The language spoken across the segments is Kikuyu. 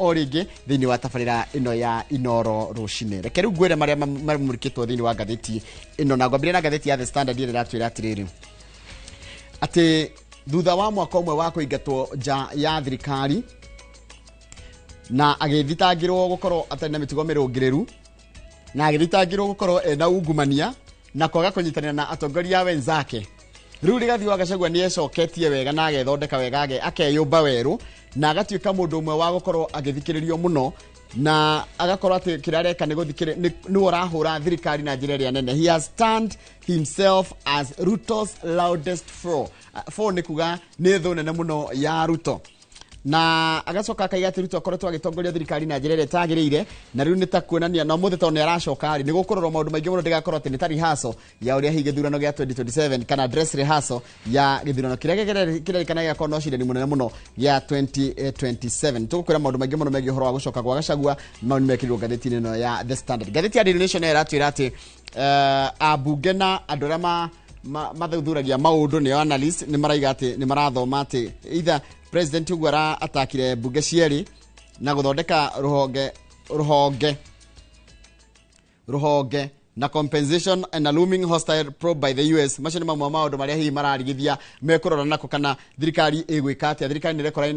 O rĩngĩ thĩinĩ wa tabarĩra ĩno ya Inoro rũcinĩ, reke rĩu ngwĩre marĩa mamũrĩkĩtwo thĩinĩ wa ngathĩti ĩno, na ngwambĩrĩria na ngathĩti ya The Standard ĩrĩa ĩratwĩra atĩrĩrĩ, atĩ thutha wa mwaka ũmwe wa kũingatwo nja ya thirikari na agĩthitangĩrwo gũkorwo atarĩ na mĩtugo mĩrũngĩrĩru, na agĩthitangĩrwo gũkorwo ena ungumania na kwaga kũnyitanĩra na atongoria wenzake, rĩu Rigathi wa Gachagua nĩ ecoketie wega na agethondeka wega, akeyũmba werũ na agatuĩka mũndũ ũmwe wa gũkorwo agĩthikĩrĩrio mũno, na agakorwo atĩ kĩrĩa areka nĩ gũthikĩrĩ nĩwe ũrahũra thirikari na njĩra ĩrĩa nene. He has turned himself as Ruto's loudest foe. Foe nĩ kuga nĩ thũ nene mũno ya Ruto, na agacoka akaiga atĩ Ruto akoretwo agĩtongoria thirikari na njĩra ĩrĩa ĩtagĩrĩire, na rĩu nĩ ta kuonania na ũmũthĩ tondũ nĩ aracoka rĩ, nĩ gũkũrorwo maũndũ maingĩ mũno, ndĩgakorwo atĩ nĩ ta rehearsal ya ũrĩa hihi gĩthurano gĩa 2027 kana dress rehearsal ya gĩthurano kĩrĩa kĩrerĩkana gĩgakorwo na ũcindani mũnene mũno gĩa 2027. Tũgũkwĩra maũndũ maingĩ mũno megiĩ ũhoro wa gũcoka gwa Gachagua, mau nĩ mekĩrirwo ngathĩti-inĩ ĩno ya The Standard. Ngathĩti ya Daily Nation nayo ĩratwĩra atĩ ambunge na andũ arĩa mathuthuragia maũndũ, nĩo analyst, nĩ maraiga atĩ nĩ marathoma atĩ either president ũguo atakire mbunge cierĩ na gũthondeka rũhonge na compensation and a looming hostile probe by the US. Macio nĩ mamwe ma maũndũ marĩa hihi mararigithia mekũrora nako kana thirikari ĩgwĩka atĩa. Thirikari nĩ ĩrekora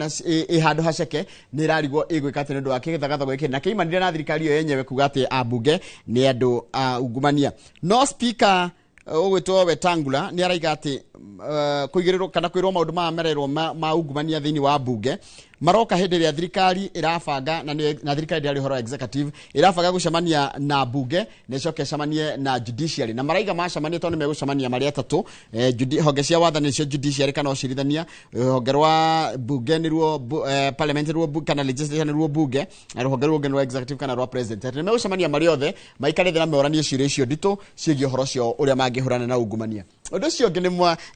ĩ handũ haceke, nĩ ĩrarigwo ĩgwĩka atĩa nĩ ũndũ wa kĩgathagathago gĩkĩ na kĩimanire na thirikari ĩyo yenyewe kuga atĩ ambunge nĩ andũ a ungumania. No speaker ũgwĩtwo Wetangula nĩ araiga atĩ kũigĩrĩrwo kana kwĩrwo maũndũ maya mererwo ma ungumania thĩinĩ wa mbunge maroka hĩndĩ ĩrĩa thirikari ĩrabanga na thirikari ndĩarĩ ũhoro wa executive, ĩrabanga gũcemania na mbunge na ĩcoke ĩcemanie na judiciary, na maraiga macemania, tondũ nĩ megũcemania marĩ atatũ, honge cia wathani nĩcio judiciary kana ũcirithania, rũhonge rwa mbunge nĩruo parliament nĩruo kana legislature nĩruo mbunge, na rũhonge rũngĩ nĩ rwa executive kana rwa president, atĩ nĩ megũcemania marĩ othe maikare thĩ na moranie ciũria icio nditũ ciĩgiĩ ũhoro ũcio, ũrĩa mangĩhũrana na ungumania. Ũndũ ũcio ũngĩ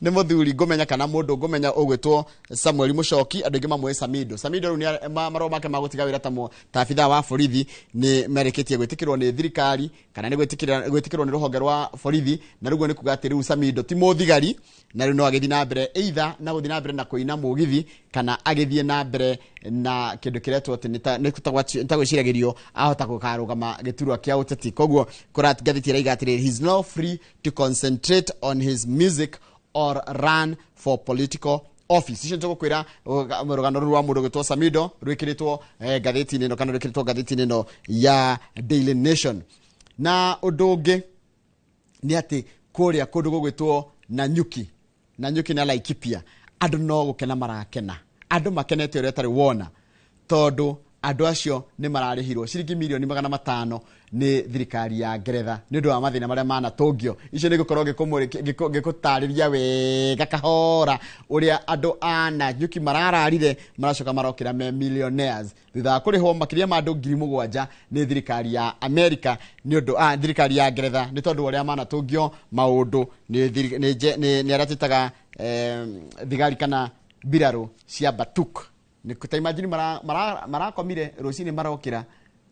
nĩ mũthuri ngũmenya kana mũndũ ngũmenya ũgwĩtwo Samuel Mũcoki, andũ aingĩ mamũĩ Samido. Samido rĩu marũa make ma gũtiga wĩra ta abithaa wa borithi nĩ merĩkĩtie gwĩtĩkĩrwo nĩ thirikari kana nĩ gwĩtĩkĩrwo nĩ rũhonge rwa borithi, na rĩu nĩ kuga atĩ rĩu Samido ti mũthigari, na rĩu no agĩthiĩ na mbere either na gũthiĩ na mbere na kũina mũgithi kana agĩthiĩ na mbere na kĩndũ kĩretwo atĩ nĩ ta gwĩciragĩrio ahota gũkarũgama gĩturwa kĩa ũteti. Koguo kũra ngathĩti ĩraiga atĩrĩrĩ, he is now free to concentrate on his music or run for political office. Icio nĩtũgũkwĩra rũgano rũrũ rwa mũndũ ũgwĩtwo Samido rwĩkĩrĩtwo ngathĩti-inĩ ĩno kana rwĩkĩrĩtwo ngathĩti-inĩ ĩno ya Daily Nation. Na ũndũ ũngĩ nĩ atĩ kũrĩa kũndũ gũgwĩtwo Nanyuki, Nanyuki na Laikipia, andũ no gũkena marakena, andũ makenete ũrĩa ũtarĩ wona, tondũ andũ acio nĩ mararĩhirwo ciringi mirioni 500 nĩ thirikari ya Ngeretha nĩ ũndũ wa mathĩna marĩa manatũngio. Icio nĩ ngũkorwo ngĩkũtarĩria wega kahora ũrĩa andũ a Nanyuki marararire maracoka marokĩra me millionaires thutha wa kũrĩhwo makĩria ma andũ 7,000 nĩ thirikari ya America nĩ ũndũ thirikari ya Ngeretha nĩ tondũ wa ũrĩa manatũngio maũndũ nĩ arĩa twĩtaga thigari kana mbirarũ cia Batuk. Nĩ ta imagine marakomire rũcinĩ marokĩra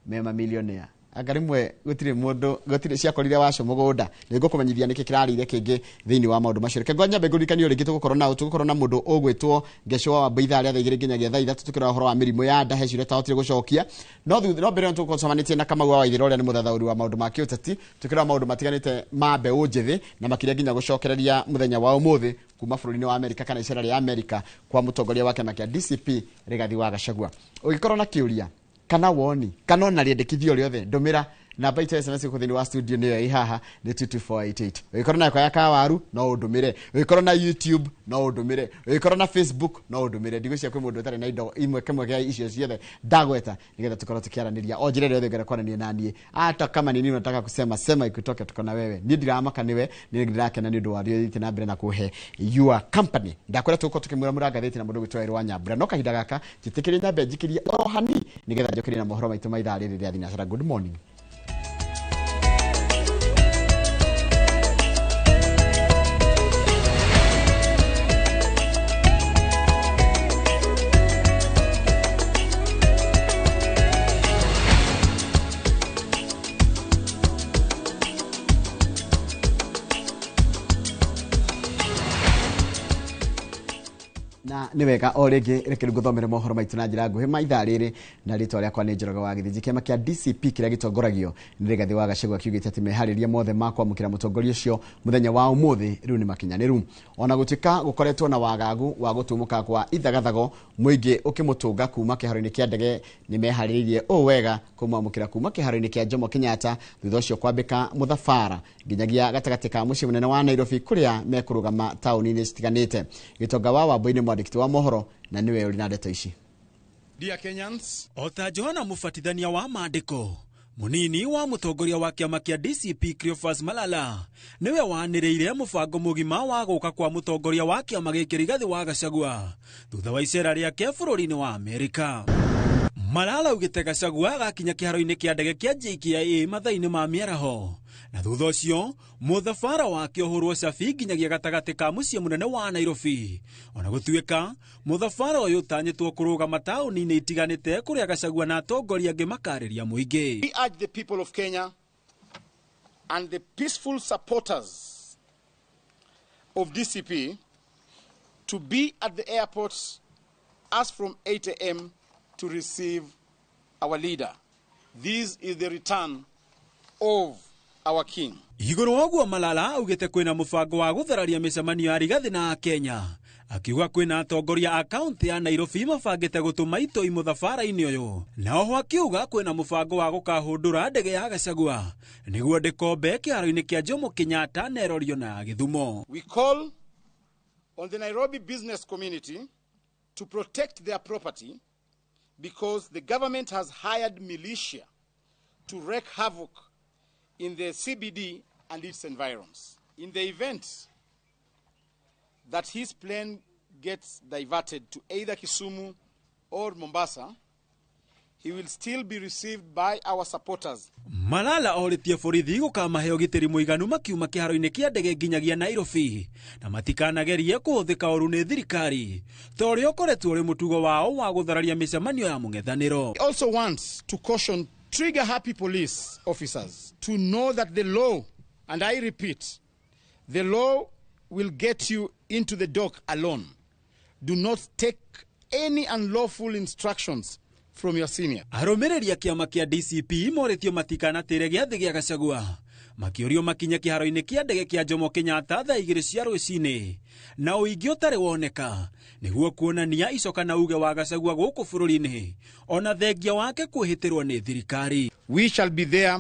me mamillionaire. Anga rĩmwe gũtirĩ mũndũ gũtirĩ ciakorire waco mũgũnda. Nĩ ngũkũmenyithia nĩkĩ kĩrarĩire kĩngĩ thĩinĩ wa maũndũ macio. Reke nyambe ngũririkanie rĩngĩ tũgũkorwo na mũndũ ũgwĩtwo Ngecwa wa ithaa rĩa thaa 2 nginyagia thaa 3, tũkĩrora ũhoro wa mĩrimũ ya nda, he ciũria tahotire gũcokia, no mbere ĩyo tũgũkorwo tũcemanĩtie na Kamau wa Waithĩra ũrĩa nĩ mũthathaũri wa maũndũ ma kĩũteti, tũkĩrora maũndũ matiganĩte ma mbeũ njĩthĩ na makĩria nginya gũcokereria mũthenya wa ũmũthĩ kuma bũrũri-inĩ wa Amerika kana icera rĩa Amerika kwa mũtongoria wa kĩama kĩa DCP Rigathi wa Gachagua. Ũngĩkorwo na kĩũria kana woni kana ona rĩendekithio rĩothe, ndũmĩra namba itũ ya SMS gũkũ thĩinĩ wa studio, nĩyo ĩ haha, nĩ 22488. Ũngĩkorwo na yakwa ya kawaru no ũndũmĩre, ũngĩkorwo na YouTube no ũndũmĩre, ũngĩkorwo na Facebook no ũndũmĩre. Ndigwĩciria kwĩ mũndũ ũtarĩ na indo imwe kĩmwe gĩa icio ciothe ndagweta, nĩgetha tũkorwo tũkĩaranĩria o njĩra ĩrĩa yothe ũngĩenda kwaranĩria na niĩ. Hata kama ni nini unataka kusema, sema ikutoke, tuko na wewe. Niĩ ndiramaka nĩwe, niĩ ndĩrakena nĩ ũndũ wa rĩo thiĩte na mbere na kũhe your company. Ndakwĩra tũgũkorwo tũkĩmũramũra ngathĩti na mũndũ ũgwĩtwo Erwa Nyambura, no kahinda gaka njĩtĩkĩrie nyambe njikĩrie oro hani nĩgetha njũkĩrie na mohoro maitũ ma ithaa rĩrĩ rĩa thinacara. Good morning. Na Na nĩ wega o rĩngĩ reke ngũthomere mohoro maitũ na njĩra nguhĩ ma ithaa rĩrĩ na rĩtwa rĩakwa nĩ Njoroge wa Gĩthĩnji. Kĩama kĩa DCP kĩrĩa gĩtongoragio nĩ Rigathĩ wa Gachagua kiugĩte atĩ meharĩria mothe ma kwamũkĩra mũtongoria ũcio mũthenya wa ũmũthĩ rĩu nĩ makinyanĩru. Ona gũtuĩka gũkoretwo na wagagu wa gũtumũka kwa ithagathago mũingĩ ũkĩmũtũnga kuma kĩharo-inĩ kĩa ndege nĩ meharĩrĩirie ũũ wega kũmwamũkĩra kuma kĩharo-inĩ kĩa Jomo Kenyatta thutha ũcio kwambĩka mũthabara nginyagia gatagatĩ ka mũciĩ mũnene wa Nairobi kũrĩa mekũrũgama taũni-inĩ citiganĩte. Gĩtonga wa Wambui nĩ mwandĩki wa mohoro na nĩwe ũrĩ na ndeto ici. Dear Kenyans, ota Johana Mũbatithania wa maandĩko munini wa mũtongoria wa kĩama kĩa DCP Cleophas Malala niwe wanĩrĩire mũbango mũgima wa gũka kwa mũtongoria wa kĩama gĩkĩ Rigathĩ wa Gachagua thutha wa icera rĩake bũrũri-inĩ wa Amerika. Malala augĩte Gachagua agakinya kĩharo-inĩ kĩa ndege kĩa JKIA mathaa-inĩ ma mĩaraho na thutha ũcio mũthabara wake ũhũrwo cabi nginyagia gatagatĩ ka mũciĩ mũnene wa Nairobi. Ona gũtuĩka mũthabara ũyũ ũtanyĩtwo kũrũgama taũni-inĩ itiganĩte kũrĩa Gachagua na atongoria angĩ makarĩria mũingĩ. We urge the people of Kenya and the peaceful supporters of DCP to be at the airport as from 8 a.m. to receive our leader. This is the return of our king. Igũrũ wa ũguo Malala augĩte kwĩna mũbango wa gũthararia mĩcemanio ya Rigathĩ na Kenya akiuga kwĩna atongoria a kaunti ya Nairobi mabangĩte gũtũma itoi mũthabara-inĩ ũyũ na oho akiuga kwĩna mũbango wa gũkahũndũra ndege ya Gachagua nĩguo ndĩkombe kĩharo-inĩ kĩa Jomo Kenyatta na ĩrorio na Gĩthumo. We call on the Nairobi business community to protect their property because the government has hired militia to wreak havoc in the CBD and its environs. In the event that his plane gets diverted to either Kisumu or Mombasa, he will still be received by our supporters. Malala orĩtie borithi gũkamahe ũgitĩri mũiganu makiuma kĩharo-inĩ kĩa ndege nginyagia Nairobi na matikanagerie kũhũthĩka ũru nĩ thirikari ta ũrĩa ũkoretwo ũrĩ mũtugo wao wa gũthararia mĩcemanio ya mũng'ethanĩro. He also wants to caution trigger-happy police officers to know that the law, and I repeat, the law will get you into the dock alone. Do not take any unlawful instructions from your senior. Arũmĩrĩri a kĩama kĩa DCP morĩtio matikanatĩre gĩathĩ gĩa Gachagua makĩũrio makinye kĩharo-inĩ kĩa ndege kĩa Jomo Kenyatta thaa 2 cia rũcinĩ na ũingĩ ũtarĩ woneka nĩguo kuonania icoka na uge wa Gachagua gũkũ bũrũri-inĩ ona thengia wake kwĩhĩtĩrwo nĩ thirikari. We shall be there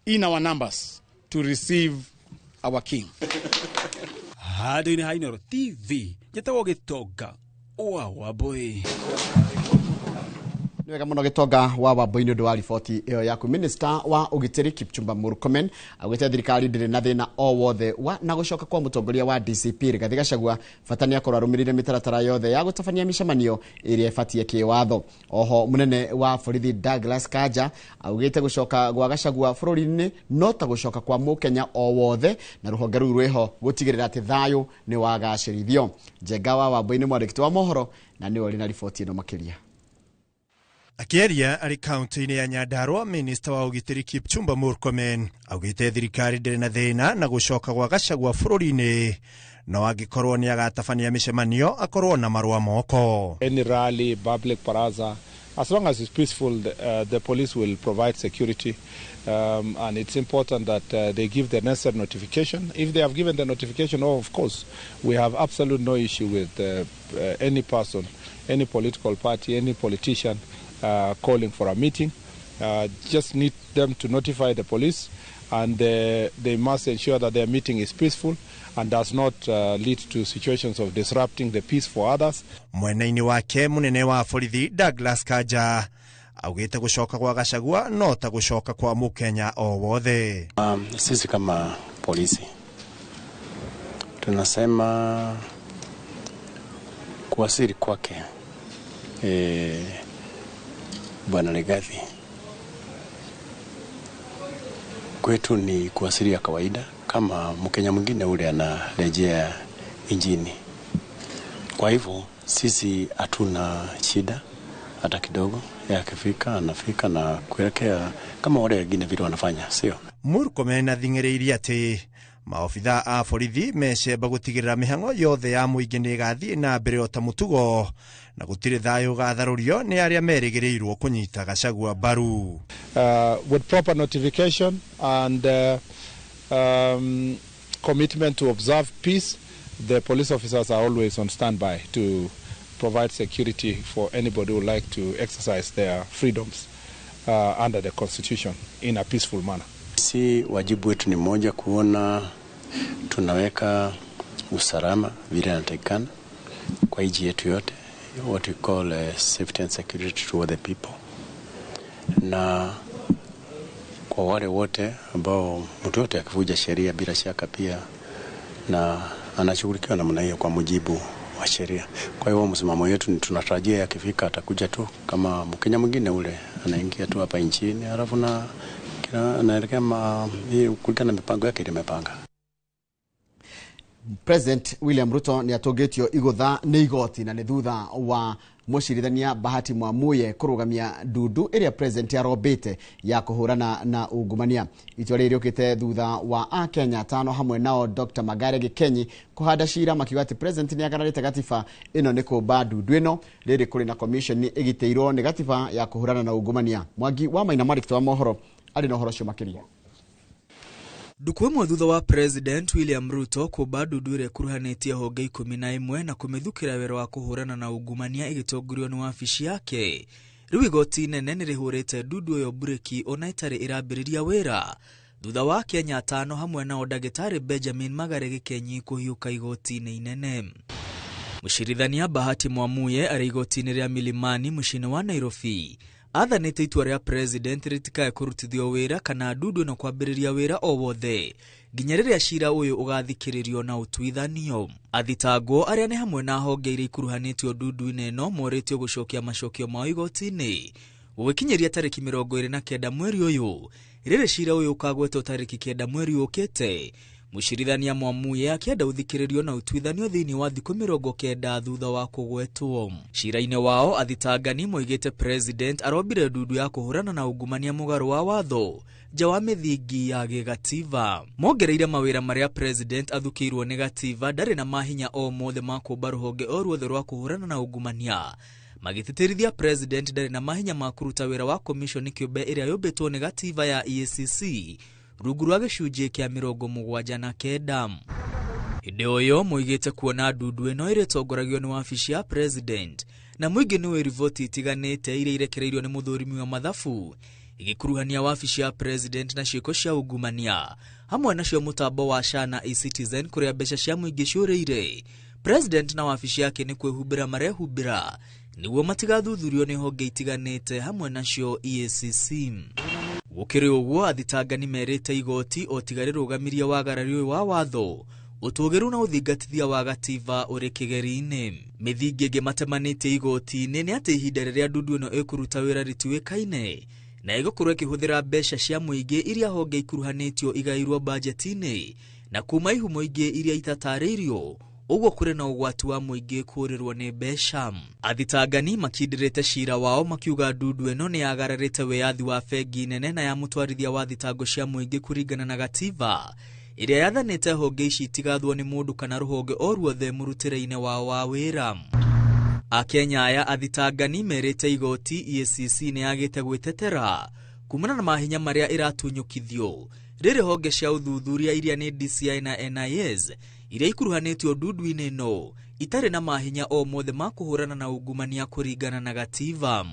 in our numbers to receive our king. Handũ-inĩ ha Inooro TV njĩtagwo Gĩtonga wa Wambui. Nĩ wega mũno Gĩtonga wa Wambui nĩ ũndũ wa riboti ĩyo yaku. Minister wa ũgitĩri Kipchumba Murkomen augĩte thirikari ndĩrĩ na thĩna o wothe na gũcoka kwa mũtongoria wa DCP Rigathĩ Gachagua bata nĩ akorwo arũmĩrĩire mĩtaratara yothe ya gũtabania mĩcemanio ĩrĩa ĩbatiĩ kĩwatho. Oho mũnene wa borithi Douglas Kanja augĩte gũcoka gwa Gachagua bũrũri-inĩ no ta gũcoka kwa mũkenya o wothe na rũhonge rũu rwĩho gũtigĩrĩra atĩ thayũ nĩ wagacĩrithio. Njenga wa Wambui nĩ mwandĩki wa mohoro na nĩwe ũrĩ na riboti ĩno makĩria. Akĩaria arĩ kaunti-inĩ ya Nyandarua, minista wa ũgitĩri Kipchumba Murkomen augĩte thirikari ndĩrĩ na thĩna na gũcoka gwa Gachagua bũrũri-inĩ no angĩkorwo nĩ agatabania mĩcemanio akorwo na marũa moko. Any rally, public baraza, as long as it's peaceful, the police will provide security, and it's important that they give the necessary notification. If they have given the notification, oh, of course, we have absolutely no issue with any person, any political party, any politician calling for a meeting. Just need them to notify the police, and they must ensure that their meeting is peaceful and does not lead to situations of disrupting the peace for others. Mwena-inĩ wake mũnene wa borithi Douglas Kanja augĩte gũcoka kwa Gachagua no ta gũcoka kwa mũkenya o wothe. Sisi kama polisi tunasema kuwasili kwake Bwana Rigathi kwetu ni kuwasili ya kawaida kama Mkenya mwingine ule anarejea injini. Kwa hivyo sisi hatuna shida hata kidogo, akifika anafika na kuelekea kama wale wengine vile wanafanya, sio? Murkomen athing'ĩrĩirie atĩ Maobitha a borithi mecemba gũtigĩrĩra mĩhang'o yothe ya mũingĩ nĩ ĩgathiĩ na mbere o ta mũtugo na gũtirĩ thayũ gatharũrio nĩ arĩa merĩgĩrĩirwo kũnyita Gachagua mbaru. With proper notification and commitment to observe peace, the police officers are always on standby to provide security for anybody who would like to exercise their freedoms under the Constitution in a peaceful manner. Si wajibu wetu ni moja kuona tunaweka usalama vile inatakikana kwa nchi yetu yote, what we call safety and security to all the people, na kwa wale wote ambao mtu yote akivuja sheria bila shaka pia na anashughulikiwa namna hiyo kwa mujibu wa sheria. Kwa hiyo msimamo wetu ni tunatarajia akifika atakuja tu kama Mkenya mwingine ule, anaingia tu hapa nchini alafu na anaelekea kulingana na mipango yake ile imepanga. President William Ruto nĩ atũngĩtio igũtha nĩ igoti na nĩ thutha wa mũcirithania Bahati Mwamuye kũrũgamia ndundu ĩrĩa president arombĩte ya kũhũrana na ungumania. Itua rĩrĩ rĩũkĩte thutha wa akenya atano hamwe nao Dr. Magare Gikenyi kũhanda cira makiuga atĩ president nĩ agararĩte gatiba ĩno nĩ kũmba ndundu ĩno. Rĩrĩ kũrĩ na commission ĩgitĩirwo nĩ gatiba ya kũhũrana na ungumania. Mwangi wa Maina mwandĩki wa mohoro arĩ na ũhoro ũcio makĩria. Ndukũ ĩmwe thutha wa President William Ruto kũmba ndundu ĩrĩa ĩkuruhanĩtie honge 11 na kũmĩthukĩra wĩra wa kũhũrana na ungumania ĩgĩtongorio nĩ wabici yake, rĩu igoti inene nĩ rĩhũrĩte ndundu ĩyo mburĩki ona ĩtarĩ ĩrambĩrĩria wĩra thutha wa Kenya atano hamwe nao ndagĩtarĩ Benjamin Magare Gikenyi kũhiũka igoti-inĩ inene. Mũcirithania Bahati Mwamuye arĩ igoti-inĩ rĩa Milimani mũciĩ-inĩ wa Nairobi athanĩte itua rĩa president rĩtikae kũrutithio wĩra kana ndundu ĩno kwambĩrĩria wĩra o wothe nginya rĩrĩa cira ũyũ ũgathikĩrĩrio na ũtuithanio. Athitangwo arĩa nĩ hamwe na honge iria ikuruhanĩtio ndundu-inĩ ĩno morĩtio gũcokia macokio mao igoti-inĩ gũgĩkinyĩria tarĩki 29 mweri ũyũ. Rĩrĩ cira ũyũ ũkagwetwo tarĩki 9 mweri ũkĩte. Mũcirithania Mwamuye akĩenda ũthikĩrĩrio na ũtuithanio thĩinĩ wa thikũ 90 thutha wa kũgwetwo. Cira-inĩ wao athitangani moigĩte president arombire ndundu ya kũhũrana na ungumania mũgarũ wa watho nja wa mĩthingi ya gĩgativa. Mongereire mawĩra marĩa president athukĩirwo nĩ gativa ndarĩ na mahinya o mothe ma kũmba rũhonge o ruothe rwa kũhũrana na ungumania, magĩtĩtĩrithia president ndarĩ na mahinya ma kũruta wĩra wa commission kĩũmbe ĩrĩa yũmbĩtwo nĩ gativa ya EACC rungu rwa gĩcunjĩ kĩa 79. Hĩndĩ o ĩyo moigĩte kuona ndundu ĩno ĩrĩtongoragio nĩ wabici ya president na mũingĩ nĩũĩ riboti itiganĩte iria irekereirio nĩ mũthũrimi wa mathabu igĩkuruhania wabici ya president na ciĩko cia ungumania hamwe nacio mũtambo wa SHA na eCitizen kũrĩa mbeca cia mũingĩ ciũrĩire. President na wabici yake nĩ kwĩhumbĩra marehumbĩra nĩguo matigathuthurio nĩ honge itiganĩte hamwe nacio EACC. Gũkĩrĩ ũguo athitangani merĩte igoti o tiga rĩrũgamirie wagarari ũyũ wa watho ũtũgĩru na ũthingatithia wa gativa ũrĩ kĩgeri-inĩ. Mĩthingi ĩngĩ matemanĩtie igoti-inĩ nĩ atĩ ihinda rĩrĩa ndundu ĩno ĩkũruta wĩra rĩtiũĩkaine na ĩgũkorwo ĩkĩhũthĩra mbeca cia mũingĩ iria honge ikuruhanĩtio igairwo bajeti-inĩ na kuma ihumo ingĩ iria itatarĩirio, ũguo kũrĩ na ũgwati wa mũingĩ kũũrĩrwo nĩ mbeca. Athitangani makindĩrĩte cira wao makiuga ndundu ĩno nĩ yagararĩte wĩyathi wa bengi nene na ya mũtwarithia wa thitango cia mũingĩ kũringana na gativa ĩrĩa yathanĩte honge ici itigathwo nĩ mũndũ kana rũhonge o ruothe mũrutĩre-inĩ wao wa wĩra. Akenya aya athitangani merĩte igoti EACC nĩ yagĩte gwĩtetera kumana na mahinya marĩa ĩratunyũkithio rĩrĩ honge cia ũthuthuria iria nĩ DCI na NIS iria ikuruhanĩtio ndundu-inĩ ĩno itarĩ na mahinya o mothe ma kũhũrana na ungumania kũringana na gativa.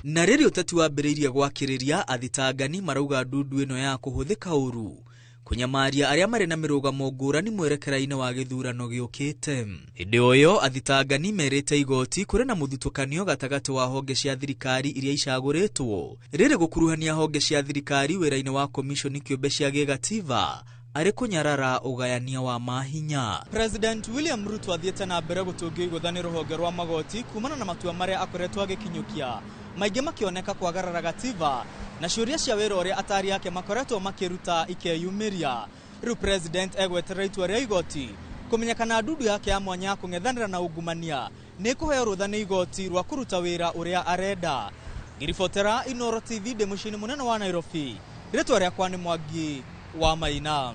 Na rĩrĩ ũteti wambĩrĩirie gwakĩrĩria, athitangani marauga ndundu ĩno ya kũhũthĩka ũru kũnyamaria arĩa marĩ na mĩrũgamo ngũrani mwerekera-inĩ wa gĩthurano gĩũkĩte. Hĩndĩ o ĩyo athitangani merĩte igoti kũrĩ na mũthutũkanio gatagatĩ wa honge cia thirikari iria icagũrĩtwo rĩrĩ gũkuruhania honge cia thirikari wĩra-inĩ wa komishoni kĩũmbe cia gĩgativa arĩ kũnyarara ũgayania wa mahinya. President William Ruto athiĩte na mbere gũtũngio igũtha nĩ rũhonge rwa magoti kumana na matua marĩa akoretwo agĩkinyũkia, maingĩ makĩoneka kwagarara gativa na ciũria cia wĩra ũrĩa atari ake makoretwo makĩruta ikeyumĩria. Rĩu president egweterera itua rĩa igoti kũmenya kana ndundu yake ya mwanya ya kũng'ethanĩra na ungumania nĩ ĩkũheo rũtha nĩ igoti rwa kũruta wĩra ũrĩa arenda. Ngĩribotera Inooro TV ndĩ mũciĩ-inĩ mũnene wa Nairobi, rĩtwa rĩakwa nĩ Mwangi wa Maina.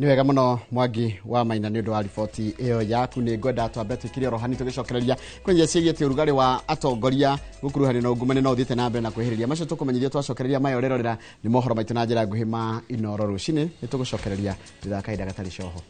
Nĩ wega mũno Mwangi wa Maina nĩ ũndũ wa riboti ĩyo yaku. Nĩ ngwenda twambe twĩkire oro hanini tũgĩcokereria kwĩnyia ciĩgiĩ ũrugarĩ wa atongoria gũkuruhanio na ungumania no ũthiĩte na mbere na kwĩhĩrĩria macio tũkũmenyithio twacokereria maya ũrerorera nĩ mohoro maitũ na njĩra nguhĩ ma Inoro rũcinĩ. Nĩ tũgũcokereria thutha wa kahinda gatarĩ coho.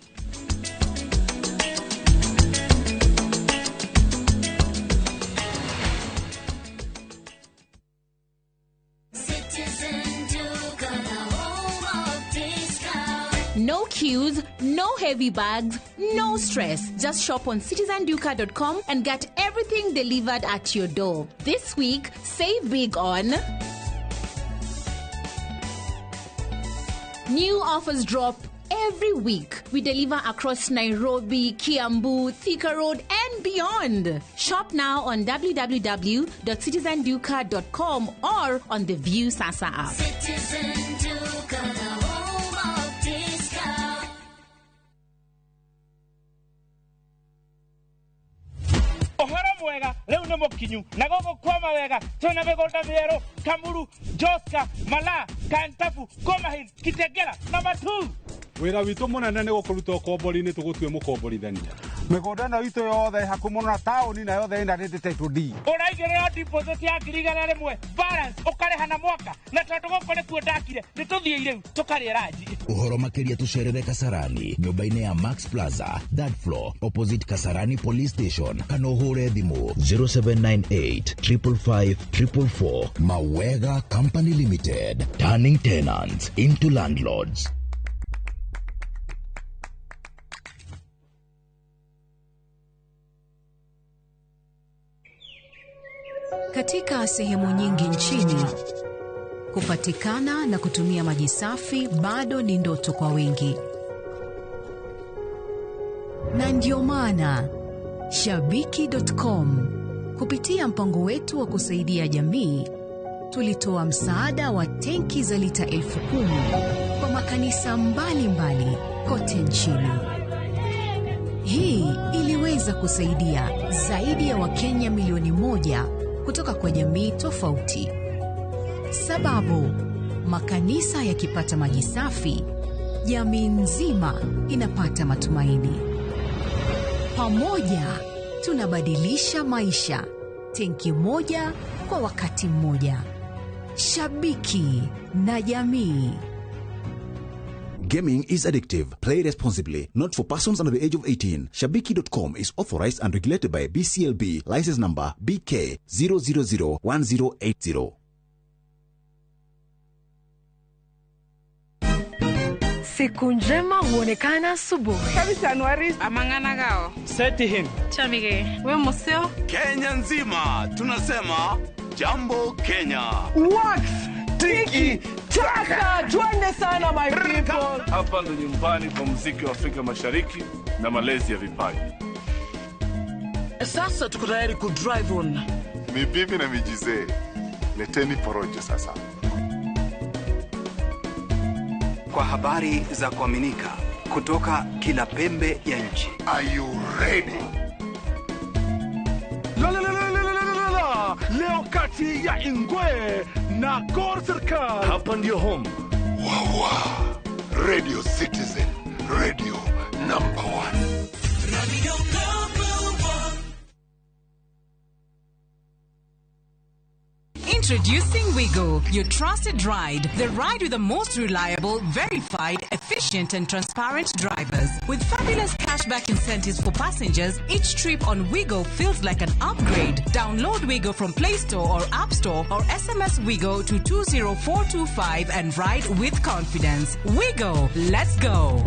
No queues, no heavy bags, no stress. Just shop on citizenduka.com and get everything delivered at your door. This week, save big on new offers drop every week. We deliver across Nairobi, Kiambu, Thika Road, and beyond. Shop now on www.citizenduka.com or on the View Sasa app. Citizen Duka, the home of discount. Ũhoro mwega rĩu nĩ mũkinyu na gũkũ kwama wega twĩna mĩgũnda mĩerũ Kamuru, Joska, Malaa, Kantafu, Koma Hills, Kitengela na Matuu. Wĩra witũ mũnene nĩ gũkũruta ũkombori-inĩ tũgũtue mũkomborithania. Mĩgũnda ĩno itũ yothe ĩ hakuhĩ mũno na taũni na yothe ĩna rĩndĩ title deed. Ũraigĩrĩra deposit ya 100,000 balance ũkarĩha na mwaka na tondũ gũkũ nĩkuo ndakire nĩ tũthiĩ rĩu tũkarĩe ranji. Ũhoro makĩria tũcerere Kasarani nyũmba-inĩ ya Max Plaza third floor opposite Kasarani Police Station kana ũhũre thimũ 0798 555 444. Mawega Company Limited, turning tenants into landlords. Katika sehemu nyingi nchini, kupatikana na kutumia maji safi bado ni ndoto kwa wengi. Na ndio maana Shabiki.com kupitia mpango wetu wa kusaidia jamii tulitoa msaada wa tenki za lita 10,000 kwa makanisa mbalimbali kote nchini. Hii iliweza kusaidia zaidi ya Wakenya milioni 1 kutoka kwa jamii tofauti. Sababu, makanisa yakipata maji safi, jamii nzima inapata matumaini. Pamoja tunabadilisha maisha, tenki moja kwa wakati mmoja. Shabiki na jamii. Gaming is addictive. Play responsibly. Not for persons under the age of 18. Shabiki.com is authorized and regulated by BCLB. License number BK 0001080. Siku njema huonekana asubuhi. Kenya nzima tunasema jambo Kenya. Wax tiki taka, twende sana my people. Hapa ndo nyumbani kwa muziki wa Afrika Mashariki na malezi ya vipaji. Sasa tuko tayari ku drive on. Ni bibi na mijizee. Leteni porojo sasa. Kwa habari za kuaminika kutoka kila pembe ya nchi. Are you ready? La la la la la la la. Leo kati ya Ingwe na Gor Serikal. Hapa ndio home. Wawa. Radio Citizen, radio number 1. Radio number 1. Introducing Wigo, your trusted ride. The ride with the most reliable, verified, efficient and transparent drivers. With fabulous cashback incentives for passengers, each trip on Wigo feels like an upgrade. Download Wigo from Play Store or App Store or SMS Wigo to 20425 and ride with confidence. Wigo, let's go.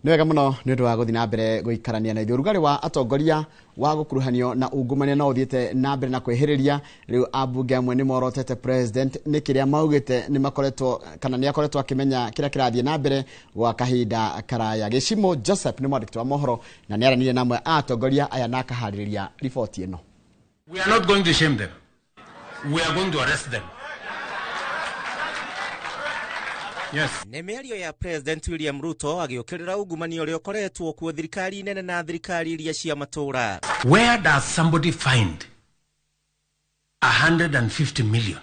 Nĩ wega mũno nĩ ũndũ wa gũthiĩ na mbere gũikarania na ithuĩ. Ũrugarĩ wa atongoria wa gũkuruhanio na ungumania no ũthiĩte na mbere na kwĩhĩrĩria. Rĩu ambunge amwe nĩ morotete president nĩ kĩrĩa maugĩte nĩ makoretwo kana nĩ akoretwo akĩmenya kĩrĩa kĩrathiĩ na mbere gwa kahinda karaya. Gĩcimo Joseph nĩ mwandĩki wa mohoro na nĩ aranire na amwe a atongoria aya na akaharĩrĩria riboti ĩno. We are not going to shame them. We are going to arrest them. Yes. Nĩ mĩario ya President William Ruto agĩũkĩrĩra ungumania ũrĩa ũkoretwo kuo thirikari nene na thirikari iria cia matũũra. Where does somebody find 150 million?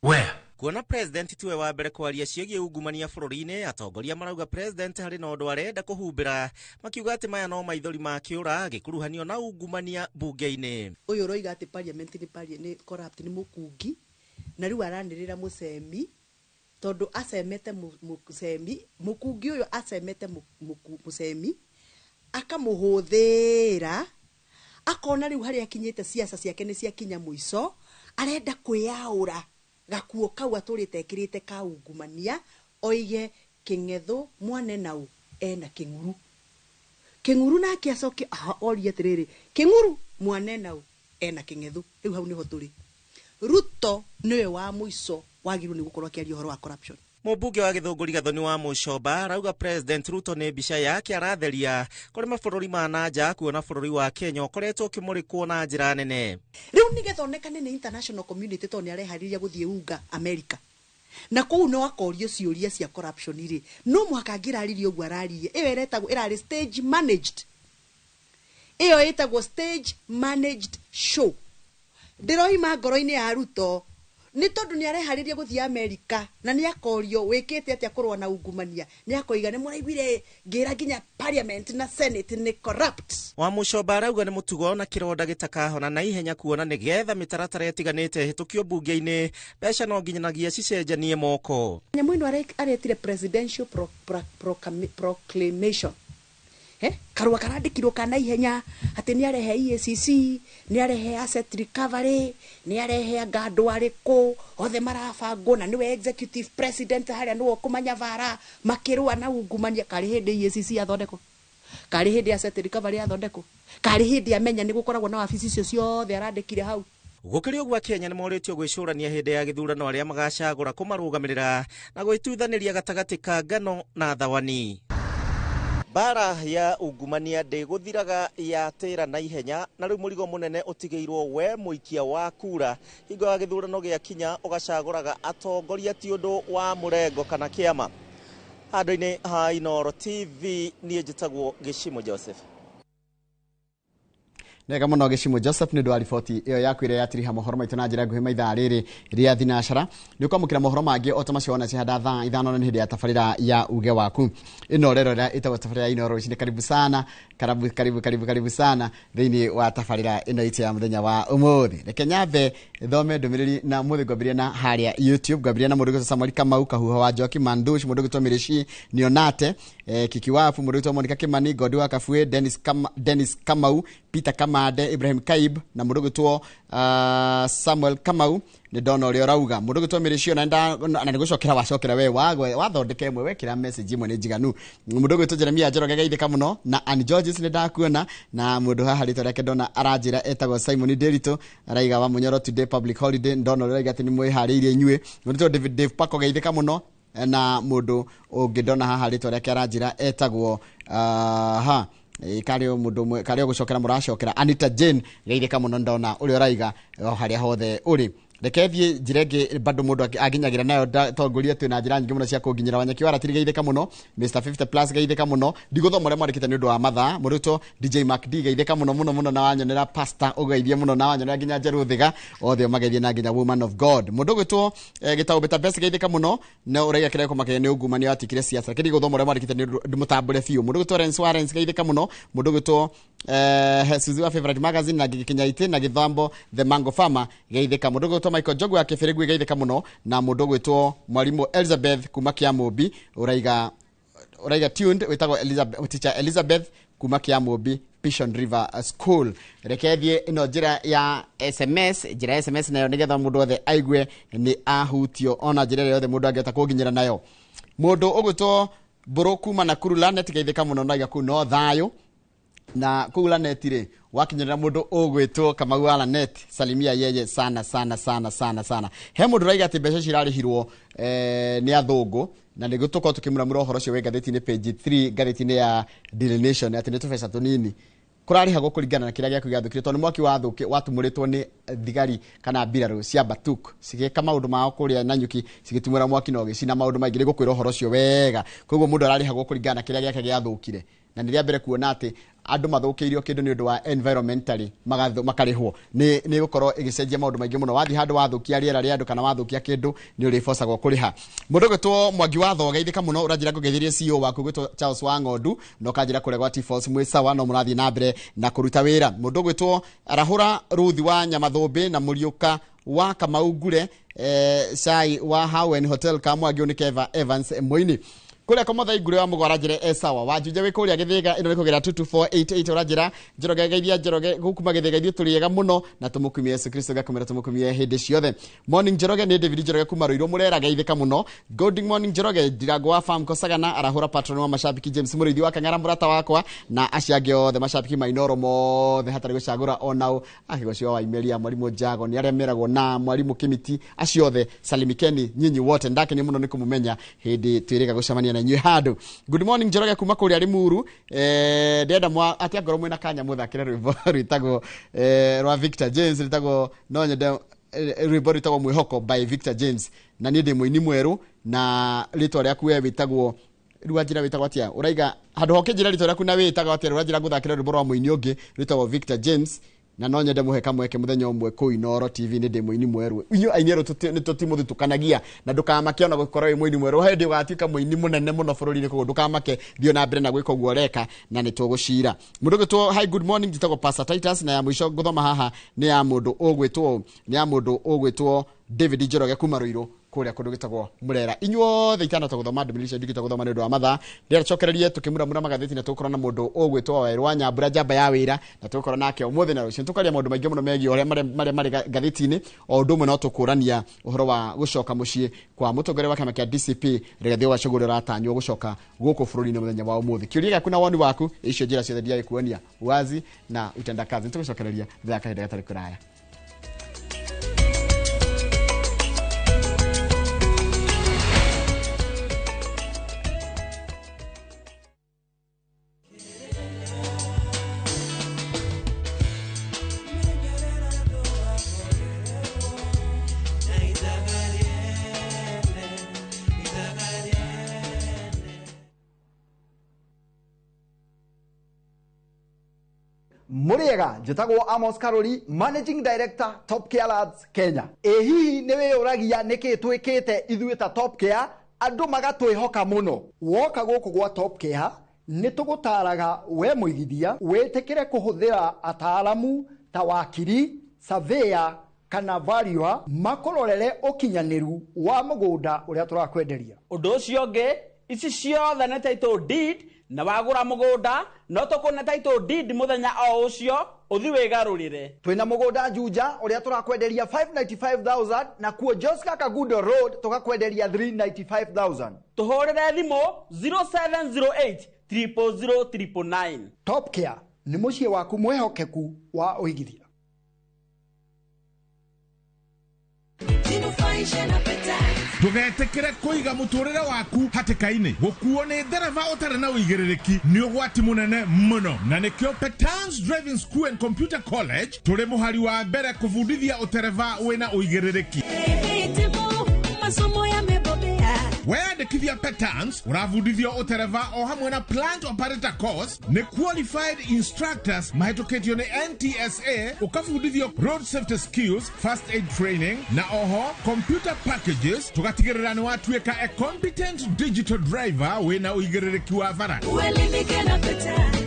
Where? Kuona president tiwe wa mbere kwaria ciĩgiĩ ungumania bũrũri-inĩ, atongoria marauga president harĩ na ũndũ arenda kũhumbĩra, makiuga atĩ maya no maithori ma kĩũra gĩkuruhanio na ungumania mbunge-inĩ. Ũyũ ũroiga atĩ parliament nĩ corrupt, nĩ mũkungi, na rĩu aranĩrĩra mũcemi tondũ acemete mũcemi, mũkungi ũyũ acemete mũcemi akamũhũthĩra, akona rĩu harĩa akinyĩte siasa ciake nĩ ciakinya mũico, arenda kwĩyaũra gakuo kau atũrĩte ekĩrĩte ka ungumania, oige kĩng'ethũ mwane nau ena kĩng'uru. Kĩng'uru nake acoke orie atĩrĩrĩ, kĩng'uru mwane nau ena kĩng'ethũ. Rĩu hau nĩho tũrĩ. Ruto nĩwe wa mũico wagĩrĩirwo nĩ gũkorwo akĩaria ũhoro wa corruption. Mũmbunge wa Gĩthũngũri Gathoni wa Mũcomba arauga President Ruto nĩ mbica yake aratheria kũrĩ mabũrũri ma na nja, kuona bũrũri wa Kenya ũkoretwo ũkĩmũrĩkwo na njĩra nene. Rĩu nĩgetha onekane nĩ international community tondũ nĩareharĩria gũthiĩ unga America, na kũu no akorio ciũria cia corruption rĩ, no mũhaka angĩraririe ũguo araririe. Ĩyo ĩretagwo ĩrarĩ stage managed, ĩyo ĩtagwo stage managed show. Ndĩroima ngoro-inĩ ya Ruto nĩ tondũ nĩ areharĩria gũthiĩ America na nĩ akorio wĩkĩte atĩa kũrũa na ungumania, nĩ akoiga nĩ mũraiguire ngĩra nginya parliament na senate nĩ corrupt. Wa Mũcomba arauga nĩ mũtugo na kĩronda gĩtakahona na ihenya, kuona nĩgetha mĩtaratara ĩtiganĩte ĩhĩtũkio mbunge-inĩ, mbeca no nginyanagia cicenjanie moko. Nyamũ ĩno aretire presidential proclamation. Karũa karandĩkirwo ka naihenya atĩ nĩ arehe EACC, nĩ arehe asset recovery, nĩ arehe anga andũ arĩkũ othe marabangwo, na nĩwe executive president harĩa nĩwe ũkũmanya bara makĩrũa na ungumania. Karĩ hĩndĩ EACC yathondekwo, karĩ hĩndĩ asset recovery yathondekwo, karĩ hĩndĩ amenya nĩ gũkoragwo na wabici icio ciothe arandĩkire hau. Gũkĩrĩ ũguo Kenya nĩ morĩtio gwĩcũrania hĩndĩ ya gĩthurano arĩa magacagũra kũmarũgamĩrĩra na gwĩtuithanĩria gatagatĩ ka ngano na thawani. Bara ya ungumania ndĩgũthiraga yatĩra na ihenya, na rĩu mũrigo mũnene ũtigĩirwo we mũikia wa kura. Hingo ya gĩthurano gĩakinya ũgacagũraga atongoria ti ũndũ wa mũrengo kana kĩama. Handũ-inĩ ha Inooro TV niĩ njĩtagwo Gĩcimo Joseph. Nega mũno Gĩcimo Joseph nĩ ũndũ wa riboti ĩyo yaku ĩrĩa yatiriha mohoro maitũ na njĩra nguhĩ maithaa rĩrĩ rĩa thinacara. Nĩ ũkwamũkĩra mohoro mangĩ o ta macio wona cihanda thaa 5 na nĩ hĩndĩ ya tabarĩra ya uge waku. Ĩno rero ĩrĩa ĩtagwo tabarĩra ya Inooro rũcinĩ. Karibu sana, karibu karibu karibu karibu sana thĩinĩ wa tabarĩra ĩno itũ ya mũthenya wa ũmũthĩ. Reke nyambe thome ndũmĩrĩri na mũthĩ ngwambĩrĩria na harĩa YouTube, ngwambĩrĩria na mũndũ ũgwĩtwo Samuel Kamau Kahuho wa Njoki Mandush, mũndũ ũgwĩtwo Mĩrĩci Nionate, Kikiwabu, mũndũ ũgwĩtwo Monica Kimani, Godi wa Kabue, Dennis Kamau, Peter Kamande, Ibrahim Kaib na mũndũ ũgwĩtwo Samuel Kamau. Nĩ ndona ũrĩa ũrauga mũndũ ũgwĩtwo Mĩrĩci na nĩ gũcokera wacokera we wathondeka ĩmwe wekĩra message ĩmwe nĩ njiganu. Mũndũ ũgwĩtwo Jeremia Njoroge geithĩka mũno na Ann Georges nĩ ndakuona, na mũndũ haha rĩtwa rĩake ndona aranjĩra etagwo Simon Nderitu, araiga wa Munyoro today public holiday. Ndona ũrĩa ũraiga atĩ nĩ mwĩharĩirie inyuĩ. Mũndũ ũgwĩtwo David Dave Pako geithĩka mũno, na mũndũ ũngĩ ndona haha rĩtwa rĩake aranjĩra etagwo ha karĩ o mũndũ ũmwe karĩ o gũcokera mũracokera Anita Jane geithĩka mũno, ndona ũrĩa ũraiga o harĩa hothe ũrĩ. Reke thiĩ njĩra ĩngĩ bado mũndũ anginyagĩra nayo tongoria twĩ na njĩra nyingĩ mũno cia kũnginyĩra. Wanyeki wa Ratiri geithĩka mũno, Mr 50 plus geithĩka mũno, ndigũthoma ũrĩa mwandĩkĩte nĩ ũndũ wa mathaa. Mũrutwo DJ Mac D geithĩka mũno mũno mũno, na wanyonera pastor ũgeithie mũno, na wanyonera nginya Njerũ Thiga othe mageithie, na nginya woman of God. Mũndũ ũgwĩtwo Gĩtaũ Beta Best geithĩka mũno, na ũraiga kĩrĩa kũmakenia nĩ ungumania watikire siasa. Reke ndigũthoma ũrĩa mwandĩkĩte nĩ ũndũ ndĩmũtambũre biũ. Mũndũ ũgwĩtwo Lawrence Warrens geithĩka mũno, mũndũ ũgwĩtwo Suzy wa Favorite Magazine na Gĩkinyaitĩ na Gĩthambo The Mango Farmer geithĩka, mũndũ ũgwĩtwo Michael Njogu wa Kĩbĩrĩgui geithĩka mũno, na mũndũ ũgwĩtwo Mwalimu Elizabeth kuma Kĩamũmbi ũraiga tuned wĩtagwo Elizabeth, teacher Elizabeth kuma Kĩamũmbi Pishon River School. Reke thiĩ ĩno njĩra ya SMS, njĩra ya SMS nayo nĩgetha mũndũ wothe aigue nĩ ahutio ona njĩra ĩrĩa yothe mũndũ angĩhota kũnginyĩra nayo. Mũndũ ũgwĩtwo Mbũrũ kuma Nakuru Lanet geithĩka mũno, na kũu no thayũ na kũu Lanet rĩ wakinyĩrĩra mũndũ ũgwĩtwo Kamau wa Lanet, salimia yeye sana sana sana sana sana. He mũndũ ũraiga atĩ mbeca cirarĩhirwo nĩ athũngũ, na nĩguo tũkorwo tũkĩmuramura ũhoro ũcio wĩ ngathĩti-inĩ page 3 ngathĩti-inĩ ya Daily Nation, atĩ nĩ tũbeca tũnini. Kũrarĩhagwo kũringana na kĩrĩa gĩaku gĩathũkire, tondũ nĩ mwaki watumũrĩtwo nĩ thigari kana mbirarũ cia Batuk cigĩka maũndũ mao kũrĩa Nanyuki, cigĩtumũra mwaki na ũgĩcina maũndũ maingĩ. Nĩ ngũkwĩra ũhoro ũcio wega. Koguo mũndũ ararĩhagwo kũringana na kĩrĩa gĩake gĩathũkire, na nĩ rĩa mbere kuona atĩ andũ mathũkĩirio kĩndũ nĩ ũndũ wa environmentally makarĩhwo. Nĩ gũkorwo ĩgĩcenjia maũndũ maingĩ mũno. Wathiĩ handũ wathũkia rĩera rĩa andũ kana wathũkia kĩndũ, nĩ ũrĩbocagwo kũrĩha. Mũndũ ũgwĩtwo Mwangi wa Thoge, ithĩka mũno, ũranjĩra ngũgeithĩrie CEO waku ũgwĩtwo Charles wa Ng'ondu, na ũkanjĩra kũrĩa gwa T-Force mwĩ sawa, no mũrathiĩ na mbere na kũruta wĩra. Mũndũ ũgwĩtwo Arahũra Ruthi wa Nyamathũmbĩ na Mũriũka wa Kamau Ngure, Cai wa Hawen Hotel Kamwangi, ũyũ nĩ Keva Evans Moini. Kũrĩa Komotha Igure wa Mũgwara njĩra e sawa. Wanjunja wĩ kũrĩa Gĩthĩga, ĩno nĩ kũgera 22488, ũranjĩra Njoroge geithia Njoroge gũkuma Gĩthĩga, ithuĩ tũrĩ ega mũno na tũmũkumie Yesu Kristo, gakumĩra tũmũkumie hĩndĩ ciothe. Morning Njoroge, nĩ David Njoroge kuma Ruiru Mũrera, geithĩka mũno. Good morning Njoroge, Ndirango wa Farm Kosagana, arahũra patron wa mashabiki James Mũrĩithi wa Kang'ara, mũrata wakwa, na acio angĩ othe mashabiki mainoro mothe hatarĩ gũcagũra onao, akĩgocio wa Imeria, mwarimũ Jago, nĩ arĩa meragwo na mwarimũ Kĩmiti, acio othe salimikeni nyinyi wote, ndakenio mũno nĩ kũmũmenya hĩndĩ twĩrĩga gũcemania na inyuĩ handũ. Good morning Njoroge kuma kũrĩa Limuru, ndĩrenda atĩ angorwo mwĩna kanya mũthakĩre rwĩmbo rwĩtagwo rwa Victor James, rwĩtagwo no nyende rwĩmbo rwĩtagwo Mwĩhoko by Victor James, na niĩ ndĩ mũini mwerũ, na rĩtwa rĩaku we wĩtagwo rĩu wanjĩra wĩtagwo atĩa, ũraiga handũ hoke njĩra rĩtwa rĩaku na wĩtagwo atĩa, ũranjĩra ngũthakĩre rwĩmbo rwa mũini ũngĩ rwĩtagwo Victor James, na no nyende mũhe kamweke mũthenya ũmwe kũu Inooro TV, nĩ ndĩ mũini mwerũ. Inyuĩ aini erũ nĩ tũtimũthutũkanagia, na ndũkamake ona gũkorwo wĩ mũini mwerũ, hĩndĩ ũgatuĩka mũini mũnene mũno bũrũri-inĩ, koguo ndũkamake, thiĩ na mbere na gwĩka ũguo ũreka, na nĩ tũgũcira. Mũndũ ũgwĩtwo hi good morning, njĩtagwo Pastor Titus, na ya mũico ngũthoma haha nĩ ya mũndũ ũgwĩtwo, nĩ ya mũndũ ũgwĩtwo David Njoroge kuma Ruiru kũrĩa kũndũ gĩtagwo Mũrera. Inyuothe itanahota gũthoma ndũmĩrĩri icio ndingĩhota gũthoma nĩ ũndũ wa mathaa, ndĩracokererie tũkĩmuramura magathĩti, na tũgũkorwo na mũndũ ũgwĩtwo Waweru wa Nyambura, njamba ya wĩra, na tũgũkorwo nake ũmũthĩ na rũciũ. Tũkaria maũndũ maingĩ mũno megiĩ ũrĩa marĩa marĩ ngathĩti-inĩ, o ũndũ ũmwe no tũkũrania ũhoro wa gũcoka mũciĩ kwa mũtongoria wa kĩama kĩa DCP Rigathĩ wa Gachagua, ũrĩa ũratanywo gũcoka gũkũ bũrũri-inĩ mũthenya wa ũmũthĩ. Kĩũria gĩaku na woni waku, icio njĩra ciothe ndiagĩkuonia wazi na utendakazi. Nĩtũgũcokereria thutha wa kahinda gatarĩ kũraya. Muriega, njĩtagwo Amos Karori, Managing Director Top Care Labs Kenya. Ĩ hihi nĩ wĩyũragia nĩkĩ twĩkĩte ithuĩ ta Top Care andũ magatwĩhoka mũno? Woka gũkũ gwa Top Care nĩ tũgũtaraga we mũigithia wĩtĩkĩre kũhũthĩra ataaramu ta wakiri, surveyor kana valuer makũrorere ũkinyanĩru wa mũgũnda ũrĩa tũrakwenderia. Ũndũ ũcio ũngĩ, ici ciothe nĩ title deed, na wagũra mũgũnda no tũkũne title deed mũthenya o ũcio ũthi wĩgarũrĩre. Twĩna mũgũnda Juja ũrĩa tũrakwenderia 595,000, na kuo Joska Kagudo Road tũgakwenderia 395,000. Tũhũrĩre thimũ 0708 000 999. Top Care nĩ mũciĩ waku mwĩhokeku wa ũigithia. Ndũgetĩkĩre kũiga mũtũrĩre waku hatĩka-inĩ. Gũkuo nĩ ndereba ũtarĩ na ũigĩrĩrĩki nĩ ũgwati mũnene mũno, na nĩkĩo Petans Driving School and Computer College tũrĩ mũhari wa mbere kũbundithia ũtereba wĩna ũigĩrĩrĩki. Masomo yamebobea. Weyandĩkithia Petans ũrabundithio ũtereba o hamwe na plant operator course nĩ qualified instructors mahĩtũkĩtio nĩ NTSA, ũkabundithio road safety skills, first aid training na oho computer packages, tũgatigĩrĩra nĩ watuĩka a competent digital driver wĩna ũigĩrĩrĩki wa bara. Uelimike na Petans,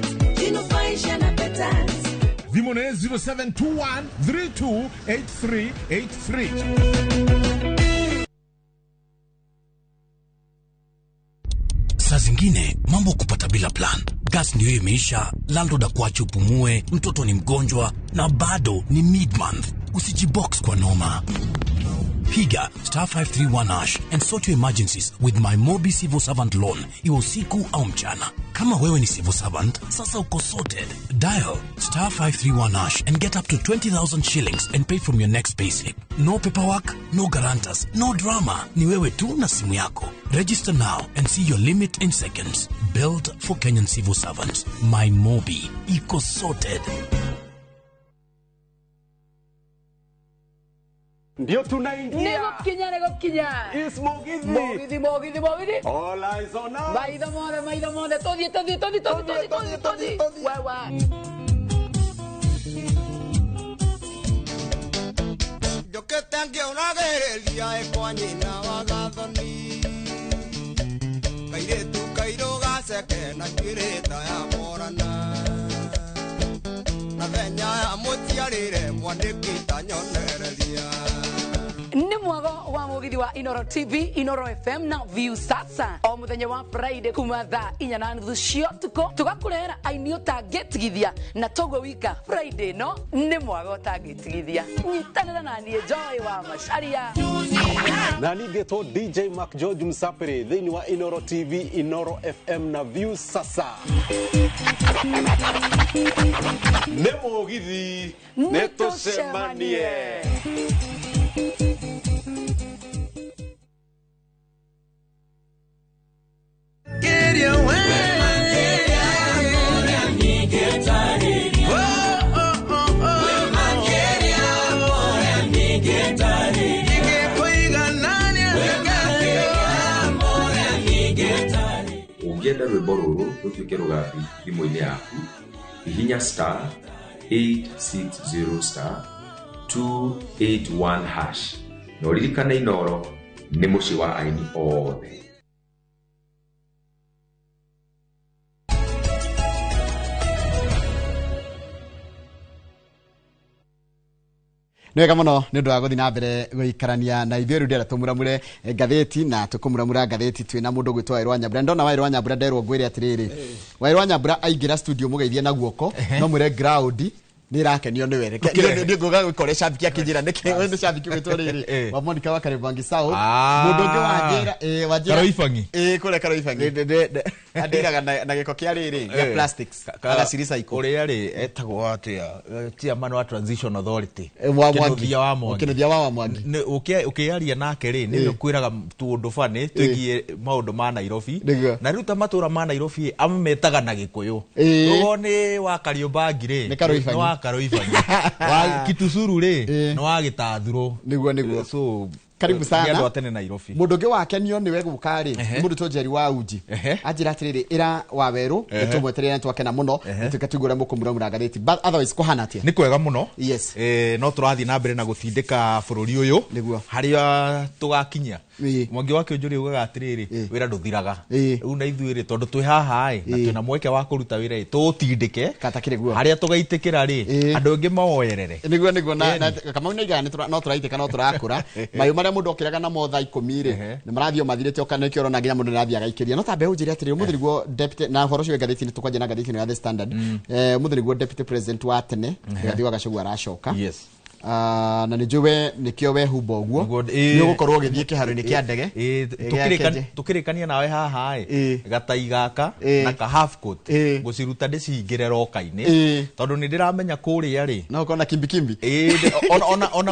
jinufaishe na Petans. Thimũ nĩ 0721 328383. Saa zingine mambo kupata bila plan. Gas ndio imeisha, landlord akuache upumue, mtoto ni mgonjwa na bado ni mid-month. Usijibox kwa noma. Piga star 531 hash and sort your emergencies with My Mobi Civil Servant Loan, iwe usiku au mchana. Kama wewe ni civil servant, sasa uko sorted. Dial star 531 hash and get up to 20,000 shillings and pay from your next payslip. No paperwork, no guarantors, no drama. Ni wewe tu na simu yako. Register now and see your limit in seconds. Built for Kenyan civil servants. My Mobi. Iko sorted. Ndio tunaingia. Nĩgũkinya nĩgũkinya. Is Mugithi. Mugithi Mugithi Mugithi. All eyes on us. Maitho mothe maitho mothe tũthiĩ tũthiĩ tũthiĩ tũthiĩ tũthiĩ tũthiĩ tũthiĩ. Wewe. Njũkĩte ngĩũragĩrĩria ĩ kwa nyina wa Gathoni. Kairĩtu kairũ gaceke na njuĩrĩ ta ya Morana. Na thenya ya mũciarĩre mwandĩki ta nyonereria. Nĩ mwago wa mugithi wa Inoro TV, Inoro FM na View Sasa. O muthenya wa Friday kuma thaa 4:30 cia ũtukũ tũgakũrehera aini ũtangĩtigithia na toguo wika Friday no nĩ mwago ũtangĩtigithia. Nyitanĩra na niĩ Joy wa Macharia. Na niĩ ngetwo DJ Mark George Msapere thĩinĩ wa Inoro TV, Inoro FM na View Sasa. Nĩ mũgithi nĩ tũcemanie. Ũngĩenda rwĩmbo rũrũ rũtuĩke rũgambi thimũ-inĩ yaku, hihinya star 860 star 281 hash na ũririkane Inoro nĩ mũciĩ wa aini othe. Nĩ wega mũno nĩ ũndũ wa gũthiĩ na mbere gũikarania na ithuĩ rĩu ndĩrenda tũmuramure ngathĩti na tũkũmuramura ngathĩti twĩna mũndũ ũgwĩtwo Wairũ wa Nyambura. Ndona Wairũ wa Nyambura nderwo ngwĩre atĩrĩrĩ, Wairũ wa Nyambura aingĩra studio mũgeithie na guoko no mwĩre ground nĩ ĩrakenio nĩwe. Reke niĩ ngũga gũkore shabiki akĩnjĩra nĩkĩ we nĩ shabiki ũgwĩtwo rĩrĩ wa Monica wa Kariobangi South. Mũndũ ũngĩ wanjĩra Karoibangi. Ĩĩ kũrĩa Karoibangi andĩraga na gĩko kĩa rĩrĩ gĩa plastics agaciricycle. Ũrĩa rĩ etagwo atĩa chairman wa Transition Authority wa Mwangi. Kĩnuthia wa Mwangi. Kĩnuthia wa Mwangi. Ũkĩaria nake rĩ nĩwe ũkwĩraga tũũndũ bani twĩgiĩ maũndũ ma Nairobi na rĩu ta matũra ma Nairobi ametaga na Gĩkũyũ. Ũguo nĩ wa Kariobangi rĩ Nĩ wa Karoibangi, wa Kitusuru rĩ nĩ wa Gĩtathurũ. Nĩguo nĩguo. So karibu sana andũ a tene Nairobi. Mũndũ ũngĩ wakenio nĩwe gũka rĩ mũndũ to Njeri wa Uji anjĩra atĩrĩrĩ ĩra wa werũ nĩtũmweterere na twakena mũno nĩtuĩke tũigue ũrĩa mũkũmuramura ngathĩti. But otherwise kũhana atĩa? Nĩ kwega mũno. Yes. No tũrathiĩ na mbere na gũtindĩka bũrũri ũyũ harĩa tũgakinyia. Mwangi wa Kĩũnjũri ugaga atĩrĩrĩ wĩra ndũthiraga. Rĩu na ithuĩ rĩ tondũ twĩ haha ĩ na twĩna mweke wa kũruta wĩra ĩ tũũtindĩke harĩa tũgaitĩkĩra rĩ andũ aingĩ mawoyerere. Nĩguo nĩguo na Kamau nĩaigaga no tũraitĩka no tũrakũra mayũ marĩa mũndũ okĩraga namo thaa 10 rĩ nĩ marathiĩ o mathirĩte o kana nĩkĩo ũrona nginya mũndũ nĩarathiĩ agaikĩria. No ta mbeũ njĩre atĩrĩrĩ ũmũthĩ nĩguo deputy na ũhoro ũcio wĩ ngathĩti-inĩ tũkwanjia na ngathĩti ĩno ya The Standard. Ũmũthĩ nĩguo deputy president wa tene Rigathĩ wa Gachagua aracoka. Na nĩ njũĩ we nĩkĩo wehumba ũguo nĩ ũgũkorwo ũgĩthiĩ kĩharo-inĩ kĩa ndege. Tũkĩrĩkania nawe haha ĩ gatai gaka na ka half coat ngũciruta ndĩcihingĩre roka-inĩ tondũ nĩ ndĩramenya kũrĩa rĩ no ũkorwo na kimbikimbi.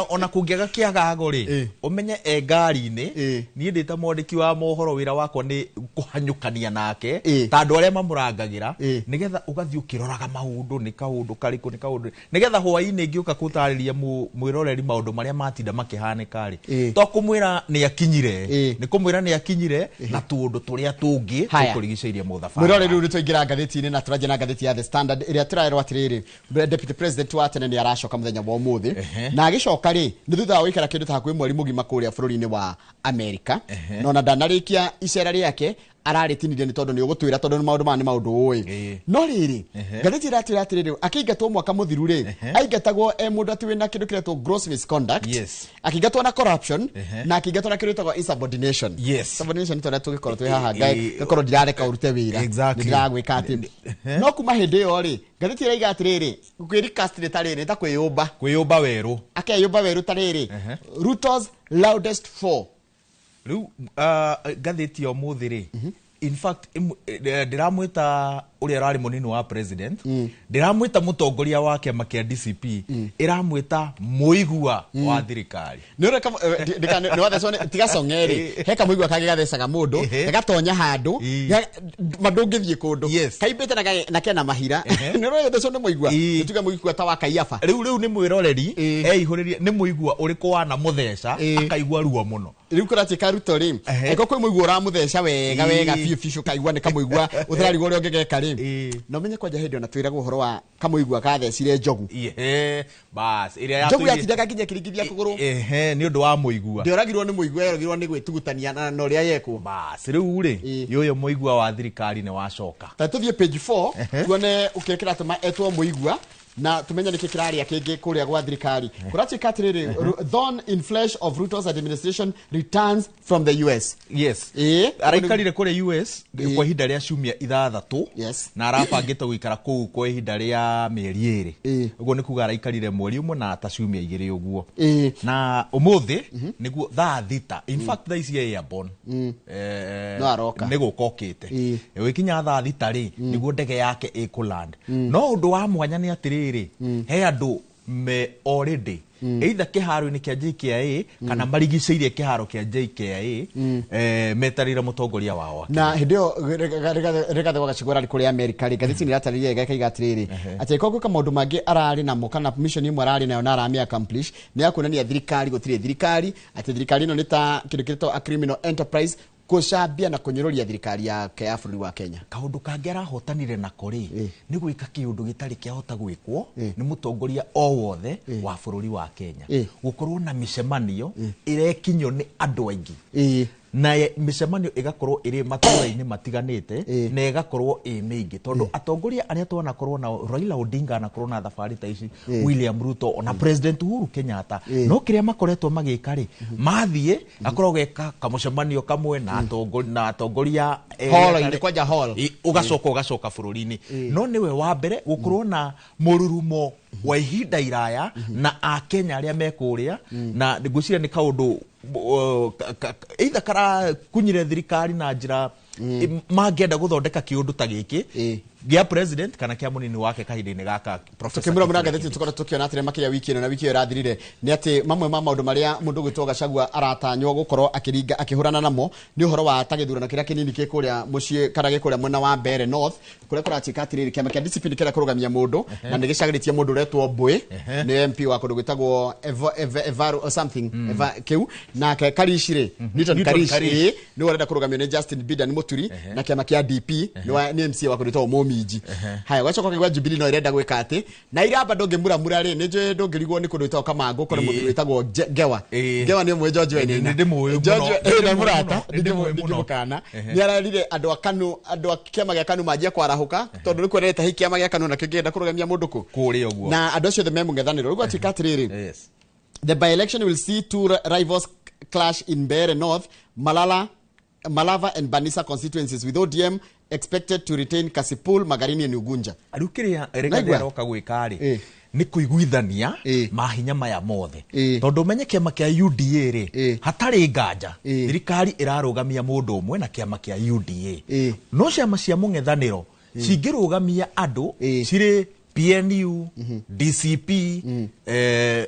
Ona kũngĩaga kĩagago rĩ ũmenye e ngari-inĩ niĩ ndĩ ta mwandĩki wa mohoro wĩra wakwa nĩ kũhanyũkania nake ta andũ arĩa mamũrangagĩra nĩgetha ũgathiĩ ũkĩroraga maũndũ nĩ kaũndũ karĩkũ nĩ kaũndũ nĩgetha hwaĩ-inĩ ngĩũka gũtarĩria mwĩroreri maũndũ marĩa matinda makĩhanĩka rĩ to kũmwĩra nĩ akinyire nĩ kũmwĩra nĩ akinyire na tũũndũ tũrĩa tũngĩ tũkũrigicĩirie mũthabarĩ. Mwĩroreri rĩu nĩtwaingĩra ngathĩti-inĩ na tũranjia na ngathĩti ya The Standard ĩrĩa tũrerwo atĩrĩrĩ deputy president wa tene nĩ aracoka mũthenya wa ũmũthĩ na agĩcoka rĩ nĩ thutha wa gũikara kĩndũ ta hakuhĩ mweri mũgima kũrĩa bũrũri-inĩ wa Amerika na ona ndanarĩkia icera rĩake Ararĩtinirie nĩ tondũ nĩ ũgũtwĩra tondũ nĩ maũndũ maya nĩ maũndũ ũĩ. No rĩrĩ, ngathĩti ĩratwĩra atĩrĩrĩ, akĩingatwo mwaka mũthiru rĩ, aingatagwo e mũndũ atĩ wĩna kĩndũ kĩretwo gross misconduct, akĩingatwo na corruption, na akĩingatwo na kĩndũ gĩtagwo insubordination. Insubordination nĩ tondũ tũgĩkorwo twĩ haha ngakorwo ndirareka ũrute wĩra, nĩ ndĩragwĩka atĩ. No kuma hĩndĩ ĩyo rĩ, ngathĩti ĩraiga atĩrĩrĩ, kwĩricast nĩ ta rĩrĩ, nĩ ta kwĩyũmba. Kwĩyũmba werũ. Akeyũmba werũ ta rĩrĩ, Ruto's loudest foe. Rĩu ngathĩti ya ũmũthĩ rĩ, in fact ndĩramwĩta ũrĩa ũrarĩ mũnini wa president, ndĩramwĩta mũtongoria wa kĩama kĩa DCP, ĩramwĩta mũigua wa thirikari. Nĩ ũreka nĩ wathecwo nĩ tiga cong'e rĩ, he kamũigua kangĩ gathecaga mũndũ, gagatonya handũ ma ndũngĩthiĩ kũndũ, kaimbĩte na kena mahira. Nĩ ũrĩa gathecwo nĩ mũigua, nĩ tuge mũigua ta wa Kaiafa. Rĩu nĩ mwĩroreri eihũrĩrie nĩ mũigua ũrĩkũ wanamũtheca akaigua ruo mũno. Rĩu kũratuĩka Ruto rĩ, angĩkorwo kwĩ mũigua ũramũtheca wega wega biũ biũ, ũkaigua nĩ kamũigua ũtararigwo ũrĩa ũngĩgeka rĩ, na ũmenye kwanja hĩndĩ ona twĩragwo ũhoro wa kamũigua gathecire njogu. Bas, ĩrĩa njogu yatindaga nginya ĩkĩringithia kũgũrũ. Nĩ ũndũ wa mũigua. Ndĩoragirwo nĩ mũigua, yoragirwo nĩ gwĩtugutania na ũrĩa yekwo. Bas, rĩu rĩ, ũyũ mũigua wa thirikari nĩ wacoka. Ta tũthiĩ page 4 tuone ũkĩrĩa kĩratũma etwo mũigua na tumenye nĩkĩ kĩrarĩa kĩngĩ kũrĩa gwa thirikari. Kũratuĩka atĩrĩrĩ, thorn in flesh of Ruto's administration returns from the US. Yes. Araikarire kũrĩa US kwa ihinda rĩa ciumia 6. Na arabangĩte gũikara kũu kwa ihinda rĩa mĩeri 2. Ũguo nĩ kuga araikarire mweri ũmwe na ta ciumia 2 ũguo. Na ũmũthĩ nĩguo thaa 6. In fact thaa ici airborne. No aroka. Nĩ gũka okĩte. Ĩgĩkinya thaa 6 rĩ, nĩguo ndege yake ĩkũland. No ũndũ wa mwanya nĩ atĩrĩrĩ, he andũ me already either kĩharo-inĩ kĩa JKIA kana marigicĩirie kĩharo kĩa JKIA, metarĩire mũtongoria wao. Na hĩndĩ ĩyo Rigathĩ wa Gachagua ararĩ kũrĩa Amerika rĩ, ngathĩti nĩ ĩratarĩria wega ĩkaiga atĩrĩrĩ, atĩ angĩkorwo gwĩka maũndũ mangĩ ararĩ namo kana mission ĩmwe ararĩ nayo na aramĩ accomplish nĩ ya kuonania thirikari gũtirĩ thirikari, atĩ thirikari ĩno nĩ ta kĩndũ kĩretwo a criminal enterprise, kũcambia na kũnyũrũria thirikari yake ya bũrũri wa Kenya. Kaũndũ kangĩ arahotanire nako rĩ, nĩ gwĩka kĩũndũ gĩtarĩ kĩahota gwĩkwo nĩ mũtongoria o wothe wa bũrũri wa Kenya, gũkorwo na mĩcemanio ĩrekinyio nĩ andũ aingĩ, na mĩcemanio ĩgakorwo ĩrĩ matũũra-inĩ matiganĩte na ĩgakorwo ĩ mĩingĩ, tondũ atongoria arĩa twanakorwo nao, Raila Odinga anakorwo na thabarĩ ta ici, William Ruto ona President Uhuru Kenyatta, no kĩrĩa makoretwo magĩka rĩ, mathiĩ akorwo geka kamũcemanio kamwe na atongoria hall-inĩ, kwanja hall, ũgacoka bũrũri-inĩ. No nĩwe wa mbere gũkorwo na mũrurumo wa ihinda iraya na akenya arĩa me kũrĩa, na ngwĩciria nĩ kaũndũ either karakunyire thirikari na njĩra mangĩenda gũthondeka kĩũndũ ta gĩkĩ gĩa president kana kĩa mũnini wake kahinda-inĩ gaka. Tukĩmũra mũra ngathĩti tũkorwo tũkĩona atĩrĩ makĩria wiki ĩno na wiki ĩyo ĩrathirire, nĩ atĩ mamwe ma maũndũ marĩa mũndũ ũgwĩtwo Gachagua aratanywo gũkorwo akĩringa akĩhũrana namo nĩ ũhoro wa ta gĩthurano kĩrĩa kĩnini kĩ kũrĩa mũciĩ kana gĩ kũrĩa mwena wa Mbeere North, kũrĩa kũratuĩka atĩrĩrĩ, kĩama kĩa DCP nĩ kĩrenda kũrũgamia mũndũ na nĩ gĩcagĩrĩtie mũndũ ũretwo Mbũĩ, nĩ MP wa kũndũ gwĩtagwo Evaru or something, kĩu, nake Karish rĩ, Newton Karish nĩwe ũrenda kũrũgamio nĩ Justin Bidan Mũturi na kĩama kĩa DP nĩ MCA wa kũndũ gwĩtagwo Mũminji. Haya, gwacoka kĩgwa Jubilee no ĩrenda gwĩka atĩ na iramba ndũngĩmuramura rĩ, nĩ njũĩ ndũngĩrigwo nĩ kũndũ gwĩtagwo Kamangũ kũrĩ mũndũ wĩtagwo Ngewa. Ngewa nĩ ũmwe George Wainaina. Nĩndĩmũĩ mũno. Nĩ mũrata, ndingĩmũkana. Nĩ arerire andũ a KANU, andũ a kĩama gĩa KANU manjie kwarahũka, tondũ nĩ kuonete hihi kĩama gĩa KANU nakĩo kĩngĩenda kũrũgamia mũndũ kũ kũrĩa ũguo, na andũ acio othe me mũng'ethanĩro. Rĩu gwatuĩka atĩrĩrĩ, the by-election will see two rivals clash in Mbeere North, Malava and Banisa constituencies, with ODM expected to retain Kasipul, Magarini and Ugunja. Rĩu kĩrĩa Rigathĩ aroka gwĩka rĩ, nĩ kũiguithania mahinya maya mothe, tondũ ũmenye kĩama kĩa UDA rĩ, hatarĩ nganja thirikari ĩrarũgamia mũndũ ũmwe na kĩama kĩa UDA, no ciama cia mũng'ethanĩro cingĩrũgamia andũ cirĩ PNU, DCP,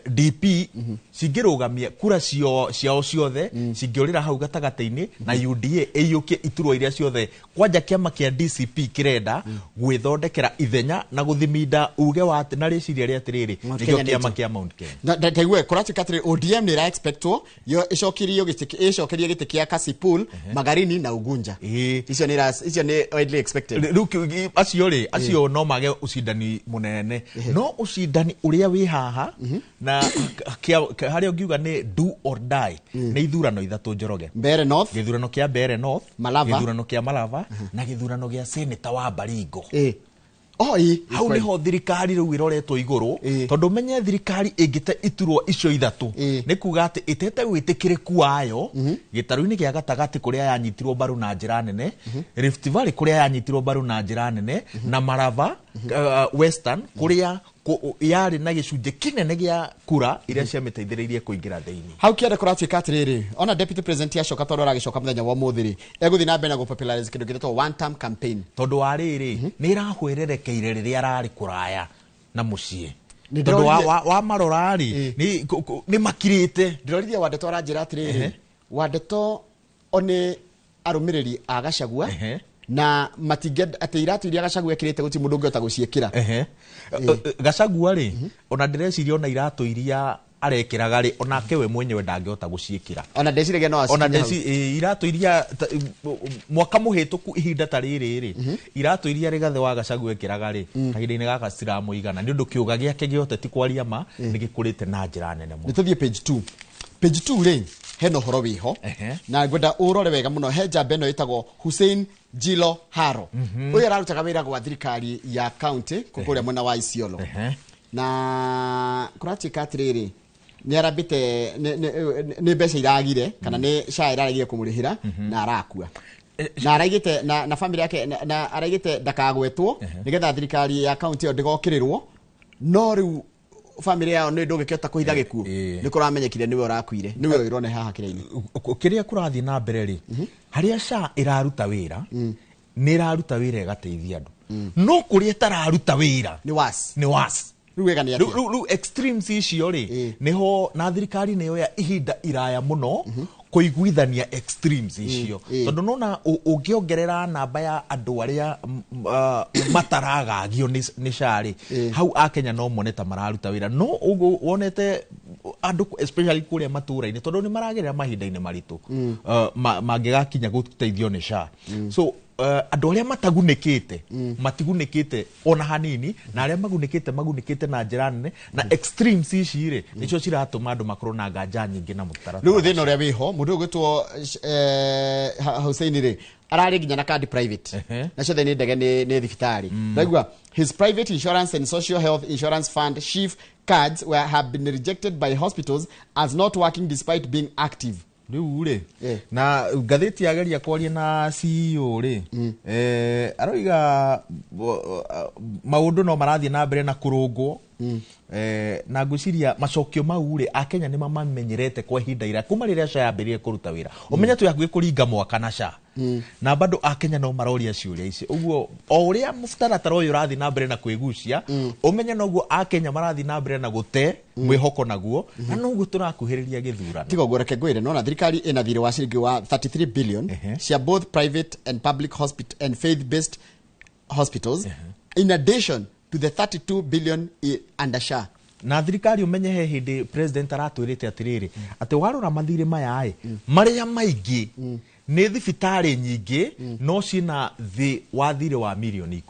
DP, cingĩrũgamia kura ciao ciothe cingĩũrĩra hau gatagatĩ-inĩ, na UDA ĩiyũkie iturwa iria ciothe. Kwanja kĩama kĩa DCP kĩrenda gwĩthondekera ithenya na gũthiminda uge wa na rĩciria rĩa atĩrĩrĩ, nĩkĩo kĩama kĩa Mount Kenya. Taigue kũratuĩka atĩrĩ, ODM nĩ ĩra expectwo yo ĩcokerie gĩtĩ kĩa Kasipul, Magarini na Ugunja. Icio nĩ widely expected. Rĩu acio rĩ, acio no mage ũcindani Munene no ucindani uria wi haha na haria ungiuga ni do or die ni ithurano ithatu Njoroge. Mbeere North, githurano kia Mbeere North, Malava, githurano kia Malava na githurano gia Senator wa Baringo. Hau niho thirikari riu iroretwo iguru tondu menye thirikari ingite iturwa icio ithatu ni kuga ati itete witikiriku wayo gitaru-ini gia gatagati kuria yanyitirwo mbaru na njira nene, Rift Valley kuria yanyitirwo mbaru na njira nene, na Malava Western kuria yari na gicunjĩ kinene gĩa kura iria ciamĩteithĩrĩirie kũingĩra thĩinĩ. Hau kĩanda kũratuĩka atĩrĩrĩ, ona deputy president acoka tondũ aragĩcoka mũthenya wa ũmũthĩ rĩ, egũthiĩ na mbere na gũpopularize kĩndũ gĩtĩtwo one term campaign. Tondũ wa rĩrĩ nĩ ĩrahwererekeire rĩrĩa ararĩ kũraya na mũciĩ. Tondũ wa marora rĩ nĩ makirĩte. Ndĩrorithia Wandeto aranjĩra atĩrĩrĩ, Wandeto one arũmĩrĩri a Gachagua na matingĩenda atĩ iratu iria Gachagua ekĩrĩte gũtirĩ mũndũ ũngĩhota gũciĩkĩra. Gachagua rĩ ona ndĩreciria ona iratu iria arekĩraga rĩ onake we mwenyewe ndangĩhota gũciĩkĩra. Ona ndeciragia no ona iratu iria mwaka mũhĩtũku ihinda ta rĩrĩ rĩ iratu iria Rigathĩ wa Gachagua ekĩraga rĩ kahinda-inĩ gaka citiramũigana nĩ ũndũ kĩũga gĩake gĩothe ti kwaria ma nĩ gĩkũrĩte na njĩra nene mũno. Nĩ tũthiĩ page 2. Page 2 rĩ hena ũhoro wĩho na ngwenda ũrore wega mũno. He njamba ĩno ĩtagwo Hussein Jilo Haro. Ũyũ ararutaga wĩra gwa thirikari ya county kũrĩa mwena wa Isiolo. Na kũratuĩka atĩrĩrĩ nĩ arambĩte nĩ mbeca iragire kana nĩ SHA ĩraragire kũmũrĩhĩra na arakua. Na araigĩte na family yake na araigĩte ndakagwetwo nĩgetha thirikari ya county ĩyo ndĩgokĩrĩrwo, no rĩu family yao nĩ ndũngĩkĩhota kũhitha gĩkuũ nĩ kũramenyekire nĩwe ũrakuire nĩwe ũrone haha kĩrĩa-inĩ. Kĩrĩa kũrathiĩ na mbere rĩ harĩa SHA ĩraruta wĩra nĩ ĩraruta wĩra ĩgateithia andũ, no kũrĩa ĩtararuta wĩra nĩ worse. Nĩ worse. Rĩu wega nĩ atĩa? Rĩu extremes icio rĩ nĩho na thirikari nĩ yoya ihinda iraya mũno kũiguithania extremes icio tondũ nona ũngĩongerera namba ya andũ arĩa mataragagio nĩ SHA rĩ hau akenya no mone ta mararuta wĩra, no ũguo wonete andũ especially kũrĩa matũũra-inĩ tondũ nĩ maragerera mahinda-inĩ maritũ mangĩgakinya gũteithio nĩ SHA. So andũ arĩa matagunĩkĩte matigunĩkĩte ona hanini na arĩa magunĩkĩte magunĩkĩte na njĩra nene na extremes ici rĩ nĩcio ciratũma andũ makorwo na nganja nyingĩ na mũtaratara. Rĩu thĩna ũrĩa wĩho mũndũ ũyũ ũgwĩtwo Hussein rĩ ararĩ nginya na kandi private na ciothe nĩ ndege nĩ thibitarĩ. Ndaigua his private insurance and social health insurance fund SHIF cards have been rejected by hospitals as not working despite being active. Rĩu rĩ na ngathĩti yageria kwaria na CEO rĩ aroiga maũndũ no marathiĩ na mbere na kũrũngwo na ngwĩciria macokio mau rĩ akenya nĩ mamamenyerete kwa ihinda iraya kuma rĩrĩa SHA yambĩrĩrie kũruta wĩra. Ũmenye twĩ hakuhĩ kũringa mwaka na SHA na bado akenya no maroria ciũria ici ũguo o ũrĩa mũtaratara ũyũ ũrathiĩ na mbere na kwĩgucia ũmenye noguo akenya marathiĩ na mbere na gũte mwĩhoko naguo na noguo tũrakuhĩrĩria gĩthurano. Tiga ũguo reke ngwĩre nona thirikari ĩna thirĩ wa ciringi wa 33 billion cia both private and public hospital and faith based hospitals in addition to the 32 billion under SHA. Na thirikari umenye he hindi president aratwirite atiriri ati warora mathiri maya ĩ maria maingi ni thibitari nyingi no cina thi wa thiri wa milioni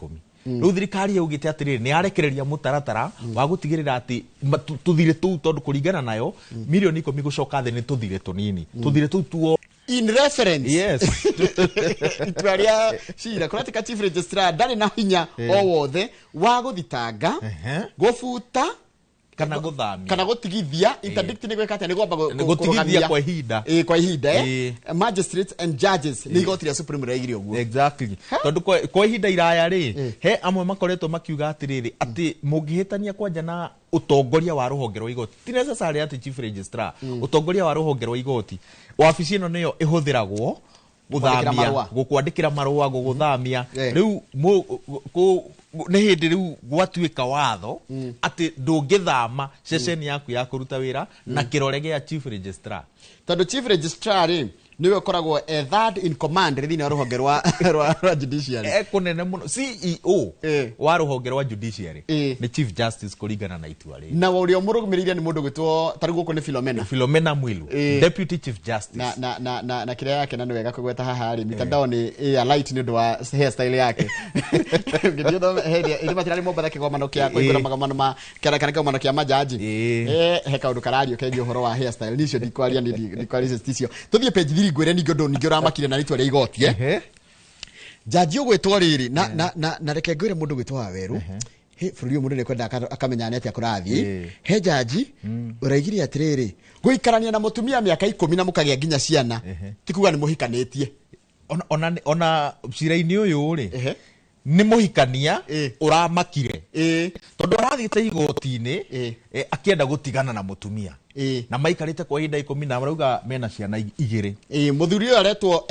10. Riu thirikari yaugite atiriri ni arekereria mutaratara wa gutigirira ati tuthire tuu tondu kuringana nayo milioni 10 gucoka thi ni tuthire tunini tuthire tuu tuo in reference. Yes. Itua rĩa cira kũratika chief registrar ndarĩ na hinya o wothe wa gũthitanga gũbuta kana gũthamia kana gũtigithia interdict nĩ gwĩka atĩa nĩ gwamba gũtigithia kwa ihinda kwa ihinda magistrates and judges nĩ igoti rĩa supreme rĩaigire ũguo. Exactly. Tondũ kwa ihinda iraya rĩ he amwe makoretwo makiuga atĩrĩrĩ atĩ mũngĩhĩtania kwanja na ũtongoria wa rũhonge rwa igoti ti necessary atĩ chief registrar ũtongoria wa rũhonge rwa igoti wabici ĩno nĩyo ĩhũthĩragwo gũthamia gũkwandĩkĩra marũa gũgũthamia rĩu nĩ hĩndĩ rĩu gwatuĩka watho atĩ ndũngĩthama ceceni yaku ya kũruta wĩra na kĩrore gĩa chief registrar tondũ chief registrar rĩ Niwe ũkoragwo a third in command thĩinĩ wa rũhonge rwa judiciary. Ekunene muno CEO wa rũhonge rwa judiciary nĩ Chief Justice kũringana na itua rĩrĩ. Na ũrĩa ũmũrũgamĩrĩire nĩ mũndũ gwĩtwo tarĩu gũkũ nĩ Philomena. Philomena Mwilu, Deputy Chief Justice. Na kĩrĩa yake na nĩ wega kũgweta haha rĩ, mitandao nĩ ĩ light nĩ ũndũ wa hairstyle yake. Ngĩthiĩ matirarĩ Mombatha kĩgomano kĩa kũhingũra magomano ma kana kĩgomano kĩa majaji. He kaũndũ karario kegiĩ ũhoro wa hairstyle. Nicio ndikwaria nĩ ndikwaria icio. Tũthiĩ page 3 ngwĩre ningĩ ũndũ ningĩ ũramakire na itua rĩa igoti. Jaji ũgwĩtwo rĩrĩ na reke ngwĩre mũndũ gwĩtwo Waweru. He bũrũri ũyũ mũndũ nĩkwenda akamenya nĩ atĩa kũrathiĩ. He jaji ũraigire atĩrĩrĩ, gũikarania na mũtumia mĩaka 10 na mũkagĩa nginya ciana ti kuga nĩ mũhikanĩtie. Ona cira-inĩ ũyũ rĩ, nĩ mũhikania ũramakire tondũ arathiĩte igoti-inĩ akĩenda gũtigana na mũtumia na maikarĩte kwa ihinda 10 na marauga mena ciana 2. Mũthuri ũyũ aretwo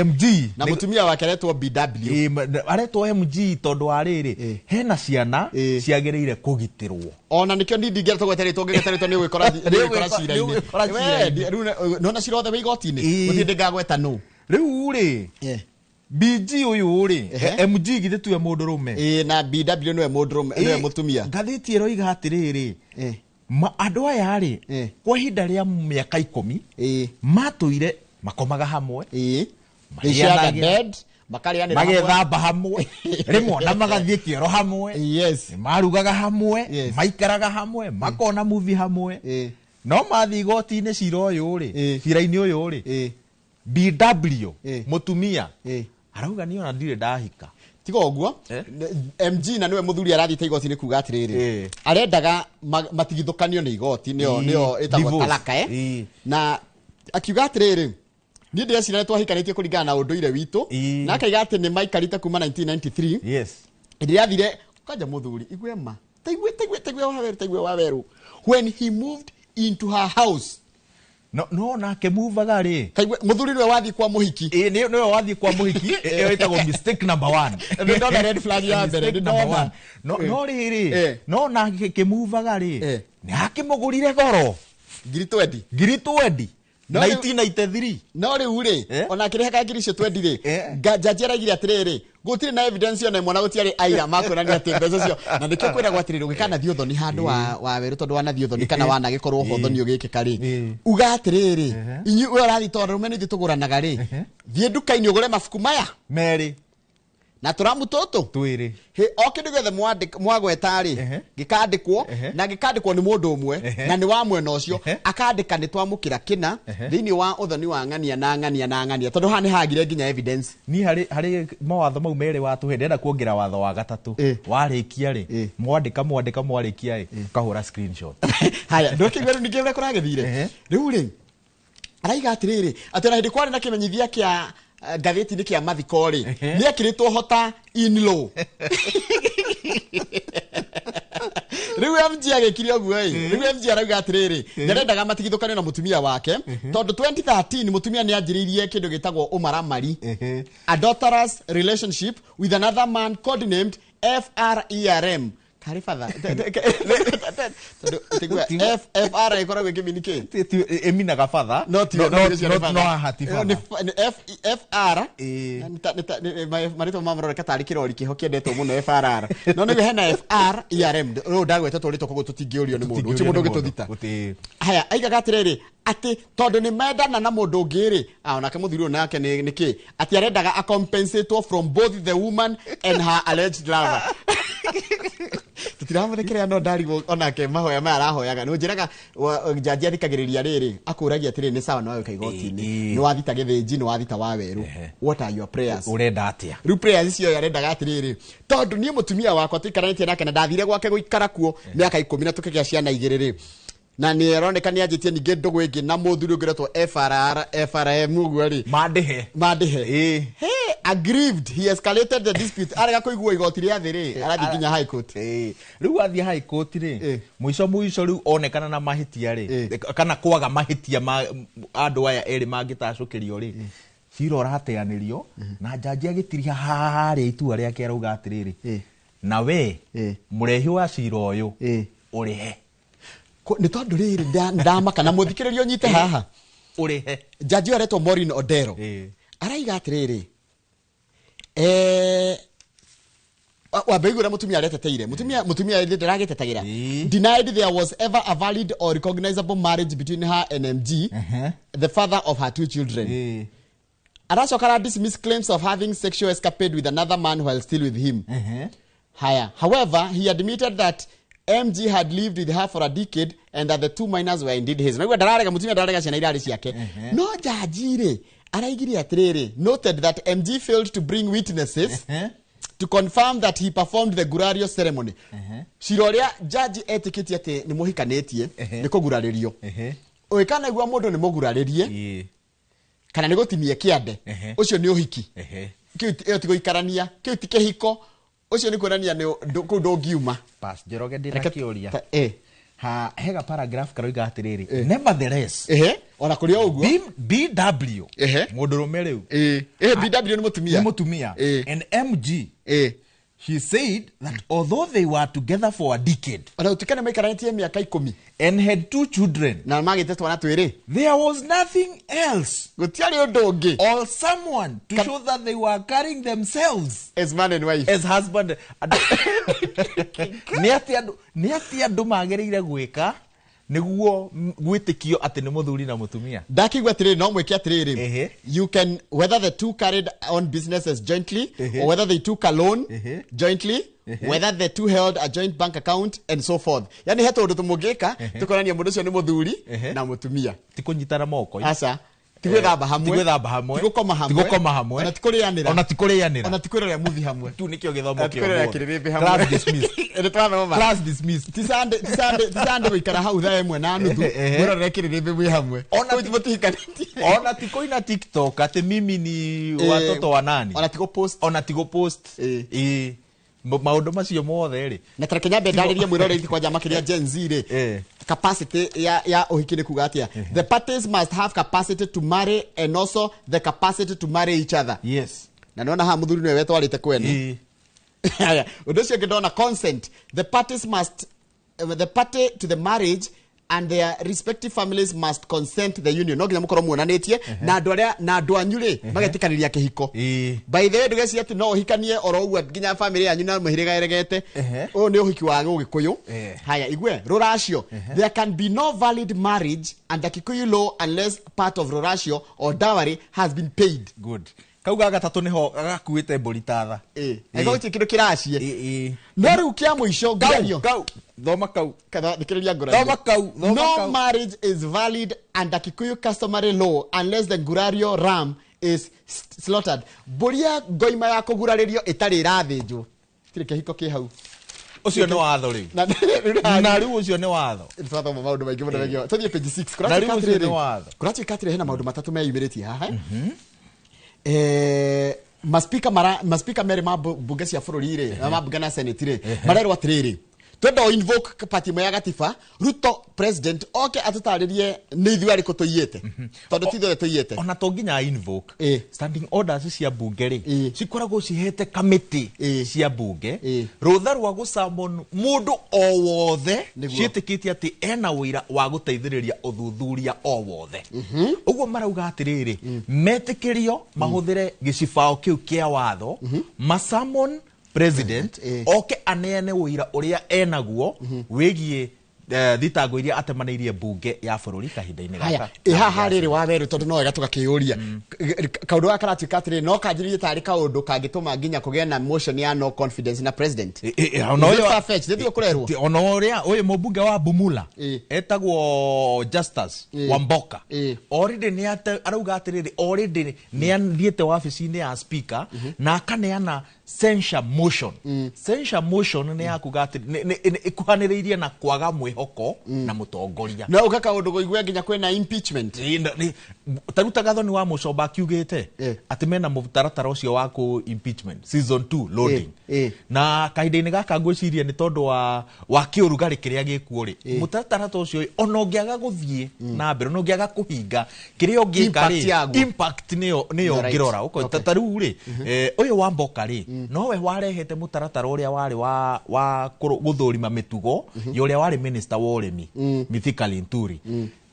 MG na mũtumia wake aretwo BW. Aretwo MG tondũ wa rĩrĩ hena ciana ciagĩrĩire kũgitĩrwo. Ona nĩkĩo niĩ ndingĩenda tũgweterĩtwo ngĩgweterĩtwo nĩ ũgũkora cira-inĩ. Rĩu nona cira othe wĩ igoti-inĩ gũtirĩ hĩndĩ ngagweta nũ. Rĩu rĩ BG ũyũ rĩ, MG githĩ tuwe mũndũ rũme. Na BW nĩwe mũndũ rũme, nĩwe mũtumia. Ngathĩti ĩroiga atĩrĩrĩ, andũ aya rĩ, kwa ihinda rĩa mĩaka 10 matũire makomaga hamwe, magethamba hamwe, rĩmwe ona magathiĩ kĩoro hamwe, marugaga hamwe, maikaraga hamwe, makona movie hamwe. No mathiĩ igoti-inĩ cira ũyũ rĩ, cira-inĩ ũyũ rĩ, BW mũtumia arauga niĩ ona ndirĩ ndahika. Tiga ũguo MG na niwe mũthuri arathiĩte igoti-inĩ kuga atĩrĩrĩ, arendaga matigithũkanio nĩ igoti, nĩyo ĩtagwo talaka. Na akiuga atĩrĩrĩ, niĩ ndĩreciria nĩ twahikanĩtie kũringana na ũndũire witũ, na akaiga atĩ nĩ maikarĩte kuma 1993. Hĩndĩ ĩrĩa athire kwanja mũthuri igue ma taigue Waweru, taigue Waweru when he moved into her house. No nake muvaga rĩ, mũthuri nĩwe wathiĩ kwa mũhiki. Nĩwe wathiĩ kwa mũhiki. Ĩyo ĩtagwo mistake number 1. Nĩ red flag ya mbere. No rĩrĩ, no nake kĩmuvaga rĩ, nĩ akĩmũgũrire goro ngiri 20. Ngiri 20 1993. No rĩu rĩ, ona akĩrĩhaga ngiri icio 20 rĩ, jaji araigire atĩrĩrĩ, gũtirĩ na evidence ona ĩmwe na gũtiarĩ aira makuonania atĩ mbeca icio. Na nĩkĩo kwĩragwo atĩrĩrĩ, ũngĩkanathiĩ ũthoni handũ wa werũ tondũ wanathiĩ ũthoni kana wanagĩkorwo ho ũthoni ũgĩkĩka rĩ, uga atĩrĩrĩ, inyuĩ ũyũ ũrathiĩ tondũ arũme nĩ ithuĩ tũgũranaga rĩ, thiĩ nduka-inĩ ũgũre mabuku maya merĩ na tũramu tũtũ twĩrĩ, o kĩndũ gĩothe mwagweta rĩ gĩkandĩkwo, na gĩkandĩkwo nĩ mũndũ ũmwe na nĩ wa mwena ũcio, akandĩka nĩ twamũkĩra kĩna thĩinĩ wa ũthoni wa ng'ania na ng'ania na ng'ania, tondũ haha nĩ hagire nginya evidence. Niĩ harĩ mawatho mau merĩ watũhe, ndĩrenda kuongerera watho wa gatatũ. Warĩkia rĩ, mwandĩka mwarĩkia rĩ, ũkahũra screenshot. Haya, ndũkĩigua rĩu ningĩ ũrĩa kũragĩthire. Rĩu rĩ, araiga atĩrĩrĩ, atĩ ona hĩndĩ kwarĩ na kĩmenyithia kĩa ngathĩti-inĩ kĩa mathiko rĩ, nĩ ekĩrĩtwo hota in law. Rĩu MG agĩkire ũguo ĩ, rĩu MG arauga atĩrĩrĩ, nĩarendaga matigithũkanio na mũtumia wake, tondũ 2013 mũtumia nĩ anjĩrĩirie kĩndũ gĩtagwo ũmaramari, adulterous relationship with another man codenamed FRERM. Karĩ batha. Tondũ FR ĩkoragwo ĩkĩmini kĩ? Ĩminaga batha. No ti no haha ti batha. FR marĩtwa ma maroneka tarĩ kĩrori kĩho kĩendetwo mũno FRR. No nĩguo hena FR ERM. Rĩu ndagweta tũrĩtwa koguo tũtingĩũrio nĩ mũndũ. Gũtirĩ mũndũ ũngĩtũthita. Haya, aigaga atĩrĩrĩ, atĩ tondũ nĩ mendana na mũndũ ũngĩ rĩ, onake mũthuri ũyũ nake nĩ kĩ? Atĩ arendaga acompensatewo from both the woman and her alleged lover. Tũtiramũthekerea no ndarigwo onake mahoya maya arahoyaga. Nĩ ũnjĩraga jaji athikagĩrĩria rĩrĩ, akũragia atĩrĩrĩ, nĩ sawa nĩ wagĩũka igoti-inĩ, nĩ wathita Gĩthĩnji, nĩ wathita Waweru, what are your prayers? Ũrenda atĩa? Rĩu prayers icio arendaga atĩrĩrĩ, tondũ niĩ mũtumia wakwa tũikaranĩtie nake na ndathire gwake gũikara kuo mĩaka 10 na tũkĩgĩa ciana 2 rĩ, na nĩ aroneka nĩ anjĩtie ningĩ ndũgũ ĩngĩ na mũthuri ũngĩ ũretwo FRR FRM ũguo rĩ, mandĩhe. Hey, aggrieved he escalated the dispute. Arega kũiguo igoti rĩa thĩ rĩ, arathiĩ nginya high court. Rĩu athiĩ high court rĩ, mũico rĩu onekana na mahĩtia rĩ, kana kwaga mahĩtia ma andũ aya erĩ mangĩtacũkĩrio rĩ, cira ũrateanĩrio na jaji agĩtiriha harĩa itua rĩake arauga atĩrĩrĩ, na we mũrehi wa cira ũyũ ũrĩhe. Nĩ tondũ rĩrĩ ndamaka na mũthikĩrĩrio nyite haha. Ũrĩhe. Jaji ũyũ aretwo Maureen Odero araiga atĩrĩrĩ, wambe igũra mũtumia areteteire, mũtumia ndaragĩtetagĩra, denied there was ever a valid or recognizable marriage between her and MG, the father of her two children. Aracoka ara dismiss claims of having sexual escapade with another man while still with him. Haya. However, he admitted that MG had lived with her for a decade and that the two minors were indeed his. Naigua ndararega, mũtumia ndararega ciana irarĩ ciake. No jaji rĩ araigire atĩrĩrĩ, noted that MG failed to bring witnesses to confirm that he performed the gurario ceremony. Cira ũrĩa jaji etĩkĩtie atĩ nĩ mũhikanĩtie nĩ kũgurarĩrio. Ũgĩkanaigua mũndũ nĩ mũgurarĩrie kana nĩ gũtinia kĩande, ũcio nĩ ũhiki. Kĩu ĩyo ti gũikarania, kĩu ti kĩhiko, ũcio nĩ kuonania nĩ kũu ndũngiuma. Pass Njoroge ndĩna kĩũria. Ha hega paragraph karoiga atĩrĩrĩ, nevertheless, ona kũrĩ o ũguo, BW mũndũrũme rĩu, BW nĩ mũtumia, nĩ mũtumia, and MG, she said that although they were together for a decade, ona gũtuĩka nĩ maikaranĩtie mĩaka 10, and had two children, na magĩte twana twĩrĩ, there was nothing else, gũtiarĩ ũndũ ũngĩ, or someone to show that they were carrying themselves as man and wife, as husband. Nĩ atĩ andũ magĩrĩire gwĩka nĩguo gwĩtĩkio atĩ nĩ mũthuri na mũtumia. Ndakigua atĩrĩrĩ, no mwĩke atĩrĩrĩ, you can, whether the two carried on businesses jointly, or whether they took a loan jointly, whether the two held a joint bank account and so forth. Yani he tũndũ tũmũngĩka tũkonania mũndũ ũcio nĩ mũthuri na mũtumia. Ti kũnyitana moko. Aca. Ti gwĩthamba hamwe. Ti gwĩthamba hamwe. Ti gũkoma hamwe. Ti gũkoma hamwe. Ona ti kũrĩanĩra. Ona ti kũrĩanĩra. Ona ti kwĩrorera movie hamwe. Tu nĩkĩo gĩthomo kĩa ũmũthĩ. Kĩrĩrĩmbĩ hamwe. Class dismissed. Nĩ twathoma. Class dismissed. Ti Sunday gũikara hau thaa 1:30 mwĩrorere kĩrĩrĩmbĩ mwĩ hamwe. Ona ti mũtihikanĩtie. Ona ti kũina TikTok atĩ mimi ni watoto wa nani. Ona ti gũ-post. Ona ti gũ-post. Maũndũ macio mothe rĩ. Na tareke nyambe ndarĩrie mwĩroreri kwanja makĩria Gen Z rĩ. Capacity ya ũhiki nĩ kuga atĩa? The parties must have capacity to marry and also the capacity to marry each other. Yes. Na nĩwona haha mũthuri nĩwe wetwarĩte kwene. Ũndũ ũcio ũngĩ ndona consent. The parties must, the party to the marriage and their respective families must consent the union. No nginya mũkorwo muonanĩtie na andũ arĩa na andũ anyu rĩ magetĩkanĩria kĩhiko. By the way ndũgecirie atĩ no ũhikanie oro ũguo nginya family yanyu na mũhĩrĩga ĩregete. Ũyũ nĩ ũhiki wa Gĩkũyũ. Haya igue rũracio. There can be no valid marriage under Kikuyu law unless part of rũracio or dowry has been paid. Good. Kau ga gatatũ nĩho gakuĩte mbũri tatha. Angĩkorwo gũtirĩ kĩndũ kĩracie. No rĩu kĩa mũico ngurario. Kau thoma kau. Thikĩrĩria ngurario. Thoma kau. No marriage is valid under Kikuyu customary law unless the ngurario ram is slaughtered. Mbũri ya ngoima ya kũgurarĩrio ĩtarĩ ĩrathĩnjwo. Gũtirĩ kĩhiko kĩ hau. Ũcio nĩ watho rĩu. Na rĩu ũcio nĩ watho. Twathoma maũndũ maingĩ mũno megiĩ. Tũthiĩ page 6. Na rĩu ũcio nĩ watho. Kũratuĩka atĩrĩ hena maũndũ matatũ meyumĩrĩtie haha. Maspika merĩ ma bunge cia bũrũri rĩ, ma bunge na senate rĩ, marerwo atĩrĩrĩ, twenda o invoke party ĩmwe ya gatiba, Ruto president oke atũtarĩrie nĩ ithuĩ arĩkũ tũiyĩte, tondũ ti ithuĩ tũiyĩte. Ona to nginya invoke standing orders cia bunge rĩ, cikoragwo cihete committee cia bunge rũtha rwa gũsummon mũndũ o wothe ciĩtĩkĩtie atĩ ena ũira wa gũteithĩrĩria ũthuthuria o wothe. Ũguo marauga atĩrĩrĩ, metĩkĩrio mahũthĩre gĩcibao kĩu kĩa watho, masummon president oke aneane ũira ũrĩa enaguo wĩgiĩ thitango iria atemanĩirie bunge ya bũrũri kahinda-inĩ gaka. Haha rĩrĩ wa werũ tondũ no wega tũgakĩyũria kaũndũ gaka karatuĩka atĩrĩrĩ no kanjĩrĩrie tarĩ kaũndũ kangĩtũma nginya kũgĩe na motion ya no confidence na president. Ona ũrĩa ũyũ mũmbunge wa Bumula etagwo Justus Wamboka already nĩ arauga atĩrĩrĩ, already nĩ athiĩte wabici-inĩ ya speaker na akaneana censure motion. Censure motion nĩ ya kuga atĩ ĩkuhanĩrĩirie na kwaga mwĩhoko na mũtongoria. No ũka kaũndũ kũigua nginya kwĩna impeachment. Taruta Gathoni wa Mũcomba akiugĩte atĩ mena mũtaratara ũcio wa kũ impeachment season 2 loading. Na kahinda-inĩ gaka ngwĩciria nĩ tondũ wa kĩũrugarĩ kĩrĩa gĩkuo rĩ, mũtaratara ta ũcio ona ũngĩaga gũthiĩ na mbere, ona ũngĩaga kũhinga kĩrĩa ũngĩka rĩ, impact nĩyo ũngĩrora. Ta rĩu rĩ, ũyũ wa Mboka rĩ, nowe warehete mũtaratara ũrĩa warĩ wa gũthũrima mĩtugo ya ũrĩa warĩ minister wa ũrĩmi Mithika Linturi.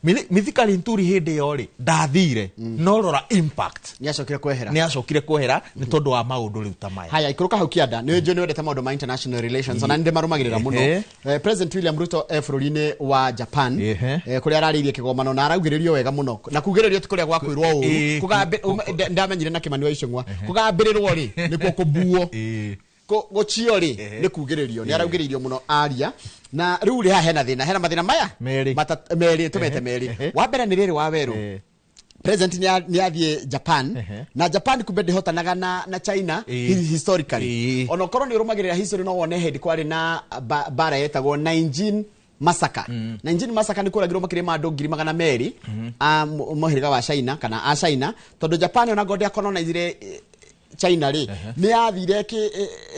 Mithika Linturi hĩndĩ ĩyo rĩ ndathire no rora impact nĩ acokire kwehera nĩ tondũ wa maũndũ rĩu ta maya. Haya ikũrũka hau kĩanda nĩ njũĩ nĩ wendete maũndũ ma international relations ona nĩ ndĩmarũmagĩrĩra mũno. President William Ruto bũrũri-inĩ wa Japan kũrĩa ararĩirie kĩgomano na araugĩrĩrio wega mũno na kugĩrĩrio ti kũrĩa gwakwĩrwo ũru ndamenyire na Kĩmani wa Icũng'wa kũgambĩrĩrwo rĩ nĩkuo kũbuo gũchio rĩ nĩ kugĩrĩrio nĩ araugĩrĩirio mũno aria na rĩu rĩ haha hena thĩna hena mathĩna maya merĩ tũmete merĩ. Wa mbere nĩ rĩrĩ wa werũ President nĩ athiĩ Japan na Japan kumbe ndĩhotanaga na China historically ona korwo nĩ ũrũmagĩrĩra history no wone hĩndĩ kwarĩ na bara yetagwo Nanjing Massacre. Nanjing Massacre nĩ kũragirwo makĩria ma andũ 200,000 a mũhĩrĩga wa China kana a China tondũ Japan ona ngo ndĩacolonizire China rĩ nĩ yathire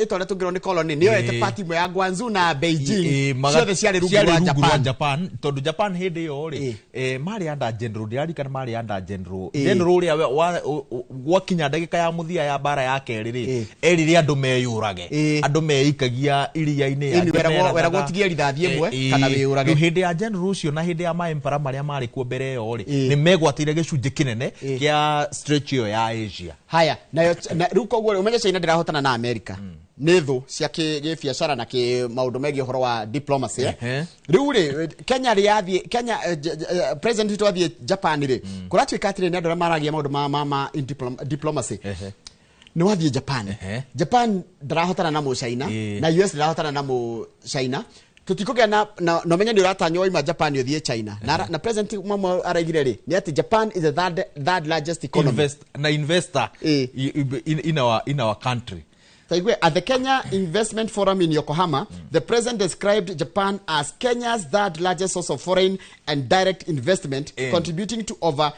ĩtore tũngĩrwo nĩ colony nĩ yoete part ĩmwe ya Guangzhou na Beijing ciothe ciarĩ rungu rwa Japan tondũ Japan hĩndĩ ĩyo rĩ marĩ under general ndĩrarikana marĩ under general ũrĩa gwakinya ndagĩka ya mũthia ya bara ya kerĩ rĩ erire andũ meyũrage andũ meikagia iria-inĩ weragwo ũtigie rithathi ĩmwe kana wĩyũrage. Hĩndĩ ya general ũcio na hĩndĩ ya maempara marĩa marĩ kuo mbere ĩyo rĩ nĩ megwatĩire gĩcunjĩ kĩnene kĩa stretch ĩyo ya Asia. Haya nayo rĩu koguo ũmenye China ndĩrahotana na America nĩ thũ cia kĩbiacara na maũndũ megiĩ ũhoro wa diplomacy. Rĩu rĩ Kenya rĩ yathiĩ Kenya president witũ athiĩ Japan rĩ kũratuĩka atĩrĩ nĩ andũ arĩa maragia maũndũ ma diplomacy nĩ wathiĩ Japan. Japan ndarahotana na mũchina na US ndarahotana na mũchina tutikũgĩa na no menye nĩ ũratanywo waima Japan ũthiĩ China na president mamwe araigire rĩ nĩ atĩ Japan is the third largest economy na investor in our country. Taigwe, at the Kenya Investment Forum in Yokohama, the president described Japan as Kenya's third largest source of foreign and direct investment, contributing to over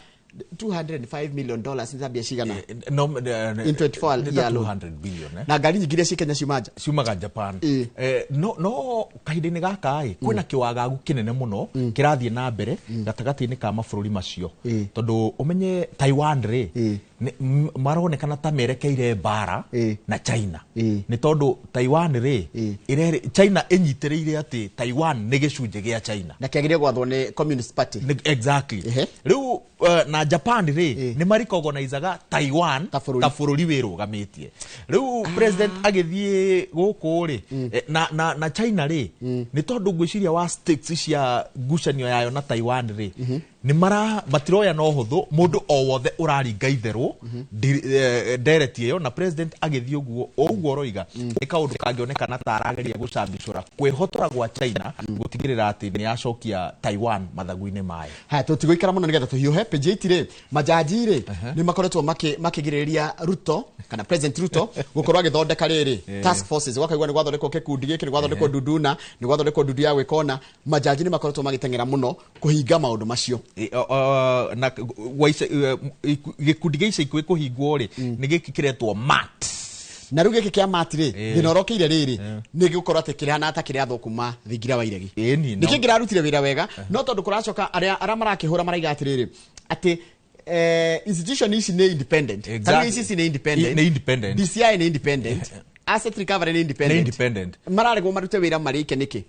$205 million in Zambia cigana in 24 year 200 billion na ngari nyingĩ iria ci Kenya ciumaga Japan. No kahinda-inĩ gaka ĩ kwĩna kĩwagagu kĩnene mũno kĩrathiĩ na mbere gatagatĩ-inĩ ka mabũrũri macio tondũ ũmenye Taiwan rĩ maronekana ta merekeire bara na China nĩ tondũ Taiwan rĩ China ĩnyitĩrĩire atĩ Taiwan nĩ gĩcunjĩ gĩa China na kĩagĩrĩire gwathwo nĩ Communist Party. Exactly. Rĩu na Japan rĩ nĩ maricogonizaga Taiwan ta bũrũri wĩrũgamĩtie. Rĩu president agĩthiĩ gũkũ rĩ na China rĩ nĩ tondũ ngwĩciria wa stakes cia ngucanio yayo na Taiwan rĩ nĩ matiroya no hũthũ mũndũ o wothe ũraringa itherũ ndereti ĩyo na president agĩthiĩ ũguo ũguo ũroiga nĩ kaũndũ kangĩonekana ta arageria gũcambicũra kwĩhotora gwa China gũtigĩrĩra atĩ nĩ yacokia Taiwan mathagu-inĩ mayo. Haya tũtigũikara mũno nĩgetha tũhiũhe page 8 rĩ majaji rĩ nĩ makoretwo makĩgirĩrĩria Ruto kana President Ruto gũkorwo agĩthondeka rĩrĩ task forces gwakaigua nĩ gwathondekwo gĩkundi gĩkĩ nĩ gwathondekwo ndunduna nĩ gwathondekwo ndundu ya gwĩkona majaji nĩ makoretwo magĩteng'era mũno kũhinga maũndũ macio. Na gĩkundi gĩa ica ikuhĩ kũhingwo rĩ nĩ gĩkĩ kĩretwo MAT na rĩu gĩkĩ kĩa MAT rĩ thĩna ũrokĩire rĩrĩ nĩ gĩgũkorwo atĩ kĩrehana ta kĩrĩa kuma thingira wa iregi nĩkĩ kĩrarutire wĩra wega no tondũ kũracoka arĩa marakĩhũra maraiga atĩrĩrĩ atĩ institution ici nĩ independent. Tarĩu ici nĩ independent, DCI nĩ independent, asset recovery nĩ independent, mararegwo marute wĩra marĩke nĩkĩ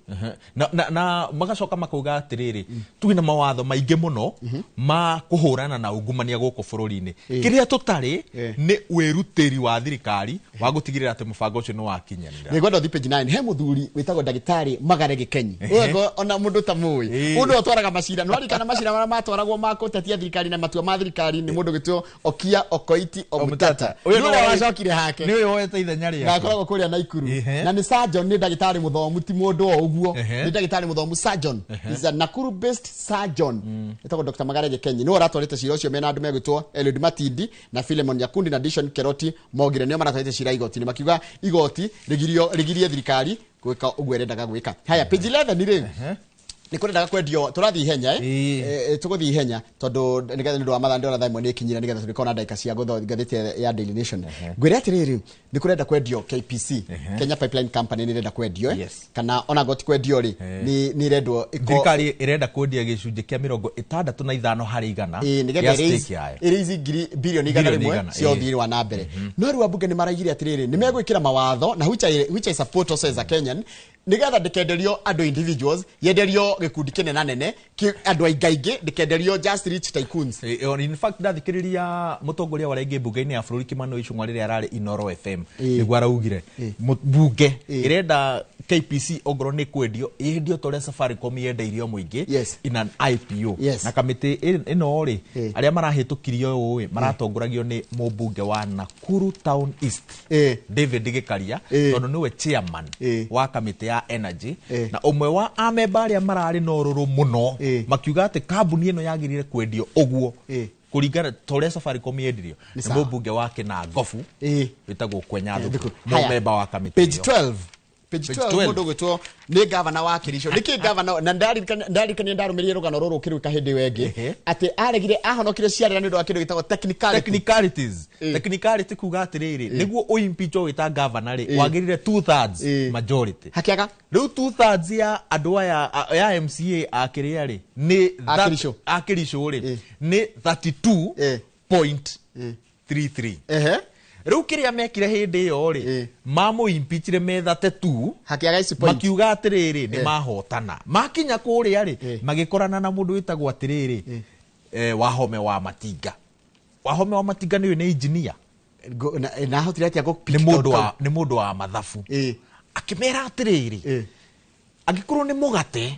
na magacoka makauga atĩrĩrĩ twĩna mawatho maingĩ mũno ma kũhũrana na ungumania gũkũ bũrũri-inĩ kĩrĩa tũtarĩ nĩ wĩrutĩri wa thirikari wa gũtigĩrĩra atĩ mũbango ũcio nĩ wakinyanĩra. Nĩngwenda ũthiĩ page 9 he mũthuri wĩtagwo ndagĩtarĩ Magare Gĩkenyi ũyũ ona mũndũ ta mũĩ ũndũ ũtwaraga macira nĩ warikana macira marĩa matwaragwo ma kũtetia thirikari na matua ma thirikari nĩ mũndũ gwĩtwo Okia Okoiti Omutata ũyũ nĩwe wacokire hake nĩ ũyũ woete ithenya rĩake akoragwo kũrĩa Naikuru na nĩ surgeon nĩ ndagĩtarĩ mũthomu ti mũndũ o ũguo nĩ ndagĩtarĩ mũthomu surgeon is a Nakuru based surgeon etagwo Dr. Magare Gĩkenyi nĩwe ũratwarĩte cira ũcio mena andũ megwĩtwo Eliud Matindi na Philemon Nyakundi na Dishon Keroti Mogire nĩo maratwarĩte cira igoti-inĩ makiuga igoti rĩgirie thirikari gwĩka ũguo ĩrendaga gwĩka. Haya page 11 rĩ nĩ kũrendaga kwendio tũrathiĩ ihenya tũgũthiĩ ihenya tondũ nĩgetha nĩ ũndũ wa mathaa ndĩrona thaa ĩmwe nĩ ĩkinyire nĩgetha tũrĩkorwo na ndagĩka cia gũthoma ngathĩti ya Daily Nation. Ngwĩre atĩrĩrĩ nĩ kũrenda kwendio KPC Kenya Pipeline Company nĩ ĩrenda kwendio kana ona goti kwendio rĩ nĩ ĩrendwo thirikari ĩrenda kwendia gĩcunjĩ kĩa 65 harĩ igana nĩgetha ĩraise bilioni 100 cia ũthii wa na mbere. No rĩu ambunge nĩ maraigire atĩrĩrĩ nĩ megwĩkĩra mawatho na which I support also as a Kenyan Nigetha ndikenderio andu individuals, yenderio gikundi kinena nene, andu aingaingĩ, ndikenderio just rich tycoons. In fact ndathikiriria mutongoria wa rĩngĩ mbunge-inĩ ya bũrũri Kimani Ichung'wa rĩrĩa ararĩ Inoro FM nĩguo araugire mbunge ĩrenda KPC ongorwo nĩ kwendio yendio ta ũrĩa Safaricom yendeirio mũingĩ in an IPO. Na kamĩtĩ ĩno rĩ arĩa marahĩtũkirio ũũ maratongoragio nĩ mũmbunge wa Nakuru Town East David Gikaria, tondũ nĩwe chairman wa kamĩtĩ ya energy, na ũmwe wa amemba arĩa mararĩ na ũrũrũ mũno makiuga atĩ kambuni ĩno yagĩrĩire kwendio ũguo kũringana ta ũrĩa Safaricom yendirio nĩ mũmbunge wa Kĩnangobu wĩtagwo Kwenya Thuku, mũmemba wa kamĩtĩ. Page 12. Page 12 mundu gwitwo ni governor wa Kericho. Niki governor na ndarikania ndarumirie rugano ruru kiruka hindi wengi ati aregire ahonokire ciarira ni undu wa kindu gitagwo technicalities. Technicality kuga atiriri niguo uimpeachwo wita governor ri wagirire 2/3 majority. Hakiaga riu 2/3 ya andu aya ya MCA akiria ri ni a Kericho ri ni 32.33. Rĩu kĩrĩa mekire hĩndĩ ĩyo rĩ mamũ-impeachire me 32 hakiaga ici point makiuga atĩrĩrĩ nĩ mahotana. Makinya kũrĩa rĩ magĩkorana na mũndũ wĩtagwo atĩrĩrĩ Wahome wa Matinga. Wahome wa Matinga nĩ engineer na ahotire atĩa nĩ mũndũ wa mathabu. Akĩmera atĩrĩrĩ angĩkorwo nĩ mũgate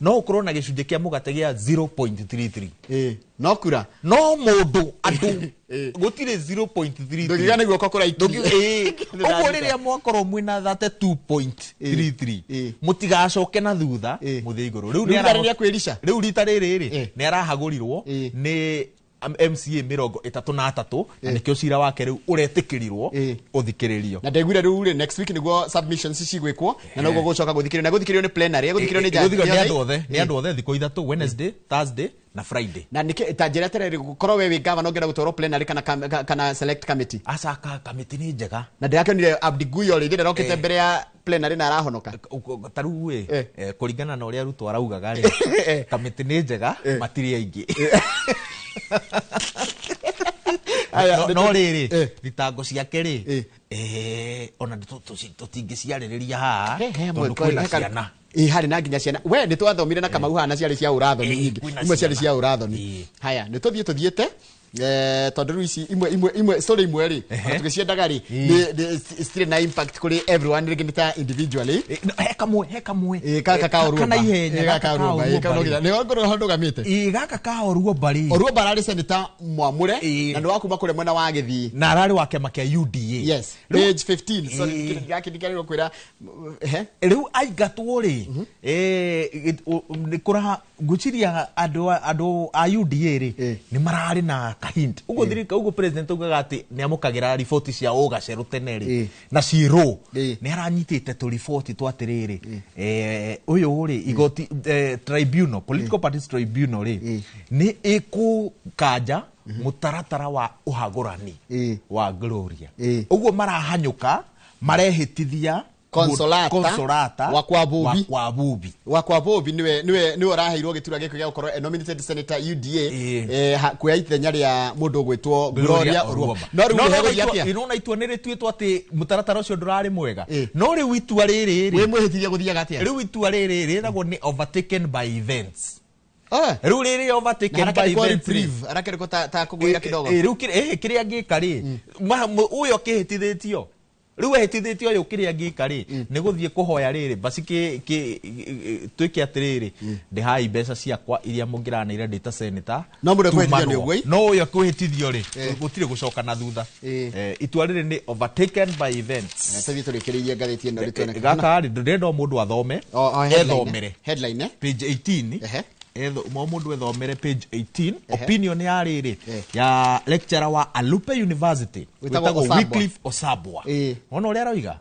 no ũkorwo na gĩcunjĩ kĩa mũgate gĩa 0.33 no kura no mũndũ andũ gũtirĩ 0.33 ndũngiuga nĩ guoko kũraiki. Ũguo rĩrĩa mwakorwo mwĩna 32.33 mũtigacoke na thutha mũthiĩ igũrũ. Rĩu rĩu rita rĩrĩ rĩ nĩ arahagũrirwo nĩ MCA 33 na nĩkĩo cira wake rĩu ũretĩkĩrirwo ũthikĩrĩrio. Na ndaiguire rĩu rĩ next week nĩguo submissions cigwĩkwo na noguo gũcoka gũthikĩrĩrio na gũthikĩrĩrio nĩ plenary, gũthikĩrĩrio nĩ judge, nĩ andũ othe, nĩ andũ othe thikũ ithatũ, Wednesday, Thursday na Friday. Na nĩkĩ ta njĩra terere gũkorwo we wĩ governor ũngĩenda gũtwarwo plenary kana select committee. Aca committee nĩ njega. Na ndĩrakĩonire Abdi Guyo rĩ ndĩrokĩte mbere ya plenary na arahonoka. Ta rĩu ĩ kũringana na ũrĩa Ruto araugaga rĩ committee nĩ njega matirĩ aingĩ. No rĩrĩ thitango ciake rĩ ona tũtingĩciarĩrĩria haha tondũ kwĩna ciana. Harĩ na nginya ciana. We nĩ twathomire na Kamau haha na ciarĩ cia ũrathoni nyingĩ. Imwe ciarĩ cia ũrathoni. Haya nĩ tũthiĩ tũthiĩte tondũ rĩu ici imwe story imwe rĩ tũgĩciendaga rĩ citirĩ na impact kũrĩ everyone rĩngĩ nĩ ta individually. He kamwe gaka ka Oruomba. Kana ihenya gaka ka Oruomba. Nĩ ngorwo ho ndũgamĩte. Gaka ka Oruomba rĩ Oruomba ararĩ senator mwamũre na nĩ wa kuma kũrĩa mwena wa Gĩthii na ararĩ wa kĩama kĩa UDA. Yes, page 15. Sorry gaki ndikarirwo kwĩra rĩu aingatwo rĩ nĩ kũra ngwĩciria andũ a UDA rĩ nĩ mararĩ na kahint uguo thirika uguo president ugaga ati ni amukagira riboti cia ugaceru tene ri na ciro ni aranyitite tu riboti twa atiriri uyu ri igoti tribunal political parties tribunal ri ni ikukanja mutaratara wa uhagurani wa Gloria uguo marahanyuka marehitithia Consolata wa kwa Bobi niwe uraheirwo gitura giko gĩa gukorwo nominated senator UDA kuoya ithenya rĩa mũndũ ũgwĩtwo Gloria Oruomba. No rĩu hegũthiĩ atĩa? Irona itua nĩ rĩtuĩtwo atĩ mũtaratara ũcio ndũrarĩ mwega. No rĩu itua rĩrĩ rĩ wĩmwĩhĩtithia gũthiaga atĩa? Rĩu itua rĩrĩ rĩragwo nĩ overtaken by events. Rĩu rĩrĩ overtaken by events. Arakĩrĩkwo ta kũgwĩra kidogo. Rĩu kĩrĩa angĩka rĩ ũyũ akĩhĩtithĩtio riu ehitithĩtio ũyũ kĩrĩa angĩka rĩ nĩ gũthiĩ kũhoya rĩrĩ basi twĩke atĩrĩrĩ ndĩhai mbeca ciakwa iria mũngĩranĩire ndĩ ta senator no mũndũ kwĩhĩtithio nĩ ũguo no ũyũ kwĩhĩtithio rĩ gũtirĩ gũcoka na thutha. Itua rĩrĩ nĩ overtaken by events. Tũthiĩ tũrĩkĩrĩrie ngathĩti ĩno rĩtuone gaka rĩ ndĩrenda o mũndũ athome ethomere headline page 18 mo mundu ethomere page 18 opinion ya riri ya lecturer wa Alupe University witagwo Wycliffe Osabwa. Ona uria aroiga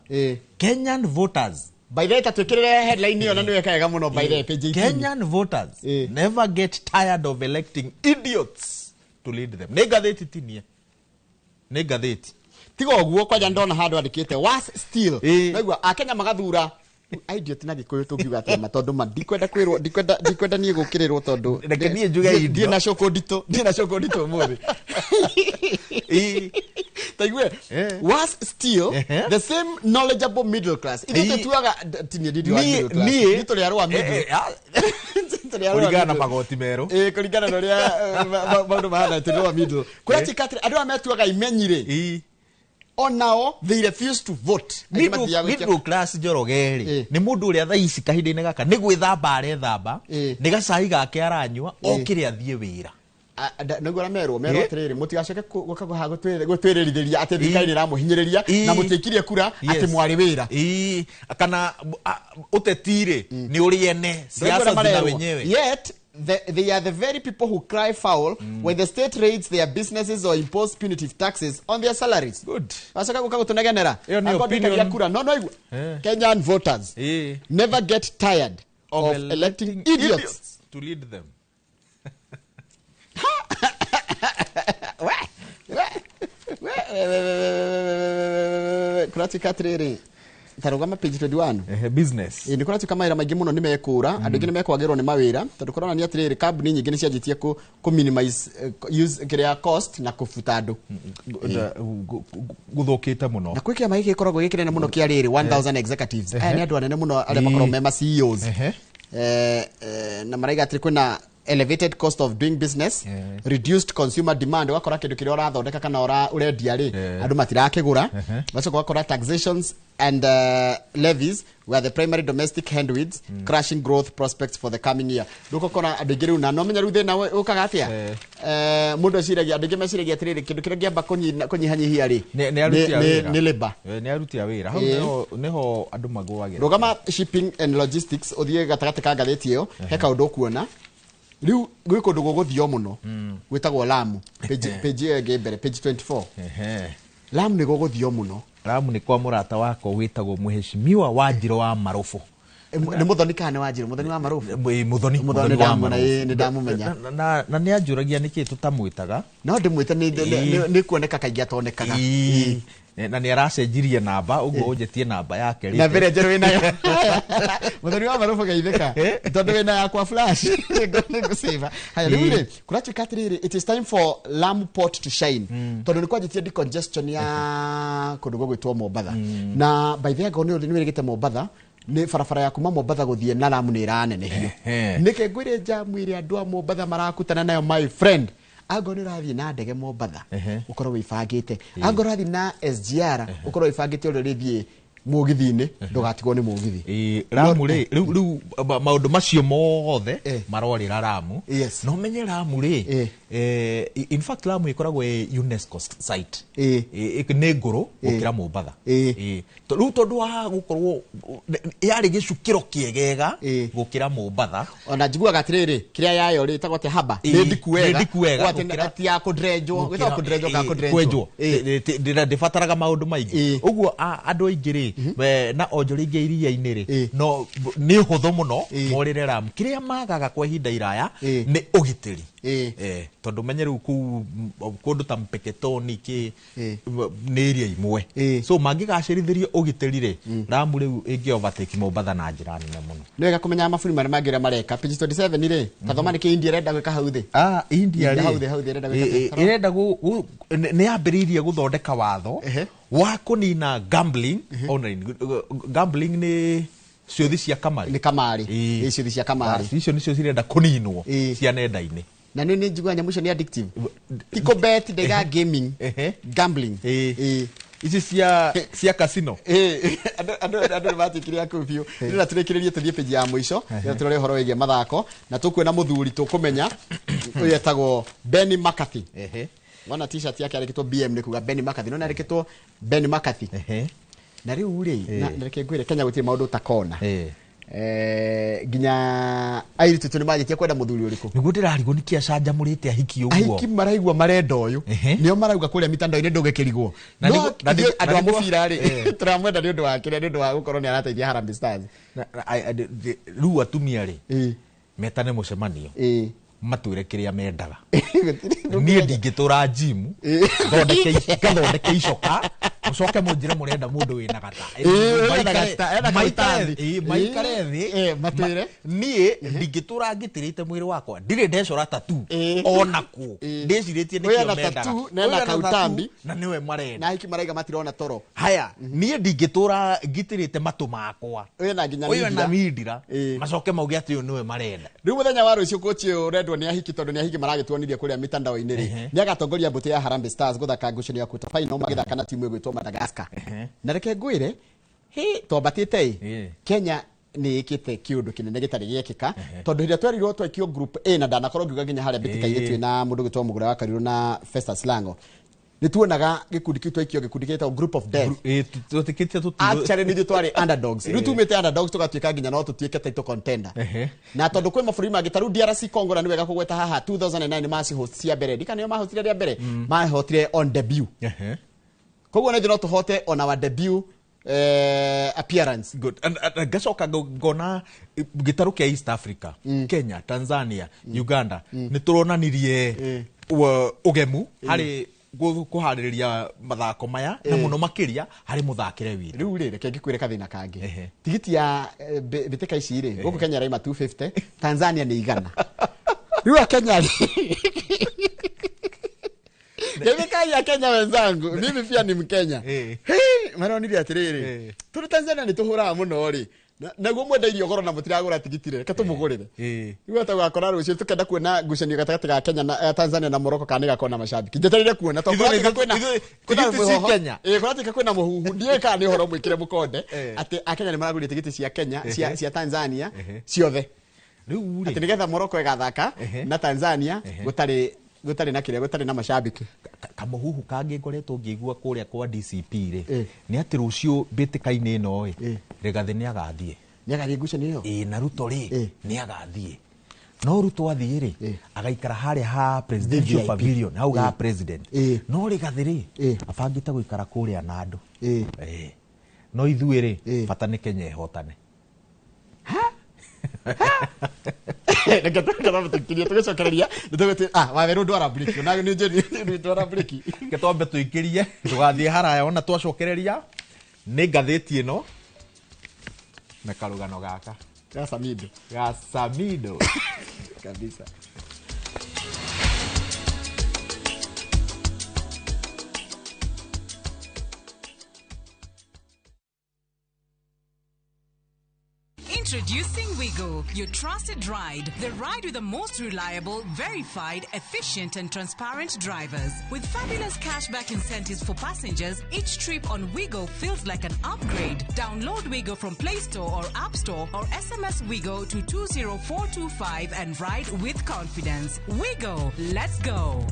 Kenyan voters by the way tatwikirire headline iyo na niwe kaega muno by the way page 18 Kenyan voters never get tired of electing idiots to lead them. Nĩ ngathĩti tinie nĩ ngathĩti tiga ũguo kwanja ndona handũ andĩkĩte was still naigua akenya magathura idiot na gikuyu tungiuga atia ma tondu ma ndikwenda kwirwo ndikwenda nie gukirirwo tondu reke nie njuge ndie na coko ndito umuthi. Taigue, worse still, the same knowledgeable middle class. Ithuĩ tũtuaga tinie ndidi wa middle class. Ithuĩ tũrĩ arũa middle. Tũrĩ arũa Kũringana na middle. magoti merũ. Ĩĩ, kũringana na ũrĩa maũndũ mahana, tũrĩ arũa middle. Kũratuĩka atĩrĩ, andũ aya metuaga imenyi rĩ, onao they refuse to vote. Angĩ mathiaga gũikia Middle class Njoroge rĩ, nĩ mũndũ ũrĩa thaa ici kahinda-inĩ gaka nĩ gwĩthamba arethamba, nĩ gacai gake aranyua, okĩre athiĩ wĩra. Nĩguo merwo merwo atĩrĩrĩ, mũtigacoke gũka haha gũtwĩrĩrithĩria atĩ thirikari nĩ ĩramũhinyĩrĩria na mũtiaikirie kura atĩ mwarĩ wĩra. Kana ũteti rĩ nĩ ũrĩ ene, siasa zina wenyewe. Yet they are the very people who cry foul when the state raids their businesses or impose punitive taxes on their salaries. Good. Wacoka gũka gũtũnegenera. Ĩyo nĩ Angorwo ndũikagia opinion. kura. No, no, igua. Kenyan voters never get tired of electing idiots to lead them. Kũratuĩka atĩrĩrĩ, tarũgama page 21. Business. Nĩ kũratuĩka mawĩra maingĩ mũno nĩ mekũra, andũ aingĩ nĩ mekwagĩrwo nĩ mawĩra, tondũ kũronania atĩrĩrĩ, kambuni nyingĩ nĩ cianjĩtie kũ minimize use kĩrĩa cost na kũbuta andũ. Gũthũkĩte mũno. Na kwĩ kĩama gĩkĩ gĩkoragwo gĩ kĩnene mũno kĩa rĩrĩ 1000 executives. Aya nĩ andũ anene mũno arĩa makoragwo me ma CEOs. Na maraiga atĩrĩ kwĩna elevated cost of doing business, reduced consumer demand, ũgakora kĩndũ kĩrĩa ũrathondeka kana ũrendia rĩ, andũ matirakĩgũra. Ũgacoka ũgakora taxations and levies were the primary domestic headwinds crushing growth prospects for the coming year. Rĩu ũgakora andũ aingĩ rĩu, na no menya rĩu thĩna ũkaga atĩa, mũndũ eciragia, andũ aingĩ meciragia atĩrĩrĩ, kĩndũ kĩrĩa ngĩamba kũnyihanyihia rĩ, Nĩ aruti a wĩra. nĩ labor. Nĩ aruti a wĩra. Hau nĩho andũ magũagĩra. Rũgama shipping and logistics, ũthiĩ gatagatĩ ka ngathĩti ĩyo, he kaũndũ ũkuona. Rĩu gwĩ kũndũ gũgũthio mũno gwĩtagwo Lamu, page ĩyo ĩngĩ mbere, page 24. Lamu nĩ gũgũthio mũno. Lamu nĩ kwa mũrata wakwa wĩtagwo Mheshimiwa Wanjirũ wa Marũbũ. Nĩ Mũthoni kana nĩ Wanjirũ? Mũthoni wa Marũbũ? Mũthoni, Mũthoni Mũthoni wa Marũbũ. nĩ ndamũmenya. Na nĩ anjũragia nĩkĩ tũtamwĩtaga. No ndĩmwĩte nĩ kuoneka kaingĩ atonekaga. Na nĩ aracenjirie namba, ũguo ũnjĩtie namba yake Na mbere njerũ wĩnayo. Mũthoni wa Marũbũ geithĩka. Tondũ wĩna yakwa flash. Nĩngũsave. Haya, rĩu rĩ, kũratuĩka atĩrĩrĩ, it is time for Lamu Port to shine. Tondũ nĩ kwanjĩtie decongestion ya kũndũ gũgwĩtwo Mombatha. Na by the way, angorwo nĩ wĩrĩgĩte Mombatha, nĩ barabara ya kuma Mombatha gũthiĩ na Lamu nĩ ĩranenehio. Nĩkĩ ngwĩre njamu ĩrĩa andũ a Mombatha marakutana nayo, my friend. Angorwo nĩ ũrathiĩ na ndege Mombatha, ũkorwo wĩbangĩte. Angorwo ũrathiĩ na SGR, ũkorwo wĩbangĩte ũrĩa ũrĩthiĩ mũgithi-inĩ, ndũgatigwo nĩ mũgithi. Lamu rĩ, rĩu maũndũ macio mothe marorĩra Lamu. No menye Lamu rĩ, in fact Lamu ĩkoragwo ĩ UNESCO site. Nĩ ngũrũ gũkĩra Mombatha. Rĩu tondũ wa gũkorwo yarĩ gĩcukĩro kĩegega gũkĩra Mombatha. Ona njiguaga atĩrĩrĩ, kĩrĩa yayo rĩ, ĩtagwo atĩa haba? Nĩ ndiku wega. Nĩ ndiku wega Ũgatĩ ti ya kũndrenjwo, gwĩtagwo kũndrenjwo kana kũndrenjwo. Kwenjwo. Ndĩbataraga maũndũ maingĩ. Ũguo andũ aingĩ rĩ, na onjoria aingĩ iria-inĩ rĩ, no nĩ ũhũthũ mũno morĩre Lamu. Kĩrĩa magaga kwa ihinda iraya nĩ ũgitĩri. Tondũ menye rĩu kũu kũndũ ta Mpeketoni kĩ nĩ iria imwe. So mangĩgacĩrithĩrio ũgitĩri rĩ, Lamu rĩu ĩngĩ overtake Mombatha na njĩra nene mũno. Nĩ wega kũmenya mabũrũri marĩa mangĩ ũrĩa mareka. Page 27 rĩ, ta thoma nĩkĩ India ĩrenda gwĩka hau thĩ. India rĩ, Hau thĩ, hau thĩ ĩrenda gwĩka atĩa? Ĩrenda nĩ yambĩrĩirie gũthondeka watho wa kũnina gambling online. Gambling nĩ ciũthi cia kamarĩ. Nĩ kamarĩ. Ĩ, ciũthi cia kamarĩ. Icio nĩcio cirenda kũninwo cia nenda-inĩ. Na nĩ njiguaga nyamũ icio nĩ addictive. Ti kũ bet, ndaiga gaming. Gambling. Ici cia casino. Andũ nĩ matuĩkire a kũu biũ. Rĩu na tũrĩkĩrĩrie tũthiĩ page ya mũico, nĩgetha tũrore ũhoro wĩgiĩ mathako, na tũkuona mũthuri tũkũmenya, ũyũ etagwo Benny McCarthy. Wona t-shirt yake yandĩkĩtwo BM nĩ kuga Benny McCarthy. No yandĩkĩtwo Benny McCarthy. Na rĩu rĩ, na reke ngwĩre Kenya gũtirĩ maũndũ ũtakona. Nginya airĩtu tu nĩ manjĩtie kwenda mũthuri ũrĩkũ. Nĩguo ndĩrarigwo nĩkĩ acanjamũrĩte ahiki ũguo. Ahiki maraigua marenda ũyũ. Nĩo marauga kũrĩa mitandao-inĩ ndũgĩkĩrigwo. Na No nĩguo ithuĩ andũ a mũbira rĩ, tũramwenda nĩ ũndũ wa kĩrĩa, nĩ ũndũ wa gũkorwo nĩ arateithia Harambee Stars. Rĩu atumia rĩ, metane mũcemanio. Matwĩre kĩrĩa mendaga. Niĩ ndingĩtũra gym, ngathondeke icoka, Mucoke munjire murenda mundu wina gata. Maikare thi matwire nie ndingitura ngitirite mwiri wakwa ndire ndecora tattoo ona ku ndiciritie nikio mendaga na kautambi na niwe marenda na hiki maraiga matirona toro haya nie ndingitura ngitirite matu makwa uyu na nginya uyu na mindira macoke mauge ati uyu niwe marenda. Riu muthenya wa rucio kochi urendwo ni ahiki tondu ni ahiki maragituonirie kuria mitandao-ini ri ni agatongoria mbutu ya Harambee Stars guthaka ngucanio ya quarter final magithaka na timu igwitwo Madagascar. Na reke ngwire he twambatite Kenya ni ikite kiundu kinene gitari giekika tondu hiria twerirwo twekio group A na ndanakorwo ngiuga nginya haria mbitika itwe na mundu gwitwo Mugure wa Karirũ na Festus Lango nituonaga gikundi kiu twekio gikundi gitagwo group of death. Actually nithuĩ twarĩ underdogs. Riu tumĩte underdogs tũgatuĩka nginya no tũtuĩke title contender. Na tondũ kwĩ mabũrũri mangĩ ta rĩu DRC Congo na nĩ wega kũgweta haha 2009 macihost cia mbere ndika nĩo mahostire rĩa mbere mahotire on debut. Koguo nĩ no tũhote on our debut appearance. Good. And ngacoka ngona gĩtarũ kĩa East Africa, Kenya, Tanzania, Uganda nĩ tũronanirie ũgemu harĩ kuharĩrĩria mathako maya na mũno makĩria harĩ mũthakĩre witũ. Rĩu rĩ reke ngĩkwĩre kathĩna kangĩ. Tigiti ya mbĩtĩka ici rĩ gũkũ Kenya raima 250, Tanzania nĩ 100. Rĩu a Kenya rĩ Gemekai ya Kenya wenzangu, mimi pia ni Mkenya. Hey, maronire atiriri. Turi Tanzania ni tuhuraga muno ri. Naguo mwenda irio goro na mutiragura tigiti rĩ, reke tumugurire. Rĩu atagakora rũciũ tukenda kuona ngucanio gatagatĩ ga Kenya na Tanzania na Morocco kana nĩgakorwo na mashabiki. Njetereire kuona tondũ kũratuĩka kwĩna Kenya. Kũratuĩka kwĩna mũhuhu. Ndiũĩ kana nĩ ũhoro mwĩkĩre mũkonde atĩ Akenya nĩmaragũrire tigiti cia Kenya cia Tanzania ciothe. Rĩu rĩ atĩ nĩgetha Morocco ĩgathaka na Tanzania gũtarĩ gũtarĩ na kĩrĩa gũtarĩ na mashabiki. Kamũhuhu kangĩ ngoretwo ngĩigua kũrĩa kwa DCP rĩ nĩ atĩ rũciũ mbĩtĩka-inĩ ĩno ĩ Rigathĩ nĩ agathiĩ. Nĩ agathiĩ ngucanio ĩyo? Ĩ na Ruto rĩ nĩ agathiĩ. No Ruto athiĩ rĩ agaikara harĩa ha presidential pavilion hau ga president. No Rigathĩ rĩ abangĩte gũikara kũrĩa na andũ. No ithuĩ rĩ bata nĩ Kenya ĩhotane. Reke twambe tũikĩrie tũgĩcokereria nĩtũgũtĩ wawerũ ndwara breki ona nĩ njũĩ ndwara breki. Reke twambe tũikĩrie tũgathiĩ haraya ona twacokereria nĩ ngathĩti ĩno na karũgano gaka ga Samido. Ga Samido kabisa. Introducing Wigo, your trusted ride. The ride with the most reliable, verified, efficient and transparent drivers. With fabulous cashback incentives for passengers, each trip on Wigo feels like an upgrade. Download Wigo from Play Store or App Store or SMS Wigo to 20425 and ride with confidence. Wigo, let's go.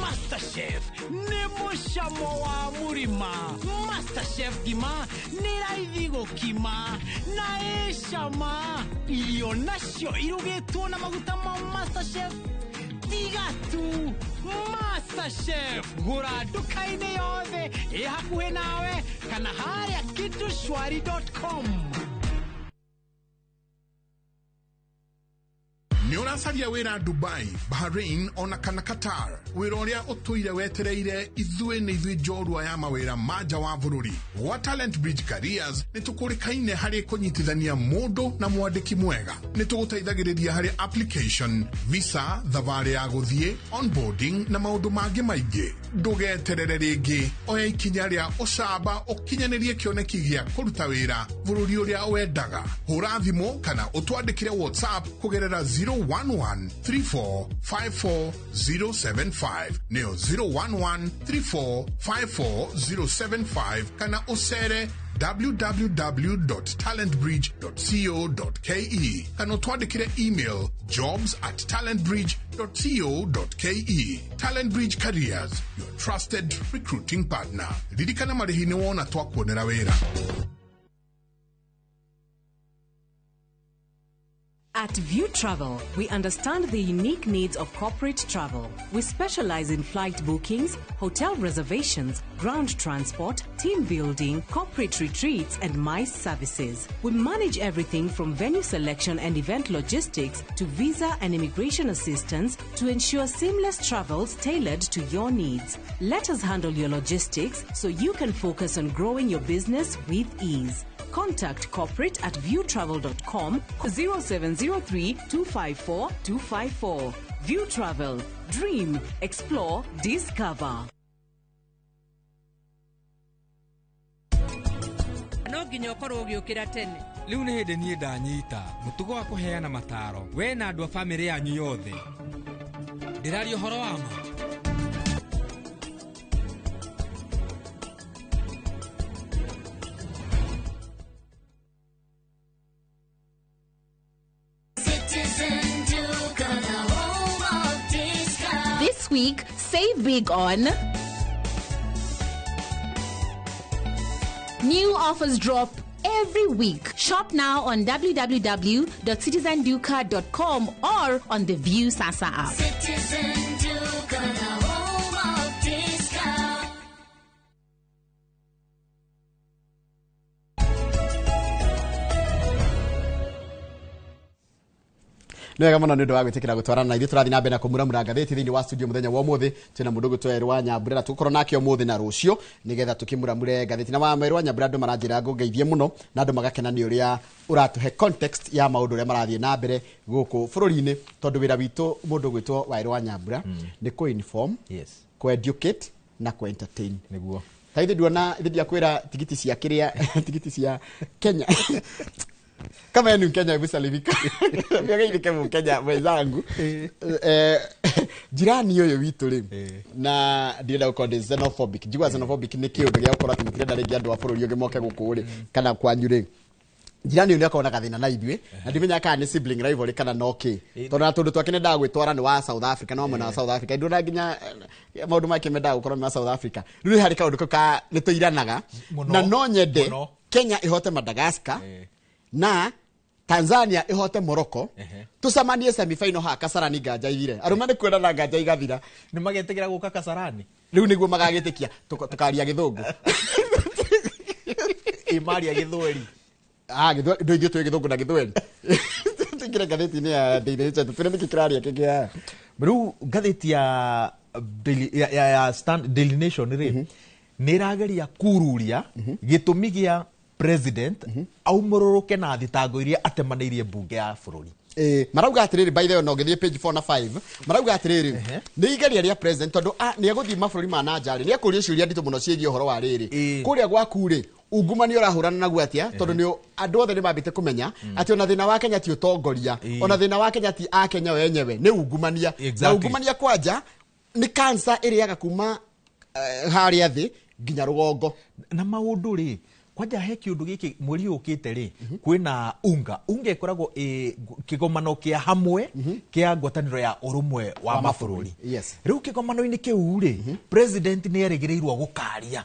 MasterChef nĩ mũcamo wa mũrima. MasterChef ngima nĩ raithi gũkima na ĩcama. Irio nacio irugĩtwo na maguta ma MasterChef tiga tu. MasterChef gũra nduka-inĩ yothe ĩ hakuhĩ nawe kana harĩa kitushwari.com. Nĩ ũracaria wĩra Dubai, Bahrain ona kana Qatar. Wĩra ũrĩa ũtũire wetereire ithuĩ nĩ ithuĩ njorua ya mawĩra ma nja wa bũrũri. Gwa Talent Bridge Careers nĩ tũkũrĩkaine harĩ kũnyitithania mũndũ na mwandĩki mwega. Nĩ tũgũteithagĩrĩria harĩ application, visa, thabarĩ ya gũthiĩ, onboarding na maũndũ mangĩ maingĩ. Ndũgeterere rĩngĩ, oya ikinya rĩa ũcamba ũkinyanĩrie kĩoneki gĩa kũruta wĩra bũrũri ũrĩa wendaga. Hũra thimũ kana ũtwandĩkĩre WhatsApp kũgerera 011 34 54 075 neo 011 34 54 075 kana usere www.talentbridge.co.ke kana utwandikire email jobs@talentbridge.co.ke. Talent Bridge Careers, your trusted recruiting partner. Ririkana marĩhi nĩ wona twakuonera wĩra. At View Travel, we understand the unique needs of corporate travel. We specialize in flight bookings, hotel reservations, ground transport, team building, corporate retreats, and MICE services. We manage everything from venue selection and event logistics to visa and immigration assistance to ensure seamless travels tailored to your needs. Let us handle your logistics so you can focus on growing your business with ease. Contact corporate at viewtravel.com 0703 254 254. View Travel. Dream, explore, discover. No nginya ũkorwo ũgĩũkĩra tene. Rĩu nĩ hĩndĩ niĩ ndanyita mũtugo wa kũheana mataro we na andũ a bamĩrĩ yanyu yothe. Ndĩraria ũhoro wa ma. This week, save big on new offers drop every week. Shop now on www.citizenduka.com or on the View Sasa app. Citizen Duka, the home of discount. Nĩ wega mũno nĩ ũndũ wa gwĩtĩkĩra gũtwarana na ithuĩ. Tũrathiĩ na mbere na kũmuramura ngathĩti thĩinĩ wa studio mũthenya wa ũmũthĩ. Twĩna mũndũ ũgwĩtwo Werũ wa Nyambura na tũgũkorwo nake ũmũthĩ na rũciũ nĩgetha tũkĩmuramure ngathĩti. Na wa Werũ wa Nyambura, andũ maranjĩra ngũngeithie mũno na andũ magakena nĩ ũrĩa ũratũhe context ya maũndũ ũrĩa marathiĩ na mbere gũkũ bũrũri-inĩ, tondũ wĩra witũ mũndũ ũgwĩtwo Werũ wa Nyambura nĩ kũ-inform, kũ-educate na kũ-entertain. Nĩguo. Ta ithuĩ nduona ithuĩ ndiakwĩra tigiti cia kĩrĩa, tigiti cia Kenya kama yeye ni Mkenya, hebu salimika. Mimi ni Mkenya mwenzangu. Jirani ũyũ witũ rĩ, na ndirenda gũkorwo ndĩ xenophobic. Njiguaga xenophobic nĩ kĩũndũ gĩa gũkorwo atĩ mũtirenda rĩngĩ andũ a bũrũri ũngĩ moke gũkũ rĩ, kana kwanyu rĩ. Jirani ũyũ nĩ akoragwo na gathĩna na ithuĩ, na ndimenyaga kana nĩ sibling rivalry kana no kĩ, tondũ na tũndũ twake nendaga gwĩtwara nĩ wa South Africa, no mwena wa South Africa ndona nginya maũndũ make mendaga gũkorwo nĩ wa South Africa. Rĩu nĩ harĩ kaũndũ kau ka nĩ tũiranaga, na no nyende Kenya ihote Madagascar na Tanzania ihote Morocco, tucemanie semi-final haha Kasarani, nganja ithire. Arũme nĩ kwendana, nganja igathira. Nĩ magetĩkĩra gũka Kasarani? Rĩu nĩguo magagĩtĩkia tũkaria gĩthũngũ. Ĩ maria gĩthweri? Ah, gĩthweri ndũ, ithuĩ twĩ gĩthũngũ na gĩthweri. Tũingĩre ngathĩti-inĩ ya Daily Nation tũtwĩre nĩkĩ kĩraria kĩngĩ haha. Rĩu ngathĩti ya Daily, ya Daily Nation rĩ, nĩ ĩrageria kururia gĩtũmi gĩa president aumũrũrũke na thitango iria atemanĩirie mbunge ya bũrũri. Marauga atĩrĩrĩ, by the way, no ngĩthiĩ page 4 na 5, marauga atĩrĩrĩ, nĩ igeria rĩa president tondũ nĩ egũthiĩ mabũrũri ma na nja rĩ, nĩ ekũrio ciũria nditũ mũno ciĩgiĩ ũhoro wa rĩrĩ, kũrĩa gwaku rĩ, ungumania ũrahũrana naguo atĩa, tondũ nĩ andũ othe nĩ mambĩte kũmenya atĩ ona thĩna wa Kenya ti ũtongoria, ona thĩna wa Kenya ti a Kenya wenyewe, nĩ ungumania. Na ungumania kwanja nĩ cancer ĩrĩaga kuma harĩa thĩ nginya rũgongo. Na maũndũ rĩ, kwanja he kĩũndũ gĩkĩ mweri ũkĩte rĩ, kwĩna unga ĩkoragwo ĩ kĩgomano kĩa hamwe kĩa ngwatanĩro ya ũrũmwe wa mabũrũri. Rĩu kĩgomano-inĩ kĩu rĩ, president nĩ erĩgĩrĩirwo gũkaria.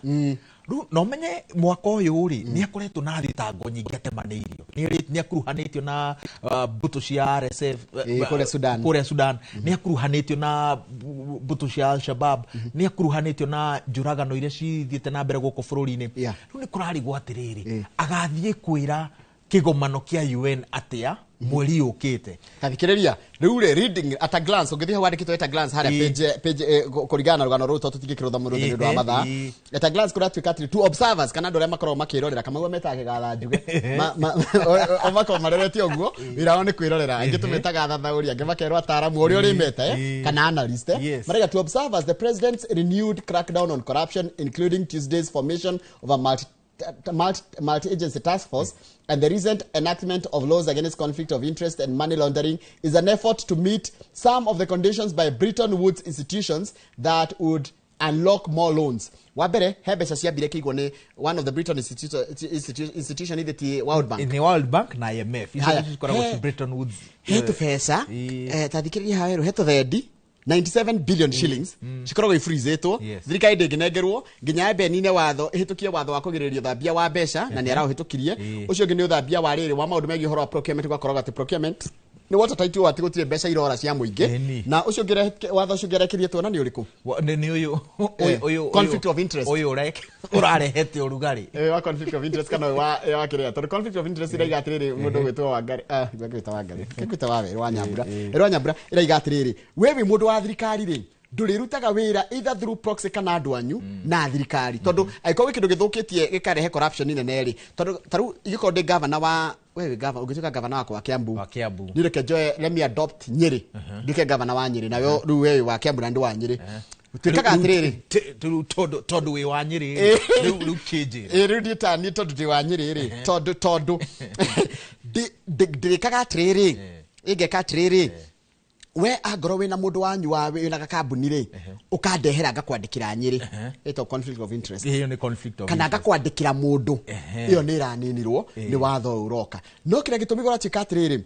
Rĩu no menye mwaka ũyũ rĩ, nĩ akoretwo na thitango nyingĩ atemanĩirio, nĩ akuruhanĩtio na mbũtũ cia RSF kũrĩa Sudan, kũrĩa Sudan, nĩ akuruhanĩtio na mbũtũ cia Al-Shabaab, nĩ akuruhanĩtio na njũragano iria cithiĩte na mbere gũkũ bũrũri-inĩ. Rĩu nĩ kũrarigwo atĩrĩrĩ, agathiĩ kwĩra kĩgomano kĩa UN atĩa mweri ũkĩte? Tathikĩrĩria rĩu rĩ, reading at a glance, ũngĩthiĩ hau wandĩkĩtwo at a glance harĩa page kũringana na rũgano rũrũ, tondũ tũtingĩkĩrũtha mũno nĩ ũndũ wa mathaa. At a glance kũratuĩka atĩrĩ, to observers kana andũ arĩa makoragwo makĩrorera, kamau metaga kĩgatha njuge, o makoragwo marorete ũguo, wĩra wao nĩ kwĩrorera. Angĩ tũmetaga athathaũri, angĩ makerwo ataaramu, ũrĩa ũrĩmeta, kana analyst. Marauga to observers, the president's renewed crackdown on corruption, including Tuesday's formation of a multi-agency task force and the recent enactment of laws against conflict of interest and money laundering, is an effort to meet some of the conditions by Bretton Woods institutions that would unlock more loans. Wambere, he mbeca ciambire kĩigwo nĩ one of the Bretton institution ithe ti World Bank. Nĩ World Bank na IMF. Icio Haya, nĩcio cikoragwo ci Bretton Woods. He tũbeca, ta thikĩrĩria haha werũ, he tũthendi 97 billion shillings cikoragwo ifreezetwo, thirikari ndĩngĩnengerwo nginya yambe ĩnine watho, ĩhĩtũkie watho wa kũgirĩrĩria ũthambia wa mbeca, na nĩ araũhĩtũkirie. Ũcio ũngĩ nĩ ũthambia wa rĩrĩ wa maũndũ megiĩ ũhoro wa procurement, gwakoragwo atĩ procurement Nĩ watertight ũũ atĩ gũtirĩ mbeca irora cia mũingĩ. Na ũcio ũngĩ watho ũcio ũngĩ arekerie tuona nĩ ũrĩkũ? Nĩ ũyũ ũyũ Conflict of interest. Ũyũ ũrarehete ũrugarĩ. Wa conflict of interest kana wa kĩrĩa, tondũ conflict of interest ĩraiga atĩrĩrĩ, mũndũ ũgwĩtwo Wangari, ngwĩta Wangari, ngwĩta Wawerũ wa Nyambura, Werũ wa Nyambura ĩraiga atĩrĩrĩ, we wĩ mũndũ wa thirikari rĩ, ndũrĩrutaga wĩra either through proxy kana andũ anyu na thirikari, tondũ angĩkorwo gwĩ kĩndũ gĩthũkĩtie gĩkarehe corruption nene rĩ, tondũ tarĩu ingĩkorwo ndĩ governor wa wewe governor, ũngĩtuĩka governor wakwa wa Kiambu, niĩ reke njoe, let me adopt Nyĩrĩ, nduĩke governor wa Nyĩrĩ, nawe rĩu wewe wa Kiambu na ndĩ wa Nyĩrĩ, tuĩkaga atĩrĩrĩ, tondũ wĩ wa Nyĩrĩ rĩu kĩnjĩra. Rĩu niĩ ta niĩ tondũ ndĩ wa Nyĩrĩ rĩ, tondũ ndĩrĩkaga atĩrĩrĩ, ingĩka atĩrĩrĩ, we angorwo wĩna mũndũ wanyu wa wĩna gakambuni rĩ, ũkandehera ngakwandĩkĩra Nyĩrĩ, ĩtagwo conflict of interest. Ĩyo nĩ conflict of kana interest. Ngakwandĩkĩra mũndũ, ĩyo nĩ ĩraninirwo nĩ watho ũyũ ũroka. No kĩrĩa gĩtũmi kũratuĩka atĩrĩrĩ,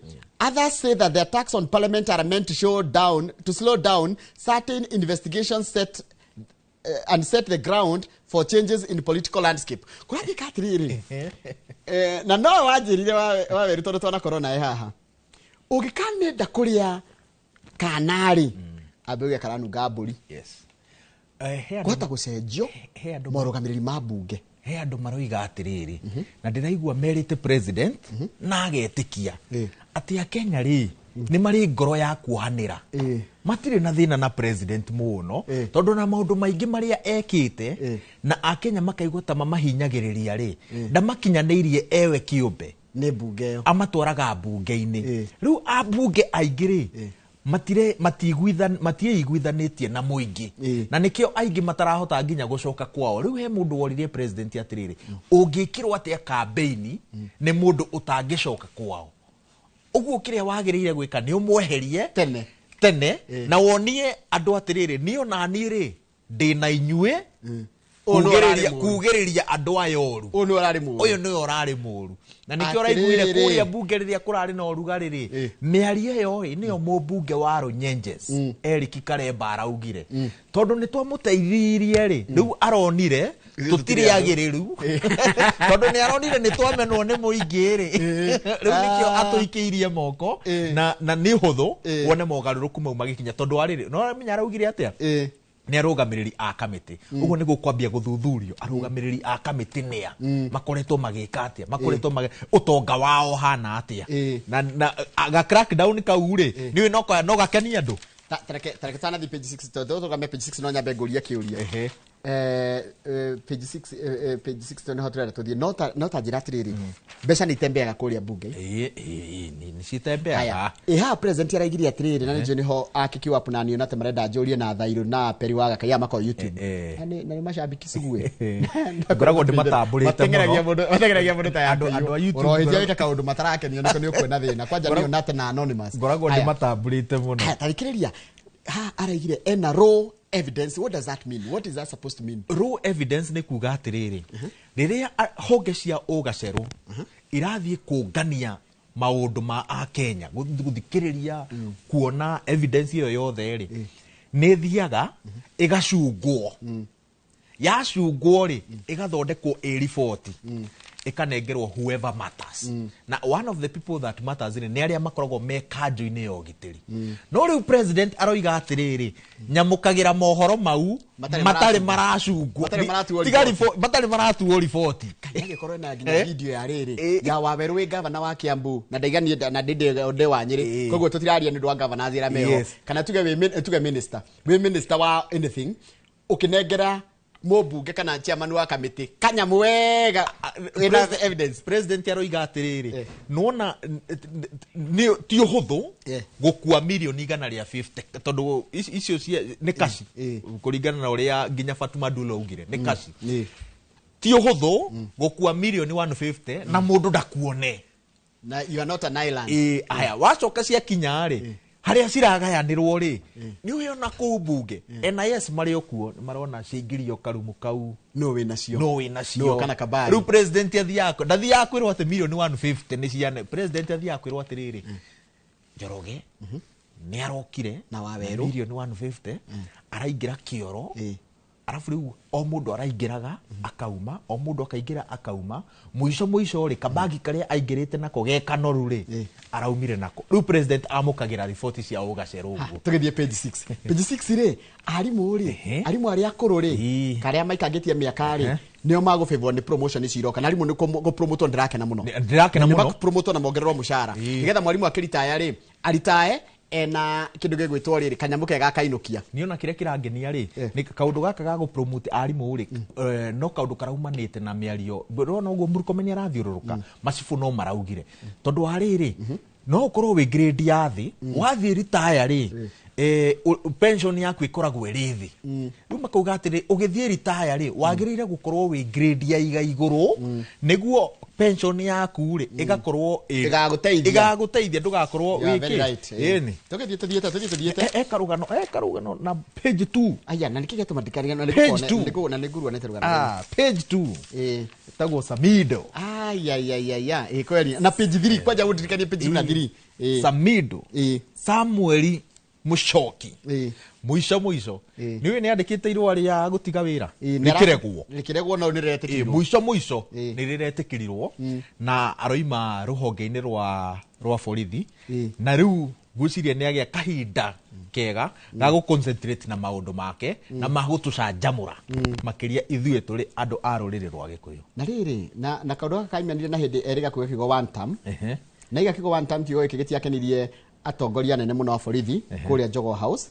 others say that the attacks on parliament are meant to show down, to slow down certain investigations set and set the ground for changes in political landscape. Kũrathiĩka atĩrĩrĩ, na no wanjĩrire Wawerũ tondũ twanakorwo nawe haha, ũngĩkanenda kũrĩa kanarĩ, ambe uge karanunga mbũri. Kũhota gũcenjio morũgamĩrĩri ma mbunge. He andũ maroiga atĩrĩrĩ, na ndĩraigua merĩte president na agetĩkia atĩ Akenya rĩ nĩ marĩ ngoro ya kuohanĩra, matirĩ na thĩna na president mũno, tondũ na maũndũ maingĩ marĩa ekĩte na Akenya makaigua ta mamahinyagĩrĩria rĩ, ndamakinyanĩirie ewe kĩũmbe, nĩ mbunge ĩyo amatwaraga mbunge-inĩ. Rĩu ambunge aingĩ rĩ matiĩiguithanĩtie na mũingĩ, na nĩkĩo aingĩ matarahota nginya gũcoka kwao. Rĩu he mũndũ woririe president atĩrĩrĩ, ũngĩkĩrwo atĩa kambeini nĩ mũndũ ũtangĩcoka kwao? Ũguo kĩrĩa wagĩrĩire gwĩka nĩ ũmweherie tene na wonie andũ atĩrĩrĩ, niĩ ona niĩ rĩ ndĩ na inyuĩ, kugĩrĩria andũ aya ũru, ũyũ nĩwe ũrarĩ mũru. Na nĩkĩo ũraiguire kũrĩa mbunge rĩrĩa kũrarĩ na ũrugarĩ rĩ, mĩario ĩyo ĩ nĩyo mũmbunge wa Runyenjes Eric Karemba araugire, tondũ nĩ twamũteithirie rĩ, rĩu aronire tũtirĩ agĩrĩru, tondũ nĩ aronire nĩ twamenwo nĩ mũingĩ rĩ, rĩu nĩkĩo atũikĩirie moko, na nĩ hũthũ wone mogarũrũku mau magĩkinya, tondũ arĩrĩ no aramenya araugire atĩa, nĩ arũgamĩrĩri a kamĩtĩ. Ũguo nĩguo kwambia gũthuthurio arũgamĩrĩri a kamĩtĩ nĩa makoretwo magĩka atĩa, makoretwo ũtonga wao hana atĩa, na ga crackdown kau rĩ nĩũĩ no gakenie andũ. Tareke tanathi page 6, tondũ tũrũgame page 6 no nyambe ngũrie kĩũria. Page 6, page 6 nĩho tũrenda tũthiĩ. No ta njĩra atĩrĩrĩ, mbeca nĩ itembeaga kũrĩa mbunge. Nĩ citembeaga. Haha president araigire atĩrĩrĩ, na nĩnjũĩ nĩho akĩkiu up na niona atĩ marenda njũrie na Thairũ na Peri wa Gakaiya makorwo YouTube. Na nĩ macambĩki cigue. Ngoragwo ndĩmatambũrĩte mũno. Mateng'eragia mũndũ ta ya andũ a YouTube. Ũrohĩtia wĩke kaũndũ matarakenio nĩko nĩ ũkuona thĩna. Kwanja niona atĩ na anonymous. Ngoragwo ndĩmatambũrĩte mũno. Ta thikĩrĩria, haha araigire ena raw evidence. What does that mean? What is that supposed to mean? Raw evidence nĩ kuga atĩrĩrĩ, rĩrĩa honge cia ũgacerũ irathiĩ kũngania maũndũ ma Akenya, gũthikĩrĩria, kuona evidence ĩyo yothe rĩ, nĩ ĩthiaga ĩgacungwo. Yacungwo rĩ, ĩgathondekwo ĩ riboti, ĩkanengerwo whoever matters. Na one of the people that matters nĩ arĩa makoragwo me kanjũ-inĩ ya ũgitĩri. No rĩu president aroiga atĩrĩrĩ, nyamũkagĩra mohoro mau matarĩ maracungwo, matarĩ maratuo riboti. Angĩkorwo na nginya video ya rĩrĩ ya Wawerũ wĩ gavana wa Kiambu, na ndaiganie na ndĩ wa Nyĩrĩ, koguo tũtiraria nĩ ũndũ wa governors arĩa meho, kana tuge minister, wĩ minister wa anything, ũkĩnengera mũmbunge kana chairman wa kamĩtĩ kanyamũ wega wĩna evidence. President aroiga atĩrĩrĩ, nĩwona ti ũhũthũ gũkua mirioni 150, tondũ icio nĩ kaci kũringana na ũrĩa nginya Fatuma Dullo augire, nĩ kaci. Ti ũhũthũ gũkua mirioni 150 na mũndũ ndakuone. Na you are not an island. Aya wacoka ciakinya rĩ, harĩa ciragayanĩrwo rĩ, nĩ ũyona kũu mbunge NIS marĩ o kuo, marona ciaingĩrio karumu kau, no wĩnacio, no wĩnacio, kana kabari. Rĩu president athiaga, ndathiaga kwĩrwo atĩ mirioni 150 nĩ ciana. President athiaga kwĩrwo atĩrĩrĩ, Njoroge nĩ arokire na Wawerũ mirioni 150, araingĩra kĩoro Arabu rĩu o mũndũ araingĩraga akauma, o mũndũ akaingĩra akauma, mũico mũico rĩ kabagi karĩa aingĩrĩte nako ge kanoru rĩ araumire nako. Rĩu president amũkagĩra riboti cia ũgacera ũguo. Tũgĩthiĩ page 6. Page 6 rĩ, arimũ rĩ, arimũ arĩa akũrũ rĩ, karĩa maikangĩtie mĩaka rĩ, nĩo magũbĩbwo nĩ promotion ici iroka. Na arimũ nĩ gũpromotwo ndĩrakena mũno. Ndĩrakena mũno. Nĩ mapromotwo na mongererwo mũcara. Nĩgetha mwarimũ akĩritaya rĩ, aritae ena kindu gĩgwĩtwo rĩrĩ kanyamũ kega kainũkia. Niona kĩrĩa kĩrangenia rĩ, nĩ kaũndũ gaka ga gũpromote arimũ rĩ, no kaũndũ karaumanĩte na mĩario. Ndĩrona ũguo Murkomen arathiũrũrũka, macibũ no maraugire. Tondũ wa rĩrĩ, no ũkorwo wĩ grade ya thĩ, wathiĩ retire rĩ, pension yaku ĩkoragwo ĩrĩ thĩ. Rĩu makauga atĩrĩ, ũgĩthiĩ retire rĩ, wagĩrĩire gũkorwo wĩ grade ya iga igũrũ, nĩguo pension yaku rĩ ĩgakorwo ĩgagũteithia ndũgakorwo wĩ kĩ. Tũgĩthiĩ ekarũgano na page 2. Aya, na nĩkĩ gĩatũma ndikarigano na nĩngũruanĩte rũgano. Page 2. Ĩtagwo Samido. Aya, kweli. Na page 3 kwanja ũndirikanie page 2 na 3. Samido. Samueli Muchoki. Mũico mũico nĩũĩ nĩ andĩkĩte irũa rĩa gũtiga wĩra rĩkĩregwo rĩkĩregwo no nĩrĩretĩkĩrirwo. Mũico mũico nĩrĩretĩkĩrirwo na aroima rũhonge-inĩ rwa borithi, na rĩu ngwĩciria nĩ agĩa kahinda kega ga gũ-concentrate na maũndũ make na ma gũtũcanjamũra makĩria ithuĩ tũrĩ andũ a rũrĩrĩ rwa Gĩkũyũ. Na rĩrĩ na kaũndũ gaka kaimanire na hĩndĩ erĩga kuga kiugo one term, na iga kiugo one term kiugo gĩkĩ gĩtiakenirie atongoria anene mũno a borithi kũrĩa Jogoo House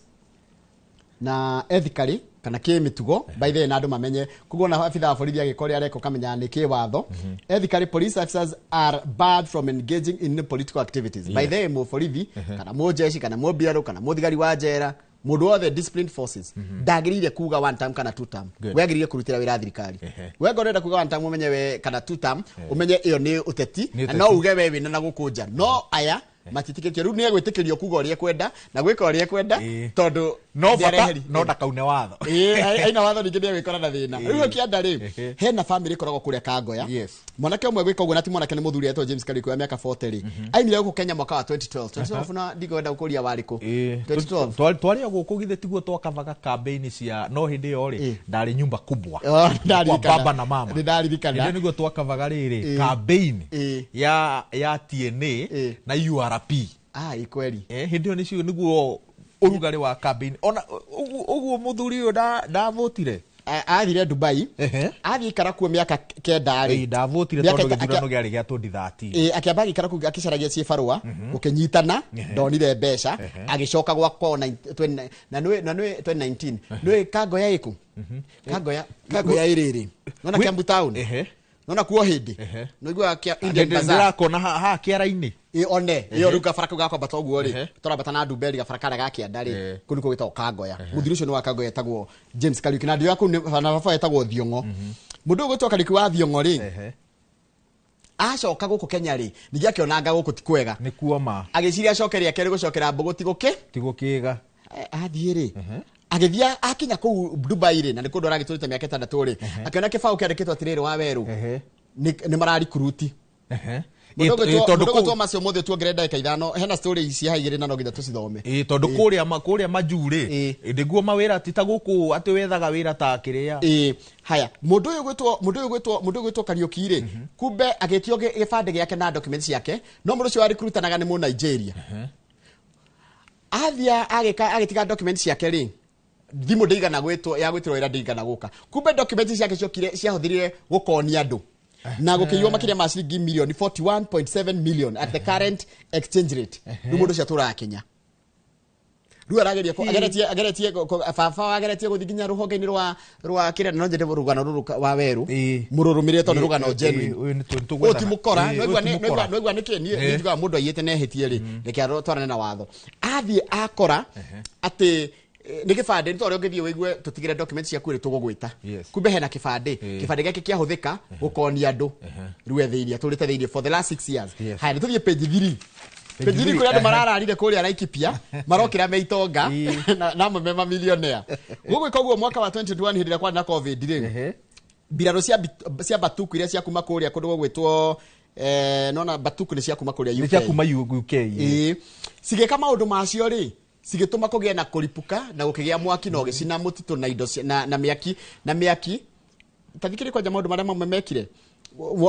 na ethically kana kĩ mĩtugo by the way, na andũ mamenye koguo na abitha wa borithi agĩka ũrĩa areka ũkamenya nĩ kĩ watho. Ethically police officers are barred from engaging in political activities. By the way, mũborithi kana mũjeshi kana mũmbirarũ kana mũthigari wa njera, mũndũ wothe disciplined forces ndagĩrĩire kuga one term kana two term. We agĩrĩire kũrutĩra wĩra thirikari. We ngorwo ũrenda kuga one term ũmenye we kana two term ũmenye ĩyo nĩ ũteti na no uge we wĩna na gũkũnja, no aya matitikĩtio. Rĩu nĩegwĩtĩkĩrio kuga ũrĩa ekwenda na gwĩka ũrĩa ekwenda tondũ no bata no ndakaune watho. Aina watho ningĩ nĩegwĩkora na thĩna. Rĩu kĩanda rĩ, hena family ĩkoragwo kũrĩa Kangoya. Mwanake ũmwe gwĩka ũguo na ti mwanake nĩ mũthuri etwo James Kariuki wa mĩaka 40 rĩ, aimire gũkũ Kenya mwaka wa 2012. 2012 na ndigwenda gũkũria warĩ kũ? 2012 twarĩ o gũkũ githĩ tiguo twakavaga campaign cia no hĩndĩ ĩyo rĩ ndarĩ nyumba kubwa kwa baba na mama. Nĩndaririkana. Hĩndĩ nĩguo twakavaga rĩrĩ campaign ya TNA na URP. Ikweli. Hĩndĩ ĩyo nĩcio nĩguo ũrugarĩ wa campaign. Ona ũguo mũthuri ũyũ ndavotire. Athire Dubai. Athiĩ ikara kuo mĩaka 9 rĩ. Ndavotire tondũ gĩthurano kĩarĩ gĩa 2013. Akĩamba agĩikara kũu akĩcaragia ciĩbarũa, gũkĩnyitana, ndonire mbeca, agĩcoka gwakwa na nĩ 2019. Nĩũĩ Kangoya ĩkũ? Kangoya ĩrĩrĩ. Nona Kiambu town. Nona kuo hĩndĩ. Nĩũiguaga kĩa Indian Bazaar. Ndĩrakona haha kĩara-inĩ. One ĩyo rĩu gabara kau gakwambata ũguo rĩ, tũrambata na ndumberi gabara karĩa ga kĩanda rĩ, kũu nĩkuo gwĩtagwo Kangoya. Mũthuri ũcio nĩ wa Kangoya etagwo James Kariuki na ndĩoya kũu na baba etagwo Thiong'o. Mũndũ ũyũ gwĩtwo Kariuki wa Thiong'o rĩ, acoka gũkũ Kenya rĩ, ningĩ akĩonanga gũkũ ti kwega. Nĩkuo ma. Agĩciria acoke rĩa kerĩ gũcokera mbũgũ ti gũkĩ? Ti gũkĩga. Athiĩ rĩ, agĩthiĩ akinya kũu Dubai rĩ, na nĩ kũndũ aragĩtũrĩte mĩaka 6 rĩ, akĩona kĩbaũ kĩandĩkĩtwo atĩrĩrĩ wa werũ, nĩ mararikuruti. Tondũ macio mothe tuongerere ndagĩka 5 hena story ici haha igĩrĩ na no nginya tũcithome. Tondũ kũrĩa majuu rĩ, nĩguo mawĩra ti ta gũkũ atĩ wethaga wĩra ta kĩrĩa. Haya, mũndũ ũyũ gwĩtwo Kariuki rĩ, kumbe agĩtio gĩbandĩ gĩake na documents ciake, no mũndũ ũcio waricruitanaga nĩ Mũnigeria. Athiĩ agĩtiga documents ciake rĩ, thimũ ndĩigana gwĩtwo ya gwĩtĩrwo wĩra ndĩigana gũka. Kumbe documents ciake ciokire ciahũthĩrire gũkonia andũ na gũkĩiywo makĩria ma ciringi milioni 41.7 million at the current exchange rate. Rĩu mũndũ ũcio atũraga Kenya. Rĩu arageria ageretie baba ageretie gũthiĩ nginya rũhonge-inĩ rwa kĩrĩa, no nyende rũgano rũrũ wa werũ mũrũrũmĩrĩre tondũ rũgano genuine. Ũyũ ti mũkora, nĩwaigua nĩkĩ niĩ njugaga mũndũ aiyĩte na ehĩtie rĩ, reke atwarane na watho. Athiĩ akora atĩ nĩ gĩbandĩ, nĩ ta ũrĩa ũngĩthiĩ ũigue tũtigĩre documents ciaku rĩ tũgũgwĩta. Kumbe hena kĩbandĩ, kĩbandĩ gĩake kĩahũthĩka gũkonia andũ. Rĩu e thĩinĩ, atũrĩte thĩinĩ for the last 6 years. Haya, nĩ tũthiĩ page 3. Page 3 kũrĩa andũ marararire kũrĩa Laikipia, marokĩra me itonga na amwe me mamilionea. Gũgwĩka ũguo mwaka wa 2021 hĩndĩ ĩrĩa kwarĩ na COVID rĩ, mbirarũ cia Batuku iria cia kuma kũrĩa kũndũ gũgwĩtwo nona Batuku nĩ cia kuma kũrĩa UK. Nĩ cia kuma UK. Cigĩka maũndũ macio rĩ, Cigĩtũma kũgĩe na kũripũka na gũkĩgĩa mwaki na ũgĩcina mũtitũ na indo na mĩaki na mĩaki. Tathikĩrĩ kwanja maũndũ marĩa mamwe mekire.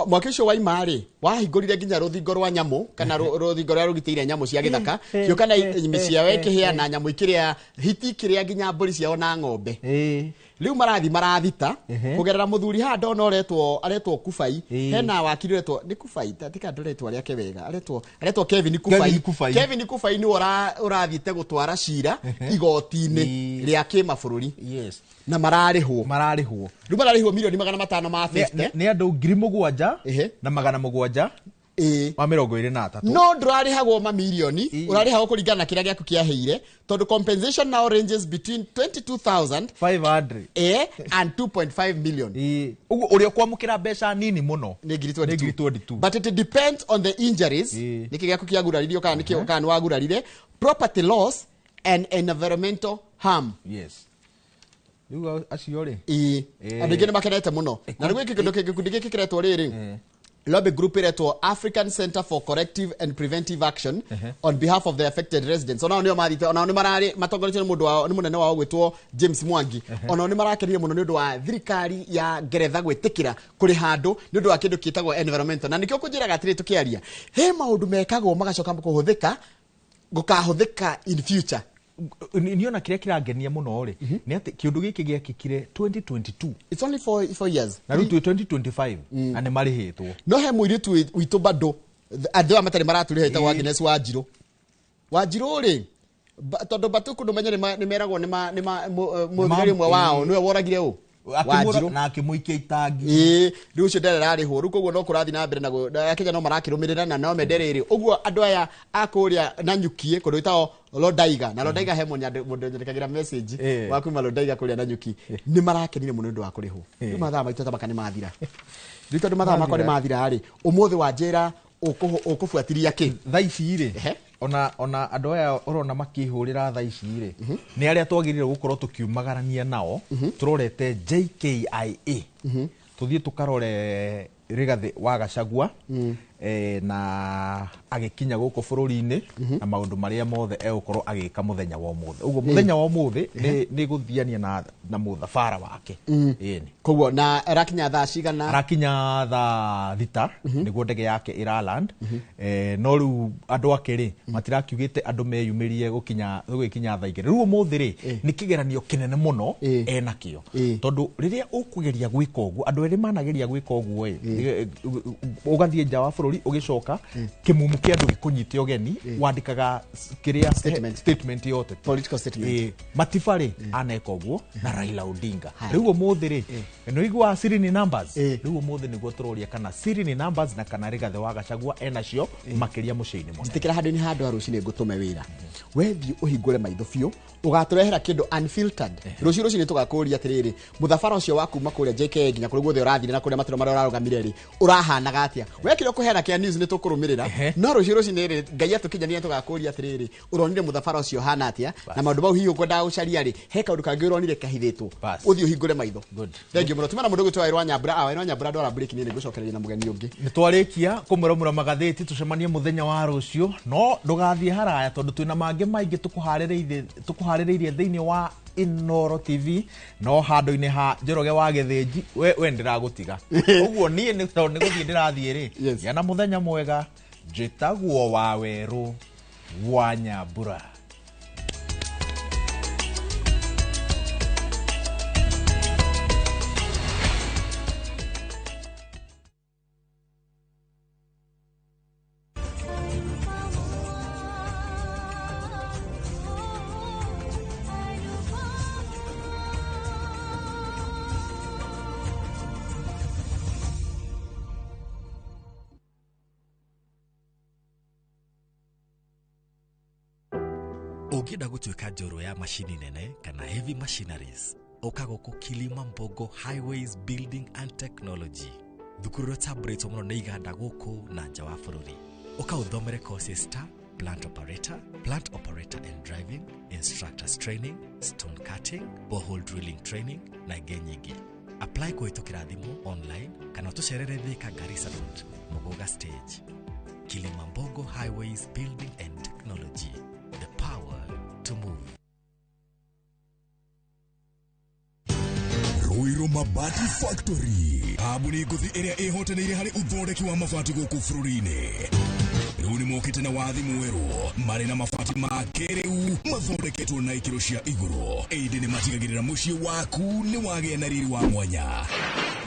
Mwaki ũcio waima rĩ, wahingũrire nginya rũthingo rwa nyamũ kana rũthingo rũrĩa rũgitĩire nyamũ cia gĩthaka, gĩũka na mĩciĩ yao ĩkĩhĩa na nyamũ ikĩrĩa hiti ikĩrĩa nginya mbũri ciao na ng'ombe. Rĩu marathi marathita kũgerera mũthuri haha ndona aretwo Kubai, hena wakiri ũretwo nĩ Kubai, tika ndũretwo rĩake wega, aretwo Kevin Kubai. Kevin Kubai nĩwe ũrathiĩte gũtwara cira igoti-inĩ rĩa kĩmabũrũri. Yes. Na mararĩhwo. Mararĩhwo. Rĩu mararĩhwo milioni 550. Nĩ andũ 7,700 na 723. No ndũrarĩhagwo mamirioni, ũrarĩhagwo kũringana na kĩrĩa gĩaku kĩaheire, tondũ compensation now ranges between 22,500 and 2.5 million. Ũguo ũrĩa ũkwamũkĩra mbeca nini mũno nĩ 22,000. But it depends on the injuries, nĩkĩ gĩaku kĩaguraririo kana nĩkĩ kana nĩwagurarire, property loss and environmental harm. Yes. Rĩu acio rĩ andũ aingĩ nĩ makenete mũno. Na rĩu gĩkĩ kĩndũ gĩkundi gĩkĩ kĩretwo rĩrĩ lobby group iretwo African Center for Corrective and Preventive Action on behalf of the affected residents. Onao nĩo mathite, onao nĩ mararĩ matongoretio nĩ mũndũ wao, nĩ mũnene wao gwĩtwo James Mwangi. Onao nĩ marakenire mũno nĩ ũndũ wa thirikari ya Ngeretha gwĩtĩkĩra kũrĩha andũ nĩ ũndũ wa kĩndũ kĩtagwo environmental. Na nĩkĩo kũnjĩraga atĩrĩ tũkĩaria, he maũndũ mekagwo magacoka kũhũthĩka, gũkahũthĩka in future. Niona kĩrĩa kĩrangenia mũno rĩ nĩ atĩ kĩũndũ gĩkĩ gĩekĩkire 2022. It's only 4 years. Na rĩu twĩ 2025 na nĩ marĩhĩtwo. No he mũirĩtu witũ bado andũ aya matarĩ maratũrĩha etagwo Agnes Wanjirũ. Wanjirũ rĩ, tondũ Batuku ndũmenye nĩ meragwo nĩ mũthigari ũmwe wao nĩwe woragire ũ Wanjirũ na akĩmũikia itangi. Rĩu ũcio ndarĩ ararĩhwo. Rĩu koguo no kũrathiĩ na mbere na Kenya no marakĩrũmĩrĩra na no mende rĩrĩ. Ũguo andũ aya a kũrĩa Nanyuki kũndũ gwĩtagwo Lodaiga, na Lodaiga he mũndũ nyandĩkagĩra message wa kuma Lodaiga kũrĩa Nanyuki, nĩ marakenire mũno nĩ ũndũ wa kũrĩhwo. Rĩu mathaa maitũ tabaka nĩ mathira. Rĩu tondũ mathaa makwa nĩ mathira rĩ, ũmũthĩ wanjĩra ũkũbuatĩria kĩ? Thaa ici rĩ, ona andũ aya ũrona makĩhũrĩra thaa ici rĩ, nĩ arĩa twagĩrĩire gũkorwo tũkiumagarania nao, tũrorete JKIA. Tũthiĩ tũkarore Rigathĩ wa Gachagua na agĩkinya gũkũ bũrũri-inĩ na maũndũ marĩa mothe egũkorwo agĩka mũthenya wa ũmũthĩ. Ũguo mũthenya wa ũmũthĩ nĩ gũthiania na mũthabara wake. Koguo na arakinya thaa cigana? Arakinya thaa 6 nĩguo ndege yake ĩraland. No rĩu andũ ake rĩ matirakiugĩte andũ meyumĩrie gũkinya thaa 2. Rĩu ũmũthĩ rĩ nĩ kĩgeranio kĩnene mũno enakĩo, tondũ rĩrĩa ũkũgeria gwĩka ũguo, andũ erĩ manageria gwĩka ũguo ĩ, ũgathiĩ nja wa bũrũri ũgĩcoka kĩmumu kĩa andũ gĩkũnyite ũgeni, wandĩkaga kĩrĩa statement yote, political statement. Matiba rĩ aneka ũguo na Raila Odinga. Rĩu ũmũthĩ rĩ nĩ ũiguaga siri ni numbers. Rĩu ũmũthĩ nĩguo tũroria kana siri ni numbers na kana Rigathĩ wa Gachagua enacio makĩria mũciĩ-inĩ mũnene. Njĩtĩkĩra handũ-inĩ ha andũ a rũcinĩ ngũtũme wĩra, wethiĩ ũhingũre maitho biũ, ũgatũrehera kĩndũ unfiltered. Rũciũ rũcinĩ tũgakũria atĩrĩrĩ, mũthabara ũcio wa kuma kũrĩa JKIA nginya kũrĩa guothe ũrathire na kũrĩa matũra marĩa ũrarũgamire rĩ, ũrahanaga atĩa? Wekire kũheana kĩa news nĩ tũkũrũmĩrĩra, no rũciũ rũcinĩ rĩ, Ngai atũkinyania tũgakũria atĩrĩrĩ, ũronire mũthabara ũcio ũhana atĩa? Na maũndũ mau hihi ũkwendaga gũcaria rĩ, he kaũndũ kangĩ ũronire kahithĩtwo, ũthiĩ ũhingũre maitho. Thank you mũno. Tuma na mũndũ ũgwĩtwo Wairũ Nyambura. Wairũ Nyambura ndwara break nĩ ngũcokereria na mũgeni ũngĩ. Nĩ twarĩkia kũmũramũra magathĩti, tũcemanie mũthenya wa rũciũ, no ndũgathiĩ haraya tondũ twĩna mangĩ maingĩ tũkũharĩrĩirie thĩinĩ wa Inooro TV, no handũ-inĩ ha Njoroge wa Gĩthĩnji we ndĩragũtiga. Ũguo niĩ nĩ tondũ nĩ gũthiĩ ndĩrathiĩ rĩ, gĩa na mũthenya mwega. Njĩtagwo Wawerũ wa Nyambura. Ũngĩenda gũtuĩka njorua ya macini nene kana heavy machineries, ũka gũkũ Kilimambogo Highways Building and Technology, thukuru ũrĩa ũtambũrĩtwo mũno nĩ iganda gũkũ na nja wa bũrũri. Ũka ũthomere courses ta plant operator and driving, instructors training, stone cutting, borehole drilling training na ingĩ nyingĩ. Apply kũhĩtũkĩra thimũ online kana ũtũcerere Thika Garissa Road, Muguga Stage. Kilimambogo Highways Building and Technology, the power to move. Ruiru Mabati Factory, kambuni ngũthi ĩrĩa ĩhotanĩire harĩ ũthondeki wa mabati gũkũ bũrũri-inĩ. Rĩu nĩ mokĩte na wathi mwerũ, marĩ na mabati ma kĩrĩu mathondeketwo na ikĩro cia igũrũ. Ĩndĩ nĩ matigagĩrĩra mũciĩ waku nĩ wagĩa na riri wa mwanya.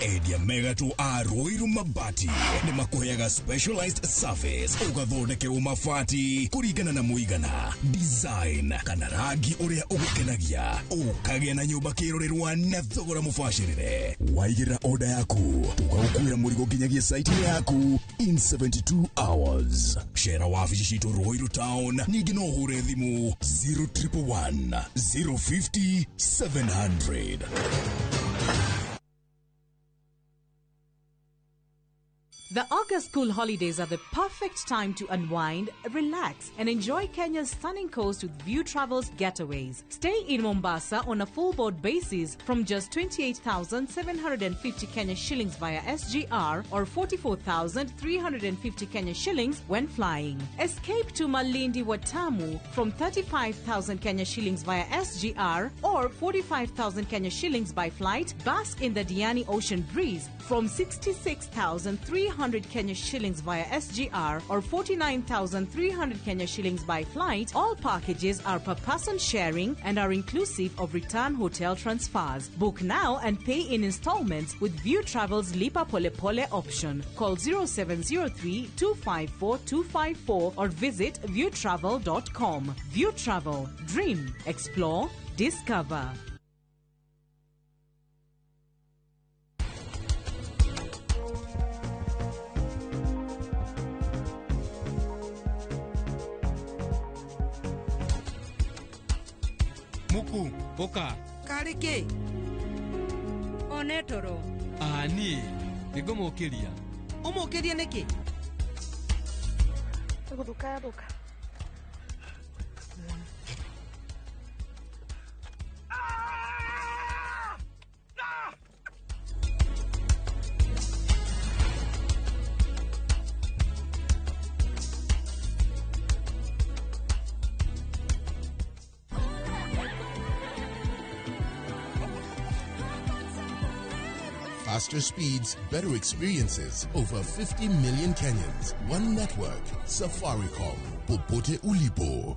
Endia megatũ a Ruiru Mabati nĩ makũheaga specialized service, ũgathondekerwo mabati kũringana na mũigana, design kana rangi ũrĩa ũgũkenagia, ũkagĩa na nyũmba kĩrorerwa na thogora mũbacĩrĩre. Waigĩrĩra order yaku, tũgagũkuĩra mũrigo nginyagia site yaku in 72 hours. Cera wabici citũ Ruiru Town, ningĩ no ũhũre thimũ 0111 050 700. The August school holidays are the perfect time to unwind, relax, and enjoy Kenya's stunning coast with View Travels getaways. Stay in Mombasa on a full board basis from just 28,750 Kenya shillings via SGR or 44,350 Kenya shillings when flying. Escape to Malindi Watamu from 35,000 Kenya shillings via SGR or 45,000 Kenya shillings by flight. Bask in the Diani Ocean breeze from 66,300 Kenya shillings via SGR or 49,300 Kenya shillings by flight. All packages are per person sharing and are inclusive of return hotel transfers. Book now and pay in installments with View Travel's Lipa Pole Pole option. Call 0703 254 254 or visit viewtravel.com. View Travel. Dream, explore, discover. Muku, ũka. Karĩ kĩ? One toro. Ah, niĩ nĩngũmũkĩria. Ũmũkĩrie nĩkĩ? Gũthũka yathũka. Faster speeds, better experiences. Over 50 million Kenyans. One network. Safaricom. Popote ulipo.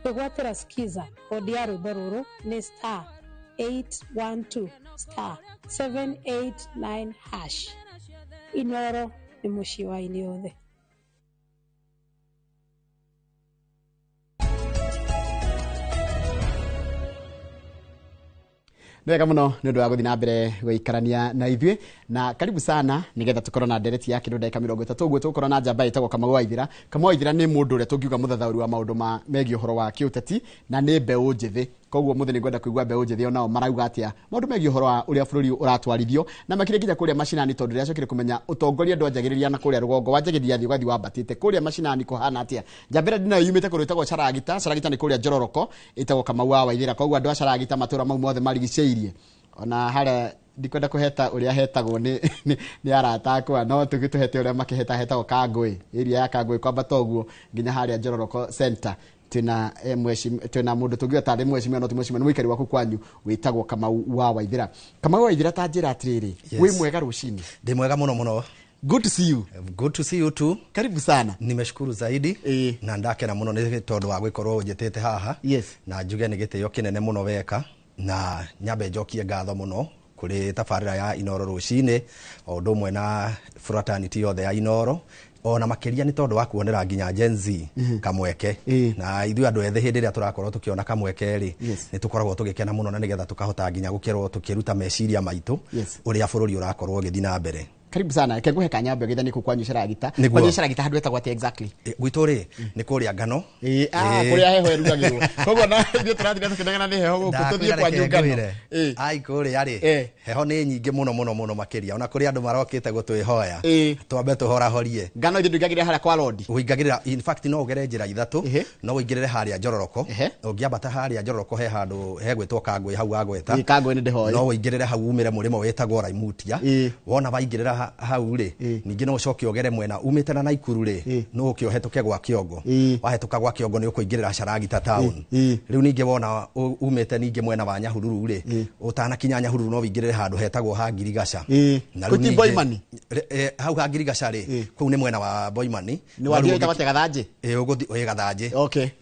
Kwĩgwatĩra skiza kodi ya rwĩmbo rũrũ nĩ star 812 star 789 hash. Inoro nĩ mũciĩ wa aini othe. Nĩ wega mũno nĩ ũndũ wa gũthiĩ na mbere gũikarania na ithuĩ, na karibu sana nĩgetha tũkorwo na ndereti ya kĩndũ ndagĩka 30 ũguo. Tũgũkorwo na njamba ĩtagwo Kamau wa Ithira. Kamau wa Ithira nĩ mũndũ ũrĩa tũngiuga mũthathaũri wa maũndũ ma megiĩ ũhoro wa kĩũteti, na nĩ mbeũ njĩthĩ. Koguo mũthĩ nĩngwenda kũigua mbeũ njĩthĩ onao marauga atĩa maũndũ megiĩ ũhoro wa ũrĩa bũrũri ũratwarithio, na makĩria nginya kũrĩa macinani, tondũ rĩrĩa kũmenya ũtongoria ndwanjagĩrĩria na kũrĩa rũgongo, wanjagĩrĩria thiĩ ũgathiĩ wambatĩte kũrĩa macinani kũhana atĩa. Njamba ĩrĩa ndĩnayo yumĩte kũndũ ĩtagwo Caragita. Caragita nĩ kũrĩa Njororoko, ĩtagwo Kamau wa Waithira. Koguo andũ a Caragita matũra mau mothe marigicĩirie, ona harĩa ndikwenda kũheta ũrĩa hetagwo nĩ arata akwa, no tũgĩtũhete ũrĩa makĩheta hetagwo Kangũĩ, area ya Kangũĩ kwambata ũguo nginya harĩa Njororoko center. Twina twina mundu tungiuga tarĩ mwecimia no ti mwecimia, nĩ mũikari waku kwanyu wĩtagwo Kamau wa Waithira. Kamau wa Waithira, ta njĩra atĩrĩrĩ, wĩ mwega rũcinĩ? Ndĩ mwega mũno mũno. Good to see you. Good to see you too. Karibu sana. Nimeshukuru zaidi. Na ndakena mũno nĩ tondũ wa gũkorwo ũnjĩtĩte haha. Yes. Na njuge nĩ gĩtĩo kĩnene mũno weka, na nyambe njokie ngatho mũno kũrĩ tabarĩra ya Inoro rũcinĩ, o ũndũ ũmwe na fraternity yothe ya Inoro, ona makĩria nĩ tondũ wa kuonera nginya Gen Z kamweke. Na ithuĩ andũ ethĩ hĩndĩ ĩrĩa tũrakorwo tũkĩona kamweke rĩ, nĩ tũkoragwo tũgĩkena mũno, na nĩgetha tũkahota nginya gũkorwo tũkĩruta meciria maitũ ũrĩa bũrũri ũrakorwo ũgĩthiĩ na mbere. Karibu sana. Kenguhe kanyambe githani kuu kwanyu Caragita. Kwanyu Caragita handu etagwo atia exactly? Gwitũ rĩ nĩ kũrĩa ngano. Kũrĩa heho ĩrugagĩrwo. Koguo na ithuĩ tũrathiĩ tũkĩnegena nĩ heho gũkũ, tũthiĩ kwanyu ngano. Ai kũrĩa rĩ heho nĩ nyingĩ mũno mũno mũno makĩria, ona kũrĩ andũ marokĩte gũtwĩhoya twambe tũhorahorie. Ngano ithuĩ ndũingagĩrĩra harĩa kwa Lodi? Ũingagĩrĩra, in fact no ũgere njĩra ithatũ. No ũingĩrĩre harĩa Njororoko. Ũngĩambata harĩa Njororoko he handũ hegwĩtwo Kangũĩ, hau wagweta. Kangũĩ nĩ ndĩhoĩ. No ũingĩrĩre hau umĩre mũrĩmo wĩtagwo Raimutia. Wona waingĩrĩra hau rĩ, ningĩ no ũcoke ũgere mwena umĩte na Naikuru rĩ, no ũke ũhetũke gwa Kĩongo. Wahetũka gwa Kĩongo nĩ ũkũingĩrĩra Caragita town. Rĩu ningĩ wona umĩte ningĩ mwena wa Nyahururu rĩ, ũtanakinya Nyahururu no ũingĩrĩre handũ hetagwo ha Ngirigaca. Kũu ti Boimani? Hau ha Ngirigaca rĩ, kũu nĩ mwena wa Boimani. Nĩ wathiĩ wĩtagwo atĩa, Gathanjĩ? Ũgũthiĩ Gathanjĩ.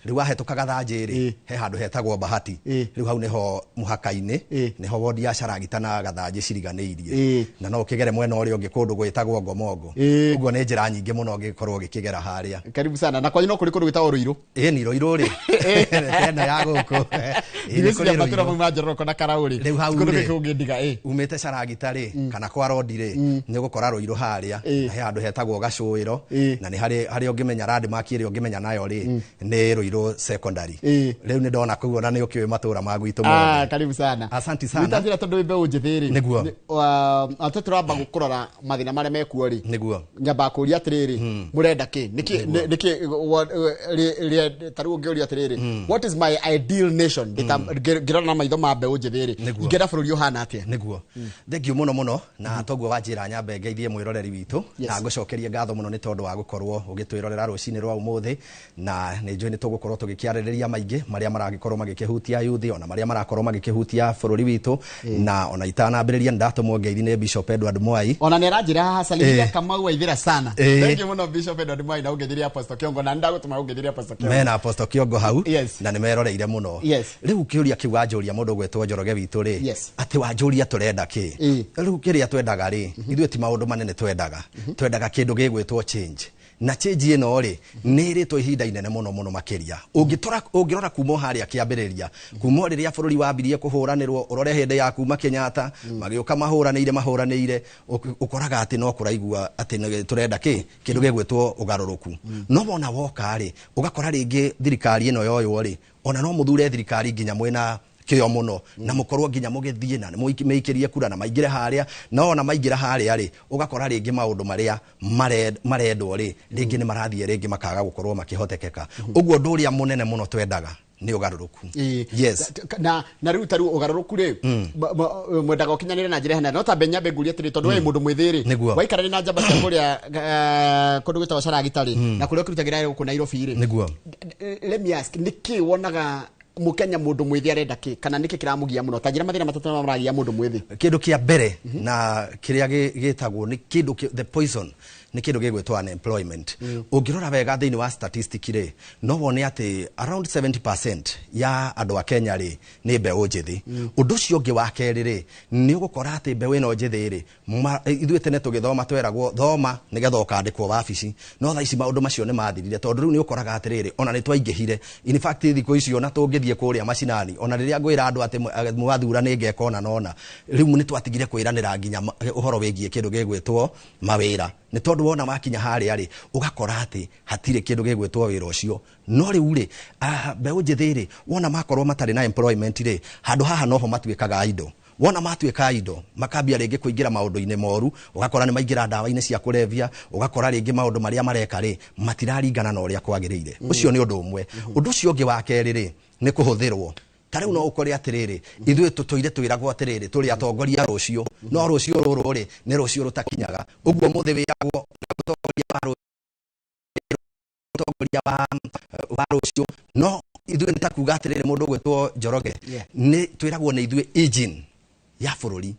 Rĩu wahetũka Gathanjĩ rĩ, he handũ hetagwo Bahati. Rĩu hau nĩho mũhaka-inĩ, nĩho wodi ya Caragita na Gathanjĩ ciriganĩirie. Na no ũkĩgere mwena ũrĩa ũngĩ kũndũ gwĩtagwo Ngomongo. Ũguo nĩ njĩra nyingĩ mũno ũngĩkorwo ũgĩkĩgera harĩa. Karibu sana. Na kwanyu no kũrĩ kũndũ gwĩtagwo Rũirũ? Ĩni Rũirũ rĩ, tena ya gũkũ. Ngwĩciria matũra mau ma Njororoko na Karaũ rĩ, Rĩu hau kũndũ rĩ, gũkũ ũngĩndiga, umĩte Caragita rĩ, kana kwa Rodi rĩ, nĩ ũgũkora Rũirũ harĩa, na he handũ hetagwo Gacũĩro, na nĩ harĩa ũngĩmenya landmark ĩrĩa ũngĩmenya nayo rĩ, nĩ Rũirũ Secondary. Rĩu nĩ ndona kũu ona nĩ ũkĩũĩ matũra ma gwitũ mothe. Karibu sana. Asante sana. Nĩtanjĩra tondũ wĩ mbeũ njĩthĩ rĩ. Nĩguo. Atĩ tũramba gũkũrora mathĩna marĩa mekuo rĩ. Nĩguo. Nyambaga kũria atĩrĩrĩ, mũrenda kĩ? Nĩkĩ ta rĩu ũngĩũria atĩrĩrĩ, what is my ideal nation? Ngĩrora na maitho ma mbeũ njĩthĩ rĩ, ingĩenda bũrũri ũhana atĩa? Nĩguo. Thengiũ mũno mũno, na toguo wanjĩra nyambe ngeithie mwĩroreri witũ, na ngũcokerie ngatho mũno nĩ tondũ wa gũkorwo ũgĩtwĩrorera rũcinĩ rwa ũmũthĩ, na nĩ njũĩ nĩ tũgũkorwo tũgĩkĩarĩrĩria maingĩ marĩa maragĩkorwo magĩkĩhutia yuthi, ona marĩa marakorwo magĩkĩhutia bũrũri witũ, na ona itanambĩrĩria nĩndatũmwo ngeithi nĩ Bishop Edward Mwai. Ona nĩ aranjĩra haha salimia Kamau Waithera sana. Thank you mũno Bishop Edward Mwai, na ũngeithirie Apostle Kiongo, na nĩndagũtũma ũngeithirie Apostle Kiongo. Mena Apostle Kiongo hau, na nĩmeroreire mũno. Rĩu kĩũria kĩu wanjũria mũndũ ũgwĩtwo Njoroge witũ rĩ, atĩ wanjũria tũrenda kĩ? Rĩu kĩrĩa twendaga rĩ, ithuĩ ti maũndũ manene twendaga. Twendaga kĩndũ gĩgwĩtwo change. Na change ĩno rĩ, nĩ ĩrĩtwo ihinda inene mũno mũno makĩria. Ũngĩrora kuma harĩa kĩambĩrĩria, kuma rĩrĩa bũrũri wambirie kũhũranĩrwo, ũrore hĩndĩ ya kuma Kenyatta, magĩũka mahũranĩire, ũkoraga atĩ no kũraigua atĩ tũrenda kĩ? Kĩndũ gĩgwĩtwo ũgarũrũku. No wona woka rĩ, ũgakora rĩngĩ thirikari ĩno yoywo rĩ, ona no mũthure thirikari nginya mwĩna kĩo mũno, na mũkorwo nginya mũgĩthiĩ na mũikĩrie kura na maingĩre harĩa, na ona maingĩra harĩa rĩ, ũgakora rĩngĩ maũndũ marĩa marendwo rĩ, rĩngĩ nĩ marathiĩ rĩngĩ makaga gũkorwo makĩhotekeka. Ũguo ũndũ ũrĩa mũnene mũno twendaga nĩ ũgarũrũku. Yes. Na rĩu ta rĩu ũgarũrũku rĩ, mwendaga ũkinyanĩre na njĩra hana, no ta nyambe ngurie atĩrĩ, tondũ we mũndũ mwĩthĩ rĩ, waikarania na njamba cia kũrĩa kũndũ gwĩtagwo Caragita rĩ, na kũrĩa ũkĩrutagĩra gũkũ Nairobi rĩ. Nĩguo. Let me ask, nĩkĩ wonaga Mũkenya mũndũ mwĩthĩ arenda kĩ, kana nĩkĩ kĩramũgia mũno? Ta njĩra mathĩna matatũ maragia mũndũ mwĩthĩ. Kĩndũ kĩa mbere na kĩrĩa gĩtagwo nĩ kĩndũ the poison, nĩ kĩndũ gĩgwĩtwo unemployment. Ũngĩrora wega thĩinĩ wa statistic rĩ, no wone atĩ around 70% ya andũ a Kenya rĩ nĩ mbeũ njĩthĩ. Ũndũ ũcio ũngĩ wa kerĩ rĩ, nĩ ũgũkora atĩ mbeũ ĩno njĩthĩ rĩ, ithuĩ tene tũgĩthoma tweragwo thoma nĩgetha ũkandĩkwo wabici, no thaa ici maũndũ macio nĩ mathirire, tondũ rĩu nĩ ũkoraga atĩrĩrĩ, ona nĩ twaingĩhire. In fact thikũ ici ona tũngĩthiĩ kũrĩa macinani, ona rĩrĩa ngwĩra andũ atĩ mwathura nĩ ngeka ona nona, rĩu nĩ twatigire kwĩranĩra nginya ũhoro wĩgiĩ kĩndũ gĩgwĩtwo mawĩra, nĩ tondũ wona wakinya harĩa rĩ, ũgakora atĩ hatirĩ kĩndũ gĩgwĩtwo wĩra ũcio. No rĩu rĩ, mbeũ njĩthĩ rĩ, wona makorwo matarĩ na employment rĩ, handũ haha noho matuĩkaga indo. Wona matuĩka indo, makambia rĩngĩ kũingĩra maũndũ-inĩ moru, ũgakora nĩ maingĩra ndawa-inĩ cia kũrebia, ũgakora rĩngĩ maũndũ marĩa mareka rĩ, matiraringana na ũrĩa kwagĩrĩire. Ũcio nĩ ũndũ ũmwe. Ũndũ ũcio ũngĩ wa kerĩ rĩ, nĩ kũhũthĩrwo. Ta rĩu no ũkore atĩrĩrĩ, ithuĩ tũtũire twĩragwo atĩrĩrĩ, tũrĩ atongoria rũciũ, no rũciũ rũrũ rĩ, nĩ rũciũ rũtakinyaga. Ũguo mũthĩ wĩragwo mũtongoria wa rũciũ, no ithuĩ nĩ ta kuga atĩrĩrĩ, mũndũ ũgwĩtwo Njoroge, nĩ twĩragwo nĩ ithuĩ engine ya bũrũri.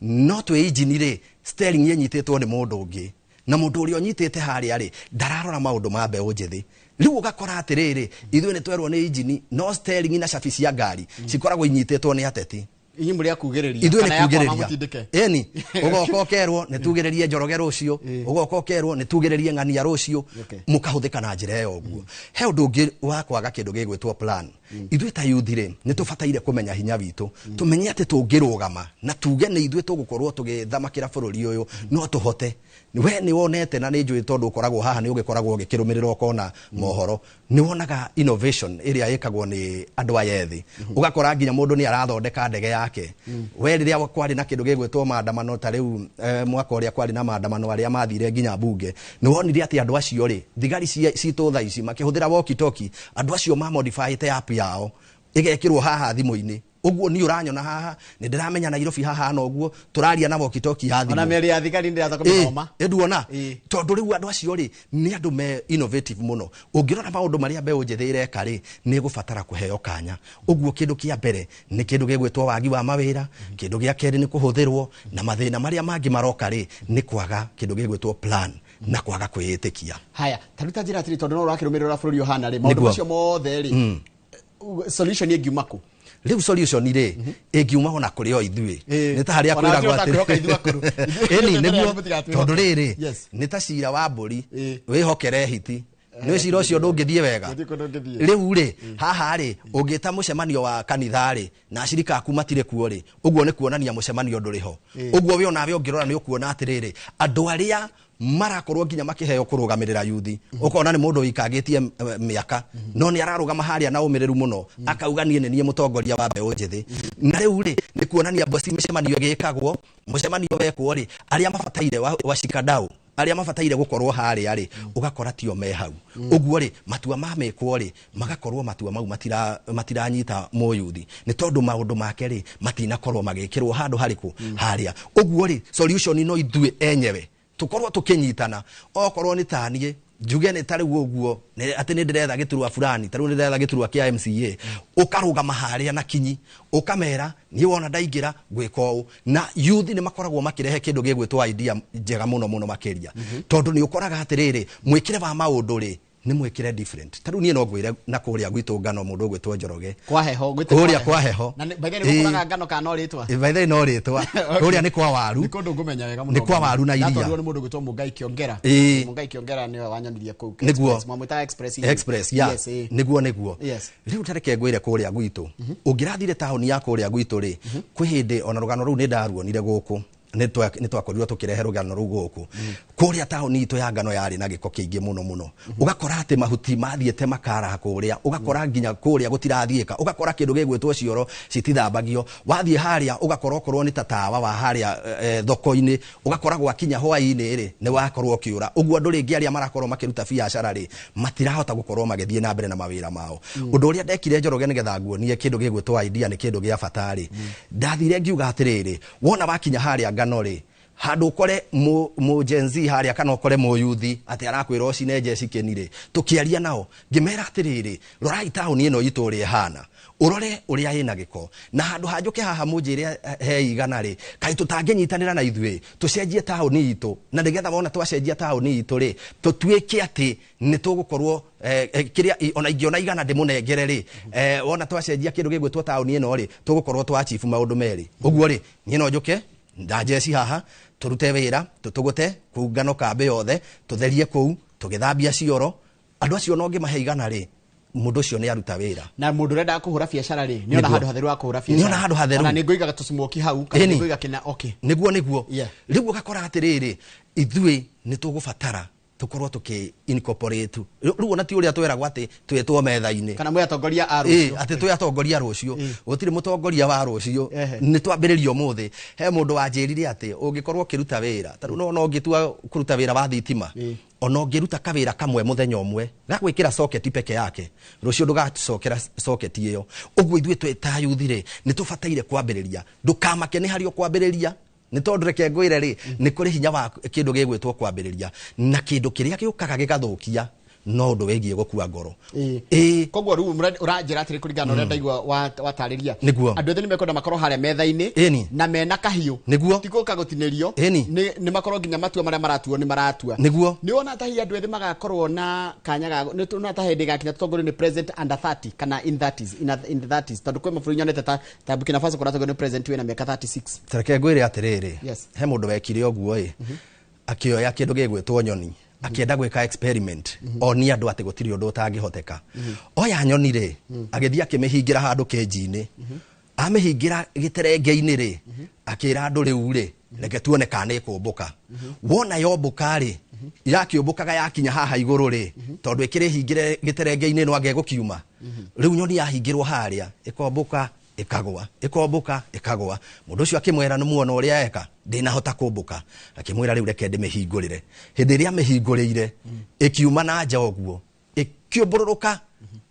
No twĩ engine rĩ, steering ĩnyitĩtwo nĩ mũndũ ũngĩ, na mũndũ ũrĩa ũnyitĩte harĩa rĩ, ndararora maũndũ ma mbeũ njĩthĩ. Rĩu ũgakora atĩrĩrĩ, ithuĩ nĩ twerwo nĩ engine, no steering na cabi cia ngari cikoragwo inyitĩtwo nĩ ateti. Inyuĩ mũrĩ a kugĩrĩria, Ithuĩ nĩ kana ya kwama kugĩrĩria. mũtindĩke? Ĩni, ũgoka ũkerwo nĩ tugĩrĩrie Njoroge rũciũ, ũgoka ũkerwo nĩ tugĩrĩrie Ng'ania rũciũ, mũkahũthĩka na njĩra ĩyo ũguo. He ũndũ ũngĩ wa kwaga kĩndũ gĩgwĩtwo plan. Ithuĩ ta youth rĩ, nĩ tũbataire kũmenya hinya witũ, tũmenye atĩ tũngĩrũgama na tuge nĩ ithuĩ tũgũkorwo tũgĩthamakĩra bũrũri ũyũ, no tũhote. We nĩ wonete na nĩ njũĩ, tondũ ũkoragwo haha, nĩ ũgĩkoragwo ũgĩkĩrũmĩrĩra ũkona mohoro, nĩ wonaga innovation ĩrĩa ĩkagwo nĩ andũ aya ethĩ. Ũgakora nginya mũndũ nĩ arathondeka ndege yake. We rĩrĩa kwarĩ na kĩndũ gĩgwĩtwo maandamano, ta rĩu mwaka ũrĩa kwarĩ na maandamano arĩa mathire nginya mbunge, nĩ wonire atĩ andũ acio rĩ, thigari citũ thaa ici makĩhũthĩra walkie talkie, andũ acio mamodifyĩte app yao ĩgekĩrwo haha thimũ-inĩ. Ũguo niĩ ũranyona haha, nĩ ndĩramenya Nairobi haha, na ũguo tũraria na walkie talkie ya thimũ. Ona mĩario ya thigari ndĩraza kũmĩthoma. Nduona tondũ rĩu andũ acio rĩ, nĩ andũ me innovative mũno. Ũngĩrora maũndũ marĩa mbeũ njĩthĩ ĩreka rĩ, nĩ ĩgũbatara kũheo kanya. Ũguo kĩndũ kĩa mbere nĩ kĩndũ gĩgwĩtwo wagi wa mawĩra, kĩndũ gĩa kerĩ nĩ kũhũthĩrwo, na mathĩna marĩa mangĩ maroka rĩ, nĩ kwaga kĩndũ gĩgwĩtwo plan na kwaga kwĩĩtĩkia. Haya, ta rĩu ta njĩra atĩrĩ, tondũ no ũrakĩrũmĩrĩra bũrũri ũhana rĩ, maũndũ macio mothe rĩ, solution ĩngiuma kũ? Rĩu solution rĩ, ĩngiuma ona kũrĩ o ithuĩ. Nĩ ta harĩa Ona kwĩragwo ithuĩ atĩ ithuĩ akũrũ. Ĩni, nĩguo, Mũtigatwĩhoke. tondũ rĩrĩ nĩ ta cira wa mbũri wĩhokere hiti, nĩ cira ũcio ndũngĩthiĩ wega. Gũtirĩ kũndũ ũngĩthiĩ. Rĩu rĩ, haha rĩ, ũngĩta mũcemanio wa kanitha rĩ, na acirika aku matirĩ kuo rĩ, ũguo nĩ kuonania mũcemanio ndũrĩ ho. Ũguo we onawe ũngĩrora nĩ ũkuona atĩrĩrĩ, andũ arĩa marakorwo nginya makĩheo kũrũgamĩrĩra yuthi, ũkona nĩ mũndũ wĩikangĩtie mĩaka, no nĩ ararũgama harĩa na ũmĩrĩru mũno, akauga niĩ nĩ niĩ mũtongoria wa mbeũ njĩthĩ. Na rĩu rĩ, nĩ kuonania mboci mĩcemanio ĩgĩkagwo, mũcemanio wekwo rĩ, arĩa mabataire washikadau arĩa mabataire gũkorwo harĩa rĩ, ũgakora tio me hau. Ũguo rĩ, matua mamĩkwo rĩ, magakorwo matua mau matiranyita mũyuthi, nĩ tondũ maũndũ make rĩ, matinakorwo magĩkĩrwo handũ harĩkũ harĩa. Ũguo rĩ, solution no ithuĩ enyewe tũkorwo tũkĩnyitana. Okorwo nĩ taniĩ njuge nĩ ta rĩu ũguo atĩ nĩ ndĩretha gĩturwa fulani, ta rĩu nĩ ndĩretha gĩturwa kĩa MCA, ũkarũgama harĩa na kinyi ũkamera niĩ wona ndaingĩra gwĩka ũũ. Na youth nĩ makoragwo makĩrehe kĩndũ gĩgwĩtwo idea njega mũno mũno makĩria, tondũ nĩ ũkoraga atĩrĩrĩ, mwĩkĩre wa maũndũ rĩ, nĩ mwĩkĩre different. Ta rĩu niĩ no ngwĩre na kũrĩa gwitũ ngano, mũndũ ũgwĩtwo Njoroge Kwa heho, gwĩte kũrĩa kwa heho. Na by the way, nĩ gũkũraga ngano kana no rĩtwa? By the way, no rĩtwa. Kũrĩa nĩ kwa waru. Nĩ kũndũ ngũmenya wega mũno. Nĩ kwa waru na iria. Ndatwarirwo nĩ mũndũ ũgwĩtwo Mũngai Kĩongera. Mũngai Kĩongera nĩwe wanyonirie kũu. Nĩguo. Express. Mwamwĩtaga Express hihi? Express, yeah. Yes, Nĩguo, nĩguo. Yes. Rĩu ta reke ngwĩre kũrĩa gwitũ, ũngĩrathire taũni ya kũrĩa gwitũ rĩ, kwĩ hĩndĩ ona rũgano rũu nĩ ndaruonire gũkũ, nĩ twakorirwo tũkĩrehe rũgano rũu gũkũ. Kũrĩa taũni itũ ya ngano yarĩ na gĩko kĩingĩ mũno mũno, ũgakora atĩ mahuti mathiĩte makaraha kũrĩa, ũgakora nginya kũrĩa gũtirathiĩka, ũgakora kĩndũ gĩgwĩtwo cioro citithambagio. Wathiĩ harĩa ũgakora okorwo nĩ ta tawa wa harĩa thoko-inĩ, ũgakora gwakinya hwaĩ-inĩ rĩ, nĩ wakorwo ũkĩũra. Ũguo andũ rĩngĩ arĩa marakorwo makĩruta biacara rĩ, matirahota gũkorwo magĩthiĩ na mbere na mawĩra mao. Ũndũ ũrĩa ndekire Njoroge nĩgetha nguonie kĩndũ gĩgwĩtwo idea nĩ kĩndũ gĩa bata rĩ, ndathire ngiuga atĩrĩrĩ, wona wakinya harĩa ngano rĩ, handũ ũkore mu Gen Z harĩa kana ũkore mũyuthi atĩ arakwĩra ũcine njeci kĩni rĩ, tũkĩaria nao ngĩmera atĩrĩrĩ, rorai taũni ĩno itũ ũrĩa ĩhana, ũrore ũrĩa ĩna gĩko, na handũ ha njũke haha mũnjĩre he igana rĩ, kaĩ tũtangĩnyitanĩra na ithuĩ tũcenjie taũni itũ, na nĩgetha wona twacenjia taũni itũ rĩ, tũtuĩke atĩ nĩ tũgũkorwo kĩrĩa ona ingĩona igana ndĩmũnengere rĩ, wona twacenjia kĩndũ gĩgwĩtwo taũni ĩno rĩ, tũgũkorwo twa achieve maũndũ merĩ. Ũguo rĩ, niĩ no njũke nda njeci haha, tũrute wĩra, tũtũgũte kũu ngano kambĩ yothe, tũtherie kũu, tũgĩthambia cioro. Andũ acio no ngĩmahe igana rĩ, mũndũ ũcio nĩ aruta wĩra. Na mũndũ ũrenda kũhũra biacara rĩ, nĩ ona Nĩguo. handũ hatheru ha kũhũra biacara. Nĩ ona handũ hatheru. Ona nĩ ngũiga tũcimoki hau, kana Ĩni. nĩ ngũiga kĩna, okay. Nĩguo, nĩguo. Yeah. Rĩu ũgakora atĩrĩrĩ, ithuĩ nĩ tũgũbatara tũkorwo tũkĩ incorporate. Rĩu ona ti ũrĩa tweragwo atĩ twĩtwo metha-inĩ. Kana mwĩ atongoria a rũciũ. Atĩ twĩ atongoria rũciũ. Gũtirĩ mũtongoria wa rũciũ. Nĩ twambĩrĩria ũmũthĩ. He mũndũ wanjĩrire atĩ ũngĩkorwo ũkĩruta wĩra, ta rĩu no ũngĩtua kũruta wĩra wa thitima, ona ũngĩruta kawĩra kamwe mũthenya ũmwe, gagwĩkĩra socket peke yake, rũciũ ndũgacokera socket ĩyo. Ũguo ithuĩ twĩ ta yuthi rĩ, nĩ tũbataire kwambĩrĩria. Ndũkamake nĩ harĩa ũkwambĩrĩria, nĩ tondũ reke ngwĩre rĩ, nĩ kũrĩ hinya wa kĩndũ gĩgwĩtwo kwambĩrĩria, na kĩndũ kĩrĩa gĩũkaga gĩgathũkia no ũndũ wĩgiĩ gũkua ngoro. Koguo rĩu ũranjĩra atĩrĩ, kũringana na ũrĩa ndaigua watarĩria, Nĩguo. andũ ethĩ nĩ mekwenda makorwo harĩa metha-inĩ na mena kahiũ, Nĩguo. ti gũka gũtinĩrio, nĩ makorwo nginya matua marĩa maratuo nĩ maratua. Nĩguo. Nĩ wona ta hihi andũ ethĩ magakorwo na kanya ga nĩ tuona ta hĩndĩ gakinya tũtongorio nĩ president under 30 kana in 30s, in the 30s, tondũ kwĩ mabũrũri nyonete ta Burkina Faso kũratongorio nĩ president wĩna mĩaka 36. Ta reke ngwĩre atĩrĩrĩ, Yes. he mũndũ wekire ũguo ĩ, akĩoya kĩndũ gĩgwĩtwo nyoni, Akĩenda gwĩka experiment onie andũ atĩ gũtirĩ ũndũ ũtangĩhoteka. Oya nyoni rĩ, agĩthiĩ akĩmĩhingĩra handũ kĩnji-inĩ, amĩhingĩra gĩterenge-inĩ rĩ, akĩra andũ rĩu rĩ, reke tuone kana nĩ ĩkũmbũka. Wona yombũka rĩ, yakĩũmbũkaga yakinya haha igũrũ rĩ, tondũ ĩkĩrĩ hingĩre gĩterenge-inĩ no anga ĩgũkiuma. Rĩu nyoni yahingĩrwo harĩa ĩkombũka ĩkagwa, ĩkombũka ĩkagwa. Mũndũ ũcio akĩmwĩra nĩ muona ũrĩa eka, ndĩnahota kũmbũka. Akĩmwĩra rĩu reke ndĩmĩhingũrĩre. Hĩndĩ ĩrĩa amĩhingũrĩire ĩkiuma na nja ũguo, ĩkĩũmbũrũrũka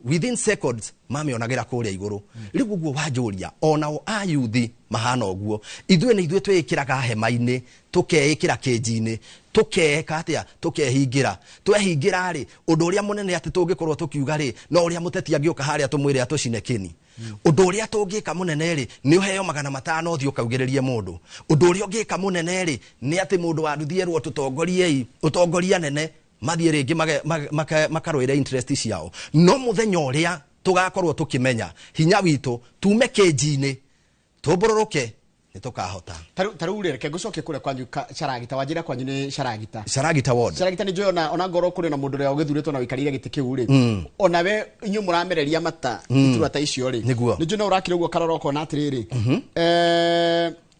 within seconds mamĩonagĩra kũrĩa igũrũ. Rĩu ũguo wanjũria, onao ayuthi mahana ũguo. Ithuĩ nĩ ithuĩ twĩĩkĩraga hema-inĩ, tũkeĩkĩra kĩnji-inĩ, tũkeeka atĩa, tũkehingĩra. Twehingĩra rĩ, ũndũ ũrĩa mũnene atĩ tũngĩkorwo tũkiuga rĩ, no ũrĩa mũteti angĩũka harĩa tũmwĩre atũcine kĩni. Ũndũ ũrĩa tũngĩka mũnene rĩ, nĩ ũheo 500 ũthiĩ ũkaugĩrĩrie mũndũ. Ũndũ ũrĩa ũngĩka mũnene rĩ, nĩ atĩ mũndũ wa nduthi erwo tũtongoriei, ũtongoria nene mathiĩ rĩngĩ makarũĩre interest ciao. No mũthenya ũrĩa tũgakorwo tũkĩmenya hinya witũ, tume kĩnji-inĩ tũmbũrũrũke, nĩ tũkahota. Ta rĩu rĩ, reke ngũcokie kũrĩa kwanyu Caragita. Wanjĩra kwanyu nĩ Caragita. Caragita ward. Caragita nĩ njũĩ ona ngorwo kũrĩ na mũndũ ũrĩa ũgĩthurĩtwo na ũikarĩire gĩtĩ kĩu rĩ, onawe inyuĩ mũramereria mata iturwa ta icio rĩ, nĩ njũĩ no ũrakira ũguo karora ũkona atĩrĩrĩ,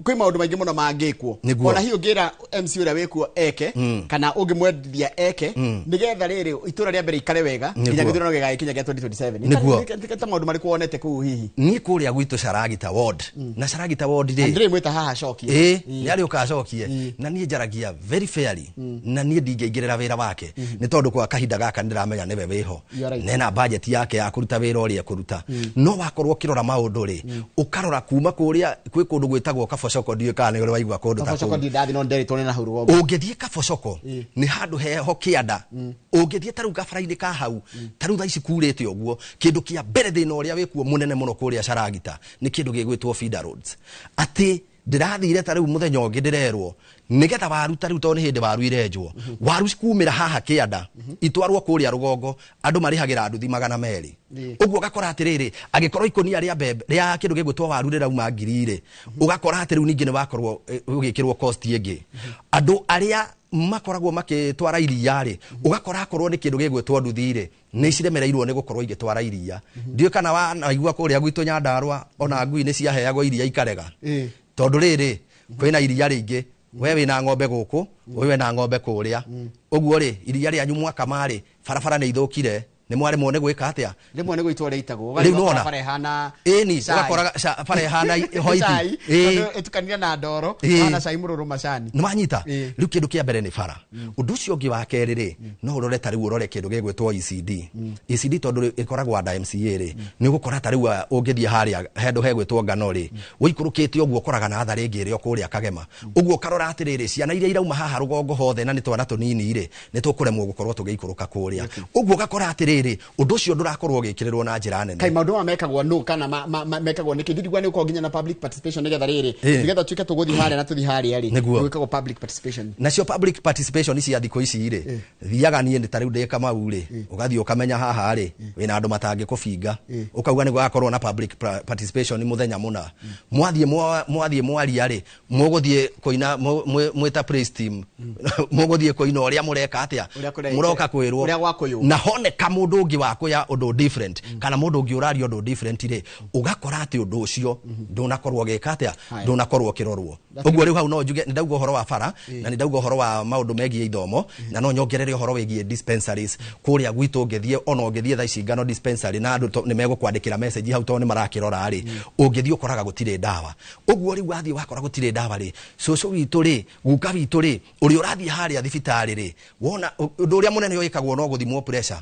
kwĩ maũndũ maingĩ mũno mangĩkwo. Ona hihi ũngĩra MC ũrĩa wĩkuo eke, kana ũngĩmwendithia eke, nĩgetha rĩrĩ itũra rĩa mbere ikare wega nginya gĩthurano gĩgagĩkinya gĩa 2027. Nĩ ta maũndũ marĩkũ wonete kũu hihi? Niĩ kũrĩa gwitũ Caragita ward, na Caragita ward rĩ, ndĩrĩ mwĩta haha acokie. Ĩĩ, nĩ arĩũka acokie. Na niĩ njaragia very fairly, na niĩ ndingĩingĩrĩra wĩra wake, nĩ tondũ kwa kahinda gaka nĩndĩramenya nĩwe wĩho, nena budget yake ya kũruta wĩra ũrĩa ekũruta. No wakorwo ũkĩrora maũndũ rĩ, ũkarora kuma kũrĩa kwĩ kũndũ gwĩtagwo Kabocoko, ndiũĩ kana nĩ ũrĩ waigua kũndũ ta Kabocoko kũu. Ndathi no nderitwo nĩ na hau rũgongo. Ũngĩthiĩ Kabocoko nĩ handũ heho kĩanda, ũngĩthiĩ ta rĩu gabara-inĩ ka hau, ta rĩu thaa ici kurĩte ũguo, kĩndũ kĩa mbere thĩna ũrĩa wĩkuo mũnene mũno kũrĩa Caragita nĩ kĩndũ gĩgwĩtwo feeder roads. Atĩ ndĩrathire ta rĩu mũthenya ũngĩ ndĩrerwo nĩgetha waru ta rĩu tondũ nĩ hĩndĩ waru irenjwo, waru cikumĩra haha kĩanda itwarwo kũrĩa rũgongo, andũ marĩhagĩra nduthi 200. Ũguo ũgakora atĩrĩrĩ, angĩkorwo ikũnia rĩa mbembe rĩa kĩndũ gĩgwĩtwo waru rĩrauma 1000 rĩ, ũgakora atĩ rĩu ningĩ nĩ wakorwo ũgĩkĩrwo cost ĩngĩ. Andũ arĩa makoragwo makĩtwara iria rĩ, ũgakora akorwo nĩ kĩndũ gĩgwĩtwo nduthi rĩ, nĩ ciremereirwo nĩ gũkorwo igĩtwara iria. Ndiũĩ kana wanaigua kũrĩa gwitũ Nyandarũa ona ngui nĩ ciaheagwo iria ikarega. Tondũ rĩrĩ, kwĩna iria rĩingĩ, we wĩna ng'ombe gũkũ, ũyũ ena ng'ombe kũrĩa. Ũguo rĩ, iria rĩanyu mwakama rĩ, barabara nĩ ithũkire, nĩ mwaremwo nĩ gwĩka atĩa? Rĩmwe nĩ gũitwo rĩitagwo, Rĩu nĩwona? barabara ĩhana Ĩni, cai. ũgakora bara ĩhana hoiti. Cai, tondũ ĩtukanire na ndoro, ĩhana cai mũrũrũ macani. Nĩ wanyita? Rĩu kĩndũ kĩa mbere nĩ bara. Ũndũ ũcio ũngĩ wa kerĩ rĩ, no ũrore ta rĩu ũrore kĩndũ gĩgwĩtwo ECD. ECD tondũ ĩkoragwo under MCA rĩ, nĩ ũgũkora ta rĩu ũngĩthiĩ harĩa handũ hegwĩtwo Ngano rĩ, ũikũrũkĩte ũguo ũkoraga na atharĩ ĩngĩ ĩrĩ o kũrĩa Kagema. Ũguo ũkarora atĩrĩrĩ, ciana iria irauma haha rũgongo hothe na nĩ twana tũnini rĩ, nĩ tũkũremwo gũkorwo tũgĩikũrũka kũrĩa. Ũguo ũgakora atĩrĩrĩ, ũndũ ũcio ndũrakorwo ũgĩkĩrĩrwo na njĩra nene. Kai maũndũ maya mekagwo nũ kana mekagwo nĩkĩ? Ndirigua nĩ gũkorwo nginya na public participation nĩgetha rĩrĩ, nĩgetha tuĩke tũgũthiĩ harĩa na tũthiĩ harĩa rĩ, gwĩkagwo public participation. Nacio public participation cia thikũ ici rĩ, thiaga niĩ ta rĩu ndĩ Kamau rĩ, ũgathiĩ ũkamenya haha rĩ, wĩna andũ matangĩkũbinga. Ũkauga nĩ gũgakorwo na public participation mũthenya mũna. Mwathiĩ mwaria rĩ, mũgũthiĩ kũina, mwĩta praise team. Mũgũthiĩ kũina ũrĩa mũreka atĩa? Ũrĩa kũreka. Mũroka kwĩrwo. Ũrĩa gwakũywo. Na honeka mũndũ ũngĩ wa kũya ũndũ different, kana mũndũ ũngĩ ũraria ũndũ different rĩ, ũgakora atĩ ũndũ ũcio ndũnakorwo ũgĩka atĩa? Ndũnakorwo ũkĩrorwo. Ũguo rĩu hau no njuge, nĩ ndauga ũhoro wa bara, na nĩ ndauga ũhoro wa maũndũ megiĩ ithomo, na no nyongerere ũhoro wĩgiĩ dispensaries. Kũrĩa gwitũ ũngĩthiĩ, ona ũngĩthiĩ thaa ici Ngano dispensary, na andũ nĩ megũkwandĩkĩra message hau tondũ nĩ marakĩrora rĩ, ũngĩthiĩ ũkoraga gũtirĩ ndawa. Ũguo rĩu wathiĩ wakora gũtirĩ ndawa rĩ, cũcũ witũ rĩ, guka witũ rĩ, ũrĩa ũrathiĩ harĩa thibitarĩ rĩ, wona ũndũ ũrĩa mũnene wĩkagwo no gũthimwo pressure.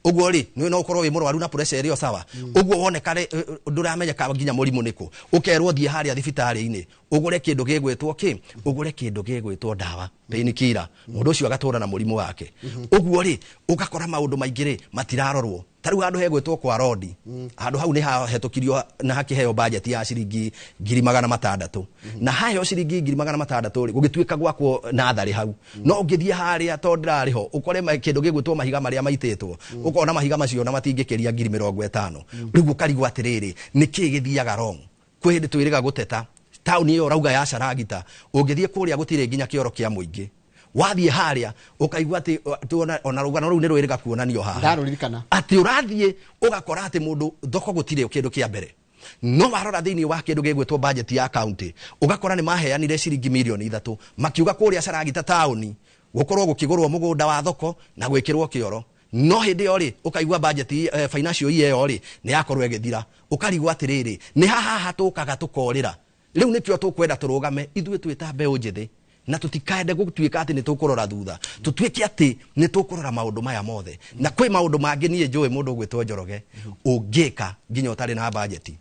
Ũguo rĩ, nĩ no ũkorwo wĩ mũrwaru na pressure ĩrĩ o sawa. Ũguo woneka rĩ, ndũramenyeka nginya mũrimũ nĩkũ. Ũkerwo thiĩ harĩa thibitarĩ-inĩ, ũgũre kĩndũ gĩgwĩtwo kĩ? Ũgũre kĩndũ gĩgwĩtwo ndawa, painkiller. Mũndũ ũcio agatũra na mũrimũ wake. Ũguo rĩ, ũgakora maũndũ maingĩ rĩ, matirarorwo. Ta rĩu handũ hegwĩtwo kwa Rodi, handũ hau nĩ hahetũkirio na hakĩheo budget ya ciringi 600,000. Na haheo ciringi 600,000 rĩ, gũgĩtuĩka gwakwo natharĩ hau. No ũngĩthiĩ harĩa tondũ ndĩrarĩ ho, ũkore kĩndũ gĩgwĩtwo mahiga marĩa maitĩtwo, ũkona mahiga macio na matingĩkĩria 50,000. Rĩu ũkarigwo atĩrĩrĩ, nĩkĩ gĩthiaga wrong? Kwĩ hĩndĩ twĩrĩga gũteta, taũni ĩyo ũrauga ya Caragita, ũngĩthiĩ kũrĩa gũtirĩ nginya kĩoro kĩa mũingĩ. Wathiĩ harĩa ũkaigua atĩ tuona ona rũgano rũu nĩ rwĩrĩga kuonanio haha. Ndarũririkana. Atĩ ũrathiĩ ũgakora atĩ mũndũ thoko gũtirĩ kĩndũ kĩa mbere. No warora thĩinĩ wa kĩndũ gĩgwĩtwo budget ya county ũgakora nĩ maheanire ciringi mirioni 3 makiuga kũrĩa Caragita taũni gũkorwo gũkĩgũrwo mũgũnda wa thoko na gwĩkĩrwo kĩoro. No hĩndĩ ĩyo rĩ ũkaigua budget financial year ĩyo rĩ nĩ yakorwo ĩgĩthira. Ũkarigwo atĩrĩrĩ nĩ haha tũkaga tũkorĩra. Rĩu nĩkĩo tũkwenda tũrũgame ithuĩ twĩ ta mbeũ njĩthĩ na tũtikaende gũtuĩka atĩ nĩ tũkũrora thutha, tũtuĩke atĩ nĩ tũkũrora maũndũ maya mothe. Na kwĩ maũndũ mangĩ niĩ njũĩ mũndũ ũgwĩtwo Njoroge ũngĩka nginya ũtarĩ na budget.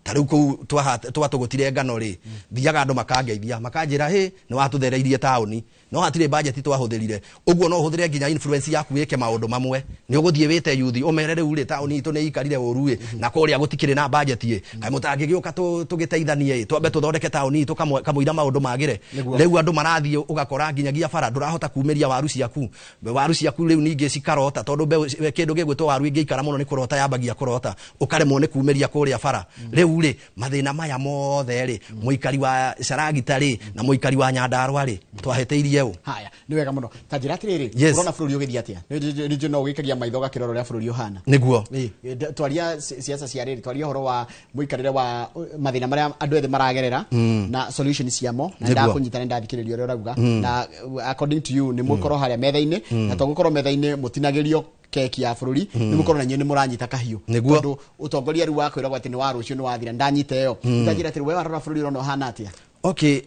Ta rĩu kũu twatũgũtire ngano rĩ, thiaga andũ makangeithia makanjĩra hĩ nĩ watũthereirie taũni, no hatirĩ budget twahũthĩrire. Ũguo no ũhũthĩre nginya influence yaku wĩke maũndũ mamwe. Nĩ ũgũthiĩ wĩte youth ũmere rĩu rĩ taũni itũ nĩ ikarire ũru ĩ na kũrĩa gũtikĩrĩ na budget ĩ, kaĩ mũtangĩgĩũka tũgĩteithanie ĩ, twambe tũthondeke taũni itũ kamũira maũndũ magĩre. Rĩu andũ marathiĩ ũgakora nginyagia bara ndũrahota kumĩria waru ciaku. Waru ciaku rĩu ningĩ cikarota tondũ kĩndũ gĩgwĩtwo waru ĩngĩikara mũno nĩ kũrota yambagia kũrota, ũkaremwo nĩ kumĩria kũrĩa bara. Rĩu rĩ mathĩna maya mothe rĩ mũikari wa Caragita rĩ na mũikari wa Nyandarua rĩ twahĩtĩirie ũ. Haya, nĩ wega mũno. Ta njĩra atĩrĩrĩ, ũrona bũrũri ũgĩthiĩ atĩa? Nĩ no ũgĩkagia maitho ũgakĩrora ũrĩa bũrũri ũhana. Nĩguo. Twaria siasa cia rĩrĩ, twaria ũhoro wa mũikarĩre wa mathĩna marĩa andũ ethĩ maragerera na solution ciamo, na ndakũnyita nĩ ndathikĩrĩria ũrĩa ũrauga, na according to you nĩ mũkorwo harĩa metha-inĩ, na to gũkorwo metha-inĩ mũtinagĩrio keki ya bũrũri, nĩ mũkorwo na inyuĩ nĩ mũranyita kahiũ. Tondũ ũtongoria rĩu wa kwĩragwo atĩ nĩ wa rũciũ nĩ wathira, ndanyita ĩyo. Ta njĩra atĩrĩ, we warora bũrũri ũrona ũhana atĩa? Okay,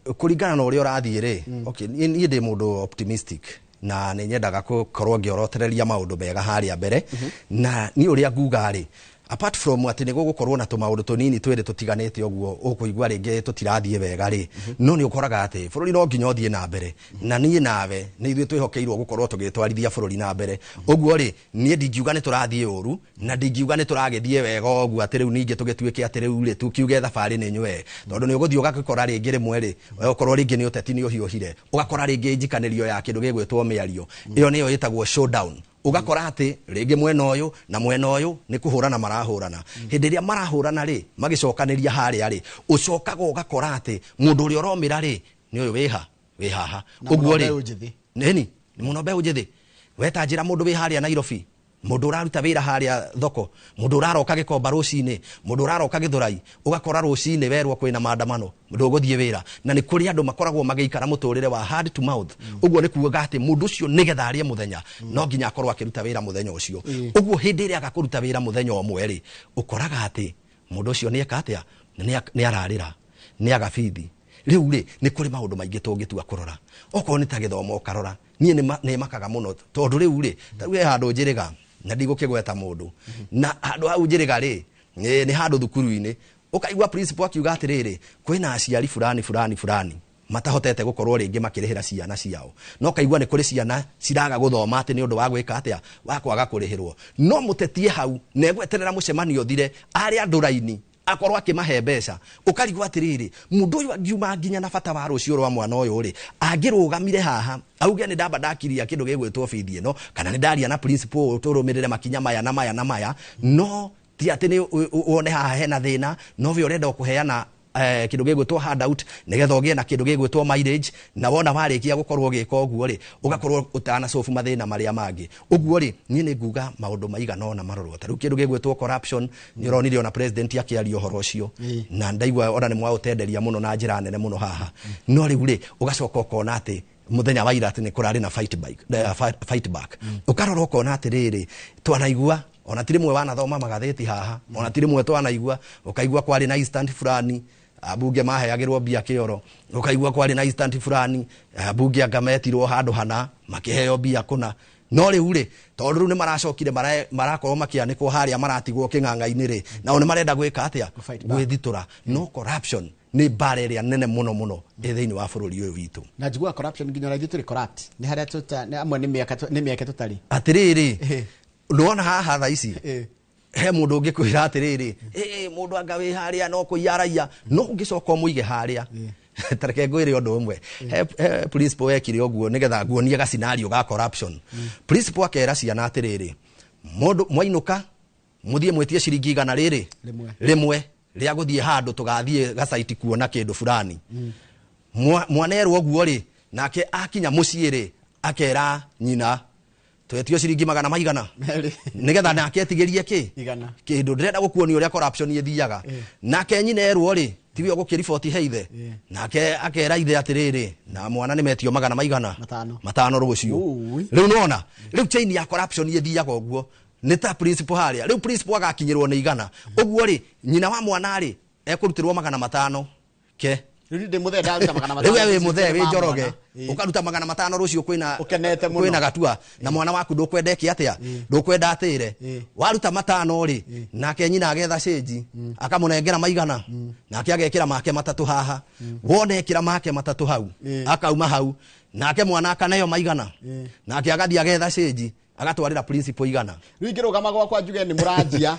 kũringana na ũrĩa ũrathiĩ rĩ, okay, niĩ ndĩ mũndũ optimistic na nĩ nyendaga gũkorwo ngĩorotereria maũndũ mega harĩa mbere. Na niĩ ũrĩa nguga rĩ, apart from atĩ nĩ gũgũkorwo na tũmaũndũ tũnini twĩrĩ tũtiganĩte ũguo ũkũigua rĩngĩ tũtirathiĩ wega rĩ, no nĩ ũkoraga atĩ bũrũri no nginya ũthiĩ na mbere, na niĩ nawe nĩ ithuĩ twĩhokeirwo gũkorwo tũgĩtwarithia bũrũri na mbere. Ũguo rĩ niĩ ndingiuga nĩ tũrathiĩ ũru na ndingiuga nĩ tũragĩthiĩ wega ũguo atĩ rĩu ningĩ tũgĩtuĩke atĩ rĩu rĩ tukiuge thabarĩ nĩ nywe, tondũ nĩ ũgũthiĩ ũgakora rĩngĩ rĩmwe rĩ ũkorwo rĩngĩ nĩ ũteti nĩ ũhiũhire, ũgakora rĩngĩ njikanĩrio ya kĩndũ gĩgwĩtwo mĩario ĩyo nĩyo ĩtagwo showdown. Ũgakora atĩ rĩngĩ mwena ũyũ na mwena ũyũ nĩ kũhũrana marahũrana. Hĩndĩ ĩrĩa marahũrana rĩ magĩcokanĩria harĩa rĩ, ũcokaga ũgakora atĩ mũndũ ũrĩa ũromĩra rĩ nĩ ũyũ wĩha wĩ haha. Ũguo rĩ nĩni nĩ mũno mbeũ njĩthĩ. We ta njĩra mũndũ wĩ harĩa Nairobi, mũndũ ũraruta wĩra harĩa thoko, mũndũ ũraroka Gĩkomba rũcinĩ, mũndũ ũraroka Gĩthũrai, ũgakora rũcinĩ werwo kwĩna maandamano ndũgũthiĩ wĩra. Na nĩ kũrĩ andũ makoragwo magĩikara mũtũrĩre wa hand to mouth. Ũguo nĩ kuuga atĩ mũndũ ũcio nĩgetha arĩe mũthenya no nginya akorwo akĩruta wĩra mũthenya ũcio. Ũguo hĩndĩ ĩrĩa aga kũruta wĩra mũthenya ũmwe rĩ, ũkoraga atĩ mũndũ ũcio nĩ eka atĩa, nĩ ararĩra, nĩ aga bithi. Rĩu rĩ nĩ kũrĩ maũndũ maingĩ tũngĩtua kũrora. Okorwo nĩ ta gĩthomo ũkarora, niĩ nĩ makaga mũno tondũ rĩu rĩ ta rĩu he handũ njĩrĩga na ndigũkĩgweta mũndũ, na handũ hau njĩrĩga rĩ nĩ handũ thukuru-inĩ ũkaigua principal akiuga atĩrĩrĩ kwĩna aciari fulani fulani fulani matahotete gũkorwo rĩngĩ makĩrĩhĩra ciana ciao, no kaigua nĩ kũrĩ ciana ciraga gũthoma atĩ nĩ ũndũ wa gwĩka atĩa wa kwaga kũrĩhĩrwo. No mũtetie hau negweterera mũcemanio ũthire arĩa andũ raini akorwo akĩmahe mbeca. Ũkarigwo atĩrĩrĩ mũndũ ũyũ angiuma nginya na bata wa rũciũ rwa mwana ũyũ rĩ, angĩrũgamire haha auge nĩ ndamba ndakiria kĩndũ gĩgwĩtwo bithi ĩno, kana nĩ ndaria na principal tũrũmĩrĩre makinya maya na maya na maya, no ti atĩ nĩ wone haha hena thĩna, no we ũrenda kũheana kĩndũ gĩgwĩtwo handout nĩgetha ũgĩe na kĩndũ gĩgwĩtwo mileage, na wona warĩkia gũkorwo ũgĩka ũguo rĩ ũgakorwo ũtanacobu mathĩna marĩa mangĩ. Ũguo rĩ niĩ nĩ nguga maũndũ maigana ũna marorwo. Ta rĩu kĩndũ gĩgwĩtwo corruption nĩ ũronire ona president akĩaria ũhoro ũcio, na ndaigua ona nĩ mwaũtenderia mũno na njĩra nene mũno haha. No rĩu rĩ ũgacoka ũkona atĩ mũthenya wa ira atĩ nĩ kũrarĩ na fight back. Ũkarora ũkona atĩrĩrĩ twanaigua ona ti rĩmwe wanathoma magathĩti haha, ona ti rĩmwe twanaigua ũkaigua kwarĩ na instant fulani ambunge maheagĩrwo mbia kĩoro, ũkaigua kwarĩ na instant fulani ambunge anga metirwo handũ hana makĩheo mbia kũna. No rĩu rĩ tondũ rĩu nĩ maracokire marakorwo makĩanĩkwo harĩa maratigwo kĩng'ang'a-inĩ rĩ, nao nĩ marenda gwĩka atĩa, gwĩthitũra. No corruption nĩ mbara ĩrĩa nene mũno mũno ĩ thĩinĩ wa bũrũri ũyũ witũ. Na njiguaga corruption nginya ona ithuĩ tũrĩ corrupt, nĩ harĩa amwe nĩ mĩeke tũtarĩ. Atĩrĩrĩ ndwona haha thaa ici he mũndũ ũngĩkwĩra atĩrĩrĩ mũndũ anga wĩ harĩa no kũiya araiya, no ũngĩcoka ũmũige harĩa. Ta reke ngwĩre ũndũ ũmwe, he principal wekire ũguo nĩgetha nguonie ga scenario ga corruption. Principal akera ciana atĩrĩrĩ mũndũ mwainũka mũthiĩ mwĩtie ciringi 100 rĩrĩ rĩmwe rĩa gũthiĩ handũ tũgathiĩ gacaiti kuona kĩndũ fulani. Mwanerwo ũguo rĩ Nake akinya muciĩ rĩ akera nyina twetio ciringi magana maigana nigetha nake etigerie ki igana kindu ndirenda gukuonia uria corruption ithiaga. Nake nyina erwo ri tiwe ugukiriboti he ithe. Nake akera ithe atiriri na mwana ni metio magana maigana matano rucio. Riu nona riu chain ya corruption ithiaga uguo ni ta principal haria riu principal agakinyirwo ni igana uguo ri nyina wa mwana ri ekurutirwo 500 ke. Riu ndi muthe ndaruta 500. Riu we muthe wi Njoroge ukaruta 500 rucio kwina kwina gatua na mwana waku ndukwenda eke atia ndukwenda atire waruta 5 ri nake nyina agetha cenji akamunengera maigana nake agekira make 3 haha wone ekira make 3 hau akauma hau nake mwana akaneo maigana nake agathi agetha cenji agatwarira principal igana. Riu ingirugama gwakwa njuge ni muranjia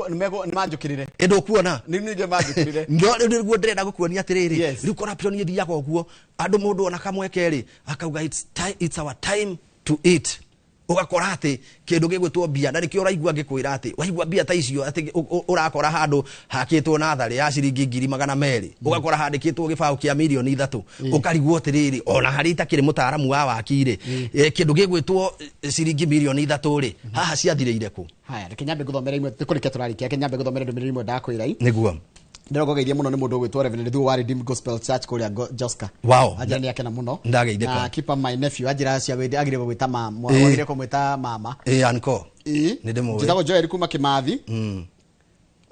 ni manjukirire ndukuona ni ninge manjukirire no riu niguo ndirenda gukuonia atiriri riu corruption ithiaga uguo andu mundu ona kamweke ri akauga it's our time to eat. Ugakora ati kindu gigwitwo mbia na nikio uraigua ngikwira ati waigua mbia ta icio ati urakora handu hakitwo na thare ya ciringi 200,000 ugakora handikitwo gibao kia milioni 3 ukarigwo atiriri ona hari itakiri mutaaramu wa waki ri kindu gigwitwo ciringi milioni 3 ri haha ciathireire ku. Haya reke nyambe nguthomere imwe tukurikia turarikia reke nyambe nguthomere ndumiriri imwe ndakwira i niguo ndirogogeithia muno ni mundu ugwitwo Reverend Thuo wa Redeemed Gospel Church kuria Joska. Wow. Anjira ni akena muno ndageithika na keep my nephew anjira cia gwithia agire gwita mama agire kumwita mama anko ni ndimuwe njitagwo Joel kuma Kimathi.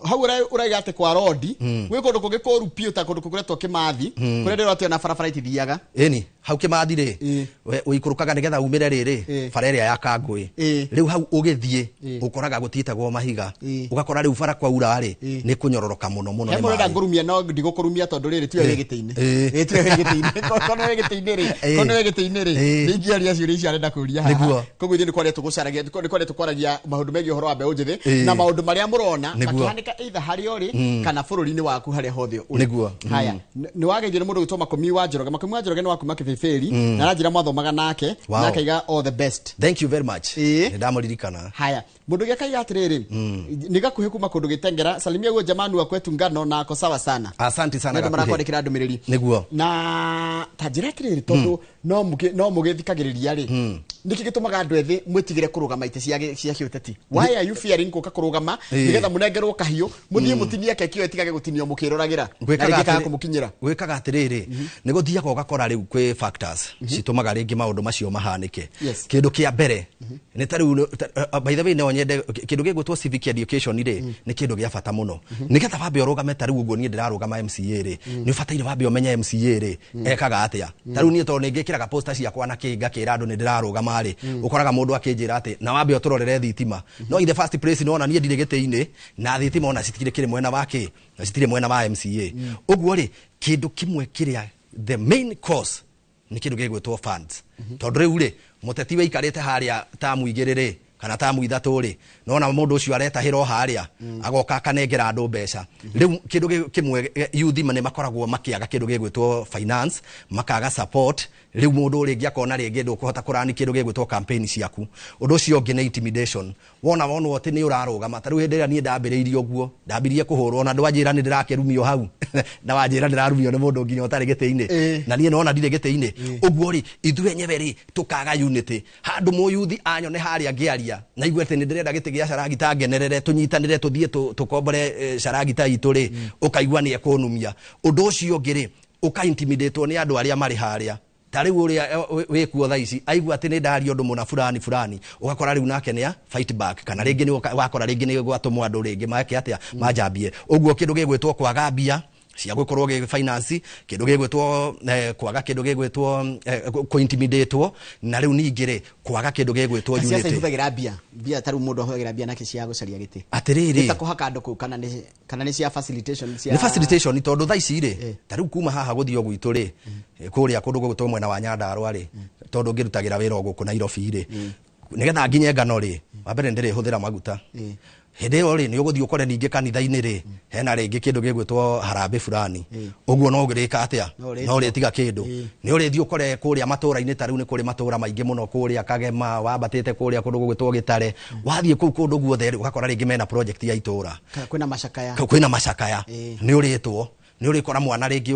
Hau uraiga ati kwa rodi gwi kundu kungi kuru piu ta kundu kuretwo Kimathi kuria ndiro ati ona barabara itithiaga. Eni hau Kimathi ri uikurukaga nigetha umire riri bara ria ya Kangui riu hau ugithie ukoraga gutitagwo mahiga ugakora riu bara kwaura ri ni kunyororoka muno muno. Ni murenda ngurumia no ndigukurumia tondu riri tiwe gitiini tiwe gitiini kono we gitiini ri kono we gitiini ri ni ngiaria ciuria icio arenda kuria haha. Koguo ithuĩ nĩ kwaria tugucaragia nĩ kwaria tukwaragia maundu megiĩ ũhoro wa mbeũ njĩthĩ na maundu maria murona makihanĩka either harĩa ũrĩ kana bũrũri-inĩ waku harĩa hothe ũrĩ. Nĩguo. Haya nĩ wageithio nĩ mũndũ gwĩtwo Makũmi wa Njoroge. Makũmi wa Njoroge nĩ wa kuma Kĩbĩbĩri na aranjĩra mwathomaga nake na akaiga all the best. Thank you very much. Nĩ ndamũririkana. Haya mũndũ ũngĩ akaiga atĩrĩrĩ nĩ gakuhĩ kuma kũndũ gĩtengera salimia guo jamani wa kwetu ngano na ako sawa sana. Asante sana. Nĩ marakwandĩkĩra ndũmĩrĩri. Nĩguo. Na ta njĩra atĩrĩrĩ tondũ no mũgĩthikagĩrĩria rĩ nĩkĩ gĩtũmaga andũ ethĩ mwĩtigĩre kũrũgama itĩ cia kĩũteti? Why are you fearing gũka kũrũgama nĩgetha mũnengerwo kahiũ mũthiĩ mũtinie keki ĩyo ĩtigage gũtinio mũkĩroragĩra na rĩngĩ kaga kũmũkinyĩra? Gwĩkaga atĩrĩrĩ nĩ gũthiaga ũgakora rĩu kwĩ factors citũmaga rĩngĩ maũndũ macio mahanĩke. Kĩndũ kĩa mbere nĩ ta rĩu by the way no nyende kĩndũ gĩgwĩtwo civic education rĩ nĩ kĩndũ gĩa bata mũno nĩgetha wambe ũrũgame ta rĩu ũguo niĩ ndĩrarũgama MCA rĩ nĩ ũbataire wambe ũmenye MCA rĩ ekaga atĩa. Ta rĩu niĩ tondũ nĩ ngĩkĩraga poster ciakwa na kĩ ngakĩra andũ nĩ ndĩrarũgama rĩ ũkoraga mũndũ akĩnjĩra atĩ na wambe ũtũrorere thitima no in the first place nona niĩ ndirĩ gĩtĩ-inĩ na thitima ona citirĩ kĩrĩ mwena wa kĩ na citirĩ mwena wa MCA. Ũguo rĩ kĩndũ kĩmwe kĩrĩa the main cause nĩ kĩndũ gĩgwĩtwo funds tondũ rĩu rĩ mũteti wĩikarĩte harĩa tamu 2 rĩ kana tamu 3 rĩ nona mũndũ ũcio aretahĩra o harĩa agoka akanengera andũ mbeca. Rĩu kĩndũ kĩmwe youth nĩ makoragwo makĩaga kĩndũ gĩgwĩtwo finance makaga support. Rĩu mũndũ rĩngĩ akona rĩngĩ ndũkũhota kũrani kĩndũ gĩgwĩtwo campaign ciaku. Ũndũ ũcio ũngĩ nĩ intimidation. Wona wonwo atĩ nĩ ũrarũgama ta rĩu hĩndĩ ĩrĩa niĩ ndambĩrĩirie ũguo ndambirie kũhũrwo na ndwanjĩra nĩ ndĩrakĩrumio hau na wanjĩra ndĩrarumio nĩ mũndũ nginya ũtarĩ gĩtĩ-inĩ na niĩ nona ndirĩ gĩtĩ-inĩ. Ũguo rĩ ithuĩ enyewe rĩ tũkaga unity handũ mũyuthi anyone harĩa ngĩaria na igue atĩ nĩ ndĩrenda gĩtĩ gĩa Caragita ngenerere tũnyitanĩre tũthiĩ tũkombore Caragita itũ rĩ ũkaigua nĩ ekũnumia. Ũndũ ũcio ũngĩ rĩ ũka-intimidatwo nĩ andũ arĩa marĩ harĩa ta rĩu ũrĩa wĩkuo thaa ici aigua atĩ nĩ ndaria ũndũ mũna fulani fulani ũgakora rĩu nake nĩa fight back kana rĩngĩ nĩ wakora rĩngĩ nĩ gwatũmwo andũ rĩngĩ make atĩa manjambie. Ũguo kĩndũ gĩgwĩtwo kwaga mbia cia gũkorwo gĩ finance kĩndũ gĩgwĩtwo kwaga kĩndũ gĩgwĩtwo kũ-intimidatwo na rĩu ningĩ rĩ kwaga kĩndũ gĩgwĩtwo unity. Ciaca ihũthagĩra mbia mbia ta rĩu mũndũ ahũthagĩra mbia nake cia gũcaria gĩtĩ atĩrĩrĩ nĩ ta kũhaka andũ kũu kana nĩ cia facilitation cia nĩ facilitation tondũ thaa ici rĩ ta rĩu kuma haha gũthiĩ o gwitũ rĩ kũrĩa kũndũ gũgwĩtwo mwena wa Nyandarũa rĩ tondũ ngĩrutagĩra wĩra o gũkũ Nairobi rĩ nĩgetha nginye ngano rĩ wa mbere nĩndĩrĩhũthĩra maguta hĩndĩ ĩyo rĩ nĩ ũgũthiĩ ũkore ningĩ kanitha-inĩ rĩ hena rĩngĩ kĩndũ gĩgwĩtwo harambĩ fulani ũguo no ũrĩka atĩa no ũrĩtiga kĩndũ nĩ ũrĩthiĩ ũkore kũrĩa matũra-inĩ ta rĩu nĩ kũrĩ matũra maingĩ mũno kũrĩa Kagema wambatĩte kũrĩa kũndũ gũgwĩtwo Gĩtare wathiĩ kũu kũndũ guothe rĩ ũgakora rĩngĩ mena project ya itũra kwĩna macakaya kwĩna macakaya nĩ ũrĩtwo Nĩ ũrĩkora mwana rĩngĩ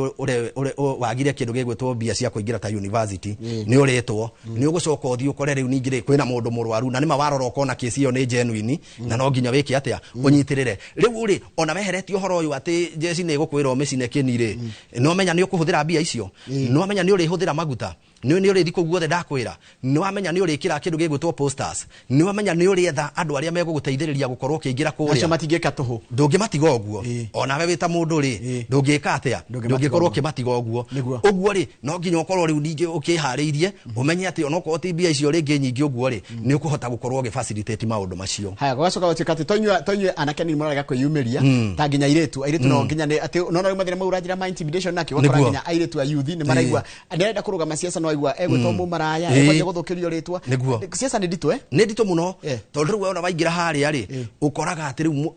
wagire kĩndũ gĩgwĩtwo mbia cia kũingĩra ta university, nĩ ũrĩtwo, nĩ ũgũcoka ũthiĩ ũkore rĩu ningĩ rĩ kwĩna mũndũ mũrwaru, na nĩma warora ũkona kesi ĩyo nĩ genuine, na no nginya wĩke atĩa, ũnyitĩrĩre. Rĩu rĩ, ona weheretie ũhoro ũyũ atĩ jeci nĩ ĩgũkwĩra ũmĩcine kĩni rĩ, no menya nĩ ũkũhũthĩra mbia icio, no menya nĩ ũrĩhũthĩra maguta, nĩ ũrĩthi kũu guothe ndakwĩra, nĩ wamenya nĩ ũrĩkĩra kĩndũ gĩgwĩtwo posters, nĩ wamenya nĩ ũrĩetha andũ arĩa megũgũteithĩrĩria gũkorwo ũkĩingĩra kũrĩa. Acio matingĩka tũhũ. Ndũngĩmatiga ũguo. Onawe wĩ ta mũndũ rĩ, ndũngĩka atĩa, ndũngĩkorwo ũkĩmatiga ũguo. Ũguo rĩ, no nginya ũkorwo rĩu ningĩ ũkĩharĩirie, ũmenye atĩ onokorwo ti mbia icio rĩngĩ nyingĩ ũguo rĩ, nĩ ũkũhota gũkorwo ũgĩ-facilitate maũndũ macio. Haya, gũgacoka gũtuĩka atĩ to inyuĩ anake nĩ mũrarega kwĩyumĩria, ta nginya airĩtu no nginya nĩ atĩ no rĩu mathĩna mau ũranjĩra ma intimidation nake, ũgakora nginya airĩtu a youth nĩ maraigua nĩarenda kũrũgama ciaca, no aigua egwĩtwo mũmaraya, ekwambia gũthũkĩrio rĩtwa. Ciaca nĩ nditũ, eh? Nĩ nditũ mũno, tondũ rĩu wona waingĩra harĩa rĩ, ũkoraga atĩ rĩu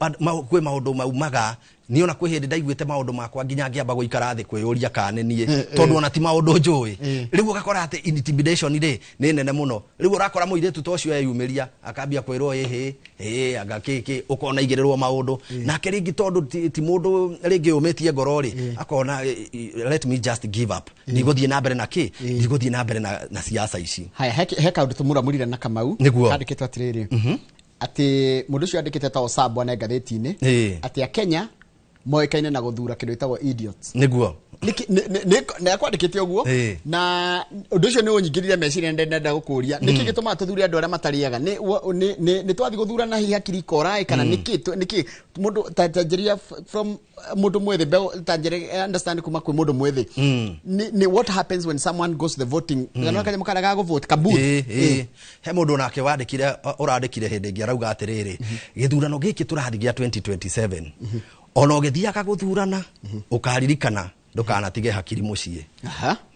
kwĩ maũndũ maumaga. Niĩ ona kwĩ hĩndĩ ndaiguĩte maũndũ makwa nginya ngĩamba gũikara thĩ kwĩyũria kana nĩ niĩ, tondũ ona ti maũndũ njũĩ. Rĩu ũgakora atĩ intimidation rĩ nĩ nene mũno. Rĩu ũrakora mũirĩtu ta ũcio eyumĩria akambia kwĩrwo ĩhĩ ĩ anga kĩ, ũkona igĩrĩrwo maũndũ nake rĩngĩ, tondũ ti mũndũ rĩngĩ ũmĩtie ngoro rĩ, akona, "Let me just give up, ndigũthiĩ na mbere na kĩ, ndigũthiĩ na mbere na siasa ici." Haya, he kaũndũ tũmũramũrire na Kamau. Kandĩkĩtwo atĩrĩrĩ, atĩ mũndũ ũcio andĩkĩte ta Osabwa na ngathĩti-inĩ, atĩ Akenya moĩkaine na gũthura kĩndũ gĩtagwo idiots. Nĩ akwandĩkĩte ũguo, na ũndũ ũcio nĩ ũnyingĩrire meciria, ndenda gũkũria nĩkĩ gĩtũmaga tũthure andũ arĩa matarĩaga. Nĩ twathiĩ gũthurana hihi hakiri ikora, kana nĩkĩ mũndũ ta njĩria from mũndũ mwĩthĩ, mbeũ, ta njĩra understand kuma kwĩ mũndũ mwĩthĩ, nĩ what happens when someone goes to the voting, kana kanyamũ karĩa ga gũvote ka booth? Ĩ. He mũndũ nake wandĩkire, ũrandĩkire hĩndĩ ĩngĩ, arauga atĩrĩrĩ, gĩthurano gĩkĩ tũrathiĩ gĩa 2027, ona ũgĩthiaga gũthurana ũkaririkana ndũkanatige hakiri mũciĩ.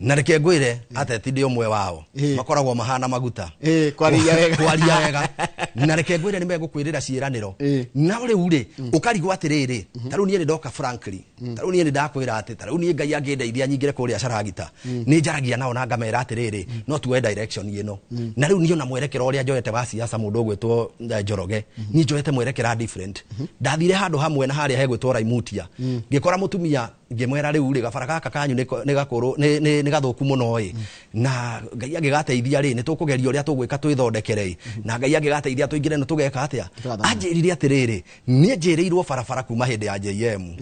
Na reke ngwĩre, ateti ndĩ ũmwe wao makoragwo mahana maguta. Kwaria wega. Kwaria wega. Na reke ngwĩre, nĩ megũkwĩrĩra ciĩranĩro, no rĩu rĩ ũkarigwo atĩrĩrĩ, ta rĩu niĩ nĩ ndoka, frankly, ta rĩu niĩ nĩ ndakwĩra atĩ ta rĩu niĩ Ngai angĩndeithia nyingĩre kũrĩa Caragita, nĩ njaragia nao na ngamera atĩrĩrĩ, no tuoe direction ĩno. Na rĩu niĩ ona mwerekera ũrĩa njoete wa siasa, mũndũ ũgwĩtwo Njoroge, niĩ njoete mwerekera different. Ndathire handũ hamwe na harĩa hegwĩtwo Raimutia, ngĩkora mũtumia, ngĩmwĩra, rĩu rĩ, gabara gaka kanyu nĩ gakũrũ, nĩ gathũku mũno ĩ, na Ngai angĩgateithia rĩ, nĩ tũkũgeria ũrĩa tũgwĩka twĩthondekere ĩ, na Ngai angĩgateithia tũingĩre nĩ tũgeka atĩa. Anjĩrire atĩrĩrĩ, niĩ njĩrĩirwo barabara kuma hĩndĩ ya JM,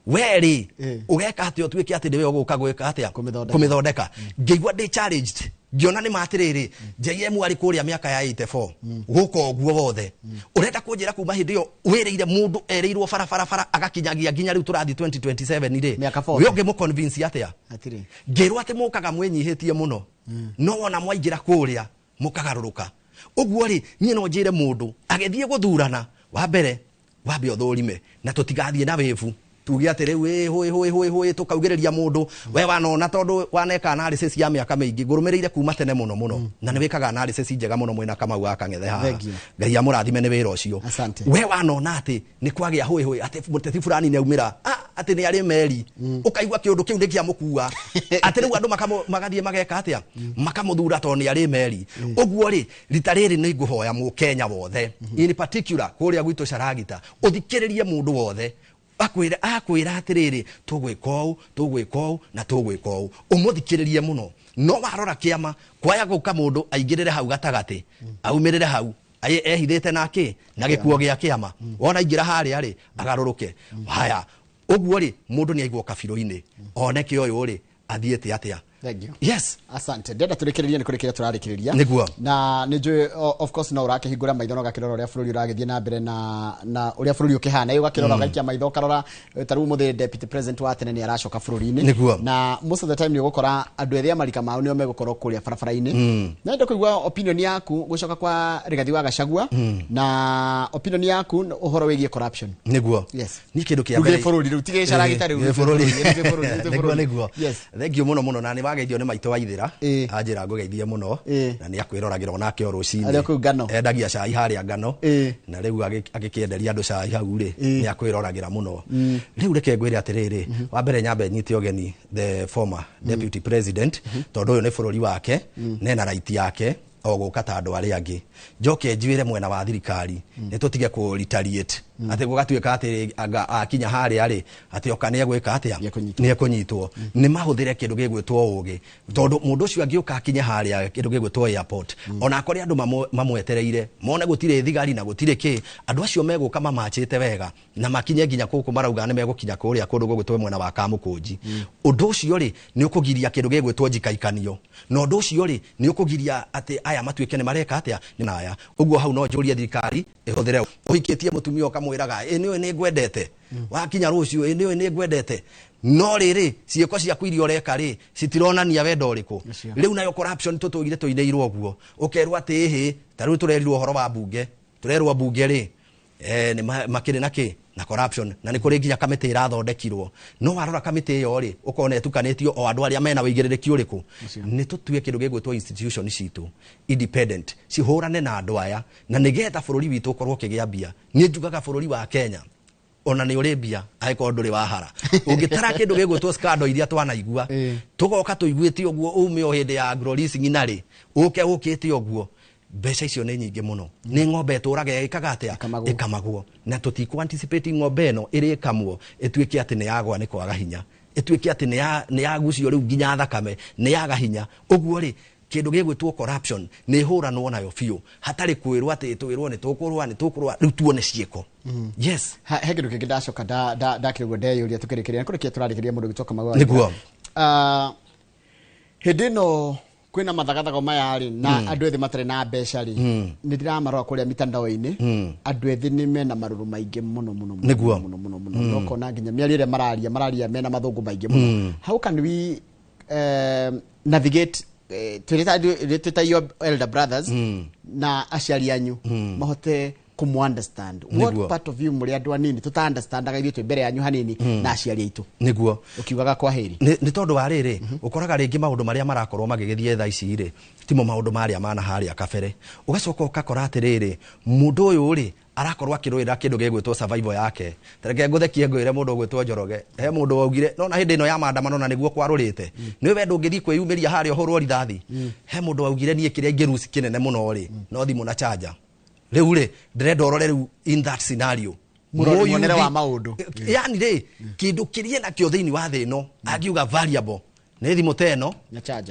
we rĩ ũgeka atĩa ũtuĩke atĩ nĩwe ũgũka gwĩka atĩa, kũmĩthondeka? Ngĩigua ndĩ challenged, ngĩona nĩ ma atĩrĩrĩ, JM arĩ kũrĩa mĩaka ya 84 gũka ũguo wothe, ũrenda kũnjĩra kuma hĩndĩ ĩyo wĩrĩire mũndũ erĩirwo barabara bara agakinyagia nginya rĩu tũrathiĩ 2027 rĩ, Mĩaka 40. We ũngĩmũ-convince atĩa? Hatirĩ. Ngĩrwo atĩ mũkaga mwĩnyihĩtie mũno, no wona mwaingĩra kũrĩa mũkagarũrũka ũguo rĩ, niĩ no njĩre mũndũ agĩthiĩ gũthurana, wa mbere wambe ũthũrime, na tũtigathiĩ na wĩbu tuge atĩ rĩu ĩ hũĩ hũĩ hũĩ hũĩ tũkaugĩrĩria mũndũ. We wanona, tondũ waneka analysis ya mĩaka mĩingĩ, ngũrũmĩrĩire kuma tene mũno mũno, na nĩ wĩkaga analysis njega mũno mwĩna Kamau wa Kang'ethe haha. Thank you. Ngai amũrathime nĩ wĩra ũcio. Asante. We wanona atĩ nĩ kwagĩa hũĩ hũĩ atĩ mũteti fulani nĩ aumĩra, atĩ nĩ arĩ meri, ũkaigua kĩũndũ kĩu nĩ kĩamũkua, atĩ rĩu andũ magathiĩ mageka atĩa, makamũthura tondũ nĩ arĩ meri ũguo rĩ. Rita rĩrĩ nĩ ngũhoya mũkenya wothe, in particular kũrĩa gwitũ Caragita, ũthikĩrĩrie mũndũ wothe akwĩra atĩrĩrĩ, tũgwĩka ũũ, tũgwĩka ũũ na tũgwĩka ũũ, ũmũthikĩrĩrie mũno. No warora kĩama kwaya gũka mũndũ aingĩrĩre hau gatagatĩ, aumĩrĩre hau ehithĩte nake na gĩkuo gĩa kĩama, wona aingĩra harĩa rĩ, agarũrũke. Haya, ũguo rĩ, mũndũ nĩ aigwo kabirũ-inĩ one kĩ ũyũ rĩ athiĩte atĩa. Thank you. Yes. Asante. Ndenda tũrĩkĩrĩrie nĩ kũrĩkĩrĩria tũrarĩkĩrĩria. Nĩguo. Na nĩ njũĩ of course no ũrakĩhingũra maitho na ũgakĩrora ũrĩa bũrũri ũragĩthiĩ na mbere na ũrĩa bũrũri ũkĩhana. Ũgakĩrora, ũgaikia maitho ũkarora, ta rĩu ũmũthĩ deputy president wa tene nĩ aracoka bũrũri-inĩ. Na most of the time nĩ ũgũkora andũ ethĩ a marika mao nĩo megũkorwo kũrĩa barabara-inĩ. Na ndenda kũigua opinion yaku gũcoka kwa Rigathi wa Gachagua, na opinion yaku ũhoro wĩgiĩ corruption. Nĩguo. Yes. Niĩ kĩndũ kĩa Rĩu mbere gĩ bũrũri rĩu, ti gĩcaragita rĩu, Gĩ bũrũri. Gĩ bũrũri, gĩ Nĩguo. bũrũri. Nĩguo. Yes. Thank you mũno mũno, na nĩ wageithio nĩ maitũ waithĩra, anjĩra ngũgeithie mũno, na nĩ akwĩroragĩra onake o rũcinĩ. Arĩ o kũu Ngano. Endagia cai harĩa Ngano, na rĩu agĩkĩenderia andũ cai hau rĩ, nĩ akwĩroragĩra mũno. Rĩu reke ngwĩre atĩrĩrĩ, wa mbere nyambe nyite ũgeni the former deputy president, tondũ ũyũ nĩ bũrũri wake, nena right yake o gũka ta andũ arĩa angĩ. Njoke njuĩre mwena wa thirikari nĩ tũtige kũ retaliate. Atĩ gũgatuĩka atĩ anga akinya harĩa rĩ, atĩ oka nĩ egwĩka atĩa, nĩ ekũnyitwo. Nĩ mahũthĩre kĩndũ gĩgwĩtwo ũgĩ, tondũ mũndũ ũcio angĩũka akinye harĩa kĩndũ gĩgwĩtwo airport, ona akorĩa andũ mamwetereire mone gũtirĩ thigari na gũtirĩ kĩ, andũ acio megũka mamachĩte wega na makinye nginya kũkũ marauga nĩ megũkinya kũrĩa kũndũ gũgwĩtwo mwena wa Kamũkũnji. Ũndũ ũcio rĩ nĩ ũkũgiria kĩndũ gĩgwĩtwo njikaikanio, na ũndũ ũcio rĩ nĩ ũkũgiria atĩ aya matuĩke nĩ mareka atĩa nĩ aya. Ũguo hau no njũrie thirikari ĩhũthĩre. Ũhikĩtie mũtumia ũkamwĩraga ĩ nĩũĩ nĩ ngwendete, wakinya rũciũ ĩ nĩũĩ nĩ ngwendete, no rĩrĩ ciĩko ciaku iria ũreka rĩ citironania wendo ũrĩkũ. Rĩu nayo corruption tũtũire tũinĩirwo ũguo, ũkerwo atĩ ĩhĩ, ta rĩu tũrerirwo ũhoro wa bunge, tũrerwo bunge rĩ nĩ makĩrĩ na kĩ na corruption, na nĩ kũrĩ nginya kamĩtĩ ĩrathondekirwo. No warora kamĩtĩ ĩyo rĩ ũkona ĩtukanĩtio o andũ arĩa mena wĩigĩrĩrĩki ũrĩkũ. Nĩ tũtue kĩndũ gĩgwĩtwo institution citũ independent, cihũrane na andũ aya, na nĩgetha bũrũri witũ ũkorwo ũkĩgĩa mbia. Niĩ njugaga bũrũri wa Kenya ona nĩ ũrĩ mbia angĩkorwo ndũrĩ wahara. Ũngĩtara kĩndũ gĩgwĩtwo scandal iria twanaigua, tũgoka tũiguĩte ũguo ume o hĩndĩ ya Glory Ng'ina rĩ, ũke ũkĩte ũguo, mbeca icio nĩ nyingĩ mũno. Nĩ ng'ombe ĩtũraga ĩkaga atĩa, ĩkamagwo, na tũtikũ anticipate ng'ombe ĩno ĩrĩkamwo ĩtuĩke atĩ nĩ yagwa nĩ kwaga hinya, ĩtuĩke atĩ nĩ yagucio rĩu nginya thakame, nĩ yaga hinya. Ũguo rĩ kĩndũ gĩgwĩtwo corruption nĩ hũranwo nayo biũ, hatarĩ kwĩrwo atĩ twĩrwo nĩ tũkũrũa nĩ tũkũrũa, rĩu tuone ciĩko. Yes, he kĩndũ kĩngĩ ndacoka ndakĩrĩgwo ndeyũria tũkĩrĩkĩria kũrĩkia tũrarĩkĩria mũndũ gĩtwo Kamau. Nĩguo hĩndĩ ĩno kwĩna mathagathago maya rĩ, na andũ ethĩ matarĩ na mbeca rĩ, nĩ ndĩramarora kũrĩa mitandao-inĩ, andũ ethĩ nĩ mena marũrũ maingĩ mũno mũno mũno mũno mũno, no kona nginya mĩario ĩrĩa mararia mena mathũngũ maingĩ mũno. How can we navigate twĩta your elder brothers na aciari anyu mahote kũmũ understand? What part of you mũrĩ andũ anini tũta understandaga ithuĩ twĩ mbere yanyu hanini na aciari aitũ? Nĩguo ũkiugaga kwa heri nĩ tondũ wa rĩrĩ, ũkoraga rĩngĩ maũndũ marĩa marakorwo magĩgĩthiĩ thaa ici rĩ timo maũndũ marĩa mana harĩa kabere. Ũgacoka ũgakora atĩrĩrĩ, mũndũ ũyũ rĩ arakorwo akĩrũĩra kĩndũ gĩgwĩtwo survival yake. Tareke ngũthekie ngwĩre mũndũ ũgwĩtwo Njoroge, he mũndũ waugire no na hĩndĩ ĩno ya maandamano na nĩguo kwarũrĩte, nĩ we ndũngĩthiĩ kwĩyumĩria harĩa ũhũrwo rithathi. He mũndũ waugire niĩ kĩrĩa ingĩruci kĩnene mũno rĩ no thimũ na charger. Rĩu rĩ ndĩrenda ũrore rĩu in that scenario muonere wa maũndũ, yani rĩ kĩndũ kĩrĩa nakĩo thĩinĩ wa thĩ ĩno angiuga variable nĩ thimũ ta ĩno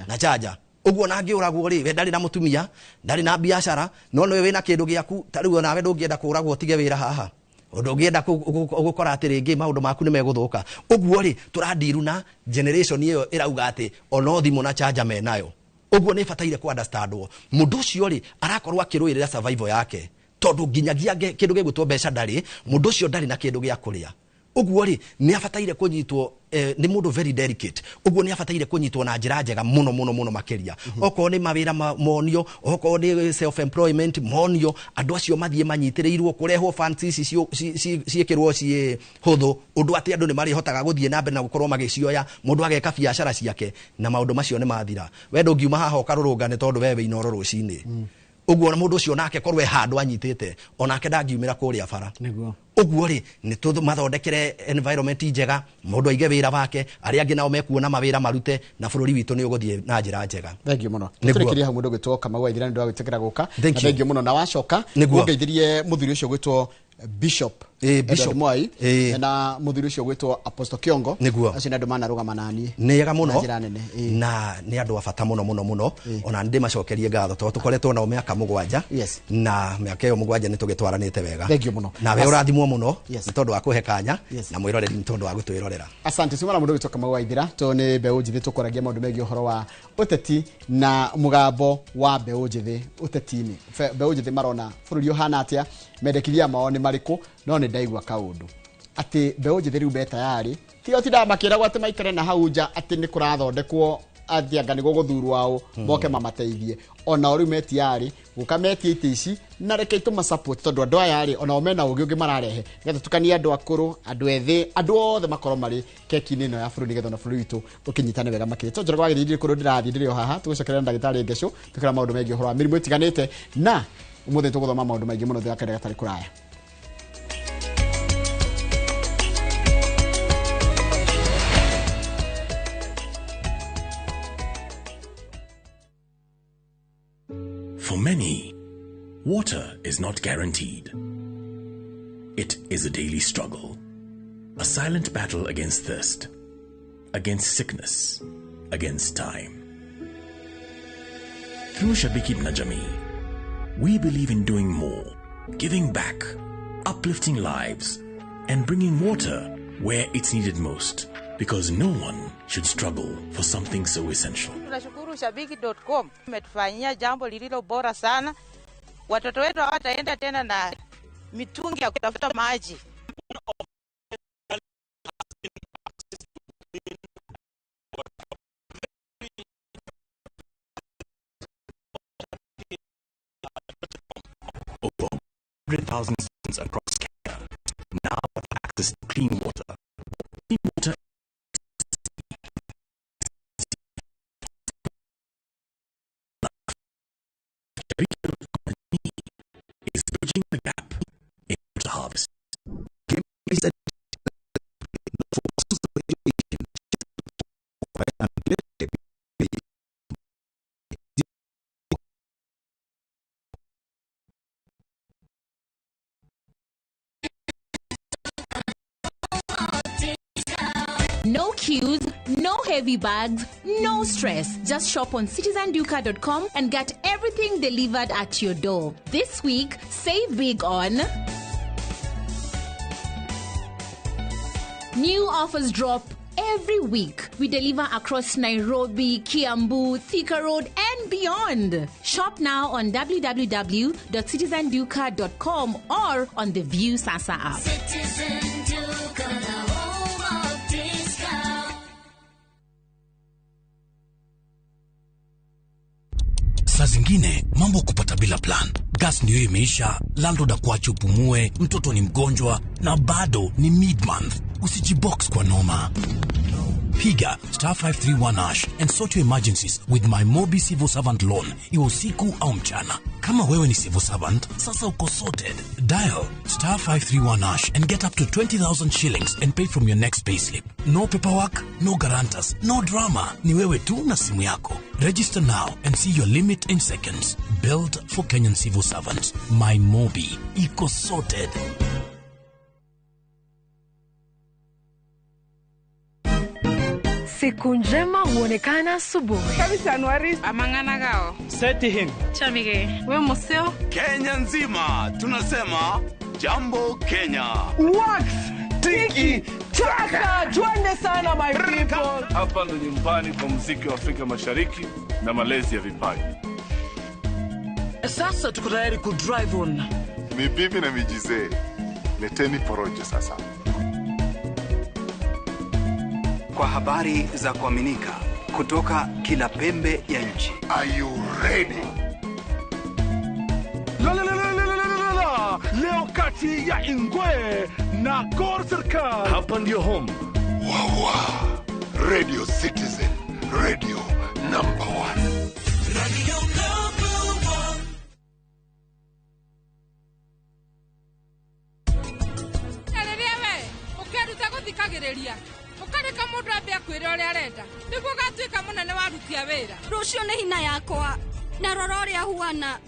na charger. Ũguo na angĩũragwo rĩ, we ndarĩ na mũtumia, ndarĩ na biacara, no nĩwe wĩna kĩndũ gĩaku, ta rĩu onawe ndũngĩenda kũragwo ũtige wĩra haha, ndũngĩenda gũkora atĩ rĩngĩ maũndũ maku nĩ megũthũka. Ũguo rĩ tũrandiru na generation ĩyo ĩrauga atĩ ono thimũ na charger menayo. Ũguo nĩ bataire ku understandwo mũndũ ũcio rĩ arakorwo akĩrũĩrĩra survival yake, tondũ nginyagia kĩndũ gĩgwĩtwo mbeca ndarĩ, mũndũ ũcio ndarĩ na kĩndũ gĩa kũrĩa. Ũguo rĩ nĩ abataire kũnyitwo, nĩ mũndũ very delicate. Ũguo nĩ abataire kũnyitwo na njĩra njega mũno mũno mũno makĩria. Okorwo nĩ mawĩra monio, okorwo nĩ self employment monio, andũ acio mathiĩ manyitĩrĩirwo, kũrehwo funds ici ciĩkĩrwo ciĩ hũthũ, ũndũ atĩ andũ nĩ marĩhotaga gũthiĩ na mbere na gũkorwo magĩcioya, mũndũ ageka biacara ciake na maũndũ macio nĩ mathira. We ndũngiuma haha ũkarũrũngane tondũ we wĩ Inooro rũcinĩ. Ũguo mũndũ ũcio nake korwo e handũ anyitĩte, onake ndangiumĩra kũrĩa bara. Ũguo rĩ nĩ tũmathondekere environment njega, mũndũ aige wĩra wake, arĩa angĩ nao mekuona mawĩra marute, na bũrũri witũ nĩ ũgũthiĩ na njĩra njega. Thank you mũno. Tũrĩkĩrie hau mũndũ ũgwĩtwo Kamau Waithira nĩ ũndũ wa gwĩtĩkĩra gũka. Na thank you mũno. Na wacoka ũngeithirie mũthuri ũcio ũgwĩtwo Bishop Bishop Mwai na mũthuri ũcio ũgwĩtwo Apostle Kiongo. Acio nĩ andũ manarũgama na niĩ nĩ ega mũno na nĩ andũ a bata mũno mũno mũno. Ona ndĩmacokerie ngatho tondũ tũkoretwo nao mĩaka 7, na mĩaka ĩyo 7 nĩ tũgĩtwaranĩte wega. Thank you mũno. Nawe ũrathimwo mũno nĩ tondũ wa kũhe kanya, na mwĩroreri nĩ tondũ wa gũtwĩrorera. Asante cuma na mũndũ ũgwĩtwo Kamau Waithira, tondũ nĩ mbeũ njĩthĩ tũkoragia maũndũ megiĩ ũhoro wa ũteti na mũgambo wa mbeũ njĩthĩ ũteti-inĩ. Mbeũ njĩthĩ marona bũrũri ũhana atĩa, mendekithia mao nĩ marĩkũ, no nĩ ndaigua kaũndũ atĩ mbeũ njĩthĩ rĩu me tayarĩ, tiga tindaga makĩragwo atĩ maikare na hau nja atĩ nĩ kũrathondekwo atĩ anga nĩ gũgũthurwo ao moke mamateithie. Onao rĩu me tayarĩ gũka metie itĩ ici, na reke itũma support, tondũ andũ aya rĩ onao mena ũgĩ ũngĩ mararehe, nĩgetha tũkanie andũ akũrũ, andũ ethĩ, andũ othe makorwo marĩ keki-inĩ ĩno ya bũrũri, nĩgetha ona bũrũri witũ ũkĩnyitane wega makĩria. Tondũ Njoroge wa Gĩthĩnji kũndũ ndĩrathiĩ ndĩrĩ o haha, tũgũcokerera na ndagĩtarĩ Ngecu tũkĩra maũndũ megiĩ ũhoro wa mĩrimũ ĩtiganĩte, na ũmũthĩ tũgũthoma maũndũ maingĩ mũno thĩ wa gatarĩ kũraya. For many, water is not guaranteed. It is a daily struggle. A silent battle against thirst, against sickness, against time. Through Shabiki na Jamii, we believe in doing more, giving back, uplifting lives, and bringing water where it's needed most, because no one should struggle for something so essential. Tunashukuru Shabiki.com umetufanyia jambo lililo bora sana. Watoto wetu hawataenda tena na mitungi ya kutafuta maji. Over 100,000 students across Kenya now have access to clean water. Clean water is bridging the gap in water harvest. No queues, no heavy bags, no stress. Just shop on citizenduka.com and get everything delivered at your door. This week, save big on new offers drop every week. We deliver across Nairobi, Kiambu, Thika Road, and beyond. Shop now on www.citizenduka.com or on the View Sasa app. Citizen Duka, the home of discount. Saa zingine mambo kupata bila plan. Gas ndiyo imeisha, landlord akuache upumue, mtoto ni mgonjwa na bado ni mid-month. Usijibox kwa noma. Piga star 531 hash and sort your emergencies with my Mobi Civil Servant Loan, iwe usiku au mchana. Kama wewe ni civil servant, sasa uko sorted. Dial star 531 hash and get up to 20,000 shillings and pay from your next payslip. No paperwork, no guarantors, no drama. Ni wewe tu na simu yako. Register now and see your limit in seconds. Built for Kenyan civil servants. My Mobi. Iko sorted. Siku njema huonekana asubuhi. Amang'ana gao. Seti him. Chamige. We museo. Kenya nzima tunasema jambo Kenya. Wax tiki taka, twende sana my people. Hapa ndo nyumbani kwa muziki wa Afrika Mashariki na malezi ya vipaji. Sasa tuko tayari ku drive on. Ni bibi na mijizee, leteni porojo sasa. Kwa habari za kuaminika kutoka kila pembe ya nchi. Are you ready? La la la la la la la la. Leo kati ya Ingwe na Gor Serikal. Hapa ndio home. Wawa. Radio Citizen, radio number 1. Radio number 1. Rĩrĩa we ũkeruta gũthikagĩrĩria ũkareka mũndũ ambe akwĩre ũrĩa arenda nĩguo ũgatuĩka mũnene wa aruti a wĩra. Rũciũ nĩ hina yakwa na rora ũrĩa huana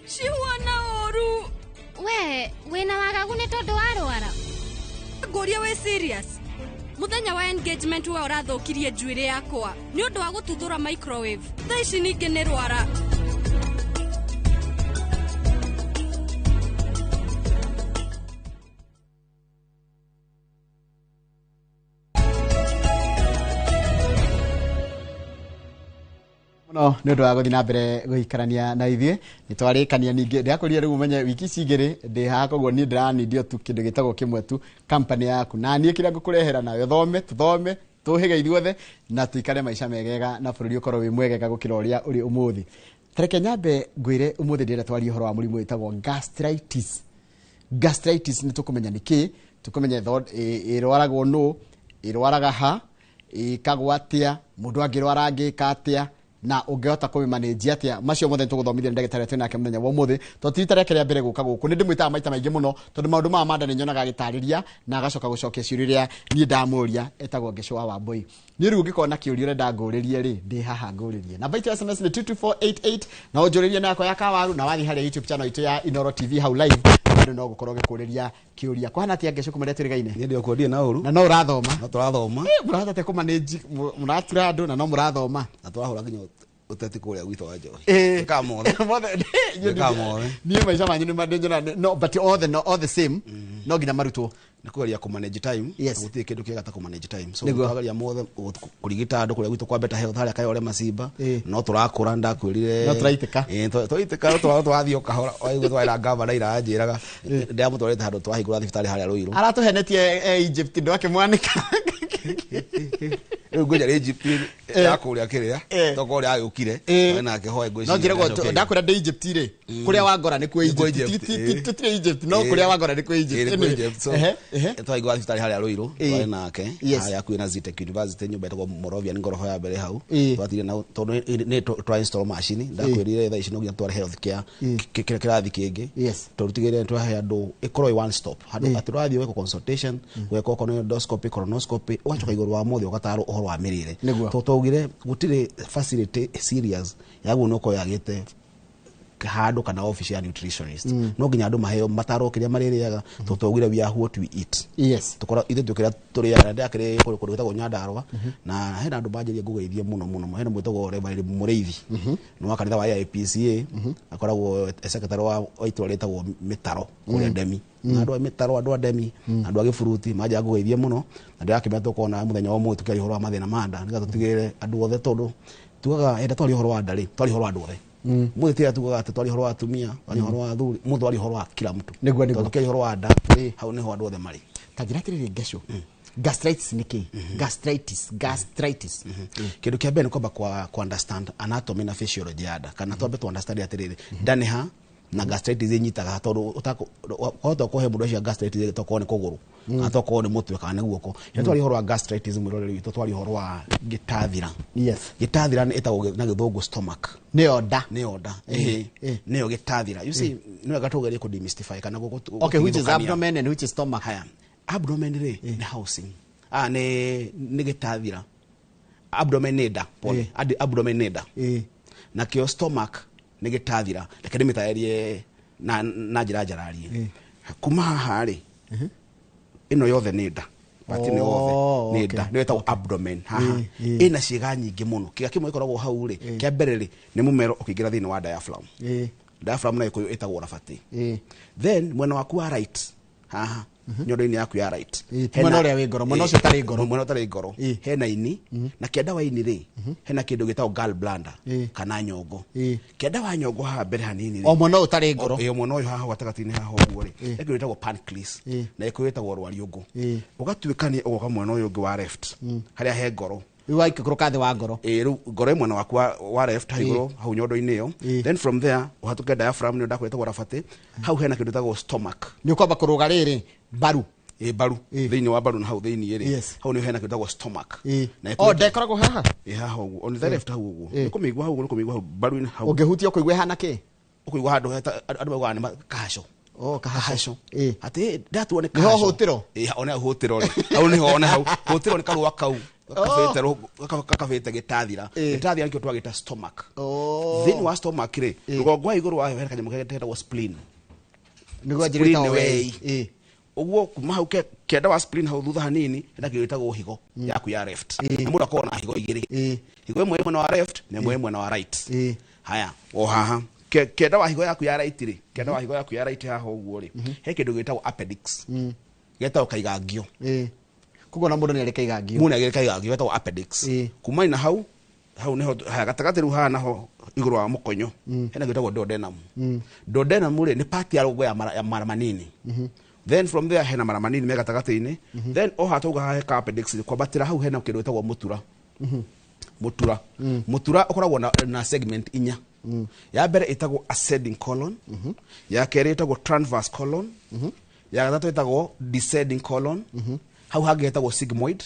cihuana ũru. We wĩna wagagu nĩ tondũ warwara. Ngũrie wĩ serious? Mũthenya wa engagement we ũrathũkirie njuĩrĩ yakwa nĩ ũndũ wa gũtuthũra microwave. Thaa ici ningĩ nĩ rwara. Muno nä å ndå wa gå thiä na mbere gå ikarania na ithuä nä twarä kania ningä ndärakå rä u menye wiki ici igä rä ndä haha koguo niä ndäranindio tu kä ndå gä tagwo kä mwe tu company yaku na niä kä rä a ngå kå rehera nawe thome tå thome tå hä ge ithuothe na tå ikare maica megega na bå rå ri å korwo wä mwegega gå kä ra å rä a å rä å må thä. Tareke nyambe ngwä re å må thä ndärenda twarie å horo wa må rimå wä tagwo gastritis. Gastritis nä tå kå menya nä kä tå kå menya ä rwaragwo nå ä rwaraga ha ä kagwo atä a må ndå angä rwara angä ka atä a na ũngĩhota kũmĩmanĩnjia atĩa. Macio mothe nĩtũgũthomithia nĩ ndagĩtarĩ twĩ nake mũthenya wa ũmũthĩ tondũ ti rita rĩake rĩa mbere gũka gũkũ. Nĩ ndĩmwĩtaga maita maingĩ mũno tondũ maũndũ maya ma nda nĩ nyonaga agĩtarĩria na agacoka gũcokia ciũria iria niĩ ndamũria. Etagwo Ngĩcũa wa Mbũi. Niĩ rĩu ũngĩkorwo na kĩũria ũrenda ngũrĩrie rĩ, ndĩ haha ngũrĩrie. Namba itũ ya SMS nĩ 22488 na ũnjũrĩrie na yakwa ya kawaru na wathiĩ harĩa YouTube channel itũ ya Inooro TV hau live Bado no gukorwo gikuriria kiuria kwana atia ngeco kumaria turigaine. Ni ndio kuondia na uru na no urathoma no turathoma murahota te kumanage muratura andu na no murathoma na turahura nginya uteti kuria gwitũ wa njohi. Ĩka mothe. Ĩka mothe. Niĩ maica manyu nĩ mandĩnjona no but all the no all the same no nginya marutwo. Nĩ kũgeria kũ manage time. Yes. Gũtirĩ kĩndũ kĩega ta kũ manage time. So Nĩguo. tũrageria mothe kũrigita andũ kũrĩa gwitũ kwa Better Health harĩa Kayole Macimba. No tũrakũra ndakwĩrire. No tũraitĩka. Ĩĩ tũraitĩka no tũrathiĩ o kahora. Waigua twarĩ gavana ira anjĩraga ndĩramũtwarĩte handũ twahingũra thibitarĩ harĩa Ruiru. Aratũhenetie Egypt ndwakĩmwanĩka. Rĩu ngwĩja rĩ Egypt ya kũrĩa kĩrĩa tokorwo ũrĩa agĩũkire nake hoe ngwĩciria No njĩragwo nĩacokire. ndakwĩra ndĩ Egypt rĩ kũrĩa wangora nĩ kwĩ Nĩ kwĩ Egypt. Egypt, Tũtirĩ Egypt no kũrĩa wangora nĩ kwĩ Egypt. Ĩĩ, nĩ kwĩ Anyway, Egypt. So, ehe. twahingũra thibitarĩ harĩa Ruiru twarĩ nake Yes. harĩa hakuhĩ na Zetech University nyũmba ĩtagwo Moravian ngoroba ya mbere hau. Ĩĩ. Twathiire na tondũ nĩ twa install machine ndakwĩrire thaa ici no nginya tware health care kĩrathi kĩngĩ. Yes. Tondũ tigĩrĩre twahe andũ ĩkorwo ĩ one stop handũ atĩ ũrathiĩ ũgekwo consultation ũgekwo okorwo nĩ endoscopy colonoscopy ũgacoka igũrũ wa mothe ũgatarwo ũhoro wa mĩrĩre. Nĩguo. Tondũ twaugire gũtirĩ facility serious yaguo nĩ ũkorwo yagĩte handũ kana office ya nutritionist. No nginya andũ maheo matarwo kĩrĩa marĩrĩaga tondũ twaugire we are what we eat. Yes. Tũkorwo ithuĩ twĩ kĩrĩa tũrĩaga ndakĩrĩ kũndũ gwĩtagwo Nyandarũa na hena andũ manjĩrĩria ngũgeithie mũno mũno hena mwĩtagwo Reverend Mũrĩithi nĩ wa kanitha wa AIPCA akoragwo e secretary wa itũra rĩtagwo Mĩtaro kũrĩa Ndemi na andũ a Mĩtaro andũ a Ndemi andũ a Gĩburuti manjĩra ngũgeithie mũno na ndĩrakĩmenya tũkona mũthenya wa ũmũthĩ tũkĩaria ũhoro wa mathĩna ma nda nĩgetha tũtigĩrĩre andũ othe tondũ tugaga enda twaria ũhoro wa nda rĩ twaria ũhoro wa andũ othe. Mũthĩ tiga tugaga atĩ twaria ũhoro wa atumia twaria ũhoro wa athuri mũthĩ twaria ũhoro wa kila mtu. Nĩguo, nĩguo. Tondũ tũkĩaria ũhoro wa nda hau nĩho andũ othe marĩ. Ta njĩra atĩrĩrĩ ngeco gastritis nĩ kĩ? Gastritis gastritis. Kĩndũ kĩa mbere nĩ kwamba kwa understand anatomy na physiology ya nda kana twambe tu understand atĩrĩrĩ nda nĩ ha na gastritis ĩnyitaga tondũ wahota kũhe mũndũ ũcio gastritis tokorwo nĩ kũgũrũ kana tokorwo nĩ mũtwe kana nĩ guoko. Rĩrĩa twaria ũhoro wa gastritis mwĩroreri witũ twaria ũhoro wa gĩtathira. Yes. Gĩtathira nĩ ĩtagwo na gĩthũngũ stomach. Nĩyo nda. Nĩyo nda. Ĩhĩ. Nĩyo gĩtathira. You see nĩ wega tũgerie kũ demystify kana Okay, which is abdomen and which is stomach. Haya. Abdomen rĩ nĩ housing. Ah nĩ gĩtathira. Abdomen nĩ nda. Pole. Abdomen nĩ nda. Nakĩo stomach nĩ gĩtathira. Reke ndĩmĩtarĩrie na njĩra njararie. Kuma haha rĩ ĩno yothe nĩ nda. But ĩno yothe nĩ nda. Nĩyo ĩtagwo abdomen haha. Ĩna ciĩga nyingĩ mũno. Kĩga kĩmwe gĩkoragwo hau rĩ kĩa mbere rĩ nĩ mũmero ũkĩingĩra thĩinĩ wa diaphragm. Diaphragm na Gĩkũyũ ĩtagwo rabati. Then mwena waku wa right haha nyondo-inĩ yaku ya right. Mwena ũrĩa wĩ ngoro, mwena ũcio ũtarĩ ngoro. Mwena ũtarĩ ngoro. Hena ini na kĩanda wa ini rĩ hena kĩndũ gĩtagwo gallbladder kana nyongo. Kĩanda wa nyongo haha mbere hanini rĩ. O mwena ũyũ ũtarĩ ngoro. Ĩĩ mwena ũyũ haha gatagatĩ-inĩ haha ũguo rĩ. Hena kĩndũ gĩtagwo pancreas na Gĩkũyũ ĩtagwo rwariũngũ. Ũgatuĩkania ũgoka mwena ũyũ ũngĩ wa left harĩa he ngoro. Rĩu waikũrũka thĩ wa ngoro. Ĩĩ rĩu ngoro ĩ mwena waku wa left hau igũrũ hau nyondo-inĩ ĩyo. Then from there ũhatũke diaphragm nĩyo ndakwĩra ĩtagwo rabati. Hau hena kĩndũ gĩtagwo stomach. Nĩ ũkwamba kũrũga rĩrĩ mbaru. Ĩĩ mbaru thĩinĩ wa mbaru na hau thĩinĩ rĩ hau nĩho hena kĩndũ gĩtagwo stomach. Na O ndekoragwo haha. Ĩĩ haha ũguo on the left hau ũguo. Nĩ kũmĩigua hau ũguo nĩ kũmĩigua hau mbaru-inĩ hau. Ũngĩhutia ũkũigua ĩhana kĩ? Ũkũigua handũ andũ maugaga nĩ kahaco. Oh, kahaco. Atĩ ndatuo nĩ Nĩho kahaco. hũtĩro? Ĩĩ one hũtĩro rĩ. Hau nĩho one hau. Hũtĩro nĩ karũa kau. Kakabĩte gĩtathira. Gĩtathira nĩkĩo twagĩta stomach. Thĩinĩ wa stomach rĩ rũgongo wa igũrũ wayo hena kanyamũ getagwo spleen. Nĩguo njĩra Spleen ĩtagwo nĩ wei. wei. Ũguo kuma hau kĩanda wa spleen hau thutha hanini hena kĩndũ gĩtagwo higo yaku ya left. Na mũndũ akoragwo na higo igĩrĩ. Higo ĩmwe ĩ mwena wa left na ĩmwe ĩ mwena wa right. Haya o haha kĩanda wa higo yaku ya right rĩ kĩanda wa higo yaku ya right haha ũguo rĩ he kĩndũ gĩtagwo appendix. Gĩtagwo kaigangio. Koguo na mũndũ nĩ arĩ kaigangio. Mũndũ nĩ arĩ kaigangio getagwo appendix. Kuma na hau hau nĩho haya gatagatĩ rĩu haha naho igũrũ wa mũkonyo hena kĩndũ gĩtagwo duodenum. Duodenum rĩ nĩ part ya rũgongo ya mara manini. Then from there hena mara manini me gatagatĩ-inĩ. Then o haha twauga haha he ka appendix kwambatĩra hau hena kĩndũ gĩtagwo mũtura. Mũtura. Mũtura ũkoragwo na segment inya. Ya mbere ĩtagwo ascending colon. Ya kerĩ ĩtagwo transverse colon. Ya gatatũ ĩtagwo descending colon. Hau hangĩ hetagwo sigmoid.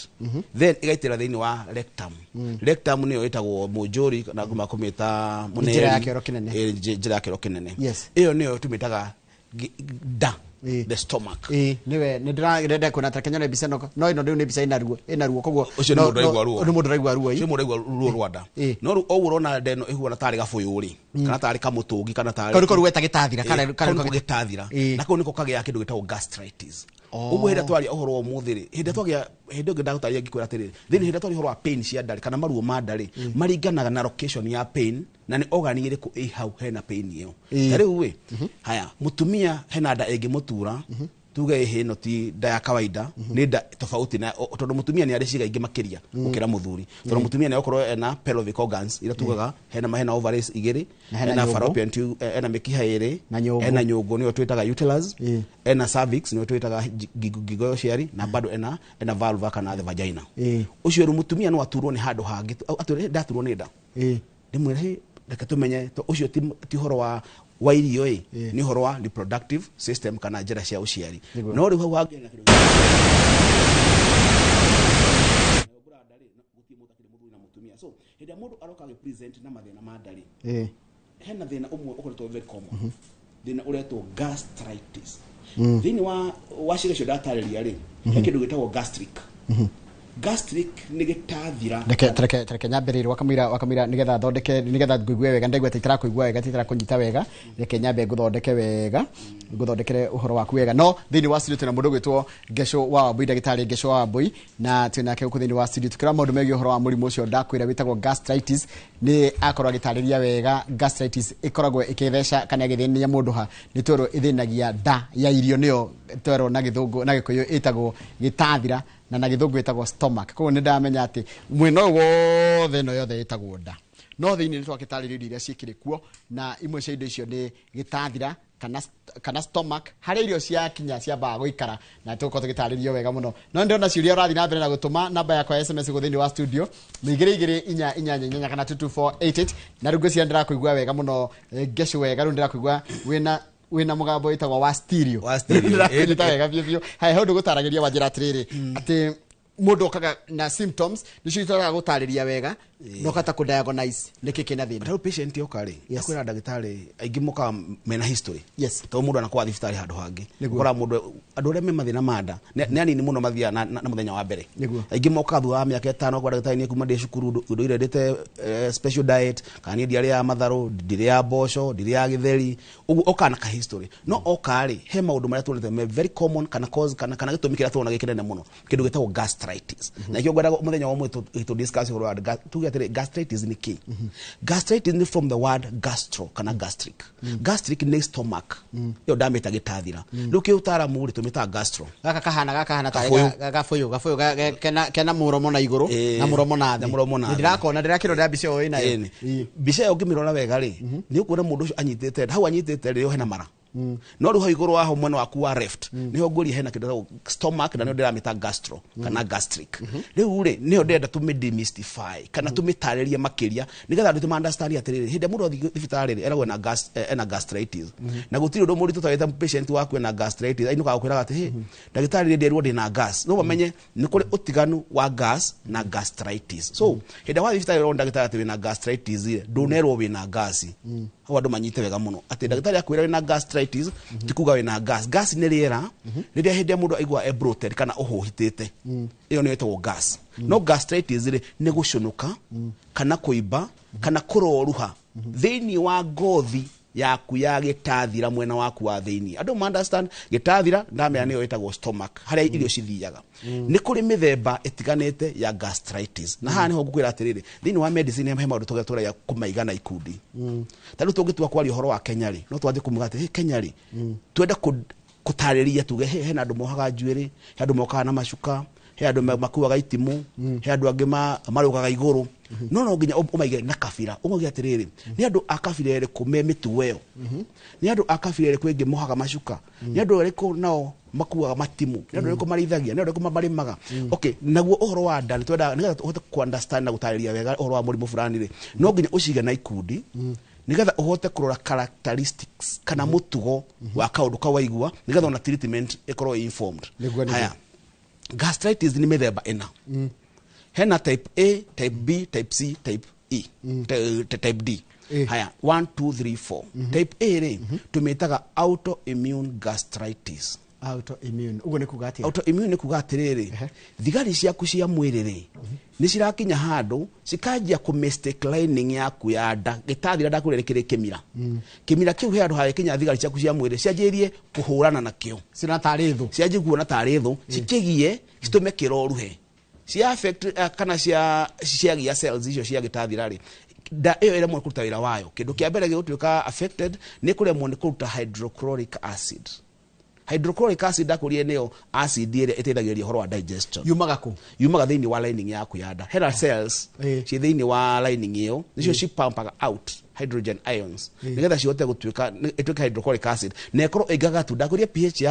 Then ĩgaitĩra thĩinĩ wa rectum. Rectum nĩyo ĩtagwo mũnjũri kana kũmĩta mũneri. Njĩra ya kĩoro kĩnene. Njĩra ya kĩoro kĩnene. Yes. Ĩyo nĩyo tũmĩtaga nda. The stomach. Ĩĩ, nĩwe nĩ ndĩrenda kuona ta kenyone mbica ĩno, no ĩno rĩu nĩ mbica ĩna ruo, ĩna ruo, koguo Ũcio nĩ mũndũ ũraigua ruo. Nĩ mũndũ ũraigua ruo. Ũcio mũndũ ũraigua ruo rwa nda. No rĩu ũguo ũrona nda ĩno ĩhuana tarĩ gabũyũ rĩ, kana tarĩ kamũtũngi, kana tarĩ Kau nĩko rĩu weta gĩtathira, kau nĩko gĩtathira, na kau nĩko kagĩaga kĩndũ gĩtagwo gastritis. Ũguo hĩndĩ ĩrĩa twaria ũhoro wa ũmũthĩ rĩ, hĩndĩ ĩrĩa twagia, hĩndĩ ĩngĩ ndagũtarĩria ngĩkwĩra atĩrĩrĩ, thĩinĩ hĩndĩ ĩrĩa twaria ũhoro wa pain cia nda rĩ, kana maruo ma nda rĩ, maringanaga na location ya pain na nĩ organ ĩrĩkũ ĩ hau hena pain ĩyo. Ta rĩu ĩ, haya, mũtumia hena nda ĩngĩmũtura, tuge ĩhĩ ĩno ti nda ya kawaida, nĩ nda tofauti na tondũ mũtumia nĩ arĩ ciĩga ingĩ makĩria gũkĩra mũthuri, tondũ mũtumia nĩ okorwo ena pelvic organs iria tugaga hena ovaries igĩrĩ, Na hena hena nyũngũ. Fallopian tube, ena mĩkiha ĩrĩ, Na nyũngũ. Ena nyũngũ nĩyo twĩtaga uterus, ena cervix nĩyo twĩtaga ngingo ya ũciari, na bado ena vulva kana the vagina. Ũcio rĩu mũtumia no aturwo nĩ handũ hangĩ, atwĩre ndaturwo nĩ nda, ndĩmwĩre, "Hĩ, reke tũmenye to ũcio ti ũhoro wa irio ĩ, nĩ ũhoro wa reproductive system kana njĩra cia ũciari." No rĩu hau hangĩ hena kĩndũ mũtumia. So hĩndĩ ĩrĩa mũndũ aroka agĩ present na mathĩna ma nda rĩ, hena thĩna ũmwe ũkoretwo very common, thĩna ũretwo gastritis. Thĩinĩ wa ciĩga icio ndatarĩria rĩ, he kĩndũ gĩtagwo gastric. Gastric nĩ gĩtathira. Reke nyambĩrĩrie wakamũira nĩgetha thondeke, nĩgetha ngũigue wega. Ndaigua ta itarakũigua wega, ta itarakũnyita wega. Reke nyambe ngũthondeke wega, ngũthondekere ũhoro waku wega. No thĩinĩ wa studio twĩna mũndũ ũgwĩtwo Ngeco wa Wambui, ndagĩtarĩ Ngeco wa Wambui, na twĩ nake gũkũ thĩinĩ wa studio tũkĩrora maũndũ megiĩ ũhoro wa mũrimũ ũcio ndakwĩra wĩtagwo gastritis. Nĩ akorwo agĩtarĩria wega gastritis ĩkoragwo ĩkĩtheca kana ĩgĩthĩnia mũndũ ha. Nĩ twerwo ĩthĩnagia nda ya irio, nĩyo twerwo na gĩthũngũ, na gĩkũyũ ĩtagwo gĩtathira, na gĩthũngũ ĩtagwo stomach. Koguo nĩ ndamenya atĩ mwena ũyũ wothe, ĩno yothe ĩtagwo nda, no thĩinĩ nĩ twakĩtarĩria indo iria ciĩkĩrĩ kuo, na imwe cia indo icio nĩ gĩtathira kana stomach, harĩa irio ciakinya ciambaga gũikara, na tũgũkorwo tũgĩtarĩrio wega mũno. No ndĩrona ciũria ũrathiĩ na mbere na gũtũma. Namba yakwa ya SMS gũ thĩinĩ wa studio nĩ 22488 kana 22488. Na rĩu ngwĩciria ndĩrakũigua wega mũno, Ngecu, wega. Rĩu ndĩrakũigua wĩna mũgambo wĩtagwo wa stereo. Wa stereo. Ndĩrakũnyita wega biũ biũ. Haya, he ũndũ gũtaragĩria wanjĩra atĩrĩrĩ, atĩ mũndũ okaga na symptoms nĩcio itwaraga gũtarĩria wega na ũkahota kũ-diagnose nĩkĩ kĩna thĩna. Tarĩu patient yoka rĩ, akwĩra ndagĩtarĩ, aingĩ mokaga mena history, tondũ mũndũ anakorwo thibitarĩ handũ hangĩ. Ũkoraga mũndũ, andũ arĩa me mathĩna ma nda nĩ anini mũno mathiaga na mũthenya wa mbere. Aingĩ mokaga thutha wa mĩaka 5, akwa ndagĩtarĩ, niĩ kuma ndĩ cukuru ndũire ndĩte special diet, kana niĩ ndiarĩaga matharũ, ndirĩaga mboco, ndirĩaga gĩtheri, ũguo okaga na ka history. No oka rĩ, he maũndũ marĩa tuonete me very common, kana cause kana gĩtũmi kĩrĩa tuona gĩ kĩnene mũno, kĩndũ gĩtagwo gastritis. Na nĩkĩo ngwendaga mũthenya wa ũmũthĩ tũ discuss ũhoro wa tuge atĩrĩ, gastritis nĩ kĩ? Gastritis nĩ from the word gastro kana gastric. Gastric nĩ stomach, ĩyo ndamĩta gĩtathira, rĩu kĩũtaramu rĩ tũmĩtaga gastro. Gaka kahana tarĩ Gabũyũ. Gabũyũ kena mũromo na igũrũ na mũromo na thĩ. Na mũromo na thĩ. Ndĩrakona, ndĩrakĩrora mbica ĩyo ĩnayo. Ĩni. Mbica ĩyo ũngĩmĩrora wega rĩ, nĩ ũkuona mũndũ ũcio anyitĩte hau, anyitĩte rĩ, hena mara, no rĩu hau igũrũ waho mwena waku wa left nĩho ngũria hena kĩndũ gĩtagwo stomach, na nĩyo ndĩramĩta gastro kana gastric. Rĩu rĩ, nĩyo ndĩrenda tũmĩ demystify kana tũmĩtarĩrie makĩria, nĩgetha andũ tũma understand atĩrĩrĩ, hĩndĩ ĩrĩa mũndũ athiĩ thibitarĩ rĩ, eragwo ena gastritis, na gũtirĩ ũndũ mũritũ twarĩte patient waku ena gastritis ainũkaga gũkwĩraga atĩ, "Hĩ, ndagĩtarĩ, nĩ nderwo ndĩna gas." No mamenye nĩ kũrĩ ũtiganu wa gas na gastritis. So hĩndĩ ĩrĩa wathiĩ thibitarĩ ũrona ndagĩtarĩ atĩ wĩna gastritis rĩ, ndũnerwo wĩna gas. Hau andũ manyite wega mũno atĩ ndagĩtarĩ akwĩra wĩna gastritis ti kuga wĩna gas. Gas nĩ rĩera rĩrĩa hĩndĩ ĩrĩa mũndũ aigua e bloated kana ũhũhitĩte, ĩyo nĩyo ĩtagwo gas. No gastritis rĩ, nĩ gũcũnũka kana kũimba kana kũroruha thĩinĩ wa ngothi yaku ya gĩtathira mwena waku wa thĩinĩ. Andũ ma understand gĩtathira ndamera nĩyo ĩtagwo stomach, harĩa irio cithiaga. Nĩ kũrĩ mĩthemba ĩtiganĩte ya gastritis, na haha nĩho ngũkwĩra atĩrĩrĩ, thĩinĩ wa medicine he maũndũ tũgeragia kũmaiga na ikundi. Ta rĩu tũngĩtua kwaria ũhoro wa Kenya rĩ, no twanjie kũmuga atĩ, "Hey, Kenya rĩ, twende kũtarĩria tuge, hey, hena andũ mohaga njuĩrĩ, he andũ mokaga na macuka, he andũ makuaga itimũ, he andũ angĩ marũgaga igũrũ." No nginya ũmaige na kabira, ũmauge atĩrĩrĩ, nĩ andũ a kabira ĩrĩkũ me mĩtugo ĩyo, nĩ andũ a kabira ĩrĩkũ ĩngĩ mohaga macuka, nĩ andũ arĩkũ nao makuaga matimũ, nĩ andũ arĩkũ marĩithagia, nĩ andũ arĩkũ marĩmaga. Okay, naguo ũhoro wa nda nĩ twendaga nĩgetha ũhote ku understand na gũtarĩria wega ũhoro wa mũrimũ fulani rĩ, no nginya ũcige na ikundi, nĩgetha ũhote kũrora characteristics kana mũtugo wa kaũndũ kau waigua, nĩgetha ona treatment ĩkorwo ĩ informed. Nĩguo. Haya, gastritis nĩ mĩthemba ĩna. Hena type A, type B, type C, type E, type D. Haya, 1 2 3 4. Type A rĩ, tũmĩtaga autoimmune gastritis. Autoimmune ũguo nĩ kuga atĩa? Autoimmune nĩ kuga atĩrĩrĩ, thigari ciaku cia mwĩrĩ rĩ, nĩ cirakinya handũ cikanjia kũ mistake lining yaku ya nda. Gĩtathira ndakwĩra nĩ kĩrĩ kĩmira. Kĩmira kĩu he handũ hagĩkinya thigari ciaku cia mwĩrĩ cianjĩrĩrie kũhũrana nakĩo. Ciona tarĩ thũ. Cianjie kuona tarĩ thũ, cikĩgie citũme kĩroruhe cia affect kana cia ciagia cells icio cia gĩtathira rĩ, nda ĩyo ĩremwo nĩ kũruta wĩra wayo. Kĩndũ kĩa mbere gĩgũtuĩka affected nĩ kũremwo nĩ kũruta hydrochloric acid. Hydrochloric acid ndakũrie nĩyo acid ĩrĩa ĩteithagĩrĩria ũhoro wa digestion. Yumaga kũ? Yumaga thĩinĩ wa lining yaku ya nda. Hena cells ciĩ thĩinĩ wa lining ĩyo, nĩcio cipampaga out hydrogen ions nĩgetha cihote gũtuĩka ĩtuĩke hydrochloric acid na ĩkorwo ĩngagatu. Ndakũria pH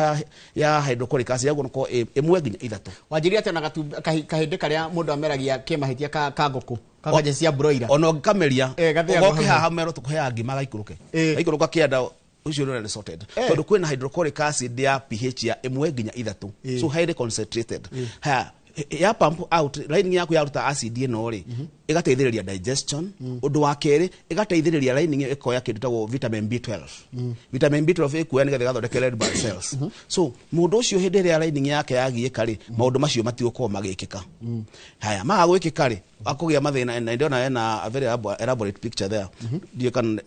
ya hydrochloric acid yaguo nĩkorwo 1 nginya 3. Wanjĩrire atĩ ona kahĩndĩ karĩa mũndũ ameragia kĩmahĩtia ka ngũkũ kanganja cia broiler. Ona ũngĩkameria Gathĩagwo ũgoke hamwe. Haha mero tũkũheaga ngima gaikũrũke gaikũrũka kĩanda ũcio nĩ sorted tondũ kwĩna hydrochloric acid ya pH ya 1 nginya 3, so highly concentrated. Haya, ya pump out lining yaku yaruta acid ĩno rĩ, ĩgateithĩrĩria digestion. Ũndũ wa kerĩ, ĩgateithĩrĩria lining ĩyo ĩkoya kĩndũ gĩtagwo vitamin B12. Vitamin B12 ĩkuoya nĩgetha ĩgathondeke red blood cells. So mũndũ ũcio hĩndĩ ĩrĩa lining yake yagiĩka rĩ, maũndũ macio matigũkorwo magĩkĩka. Haya, maga gwĩkĩka rĩ, akũgĩa mathĩna, na ndĩrona ena a very elaborate picture there. Ndiũĩ kana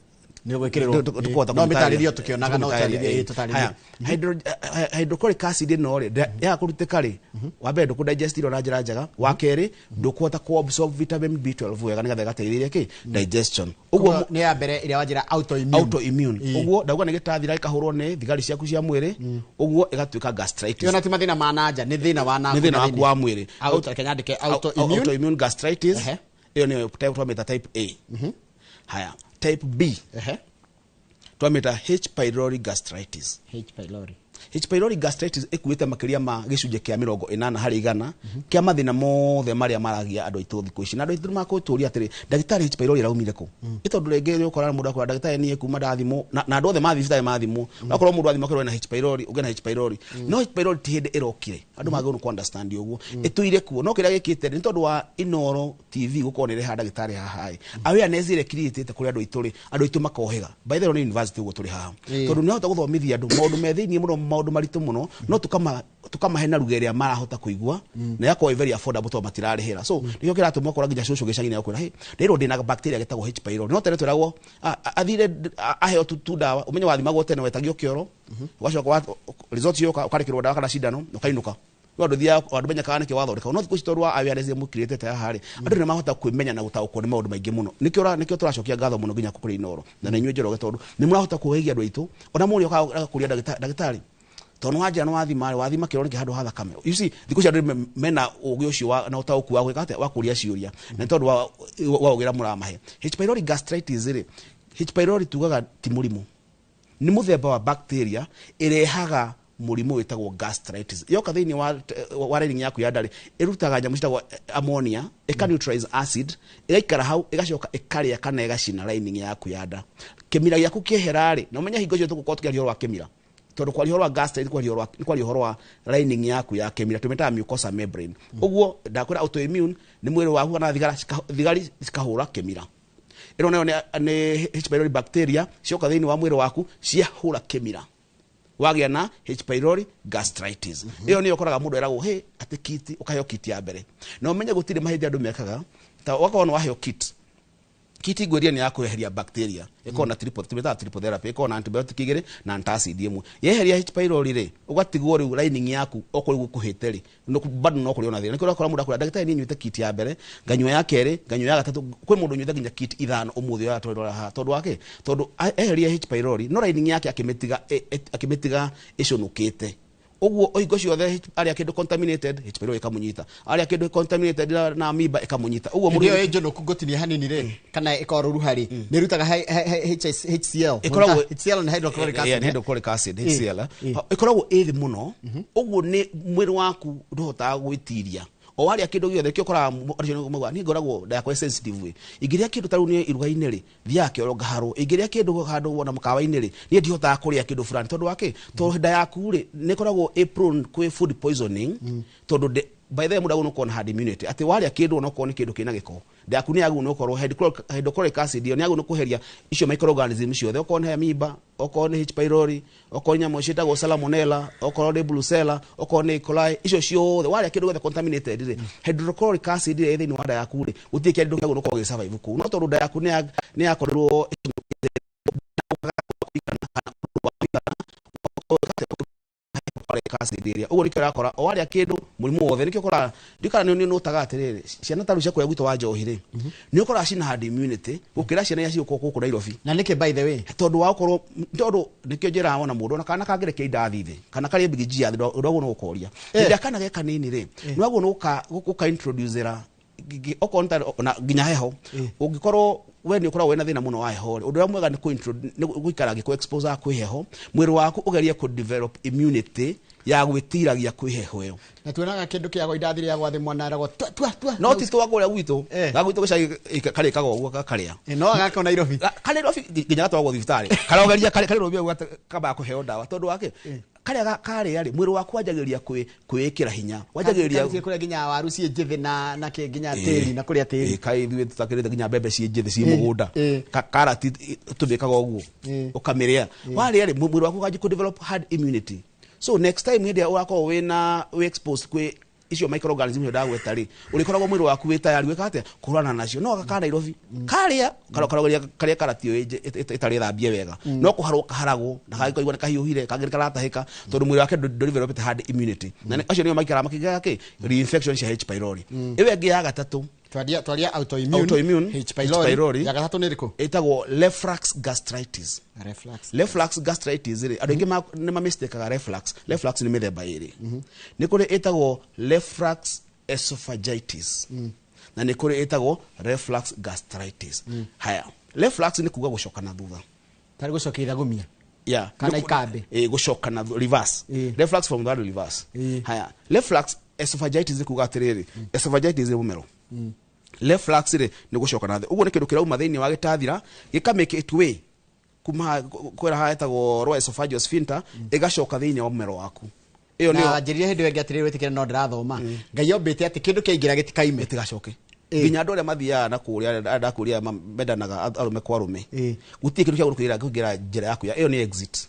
Nĩ ũgwĩkĩrĩrwo. Tũkũhota No kũmĩtarĩria. mĩtarĩrio tũkĩonaga, no Tũkũmĩtarĩria, ũtarĩrie, tũtarĩrie. Haya, hydrochloric acid ĩno rĩ, yaga kũrutĩka rĩ, wa mbere ndũkũ digest irio na njĩra njega, wa kerĩ ndũkũhota kũ absorb vitamin B12 wega nĩgetha ĩgateithĩrĩria kĩ digestion. Ũguo nĩ ya mbere ĩrĩa wanjĩra, autoimmune. Autoimmune. Ũguo ndauga nĩ gĩtathira ĩkahũrwo nĩ thigari ciaku cia mwĩrĩ, ũguo ĩgatuĩka gastritis. Ĩyo na ti mathĩna ma nanja, nĩ thĩna wa Nĩ thĩna waku wa mwĩrĩ. Auto, reke nyandĩke autoimmune. Autoimmune gastritis ĩyo nĩyo type twamĩta type A. Haya, type B twamĩta H pylori gastritis. H pylori. H pylori gastritis ĩkuĩte makĩria ma gĩcunjĩ kĩa 80% kĩa mathĩna mothe marĩa maragia andũ aitũ thikũ ici. Na andũ aitũ nĩmakũtũria atĩrĩ, ndagĩtarĩ, H pylori ĩraumire kũ? Ĩ tondũ rĩngĩ nĩ ũkora mũndũ akwĩra, ndagĩtarĩ, niĩ kuma ndathimwo na andũ othe mathiĩ thibitarĩ mathimwo, akorwo mũndũ athimwo akerwo ena H pylori, ũngĩ ena H pylori. No H pylori ti hĩndĩ ĩrokire, andũ magĩrĩirwo nĩ kũ understand ũguo ĩtũire kuo. No kĩrĩa gĩkĩte nĩ tondũ wa Inooro TV gũkorwo nĩ ĩrehaga ndagĩtarĩ haha ĩ, awareness ĩrĩa create kũrĩ andũ aitũ rĩ, andũ aitũ makohĩga. By the way, nĩ university ũguo tũrĩ haha tondũ nĩ ahota gũthomithia andũ maũndũ me thĩinĩ mũno, maũndũ maritũ mũno, no tukamahe na ruga ĩrĩa marahota kũigua na ĩgakorwo ĩ very affordable tondũ matirarĩhĩra. So nĩkĩo kĩratũma ũkora nginya cũcũ gĩcagi-inĩ akwĩra, hey, ndĩrwo ndĩna bacteria gĩtagwo H pylori. No tene twĩragwo athire aheo tu ndawa. Ũmenye wathimagwo tene, wetagio kĩoro, ũgacoka result yoka ũkarĩkĩrwo ndawa kana cindano ũkainũka. Rĩu andũ thiaga andũ menyekaga nĩkĩ wathondeka. No thikũ ici tondũ wa awareness ĩrĩa mũkirĩte haha rĩ, andũ nĩ mahota kwĩmenya na gũtaũkwo nĩ maũndũ maingĩ mũno. Nĩkĩo tũracokia ngatho mũno nginya kũrĩ Inooro na inyuĩ Njoroge, tondũ nĩ mũrahota kũhĩgia andũ aitũ. Ona mũrĩ ũkaga kũria ndagĩtarĩ, tondũ nĩ wanjĩra nĩ wathima rĩ, wathima kĩoro nĩkĩ handũ ha thakame? You see, thikũ ici andũ mena ũgĩ ũcio na ũtaũku wa gwĩka atĩa, wa kũria ciũria, na nĩ tondũ wa ũgĩ ũrĩa mũramahe. H pylori gastritis rĩ, H pylori tugaga ti mũrimũ, nĩ mũthemba wa bacteria ĩrehaga mũrimũ wĩtagwo gastritis. Yoka thĩinĩ wa lining yaku ya nda rĩ, ĩrutaga nyamũ citagwo ammonia, ĩka neutralize acid, ĩgaikara hau, ĩgacoka ĩkarĩa kana ĩgacina lining yaku ya nda. Kĩmira gĩaku kĩehera rĩ, na ũmenye hingo ciothe tũgũkorwo tũkĩaria ũhoro wa kĩmira, tondũ kwaria ũhoro wa gastritis nĩ kwaria ũhoro wa lining yaku ya kĩmira, tũmĩtaga mucosa membrane. Ũguo ndakwĩra autoimmune nĩ mwĩrĩ waku kana thigari cikahũra kĩmira. Ĩno nayo nĩ H pylori bacteria cioka thĩinĩ wa mwĩrĩ waku ciahũra kĩmira, wagĩa na H pylori gastritis. Ĩyo nĩyo ũkoraga mũndũ eragwo he atĩ kit, ũkaheo kit ya mbere. Na ũmenye gũtirĩ mahĩndĩ andũ mekaga ta ũgakorwo nĩ waheo kit. Kit ngwĩria nĩ ya kweheria bacteria, ĩkorwo na triple, tũmĩtaga triple therapy, ĩkorwo na antibiotic igĩrĩ na antacid ĩmwe. Yeheria H pylori rĩ, ũgatigwo rĩu lining yaku okorwo rĩu gũkũhĩte rĩ, bado no kũrĩ ona thĩna. Nĩkĩo ũrakora mũndũ akwĩra, ndagĩtarĩ, niĩ nyuĩte kit ya mbere, nganyua ya kerĩ, nganyua ya gatatũ. Kwĩ mũndũ ũnyuĩte nginya kit ithano ũmũthĩ ũyũ atwarĩrwo haha. Tondũ wa kĩ? Tondũ eheria H pylori no lining yake akĩmĩtiga ĩcũnũkĩte. Ũguo hingo ciothe arĩa kĩndũ contaminated, H pylori ĩkamũnyita, arĩa kĩndũ contaminated na amoeba ĩkamũnyita. Ũguo Hĩndĩ ĩyo ĩnjũnũku ngũtinia hanini rĩ, kana ĩkorwo rũruha rĩ, nĩ ĩrutaga HCl. Ĩkoragwo HCl nĩ hydrochloric acid. Yeah, nĩ hydrochloric acid, HCl. Ĩkoragwo ĩ thĩ mũno. Ũguo nĩ mwĩrĩ waku ndũhotaga gwĩtiria o warĩa kĩndũ gĩothe. Kĩo ũkoraga acio nĩ maugaga, niĩ ngoragwo nda yakwa ĩ sensitive ĩ, ingĩrĩa kĩndũ ta rĩu nĩ iruga-inĩ rĩ, thiaga kĩoro ngaharwo. Ingĩrĩa kĩndũ handũ wona mũkawa-inĩ rĩ, niĩ ndihotaga kũrĩa kĩndũ fulani. Tondũ wa kĩ? Tondũ nda yaku rĩ, nĩ ĩkoragwo ĩ prone kwĩ food poisoning, tondũ By the way, mũndũ agĩrĩirwo gũkorwo na herd immunity, atĩ warĩa kĩndũ onokorwo nĩ kĩndũ kĩna gĩko, nda yaku nĩ yagĩrĩirwo nĩ gũkorwo hydrochloric acid ĩyo nĩ yagĩrĩirwo nĩ kweheria icio microorganism ciothe, okorwo nĩ amoeba, okorwo nĩ H pylori, okorwo nĩ nyamũ ciĩtagwo salmonella, okorwo nĩ brucella, okorwo nĩ E. coli, icio ciothe warĩa kĩndũ gĩothe contaminated rĩ, hydrochloric acid ĩrĩa ĩ thĩinĩ wa nda yaku rĩ, gũtirĩ kĩndũ kĩagĩrĩirwo nĩ gũkorwo gĩ survive kũu. No tondũ nda yaku nĩ yakorirwo hydrochloric acid ĩrĩa, ũguo nĩkĩo ũrakora o warĩa kĩndũ mũrimũ wothe. Nĩkĩo ũkoraga ndikana nĩ nũtaga atĩrĩrĩ, ciana ta rĩu cia kũrĩa gwitũ wa njohi rĩ, nĩ ũkoraga cina herd immunity gũkĩra ciana iria cigũkorwo gũkũ Nairobi. Na nĩkĩ, by the way? Tondũ wa gũkorwo, tondũ nĩkĩo njĩraga ona mũndũ, ona kana kangĩrekia indathi thĩ kana karĩe mbigiji ya thĩ, ndwagwo nĩ gũkoria. Hĩndĩ ĩrĩa kana ge kanini rĩ, nĩwagwo nĩ gũka introducera okorwo nĩ ona nginya heho. Ũngĩkorwo we nĩ ũkoragwo wĩna thĩna mũno wa heho rĩ, ũndũ ũrĩa mwega nĩ nĩ gũikara gĩkũ expose kwĩ heho, mwĩrĩ waku ũgerie kũ develop immunity ya gwĩtiragia kwĩ heho ĩyo. Na tuonaga kĩndũ kĩagwa indathi rĩagwa thĩ, mwana aragwo tua tua tua. No ti twa kũrĩa gwitũ, ga gwitũ gĩcagi karĩkaga ũguo gakarĩa. No agaka Nairobi. Karĩ Nairobi nginya gatwaragwo thibitarĩ, karogeria karĩ Nairobi kambaga kũheo ndawa, tondũ wake karĩa karĩa rĩ, mwĩrĩ waku wanjagĩrĩria kwĩĩkĩra hinya, wanjagĩrĩria Kaĩ kũrĩa nginya waru ciĩ njĩthĩ na kĩ nginya tĩri na kũrĩa tĩri. Kaĩ ithuĩ tũtakĩrĩte nginya mbembe ciĩ njĩthĩ ciĩ mũgũnda. Karati tũmĩkaga ũguo, ũkamĩrĩa. Warĩa rĩ, mwĩrĩ waku ũkanjia kũ develop herd immunity. So next time hĩndĩ ĩrĩa ũgakorwo wĩna wĩ exposed kwĩ icio microorganism icio ndagweta rĩ, ũrĩkoragwo mwĩrĩ waku wĩ tayari gwĩka atĩa? Kũhũrana nacio. No gaka Nairobi karĩa karogeria karĩa karati ĩyo ĩtarĩ thambie wega, no kũharwo kaharagwo na kangĩkaigua nĩ kahiũhire, kangĩ nĩ karatahĩka, tondũ mwĩrĩ wake ndũ developed herd immunity. Na acio nĩo maikaraga makĩgĩaga kĩ reinfection cia H pylori. Ĩyo ĩngĩ ya gatatũ. Twaria autoimmune, Autoimmune, H pylori. H pylori. Ya gatatũ nĩ ĩrĩkũ? Ĩtagwo reflux gastritis. Reflux. Reflux gastritis rĩ, andũ aingĩ nĩ mamistakaga reflux. Reflux nĩ mĩthemba ĩrĩ. Nĩ kũrĩ ĩtagwo reflux esophagitis na nĩ kũrĩ ĩtagwo reflux gastritis. Haya, reflux nĩ kuga gũcoka na thutha. Tarĩ gũcokia ithagumia. Yeah. Kana ikambĩ. Gũcoka na reverse. Reflux from the reverse. Haya, reflux esophagitis nĩ kuga atĩrĩrĩ, esophagitis nĩ mũmero. Reflux rĩ nĩ gũcoka na thĩ, ũguo nĩ kĩndũ kĩrauma thĩinĩ wa gĩtathira gĩka make it way kuma kwĩra haha hetagwo lower esophageal sphincter, ĩgacoka thĩinĩ wa mũmero waku. Ĩyo Na nĩyo. wanjĩrire hĩndĩ ĩyo ĩngĩ atĩrĩrĩ, wĩtĩkĩre no ndĩrathoma, Ngai ombĩte atĩ kĩndũ kĩaingĩra gĩtikaime. Gĩtigacoke. Nginya andũ arĩa mathiaga na kũrĩa arĩa ndakũria mendanaga arũme kwa arũme, gũtirĩ kĩndũ kĩa kũingĩra njĩra yaku ĩyo nĩ exit.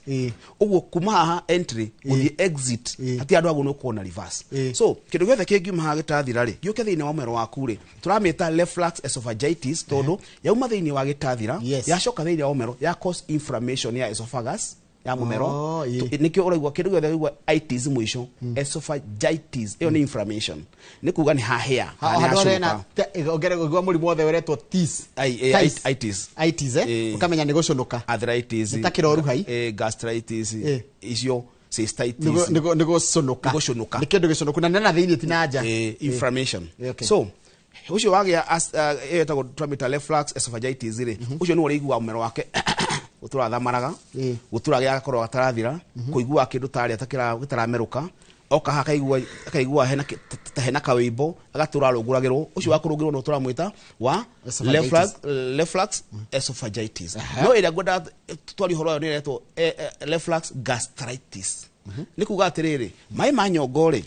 Ũguo kuma haha entry gũthiĩ exit, hatirĩ andũ agwo nĩ na reverse. So kĩndũ gĩothe kĩngiuma haha gĩtathira rĩ, gĩũke thĩinĩ wa mwĩrĩ waku rĩ, tũramĩta reflux esophagitis, tondũ yauma thĩinĩ wa gĩtathira, yacoka thĩinĩ wa mũmero, ya cause inflammation ya esophagus, ya mũmero. Nĩkĩo ũraigua kĩndũ gĩothe ũraigua itis mũico, esophagitis, ĩyo nĩ inflammation, nĩ kuga nĩ hahĩa kana nĩ handũ harĩa hacũnũka. Ongera mũrimũ wothe ũretwo tis. Tis. Itis. Itis, ũkamenya nĩ gũcũnũka. Arthritis. Nĩ ta kĩroruhai. Gastritis. Icio cystitis. Nĩ gũcũnũka. Nĩ gũcũnũka. Nĩ kĩndũ gĩcũnũku na nĩ na thĩinĩ, ti na nja. Inflammation. So ũcio wagĩa ĩyo ĩtagwo tũramĩta reflux esophagitis rĩ, ũcio nĩ ũrĩiguaga mũmero wake gũtũra thamaraga, gũtũra gĩagakorwo gatarathira, kũiguaga kĩndũ tarĩa ta gĩtaramerũka, oka haha akaigua hena ta hena kawĩimbo, agatũra arũngũragĩrwo. Ũcio wa kũrũngĩrwo no tũramwĩta wa Esophagitis. Reflux esophagitis. No ĩrĩa ngwenda twarie ũhoro wayo nĩ ĩretwo reflux gastritis. Nĩ kuga atĩrĩrĩ, maĩ ma nyongo rĩ,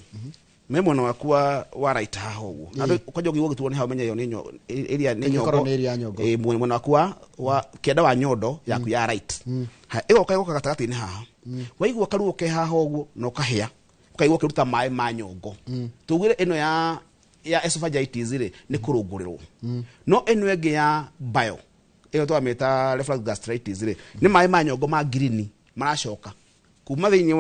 me mwena waku wa right haha ũguo. Na kwanja ũngĩigua gĩturwo nĩ hau, ũmenye ĩyo nĩ ĩrĩa nĩ Ĩngĩkorwo nyongo. nĩ ĩrĩa ya nyongo. Mwena waku wa kĩanda wa nyondo yaku ya right. Ha, ĩgoka ĩgoka gatagatĩ-inĩ haha. Waigua karuo ke haha ũguo na ũkahĩa, ũkaigua ũkĩruta maĩ ma nyongo. Tugire ĩno ya esophagitis rĩ, nĩ kũrũngũrĩrwo. No ĩno ĩngĩ ya bio, ĩyo twamĩta reflux gastritis rĩ, nĩ maĩ ma nyongo ma ngirini maracoka kuma thĩinĩ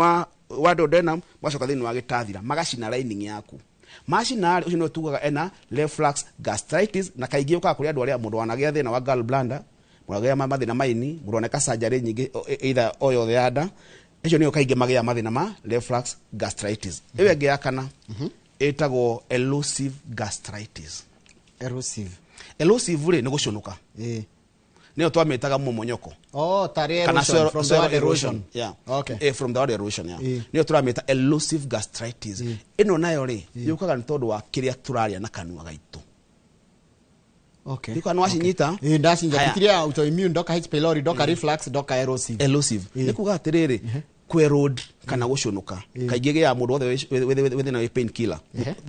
wa duodenum, magacoka thĩinĩ wa gĩtathira, magacina lining yaku. Macina rĩ, ũcio nĩwe tugaga ena reflux gastritis. Na kaingĩ ũkaga kũrĩ andũ arĩa mũndũ wanagĩa thĩna wa gallbladder, mũndũ wanagĩa mathĩna ma ini, mũndũ waneka surgery nyingĩ, either o yothe ya nda, icio nĩo kaingĩ magĩaga mathĩna ma reflux gastritis. Ĩyo ĩngĩ ya kana ĩtagwo erosive gastritis. Erosive. Erosive rĩ, nĩ gũcũnũka. Nĩyo twamĩtaga momonyoko. Oh, tarĩ Kana erosion, from the soil word erosion. erosion. Yeah. Okay. From the word erosion, yeah. Nĩyo tũramĩta erosive gastritis. Ĩno nayo rĩ, yũkaga nĩ tondũ wa kĩrĩa tũrarĩa na kanua gaitũ. Okay. Ndiko nĩ wacinyita? Ndacinyita. Haya. Titiria autoimmune, ndoka H pylori, ndoka reflux, ndoka erosive. Erosive. Nĩ kuga atĩrĩrĩ, kwerod kana gũcũnũka kaingĩ gĩa mũndũ wothe wĩ thĩna wĩ painkiller,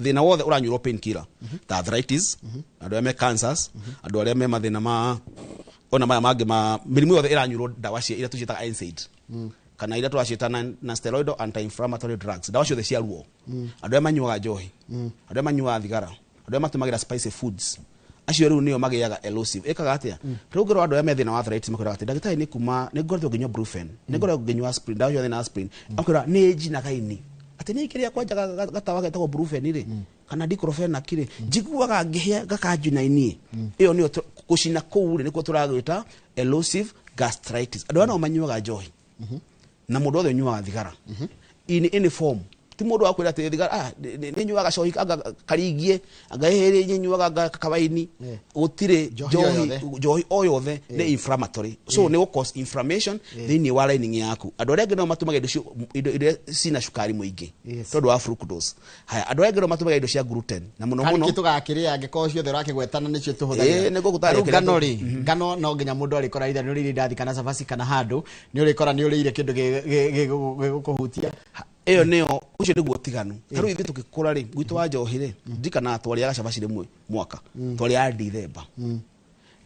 thĩna wothe ũranyuĩrwo painkiller ta arthritis, andũ arĩa me cancers, andũ arĩa me mathĩna ma ona maya mangĩ ma mĩrimũ yothe ĩranyuĩrwo ndawa cia iria tũciĩtaga NSAID kana iria tũraciĩta non steroidal anti-inflammatory drugs, ndawa ciothe cia ruo, andũ arĩa manyuaga njohi, andũ arĩa manyuaga thigara, andũ arĩa matũmagĩra spicy foods, acio rĩu nĩo magĩaga erosive. Ĩkaga atĩa? Rĩu ũngĩrora andũ arĩa me thĩna wa arthritis makwĩraga atĩ ndagĩtarĩ nĩ kuma nĩ ngoretwo ngĩnyua Brufen, nĩ ngoretwo ngĩnyua aspirin, ndawa ciothe na aspirin, akwĩra nĩ njinaga ini atĩ niĩ kĩrĩa kwanja gatawa getagwo Brufen rĩ kana diclofenac rĩ, njiguaga ngĩhĩa gakanjina ini. Ĩyo nĩyo gũcina kũu rĩ nĩkuo tũragwĩta erosive gastritis. Andũ aya nao manyuaga njohi na mũndũ wothe ũnyuaga thigara in any form, ti mũndũ wa kwĩra atĩ thigara nĩ nyuaga cohi anga karingie anga ĩhĩrĩ nĩ nyuaga anga kawaini, gũtirĩ. Njohi o yothe. Njohi o yothe nĩ inflammatory, so nĩ gũ cause inflammation thĩinĩ wa lining yaku. Andũ arĩa angĩ no matũmaga indo iria cina cukari mũingĩ tondũ wa fructose. Haya, andũ arĩa angĩ no matũmaga indo cia gluten na mũno Harĩ mũno kĩ tũgakĩrĩa angĩkorwo ciothe ũrakĩgwetana nĩcio tũhũthagĩra? Ĩĩ, nĩguo gũtarĩ Rĩu kĩrĩa ngano rĩ, ngano no nginya mũndũ arĩkora either nĩ ũrĩire indathi kana cabaci kana handũ nĩ ũrĩkora nĩ ũrĩire kĩndũ gĩgũkũhutia. Ĩyo nĩyo, ũcio nĩguo ũtiganu. Ta rĩu ithuĩ tũgĩkũra rĩ, gwitũ wa njohi rĩ, ndirikanaga twarĩaga cabaci rĩmwe mwaka, twarĩaga Ndithemba.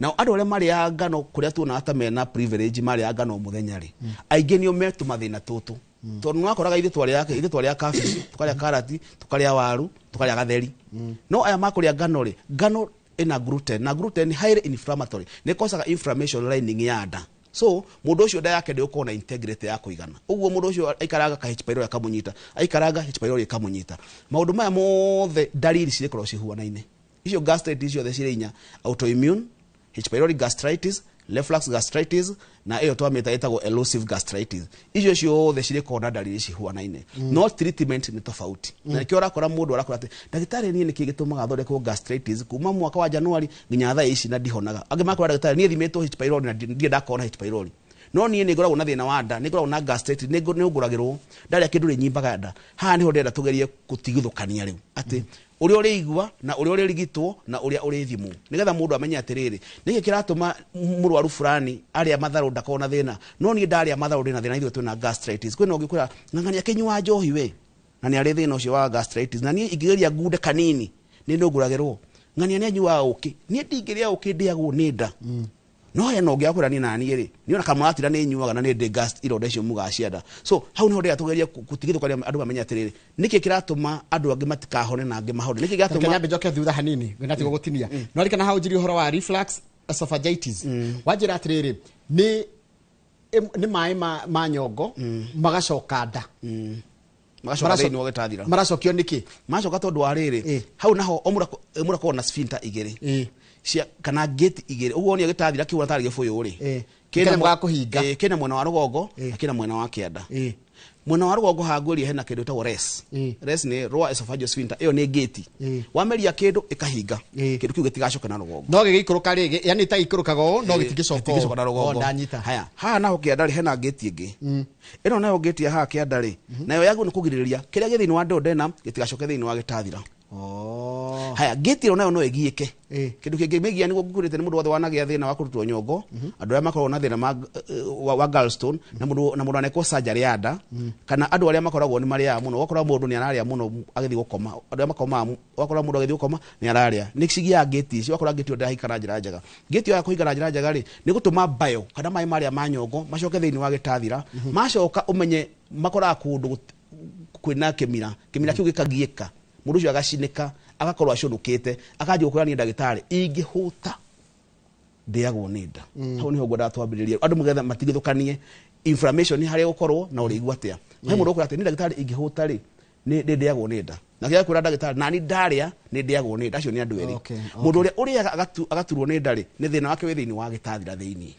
Nao andũ arĩa marĩaga ngano kũrĩa tuonaga ta mena privilege marĩaga ngano o mũthenya rĩ, aingĩ nĩo me tũmathĩna tũtũ, tondũ nĩwakoraga ithuĩ twarĩaga kabici, tũkarĩa karati, tũkarĩa waru, tũkarĩa gatheri, no aya makũrĩa ngano rĩ, ngano ĩna gluten na gluten highly inflammatory, nĩ causaga inflammation lining ya nda. So mũndũ ũcio nda yake ndĩgũkorwo na integrity ya kũigana, ũguo mũndũ ũcio aikaraga ka H pylori akamũnyita, aikaraga H pylori ĩkamũnyita. Maũndũ maya mothe dalili cirĩkorwo cihuanaine, icio gastritis ciothe cirĩ inya: autoimmune, H pylori gastritis, reflux gastritis na ĩyo twamĩta ĩtagwo erosive gastritis. Icio ciothe cirĩkorwo na dalili cihuanaine, no treatment nĩ tofauti. Na nĩkĩo ũrakora mũndũ arakora atĩ ndagĩtarĩ, niĩ nĩkĩ gĩtũmaga thondekwo gastritis kuma mwaka wa Januari nginya thaa ici na ndihonaga? Angĩ makora ndagĩtarĩ, niĩ thimĩtwo H pylori na ndirĩ ndakorwo na H pylori, no niĩ nĩ ngoragwo na thĩna wa nda, nĩ ngoragwo na gastritis, nĩ ngũragĩrwo ndarĩa kĩndũ rĩ nyimbaga nda. Haha nĩho ndĩrenda tũgerie gũtigithũkania rĩu atĩ ũrĩa ũrĩigua na ũrĩa ũrĩrigitwo na ũrĩa ũrĩthimwo, nĩgetha mũndũ amenye atĩrĩrĩ, nĩkĩ kĩratũma mũrwaru fulani arĩa matharũ ndakorwo na thĩna, no niĩ ndarĩa matharũ ndĩna thĩna. Ithuĩ twĩna gastritis, kwĩna ũngĩ kwĩra ng'ang'ania akĩnyua njohi we na nĩ arĩ thĩna ũcio wa gastritis, na niĩ ingĩgeria ngunde kanini nĩ ndũngũragĩrwo. Ng'ania nĩ anyuaga ũkĩ, niĩ ndingĩrĩa ũkĩ, ndĩagwo nĩ nda. No hena ũngĩ akwĩra niĩ naniĩ rĩ, niĩ ona kamũratira nĩ nyuaga na nĩ ndĩ gas ironda icio mugaga cia nda. So hau niho ndĩrenda tũgerie gũtigithũkania andũ mamenye atĩrĩrĩ, nĩkĩ kĩratũma andũ angĩ matikahone na angĩ mahone, nĩkĩ Reke gĩatũma. Nyambe njoke thutha hanini ngwenda gũgũtinia no rikana hau njiri ũhoro wa reflux esophagitis, wanjĩra atĩrĩrĩ nĩ maĩ ma nyongo magacoka nda. Magacoka thĩinĩ wa gĩtathira. Maracokio nĩkĩ? Macoka tondũ wa rĩrĩ, hau naho o mũndũ akoragwo na sphincter igĩrĩ cia kana gate igĩrĩ, ũguo nĩo gĩtathira kĩu tarĩ gĩbũyũ rĩ. Kĩna ga kũhinga. Kĩna mwena wa rũgongo na kĩna mwena wa kĩanda. Mwena wa rũgongo hangwĩria hena kĩndũ gĩtagwo RES. RES nĩ lower esophageal sphincter, ĩyo nĩ gate, wameria kĩndũ ĩkahinga, kĩndũ kĩu gĩtigacoka na rũgongo. No gĩgĩikũrũka rĩ, yani ta ikũrũkaga ũũ no gĩtingĩcoka. Gĩtingĩcoka na rũgongo. O, ndanyita. Haya, haha naho kĩanda rĩ, hena gate ĩngĩ ĩno nayo gate ya haha kĩanda rĩ, nayo yagĩrĩirwo nĩ kũgirĩrĩria kĩrĩa gĩ thĩinĩ wa duodenum gĩtigacoke thĩinĩ wa gĩtathira. Haya, gate ĩyo nayo no ĩgiĩke. Kĩndũ kĩngĩ mĩgia nĩguo ngũkwĩrĩte nĩ mũndũ wothe wanagĩa thĩna wa kũrutwo nyongo, andũ arĩa makoragwo na thĩna wa gallstone na mũndũ anekwo surgery ya nda, kana andũ arĩa makoragwo nĩ marĩaga mũno, ũgakora mũndũ nĩ ararĩa mũno agĩthiĩ gũkoma, andũ arĩa makomaga, ũgakora mũndũ agĩthiĩ gũkoma nĩ ararĩa, nĩ cigiaga gate icio, ũgakora gate ĩyo ndĩrahingana na njĩra njega. Gate ĩyo ya kũhingana na njĩra njega rĩ, nĩ gũtũma bayo kana maĩ marĩa ma nyongo macoke thĩinĩ wa gĩtathira. Macoka ũmenye makoraga kũndũ kwĩna kĩmira, kĩmira kĩu gĩkagiĩka, mũndũ ũcio agacinĩka, agakorwo acũnũkĩte, akanjia gũkwĩra niĩ ndagĩtarĩ ingĩhũta ndĩagwo nĩ nda. Hau niho ngwendaga twambĩrĩrie andũ mũgetha matigithũkanie inflammation nĩ harĩa gũkorwo na ũrĩigua atĩa. He mũndũ ũkwĩra atĩ niĩ ndagĩtarĩ ingĩhũta rĩ nĩ ndĩagwo nĩ nda, na kĩrĩa kwĩra ndagĩtarĩ nani ndarĩa nĩ ndĩagwo nĩ nda, acio nĩ andũ erĩ. Mũndũ ũrĩa ũrĩaga agaturwo nĩ nda rĩ, nĩ thĩna wake wĩ thĩinĩ wa gĩtathira thĩinĩ,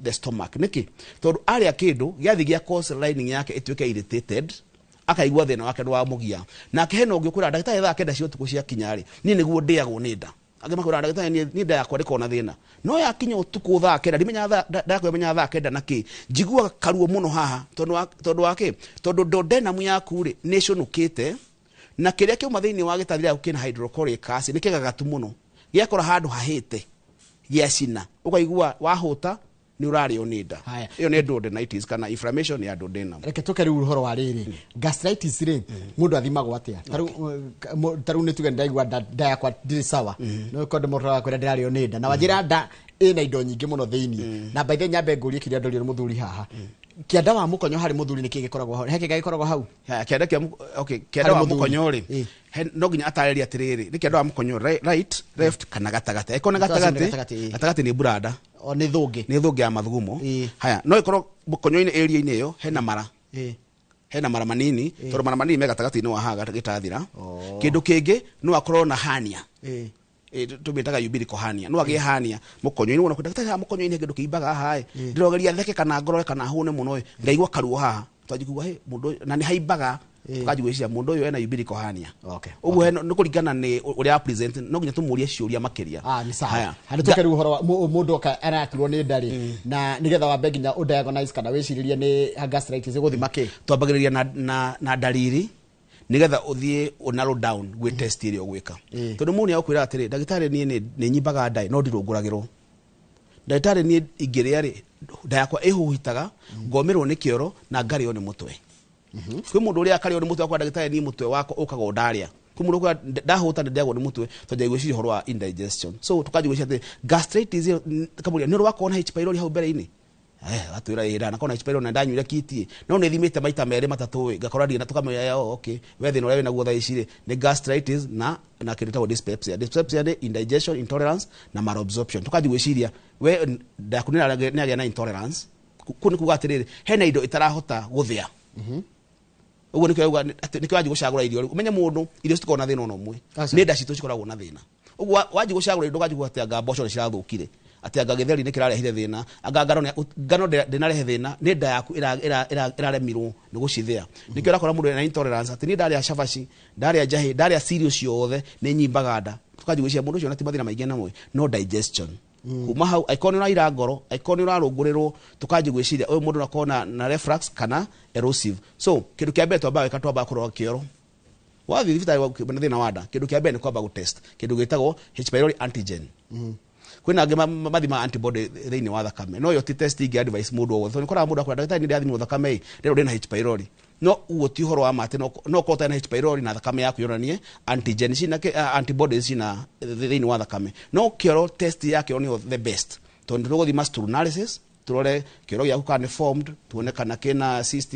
the stomach. Nĩkĩ? Tondũ arĩa kĩndũ gĩathiĩ gĩa cause lining yake ĩtuĩke irritated, akaigua thĩna wake ndwamũgia. Nake hena ũngĩ ũkwĩra ndagĩtarĩ thaa 9 cia ũtukũ ciakinya rĩ, niĩ nĩguo ndĩagwo nĩ nda. Angĩ makwĩra ndagĩtarĩ niĩ nda yakwa ndĩkoragwo na thĩna, no yakinya ũtukũ thaa 9 ndimenyaga nda yakwa ĩmenyaga thaa 9 na kĩ, njiguaga karuo mũno haha. Tondũ wa kĩ? Tondũ duodenum yaku rĩ nĩ ĩcũnũkĩte na kĩrĩa kĩauma thĩinĩ wa gĩtathira yaku kĩna hydrochloric acid, nĩ kĩgagatu mũno, gĩakora handũ hahĩte gĩacina, ũkaigua wahũta Nĩ ũrarĩo nĩ nda. Ĩyo nĩ duodenitis kana inflammation ya duodenum. Reke tũke rĩu ũhoro wa rĩrĩ, gastritis rĩ, mũndũ athimagwo atĩa? Tarĩu nĩ tuge ndaigua nda yakwa ndirĩ sawa, no kondo mũndũ akwĩra ndĩrarĩo nĩ nda, na wanjĩra nda ĩna indo nyingĩ mũno thĩinĩ. Na by the way, nyambe ngũrie kĩrĩa ndorio nĩ mũthuri haha, kĩanda wa mũkonyo harĩ mũthuri nĩ kĩ gĩkoragwo hau? He kĩga gĩkoragwo hau? Haya, kĩanda kĩa okay, kĩanda Harĩ wa mũthuri. Mũkonyo rĩ, no nginya atarĩrie atĩrĩrĩ, nĩ kĩanda wa mũkonyo right, left kana gatagatĩ. Angĩkorwo nĩ Gatagatĩ nĩ gatagatĩ, gatagatĩ, ĩĩ. Gatagatĩ nĩ buranda. O nĩ thũngĩ. Nĩ thũngĩ ya mathugumo. Haya, no ĩkorwo mũkonyo-inĩ area-inĩ ĩyo hena mara. Hena mara manini, tondũ mara manini me gatagatĩ-inĩ wa haha gĩtathira. Kĩndũ kĩngĩ no akorwo na hernia. Tũmĩtaga umbilical hernia. No agĩe hernia mũkonyo-inĩ, wona ndagĩtarĩ haha mũkonyo-inĩ kĩndũ kĩimbaga haha ĩ. Ndĩrogeria theke kana ngorore kana hũne mũno ĩ, ngaigua karuo haha. Twanji kuga he mũndũ ũyũ, na nĩ haimbaga, tukanji gwĩciria mũndũ ũyũ ena umbilical hernia. Ũguo nĩ kũringana nĩ ũrĩa present, no nginya tũmũrie ciũria makĩria. Ah, nĩ sawa. Haya. Handũ tũke rĩu ũhoro wa mũndũ oka araturwo nĩ nda rĩ, na nĩgetha wambe nginya ũdiagnose kana wĩcirĩrie nĩ gastritis, ũgũthima kĩ? Twambagĩrĩria na ndariri nigetha uthie u narrow down gwĩ test ĩrĩa ũgwĩka, tondũ mũndũ nĩagũkwĩra atĩrĩ, ndagĩtarĩ, niĩ nĩ nyimbaga nda no ndirũngũragĩrwo. Ndagĩtarĩ, niĩ ingĩrĩa rĩ, nda yakwa ĩhuhitaga, ngomĩrwo nĩ kĩoro na ngarĩo nĩ mũtwe. Kwĩ mũndũ ũrĩa akarĩo nĩ mũtwe akwa, ndagĩtarĩ, niĩ mũtwe wakwa ũkaga o ndarĩa. Kwĩ mũndũ ũkwĩra ndahũta nĩ ndĩagwo nĩ mũtwe, twanjia gwĩciria ũhoro wa indigestion. So tũkanjia gwĩciria atĩ gastritis ĩyo, kamũria nĩ ũrĩ wakorwo na H pylori hau mbere-inĩ? Atwĩra ĩ, ndanakorwo na H pylori na ndanyuire kiti, no nĩ thimĩte maita merĩ matatũ ĩ, ngakora ndirĩ na. Tũkamenya, oh, okay, we thĩna ũrĩa wĩnaguo thaa ici rĩ nĩ gastritis na kĩndũ gĩtagwo dyspepsia. Dyspepsia nĩ indigestion, intolerance na malabsorption. Tũkanjia gwĩciria we nda yaku nĩ ĩragĩa na intolerance. Kũu nĩ kuga atĩrĩrĩ, hena indo ĩtarahota gũthĩa. Ũguo nĩkĩo auga atĩ nĩkĩo wanjia gũcagũra irio rĩu ũmenye mũndũ irio citikoragwo na thĩna ona ũmwe. Aca. Nĩ nda citũ cikoragwo na thĩna. Ũguo wanjia gũcagũra indo, ũkanjia kuga atĩ anga mboco nĩ cirathũkire, atĩ anga gĩtheri nĩ kĩrarehire thĩna, anga ngano ndĩnarehe thĩna, nĩ nda yaku ĩraremirwo nĩ gũcithĩa. Nĩkĩo ũrakora mũndũ ena intolerance, atĩ niĩ ndarĩa cabaci, ndarĩa njahĩ, ndarĩa cereal ciothe nĩ nyimbaga nda. Tũkanjia gwĩciria mũndũ ũcio na ti mathĩna maingĩ namo, no digestion. Kuma hau, angĩkorwo nĩ ũraira ngoro, angĩkorwo nĩ ũrarũngũrĩrwo, tũkanjia gwĩciria ũyũ mũndũ no akorwo na reflux kana erosive. So kĩndũ kĩa mbere twambaga gwĩka, twambaga kũrora kĩoro. Wathiĩ thibitarĩ na thĩna wa nda, kĩndũ kĩa mbere nĩ kwamba gũtest kĩndũ gĩtagwo H pylori antigen. Kwĩna angĩ mathimaga antibody thĩinĩ wa thakame, no ĩyo ti test ingĩ advice mũndũ o wothe, tondũ nĩũkoraga mũndũ akwĩra, ndagĩtarĩ, nĩ ndĩrathimwo thakame ĩ, ndĩrwo ndĩna H pylori. No ũguo ti ũhoro wa ma atĩ no ũkorwo ũtarĩ na H pylori na thakame yaku yonanie antigen cina antibodies cina thĩinĩ wa thakame. No kĩoro, test ya kĩoro nĩyo the best, tondũ tũgũthima stool analysis, turore kĩoro gĩaku kana nĩ formed, tuone kana kĩna cyst,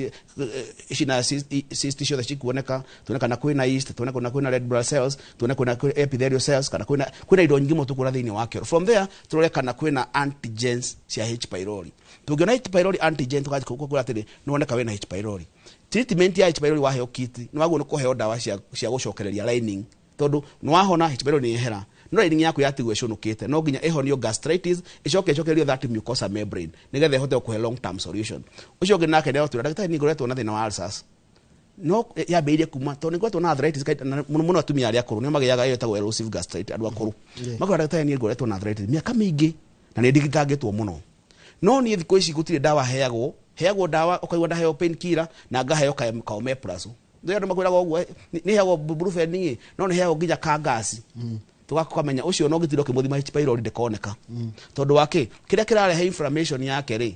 cina cyst ciothe cikuoneka, tuone kana kwĩna yeast, tuone kana kwĩna red blood cells, tuone kwĩna epithelial cells, kana kwĩna indo nyingĩ mũno tũkuona thĩinĩ wa kĩoro. From there turore kana kwĩna antigens cia H pylori. Tũngĩona H pylori antigen, tũgathiĩ kwĩra atĩrĩ nĩwoneka wĩna H pylori. Treatment ya H pylori, waheo kit, nĩ wagĩrĩirwo nĩ kũheo ndawa cia gũcokereria lining, tondũ nĩ wahona H pylori nĩ yehera, no lining yaku yatigwo ĩcũnũkĩte. No nginya ĩhonio gastritis, ĩcoke ĩcokererio that mucosa membrane nĩgetha ĩhote gũkũhe long term solution. Ũcio ũngĩ nake nĩagũtwĩra, ndagĩtarĩ, niĩ ngoretwo na thĩna wa ulcers, no yambĩrĩirie kuma tondũ nĩ ngoretwo na arthritis na mũno mũno atumia arĩa akũrũ nĩo magĩaga ĩyo ĩtagwo erosive gastritis. Andũ akũrũ makwĩra, ndagĩtarĩ, niĩ ngoretwo na arthritis mĩaka mĩingĩ na nĩ ndigitangĩtwo mũno, no niĩ thikũ ici gũtirĩ ndawa heagwo ndawa, ũkaigua ndaheo pain killer na ngaheo ka omeprazole. Nĩ andũ makwĩraga ũguo, nĩ heagwo brufen ĩ, no nĩ heagwo nginya ka ngasi. Tũgakamenya ũcio no gĩtirwo kĩmũthima H pylori ndĩkoneka, tondũ wa kĩ kĩrĩa kĩrarehe inflammation yake rĩ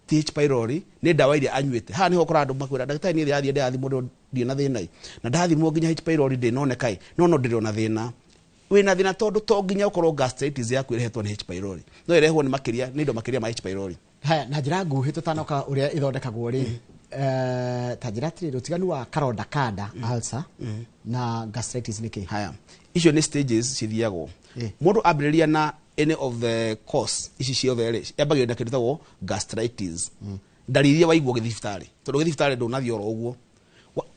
ti H pylori, nĩ ndawa iria anyuĩte. Haha nĩho ũkoraga andũ makwĩra, ndagĩtarĩ, niĩ ndĩrathiĩ ndĩrathimwo ndirĩ na thĩna ĩ, na ndathimwo nginya H pylori ndĩnoneka ĩ, no ndĩrĩ ona thĩna. Wĩna thĩna tondũ to nginya ũkorwo gastritis yaku ĩrehetwo nĩ H pylori, no ĩrehwo nĩ makĩria nĩ indo makĩria ma H pylori. Haya, na njĩra nguhĩ tũtanoka ũrĩa ĩthondekagwo rĩ, ta njĩra atĩrĩrĩ, ũtiganu wa karonda kanda, ulcer, na gastritis nĩ kĩ? Haya, icio nĩ stages cithiagwo. Mũndũ ambĩrĩria na any of the cause ici ciothe rĩ, yambagĩrĩria na kĩndũ gĩtagwo gastritis. Ndariri iria waigua gĩthibitarĩ, tondũ gĩthibitarĩ ndũnathiĩ oro ũguo.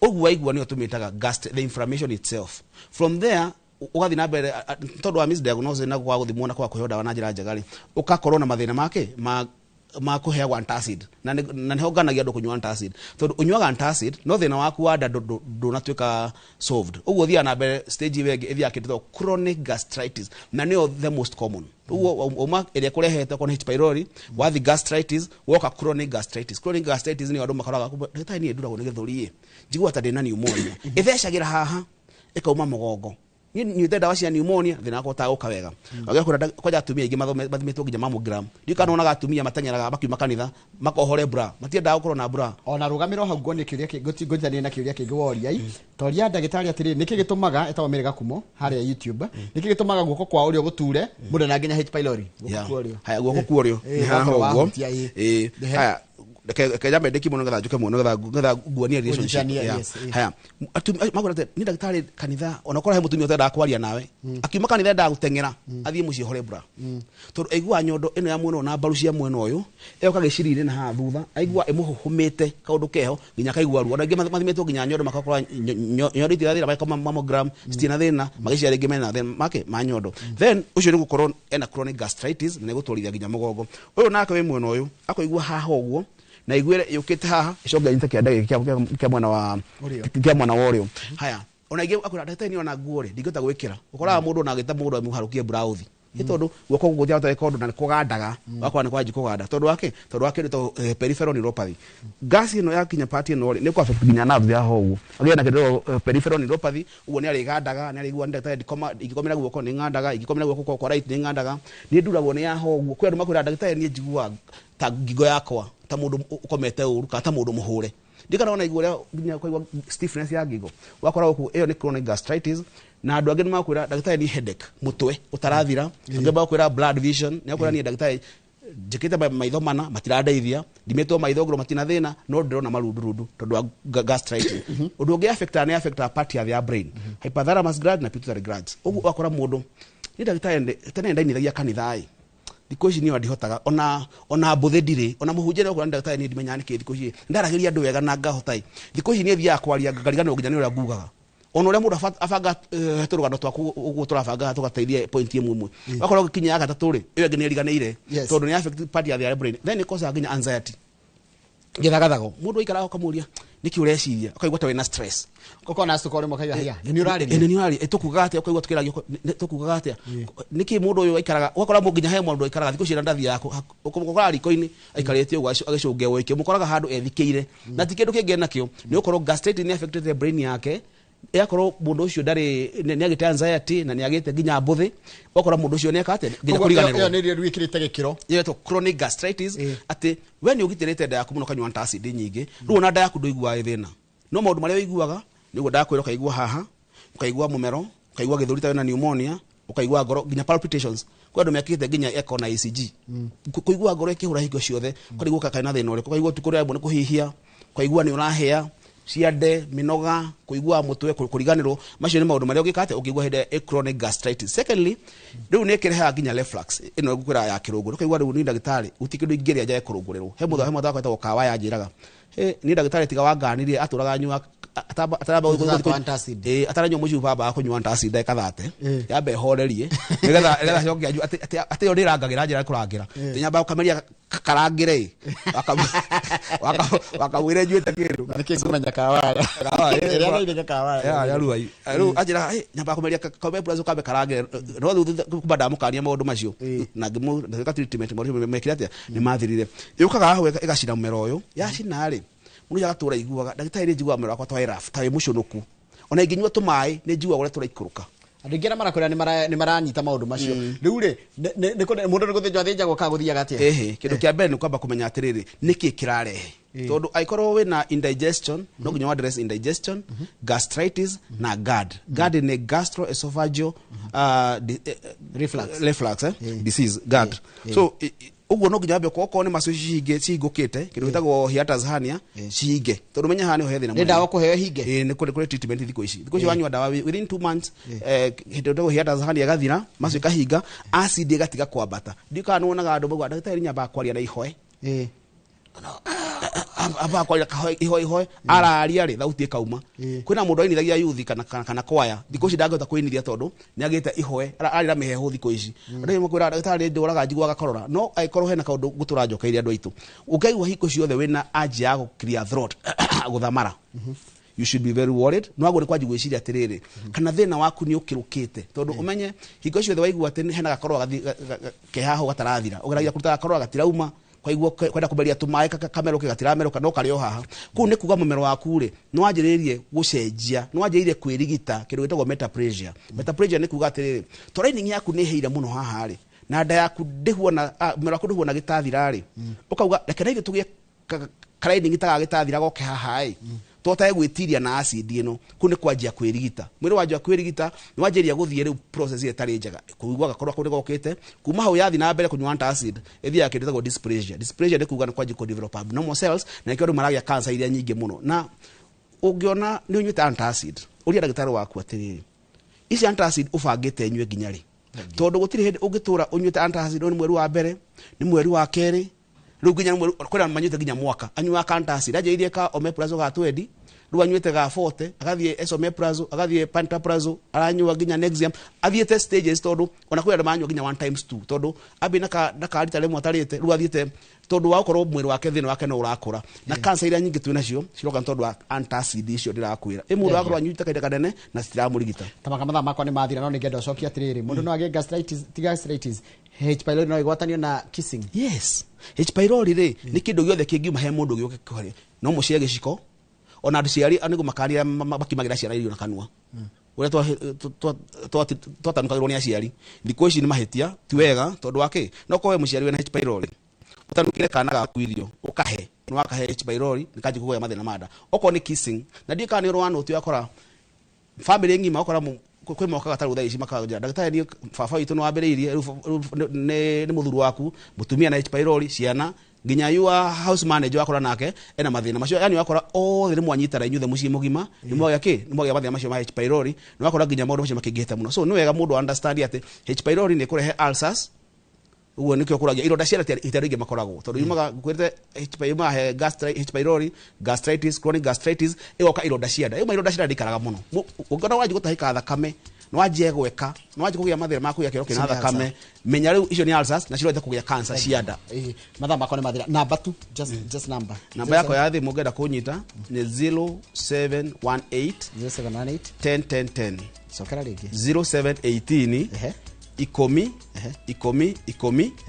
Ũguo waigua nĩyo tũmĩtaga the inflammation itself. From there ũgathiĩ na mbere, tondũ wa misdiagnosis na kwaga gũthimwo na kwaga kũheo ndawa na njĩra njega rĩ, ũgakorwo na mathĩna make ma kũheagwo antacid, na nĩho nganagia andũ kũnyua antacid, tondũ ũnyuaga antacid no thĩna waku wa nda ndũnatuĩka solved. Ũguo ũthiaga na mbere, stage ĩyo ĩngĩ ĩthiaga kĩndũ gĩtagwo chronic gastritis, na nĩyo the most common. Ũguo uma ĩrĩa kũrehete okorwo nĩ H pylori, wathi gastritis, woka chronic gastritis. Chronic gastritis nĩyo andũ makoraga, ndagĩtarĩ, niĩ nduragwo nĩ gĩthũri ĩ, njiguaga ta ndĩna pneumonia, ĩthecagĩra haha ĩkauma mũgongo. Niĩ nyuĩte ndawa cia pneumonia, thĩna wakwa ũtagũka wega. Wagĩrĩirwo kwanja atumia aingĩ mathimĩtwo nginya mammogram. Ndiũĩ kana wonaga atumia mateng'eraga makiuma kanitha makohore bra, matiendaga gũkorwo na bra. Ona rũgamĩro hau nguonie kĩũria ngũnjitanie na kĩũria kĩngĩ woria i toria ndagĩtarĩ atĩrĩrĩ, nĩkĩ gĩtũmaga etagwo Mary Gakumo harĩa YouTube, nĩkĩ gĩtũmaga guoko kwa ũrĩo gũture mũndũ na nginya H pylori guoko kwa ũrĩo? Haya, guoko kwa ũrĩo nĩ haha wakorwo ũguo. wahutia, ĩĩ. Ĩĩ. Haya, reke nyambe ndĩkie mũno nĩgetha njũke mũno nĩgetha nguonie relationship. Ũnyitanie, Yeah. yes, ĩĩ. Haya, makwĩra atĩ ni ndagĩtarĩ kanitha, ona korwo he mũtumia ũtendaga kwaria nawe, akiuma kanitha endaga gũteng'era athiĩ mũciĩ hore bra, tondũ aiguaga nyondo ĩno ya mwena ũyũ na mbaru cia mwena ũyũ ĩyoka gĩciri-inĩ na haha thutha, aigua ĩmũhũhũmĩte kaũndũ keho nginya akaigua ruo. Ona aingĩ mathimĩtwo nginya nyondo makakora nyondo itirĩ na thĩna, magĩkoma mammogram citirĩ na thĩna, magĩciara rĩngĩ mena thĩna make ma nyondo. Then ũcio nĩ gũkorwo ena chronic gastritis na nĩgũtwarithia nginya mũgongo. Ũyũ nake wĩ mwena ũyũ akũigua haha ũguo na iguĩre yũkĩte haha ĩcoke ĩnyite kĩanda gĩkĩ kĩa mwena wa Ũrĩo. kĩa mwena wa ũrĩo. Haya, ona ingĩ akwĩra ndagĩtarĩ niĩ ona nguo rĩ ndingĩhota gwĩkĩra, ũkoraga mũndũ ona agĩta mũndũ amũharũkie blouse nĩ tondũ guoko gũkũ gũtirahota gwĩka ũndũ na nĩ kũgandaga, ũgakora nĩ kwanjia kũganda tondũ wake tondũ wa kĩndũ ta peripheral neuropathy. Gas ĩno yakinya part ĩno rĩ, nĩ kũ affect nginya nerves ya ho ũguo, agĩe na kĩndũ peripheral neuropathy. Ũguo nĩ arĩgandaga, nĩ arĩigua ndagĩtarĩ ndikoma, ingĩkomera guoko nĩ ng'andaga, ingĩkomera guoko kwa right nĩ ng'andaga, nĩ nduragwo nĩ yaho ũguo. Kwĩ andũ makwĩra ndagĩtarĩ niĩ njiguaga ta ngingo yakwa ta mũndũ ũkomete ũru kana ta mũndũ mũhũre, ndikana ona igua ũrĩa nginya ũkaigua stiffness ya ngingo, wakora gũkũ ĩyo nĩ chronic gastritis. Na andũ angĩ nĩ makwĩra ndagĩtarĩ ni headache, mũtwe ũtarathira. Angĩ makwĩra blood vision, nĩ akwĩra niĩ ndagĩtarĩ njĩkĩte maitho mana matirandeithia, ndimĩtwo maitho ngorwo matina thĩna, no ndĩrona marundurundu tondũ wa gastritis. Ũndũ ũngĩ affectaga nĩ affectaga part ya brain, hypothalamus gland na pituitary glands. Ũguo ũgakora mũndũ nĩ ndagĩtarĩ tene ndainithagia kanitha ĩ, thikũ ici niĩ ndihotaga ona mbũthĩ ndirĩ, ona mũhunjia nĩ ũkũra ndagĩtarĩ niĩ ndimenyaga nĩkĩ thikũ ici ndaragĩria andũ wega na ngahota ĩ, thikũ ici niĩ thiaga kwaria ngariganĩrwo nginya nĩ ũrĩa ngugaga, ona ũrĩa mũndũ abanga tũrũgano twaku ũguo tũrabanga tũgateithia point ĩmwe ĩmwe, wakorwo ũgĩkinya ya gatatũ rĩ, ĩyo ĩngĩ nĩ ĩriganĩire tondũ nĩ affect part ya their brain. Then ĩkosaga nginya anxiety, gĩthagathago, mũndũ aikaraga ũkamũria nĩkĩ ũreciria, ũkaigua ta wĩna stress. Ũkona cukari ũmwe ũkaigua hiya, nĩ nĩ ũrarĩria. Nĩ ũrarĩria, tũkugaga atĩa, ũkaigua tũkĩragio, tũkugaga atĩa, nĩkĩ mũndũ ũyũ aikaraga, ũgakora mũndũ nginya he mũndũ aikaraga thikũ ici ndathiaga ũkoraga riko-inĩ aikarĩte ũguo agĩcũngia woike, mũkoraga handũ ethikĩire na ti kĩndũ kĩngĩ enakĩo, nĩ ũkorwo gastritis nĩ affected brain yake, ĩgakorwo mũndũ ũcio ndarĩ nĩ agĩte anxiety na nĩ agĩte nginya mbũthĩ, ũgakora mũndũ ũcio nĩ eka atĩa nginya Koguo ĩyo kũriganĩrwo. nĩ ĩrĩa wĩkĩrĩte gĩkĩro. Ĩyo ĩtagwo chronic gastritis, atĩ we nĩ ũgitĩrĩte nda yaku mũno ũkanyua antacid nyingĩ, rĩu ona nda yaku ndũiguaga ĩ thĩna, no maũndũ marĩa ũiguaga nĩguo ndakwĩra, ũkaigua haha, ũkaigua mũmero, ũkaigua gĩthũri ta wĩna pneumonia, ũkaigua ngoro nginya palpitations, kwĩ andũ mekĩte nginya echo na ECG. Kũigua ngoro ĩkĩhũra hingo ciothe, ũkarigwo kana thĩna ũrĩkũ, ũkaigua ũtukũ ũrĩa nĩ kũhihia, ũkaigua nĩ ũrahĩa ciande, mĩnoga, kũigua mũtwe, kũriganĩrwo, macio nĩ maũndũ marĩa ũngĩka atĩa ũngĩigua hĩndĩ ya chronic gastritis. Secondly, rĩu nĩ ĩkĩrehaga nginya reflux ĩno ngũkwĩra ya kĩrũngũrĩ, ũkaigua rĩu niĩ ndagĩtarĩ gũtirĩ kĩndũ ingĩrĩa njage kũrũngũrĩrwo. He mũthenya, he mũthenya wetagwo kawa yanjĩraga, niĩ ndagĩtarĩ tiga wanganirie atũraga anyua ataramba Tũthatũ antacid. Ataranyua mũcibi baba kũnyua antacid ndagĩka thate yambe ĩhorerie nĩgetha acoke anyue, atĩ ĩyo ndĩrangagĩra njĩra kũrangĩra, nyambaga ũkameria karangĩre ĩ wakamwĩra njuĩte kĩndũ. Na nĩkĩ ngũmenya kawaya? Kawaya, Ĩrĩa ndairĩte kawaya. Ya, ya ruai. Rĩu anjĩra, nyambaga kũmeria kameprazole kambe karangĩre, no rĩu kuma ndamũkania maũndũ macio na ngĩmũ treatment maũndũ mekire atĩa nĩ mathirire. Yũkaga haha ĩgacina mũmero ũyũ, yacina rĩ, mũndũ ũcio agatũra aiguaga ndagĩtarĩ nĩ njiguaga mũmero wakwa ta wĩ rough, ta wĩ mũcũnũku, ona ingĩnyua tũmaĩ nĩ njiguaga ũrĩa tũraikũrũka. Andũ aingĩ arĩa marakwĩra nĩ maranyita maũndũ macio. Rĩu rĩ, mũndũ nĩ gũthĩnjwo athĩnjagwo kana gũthiaga atĩa? Ĩhĩ, kĩndũ kĩa mbere nĩ kwamba kũmenya atĩrĩrĩ, nĩkĩ kĩrarehe, tondũ angĩkorwo wĩna indigestion no nginya address indigestion, gastritis na GERD. GERD nĩ gastroesophageal Reflux. Reflux disease, GERD. So ũguo no nginya wambe okorwo nĩ macio cihinge cihingũkĩte, kĩndũ gĩtagwo hiatus hernia cihinge, tondũ menya haha nĩho he thĩna Nĩ mũnene. ndawa kũheo hinge? Ĩĩ, nĩ kũrĩ treatment thikũ ici. Thikũ ici wanyua ndawa within 2 months, hĩndĩ ĩyo hiatus hernia ĩgathira, macio ĩkahinga, acid ĩgatiga kwambata. Ndiũĩ kana nĩwonaga andũ maugaga ndagĩtarĩ nyambaga kwaria na ihoe, ambaga kwaria kahoe ihoe ihoe, araria rĩ thauti ĩkauma. Kwĩna mũndũ ainithagia yuthi kana kwaya, thikũ ici ndangĩhota kũinithia tondũ nĩ agĩte ihoe, ararĩ na mĩheehũ thikũ ici. Andũ aingĩ makwĩraga ndagĩtarĩ ndũraga njiguaga korora, no angĩkorwo hena kaũndũ ngũtũra njokeirie andũ aitũ, ũngĩigua hingo ciothe wĩna urge ya gũ clear throat, gũthamara, you should be very worried. No agwo nĩ kwanjia gwĩciria atĩrĩrĩ, kana thĩna waku nĩ ũkĩrũkĩte, tondũ ũmenye hingo ciothe waigua atĩ hena gakorora ke haha gatarathira, ũgeragia kũruta gakorora gatirauma. Kwaigua kwenda kumeria tumaĩ kamerũke gatiramerũka no karĩ o haha. Kũu nĩ kuga mũmero waku rĩ nĩ wanjĩrĩirie gũcenjia, nĩ wanjĩrĩirie kwĩrigita kĩndũ gĩtagwo metaplasia. Metaplasia nĩ kuga atĩrĩrĩ, to lining yaku nĩ ĩhĩire mũno haha rĩ, na nda yaku ndĩhuana, mũmero waku ndũhuana gĩtathira rĩ, ũkauga reke na ithuĩ tũgĩe ka lining ta gagĩtathira goke haha ĩ, tũhotage gwĩtiria na acid ĩno. Kũu nĩ kwanjia kwĩrigita. Mwĩrĩ wanjia kwĩrigita, nĩ wanjĩrĩria gũthiĩ rĩu process ĩrĩa ĩtarĩ njega, kũigua gakorwo kau nĩ gokĩte. Kuma hau yathi na mbere kũnyua antacid, ĩthiaga kĩndũ gĩtagwo dysplasia. Dysplasia nĩ kuga nĩ kwanjia kũ-develop abnormal cells, na nĩkĩo andũ maragĩa cancer iria nyingĩ mũno. Na ũngĩona nĩ ũnyuĩte antacid, ũria ndagĩtarĩ waku atĩrĩrĩ, ici antacid ũbangĩte nyue nginya rĩ? Tondũ gũtirĩ hĩndĩ ũngĩtũra ũnyuĩte antacid, ũyũ nĩ mweri wa mbere, nĩ mweri wa kerĩ, rĩu nginya mweri kwĩna manyuĩte nginya mwaka anyuaga antacid. Anjĩrĩirie ka omeprazole ga 20, rĩu anyuĩte ga 40, agathiĩ esomeprazole, agathiĩ pantoprazole, aranyua nginya Nexium, athiĩte stages, tondũ ona kwĩ andũ maranyua nginya 1 times 2, tondũ ambĩ na ka rita rĩmwe atarĩte, rĩu athiĩte tondũ wa gũkorwo mwĩrĩ wake thĩna wake no ũrakũra. Na cancer iria nyingĩ twĩ nacio ciroka nĩ tondũ wa antacid icio ndĩrakwĩra. Ĩ mũndũ akorwo anyuĩte kahinda kanene na citiramũrigita. Tamaka mathaa makwa nĩ mathira, no nĩngenda ũcokie atĩrĩrĩ, mũndũ no agĩe gastritis, ti gastritis, H pylori no ĩgwatanio na kissing? Yes, H pylori rĩ nĩ kĩndũ gĩothe kĩngiuma he mũndũ gĩũke kũrĩ no mũciĩ gĩciko, ona andũ ciari nĩguo makanira makimagĩra ciana irio na kanua ũrĩa twatanukagĩrwo nĩ aciari. Thikũ ici nĩ mahĩtia, ti wega, tondũ wa kĩ? No korwo we mũciari wĩna H pylori ũtanukĩre kana gaku irio ũkahe, nĩ wakahe H pylori, nĩ kanjia kũgĩa mathĩna ma nda. Okorwo nĩ kissing, na ndiũĩ kana nĩ ũrĩ wanũti, ũgakora family ng'ima, ũkora kwĩ mokaga tarĩu thaa ici makanjĩra, ndagĩtarĩ, niĩ baba witũ nĩ wambĩrĩirie rĩu nĩ mũthuri waku, mũtumia na H pylori, ciana, nginya your house manager wakora nake ena mathĩna macio, yani wakora othe nĩ mwanyitana inyuothe mũciĩ mũgima nĩ mwagĩa kĩ, nĩ mwagĩa mathĩna macio ma H pylori, nĩ wakora nginya maũndũ macio makĩingĩhĩte mũno. So nĩ wega mũndũ understand atĩ H pylori nĩ kũrehe ulcers. Ũguo nĩkĩo kũragia ironda cia nda ita rĩngĩ makoragwo tondũ yumaga ngwĩrĩte H pylori, yumaga he H pylori, gastritis, chronic gastritis, ĩgoka ironda cia nda. Yuma ironda cia nda ndikaraga mũno. Ũngĩona wanjia gũtahĩka thakame, nĩ wanjia gweka, nĩ wanjia kũgĩa mathĩna ma kũgĩa kĩro kĩna Icio nĩ thakame, ulcer. menya rĩu icio nĩ ulcers na cirorete kũgĩa cancer cia nda. Ĩĩ, mathaa makwa nĩ mathira. Namba tu, just number. Namba yakwa ya thimũ ũngĩenda kũnyita nĩ 0718 0718 10 10 10. Cokera rĩngĩ. 0718 10 10 10.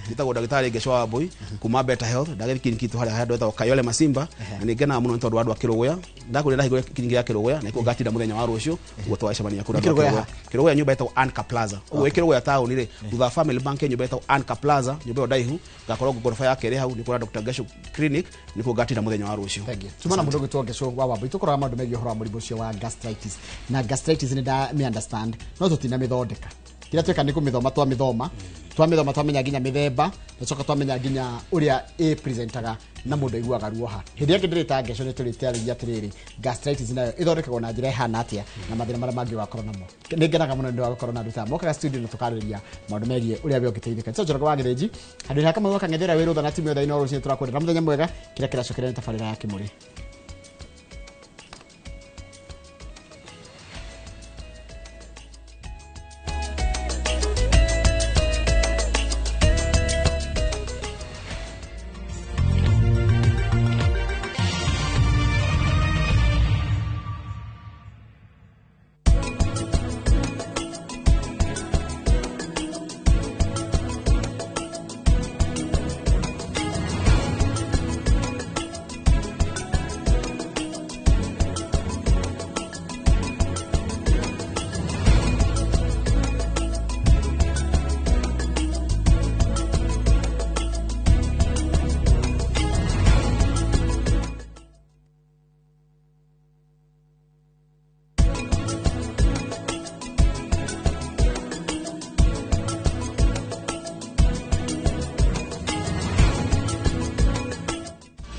Njĩtagwo ndagĩtarĩ Ngeco wa Mbui kuma Better Health, ndagĩthiĩ kiriniki itũ harĩa handũ hetagwo Kayole Masimba, na nĩ ngenaga mũno nĩ tondũ wa andũ a Kĩrũgũya. Ndakwĩra ndahingũra kiriniki ya Kĩrũgũya na nĩkuo ngatinda mũthenya wa rũciũ, ũguo twagĩcemania kũu na andũ a Kĩrũgũya Kĩrũgũya. Kĩrũgũya nyũmba ĩtagwo Anka Plaza. Ũguo ĩ Kĩrũgũya taũni rĩ, thutha wa Family Bank nyũmba ĩtagwo Anka Plaza, nyũmba ĩyo ndaihu, ngakorwo ngoroba ya kerĩ hau, nĩkuo Dr. Ngeco clinic, nĩkuo ngatinda mũthenya wa rũciũ. Thank you. Tuma na mũndũ ũgwĩtwo Ngeco wa Wambui, tũkoraga maũndũ megiĩ ũhoro wa mũrimũ ũcio wa gastritis. Na gastritis nĩ ndamĩ understand, no tũtinamĩthondeka. Kĩrĩa tweka nĩ kũmĩthoma, twamĩthoma twamenya nginya mĩthemba, twacoka twamenya nginya ũrĩa ĩ-presentaga na mũndũ aiguaga ruo ha. Hĩndĩ ĩngĩ ndĩrĩta Ngeco nĩ tũrĩtarĩria atĩrĩrĩ, gastritis nayo ĩthondekagwo na njĩra ĩhana atĩa na mathĩna marĩa mangĩ ũgakorwo namo. Nĩ ngenaga mũno nĩ ũndũ wa gũkorwo na andũ ta mokaga studio na tũkarĩrĩria maũndũ megiĩ ũrĩa we ũngĩteithĩka. Nĩtũ Njoroge wa Gĩthĩnji, handũ ha Kamau Kang'ethera wĩ rũtha na timu yothe Inooro rũcinĩ, tũrakwendera na mũthenya mwega. Kĩrĩa kĩracokereria nĩ tabarĩra ya Kĩmũrĩ.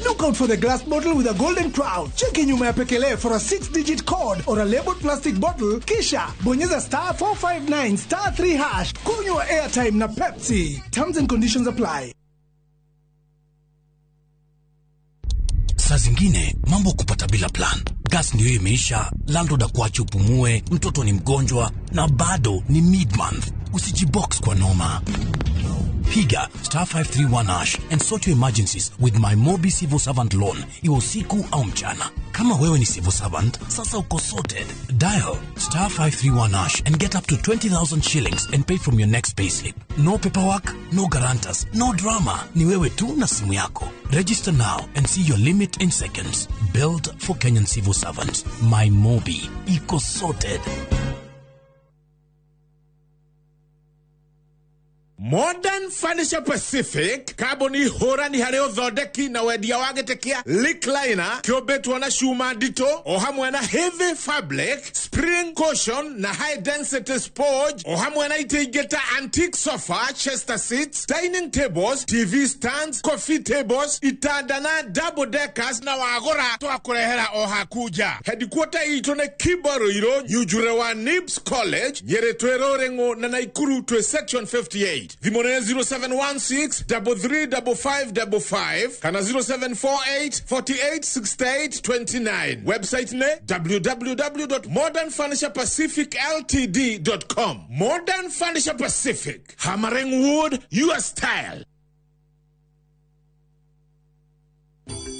Look out for the glass bottle with a golden crown. Cheki nyuma ya pekele for a 6-digit code or a labeled plastic bottle. Kisha bonyeza star 459 star 3 hash. Kunywa airtime na Pepsi. Terms and conditions apply. Saa zingine mambo kupata bila plan. Gas ndio imeisha, landlord akuache upumue, mtoto ni mgonjwa na bado ni mid-month. Usijibox kwa noma. Piga star 531 hash and sort your emergencies with my Mobi Civil Servant loan, iwe usiku au mchana. Kama wewe ni civil servant, sasa uko sorted. Dial star 531 hash and get up to 20,000 shillings and pay from your next payslip. No paperwork, no guarantors, no drama. Ni wewe tu na simu yako. Register now and see your limit in seconds. Built for Kenyan civil servants. My Mobi. Iko sorted. Modern Furniture Pacific kambuni hũrani harĩ ũthondeki na wendia wa gĩtĩ kĩa recliner kĩũmbĩtwo na cuma nditũ o hamwe na heavy fabric, spring cushion na high density sponge o hamwe na itĩ ingĩ ta antique sofa, chester seats, dining tables, TV stands, coffee tables, itanda na double deckers na wagũra twakũrehera o haku nja. Headquarter itũ nĩ Kibo Ruiru, Nyunjure wa Nibs College, Nyĩrĩ twĩ Rũrĩng'ũ na Naikuru twĩ section 58. Thimũ nĩ 0716 335555 kana 0748 48 68 29. Website nĩ www.modernfurniturepacificltd.com. Modern Furniture Pacific, hammering wood your style.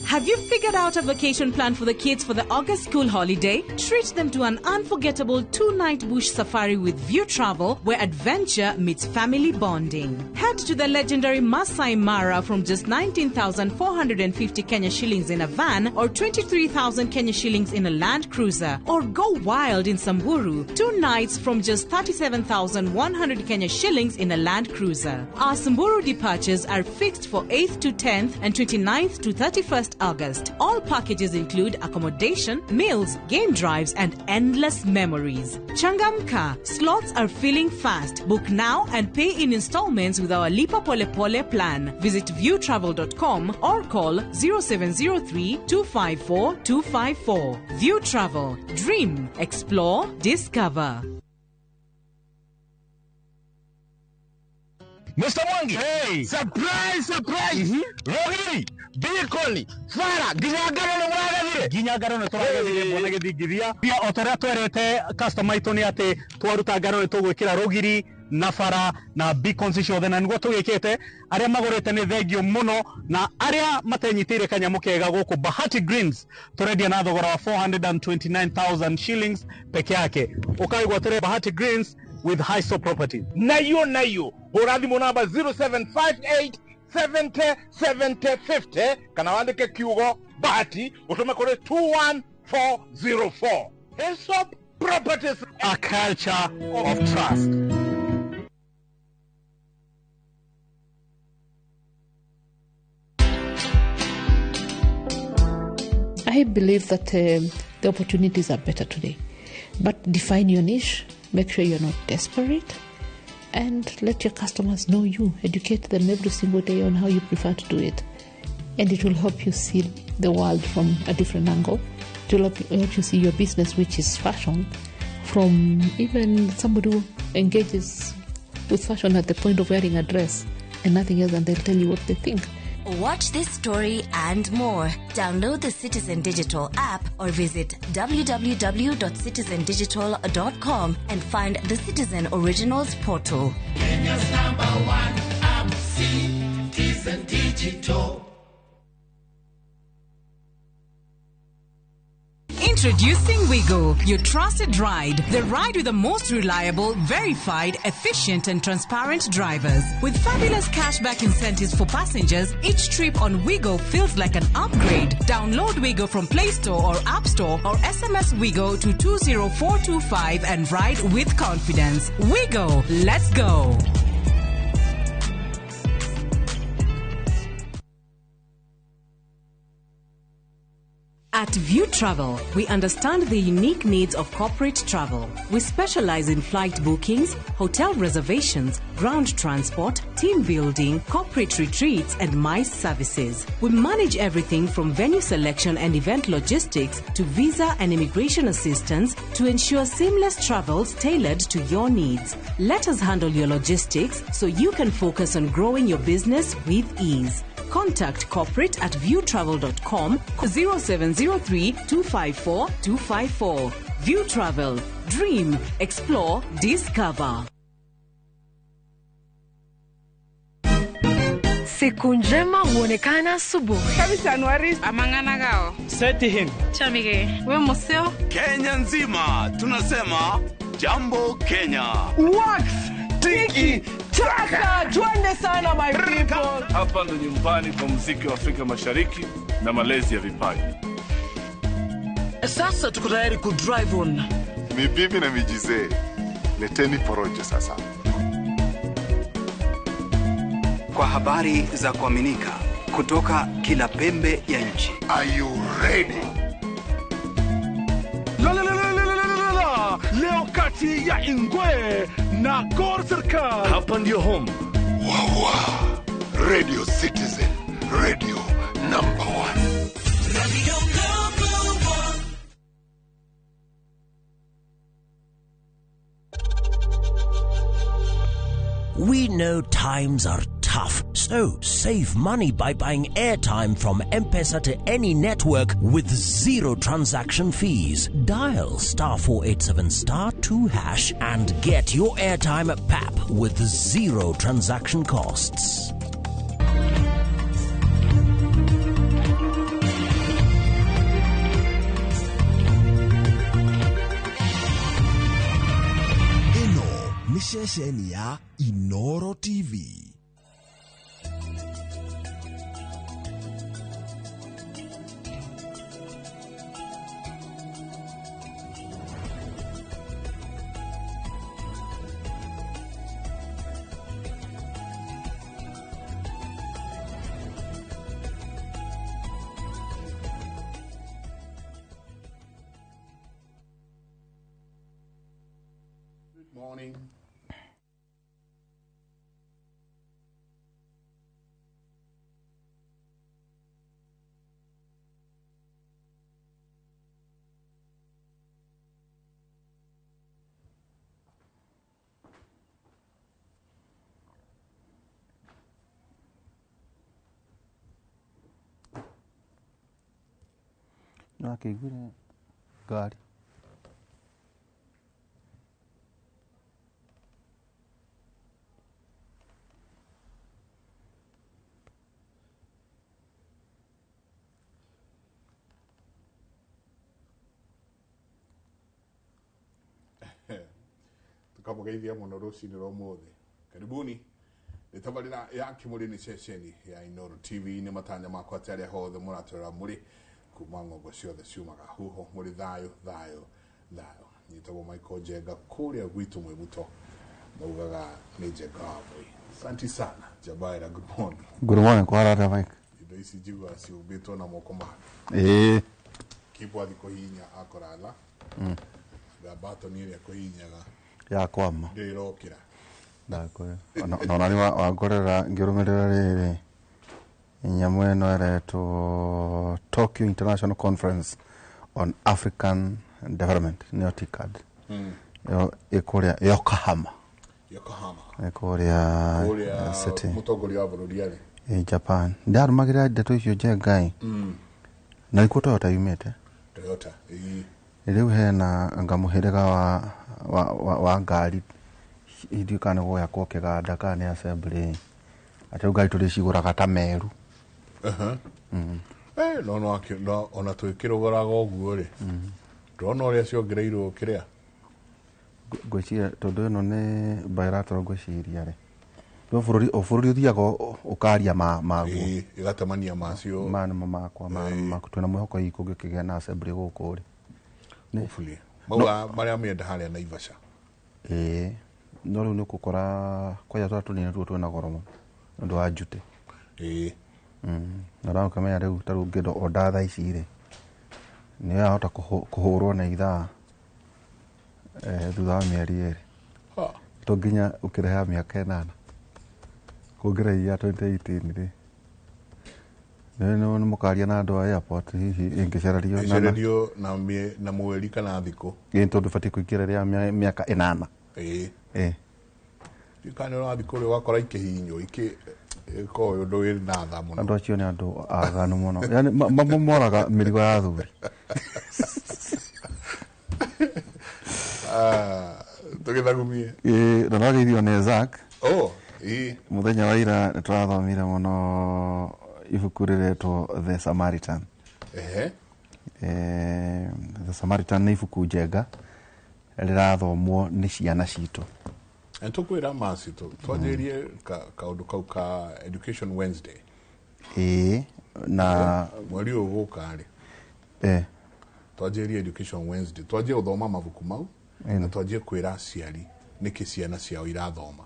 Have you figured out a vacation plan for the kids for the August school holiday? Treat them to an unforgettable 2-night bush safari with View Travel, where adventure meets family bonding. Head to the legendary Masai Mara from just 19,450 Kenya shillings in a van or 23,000 Kenya shillings in a Land Cruiser. Or go wild in Samburu, 2 nights from just 37,100 Kenya shillings in a Land Cruiser. Our Samburu departures are fixed for 8th to 10th and 29th to 31st August. All packages include accommodation, meals, game drives, and endless memories. Changamka, slots are filling fast. Book now and pay in installments with our Lipa Pole Pole plan. Visit viewtravel.com or call 0703 254 254. View Travel. Dream, explore, discover. Mr. Mwangi. Hey. Surprise, surprise. Rogiri, Bikoli, Fara, nginya ngano nĩ mũragethire. Nginya ngano nĩ tũragethire mwana gĩthingithia. Pia o ta ũrĩa twerete customer aitũ nĩ atĩ twaruta ngano nĩ tũgwĩkĩra rũgiri na bara na beacons ciothe, na nĩguo tũgĩkĩte. Arĩa magũrĩte nĩ thengio mũno, na arĩa matenyitĩire kanyamũ kega gũkũ Bahati Greens tũrendia na thogora wa 429,000 shillings peke yake. Ũkaigua Bahati Greens with Hiso Property. Nayo nayo hũra thimũ namba 0758 70 70 50 kana wandĩke kiugo Bahati ũtũme kũrĩ 21404. Hiso Properties, a culture of trust. I believe that the opportunities are better today. But define your niche, make sure you're not desperate, and let your customers know you. Educate them every single day on how you prefer to do it. And it will help you see the world from a different angle. It will help you see your business, which is fashion, from even somebody who engages with fashion at the point of wearing a dress and nothing else, and they'll tell you what they think. Watch this story and more. Download the Citizen Digital app or visit www.citizendigital.com and find the Citizen Originals portal. Kenya's number one app, Citizen Digital. Introducing Wigo, your trusted ride. The ride with the most reliable, verified, efficient and transparent drivers. With fabulous cashback incentives for passengers, each trip on Wigo feels like an upgrade. Download Wigo from Play Store or App Store or SMS Wigo to 20425 and ride with confidence. Wigo, let's go. At View Travel, we understand the unique needs of corporate travel. We specialize in flight bookings, hotel reservations, ground transport, team building, corporate retreats, and MICE services. We manage everything from venue selection and event logistics to visa and immigration assistance to ensure seamless travels tailored to your needs. Let us handle your logistics so you can focus on growing your business with ease. Contact corporate at viewtravel.com 0703 254 254. View Travel. Dream, explore, discover. Siku njema huonekana asubuhi. Kabisa Anuari. Amangana gao. Seti him. Chamige. We museo. Kenya nzima tunasema jambo Kenya. Wax. Tiki. Taka. Twende sana my people. Hapa ndo nyumbani kwa muziki wa Afrika Mashariki na malezi ya vipaji. Sasa tuko tayari ku drive on. Ni bibi na mijizee, leteni porojo sasa. Kwa habari za kuaminika kutoka kila pembe ya nchi. Are you ready? La la la la la la la la. Leo kati ya Ingwe na Gor Serikal. Hapa ndio home. Wawa. Radio Citizen, radio number 1. Radio number 1. We know times are tough, so save money by buying airtime from M-Pesa to any network with zero transaction fees. Dial *487 *2# and get your airtime at PAP with zero transaction costs. Ĩno nĩ ceceni ya Inoro TV. Good morning. Nĩwakĩiguire ngari? Tukamũgeithia mũno rũcinĩ rwa ũmũthĩ. Karibuni nĩ tabarĩra ya Kĩmũrĩ nĩ ceceni ya Inoro TV. Nĩ matanya makwa atĩ arĩa hothe mũratwĩra mũrĩ kuma ng'ongo ciothe ciumaga huho mũrĩ thayũ thayũ thayũ. Nyitagwo Michael Njenga kũrĩa gwitũ Mwĩbuto, maugaga nĩ Njenga wa Moi. Asante sana Jabaira, good morning. Good morning, kwarata Mike. Indo ici njiguaga ciũmbĩtwo na moko make. Ĩĩ. Kibwa athi kũhihinya akoratha nga batoni ĩrĩa kũhihinyaga ya kwama ndĩrĩ ĩrokĩra. Ndakwĩra ona nĩ wangorera ngĩrũmĩrĩra rĩrĩ nyamũ ĩno ĩretwo Tokyo International Conference on African Development, nĩyo TICAD. Ĩyo ĩkũrĩa Yokohama. Yokohama. Ĩkũrĩa city. Mũtongoria wa bũrũri arĩ ĩ Japan. Ndarũmagĩrĩra ndeto icio Njenga. Na nĩkuo Toyota yumĩte. Toyota ĩĩ. Rĩu hena anga mũhĩrĩga wa ngari ithuĩ kana nĩ gwakwo kĩganda kana nĩ assembly, atĩ rĩu ngari tũrĩcigũraga ta meru. No no ona twĩkĩrũgũraga ũguo rĩ, ndĩrona ũrĩa ciongereirwo kĩrĩa. Ngwĩciria tondũ ĩno nĩ bilateral, ngwĩciria rĩ no bũrũri o bũrũri ũthiaga ũkaria maguo, ĩgatemania macio maya nĩmo makwa twĩna mwĩhoko hihi kũngĩkĩgĩa na assembly gũkũ rĩ. Hopefully mauga marĩa menda harĩa Naivasha. Ĩĩ, no rĩu nĩ ũgũkora kwanja tũrĩa tũnini tuo twĩna goro mũno nĩ ũndũ wa duty. Ĩĩ. Na ũramenya rĩu ta rĩu ũngĩenda order thaa ici rĩ, nĩ yahota kũhũrwo na ithaa thutha wa mĩeri 2. To nginya ũkĩrehaga mĩaka 8 kũngĩrehia 2018 rĩ, nĩ mũkaria na andũ a airport hihi ĩngĩcererio ĩcererio na mweri kana thikũ. Ĩĩ, tondũ batiĩ kũingĩra rĩa mĩaka 8. Ĩĩ. Ĩĩ. Kana ũrathiĩ kũrĩa ũgakora ikĩhihinywo ĩkoragwo ũndũ wĩ na tha mũno. Andũ acio nĩ andũ aganu mũno, yaani mamomoraga mĩrigo ya athuri. Tũgĩthagumie. Ĩĩ, na nogeithio nĩ Zack. Oh. Muthenya wa ira nĩ tũrathomire mũno ibuku rĩretwo The Samaritan. Ehe. The Samaritan nĩ ibuku njega rĩrathomwo nĩ ciana citũ. Na tũkwĩra masi twanjĩrĩrie kaũndũ kau ka Education Wednesday. Ĩĩ, na mweri ũyũ ũgũka rĩ. Twanjĩrĩrie Education Wednesday, twanjie gũthoma mabuku mau na twanjie kwĩra aciari nĩkĩ ciana ciao irathoma.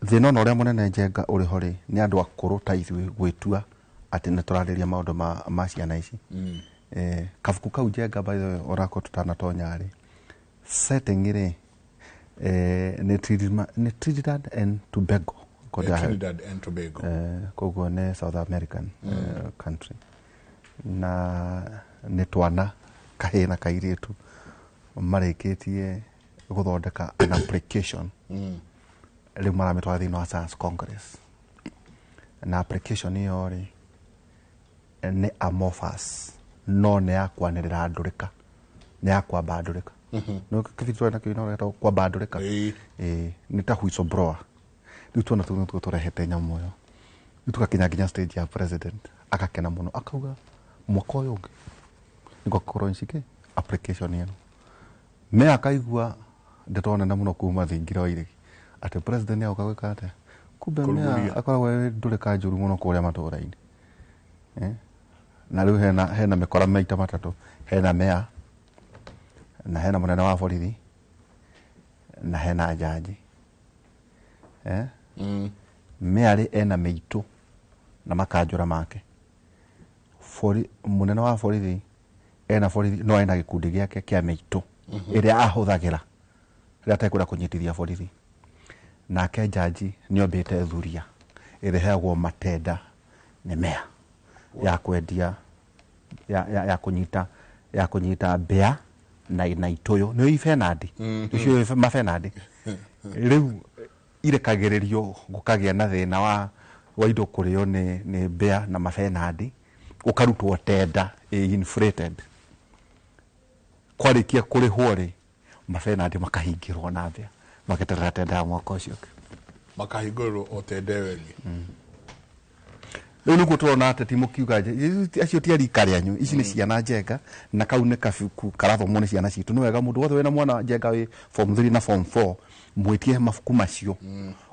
Thĩna ona ũrĩa mũnene Njenga ũrĩ ho rĩ, nĩ andũ akũrũ ta ithuĩ gwĩtua atĩ nĩ tũrarĩria maũndũ ma ciana ici. Kabuku kau Njenga, by the way, orako tũtanatonya rĩ, setting rĩ, nĩ Trinidad and Tobago. Trinidad and Tobago. Koguo nĩ South American country. Na nĩ twana kahĩĩ na kairĩtu marĩkĩtie gũthondeka an application. Rĩu maramĩtwara thĩinĩ wa Science Congress. Na application ĩyo rĩ nĩ amorphous, no nĩ ya kwanĩrĩra ndũrĩka, nĩ ya kwamba ndũrĩka. No kĩbindi twarĩ nakĩo ino gĩtagwo kwamba ndũrĩka. Nĩ ta whistleblower. Rĩu tuona tũu nĩtuo tũrehete nyamũ ĩyo. Rĩu tũgakinya nginya stage ya president agakena mũno akauga mwaka ũyũ ũngĩ nĩngũkorwo ncike application ĩno. Me akaigua ndeto nene mũno kuma thingira wa iregi atĩ president nĩagoka gwĩka atĩa. Kumbe mea akoragwo ĩ ndũrĩka njũru mũno kũrĩa matũũra-inĩ. Na rĩu hena mĩkora maita matatũ, hena mea na hena mũnene wa borithi na hena jaji. Mea rĩ ena mĩitũ na makanjũra make. Mũnene wa borithi ena borithi no ena gĩkundi gĩake kĩa mĩitũ ĩrĩa ahũthagĩra rĩrĩa atekwenda kũnyitithia borithi. Nake jaji nĩombĩte thuria ĩrĩa ĩheagwo matenda nĩ mea ya kwendia ya kũnyita ya kũnyita mbĩa na itũyũ nĩ ifenandi icio mafenandi rĩu irekagĩrĩrio gũkagĩa na thĩna wa indo kũrĩo nĩ mbĩa na mafenandi gũkarutwo tenda inflated kwarĩkia kũrĩhwo rĩ mafenandi makahingĩrwo na mbĩa maketerera tenda ya mwaka ũcio makahingũrĩrwo o tenda ĩyo ĩngĩ. Rĩu nĩguo tũrona ateti mũkiuga acio ti a rika rĩanyu, ici nĩ ciana Njenga na kau nĩ kabuku karathomwo nĩ ciana citũ. Nĩ wega mũndũ wothe wĩna mwana Njenga wĩ form 3 na form 4 mwĩtie mabuku macio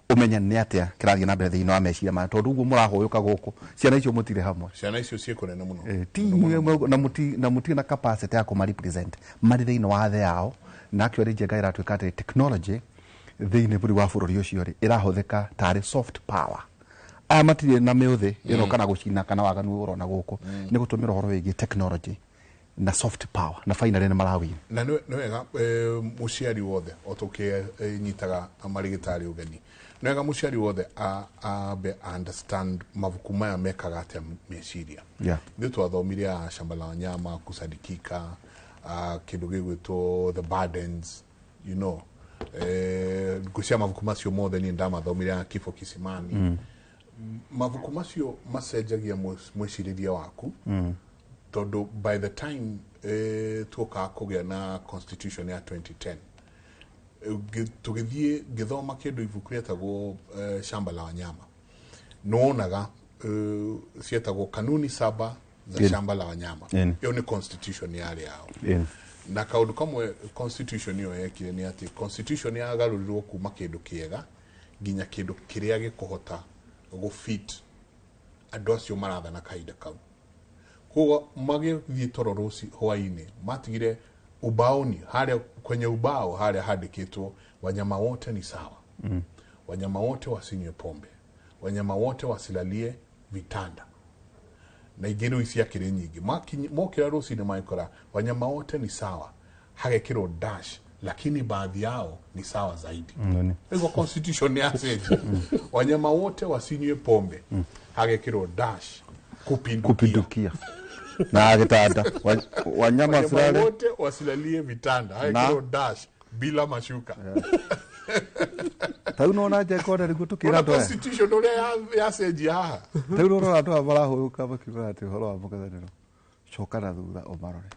ũmenye nĩ atĩa kĩrathiĩ na mbere thĩinĩ wa meciria maya, tondũ ũguo mũrahũyũka gũkũ ciana icio mũtirĩ hamwe, ciana icio ciĩ kũnene mũno ti na mũtirĩ na capacity ya kũma represent marĩ thĩinĩ wa thĩ yao. Na actually Njenga ĩratuĩka atĩ technology thĩinĩ bũrũri wa bũrũri ũcio rĩ ĩrahũthĩka tarĩ soft power. Aya matirĩ na mĩũthĩ ĩno kana gũcina kana waganu ũrona gũkũ nĩ gũtũmĩra ũhoro wĩgiĩ technology na soft power na finally nĩ marawin. Na nĩ wega mũciari wothe o tũkĩnyitaga marĩgĩtarĩ ũgeni, nĩ wega mũciari wothe ambe understand mabuku maya mekaga atĩa meciria. Ithuĩ twathomire a Shamba la Wanyama, Kusadikika, kĩndũ gĩgwĩtwo The Burdens, you know, ngũcia mabuku macio mothe niĩ ndamathomire a Kifo Kisimani. Mabuku macio macenjagia mwĩcirĩrie waku tondũ by the time tuokaga kũgĩa na constitution ya 2010 tũgĩthiĩ ngĩthoma kĩndũ ibuku rĩetagwo Shamba la Wanyama, nĩwonaga cietagwo kanuni saba za Shamba la Wanyama. Ĩyo nĩ constitution yarĩ yao. Na kaũndũ kamwe constitution ĩyo yekire nĩ atĩ constitution yagarũrirwo kuma kĩndũ kĩega nginya kĩndũ kĩrĩa gĩkũhota gũfit andũ acio marathana kahinda kau. Koguo magĩthiĩ toro rũci hwainĩ matigire ubaoni harĩa kwenye ubao harĩa handĩkĩtwo wanyama wote ni sawa. Wanyama wote wasinywe pombe, wanyama wote wasilalie vitanda, na ingĩ rĩu ciakĩrĩ nyingĩ. Mokĩra rũcinĩ magĩkora wanyama wote ni sawa, hagekĩrwo dash lakini baadhi yao ni sawa zaidi. Hivyo constitution ya seji wanyama wote wasinywe pombe, hagekĩrwo dash kupindukia na gitanda, wanyama wote wasilalie vitanda, hagekĩrwo dash bila mashuka. Ta unaona Njenga ona nĩguo tũkĩra andũ aya constitution ũrĩa yacenjia haha. Ta rĩu ũrona andũ aya marahũyũka makiuga atĩ ũhoro wa mũng'ethanĩro, coka na thutha ũmarore.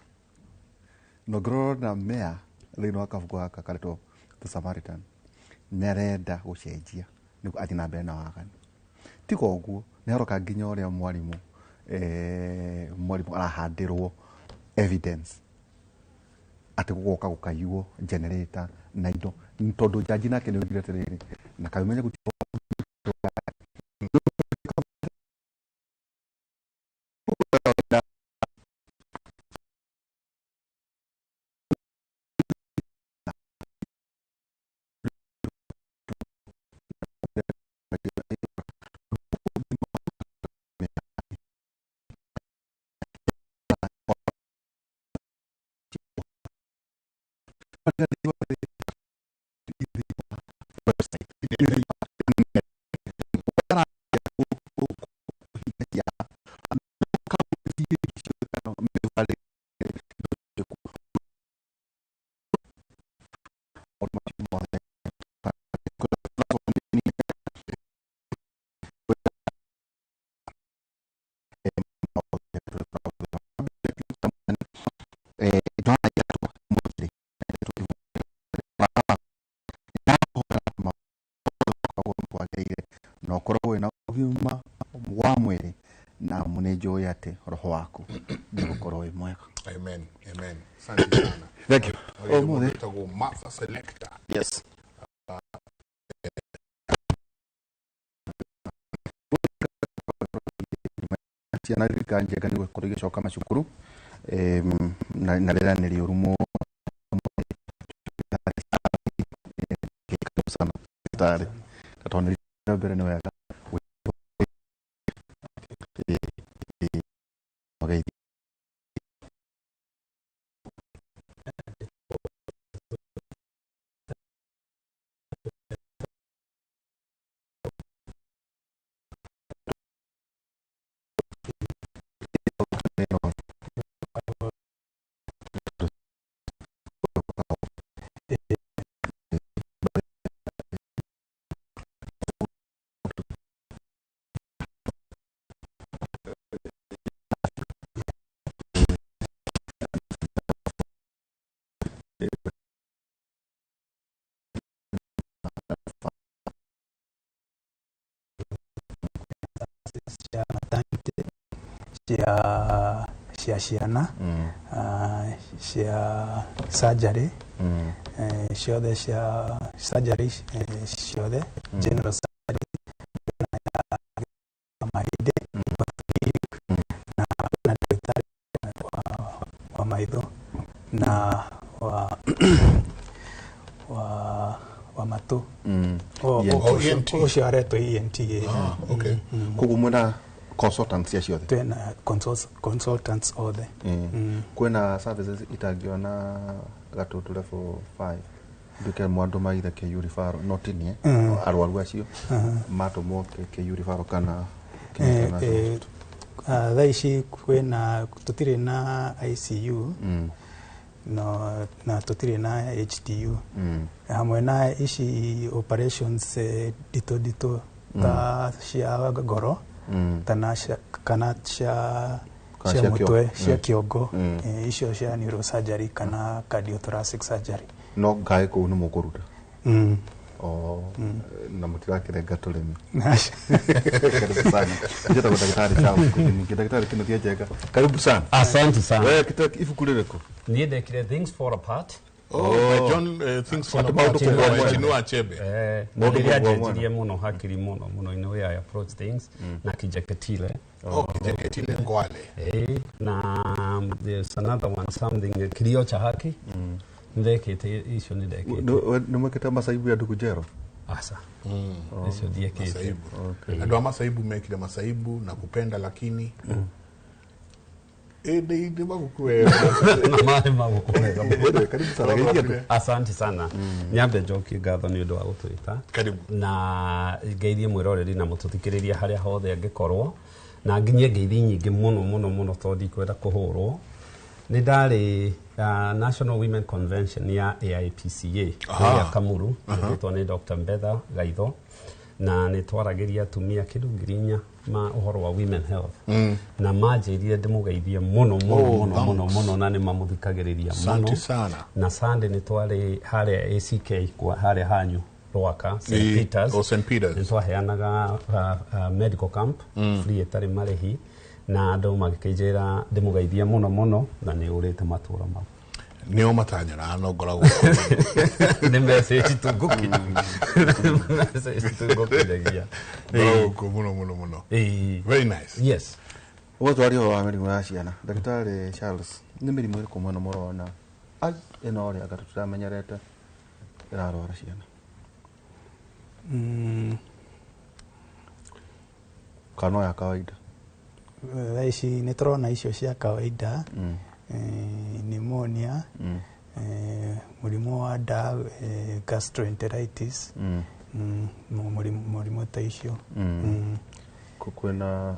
Na ũngĩrora mea thĩinĩ wa kabuku gaka karetwo The Samaritan, nĩ arenda gũcenjia nĩguo athiĩ na mbere na waganu. Tiga ũguo nĩ haroka nginya ũrĩa mwarimu mwarimu arahandĩrwo evidence atĩ gũgoka gũkaiywo generator na indo tondũ jaji nake nĩ oigire atĩrĩrĩ na kaũmenye gũtirĩ na ũkorwo wĩna ũgima wa mwĩrĩ na nĩ njũĩ atĩ roho waku nĩgũkorwo wĩ mwega. Amen, amen. Asante sana. Thank you. Ũmũthĩ wĩtagwo Martha Selector. Yes. Ciana rika njega nĩ gũkorwo igĩcoka macukuru na rĩera nĩ rĩũru mũno sana thibitarĩ na tondũ nĩ mbere nĩ wega cia ciana cia surgery ciothe cia surgery ciothe general surgery na mahĩndĩ na ndagĩtarĩ wa maitho na wa matũ ũcio aretwo ENT. Okay. Koguo mwena consultants cia ciothe twena consultants othe. Kwĩna services itangĩona Gatutu level 5 nduke mwandu maithe KU referral no tinie arwaru acio matũmwo KU referral kana thaa ici kwĩna tũtirĩ na ICU no na tũtirĩ na HTU hamwe na ici operations nditũ nditũ ta cia ngoro kana cia mutwe cia kĩongo icio cia neurosurgery kana cardiothoracic surgery no ngaĩ kũu nĩ mũkũruta na mũtirakirenga tũrĩmi. Karibu sana. Njĩtagwo Daktari Charles Kũthimiki. Daktari Kĩnuthia Njenga, karibu sana. Asante sana. Wewe ibuku rĩrĩkũ? Niĩ ndekire Things Fall Apart. Oh, by John Things Fall Apart by Chinua Achebe. Na rĩrĩa njenjirie mũno hakiri mũno mũno in the way I approach things na Kijeketile. Oh, Kijeketile Ngwale. Na there's another one, something Kilio cha Haki. Ndekete icio nĩ ndekete. Nĩ mwekete masaibu ya Ndugu Jero? Asa. Icio ndiekete. Andũ a masaibu mekire masaibu na kupenda lakini nĩ maguku wega. Na marĩ maguku wega. Karibu sana. Asante sana. Nyambe njokie ngatho nĩ ũndũ wa gũtwĩta. Karibu. Na ngeithie mwĩroreri na mũtũthikĩrĩria harĩa hothe angĩkorwo na nginyie ngeithi nyingĩ mũno mũno mũno tondũ ndikwenda kũhũrwo. Nĩ ndarĩ National Women Convention ya AIPCA ya Kamuru ĩtwo nĩ Dr. Mbetha Gaitho na nĩ twaragĩria atumia kĩndũ 4,000 ma ũhoro wa women health na manjĩrire ndĩmũgeithie mũno mũno mũno mũno mũno na nĩ mamũthikagĩrĩria mũno. Asante sana. Na Sunday nĩ twarĩ harĩa ACK kwa harĩa hanyu Rwaka St. Peters. O St. Peters. Nĩ twaheanaga medical camp free ĩtarĩ marĩhi, na andũ magĩkĩnjĩra ndĩmũgeithie mũno mũno, na nĩ ũrĩte matũra mau. Nĩo matanyona no ngoragwo. Nĩ message tu message tu ngũkinyagia. Ngoragwo kuo mũno mũno mũno. Very nice. Yes. Ũguo twaria ũhoro wa mĩrimũ ya ciana, Ndagĩtarĩ Charles, nĩ mĩrimũ ĩrĩkũ mũno mũrona ai ĩno rĩ anga tũtiramenyerete ĩrarwara ciana? Kana no ya kawaida? Thaa ici nĩ tũrona icio cia kawaida, pneumonia, mũrimũ wa nda, gastroenteritis, mũrimũ ta icio. Kwĩna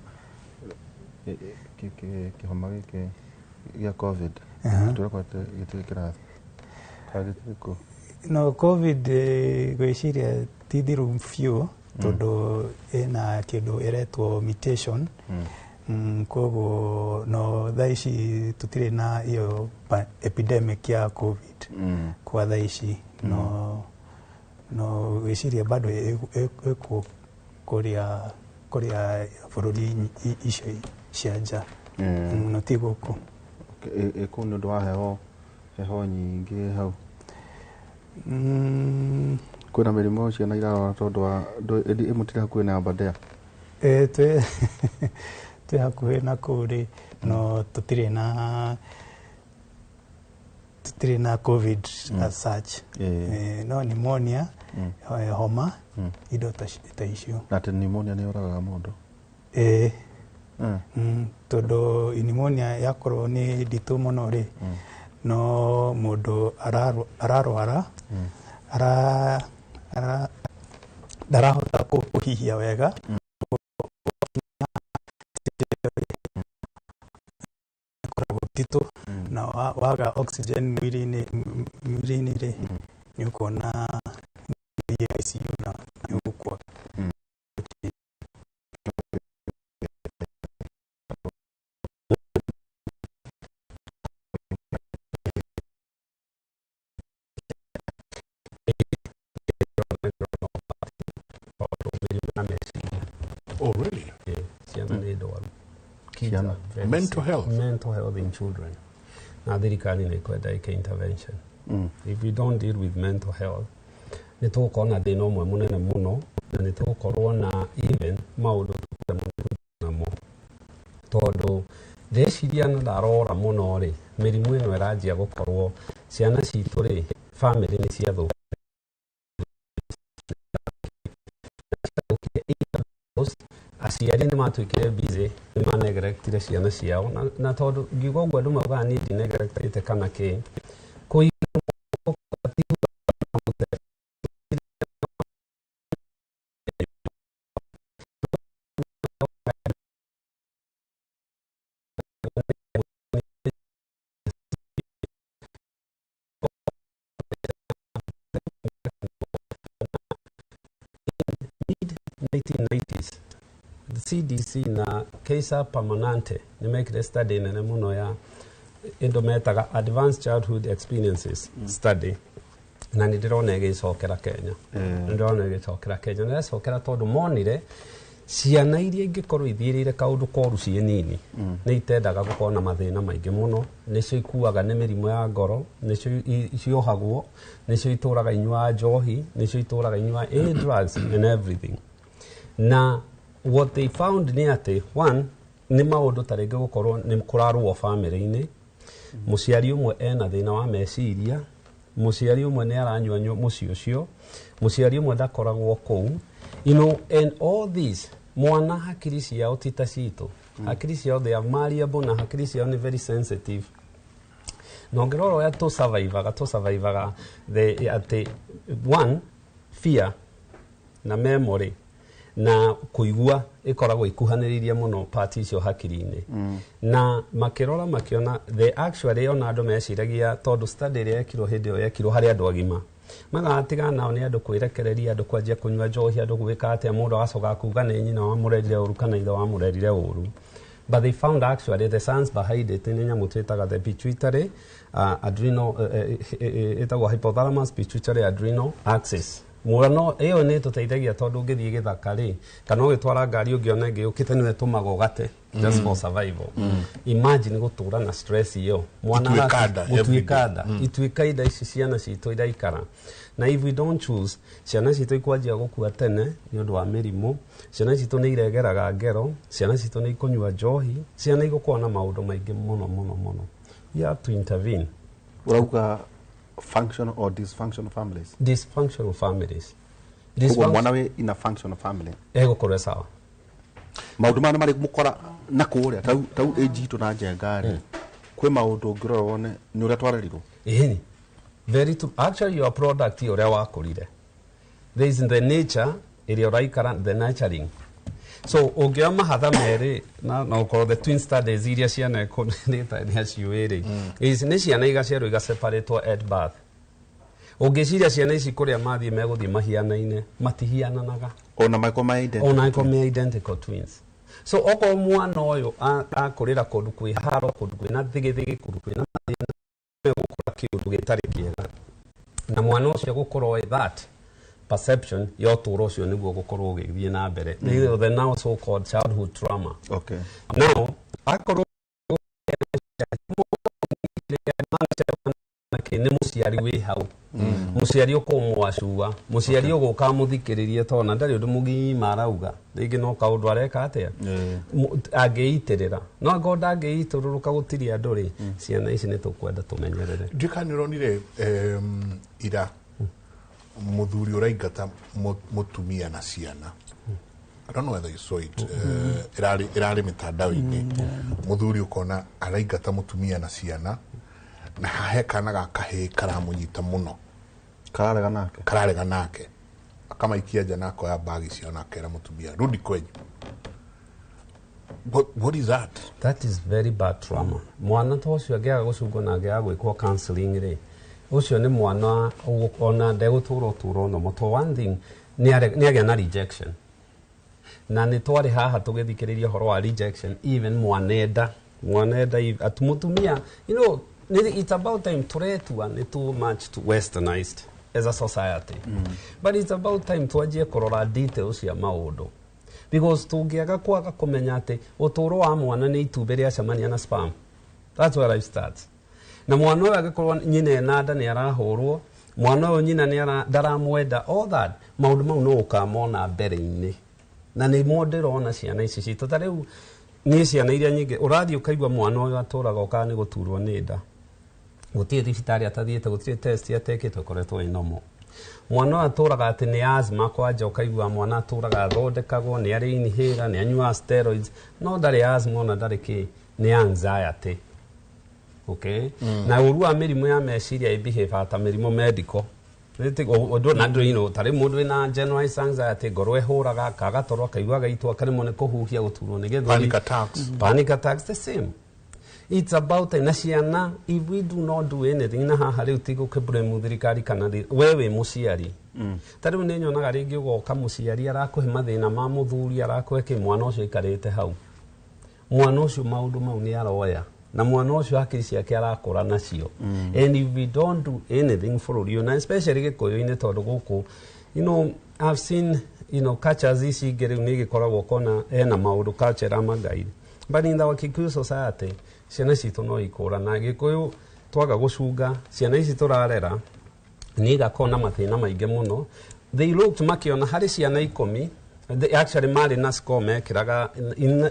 kĩhoma gĩkĩ gĩa COVID, tũrekwo atĩ gĩtirĩ kĩrathi kana gĩtirĩ kũ? No COVID ngwĩciria ti thiru biũ, tondũ ĩna kĩndũ ĩretwo mutation. Koguo no thaa ici tũtirĩ na iyo epidemic ya COVID kwa thaa ici, no ngwĩciria bado ĩkuo kũrĩa bũrũri icio cia nja, no ti gũkũ. Ĩkũu nĩ ũndũ wa heho nyingĩ hau? Kwĩna mĩrimũ ciana irarwara tondũ wa mũtirĩ hakuhĩ na Aberdare? Twĩ hakuhĩ na kũu rĩ, no tũtirĩ na COVID as such. No pneumonia, homa, indo ta icio. Na atĩ pneumonia nĩ yũragaga mũndũ? Ĩĩ. Tondũ pneumonia yakorwo nĩ nditũ mũno rĩ, no mũndũ ararwara, ndarahota kũhihia wega, ĩkoragwo nditũ, na waga oxygen mwĩrĩ-inĩ rĩ, nĩ ũkuona ũthiĩ ICU na nĩ ũgũkua. Oh, really? Ciana nĩ ndwaru. Ciana. Mental health. Mental health in children. Na thirikari nĩ ĩkwenda ĩke intervention. If we don't deal with mental health, nĩ tũgũkorwo na thĩna ũmwe mũnene mũno, na nĩ tũgũkorwo na even maũndũ namo, tondũ ndeciria na ndarora mũno rĩ, mĩrimũ ĩno ĩranjia gũkorwo ciana citũ rĩ, family nĩ ciathũkire. Aciari nĩ matuĩkire busy, nĩ maneglectire ciana ciao, na tondũ ngiuga ũguo andũ maugaga niĩ ndineglectĩte kana kĩ, mid-1990s, the CDC na Kaiser Permanente nĩ mekire study nene mũno ya indo metaga Advanced Childhood Experiences Study, na nĩ ndĩrona ĩgĩcokera Kenya. Nĩ ndĩrona ĩgĩcokera Kenya, na ĩracokera tondũ monire ciana iria ingĩkorwo ithiĩrĩire kaũndũ koru ciĩ nini, nĩ itendaga gũkorwo na mathĩna maingĩ mũno, nĩcio ikuaga nĩ mĩrimũ ya ngoro, nĩcio ciohagwo, nĩcio itũraga inyuaga njohi, nĩcio itũraga inyuaga any drugs and everything. Na what they found nĩ atĩ one, nĩ maũndũ ta rĩngĩ gũkorwo nĩ kũrarũo bamĩrĩ-inĩ, mũciari ũmwe ena thĩna wa meciria, mũciari ũmwe nĩ aranyua mũciĩ ũcio, mũciari ũmwe ndakoragwo kũu, you know, and all this, mwana hakiri ciao ti ta citũ, hakiri ciao they are malleable, na hakiri ciao nĩ very sensitive. Na ũngĩrora ũrĩa tũsurvivaga atĩ one, fear na memory na kũigua ĩkoragwo ikuhanĩrĩirie mũno part icio hakiri-inĩ. Na makĩrora makĩona they actually ona andũ meciragia, tondũ study ĩrĩa yekirwo hĩndĩ ĩyo yekirwo harĩ andũ agima, magatigana nao nĩ andũ kwĩrekereria, andũ kwanjia kũnyua njohi, andũ gwĩka atĩa, mũndũ agacoka kuga nĩ nyina wamũrerire ũru kana ithe wamũrerire ũru. But they found actually the science behind it nĩ nyamũ twĩtaga the pituitary adrenal, ĩtagwo hypothalamus pituitary adrenal axis. Mwana ĩyo nĩ ĩtũteithagia tondũ ũngĩthiĩ gĩthaka rĩ, kana ũgĩtwara ngari ũngĩona ĩngĩ yũkĩte nĩwe ĩtũmaga ũgate just for survival. Imagine gũtũra na stress ĩyo. Mwana Ituĩka nda every gũtuĩka day. nda. Ituĩka nda ici ciana citũ iraikara. Na if we don't choose, ciana citũ ikwanjia gũkua tene nĩ ũndũ wa mĩrimũ, ciana citũ nĩ iregeraga ngero, ciana citũ nĩ ikũnyua njohi, ciana igũkorwo na maũndũ maingĩ mũno mũno mũno. We have to intervene. Urauga functional or dysfunctional families? Dysfunctional families. Koguo mwana wĩ in a functional family egũkorwo sawa. Maũndũ maya nĩ marĩ mũkora na kũrĩa tau age itũ na njenga rĩ, kwĩ maũndũ ũngĩrora wone nĩ ũrĩa twarerirwo. Ĩni. Very true. Actually your product ũrĩa wakũrire. There is the nature ĩrĩa ũraikara, the nurturing. So ũngĩoya mahatha merĩ na ũkorwo the twin studies iria ciana nĩ aciũĩ rĩ, nĩ ciana igaciarwo igaseparatwo at birth. Ũngĩciria ciana ici kũrĩa mathiĩ megũthiĩ mahianaine, matihiananaga. Ona mangĩkorwo me identical. Ona angĩkorwo me identical twins. So okorwo mwana ũyũ akũrĩra kũndũ kwĩ haro, kũndũ kwĩna thigithigi, kũndũ kwĩna mathĩna, egũkũra kĩũndũ gĩtarĩ kĩega. Na mwana ũcio gũkorwo that perception ya ũtũũro ũcio nĩguo gũkorwo ũgĩthiĩ na mbere. The now so called childhood trauma. Okay. Now, akorwo nĩ mũciari wĩ hau, mũciari ũkũmwacua, mũciari ũgũka amũthikĩrĩrie tona ndarĩ ũndũ mũgima arauga, rĩngĩ no kaũndũ areka atĩa angĩitĩrĩra, no angorwo ndangĩitũrũrũka gũtirĩ andũ rĩ, ciana ici nĩ tũkwenda tũmenyerere. Ndiũĩ kana nĩ ũronire ira mũthuri ũraingata mũtumia na ciana. I don't know whether you saw it. Ĩrarĩ mĩtandao-inĩ. Mũthuri ũkona araingata mũtumia na ciana, na hahe kana ga kahĩĩ karamũnyita mũno. Kararega nake. Kararega nake. Akamaikia nja na akoya bagi ciao na akera mũtumia, rudi kwenyu. What is that? That is very bad trauma. Mwana ta ũcio angĩaga gũcungwo na angĩaga gwĩkwo counseling rĩ, ũcio nĩ mwana ona ndegũtũra ũtũũro normal. To one thing, nĩ agĩa na rejection. Na nĩ twarĩ haha tũgĩthikĩrĩria ũhoro wa rejection, even mwanenda. Mwanenda, mũtumia, you know, it's about time tũretua nĩ too much to westernized as a society. But it's about time twanjie kũrora details cia maũndũ. Because tũngĩaga kwaga kũmenya atĩ ũtũũro wa mwana nĩ itumbĩ rĩacemania na sperm. That's where life starts. Na mwana ũyũ angĩkorwo nyina ena nda nĩ arahũrwo, mwana ũyũ nyina nĩ ndaramwenda, all that, maũndũ mau no ũkamona mbere-inĩ. Na nĩmo ndĩrona ciana ici citũ. Ta rĩu niĩ ciana iria nyingĩ ũrathiĩ ũkaigua mwana ũyũ atũraga ũkaga nĩ gũturwo nĩ nda. Gũtirĩ thibitarĩ atathiĩte, gũtirĩ test atekĩtwo ĩkoretwo ĩ normal. Mwana ũyũ atũraga atĩ nĩ asthma kwanja, ũkaigua mwana atũraga athondekagwo, nĩ arĩ inhaler, nĩ anyuaga steroids, no ndarĩ asthma ona ndarĩ kĩ, nĩ anxiety. Okay? Na ũru wa mĩrimũ ya meciria ĩbehave ta mĩrimũ medical. Na ndũ tarĩ mũndũ wĩna generalized anxiety, ngoro ĩhũraga, akaga toro, akaigua agaitwo, akaremwo nĩ kũhuhia, gũturwo nĩ gĩthũri. Panic attacks. Panic attacks, the same. It's about time. Na ciana, if we do not do anything, na haha rĩu ti gũkĩblame thirikari kana we wĩ mũciari. Ta rĩu nĩ nyonaga rĩngĩ ũgoka mũciari arakũhe mathĩna ma mũthuri, arakũhe kĩ, mwana ũcio aikarĩte hau. Mwana ũcio maũndũ mau nĩ aroya. Na mwana ũcio hakiri ciake arakũra nacio. And if we don't do anything bũrũri ũyũ, na especially Gĩkũyũ-inĩ tondũ gũkũ, you know, I've seen, you know, cultures ici ingĩ rĩu nĩ igĩkoragwo kona ena maũndũ culture ĩramagaire. But in our Kikuyu society, ciana citũ no ikũra. Na Gĩkũyũ twaga gũcunga, ciana ici tũrarera nĩ igakorwo na mathĩna maingĩ mũno. They looked makĩona harĩ ciana 10, they actually marĩ na score mekĩraga,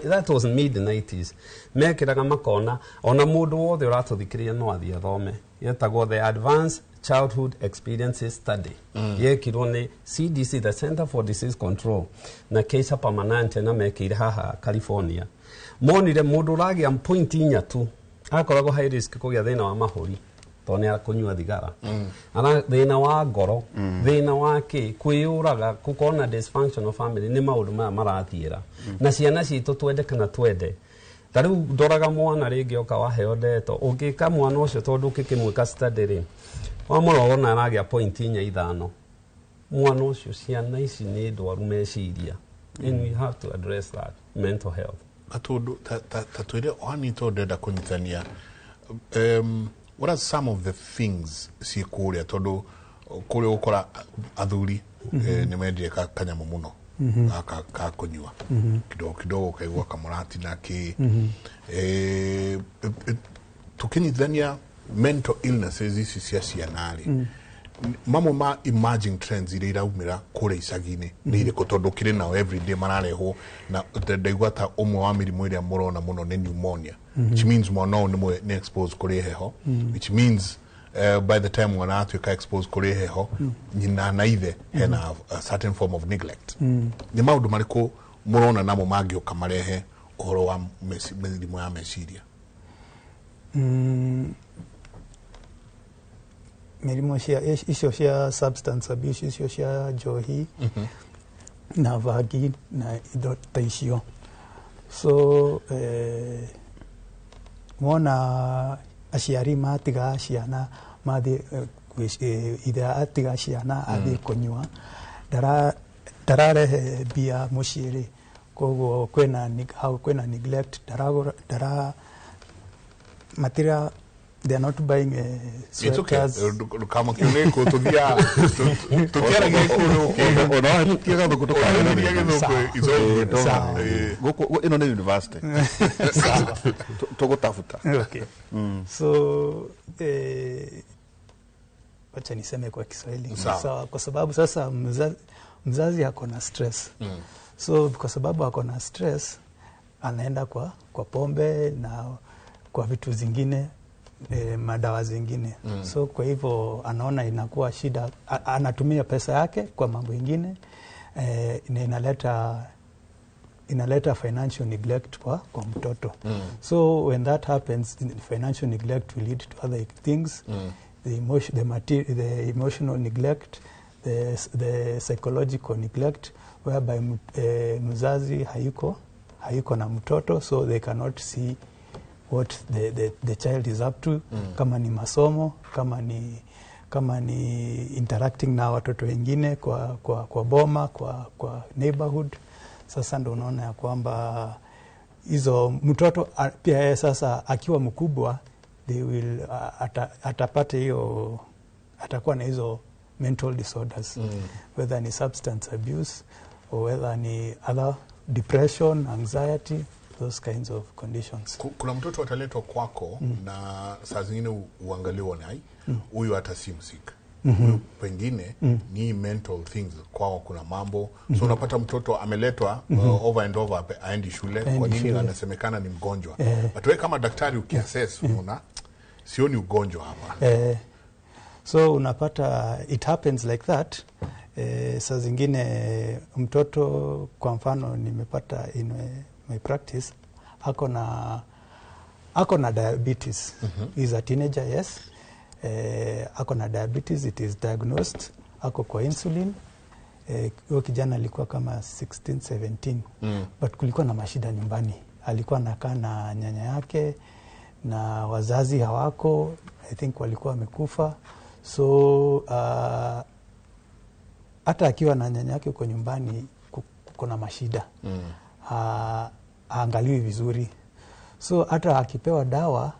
that was mid 90s, mekĩraga makona ona mũndũ wothe ũratũthikĩrĩria no athiĩ athome. Yetagwo the Advanced Childhood Experiences Study. Yekirwo nĩ CDC, the Center for Disease Control, na Kaiser Permanente, na mekĩire haha California. Monire mũndũ ũragĩa point inya tu akoragwo high risk kũgĩa thĩna wa mahũri tondũ nĩ akũnyua thigara, ara thĩna wa ngoro, thĩna wa kĩ, kwĩyũraga, gũkorwo na dysfunctional family, nĩ maũndũ maya marathiĩra. Na ciana citũ twende kana twende, ta rĩu ndoraga mwana rĩngĩ oka waheo ndeto, ũngĩka mwana ũcio tondũ ũkĩkĩmwĩka study rĩ, wamũrora wona aragĩa point inya ithano, mwana ũcio ciana ici nĩ ndwaru meciria. And we have to address that mental health. Gatundu ta twĩre ohani tondũ ndĩrenda kũnyitania, what are some of the things ciĩ kũrĩa tondũ Kũrĩa ũgũkora athuri nĩ mendire kanyamũ mũno gaka ka kũnyua kidogo kidogo, ũkaigua kamũratina kĩ. Tũkĩnyitithania mental illnesses ici cia ciana rĩ, mamwe ma emerging trends iria iraumĩra kũrĩa icagi-inĩ nĩ irĩkũ? Tondũ kĩrĩ nao everyday mararehwo na ndaigua ta ũmwe wa mĩrimũ ĩrĩa mũrona mũno nĩ pneumonia, which means mwana ũyũ nĩ exposed kũrĩ heho, which means by the time mwana atuĩka exposed kũrĩ heho, nyina na ithe hena a certain form of neglect. Nĩ maũndũ marĩkũ mũrona namo mangĩũka marehe ũhoro wa mĩrimũ ya meciria? Mĩrimũ cia icio cia substance abuse, icio cia njohi na bangi na indo ta icio. So wona aciari matiga ciana mathiĩ, ithe atiga ciana athiĩ kũnyua, ndararehe mbia mũciĩ rĩ, koguo kwĩna hau kwĩna neglect, ndaragũra, ndara matira, they are not buying It's okay. sweaters. Ndũkamakio nĩ kũ tũthiaga tũtiaragia kũndũ. Ona tũtiaga gĩthũngũ. Tũtiaga gĩthũngũ, it's all good. Sawa. Gũkũ ĩno nĩ university tũgũtabuta. Okay. So wacha niseme kwa Kiswahili. Sawa. Sawa, kwa sababu sasa mzazi ako na stress. So kwa sababu ako na stress, anaenda kwa pombe na kwa vitu zingine, madawa zingine. So kwa hivyo anaona inakuwa shida, anatumia pesa yake kwa mambo ingine, na inaleta financial neglect kwa mtoto. So when that happens, financial neglect will lead to other things. The emotional neglect, the psychological neglect, whereby mzazi hayuko na mtoto, so they cannot see what the child is up to, kama ni masomo, kama ni interacting na watoto wengine kwa boma, kwa neighborhood. Sasa ndo unaona ya kwamba hizo mtoto pia yeye sasa akiwa mkubwa, they will atapata hiyo, atakuwa na hizo mental disorders, whether ni substance abuse or whether ni other depression, anxiety, those kinds of conditions. Kuna mtoto ataletwa kwako na saa zingine uangalie uone, ai, huyu hata si msika, huyu pengine ni mental things kwao, kuna mambo. So unapata mtoto ameletwa over and over, aendi shule. Aendi Kwa nini? shule. Anasemekana ni mgonjwa, but wewe kama daktari ukiassess unaona sioni ugonjwa hapa. So unapata it happens like that. Saa zingine mtoto, kwa mfano nimepata in my practice, ako na diabetes. Is a teenager, yes. Ako na diabetes, it is diagnosed, ako kwa insulin. Huyo kijana alikuwa kama 16 17, but kulikuwa na mashida nyumbani. Alikuwa anakaa na nyanya yake na wazazi hawako, I think walikuwa wamekufa. So hata akiwa na nyanya yake huko nyumbani, kuna mashida, haangaliwi vizuri. So hata akipewa dawa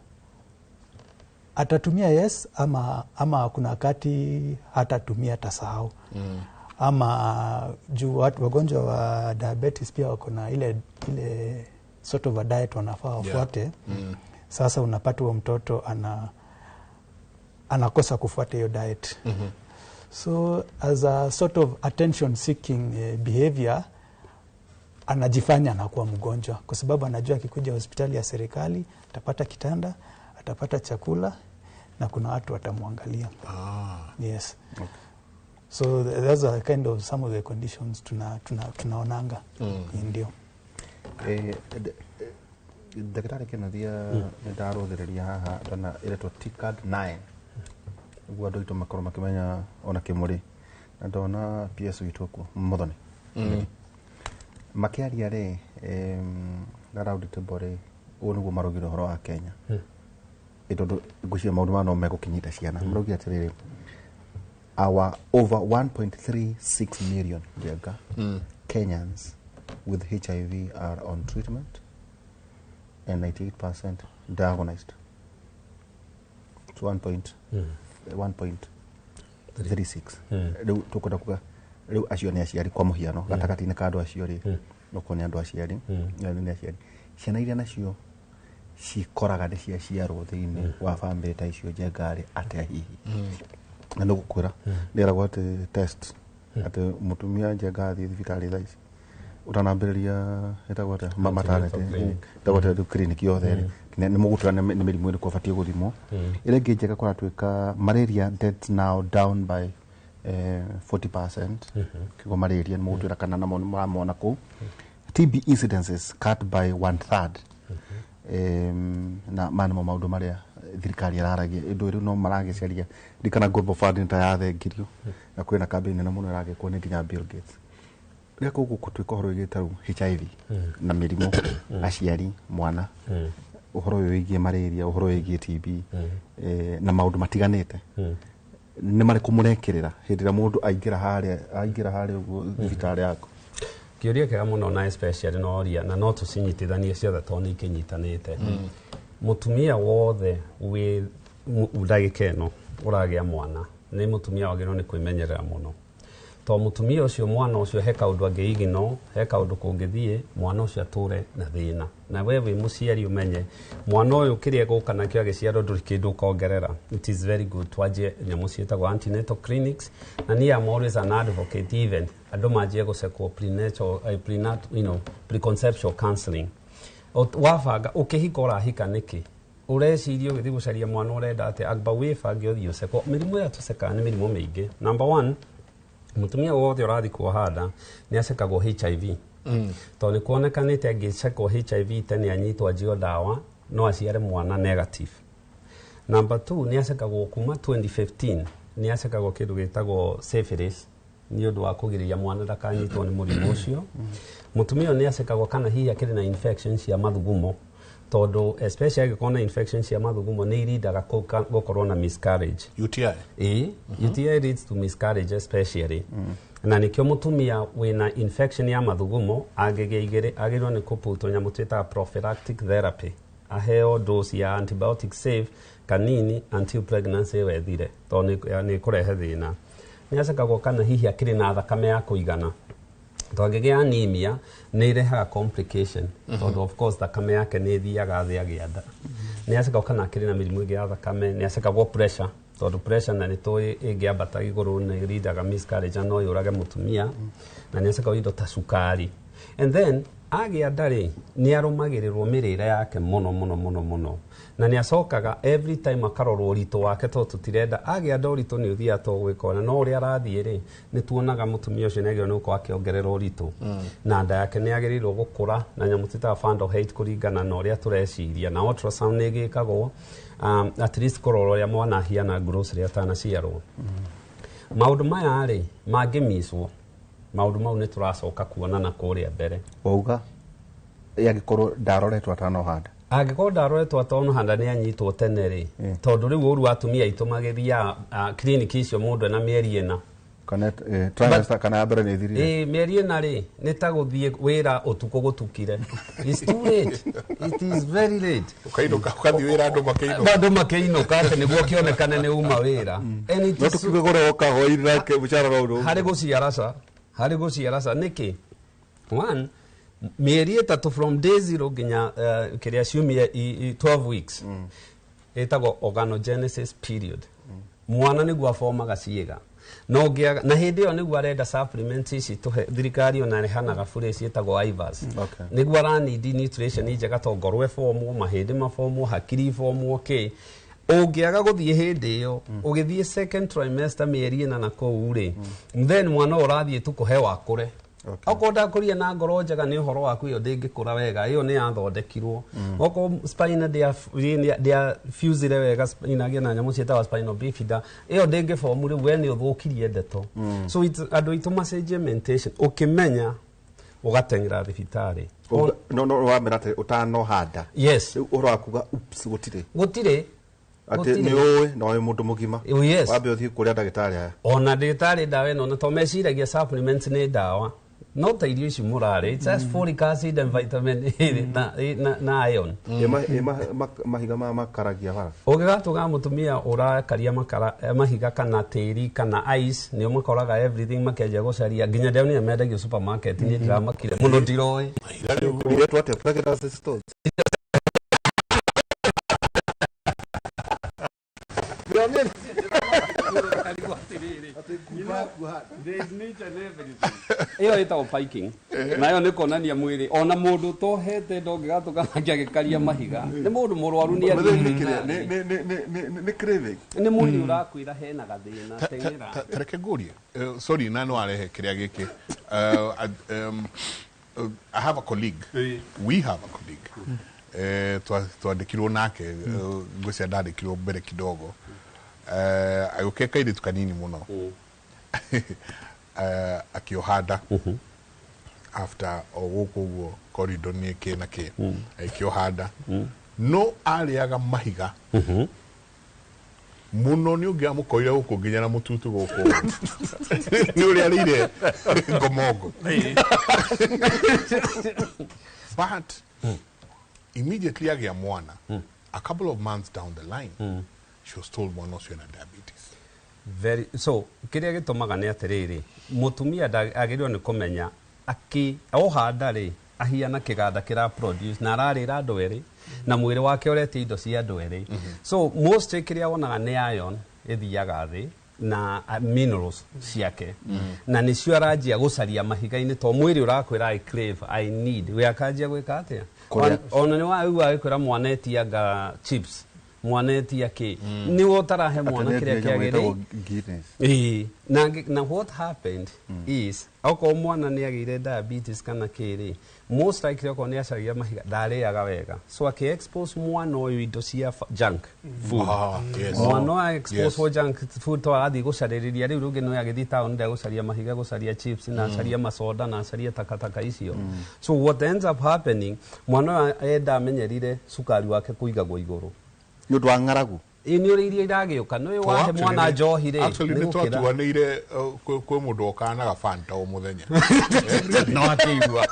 atatumia, yes, ama kuna wakati hatatumia, atasahau. Ama juu watu wagonjwa wa diabetes pia wako na ile sort of a diet wanafaa wafuate. Sasa unapata huo mtoto anakosa kufuata hiyo diet. So as a sort of attention seeking behavior, anajifanya anakuwa mgonjwa kwa sababu anajua akikuja hospitali ya serikali atapata kitanda, atapata chakula na kuna watu watamwangalia. Yes. So those are kind of some of the conditions tunaonanga. Ndio. Ndagĩtarĩ Kĩnuthia, nĩ ndarũthĩrĩria haha ndona ĩretwo TCAD 9 nĩguo andũ aitũ makorwo makĩmenya ona kĩmũrĩ, na ndona PS witũ kuo Muthoni makĩaria rĩ, na round table rĩ, ũũ nĩguo maraugire ũhoro wa Kenya. Ĩ tondũ ngwĩciria maũndũ maya no megũkinyĩta ciana. Maraugire atĩrĩrĩ, our over 1.36 million njenga Kenyans with HIV are on treatment and 98% diagnosed. So 1 point, 1 point 36. Rĩu tũkwenda kuga rĩu acio nĩ aciari kwa mũhiano gatagatĩ-inĩ ka andũ acio rĩ, okorwo nĩ andũ aciari, nĩ aciari, ciana iria nacio cikoraga nĩ ciaciarwo thĩinĩ wa bamĩrĩ ta icio njenga rĩ, atĩa hihi? Na nĩ gũkwĩra nĩeragwo atĩ test atĩ mũtumia njenga athiĩ thibitarĩ thaa ici ũtanambĩrĩria ĩtagwo atĩa, maternity, ĩtagwo atĩa rĩu, clinic yothe rĩ, nĩ mũgũtwĩra nĩ mĩrimũ ĩrĩkũ ĩbatiĩ gũthimwo. Ĩrĩa ĩngĩ njega, kũratuĩka malaria deaths now down by 40%. Kiugo malaria nĩ mũgũtwĩra kana namo nĩ mũramona kũu. TB incidences cut by one third. Na maya nĩmo maũndũ marĩa thirikari ĩraragia ĩndũ rĩu no maragĩcaria ndikana Global Fund nĩ ta yathengirio na kwĩna kambĩini nene mũno ĩragĩkwo nĩ nginya Bill Gates rĩrĩa kũguo gũtuĩka ũhoro wĩgiĩ ta rĩu HIV na mĩrimũ, aciari, mwana, ũhoro ũyũ wĩgiĩ malaria, ũhoro wĩgiĩ TB na maũndũ matiganĩte, nĩ marĩkũ mũrekĩrĩra hĩndĩ ĩrĩa mũndũ aingĩra harĩa ũguo thibitarĩ yaku? Kĩũria kĩega mũno, na especially noria na no tũcinyitithanie ciothe tondũ nĩ ikĩnyitanĩte. Mũtumia wothe wĩ ndagĩka ĩno ũragĩa mwana nĩ mũtumia wagĩrĩirwo nĩ kwĩmenyerera mũno, tondũ mũtumia ũcio, mwana ũcio, he kaũndũ angĩigino, he kaũndũ kũngĩthiĩ mwana ũcio atũre na thĩna. Na we wĩ mũciari ũmenye mwana ũyũ kĩrĩa egũka nakĩo agĩciarwo ndũrĩ kĩndũ ũkongerera. It is very good twanjie nyamũ ciĩtagwo antenatal clinics, na niĩ am always an advocate even andũ manjie gũcekwo prenatal, preconceptual counseling. Wabanga ũkĩhika, ũrahika nĩkĩ, ũreciria ũgĩthiĩ gũcaria mwana ũrenda atĩa, amba wĩbange ũthiĩ ũcekwo. Mĩrimũ ĩrĩa tũcekaga nĩ mĩrimũ mĩingĩ. Number one, mũtumia wothe ũrathiĩ kuoha nda nĩ acekagwo HIV, tondũ nĩ kuonekanĩte angĩcekwo HIV tene, anyitwo anjio ndawa, no aciare mwana negative. Number two, nĩ acekagwo kuma 2015 nĩ acekagwo kĩndũ gĩtagwo syphilis nĩ ũndũ wa kũgirĩrĩria mwana ndakanyitwo nĩ mũrimũ ũcio. Mũtumia ũyũ nĩ acekagwo kana hihi akĩrĩ na infection cia mathugumo, tondũ especially angĩkorwo na infection cia mathugumo nĩ irindaga gũkorwo na miscarriage. UTI. Ĩĩ, UTI leads to miscarriage especially, na nĩkĩo mũtumia wĩna infection ya mathugumo angĩgĩa igĩrĩ agĩrĩirwo nĩ kũputwo nyamũ twĩtaga prophylactic therapy, aheo dose ya antibiotic safe kanini until pregnancy ĩyo ĩthire, tondũ nĩ ĩkũrehe thĩna. Nĩ acekagwo kana hihi akĩrĩ na thakame ya kũigana, tondũ angĩgĩa anemia nĩ ĩrehaga complication, tondũ of course thakame yake nĩ ĩthiaga thĩ agĩa nda. Nĩ acekagwo kana akĩrĩ na mĩrimũ ĩngĩ ya thakame. Nĩ acekagwo pressure, tondũ pressure na nĩ tũĩ ĩngĩambata igũrũ nĩ ĩrindaga miscarriage na no yũrage mũtumia. Na nĩ acekagwo indo ta cukari. And then agĩa nda rĩ, nĩ arũmagĩrĩrwo mĩrĩre yake mũno mũno mũno mũno, na nĩ acokaga every time akarorwo ũritũ wake, tondũ tũtirenda agĩa nda ũritũ nĩ ũthiaga to gwĩka ona no ũrĩa arathiĩ rĩ, nĩ tuonaga mũtumia ũcio nĩ agĩrĩirwo nĩ gũkorwo akĩongerera ũritũ, na nda yake nĩ yagĩrĩirwo gũkũra na nyamũ twĩtaga fundal height kũringana na ũrĩa tũreciria, na ultrasound nĩ ĩgĩkagwo at least kũrora ũrĩa mwana ahiana gross rĩrĩa atanaciarwo. Maũndũ maya rĩ, mangĩmicwo maũndũ mau, nĩ tũracoka kuonana kũrĩa mbere. Wauga angĩkorwo ndaroretwo atanohanda. Angĩkorwo ndaroretwo atanohanda, nĩ anyitwo tene rĩ, tondũ rĩu ũru wa atumia aitũ magĩthiaga kiriniki icio mũndũ ena mĩeri 4. Kana trimester kana ya mbere nĩ ĩthirire. Ĩ, mĩeri 4 rĩ, nĩ ta gũthiĩ wĩra ũtukũ gũtukire. It's too late, it is very late. Ũkainũka, ũgathiĩ wĩra andũ makĩinũka. Andũ makĩinũka, atĩ nĩguo kĩonekane nĩ uma wĩra. And it No is tukiuge kũrĩa woka hwaĩ-inĩ nake mũcara no ũndũ. Harĩ gũciara ca, harĩ gũciara ca nĩkĩ? One, mĩeri 3 from day zero nginya kĩrĩa ciumia 12 weeks ĩtagwo organogenesis period. Mwana nĩguo abomaga ciĩga no ũngĩaga na hĩndĩ ĩyo nĩguo arenda supplements ici tũhe thirikari ona ĩhanaga bure ciĩtagwo IVAS. Nĩguo aranidi nutrition njega, to ngoro ĩbomwo, mahĩndĩ mabomwo, hakiri ibomwo. Kĩ ũngĩaga gũthiĩ hĩndĩ ĩyo, ũgĩthiĩ second trimester mĩeri 4 na kũu rĩ, then mwana ũyũ ũrathiĩ tu kũhe wakũre. Okorwo ndakũria na ngoro njega nĩ ũhoro waku, ĩyo ndĩngĩkũra wega, ĩyo nĩ yathondekirwo. Okorwo spine ndĩa wega, spine agĩa na nyamũ ciĩtagwo spinal bifida, ĩyo ndĩngĩbomu, rĩu we nĩ ũthũkirie ndeto. So andũ aitũ macenjie mentation, ũkĩmenya ũgateng'era thibitarĩ. No wamera atĩ ũtanohanda. Yes. Rĩu ũhoro wa kuga oops gũtirĩ. Gũtirĩ. Atĩ Gũtirĩ. nĩ ũĩ na wĩ mũndũ mũgima. Oh, yes. Wambe ũthiĩ kũrĩa ndagĩtarĩ aya. Ona ndagĩtarĩ ndawa ĩno, na to meciragia supplements nĩ ndawa. No ta irio ici mũrarĩ, it's just folic acid and vitamin A na iron. Mahiga maya makaragia bara. Ũngĩgatũga mũtumia ũrakaria makara mahiga kana tĩri kana ice, nĩo makoraga everything makenjia gũcaria nginya ndĩronire mendagio supermarket, niĩ ndĩramakire mũno ndiroĩ. Iretwo atĩa? Pregnancy stones. Ĩyo ĩtagwo piking, nayo nĩ kuonania mwĩrĩ ona mũndũ ũtohete ndũngĩgatũka nake agĩkaria mahiga nĩ mũndũ mũrwaru nĩ nĩ craving, nĩ mwĩrĩ ũrakwĩra hena gathĩna, teng'era. Tareke ngũrie, sorry, na no arehe kĩrĩa gĩkĩ. I have a colleague, we have a colleague, twandĩkirwo nake, ngwĩciria ndandĩkirwo mbere kidogo, agĩũka kairĩtu kanini mũno, akĩoha nda after o gũkũ ũguo corridor nĩ kĩ na kĩ, agĩkĩoha nda no arĩaga mahiga mũno, nĩ ũngĩamũkorire gũkũ nginya na mũtutu gũkũ nĩ ũrĩa arĩire ngomongo. But immediately agĩa mwana, a couple of months down the line, she was told mwana ũcio ena diabetes. Very so kĩrĩa gĩtũmaga nĩ atĩrĩrĩ, mũtumia agĩrĩirwo nĩ kũmenya akĩ oha nda rĩ, ahiana kĩganda kĩra produce na ararĩra andũ erĩ na mwĩrĩ wake ũretia indo cia andũ erĩ. So most kĩrĩa wonaga nĩ iron ĩthiaga thĩ na minerals ciake, na nĩcio aranjia gũcaria mahiga-inĩ, to mwĩrĩ ũrakwĩra I crave, I need, we akanjia gwĩka atĩa? Ona nĩ waigua agĩkwĩra mwana etia nga chips, mwana etia kĩ, nĩwe ũtarahe mwana kĩrĩa kĩagĩrĩire. Ĩĩ, na what happened is okorwo mwana nĩ agĩire diabetes kana kĩrĩ, most likely okorwo nĩ acaragia mahiga ndarĩaga wega, so akĩ expose mwana ũyũ indo cia junk food. Mwana ũyũ expose for junk food to agathiĩ gũcarĩrĩria rĩu rũngĩ no agĩthiĩ town ndegũcaria mahiga, gũcaria chips na acaria masoda na acaria takataka icio. So what ends up happening, mwana ũyũ enda amenyerire cukari wake kũigagwo igũrũ nĩ ũndũ wa ng'aragu. Ĩ nĩ ũrĩa irio iragĩũka, nĩ wahe mwana njohi rĩ, actually nĩ twatuanĩire kwĩ mũndũ okaga na gabanta o mũthenya no akĩigua.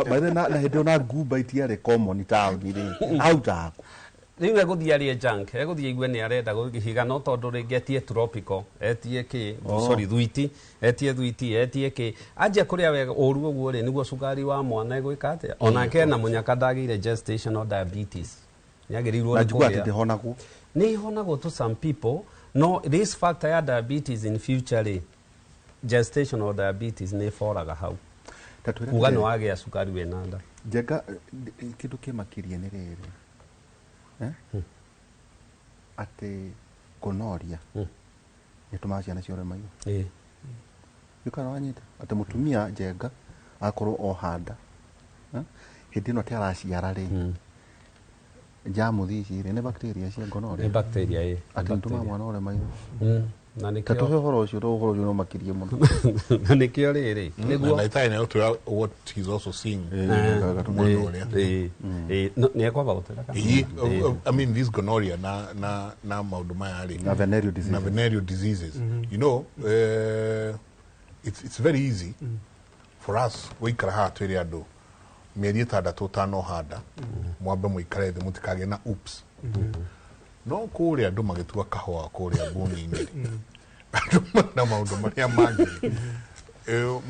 By the na hĩndĩ ĩyo na ngumba itiarĩ common taũni rĩ, autaga kũ? Rĩu egũthiĩ arĩe junk, egũthiĩ aigue nĩ arenda gũkĩhiga, no tondũ rĩngĩ etie tropical, etie kĩ, sorry, thwiti, etie thwiti, etie kĩ, anjia kũrĩa wega ũru ũguo rĩ, nĩguo cukari wa mwana egwĩka atĩa? Onake ena mũnyaka ndagĩire gestational diabetes. Nĩagĩrĩirwo Na nĩ njiguaga atĩ kũgĩa. ndĩhonagwo. Nĩ ihonagwo to some people, no risk factor ya diabetes in future rĩ, gestational diabetes nĩ ĩboraga hau. Kuga nĩ wagĩa cukari wĩna nda. Njenga kĩndũ kĩmakĩria nĩ rĩrĩ, atĩ gonorrhea nĩtũmaga ciana ciore maitho. Ndikana wanyita atĩ mũtumia Njenga akorwo oha nda, hĩndĩ ĩno atĩ araciara rĩ, jamuthi ici rĩ, nĩ bacteria cia gonorrhea. Nĩ bacteria, ĩ. Atĩ nĩtũmaga mwana ore maitho. Na nĩkĩo Ta tũhe ũhoro ũcio, tondũ ũhoro ũcio no makĩrie mũno. Na nĩkĩo rĩrĩ, nĩguo na itarĩ na gũtwĩra what he's also seeing. Mwena ũrĩa. Nĩ ekwamba gũtwĩra kana? Ĩĩ, I mean this gonorrhea na maũndũ maya rĩ. Na venereal diseases. Na venereal diseases. You know, it's very easy for us gũikara haha twĩre andũ mĩeri ĩtandatũ ũtanohanda, mwambe mũikare thĩ mũtikagĩe na oops. No kũrĩa andũ magĩtua kahũa kũrĩa mbuni-inĩ rĩ, andũ na maũndũ marĩa mangĩ.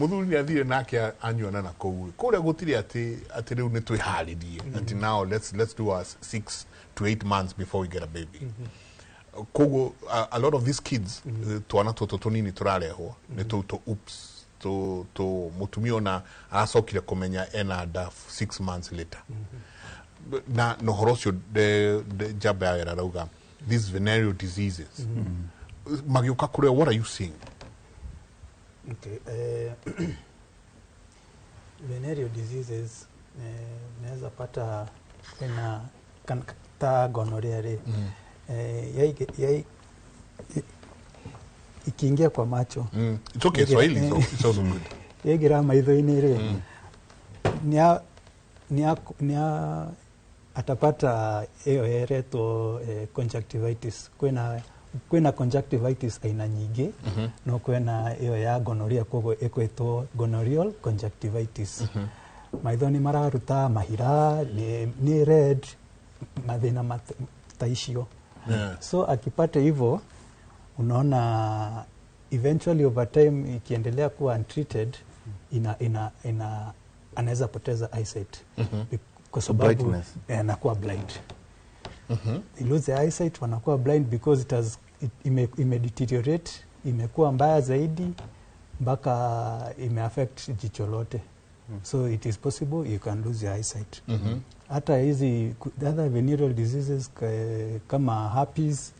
Mũthuri nĩ athire nake anyuana na kũu. Kũrĩa gũtirĩ atĩ rĩu nĩ twĩharĩrie, atĩ now let's do our 6 to 8 months before we get a baby. Koguo a lot of these kids, twana tũtũ tũnini tũrarehwo nĩ tũu tũ oops, tũ mũtumia ona aracokire kũmenya ena nda 6 months later. Na ũhoro ũcio njamba ya wĩra arauga these venereal diseases magĩũka kũrĩa, what are you seeing? Okay, venereal diseases, naweza pata ena ta gonorrhea rĩ, ikiingia kwa macho. It's okay, Swahili it's also good. Yaigĩra maitho-inĩ rĩ, nĩa atapata ĩyo ĩretwo conjunctivitis, kwĩna Kwĩna conjunctivitis aina nyingĩ. No kwĩna ĩyo ya gonorrhea, koguo ĩkwĩtwo gonorrheal conjunctivitis. Maitho nĩ mararuta mahira, nĩ red, mathĩna ta icio. So akipata hivyo, unaona eventually over time ikiendelea kuwa untreated, ina anaweza poteza eyesight. Kwa sababu Brightness. Anakuwa blind. They lose their eyesight, wanakuwa blind because it has it, ime, ime deteriorate, imekuwa mbaya zaidi mpaka imeaffect jicho lote. So it is possible you can lose your eyesight. Hata hizi the other venereal diseases kama herpes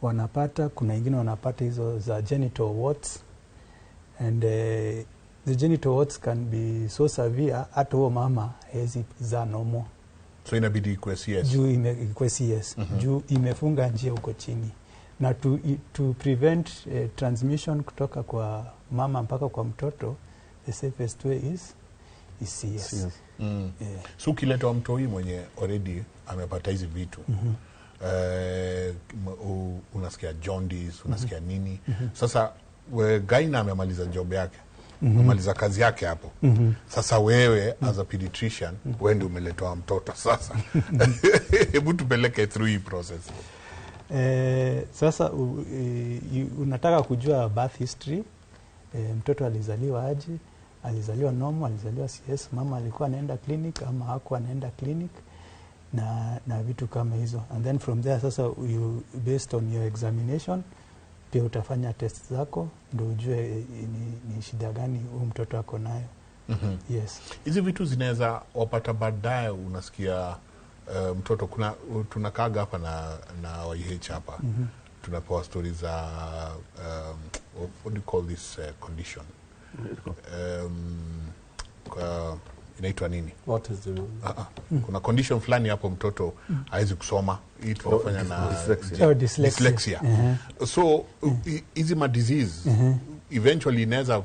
wanapata, kuna ingine wanapata hizo za genital warts, and the genital warts can be so severe hata huo mama hawezi zaa normal. So inabidi ikuwe CS. Juu ikuwe CS. Juu imefunga njia huko chini, na to prevent transmission kutoka kwa mama mpaka kwa mtoto, the safest way is CS. CS. Yeah. So ukiletwa mtoi mwenye already amepata hizi vitu, unasikia jaundice, unasikia nini, sasa we, gyna amemaliza job yake, amemaliza kazi yake hapo. Sasa wewe as a pediatrician, wewe ndio umeletwa mtoto sasa, hebu tupeleke through hii process. Sasa unataka kujua birth history, mtoto alizaliwa aje, alizaliwa normal, alizaliwa CS, mama alikuwa anaenda clinic ama hakuwa anaenda clinic, na vitu kama hizo. And then from there sasa you, based on your examination, pia utafanya test zako ndio ujue ni shida gani huyu mtoto ako nayo. Yes. Hizi vitu zinaweza wapata baadaye, unasikia mtoto kuna tunakaaga hapa na YH hapa, tunapewa stori za what do you call this condition, inaitwa nini? Autism. Kuna condition fulani hapo mtoto hawezi kusoma, hii tunafanya na Dyslexia. Oh, dyslexia. Dyslexia. So hizi ma disease eventually inaweza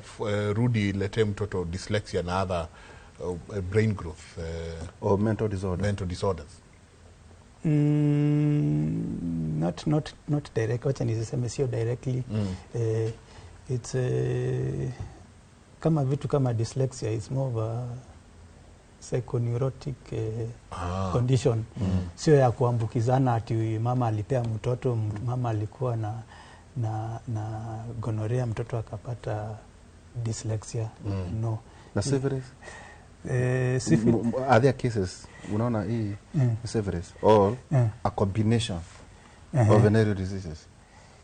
rudi iletee mtoto dyslexia na other brain growth or mental disorder. Mental disorders. Not direct, wacha nisiseme sio directly. It's kama vitu kama dyslexia is more of a psychoneurotic condition. Sio ya kuambukizana ati mama alipea mtoto, mama alikuwa na gonorrhea, mtoto akapata dyslexia. No. Na syphilis? Syphilis. Are there cases unaona hii syphilis or a combination of venereal diseases?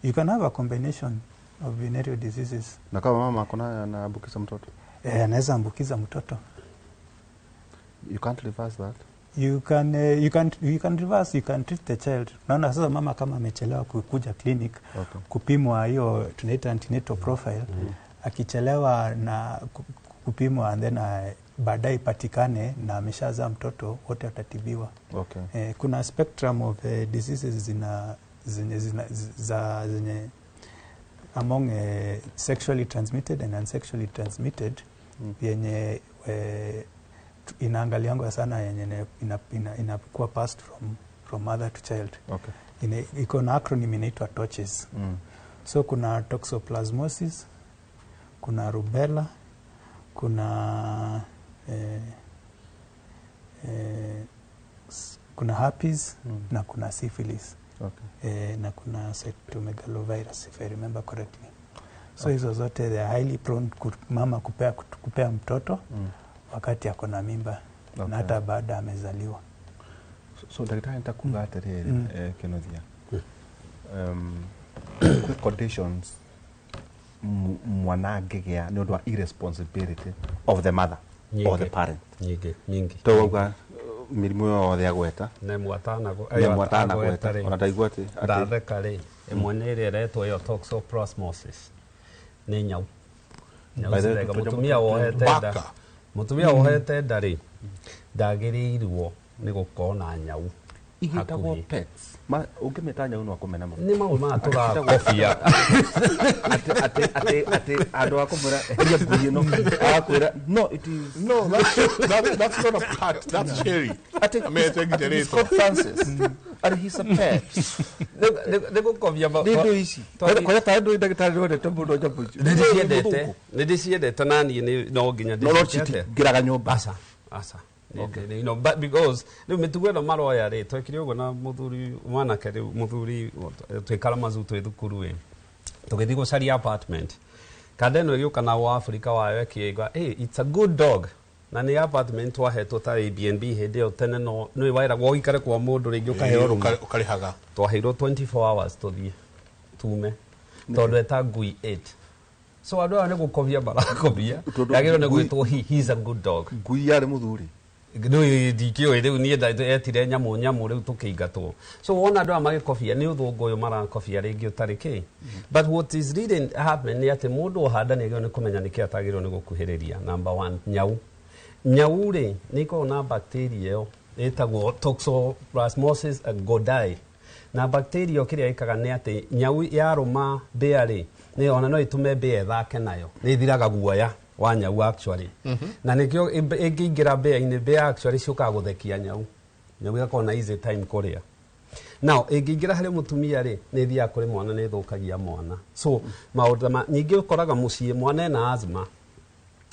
You can have a combination of venereal diseases. Na kama mama akona anaambukiza mtoto? Anaweza ambukiza mtoto. You can't reverse that. You can reverse, you can treat the child. Naona sasa mama kama amechelewa kukuja clinic kupimwa hiyo tunaita antenatal profile, akichelewa na kupimwa and then baadaye ipatikane na ameshazaa mtoto, wote watatibiwa. Kuna spectrum of diseases zina zenye zina za zenye among sexually transmitted and unsexually transmitted, yenye inaangaliangwa sana, yenye inakuwa passed from mother to child. Iko na acronym inaitwa TORCHES. So kuna toxoplasmosis, kuna rubella, kuna herpes na kuna syphilis. Na kuna cytomegalovirus, if I remember correctly. So hizo zote they are highly prone mama kupea mtoto wakati ako na mimba na hata baada amezaliwa. So ndagĩtarĩ nĩtakuga atĩrĩrĩ, Kĩnuthia, kwĩ conditions mwana angĩgĩa nĩ ũndũ wa irresponsibility of the mother or the Nyingĩ. parent? Nyingĩ nyingĩ. To wauga mĩrimũ yothe agweta. Nĩ mwatana. Nĩ mwatana gweta ona ndaigua atĩ Ndatheka rĩ, ĩmwe nĩ ĩrĩa ĩretwo ĩyo toxoplasmosis, nĩ nyau nyau By the way, cirega. Mũtumia wohete nda Baka. Mũtumia wohete nda rĩ, ndagĩrĩirwo nĩ gũkorwo na nyau. Igĩtagwo Hakuhĩ. pets. Ũngĩmĩta nyau no akũmena mũno. Nĩ maũndũ maya tũrakobia. Atĩ andũ a kũmwĩra eheria ngui ĩno agakwĩra no it is No, that's not a pet, that's Cherry. Amete nginya He's rĩtwa. called Francis and he's a pet. Nĩ gũkobia Nĩ indo ici. Kwaya ta andũ ndagĩtarĩ wendete mũno nyamũ icio. Nĩ ndĩciendete, nĩ ndĩciendete na niĩ no nginya No, no ndĩciendete. citingĩraga nyũmba. Aca, aca. You know, but because rĩu mĩtugo ĩno maroya rĩ, twekire ũguo na mũthuri mwanake rĩu mũthuri twĩ Kalamazoo twĩ thukuru ĩ, tũgĩthiĩ gũcaria apartment, kanda ĩno ĩgĩũka na wa Afrika wayo ĩkĩigua, hey, it's a good dog, na nĩ apartment twahetwo ta Airbnb hĩndĩ ĩyo tene, no nĩ waĩragwo ũikare kwa mũndũ rĩngĩ ũkaheo room. Ũkarĩhaga. Twaheirwo 24 hours tũthiĩ tume tondũ eta ngui 8, so andũ aya nĩ gũkobia marakobia. Tondũ Yagĩrĩirwo nĩ ngui- gwĩtwo he's a good dog. Ngui yarĩ mũthuri. Rĩu ndikĩũĩ rĩu niĩ etire nyamũ nyamũ rĩu tũkĩingatwo. So wona andũ aya magĩkobia nĩ ũthũngũ ũyũ marakobia rĩngĩ ũtarĩ kĩ, but what is really happening nĩ atĩ mũndũ ohanda nĩ agĩrĩirwo nĩ kũmenya nĩkĩ atagĩrĩirwo nĩ gũkuhĩrĩria. Number one, nyau. Nyau rĩ, nĩ ikoragwo na bacteria ĩyo ĩtagwo toxoplasmosis gondii, na bacteria ĩyo kĩrĩa ĩkaga nĩ atĩ nyau yarũma mbĩa rĩ, nĩ ona no ĩtũme mbĩa ĩthake nayo, nĩ ĩthiraga guoya wa nyau actually. Na nĩkĩo ĩngĩingĩra mbĩa-inĩ, mbĩa actually ciũkaga gũthekia nyau, nyau ĩgakorwo na easy time kũrĩa. Now ĩngĩingĩra harĩ mũtumia rĩ, nĩ ĩthiaga kũrĩ mwana, nĩ ĩthũkagia mwana. So maũndũ ma nyingĩ ũkoraga mũciĩ mwana ena asthma,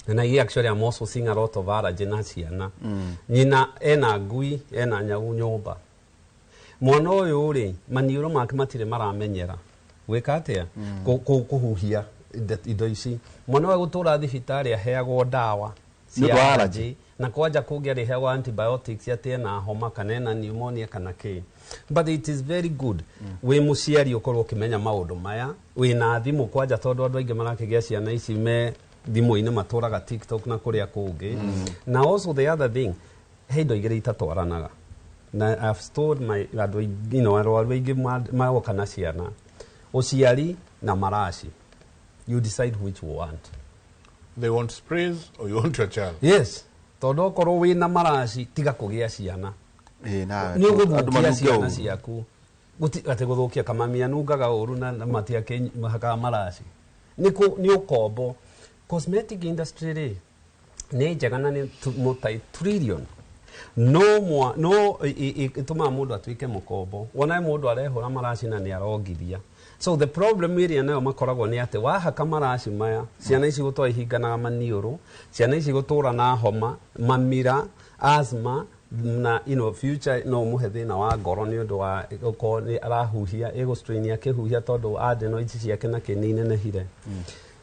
and I actually am also seeing a lot of allergy na ciana. Nyina ena ngui, ena nyau nyũmba, mwana ũyũ rĩ, maniũrũ make matirĩ maramenyera gwĩka atĩa, kũhuhia indo ici. Mwana ũyũ gũtũra thibitarĩ aheagwo ndawa Nĩ ũndũ cia wa allergy, allergy. na kwanja kũngĩ arĩheagwo antibiotics atĩ ena homa kana ena pneumonia kana kĩ. But it is very good wĩ mũciari ũkorwo ũkĩmenya maũndũ maya wĩna thimũ kwanja, tondũ andũ aingĩ marakĩgĩa ciana ici me thimũ-inĩ, matũraga TikTok na kũrĩa kũngĩ. Na also the other thing, he indo igĩrĩ itatwaranaga, na I've stored my andũ aingĩ, arwaru aingĩ magoka na ciana, ũciari na maraci. You decide which you want. They want sprays or you want your child? Yes, tondũ okorwo wĩna maraci, tiga kũgĩa ciana. Ĩĩ, na nĩ andũ ũgũthũkia manunge ciana ũru. ciaku. Atĩ gũthũkia kamami anungaga ũru na matiakĩhakaga maraci, nĩ ũkombo. Cosmetic industry rĩ, nĩ njega na nĩ multi trillion, no mwa no ĩtũmaga mũndũ atuĩke mũkombo. Wona mũndũ arehũra maraci na nĩ arongithia. So the problem ĩrĩa nayo makoragwo nĩ atĩ wahaka maraci maya, ciana ici gũtũra ihinganaga maniũrũ, ciana ici gũtũra na homa, mamira, asthma, na future no mũhe thĩna wa ngoro nĩ ũndũ wa gũkorwo nĩ arahuhia, ĩgũstrain akĩhuhia tondũ adenoids ciake na kĩ nĩ inenehire.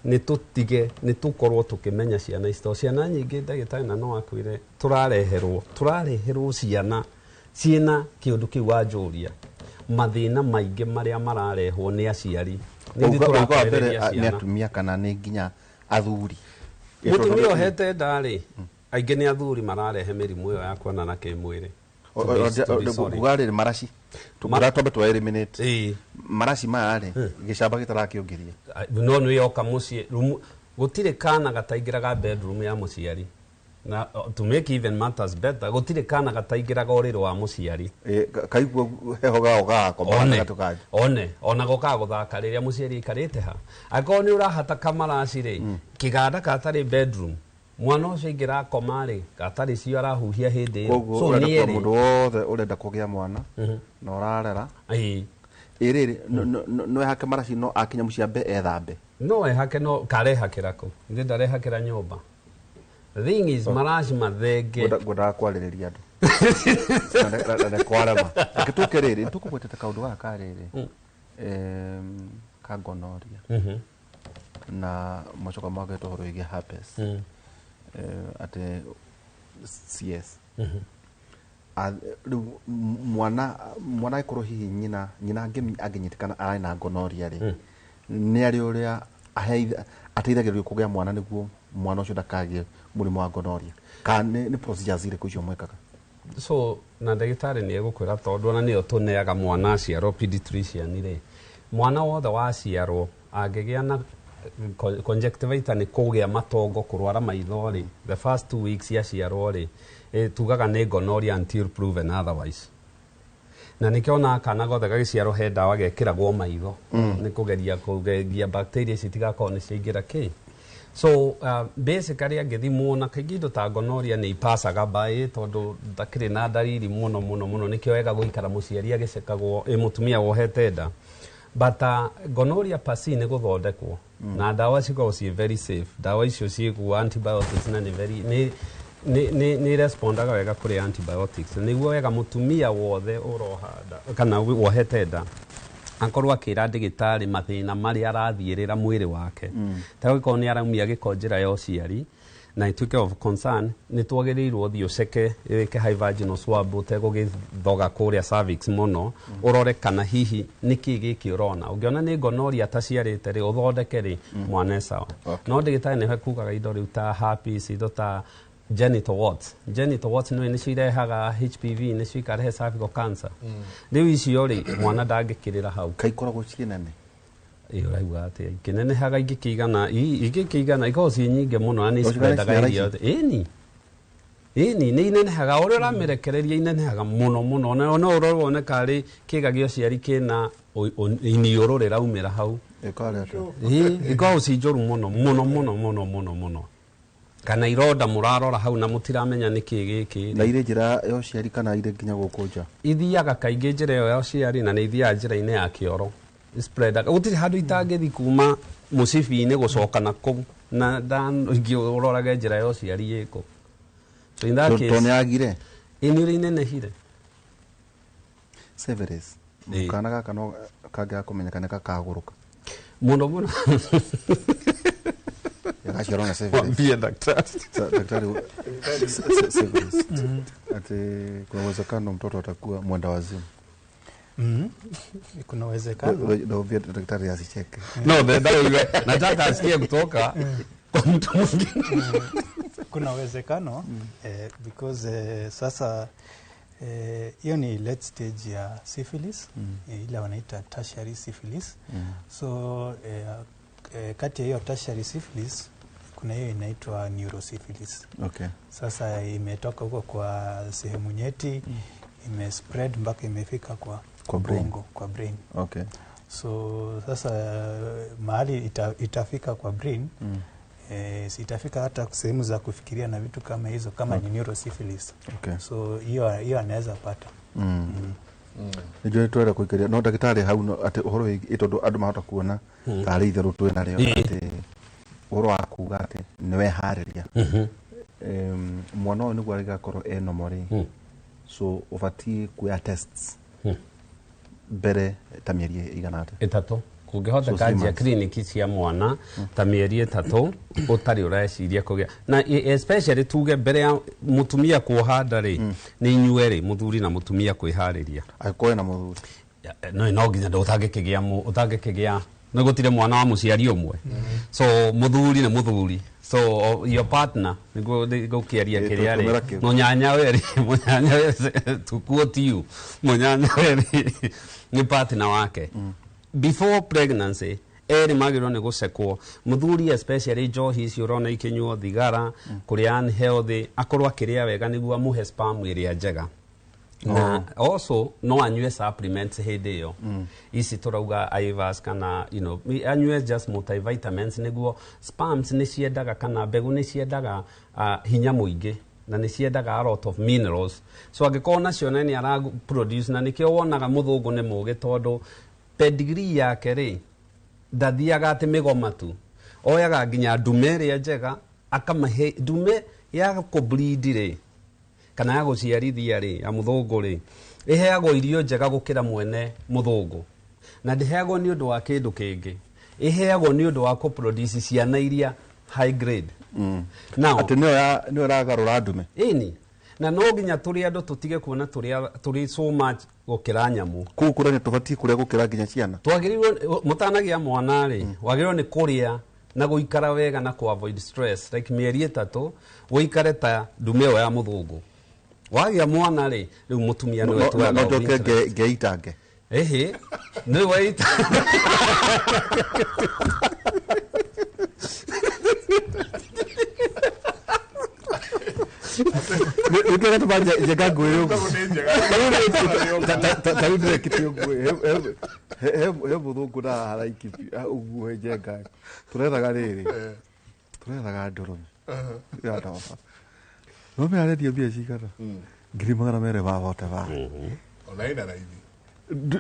Nĩ tũtige, nĩ tũkorwo tũkĩmenya ciana ici, tondũ ciana nyingĩ, ndagĩtarĩ na no akwĩre, tũrareherwo ciana ciĩna kĩũndũ kĩu wanjũria, mathĩna maingĩ marĩa mararehwo nĩ aciari. Nĩ ithuĩ Uga wa mbere tũrakorereria nĩ ciana. atumia kana nĩ nginya athuri? Mũtumia ũhete nda rĩ, aingĩ nĩ athuri mararehe mĩrimũ ĩyo ya kuonana kĩmwĩrĩ. To be sorry. Uga rĩrĩ, maraci tũngĩra twambe twa eliminate maraci maya rĩ, gĩcamba gĩtarakĩũngĩria. No nĩ yoka mũciĩ gũtirĩ kana gataingĩraga bedroom ya mũciari, na to make even matters better, gũtirĩ kana gataingĩraga ũrĩrĩ wa mũciari. Kaigua heho gao gakoma One, gatagatĩ kanyu. One ona gokaga gũthaka rĩrĩa mũciari aikarĩte ha. Angĩkorwo nĩ ũrahata kamaraci rĩ, kĩganda gatarĩ bedroom, mwana ũcio aingĩra akoma rĩ, gatarĩ cio arahuhia hĩndĩ ĩyo. Koguo So ũrenda nĩ kuga erĩ. mũndũ wothe ũrenda kũgĩa mwana na ũrarera ĩ rĩrĩ, no ehake maraci, no akinya mũciĩ ambe ethambe. No ehake, no karehakĩra kũ? Ithe ndarehakĩra nyũmba. The thing is, maraci mathenge. Ngwendaga kwarĩrĩria andũ na nĩ kwarema. Reke tũke rĩrĩ, nĩ tũkũgwetete kaũndũ gaka ka rĩrĩ, ka gonorrhea na macoka magweta ũhoro wĩgiĩ herpes. Atĩ CS rĩu mwana angĩkorwo hihi nyina angĩnyitĩkana arĩ na gonorrhea rĩ, nĩ arĩ ũrĩa ateithagĩrĩrio kũgĩa mwana nĩguo mwana ũcio ndakagĩe mũrimũ wa gonorrhea, kana nĩ procedures irĩkũ icio mwĩkaga? So na ndagĩtarĩ nĩ egũkwĩra, tondũ ona nĩyo tũneaga mwana aciarwo, pediatrician rĩ, mwana wothe waciarwo angĩgĩa na conjunctivitis, nĩ kũgĩa matongo, kũrwara maitho rĩ, the first 2 weeks yaciarwo rĩ, tugaga nĩ gonorrhea until proven otherwise. Na nĩkĩo ona kana gothe gagĩciarwo he ndawa gekĩragwo maitho nĩ kũgeria kũgeria bacteria ici itigakorwo nĩ ciaingĩra kĩ. So basically angĩthimwo, na kaingĩ indo ta gonorrhea nĩ ipacaga by, tondũ ndakĩrĩ na ndariri mũno mũno mũno, nĩkĩo wega gũikara mũciari agĩcekagwo ĩ mũtumia wohete nda. But gonorrhea per se nĩ gũthondekwo na ndawa cikoragwo ciĩ very safe. Ndawa icio ciĩkuo antibiotics, na nĩ very nĩ respondaga wega kũrĩ antibiotics. Nĩguo wega mũtumia wothe ũroha nda kana wohete nda akorwo akĩra ndĩgĩtarĩ mathĩna marĩa arathiĩrĩra mwĩrĩ wake, ta gũkorwo nĩ araumia gĩko njĩra ya ũciari na ituĩke of concern, nĩ twagĩrĩirwo ũthiĩ ũceke, wĩke high vaginal swab ũtegũgĩthoga kũrĩa cervix mũno, ũrore kana hihi nĩ kĩ gĩkĩ ũrona. Ũngĩona nĩ gonorrhea ataciarĩte rĩ, ũthondeke rĩ, mwana e sawa. No ndĩgĩtarĩ nĩwe kugaga indo rĩu ta herpes, indo ta genital warts. Genital warts nĩ nĩcio irehaga HPV, nĩcio ikarehe cervical cancer. Rĩu icio rĩ, mwana ndangĩkĩrĩra hau. Kaikoragwo ciĩ nene? Ĩ, ũrauga atĩa? Ikĩnenehaga, ingĩkĩigana ingĩkĩigana ikoragwo ciĩ nyingĩ mũno na nĩ O cigana spreadaga ciana area ici? yothe. Ĩni, ĩni, nĩ inenehaga ũrĩa ũramĩrekereria, inenehaga mũno mũno. Na no ũrore wone karĩ kĩga gĩa ũciari kĩna iniũrũ rĩraumĩra hau. Ĩkarĩ atĩa? Ĩ, ikoragwo ci njũru mũno mũno mũno mũno mũno mũno, kana ironda mũrarora hau na mũtiramenya nĩ kĩ gĩkĩ. Na irĩ njĩra ya ũciari kana irĩ nginya gũkũ nja? Ithiaga kaingĩ njĩra ĩyo ya ũciari, na nĩ ithiaga njĩra-inĩ ya kĩoro. Spreadaga gũtirĩ handũ itangĩthi kuma mũcibi-inĩ gũcoka na kũu na ingĩ ũrorage njĩra ya ũciari ĩkũ. So in that case, To nĩ yagire? Ĩ, nĩ ũrĩa inenehire. Severus, kana gaka no kangĩaga kũmenyeka nĩ gakagũrũka mũno mũno. Gaciarwo na syphilis. Mwambie daktari. Daktari syphilis. Ati kuna uwezekano mtoto atakuwa mwenda wazimu. Kuna uwezekano. Ndio daktari asicheke. No, nataka asikie kutoka kwa mtu mwingine. Kuna uwezekano, because sasa hiyo ni late stage ya syphilis, ile wanaita tertiary syphilis. So kati ya hiyo tertiary syphilis kuna hiyo inaitwa neurosyphilis. Sasa imetoka huko kwa sehemu nyeti, imespread mpaka imefika kwa Kwa brain. bongo, kwa brain. So sasa mahali itafika kwa brain, itafika hata sehemu za kufikiria na vitu kama hizo, kama ni neurosyphilis. So hiyo anaweza pata. Nĩnjũĩ twenda kũingĩria no ndagĩtarĩ hau no atĩ ũhoro wĩgiĩ tondũ andũ mahota kuona tarĩ itherũ twĩ narĩo, atĩ ũhoro wa kuga atĩ nĩ weharĩria mwana ũyũ nĩguo agĩgakorwo e normal rĩ, so ũbatiĩ kuoya tests mbere ta mĩeri ĩigana atĩa? 3. Kũngĩhoteka So three njia months. kliniki cia mwana ta mĩeri 3 ũtarĩ ũreciria kũgĩa na especially tuge mbere ya mũtumia kuoha nda rĩ, nĩ inyuĩ rĩ, mũthuri na mũtumia kwĩharĩria. Angĩkorwo ena mũthuri. No, no nginya ndũ ũtangĩkĩgĩa ũtangĩkĩgĩa nĩ gũtirĩ mwana wa mũciari ũmwe. So mũthuri nĩ mũthuri, so your partner nĩguo ngũkĩaria kĩrĩa rĩ, tũmĩra kĩu. Mũnyanya we rĩ, mũnyanya we, to quote you, mũnyanya we rĩ nĩ partner wake. Before pregnancy erĩ magĩrĩirwo nĩ gũcekwo, mũthuri especially njohi icio ũrona ikĩnyuo, thigara, kũrĩa unhealthy, akorwo akĩrĩa wega nĩguo amũhe sperm ĩrĩa njega. Na also no anyue supplements hĩndĩ ĩyo, ici tũrauga Ivas kana anyue just multivitamins, nĩguo sperms nĩ ciendaga kana mbegũ nĩ ciendaga hinya mũingĩ na nĩ ciendaga a lot of minerals. So angĩkorwo nacio nĩ ara produce, na nĩkĩo wonaga mũthũngũ nĩ mũgĩ, tondũ pedigree yake rĩ ndathiaga atĩ mĩgoma tu, oyaga nginya ndume ĩrĩa njega akamahe. Ndume ya kũbreed rĩ kana ya gũciarithia rĩ ya mũthũngũ rĩ, ĩheagwo irio njega gũkĩra mwene mũthũngũ, na ndĩheagwo nĩ ũndũ wa kĩndũ kĩngĩ, ĩheagwo nĩ ũndũ wa kũproduce ciana iria high grade. Now, atĩ nĩyo ĩragarũra ndume. Ĩni, na no nginya tũrĩ andũ tũtige kuona tũrĩ so much gũkĩra nyamũ. Kũu kũrĩa nĩ tũbatiĩ kũrĩa gũkĩra nginya ciana. Twagĩrĩirwo mũtanagĩa mwana rĩ, wagĩrĩirwo nĩ kũrĩa na gũikara wega na kũ avoid stress like mĩeri 3 ũikare ta ndume ĩyo ya mũthũngũ. Wagĩa mwana rĩ, rĩu mũtumia nĩwe tuoyaga No njoke interest. ngeitange. Ehe, nĩ weita. Nĩkĩo gĩtũma Njenga ngwĩre ũguo. Ta rĩu ndĩrekĩte ũguo, he mũthũngũ na haraiki ũguo Njenga. Tũrethaga rĩrĩ, tũrethaga ndũrũme ya ndoba. Ndũrũme arendio mbia cigana? 240,000. Ona ina raithi.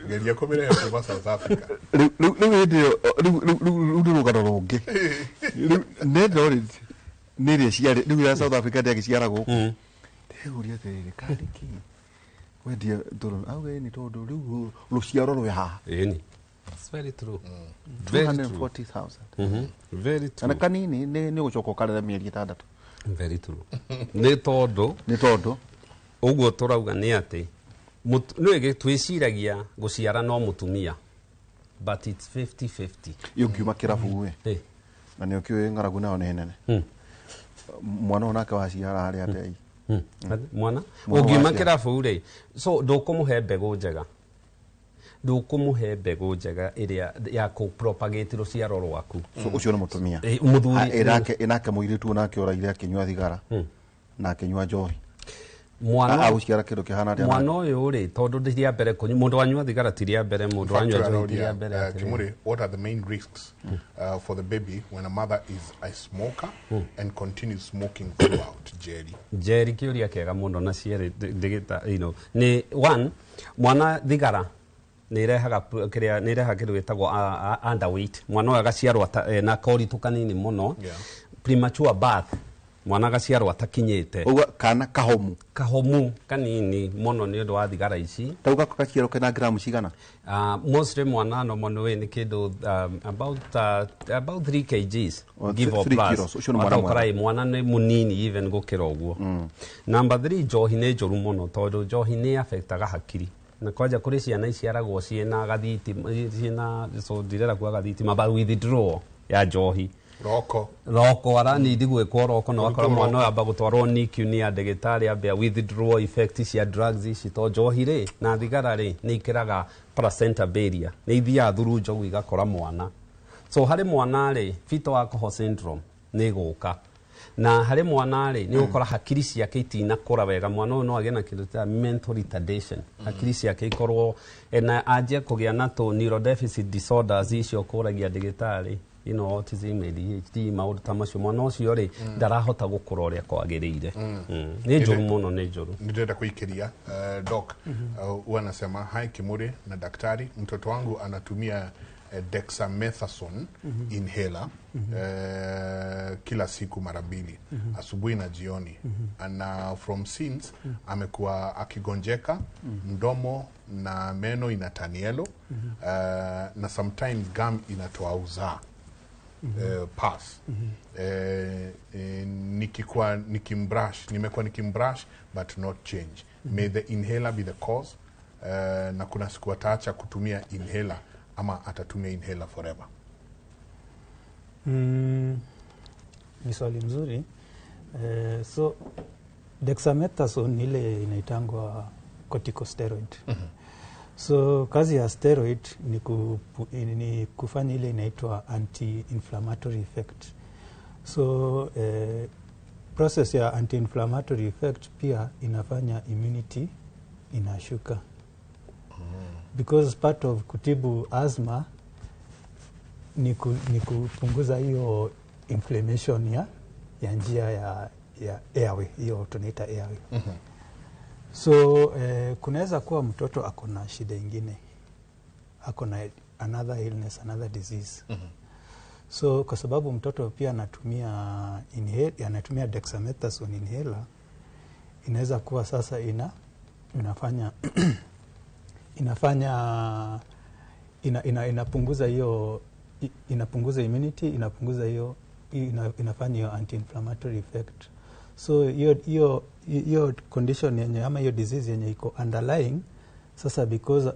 Geria kũmĩrehe kuma South Africa. Rĩu hĩndĩ ĩyo rĩu nĩ rũgano rũngĩ. Rĩu nendo rĩ nĩ ĩrĩa ciarĩ rĩu ya South Africa ndĩagĩciara gũkũ. Ndĩguria atĩrĩrĩ karĩ kĩ wendie ndũrũme auga nĩ tondũ rĩu rũciaro rwĩ haha. Ĩni. It's very true. Very true. 240,000. Very true. Kana kanini nĩ ũgũcoka ũkarere mĩeri 6. Very true. Nĩ tondũ ũguo tũrauga nĩ atĩ nĩ twĩciragia gũciara no mũtumia, but it's 50-50. Ũngiuma kĩrabu ĩ na nĩ ũkĩũĩ ng'aragu nayo nĩ nene, mwana ũyũ nake waciara harĩa atei mwana ũngiuma kĩrabu rĩ, so ndũkũmũhe mbegũ njega, ndũkũmũhe mbegũ njega ĩrĩa ya kũ-propagate rũciaro rwaku. So ũcio nĩ mũtumia. Mũthuri ĩnake mũirĩtu nake ũraire akĩnyua thigara na akĩnyua njohi. Mwana agũciara kĩndũ kĩhana atĩa? Mwana ũyũ rĩ, tondũ ti rĩa mbere kũnyua, mũndũ wanyua thigara ti rĩa mbere, mũndũ wanyua njohi ti rĩa mbere. Kimuri, what are the main risks for the baby when a mother is a smoker and continues smoking throughout? Jerry. Jerry, kĩũria kĩega mũno na cierĩ ndĩgĩta, you know, nĩ one, mwana thigara nĩ irehaga kĩrĩa, nĩ irehaga kĩndũ gĩtagwo underweight. Mwana ũyũ agaciarwo na koritũ kanini mũno. Premature birth, mwana agaciarwo atakinyĩte. Ũguo kana kahomu. Kahomu kanini mũno nĩ ũndũ wa thigara ici. Ta uga gaciarwo kena gramu cigana? Mostly mwana no mũno nĩ kĩndũ about 3 kgs, give or plus. Ũcio nĩ mwana mwega. Mwana nĩ mũnini even gũkĩra ũguo. Number 3, njohi nĩ njũru mũno tondũ njohi nĩ affectaga hakiri. Na kwanja kũrĩ ciana iciaragwo ciĩna gathitima, ciĩna, so ndirenda kuga gathitima, but withdrawal ya njohi. Roko aranidi gwĩkwo roko na wakora mwana ũyũ amba gũtwarwo NICU nĩ ndagĩtarĩ ambia withdrawal effect cia drugs ici, to njohi rĩ na thigara rĩ nĩ ikĩraga placenta barrier, nĩ ithiaga through njogu igakora mwana. So harĩ mwana rĩ, fetal alcohol syndrome nĩ ĩgũka. Na harĩ mwana rĩ, nĩ ũgũkora hakiri ciake itinakũra wega. Mwana ũyũ no agĩe na kĩndũ ta mental retardation, hakiri ciake ikorwo na anjie kũgĩa na tũ neurodeficit disorders icio kũragia ndagĩtarĩ, you know, autism, ADHD, maũndũ ta macio. Mwana ũcio rĩ ndarahota gũkũra ũrĩa kwagĩrĩire. Nĩ njũru mũno, nĩ njũru. Nĩndĩrenda kũikĩria doc. Huwa anasema hi Kimuri na daktari, mtoto wangu anatumia dexamethasone inhaler kila siku mara 2, asubuhi na jioni. Na from since amekuwa akigonjeka mdomo na meno inatanielo, na sometimes gum inatoa uzaa. Pass. Nikikuwa nikimbrush, nimekuwa nikimbrush but not change. May the inhaler be the cause? Na kuna siku ataacha kutumia inhaler ama atatumia inhaler forever? Ni swali mzuri. So dexamethasone ile inaitangwa corticosteroid. So kazi ya steroid ni kufanya ile inaitwa anti-inflammatory effect. So process ya anti-inflammatory effect pia inafanya immunity inashuka. Because part of kutibu asthma ni kupunguza hiyo inflammation ya njia ya airway, hiyo tunaita airway. So kunaweza kuwa mtoto ako na shida ingine, ako na another illness, another disease. So kwa sababu mtoto pia anatumia inhaler, anatumia dexamethasone inhaler, inaweza kuwa sasa inafanya inafanya inapunguza hiyo, inapunguza immunity, inapunguza hiyo, inafanya hiyo anti-inflammatory effect. So hiyo condition yenye ama hiyo disease yenye iko underlying sasa, because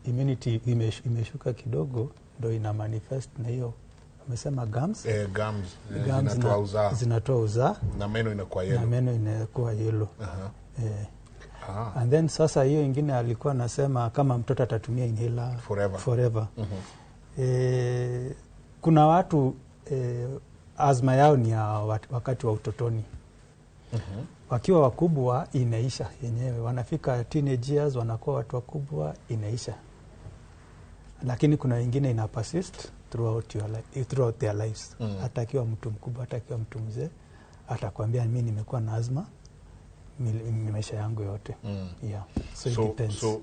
immunity imeshuka kidogo, ndo ina manifest na hiyo amesema gums. Gums zinatoa uzaa. Zinatoa uzaa na meno inakuwa yellow. Na meno inakuwa yellow. And then sasa hiyo ingine alikuwa anasema kama mtoto atatumia inhaler forever. Kuna watu asthma yao ni ya wakati wa utotoni. Wakiwa wakubwa inaisha yenyewe, wanafika teenage years, wanakuwa watu wakubwa, inaisha. Lakini kuna wengine ina persist throughout your life, throughout their lives. Hata akiwa mtu mkubwa, hata akiwa mtu mzee, atakwambia mimi nimekuwa na asthma maisha yangu yote. Yeah. So, it depends. So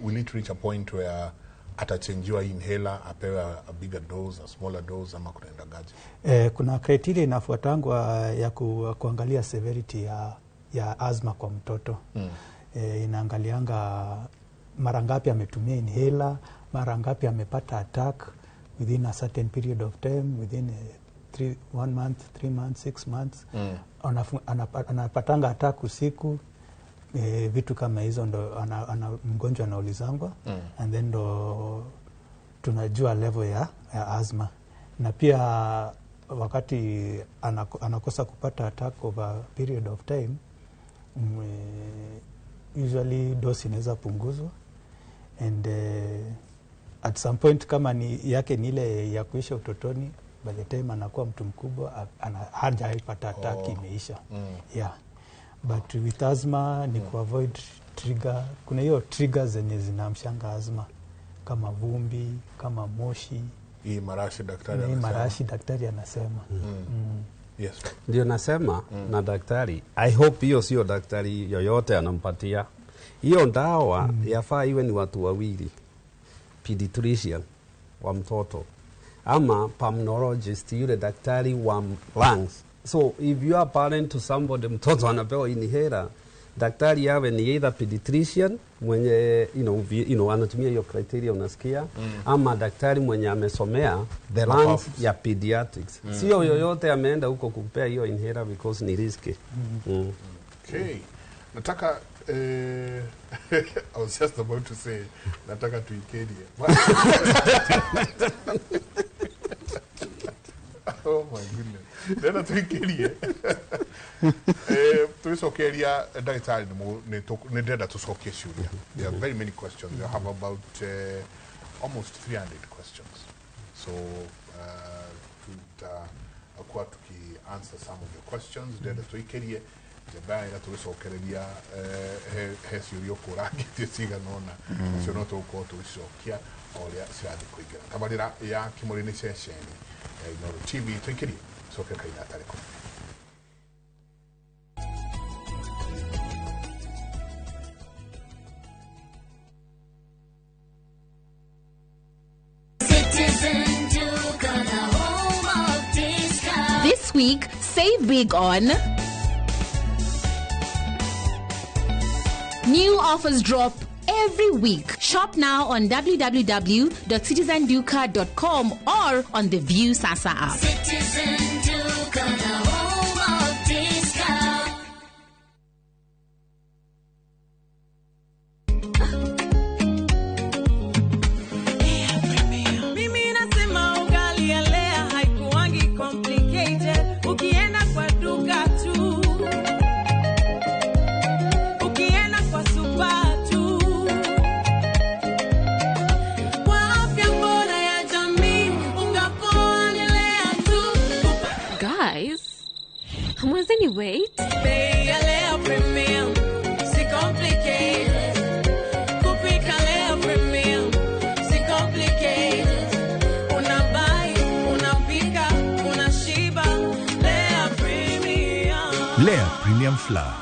will it reach a point where atachenjiwa inhaler, apewe a bigger dose, a smaller dose, ama kunaenda gaje? Kuna criteria inafuatangwa ya kuangalia severity ya asthma kwa mtoto. Inaangalianga mara ngapi ametumia inhaler, mara ngapi amepata attack within a certain period of time, within 1 month, 3 months, 6 months. Anapatanga attack usiku. Vitu kama hizo ndo mgonjwa anaulizangwa. And then ndo tunajua level ya asthma. Na pia wakati anakosa kupata attack over a period of time, usually dose inaweza punguzwa, and at some point kama ni yake ni ile ya kuisha utotoni, by the time anakuwa mtu mkubwa hajaipata attack, imeisha. Yeah. But with asthma ni kuavoid trigger. Kuna hiyo trigger zenye zinaamshanga asthma kama vumbi, kama moshi. Hii marashi daktari anasema. Marashi daktari anasema. Yes. Ndio nasema na daktari, I hope hiyo sio daktari yoyote anampatia. Hiyo dawa yafaa iwe ni watu wawili, pediatrician wa mtoto ama pulmonologist, yule daktari wa lungs. So if you are parent to somebody, mtoto anapewa inhaler, daktari yawe ni either pediatrician mwenye anatumia hiyo criteria unasikia, ama daktari mwenye amesomea the lungs ya pediatrics. Sio yoyote ameenda huko kupea hiyo inhaler because ni risky. Okay. Nataka I was just about to say nataka tuikerie. Oh my goodness. Ndenda tuikerie. Tuicokeria ndagĩtarĩ nĩ ndĩrenda tũcokie ciũria. There are very many questions. We have about almost 300 questions. So tutakuwa tuki answer some of the questions. Ndĩrenda tuikerie njamba ĩrĩa tũgĩcokereria he ciũria ũkũrangĩtie cigana ũna, nacio no tũgũkorwo tũgĩcokia o ũrĩa cirathiĩ kũingĩra. Tabarĩra ya Kĩmũrĩ nĩ ceceni ya Inooro TV. Tũikĩrie coke kaina atarĩ kũnene. This week, save big on new offers drop every week. Shop now on www.citizenduka.com or on the View Sasa app. Citizen Duka, the home of discount. Mimi nasema ugali ya Lea haikuangi complicated. Ukienda kwa duka tu, ukienda kwa super tu, kwa afya bora ya jamii, unga poa ni Lea tu. Guys, hamwezeni wait? Bei ya Lea Premium, si complicated. Kupika Lea Premium, si complicated. Unabuy, unapika, unashiba. Lea Premium. Lea Premium Flour,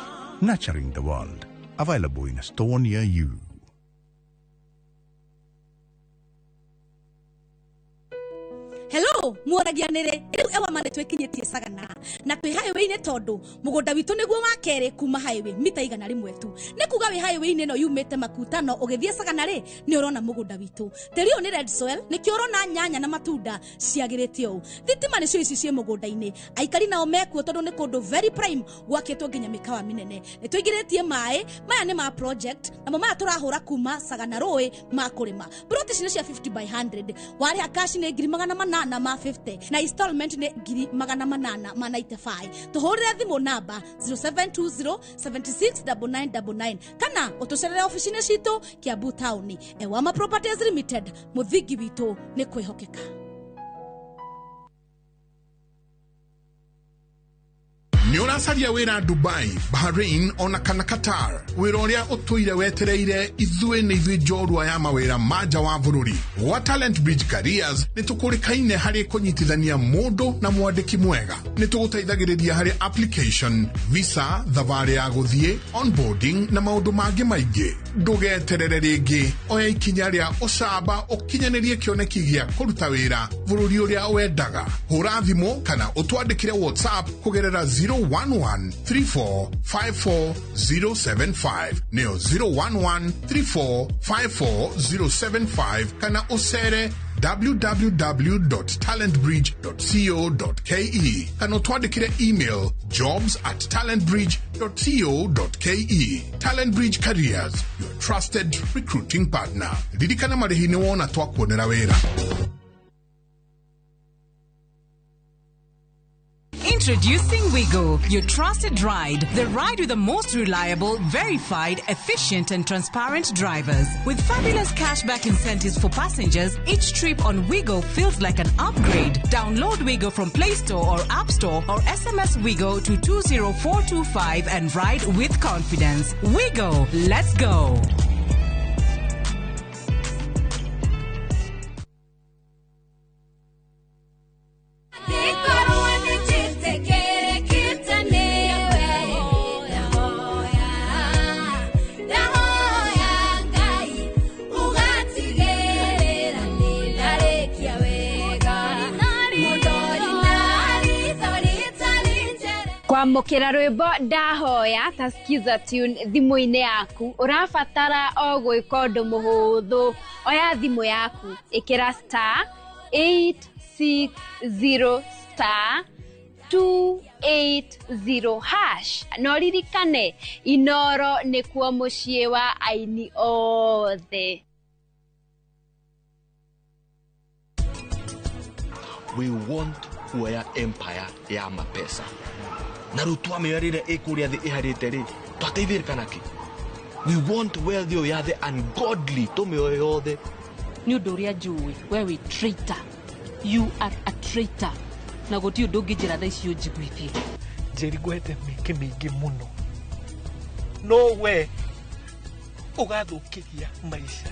nurturing the world. Available in a store near you. Hello, muoragia nĩrĩ rĩu ewa mane twĩkinyĩtie Sagana na twĩ highway-inĩ tondũ mũgũnda witũ nĩguo wa kerĩ kuma highway mita 100 tu. Nĩ kuga wĩ highway-inĩ ĩno yumĩte Makutano ũgĩthiĩ Sagana rĩ nĩ ũrona mũgũnda witũ. Tĩri ũyũ nĩ red soil, nĩkĩo ũrona nyanya na matunda ciagĩrĩte ũũ. Thitima nĩcio ici ciĩ mũgũnda-inĩ. Aikari nao mekuo tondũ nĩ kũndũ very prime gwakĩtwo nginya mĩkawa mĩnene. Nĩ tũingĩrĩtie maĩ, maya nĩ ma project namo maya tũrahũra kuma Sagana rũĩ ma kũrĩma. Plot ici nĩ cia 50 by 100. Warĩha cash nĩ 800 ma 50 na installment nĩ 800 ma 95. Tũhũrĩre thimũ namba 0720 76 9999 kana ũtũcerere ofici-inĩ citũ Kiambu Town. Ewama Properties Limited, mũthingi witũ nĩ kwĩhokeka. Nĩ ũracaria wĩra Dubai, Bahrain ona kana Qatar. Wĩra ũrĩa ũtũire wetereire ithuĩ nĩ ithuĩ njorua ya mawĩra ma nja wa bũrũri. Gwa Talent Bridge Careers nĩ tũkũrĩkaine harĩ kũnyitithania mũndũ na mwandĩki mwega. Nĩ tũgũteithagĩrĩria harĩ application, visa, thabarĩ ya gũthiĩ, onboarding na maũndũ mangĩ maingĩ. Ndũgeterere rĩngĩ, oya ikinya rĩa ũcamba ũkinyanĩrie kĩoneki gĩa kũruta wĩra bũrũri ũrĩa wendaga. Hũra thimũ kana ũtwandĩkĩre WhatsApp kũgerera 011 34 54 075 nĩyo 011 34 54 075 kana ũcere www.talentbridge.co.ke kana ũtwandĩkĩre email jobs@talentbridge.co.ke. Talent Bridge Careers, your trusted recruiting partner. Ririkana marĩhi nĩ wona twakuonera wĩra. Introducing Wigo, your trusted ride. The ride with the most reliable, verified, efficient and transparent drivers. With fabulous cashback incentives for passengers, each trip on Wigo feels like an upgrade. Download Wigo from Play Store or App Store or SMS Wigo to 20425 and ride with confidence. Wigo, let's go. Kwamũkĩra rwĩmbo ndahoya ta skiza tune thimũ-inĩ yaku ũrabatara o gwĩka ũndũ mũhũthũ. Oya thimũ yaku, ĩkĩra star 860 star 280 hash na ũririkane Inoro nĩkuo mũciĩ wa aini othe. We want kuoya empire ya mapesa na rĩu twamĩoya ĩkũrĩa thĩ ĩharĩte rĩ twateithĩrĩka nakĩ? We want wealth ĩyo ya the ungodly tũmĩoye yothe. Nĩ ũndũ ũrĩa njũĩ we wĩ traitor, you are a traitor, na gũtirĩ ũndũ ũngĩnjĩra thaa ici ũnjiguithie. Njeri ngwete mĩingĩ mĩingĩ mũno no we ũgathũkĩria maica.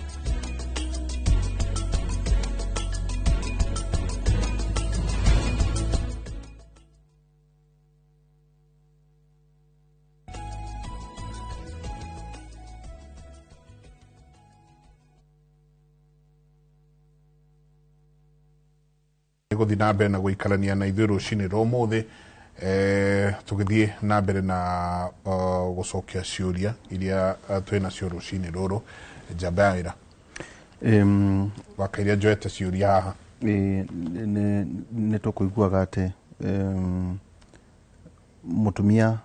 Gũthiĩ na mbere na gũikarania na ithuĩ rũcinĩ rwa ũmũthĩ, tũgĩthiĩ na mbere na gũcokia ciũria iria twĩ nacio rũcinĩ rũrũ. Njamba ya wĩra wakairia njoete ciũria haha. Nĩ tũkũiguaga atĩ mũtumia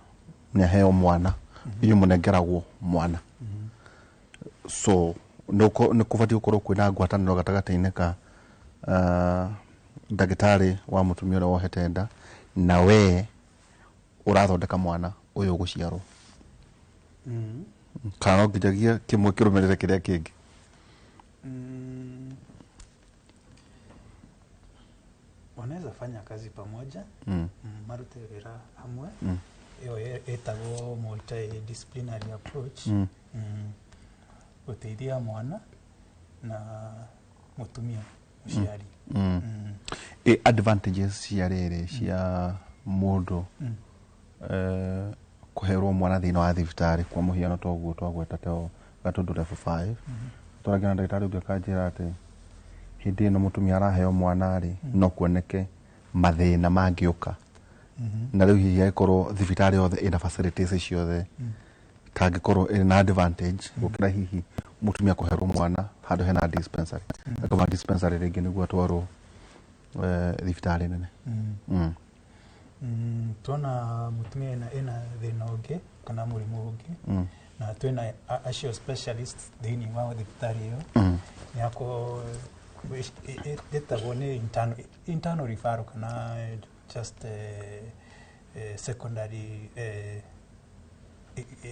nĩ aheo mwana, inyuĩ mũnengeragwo mwana, so nĩ kũbatiĩ gũkorwo kwĩna ngwatanĩro gatagatĩ-inĩ ka ndagĩtarĩ wa mũtumia ũrĩa wohete nda na we ũrathondeka mwana ũyũ ũgũciarwo. Kana no nginyagia kĩmwe kĩrũmĩrĩre kĩrĩa kĩngĩ? Wanaweza fanya kazi pamoja, marute wĩra hamwe. Ĩyo ĩtagwo multidisciplinary approach. Gũteithia mwana na mũtumia mũciari. Advantages cia rĩrĩ cia mũndũ kũherwo mwana thĩinĩ wa thibitarĩ kwa mũhiano toguo twagweta teo Gatũndũ level 5 tũragia na ndagĩtarĩ ũngĩ akanjĩra atĩ hĩndĩ ĩno mũtumia araheo mwana rĩ no kuoneke mathĩna mangĩũka na rĩu hihi angĩkorwo thibitarĩ yothe ĩna facilities ciothe tangĩkorwo ĩrĩ na advantage gũkĩra hihi mũtumia kũherwo mwana handũ hena dispensary akaba dispensary rĩngĩ nĩguo atwarwo thibitarĩ nene. Tuona mũtumia ena thĩna ũngĩ kana mũrimũ ũngĩ na twĩna acio specialist thĩinĩ wa thibitarĩ ĩyo nĩako ĩtagwo nĩ internal referral kana just secondary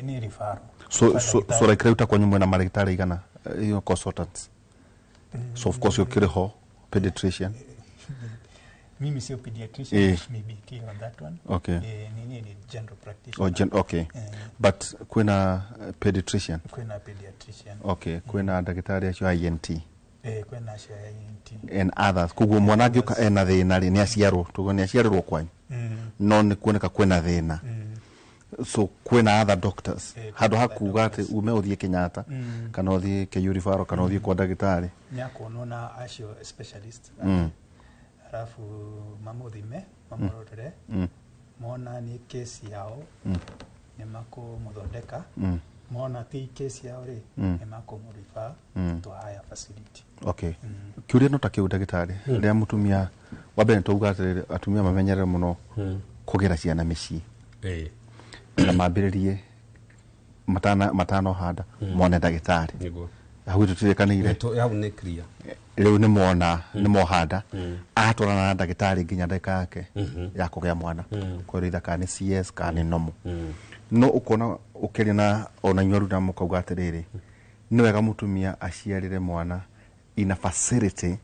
nĩ referral. So like rĩu ta kwanyu mwĩna marĩgĩtarĩ igana consultants, so of course ũkĩrĩ ho pediatrician. Mimi sio pediatrician, let me be clear on that one. Nini ni general practitioner. Oh, okay. But kwĩna pediatrician? Kwĩna pediatrician. Okay, kwĩna ndagĩtarĩ acio a ENT? Kwĩna acio a ENT. And others. Koguo mwana angĩũka ena thĩna rĩ, nĩ aciarwo, tuge nĩ aciarĩrwo kwanyu, no nĩ kuoneka kwĩna thĩna, so kwĩna other doctors handũ ha kuga atĩ ume ũthiĩ Kenyatta kana ũthiĩ KU Referral kana ũthiĩ kwa ndagĩtarĩ. Nĩakuonwo na acio specialist, alafu mamuthime, mamũrorere, mona nĩ kesi yao, nĩ makũmũthondeka. Mona ti kesi yao rĩ, nĩ makũmũrefer to a higher facility. Okay, kĩũria no ta kĩu, ndagĩtarĩ, rĩrĩa mũtumia wa mbere, nĩtwauga atĩrĩrĩ, atumia mamenyerere mũno kũgĩra ciana mĩciĩ na mambĩrĩrie matanohanda mone ndagĩtarĩ. Hau tũtirĩkanĩire? Hau nĩ clear. Rĩu nĩ mona nĩ mohanda, atwarana na ndagĩtarĩ nginya ndagĩka yake ya kũgĩa mwana, kwĩrwo either kana nĩ CS kana nĩ normal. No ũkona ũkĩaria na ona inyuĩ aruna mũkauga atĩrĩrĩ, nĩ wega mũtumia aciarĩre mwana ina facility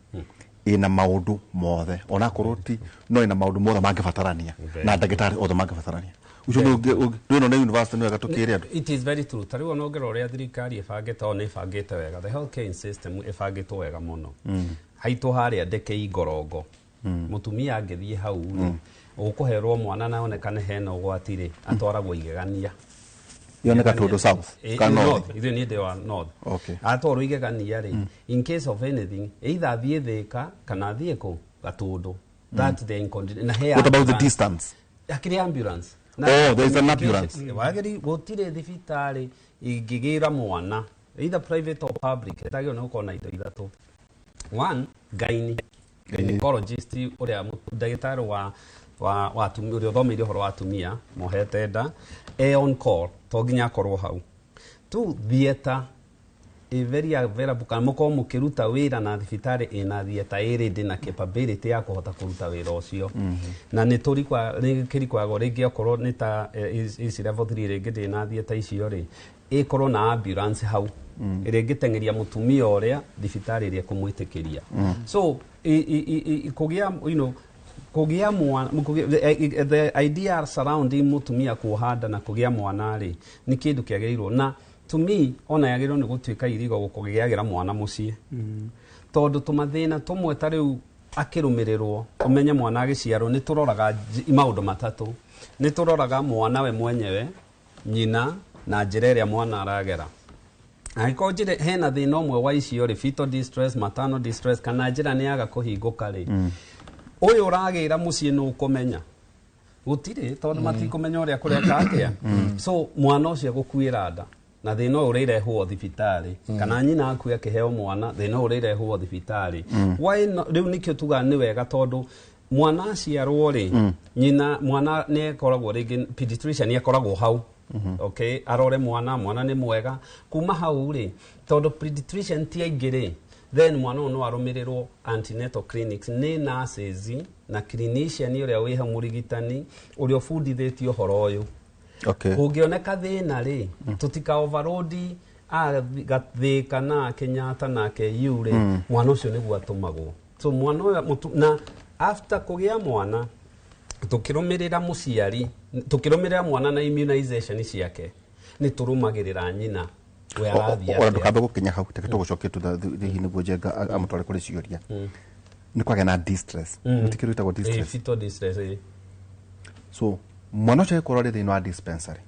ina maũndũ mothe, onakorwo ti no ina maũndũ mothe mangĩbatarania na ndagĩtarĩ othe mangĩbatarania. Ũcio nĩ rĩu ĩno nĩ university, nĩ wega tũkĩre andũ. It is very true. Ta rĩu ona ũngĩrora ũrĩa thirikari ĩbangĩte, o nĩ ĩbangĩte wega, the healthcare system ĩbangĩtwo wega mũno. Haitũ harĩa ndeke Ngorongo, mũtumia angĩthiĩ hau rĩ, ũkũherwo mwana na onekane hena ũgwati rĩ, atwaragwo igegania. Yoneka Tũndũ South kana North? North. Ithuĩ niĩ ndĩ wa North. Atwarwo igegania rĩ, in case of anything, either athiĩ Thĩka kana athiĩ kũ Gatũndũ. That the na he What about the ambulance. distance? Akĩrĩ ambulance. Oh, there is an ambulance. Wagĩrĩ gũtirĩ thibitarĩ ingĩgĩra mwana, either private or public, ĩtagĩrĩirwo nĩ gũkorwo na indo ithatũ. One, gynae, gynecologist, ũrĩa ndagĩtarĩ wa atumia, ũrĩa ũthomeire ũhoro wa atumia mohete nda, e on call, to nginya akorwo hau. Two, theatre ĩ very available, kana mũkorwo mũkĩruta wĩra na thibitarĩ ĩna theatre ĩ ready na capability ya kũhota kũruta wĩra ũcio. Na nĩ tũrikwa nĩ kĩrikwagwo rĩngĩ okorwo nĩ ta ici level 3, rĩngĩ ndĩ na theatre icio rĩ, ĩkorwo na ambulance hau ĩrĩa ĩngĩteng'eria mũtumia ũrĩa thibitarĩ ĩrĩa ĩkũmwĩtĩkĩria. So kũgĩa kũgĩa mwana, the idea surrounding mũtumia kuoha nda na kũgĩa mwana rĩ, nĩ kĩndũ kĩagĩrĩirwo, na to me ona yagĩrĩirwo nĩ gũtuĩka irigo gũkũgĩagĩra mwana mũciĩ, tondũ tũmathĩna tũmwe ta rĩu akĩrũmĩrĩrwo, ũmenye mwana agĩciarwo nĩ tũroraga maũndũ matatũ. Nĩ tũroraga mwana we mwenyewe, nyina, na njĩra ĩrĩa mwana aragera. Angĩkorwo njĩra hena thĩna ũmwe wa icio rĩ, fetal distress, maternal distress, kana njĩra nĩ yaga kũhingũka rĩ, ũyũ ũragĩra mũciĩ nĩ ũkũmenya gũtirĩ, tondũ matikũmenya ũrĩa kũreka atĩa. So mwana ũcio egũkuĩra nda na thĩna ũyũ ũrĩrehwo thibitarĩ, kana nyina akue akĩheo mwana, thĩna ũyũ ũrĩrehwo thibitarĩ. Why no, rĩu nĩkĩo tugaga nĩ wega, tondũ mwana aciarwo rĩ, nyina mwana nĩ akoragwo rĩngĩ, pediatrician nĩ akoragwo hau, okay, arore mwana, mwana nĩ mwega. Kuma hau rĩ, tondũ pediatrician ti aingĩ rĩ, then mwana ũyũ no arũmĩrĩrwo antenatal clinics nĩ nurses na clinician ũrĩa wĩ hau, mũrigitani ũrĩa ũbundithĩtio ũhoro ũyũ. Kũngĩoneka thĩna rĩ, tũtika overload Gathĩka na Kenyatta na KU rĩ, mwana ũcio nĩguo atũmagwo. So mwana ũyũ na after kũgĩa mwana, tũkĩrũmĩrĩra mũciari, tũkĩrũmĩrĩra mwana na immunization ciake, nĩ tũrũmagĩrĩra nyina we arathiĩ Ona atĩa. Ndũkambe gũkinya hau, reke tũgũcokie hihi nĩguo Njenga amũtware kũrĩ ciũria. Nĩ kwagĩa na distress. Gũtikĩrĩ wĩtagwo distress? Fetal distress. So mwana ũcio agĩkorwo arĩ thĩinĩ wa dispensary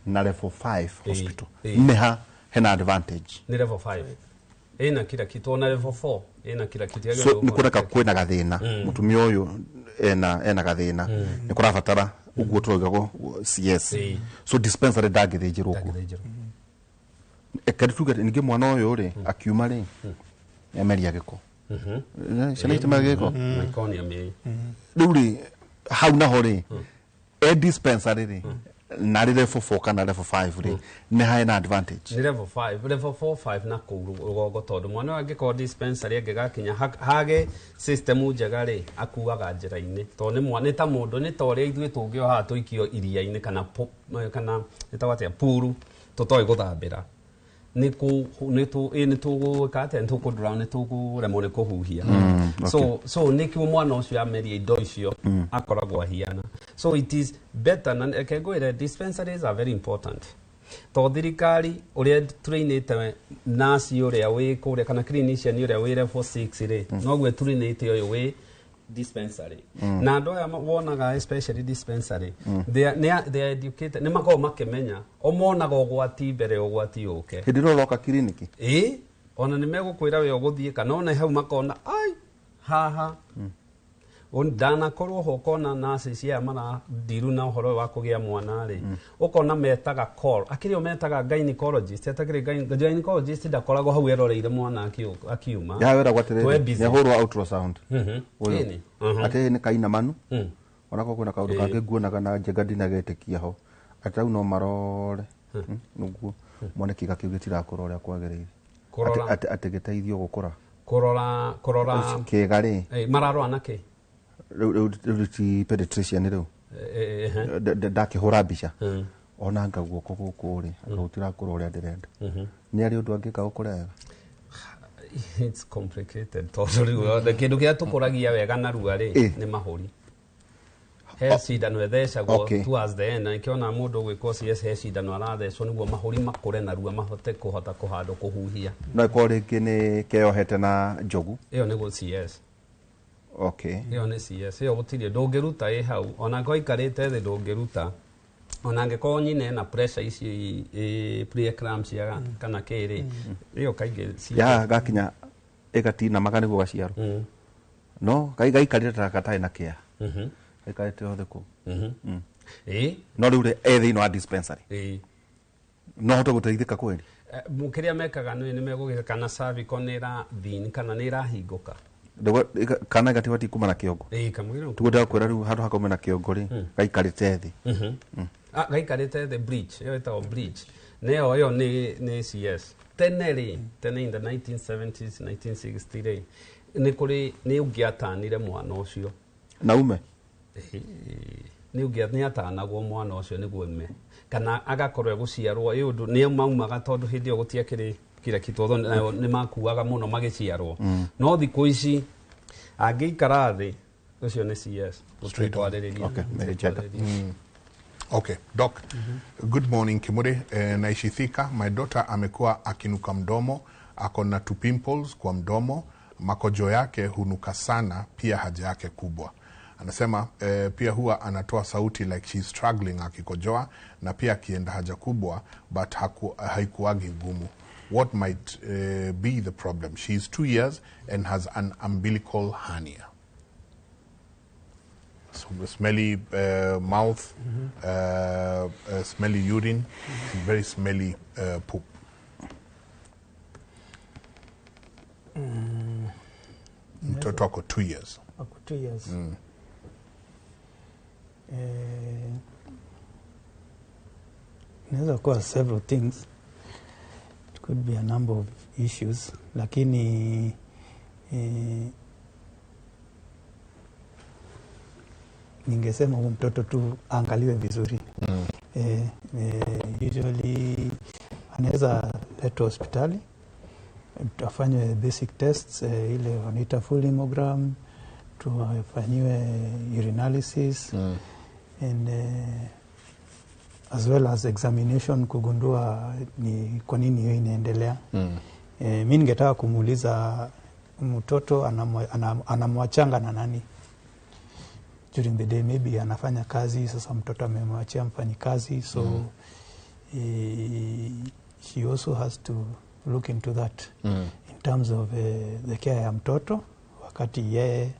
na level 5 hospital, nĩ ha hena advantage? Nĩ level 5 ĩna kila kitu, ona level 4 ĩna kila kitu. So nĩ kuoneka kwĩna gathĩna, mũtumia ũyũ ena gathĩna, nĩ kũrabatara ũguo tũrauga CS. So dispensary ndangĩthĩnjĩrwo kuo? Ndangĩthĩnjĩrwo. Reke tuge ningĩ mwana ũyũ rĩ, akiuma rĩ, emeria gĩko. Ciana itimeragia gĩko. Meconium. Rĩu rĩ, hau naho rĩ, e dispensary rĩ, na rĩ level 4 kana level 5 rĩ, nĩ hae na advantage? Nĩ level 5, level 4, 5 na kũu rũgongo, tondũ mwana ũyũ angĩkorwo dispensary angĩgakinya hage system njega rĩ, akuaga njĩra-inĩ, tondũ nĩ mwana, nĩ ta mũndũ, nĩ ta ũrĩa ithuĩ tũngĩoha tũikio iria-inĩ kana kana ĩtagwo atĩa, puru tũtoĩ gũthambĩra. Nĩ kũ nĩ tũ ĩ nĩ tũgwĩka atĩa, nĩ tũkũdrown, nĩ tũkũremwo nĩ kũhuhia. So nĩkĩo mwana ũcio ameria indo icio akoragwo ahiana. So it is better, na reke ngwĩre, dispensaries are very important, to thirikari ũrĩa tũrainĩte nurse ũrĩa wĩ kũrĩa kana clinician ũrĩa wĩ level 6 rĩ, noguo tũrainĩte ũyũ wĩ dispensary. Na andũ aya wonaga, especially dispensary, they are educated, nĩ makoragwo makĩmenya, o monaga ũgwati mbere ya ũgwati ũke. Hĩndĩ ĩrĩa ũroka kiriniki. Ĩ, ona nĩ megũkwĩra we ũgũthiĩ, kana ona hau makona ai haha ndanakorwo ho, ũkona nurses aya marandiru na ũhoro ũyũ wa kũgĩa mwana rĩ, ũkona metaga call akĩrĩ o metaga gynecologist, atakĩrĩ gynecologist ndakoragwo hau eroreire mwana akiuma. Ya wĩragwo Twe atĩrĩrĩ, busy. nĩahũrwo ultrasound. Ũyũ. Ĩni. Atĩ nĩ kainamanu, onakorwo kwĩna kaũndũ kangĩ nguonaga na njenga ndinagetĩkia ho, atĩ rĩu no marore nĩguo mone kĩga kĩu gĩtirakũra ũrĩa kwagĩrĩire. Kũrora. Atĩ gĩteithio gũkũra. Kũrora. Ũcio kĩga rĩ. Mararora nakĩ? Rĩu ti pediatrician rĩu. Ndakĩhũra mbica, onanga guoko gũkũ rĩ, anga gũtirakũra ũrĩa ndĩrenda, nĩ arĩ ũndũ angĩka gũkũra wega? It's complicated, tondũ rĩu kĩndũ kĩrĩa tũkũragia wega narua rĩ nĩ mahũri. He cindano ĩthecagwo towards the end, na nĩkĩona mũndũ ũgwĩkwo CS, he cindano arathecwo nĩguo mahũri makũre narua, mahote kũhota kũhandwo kũhuhia. No ĩkorwo rĩngĩ nĩ keyohete na njogu. Ĩyo nĩguo CS. Ĩyo nĩ CS, ĩyo gũtirĩ ndũngĩruta ĩ hau, ona angĩkorwo ikarĩte thĩ ndũngĩruta, ona angĩkorwo nyina ena pressure ici pre-eclampsia kana kĩrĩ, ĩyo kaingĩ CS. Ya gakinya ĩgatinamaga nĩguo gaciarwo, no gaikarĩte ta gatarĩ na kĩa, gaikarĩte othe kũu. No rĩu rĩ, e thĩinĩ wa dispensary, no hote gũteithĩka kweli? Kĩrĩa mekaga nĩ megũgĩka kana cervical nĩ ĩra thin kana nĩ ĩrahingũka. Kana gatibatiĩ kuma na kĩongo. Ĩ, kamũira. Tuguo ndakwĩra rĩu, handũ hakaume na kĩongo rĩ, gaikarĩte thĩ. Ah, gaikarĩte thĩ, breech, ĩyo ĩtagwo breech, nĩyo ĩyo nĩ CS. Tene rĩ, tene in the 1970s, 1960 rĩ, nĩ kũrĩ nĩ ũngĩatanire mwana ũcio. Na ume. Nĩ ũngĩa nĩ atanagwo mwana ũcio nĩguo ume, kana agakorwo egũciarwo ĩ ũndũ nĩ maumaga, tondũ hĩndĩ ĩyo gũtiakĩrĩ kira kitu, although nayo nĩ makuaga mũno magĩciarwo. No thikũ ici angĩikara thĩ, ũcio nĩ CS. Straight on. Gũtikwarĩrĩria. Okay, Mary Jagger. Okay, Doc. Good morning, Kimuri. Naishi Thika. My daughter amekuwa akinuka mdomo, ako na two pimples kwa mdomo, makojo yake hunuka sana, pia haja yake kubwa. Anasema pia huwa anatoa sauti like she's struggling akikojoa, na pia akienda haja kubwa, but haikuagi ngumu. What might be the problem? She is 2 years and has an umbilical hernia. So, smelly mouth, smelly urine, and very smelly poop. Mtoto ako 2 years. Ako 2 years. Inaweza kuwa several things. It could be a number of issues, lakini ningesema huyu mtoto tu aangaliwe vizuri. Usually anaweza letwa hospitali afanywe basic tests, ile wanaita full hemogram, tufanyiwe urinalysis and as well as examination kugundua ni kwa nini hiyo inaendelea. Mi ningetaka kumuuliza mtoto anamwachanga na nani during the day? Maybe anafanya kazi, sasa mtoto amemwachia mfanyikazi, so she also has to look into that in terms of the care ya mtoto wakati yeye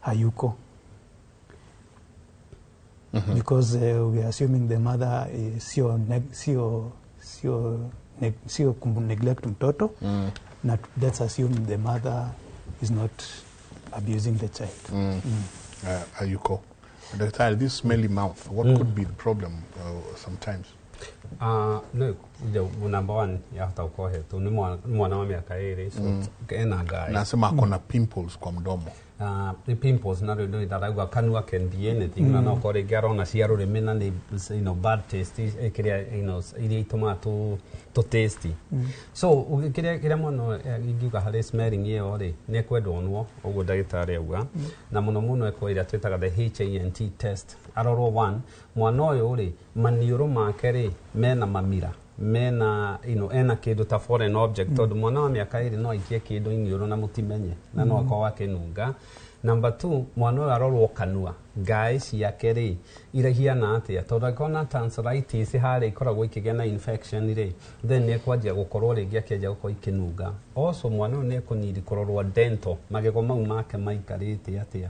hayuko, because we are assuming the mother sio neglect mtoto, na let's assume the mother is not abusing the child. Ayuko. Daktari, this smelly mouth, what could be the problem sometimes? No, the number one yahota gũkorwo hetwo nĩ mwana wa mĩaka 2, so ena ngai. Nasema ako na pimples kwa mdomo. Pimples na rĩu ndarauga kanua can be anything, na no korwo rĩngĩ arona cia rũrĩmĩ na nĩ bad taste, kĩrĩa iria itũmaga tũ taste. So kĩrĩa mũno ingiuga harĩ smelling ĩyo rĩ, nĩ ekwenda onwo ũguo ndagĩtarĩ auga, na mũno mũno ekwo ĩrĩa twĩtaga the HANT test, arorwo one mwana ũyũ rĩ, maniũrũ make rĩ, mena mamira, mena ena kĩndũ ta foreign object, tondũ mwana wa mĩaka 2 no aikie kĩndũ iniũrũ na mũtimenye, na no akorwo akĩnunga. Number 2, mwana ũyũ arorwo kanua, ngaĩ ciake rĩ irahiana atĩa, tondũ angĩkorwo na tonsillitis harĩa ikoragwo ikĩgĩa na infection rĩ, then nĩ ekwanjia gũkorwo rĩngĩ akĩanjia gũkorwo ikĩnunga. Also mwana ũyũ nĩ ekũnidi kũrorwo dental, magego mau make maikarĩte atĩa,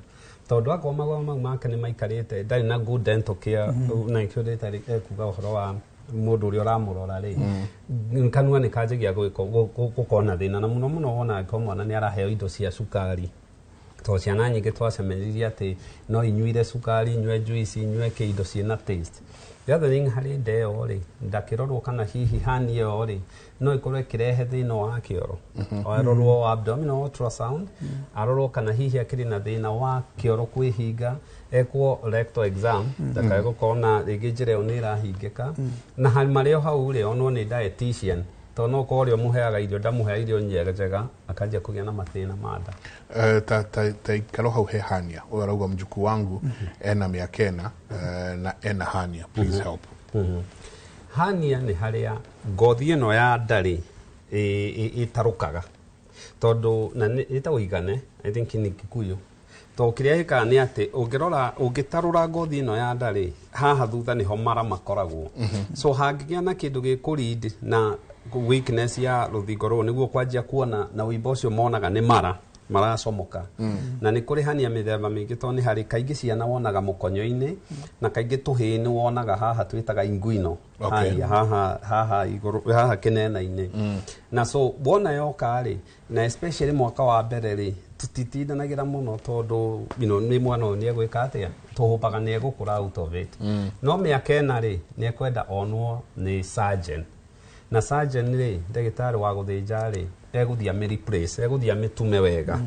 tondũ akorwo magego mau make nĩ maikarĩte, ndarĩ na good dental care, na nĩkĩo ndagĩtarĩ ekuga ũhoro wa mũndũ ũrĩa ũramũrora rĩ, kanua nĩ kanjagia gũkorwo na thĩna, na mũno mũno wona angĩkorwo mwana nĩ araheo indo cia cukari, tondũ ciana nyingĩ twacemanirie atĩ no inyuire cukari, inyue juice, inyue kĩ indo ciĩna taste. The other thing harĩ nda ĩyo rĩ, ndakĩrorwo kana hihi hani ĩyo rĩ no ĩkorwo ĩkĩrehe thĩna wa kĩoro. Arorwo abdominal ultrasound, arorwo kana hihi akĩrĩ na thĩna wa kĩoro kwĩhinga, ekwo rectal exam, ndakae gũkorwo na rĩngĩ njĩra ĩyo nĩ ĩrahingĩka. Na marĩ o hau rĩ, onwo nĩ dietitian, tondũ no ũkorwo ũrĩa ũmũheaga irio ndamũheaga irio njega, akanjia kũgĩa na mathĩna ma nda. Ta ikaro hau he hania ũyũ arauga mjukuu wangu ena mĩaka 4 na ena hania, please help. Hania nĩ harĩa ngothi ĩno ya nda rĩ ĩtarũkaga, tondũ na ĩtagwo igane, I think nĩ Kikuyu, tondũ kĩrĩa gĩkaga nĩ atĩ ũngĩrora ũngĩtarũra ngothi ĩno ya nda rĩ, haha thutha nĩho mara makoragwo. So hangĩgĩa na kĩndũ gĩkũlead na weakness ya rũthingo rũrũ, nĩguo kwanjia kuona na wĩimbo ũcio monaga nĩ mara maracomoka. Na nĩ kũrĩ hania mĩthemba mĩingĩ, tondũ nĩ harĩ kaingĩ ciana wonaga mũkonyo-inĩ, na kaingĩ tũhĩĩ nĩ wonaga haha twĩtaga inguino, hania haha haha igũrũ haha kĩnena-inĩ. Na so wona yoka rĩ, na especially mwaka wa mbere rĩ, tũtitindanagĩra mũno, tondũ nĩ mwana ũyũ nĩ egwĩka atĩa, tũhũpaga nĩ egũkũra out of it. No mĩaka 4 rĩ, nĩ ekwenda onwo nĩ surgeon, na surgeon rĩ, ndagĩtarĩ wa gũthĩnja rĩ, egũthiĩ amĩ-replace, egũthiĩ amĩtume wega,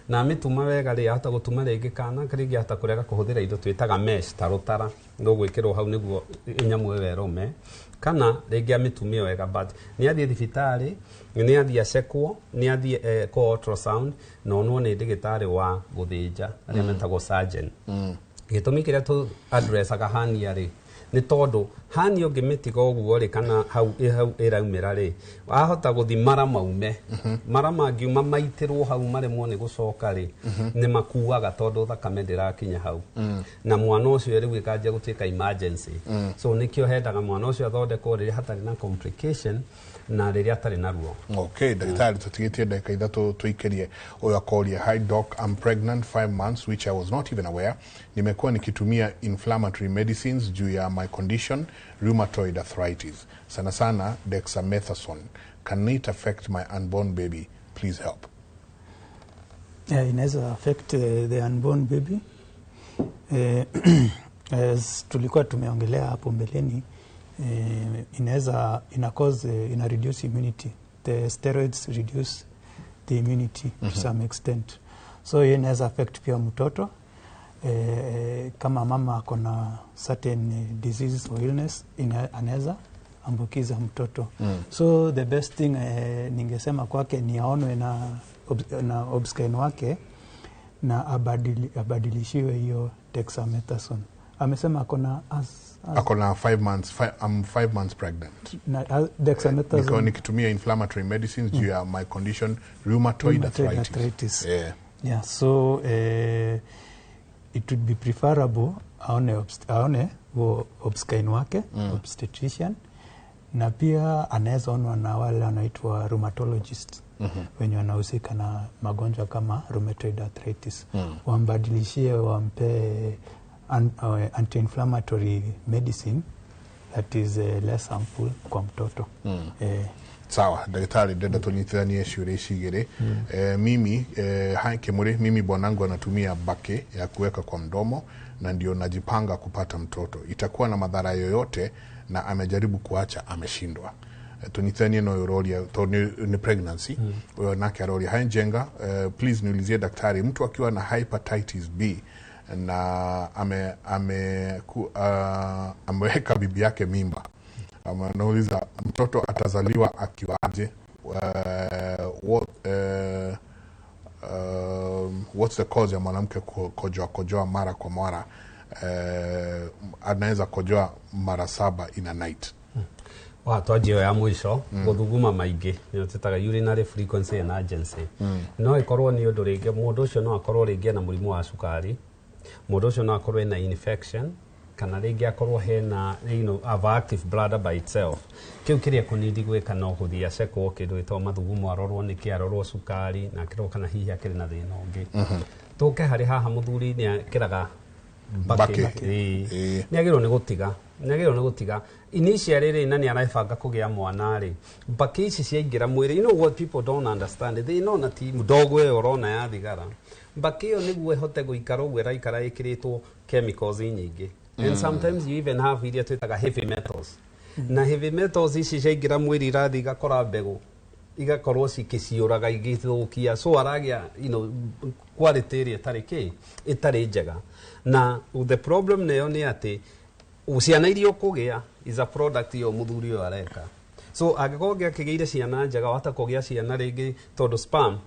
na amĩtuma wega rĩ, ahota gũtuma rĩngĩ kana rĩngĩ ahota kũrega kũhũthĩra indo twĩtaga mesh, ta rũtara rũgwĩkĩrwo hau nĩguo nyamũ ĩyo ĩrũme, kana rĩngĩ amĩtumie wega, but nĩ athiĩ thibitarĩ, nĩ athiĩ acekwo, nĩ athiĩ kwa ultrasound, na onwo nĩ ndagĩtarĩ wa gũthĩnja arĩa metagwo surgeon. Gĩtũmi kĩrĩa tũ addressaga hania rĩ, nĩ tondũ hani ũngĩmĩtiga ũguo rĩ, kana hau ĩraumĩra rĩ, ahota gũthi mara maume, mara mangiuma maitĩrwo hau maremwo nĩ gũcoka rĩ, nĩ makuaga tondũ thakame ndĩrakinya hau, na mwana ũcio rĩu ĩkanjia gũtuĩka emergency. So nĩkĩo hendaga mwana ũcio athondekwo rĩrĩa hatarĩ na complication na rĩrĩa atarĩ na ruo. Okay, daktari, tutigitie ndagĩka 3 tuikirie. Ũyũ akoria, hi doc, I'm pregnant 5 months which I was not even aware. Nimekuwa nikitumia inflammatory medicines juu ya my condition rheumatoid arthritis, sana sana dexamethasone. Can it affect my unborn baby? Please help. Yeah, inaweza affect the unborn baby. As tulikuwa tumeongelea hapo mbeleni, inaweza ina cause ina reduce immunity. The steroids reduce the immunity to some extent. So inaweza affect pia mtoto. Kama mama ako na certain disease or illness, anaweza ambukiza mtoto. So the best thing ningesema kwake ni aonwe na obscan wake na abadilishiwe hiyo dexamethasone. Amesema akona akona 5 months, I'm 5 months pregnant. Na dexamethasone. Niko nikitumia inflammatory medicines juu ya my condition rheumatoid arthritis. Yeah. Yeah, so it would be preferable aone obscan wake, obstetrician, na pia anaweza onwa na wale wanaitwa rheumatologist, wenye wanahusika na magonjwa kama rheumatoid arthritis. Wambadilishie, wampe anti-inflammatory medicine that is less harmful kwa mtoto. Sawa, daktari, ndenda tunyitithanie ciũria ici igĩrĩ. Mimi hai Kimuri, mimi bwanangu anatumia bake ya kuweka kwa mdomo na ndio najipanga kupata mtoto. Itakuwa na madhara yoyote? Na amejaribu kuacha, ameshindwa. Tunyitanie na ũyũ ũroria tondũ nĩ pregnancy. Ũyũ nake aroria, "Hi Njenga, please niulizie daktari, mtu akiwa na hepatitis B na ameweka bibi yake mimba, anauliza mtoto atazaliwa akiwaje? What's the cause ya mwanamke kojoa kojoa mara kwa mara? Anaweza kojoa mara 7 in a night." Wa twanjie ya mwisho. Gũthuguma maingĩ nĩyo twĩtaga urinary frequency and urgency. No ĩkorwo nĩ ũndũ rĩngĩ mũndũ ũcio no akorwo rĩngĩ ena mũrimũ wa cukari, mũndũ ũcio no akorwo ena infection, kana rĩngĩ akorwo hena overactive bladder by itself. Kĩu kĩrĩa kũnindi gwĩka no gũthiĩ acekwo kĩndũ gĩtagwo mathugumo, arorwo nĩkĩ, arorwo cukari na akĩrorwo kana hihi akĩrĩ na thĩna ũngĩ. Tũke harĩ haha, mũthuri nĩ akĩraga Mbakĩ. Mbakĩ. Nĩ agĩrĩirwo nĩ gũtiga, nĩ agĩrĩirwo nĩ gũtiga initially rĩ, na nĩ arebanga kũgĩa mwana rĩ, mbakĩ ici ciaingĩra mwĩrĩ, you know what people don't understand, thĩna ona ti ndogo ĩyo ũrona ya thigara, mbakĩ ĩyo nĩguo ĩhote gũikara ũguo ĩraikara ĩkĩrĩtwo chemicals nyingĩ, and sometimes you even have iria twĩtaga heavy metals, na heavy metals ici ciaingĩra mwĩrĩ irathiĩ igakora mbegũ, igakorwo cikĩciũraga, igĩthũkia, so aragĩa quality ĩrĩa ĩtarĩ kĩ ĩtarĩ njega. Na the problem nayo nĩ atĩ ciana iria ũkũgĩa is a product ĩyo mũthuri ũyũ areka. So angĩkorwo ngĩakĩgĩire ciana njega, wahota kũgĩa ciana rĩngĩ tondũ sperm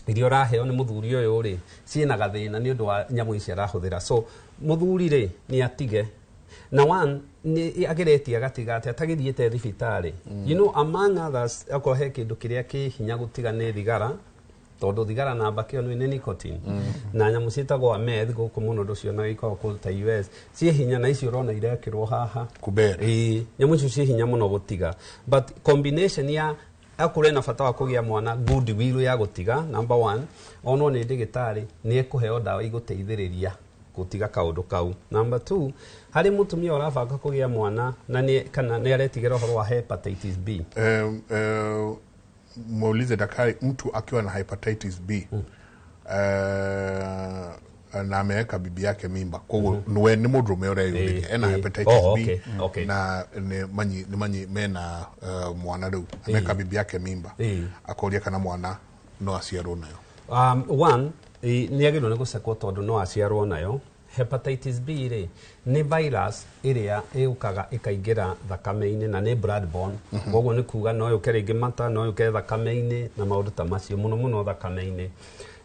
iria ũraheo nĩ mũthuri ũyũ rĩ, ciĩna gathĩna nĩ ũndũ wa nyamũ ici arahũthĩra. So mũthuri rĩ, nĩ atige na one nĩ ageretie agatiga atĩ atagĩthiĩte thibitarĩ. Among others, okorwo he kĩndũ kĩrĩa kĩ hinya gũtiga nĩ thigara, tondũ thigara na mbakĩ ĩyo nĩ nicotine na nyamũ ciĩtagwo meth, gũkũ mũno ndũcionaga, ikoragwo kũndũ ta US, ciĩ hinya, na icio ũrona irekĩrwo haha. Kubera. Ĩĩ, nyamũ icio ciĩ hinya mũno gũtiga, but combination ya akorwo ena bata wa kũgĩa mwana, good will ya gũtiga number one, onwo nĩ ndĩgĩtarĩ nĩ ekũheo ndawa igũteithĩrĩria gũtiga kaũndũ kau. Number two, harĩ mũtumia ũrabanga kũgĩa mwana na nĩ kana nĩ aretigĩra ũhoro wa hepatitis B. Muulize daktari, mtu akiwa na hepatitis B na ameweka bibi yake mimba, koguo nĩwe nĩ mũndũrũme ũreyũrĩria ena hepatitis B na nĩ manyi mena mwana rĩu, ameweka bibi yake mimba, akoria kana mwana no aciarwo nayo. One, nĩ agĩrĩirwo nĩ gũcekwo tondũ no aciarwo nayo. Hepatitis B rĩ, nĩ virus ĩrĩa ĩũkaga ĩkaingĩra thakame-inĩ na nĩ blood borne. Koguo nĩ kuga no yũke rĩngĩ mata, no yũke thakame-inĩ na maũndũ ta macio, mũno mũno thakame-inĩ,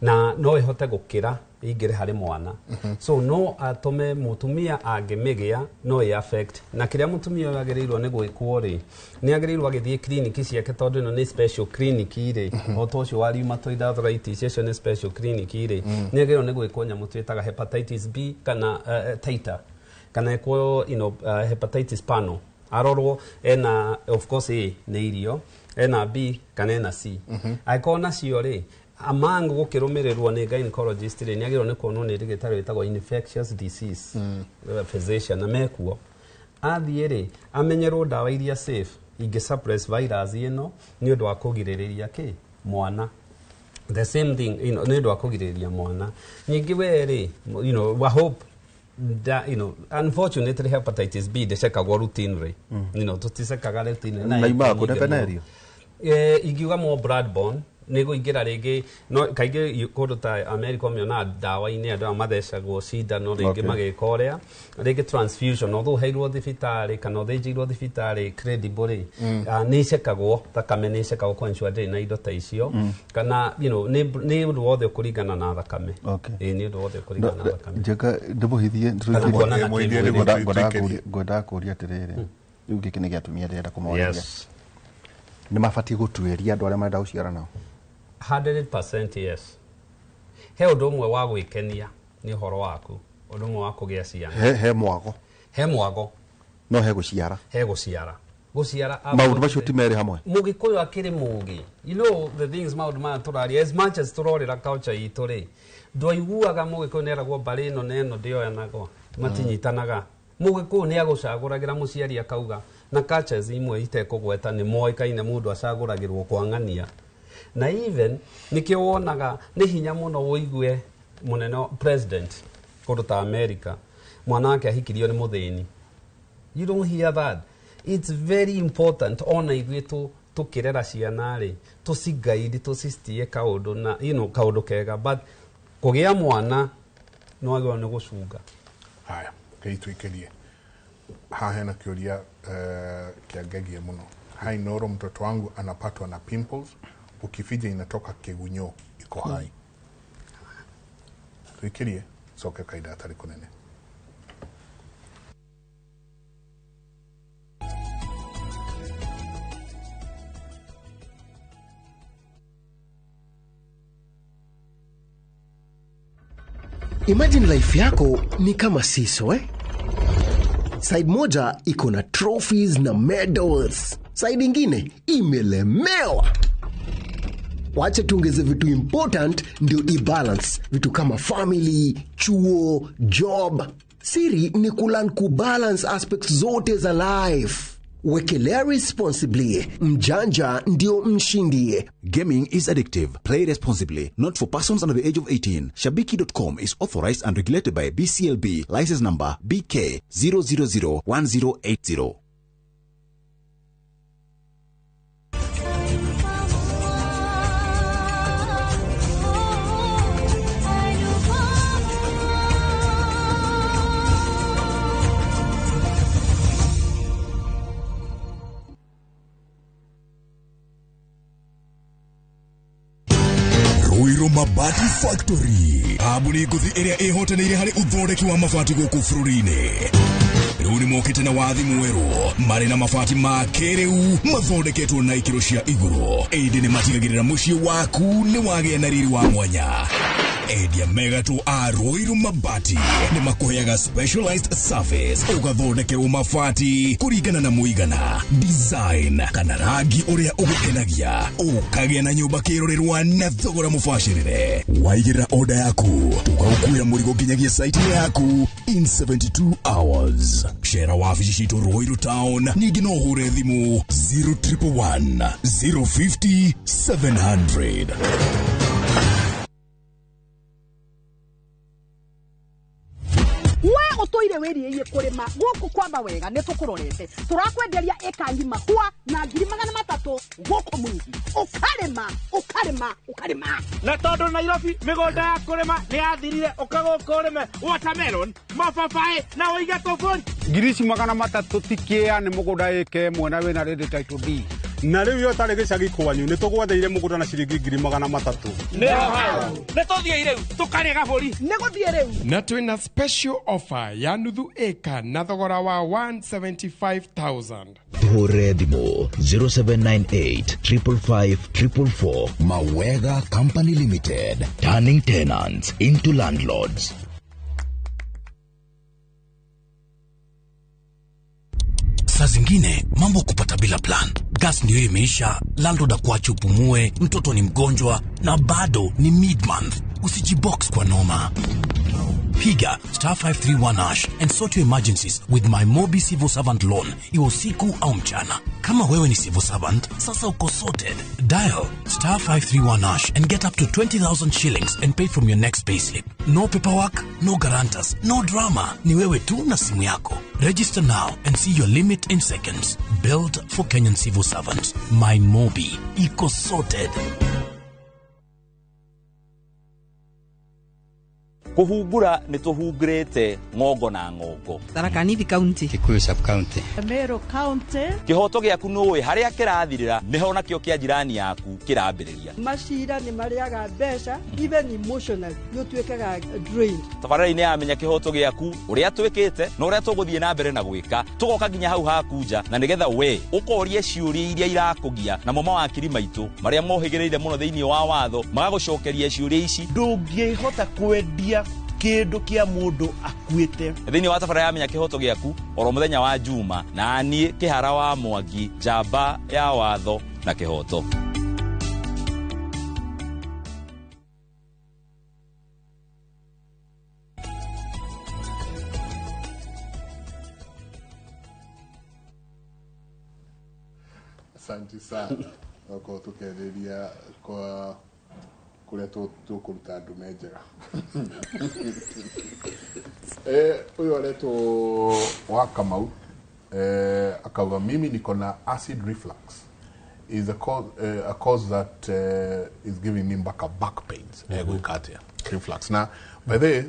na no ĩhote gũkĩra ĩingĩre harĩ mwana. So no atũme mũtumia angĩmĩgĩa no ĩ affect, na kĩrĩa mũtumia ũyũ agĩrĩirwo nĩ gwĩkwo rĩ, nĩ agĩrĩirwo agĩthiĩ clinic ciake, tondũ ĩno nĩ special clinic rĩ, o ta ũcio wa rheumatoid arthritis, ũcio nĩ special clinic rĩ, nĩ agĩrĩirwo nĩ gwĩkwo nyamũ twĩtaga hepatitis B kana titer, kana ĩkwo hepatitis panel, arorwo ena, of course A nĩ irio, ena B kana ena C. Angĩkorwo nacio rĩ, among gũkĩrũmĩrĩrwo nĩ gynecologist rĩ, nĩ agĩrĩirwo nĩ kuonwo nĩ ndagĩtarĩ wĩtagwo infectious disease physician, na mekuo athiĩ rĩ, amenyerwo ndawa iria safe ingĩ suppress virus ĩno nĩ ũndũ wa kũgirĩrĩria kĩ mwana. The same thing nĩ ũndũ wa kũgirĩrĩria mwana. Ningĩ we rĩ, I hope da, unfortunately hepatitis B ndĩcekagwo routinely. Tũticekaga routinely. Na imaga kũ nyingĩ mũno. venereal? Ingiuga mo blood borne nĩ kũingĩra rĩngĩ, no kaingĩ kũndũ ta America ũmĩonaga ndawa-inĩ, andũ aya mathecagwo cindano rĩngĩ magĩka ũrĩa rĩngĩ transfusion, although ũheirwo thibitarĩ kana ũthĩnjĩirwo thibitarĩ credible rĩ, nĩ icekagwo thakame, nĩ icekagwo kũ ensure ndĩrĩ na indo ta icio, kana nĩ ũndũ wothe ũkũringana na thakame. Ĩĩ, nĩ ũndũ wothe ũkũringana na thakame. Njega ndĩmũhithie. Kana kuonana kĩmwĩrĩ. Ngwendaga kũria atĩrĩrĩ, rĩu gĩkĩ nĩ gĩatumia ndĩrenda kũmorĩria, nĩ mabatiĩ gũtuĩria andũ arĩa marenda gũciara nao? 100% yes. He ũndũ ũmwe wa gwĩkenia nĩ ũhoro waku, ũndũ ũmwe wa kũgĩa ciana. He mwago. He mwago. No he gũciara. He gũciara, gũciara. Maũndũ macio ti merĩ hamwe. Mũgĩkũyũ akĩrĩ mũgĩ, the things, maũndũ maya tũraria, as much as tũrorĩra culture itũ rĩ, ndwaiguaga mũgĩkũyũ nĩeragwo mbarĩ ĩno na ĩno ndĩoyanagwo, matinyitanaga. Mũgĩkũyũ nĩ agũcagũragĩra mũciari akauga, na cultures imwe itekũgweta nĩ moĩkaine, mũndũ acagũragĩrwo kwang'ania, na even nĩkĩo wonaga nĩ hinya mũno ũigue mũnene president kũndũ ta America mwana wake ahikirio nĩ mũthĩni. You don't hear that. It's very important ona ithuĩ tũkĩrera ciana rĩ, tũcigaidi, tũcistie kaũndũ na you know, kaũndũ kega, but kũgĩa mwana nĩ wagĩrĩirwo nĩ gũcunga. Haya, keituikirie haha hena kĩũria kĩangegie mũno. Hai Noro, mtoto wangu anapatwa na pimples, ukifija inatoka kĩgunyũ iko hai. Tuikirie coke kaida atarĩ kũnene. Imagine life yako ni kama seesaw, eh? Side moja iko na trophies na medals, side ingine imelemewa. Wacha tuongeze vitu important ndio i-balance, vitu kama family, chuo, job. Siri ni kulearn kubalance aspects zote za life. Wekelea responsibly. Mjanja ndio mshindi. Gaming is addictive. Play responsibly. Not for persons under the age of 18. Shabiki.com is authorized and regulated by BCLB. License number BK 0001080. Ruiru Mabati Factory, kambuni ngũthi ĩrĩa ĩhotanĩire harĩ ũthondeki wa mabati gũkũ bũrũri-inĩ. Rĩu nĩ mokĩte na wathi mwerũ, marĩ na mabati ma kĩrĩu mathondeketwo na ikĩro cia igũrũ, ĩndĩ nĩ matigagĩrĩra mũciĩ waku nĩ wagĩa na riri wa mwanya. Endia megatũ a Ruiru Mabati nĩ makũheaga specialized service, ũgathondekerwo mabati kũringana na mũigana, design kana rangi ũrĩa ũgũkenagia, ũkagĩa na nyũmba kĩrorerwa na thogora mũbacĩrĩre. Waigĩrĩra order yaku, tũgagũkuĩra mũrigo nginyagia site yaku in 72 hours. Cera wabici citũ Ruiru Town, ningĩ no ũhũre thimũ 0111 050 700. We utoire wiriie kurima guku kwamba wega ni tukurorete turakwenderia eka ngima kwa na 300,000 guku mwingi ukarima ukarima ukarima na tondu Nairobi migunda ya kurima ni yathirire uka guku urime watermelon mababaĩ na uige tuburi 300,000 tikia ni mugunda eke mwena wina ready title deed na riu yo tari gicagi kwanyu ni tugwatheire mugunda na ciringi 300,000 nĩ tũthiĩ rĩu tũkarĩe gabũri nĩ gũthiĩ rĩu na twĩna special offer ya nuthu eka na thogora wa 175,000. Tuhũre thimũ 0798 555 444. Mawega Company Limited, turning tenants into landlords. Saa zingine mambo kupata bila plan. Gas ndio imeisha, landlord akuache upumue, mtoto ni mgonjwa na bado ni mid-month. Usijibox kwa noma. Piga star 531 hash and sort your emergencies with my Mobi Civil Servant loan, iwe usiku au mchana. Kama wewe ni civil servant, sasa uko sorted. Dial star 531 hash and get up to 20,000 shillings and pay from your next payslip. No paperwork, no guarantors, no drama. Ni wewe tu na simu yako. Register now and see your limit in seconds. Built for Kenyan civil servants. My Mobi. Iko sorted. Kuhungura nĩ tũhungurĩte ng'ongo na ng'ongo. Tharaka Nithi County, Kikuyu sub county, Meru County. Kĩhoto gĩaku nũĩ harĩa kĩrathirĩra nĩho nakĩo kĩa jirani yaku kĩrambĩrĩria. Macira nĩ marĩaga mbeca even emotionally nĩ ũtuĩkaga drained. Tabarĩra-inĩ ya Menya Kĩhoto Gĩaku ũrĩa twĩkĩte na ũrĩa tũgũthiĩ na mbere na gwĩka, tũgoka nginya hau haku nja na nĩgetha we ũkorie ciũria iria irakũgia, namo mawakiri maitũ marĩa mohĩgĩrĩire mũno thĩinĩ wa watho magagũcokeria ciũria ici. Ndũngĩhota kwendia kĩndũ kĩa mũndũ akuĩte. Thĩinĩ wa tabarĩra ya Menya Kĩhoto Gĩaku oro mũthenya wa Juma, na niĩ Kĩhara wa Mwangi, njamba ya watho na kĩhoto. Asante sana okorwo tukerĩria kwa kũrĩa tũkũruta ndume njega. Ũyũ aretwo wa Kamau Akauga mimi niko na acid reflux is a cause that is giving me mpaka back pains. Egwĩka atĩa reflux? Na by the way,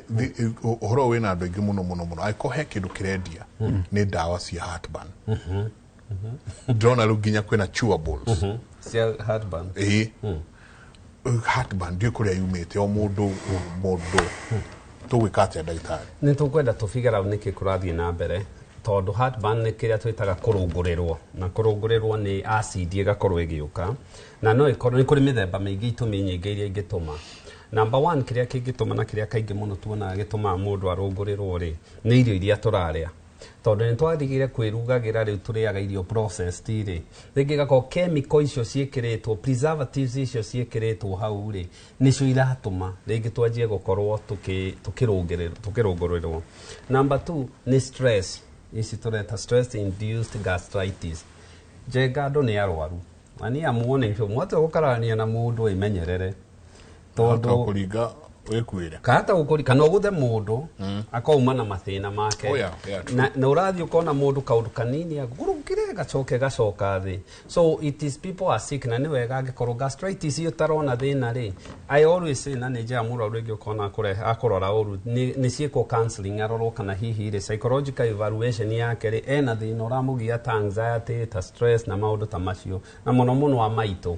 ũhoro wĩna andũ aingĩ mũno mũno mũno, angĩkorwo he kĩndũ kĩrendia nĩ ndawa cia heartburn. Ndĩrona rĩu nginya kwĩna chewables cia heartburn. Ĩĩ, heartburn ndiũĩ kũrĩa yumĩte, o mũndũ mũndũ. Tũgwĩka atĩa, ndagĩtarĩ? Nĩ tũkwenda tũ figure out nĩkĩ kũrathiĩ na mbere, tondũ heartburn nĩ kĩrĩa twĩtaga kũrũngũrĩrwo, na kũrũngũrĩrwo nĩ acid ĩgakorwo ĩgĩũka, na no ĩkorwo nĩ kũrĩ mĩthemba mĩingĩ, itũmi nyingĩ iria ingĩtũma. Number one, kĩrĩa kĩngĩtũma na kĩrĩa kaingĩ mũno tuonaga gĩtũmaga mũndũ arũngũrĩrwo rĩ, nĩ irio iria tũrarĩa, tondũ nĩ twatigire kwĩrugagĩra, rĩu tũrĩaga irio processed rĩ, rĩngĩ ĩgakorwo chemical icio ciĩkĩrĩtwo, preservatives icio ciĩkĩrĩtwo hau rĩ, nĩcio iratũma rĩngĩ twanjie gũkorwo tũkĩrũngũrĩrwo. Number two nĩ stress, ici tũreta stress induced gastritis. Njenga andũ nĩ arwaru na niĩ amuone mwate gũkarania na mũndũ ĩmenyerere. Tondũ kũringa wĩkuĩre. Kahata gũkũri kana ũgũthe mũndũ akauma na mathĩna make. Oh, yeah, true. Na ũrathiĩ ũkona mũndũ kaũndũ kanini agũrũkire gacoke gacoka thĩ. So it is people are sick, na nĩ wega angĩkorwo gastritis iyo ũtarona thĩna rĩ, I always say, na nĩ njega mũrwaru rĩngĩ ũkona akũrora ũru nĩ ciĩkwo counseling, arorwo kana hihi rĩ psychological evaluation yake rĩ, ena thĩna ũramũgia ta anxiety, ta stress na maũndũ ta macio, na mũno mũno a maitũ,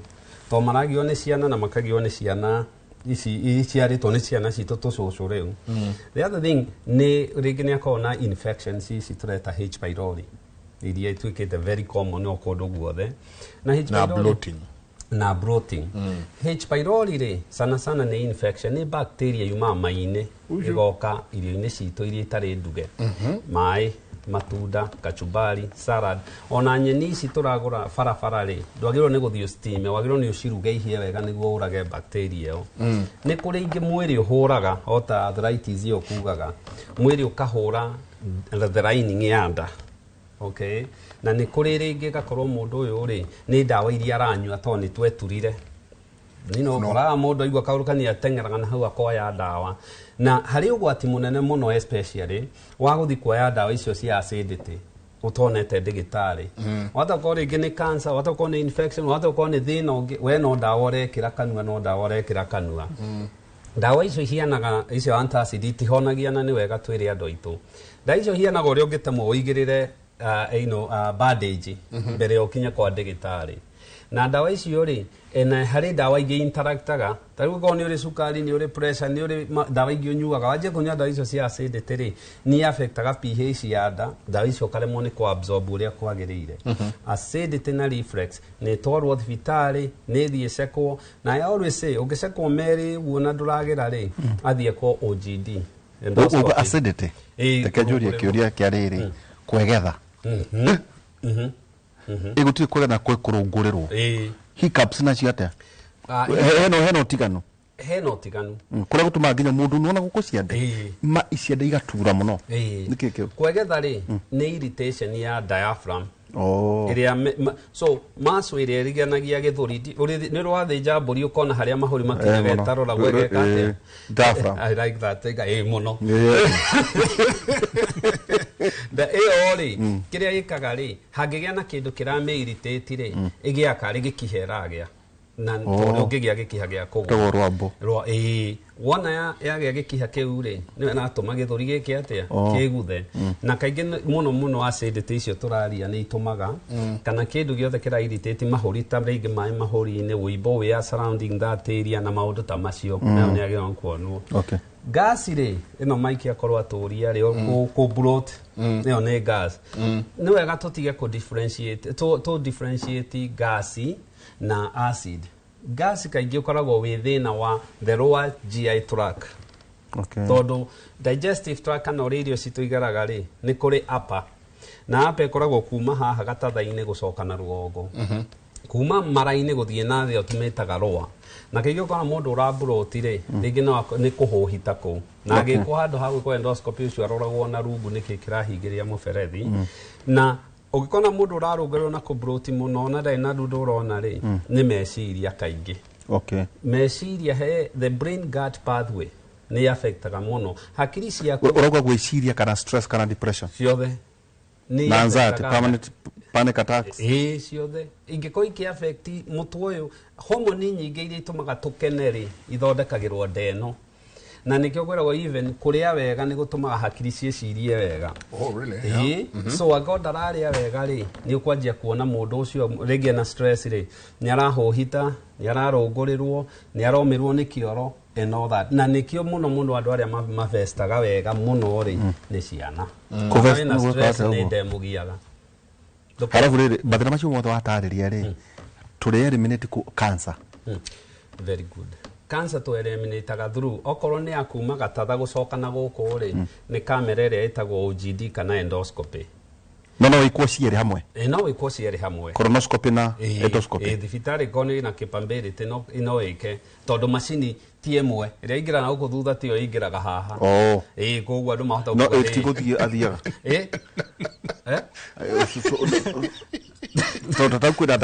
to maragio nĩ ciana na makagio nĩ ciana ici iciarĩtwo nĩ ciana citũ tũcũcũ rĩu. The other thing nĩ rĩngĩ nĩ akorwo na infections ici tũreta H pylori, iria ituĩkĩte very common o kũndũ guothe, na H Na pylori bloating. Na bloating. H pylori rĩ, sana sana nĩ infection, nĩ bacteria yumaga mai-inĩ ĩgoka irio-inĩ citũ iria itarĩ nduge, maĩ, matunda, kachumbari, salad, ona nyeni ici tũragũra barabara rĩ, ndwagĩrĩirwo nĩ gũthiĩ ũcitime, wagĩrĩirwo nĩ ũciruge ihĩe wega nĩguo ũrage bacteria ĩyo. Nĩ kũrĩ ingĩ mwĩrĩ ũhũraga, o ta arthritis ĩyo kugaga mwĩrĩ ũkahũra the lining ya nda, okay? Na nĩ kũrĩ rĩngĩ ĩgakorwo mũndũ ũyũ rĩ, nĩ ndawa iria aranyua, tondũ nĩ tweturire nino ũkoraga mũndũ aigua kaũndũ kanini ateng'eraga na hau akoya ndawa, na harĩ ũgwati mũnene mũno especially wa gũthiĩ kuoya ndawa icio cia acidity ũtonete ndĩgĩtarĩ. Wahota gũkorwo rĩngĩ nĩ cancer, wahota gũkorwo nĩ infection, wahota gũkorwo nĩ thĩna ũngĩ, we no ndawa ũrekĩra kanua, no ndawa ũrekĩra kanua. Ndawa icio ihianaga, icio antacid itihonagia, na nĩ wega twĩre andũ aitũ ndawa icio ihianaga ũrĩa ũngĩtemwo ũigĩrĩre bandage mbere ya ũkinye kwa ndĩgĩtarĩ. Na ndawa icio rĩ, na harĩ ndawa ingĩ interactaga, ta rĩu ũkorwo nĩ ũrĩ cukari, nĩ ũrĩ pressure, nĩ ũrĩ ndawa ingĩ ũnyuaga, wanjie kũnyua ndawa icio cia acidity rĩ, nĩ affectaga pH ya nda, ndawa icio ũkaremwo nĩ kũ-absorb ũrĩa kwagĩrĩire. Acidity na reflux nĩ twarwo thibitarĩ, nĩ thiĩ cekwo, na I always say ũngĩcekwo merĩ ũguo na ndũragĩra rĩ, athiĩ kwa OGD endoscopy. Ũguo acidity? Ĩĩ, Reke njũrie kũrũngũrĩrwo. kĩũria kĩa rĩrĩ, kwegetha ĩgũtirĩ kwegetha kwĩ kũrũngũrĩrwo? Ĩĩ. Hiccups nacio atĩa? Ah, Hena ũtiganu? Hena ũtiganu. Kũrĩa gũtũmaga nginya mũndũ nĩwona gũkũ ciande ma ciande igatura mũno. Nĩkĩ kĩu? Kwegetha rĩ, nĩ irritation ya diaphragm Oh. ĩrĩa so muscle ĩrĩa ĩriganagia gĩthũri, nĩ rwathĩnja mbũri ũkona harĩa mahũri makinyaga. Mũno. Ĩtarora gwegeka atĩa? Diaphragm. I like that. Ĩga mũno. Da ĩyo rĩ, kĩrĩa ĩkaga rĩ, hangĩgĩa na kĩndũ kĩramĩ irritate rĩ, ĩgĩaga karĩ gĩkiha ĩragĩa na tondũ ũngĩgĩa gĩkiha gĩa kũgũrũ. Tagwo rwambo. Rwa, ĩĩ, wona yagĩa gĩkiha kĩu rĩ, nĩyo ĩratũma gĩthũri gĩke atĩa? Oh. Kĩguthe. Na kaingĩ mũno mũno acidity icio tũraria nĩ itũmaga kana kĩndũ gĩothe kĩra irritate mahũri, ta rĩngĩ maĩ mahũri-inĩ, wũimbo wĩ surrounding that area na maũndũ ta macio, nayo nĩ yagĩrĩirwo nĩ kuonwo. Gas rĩ, ĩno Mike akorwo atũria rĩ, kũ bloat, ĩyo nĩ gas. Nĩ wega tũtige kũ differentiate, tũ differentiate gas na acid. Gas kaingĩ ũkoragwo wĩ thĩna wa the lower GI tract, tondũ digestive tract kana ũrĩa irio citũ igeraga rĩ, nĩ kũrĩ upper, na upper ĩkoragwo kuma haha gatatha-inĩ gũcoka na rũgongo, kuma mara-inĩ gũthiĩ na thĩ, tũmĩtaga lower. Na kaingĩ ũkona mũndũ ũraburoti rĩ, rĩngĩ no nĩ kũhũhita kũu, na agĩkwo handũ ha gwĩkwo endoscopy ũcio aroragwo na rungu nĩkĩ kĩrahingĩria mũberethi. Na ũngĩkona mũndũ ũrarũngarwo na kũburoti mũno na ndarĩ na ndundu ũrona rĩ, nĩ meciria kaingĩ. Meciria, he the brain gut pathway nĩ affectaga mũno hakiri ciaku. Ũrauga gwĩciria kana stress kana depression? Ciothe. Na anxiety, permanent panic attacks. Ĩĩ, ciothe ingĩkorwo ikĩ-affect mũtwe ũyũ, homoni nyingĩ iria itũmaga tũkene rĩ, ithondekagĩrwo nda ĩno, na nĩkĩo kwĩragwo even kũrĩa wega nĩ gũtũmaga hakiri ciĩcirie wega. Oh, really? Ĩĩ. Yeah. So angĩkorwo ndararĩa wega rĩ, nĩ ũkwanjia kuona mũndũ ũcio rĩngĩ ena stress rĩ, nĩ arahũhita, nĩ ararũngũrĩrwo, nĩ aromĩrwo nĩ kĩoro and all that. Na nĩkĩo mũno mũno andũ arĩa mavestaga wega mũno rĩ, nĩ ciana. Kũvest Wĩna nĩ gwĩka stress atĩa nĩ ũguo? ndemũgiaga. Halafu rĩrĩ, mathĩna macio mothe watarĩria rĩ, tũrĩ eliminate cancer? Very good. Cancer tũ eliminataga through, okorwo nĩ ya kuma gatatha gũcoka na gũkũ rĩ, nĩ kamera ĩrĩa ĩtagwo OGD kana endoscopy. No ĩkwo cierĩ hamwe? Ĩ, no ĩkwo cierĩ hamwe. Colonoscopy na Ĩ, endoscopy. Ĩ, thibitarĩ korwo nĩ na capability no ĩke, tondũ macini ti ĩmwe, ĩrĩa ĩingĩraga na gũkũ thutha tiyo ĩingĩraga haha. Oh. Ĩ, koguo andũ mahota No kuga, ĩ, ti gũthiĩ athiaga. Ĩ? Eh? Tondũ tau kwĩna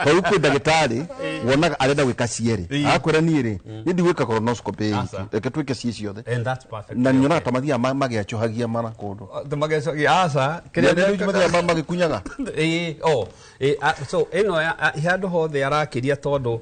tondũ kwĩ ndagĩtarĩ wonaga arenda gwĩka cierĩ, akwĩra niĩ rĩ, niĩ ndigwĩka colonoscopy, Aca. reke twĩke ciĩ ciothe. And that's perfect. Na nyonaga ta mathiaga magĩacũhagia mara kũndũ. Magĩacogia, aca. Kĩrĩa mathiaga magĩkunyaga. Ĩ, oh, ĩ, so ĩno handũ hothe arakĩria, tondũ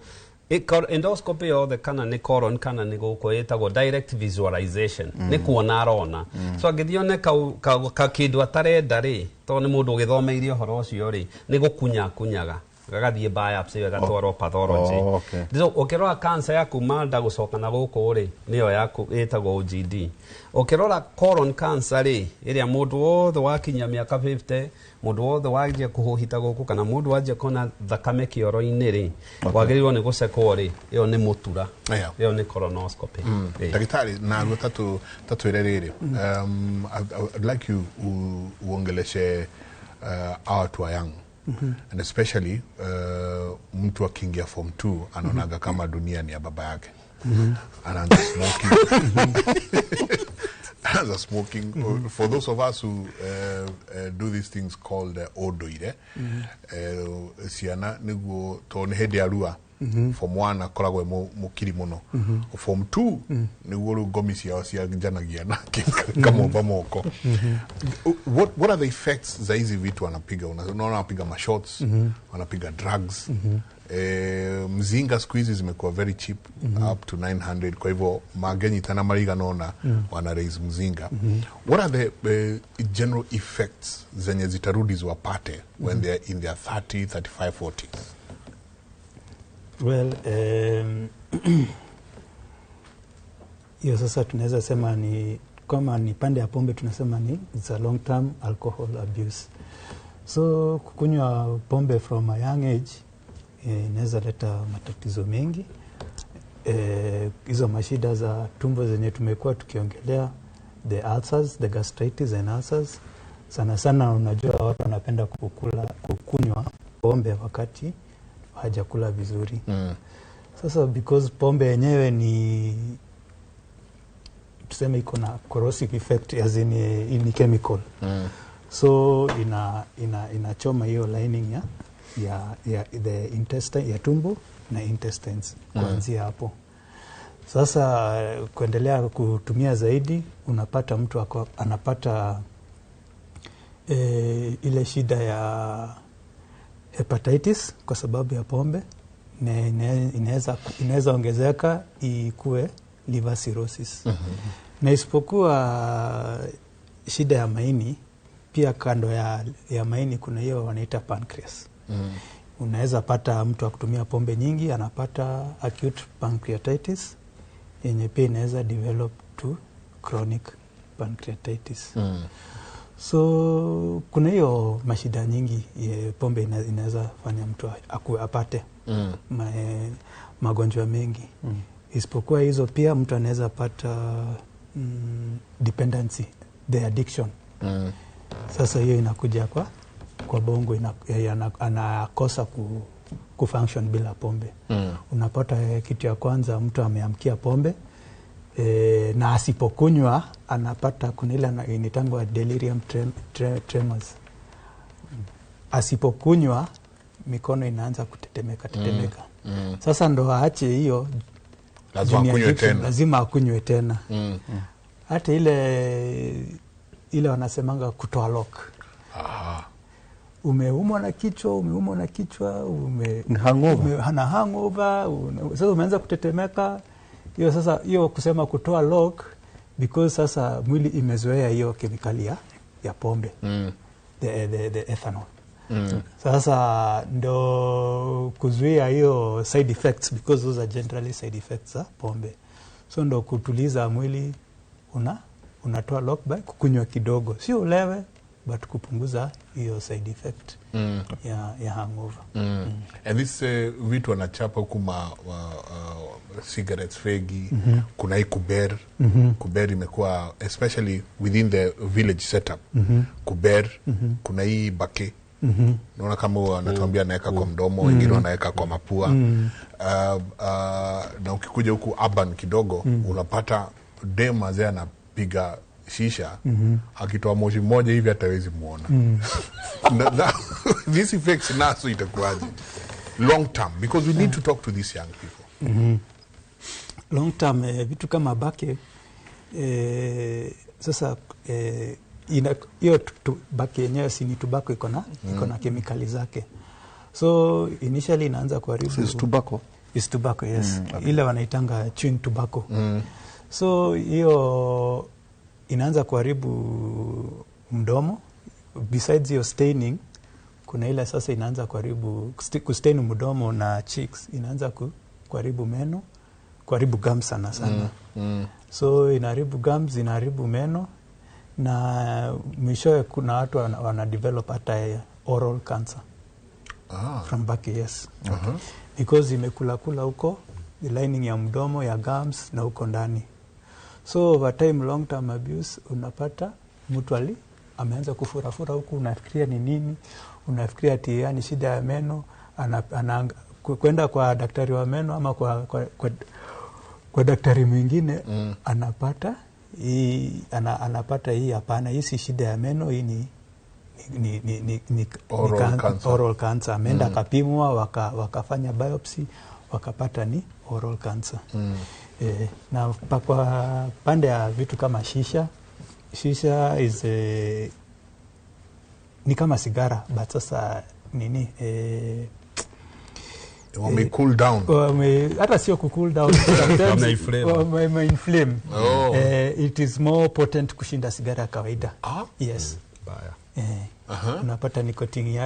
endoscopy yothe, kana nĩ colon kana nĩ gũkũ, ĩtagwo direct visualization, nĩ kuona arona. So angĩthiĩ one ka kĩndũ atarenda rĩ, tondũ nĩ mũndũ ũgĩthomeire ũhoro ũcio rĩ, nĩ gũkunya akunyaga, gagathiĩ biopsy ĩyo ĩgatwarwo pathology. Oh, okay. So ũkĩrora cancer ya kuma nda gũcoka na gũkũ rĩ, nĩyo yaku ĩtagwo OGD. Ũkĩrora colon cancer rĩ, ĩrĩa mũndũ wothe wakinya mĩaka 50, mũndũ wothe wanjia kũhũhita gũkũ, kana mũndũ wanjia kuona thakame kĩoro-inĩ rĩ, wagĩrĩirwo nĩ gũcekwo rĩ, ĩyo nĩ mũtura, ĩyo nĩ colonoscopy. Ĩ. Daktari, narua tatwĩre rĩrĩ, I'd like you uongeleshe watu wa young and especially mtu akiingia form 2 anaonaga kama dunia ni ya baba yake, anaanza smoking, anaanza smoking. For those of us who do these things called ũndũire, ciana nĩguo, tondũ nĩ hĩndĩ ya rua, form 1 akoragwo e mũkiri mũno, form 2 nĩguo rĩu ngomi ciao cianjanagia nake kamomba moko. What are the effects za hizi vitu wanapiga? Unaona wanapiga mashots, wanapiga drugs. Mzinga siku hizi zimekuwa very cheap, up to 900, kwa hivyo magenyitana marigana wana raise mzinga. What are the general effects zenye zitarudi ziwapate when they are in their 30, 35, 40? Well, hiyo sasa tunaweza sema ni kama ni pande ya pombe, tunasema ni it's a long term alcohol abuse. So kukunywa pombe from a young age inaweza leta matatizo mengi. Hizo mashida za tumbo zenye tumekuwa tukiongelea, the ulcers, the gastritis and ulcers. Sana sana unajua watu wanapenda kukunywa pombe wakati hajakula vizuri. Sasa because pombe yenyewe ni, tuseme, iko na corrosive effect, as in, in chemical. So inachoma hiyo lining ya the intestine, ya tumbo na intestines kuanzia hapo. Sasa kuendelea kutumia zaidi, unapata mtu anapata ile shida ya hepatitis kwa sababu ya pombe, na inaweza ongezeka ikue liver cirrhosis. Na isipokuwa shida ya maini, pia kando ya maini kuna hiyo wanaita pancreas. Unaweza pata mtu akutumia pombe nyingi anapata acute pancreatitis yenye pia inaweza develop to chronic pancreatitis. So kuna hiyo mashida nyingi pombe inaweza fanya mtu apate magonjwa mengi. Isipokuwa hizo, pia mtu anaweza pata dependency, the addiction. Sasa hiyo inakuja kwa bongo, anakosa kufunction bila pombe. Unapata kitu ya kwanza, mtu ameamkia pombe, na asipokunywa anapata, kuna ile inaitangwa delirium tremors. Asipokunywa mikono inaanza kutetemeka tetemeka. Sasa ndo aache hiyo Lazima junior akunywe addiction, tena. Lazima akunywe tena. Hata ile ile wanasemanga kutoa lock. Umeumwa na kichwa, Ni hangover. Na hangover, sasa umeanza kutetemeka. Hiyo sasa hiyo kusema kutoa lock because sasa mwili imezoea hiyo kemikali ya pombe. The ethanol. Sasa ndo kuzuia hiyo side effects because those are generally side effects za pombe. So ndo kutuliza mwili unatoa lock by kukunywa kidogo. Sio ulewe but kupunguza hiyo side effect ya hangover. And this vitu wanachapa huku cigarettes fegi, kuna hii kuber. Kuber imekuwa especially within the village setup. Kuber, kuna hii bake. Naona kama wanatuambia anaweka kwa mdomo, wengine wanaweka kwa mapua. Na ukikuja huku urban kidogo, unapata dem azee anapiga shisha, akitoa moshi mmoja hivi hatawezi muona. These effects naso itakuwaje long term, because we need to talk to these young people. Long term, vitu kama bake, sasa hiyo bake yenyewe si ni tobacco, iko na kemikali zake. So initially inaanza kuharibu. So it's tobacco. It's tobacco, yes. Okay. Ile wanaitanga chewing tobacco. So hiyo inaanza kuharibu mdomo. Besides your staining, kuna ile sasa inaanza kuharibu kustain mdomo na cheeks, inaanza kuharibu meno, kuharibu gums sana sana. So inaharibu gums, inaharibu meno, na mwishowe kuna watu wana develop hata oral cancer. From back, yes. Because imekula kula huko the lining ya mdomo, ya gums na huko ndani. So over time, long term abuse, unapata mtu ameanza kufurafura huku, unafikiria ni nini, unafikiria ati yani shida ya meno, kwenda kwa daktari wa meno ama kwa daktari mwingine, anapata hii, anapata hii hapana, hii si shida ya meno, hii ni oral cancer. Oral cancer. Ameenda akapimwa, wakafanya biopsy, wakapata ni oral cancer. Na kwa pande ya vitu kama shisha is ni kama sigara but sasa nini wame cool down. Hata sio ku cool down, wame inflame. It is more potent kushinda sigara ya kawaida. Yes. Baya. Unapata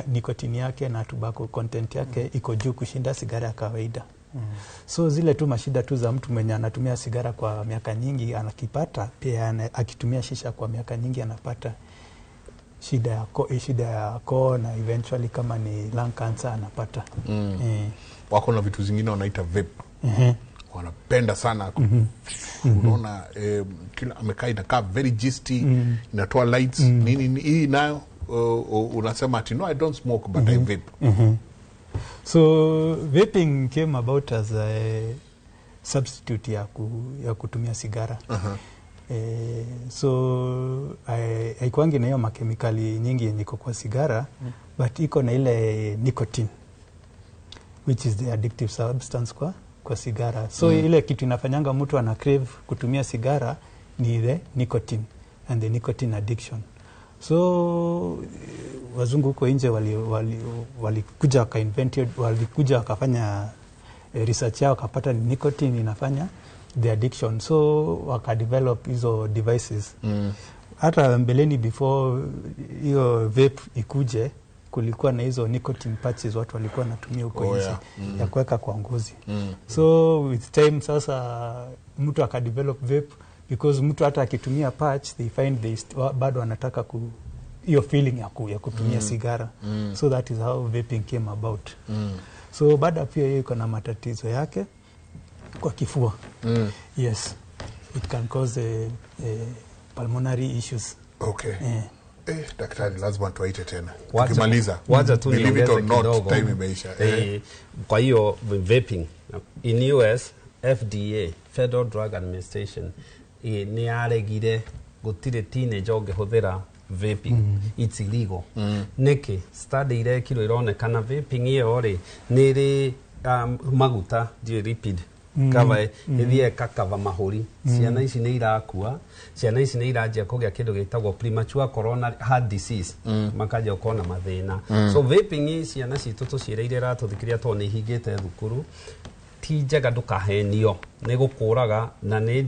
nikotini yake na tobacco content yake iko juu kushinda sigara ya kawaida. So zile tu mashida tu za mtu mwenye anatumia sigara kwa miaka nyingi anakipata, pia akitumia shisha kwa miaka nyingi anapata shida ya koo na eventually kama ni lung cancer anapata. Wako na vitu zingine wanaita vape. Wanapenda sana. Unaona kila amekaa inakaa very gisty, inatoa lights, nini hii nayo unasema ati no, I don't smoke but I vape. So vaping came about as a substitute ya kutumia sigara. So haikuangi na hiyo makemikali nyingi yenye iko kwa sigara, but iko na ile nicotine which is the addictive substance kwa sigara. So ile kitu inafanyanga mtu ana crave kutumia sigara ni the nicotine and the nicotine addiction. So wazungu huko nje walikuja waka-invent, walikuja wakafanya research yao, wakapata nicotine inafanya the addiction. So waka-develop hizo devices. Hata mbeleni before hiyo vape ikuje, kulikuwa na hizo nicotine patches watu walikuwa wanatumia huko nje ya kuweka kwa ngozi. So with time sasa mtu akadevelop vape because mtu hata akitumia patch they find they bado anataka hiyo feeling ya kutumia sigara. So that is how vaping came about. So baada pia hiyo iko na matatizo yake kwa kifua. Yes, it can cause pulmonary issues. Okay. Daktari lazima tuaite tena. Tukimaliza. Wacha tu niongeze kidogo. Time imeisha. Kwa hiyo vaping in US FDA, Federal Drug Administration, ni yaregire gutire teenager ũngĩhũthĩra vaping. It's illegal. Nĩkĩ? Study irekirwo ironekana vaping ĩyo rĩ nĩ ĩrĩ maguta, ndiũĩ lipid Cover ĩthiĩ ĩgakava mahũri. Ciana ici nĩ irakua, ciana ici nĩ iranjia kũgĩa kĩndũ gĩtagwo premature coronary heart disease, makanjia gũkorwo na mathĩna. So vaping, ciana citũ tũciĩrĩire iratũthikĩrĩria, tondũ nĩ ihingĩte thukuru, ti njega, ndũkahenio, nĩ gũkũraga na nĩ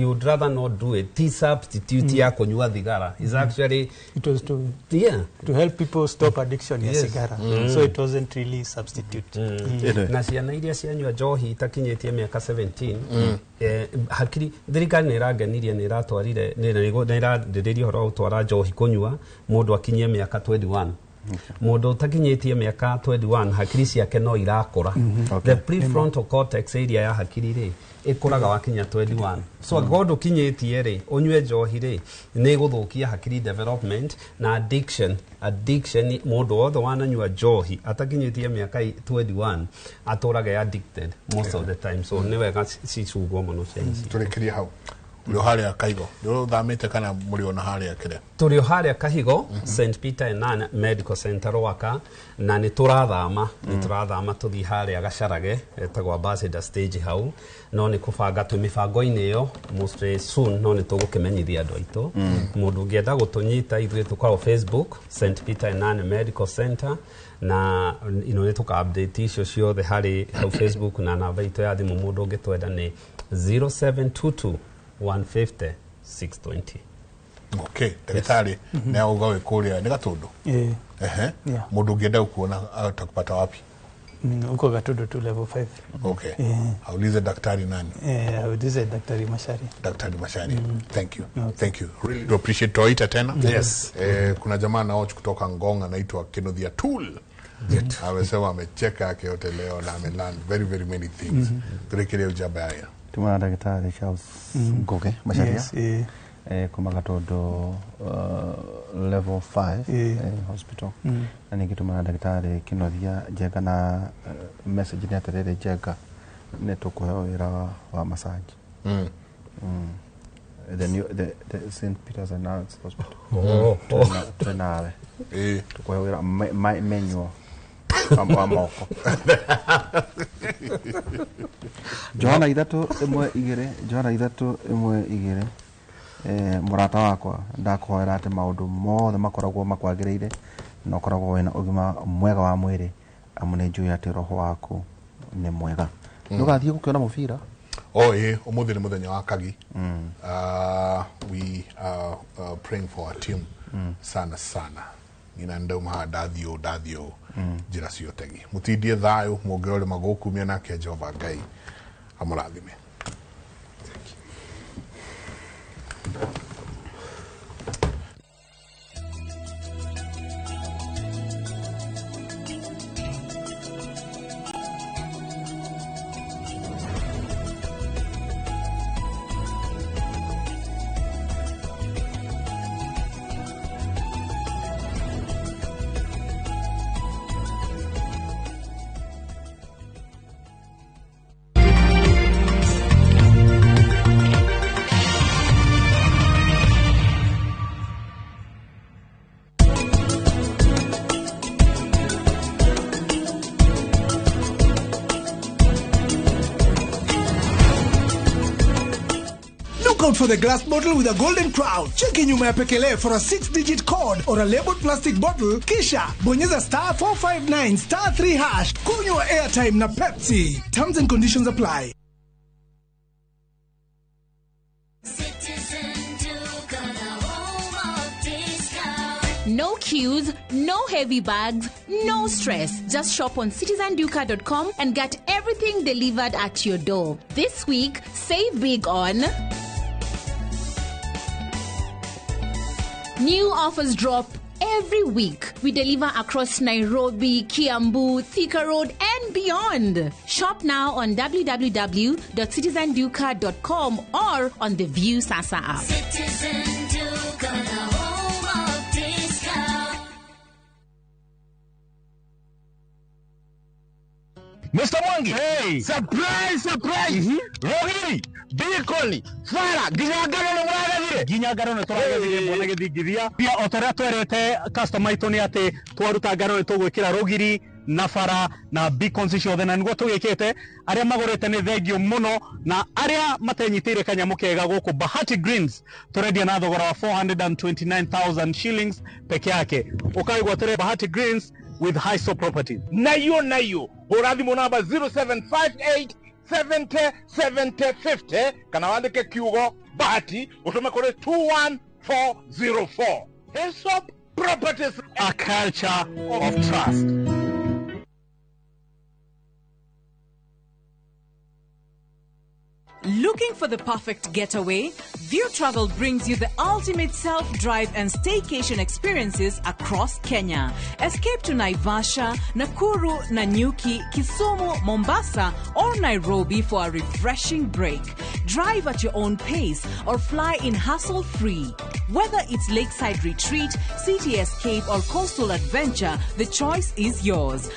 you'd rather not do it. Ti substitute ya kũnyua thigara, is actually It was to to help people stop addiction ya sigara. So it wasn't really substitute. Na ciana iria cianyua njohi itakinyĩtie mĩaka 17, hakiri, thirikari nĩ ĩrangenirie, nĩ ĩratwarire, nĩ ĩrarĩrĩria ũhoro wa gũtwara njohi kũnyua mũndũ akinyie mĩaka 21. Mũndũ ũtakinyĩtie mĩaka 21, hakiri ciake no irakũra. The prefrontal cortex area ya hakiri rĩ, ĩkũraga wakinya 21. So angĩkorwo ndũkinyĩtie rĩ, ũnyue njohi rĩ, nĩ ĩgũthũkia hakiri development na addiction. Mũndũ wothe wananyua njohi atakinyĩtie mĩaka 21 atũraga e addicted most of the time. So nĩ wega cicungwo mũno ciana ici. Tũrĩkĩrie hau. Ũrĩ o harĩa Kaigo, nĩ ũthamĩte kana mũrĩ ona harĩa kĩrĩa? Tũrĩ o harĩa Kahigo, St Peter and Ann Medical Center, Rwaka, na nĩ tũrathama, nĩ tũrathama tũthiĩ harĩa Gacarage, etagwo Ambassador Stage hau, no nĩ kũbanga twĩ mĩbango-inĩ ĩyo. Mostly soon, no nĩ tũgũkĩmenyithia andũ aitũ. Mũndũ ũngĩenda gũtũnyita, ithuĩ tũkoragwo Facebook, St Peter and Ann Medical Center, na nĩ tũka update icio ciothe harĩ hau Facebook, na namba itũ ya thimũ mũndũ ũngĩtwenda nĩ 0722 150 620. Okay, ndagĩtarĩ, nĩ auga wĩ kũrĩa nĩ Gatũndũ? Eh. Ehe. Yeah. Mũndũ ũngĩenda gũkuona atakupata wapi? Huko Gatundu tu, level 5. Okay. Eh. Aulize daktari nani? Eh, aulize Daktari Mashari. Daktari Mashari. Thank you. Thank you. Really do appreciate. Toita tena. Yes. Kuna jamaa na watch kutoka Ngong anaitwa Kenothia Tool. Amesema amecheka yake yote leo na amelearn very very many things. Turekerie ujamba haya. Tumana ndagĩtarĩ Charles Ngugi Macharia. Yes, eh. Kuma Gatundu level 5 hospital. Na ningĩ tumana ndagĩtarĩ Kinothia Njenga na message nĩ atĩrĩrĩ, Njenga, nĩ tũkũheo wĩra wa massage. The new the St Peter's and Anne's Hospital. Oh, oh. Twĩ nawe. Tũkũheo wĩra manual wa moko. Johana 3:1 2, Johana 3:1 2. Mũrata wakwa, ndakũhoera atĩ maũndũ mothe makoragwo makwagĩrĩire na ũkoragwo wĩna ũgima mwega wa mwĩrĩ, amu nĩ njũĩ atĩ roho waku nĩ mwega. Ndũgathiĩ gũkĩona mũbira. Oh, umuthi nĩ mũthenya wa kagi. We are praying for our team sana sana. Nina ndauma ndathiũ ndathiũ njĩra ciotegi. Mũtindie thayũ, mũngĩrore magũkumia, nake Jehova Ngai amũrathime. Look out for the glass bottle with a golden crown. Cheki nyuma ya pekele for a 6-digit code or a labeled plastic bottle. Kisha bonyeza star 459 star 3 hash. Kunywa airtime na Pepsi. Terms and conditions apply. No queues, no heavy bags, no stress. Just shop on citizenduka.com and get everything delivered at your door. This week, save big on new offers drop every week. We deliver across Nairobi, Kiambu, Thika Road, and beyond. Shop now on www.citizenduka.com or on the View Sasa app. Citizen Duka, the home of discount. Mr. Mwangi. Hey. Surprise, surprise. Rogiri, Bikoli, Fara, nginya ngano nĩ mũragethire. Nginya ngano nĩ tũragethire, mbona gĩthingithia pia o ta ũrĩa twerete customer aitũ nĩ atĩ twaruta ngano nĩ tũgwĩkĩra rũgiri. Na bara na beacons ciothe, na niguo tũgĩkĩte. Arĩa magũrĩte nĩ thengio mũno, na arĩa matenyitĩire kanyamũ kega gũkũ Bahati Greens tũrendia na thogora wa 429,000 shillings peke yake. Ũkaigwatĩre Bahati Greens with Hiso Property. Nayo nayo hũra thimũ namba 0758 70 70 50 kana wandĩke kiugo Bahati ũtũme kũrĩ 21404. Hesop Properties, a culture of trust. Looking for the perfect getaway? View Travel brings you the ultimate self-drive and staycation experiences across Kenya. Escape to Naivasha, Nakuru, Nanyuki, Kisumu, Mombasa, or Nairobi for a refreshing break. Drive at your own pace or fly in hassle-free. Whether it's lakeside retreat, city escape, or coastal adventure, the choice is yours.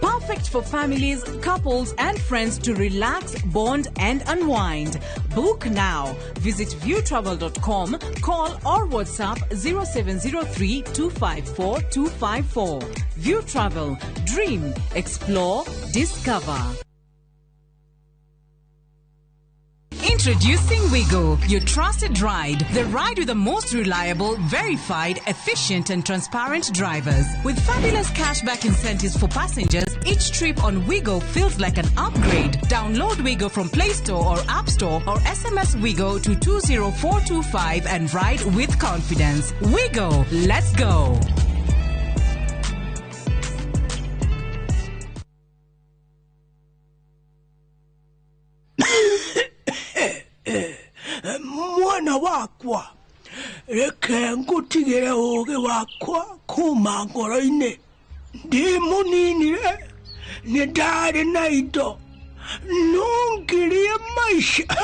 Perfect for families, couples, and friends to relax, bond, and unwind. Book now. Visit viewtravel.com, call or WhatsApp 0703 254 254. View Travel. Dream, explore, discover. Introducing Wigo, your trusted ride. The ride with the most reliable, verified, efficient, and transparent drivers. With fabulous cashback incentives for passengers, each trip on Wigo feels like an upgrade. Download Wigo from Play Store or App Store or SMS Wigo to 20425 and ride with confidence. Wigo, let's go. Mwana wakwa, reke ngutigire ũũgĩ wakwa kuma ngoro-inĩ. Ndĩ mũnini-rĩ, nĩ ndarĩ na indo, no ngirie maica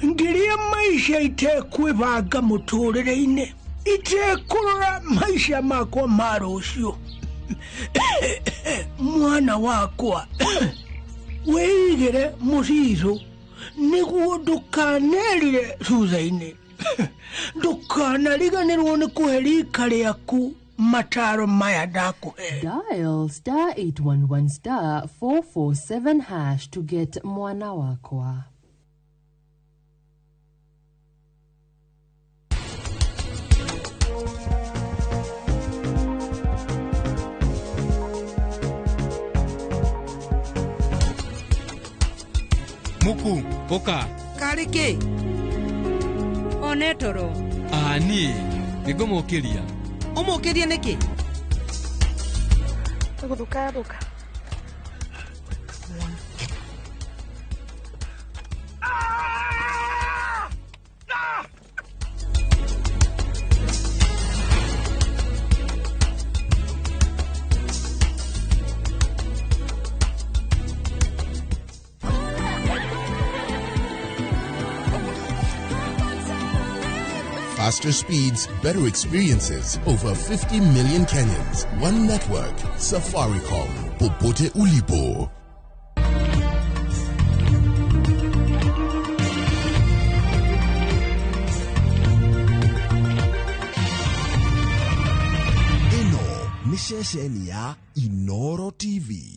ngirie maica itekwĩbanga mũtũrĩre-inĩ, itekũrora maica makwa ma rũciũ. Mwana wakwa, wĩigĩre mũcirũ nĩguo ndũkanerire thutha-inĩ, ndũkanariganĩrwo nĩ kũhe rika rĩaku mataro maya ndakũhe. Dial star 811 star 447 hash to get Mwana Wakwa. Muku, ũka. Karĩ kĩ? One toro. Aa niĩ, nĩngũmũkĩria. Ũmũkĩrie nĩkĩ? Gũthũka yathũka. Faster speeds, better experiences. Over 50 million Kenyans. One network. Safaricom. Popote ulipo. Ĩno nĩ ceceni ya Inoro TV.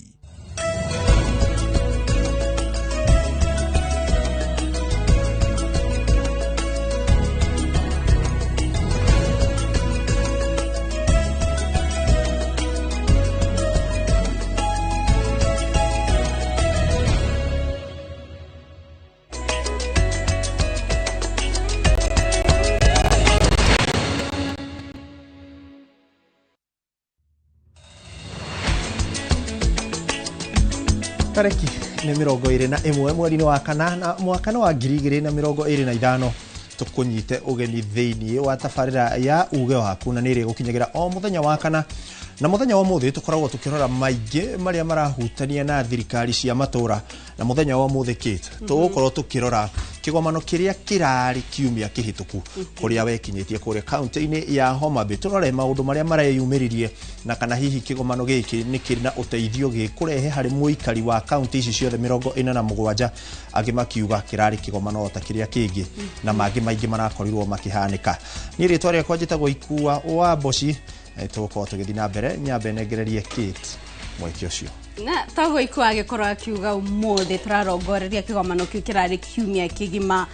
Tarĩki nĩ 21 mweri-inĩ wa kana na mwaka wa 2025 tũkũnyite ũgeni thĩinĩ wa tabarĩra ya uge waku, na nĩ ĩrĩgũkinyagĩra o mũthenya wa kana, na mũthenya wa ũmũthĩ tũkoragwo tũkĩrora maingĩ marĩa marahutania na thirikari cia matũra, na mũthenya wa ũmũthĩ Kate tũgũkorwo tũkĩrora kĩgomano kĩrĩa kĩrarĩ kiumia kĩhĩtũku kũrĩa wekinyĩtie kũrĩa kaunti-inĩ ya Homa Bay. Tũrore maũndũ marĩa mareyumĩririe na kana hihi kĩgomano gĩkĩ nĩ kĩrĩ na ũteithio gĩkũrehe harĩ mũikari wa kaunti ici ciothe 47, angĩ makiuga kĩrarĩ kĩgomano o ta kĩrĩa kĩngĩ na mangĩ maingĩ marakorirwo makĩhanĩka. Niĩ rĩtwa rĩakwa njĩtagwo Ikua wa Mboci, Na tũgũkorwo tũgĩthiĩ na mbere nyambe nengererie Kate mweke ũcio. Na toguo ikuo agĩkorwo akiuga ũmũthĩ tũrarongoreria kĩgomano kĩu kĩrarĩ kiumia kĩgima,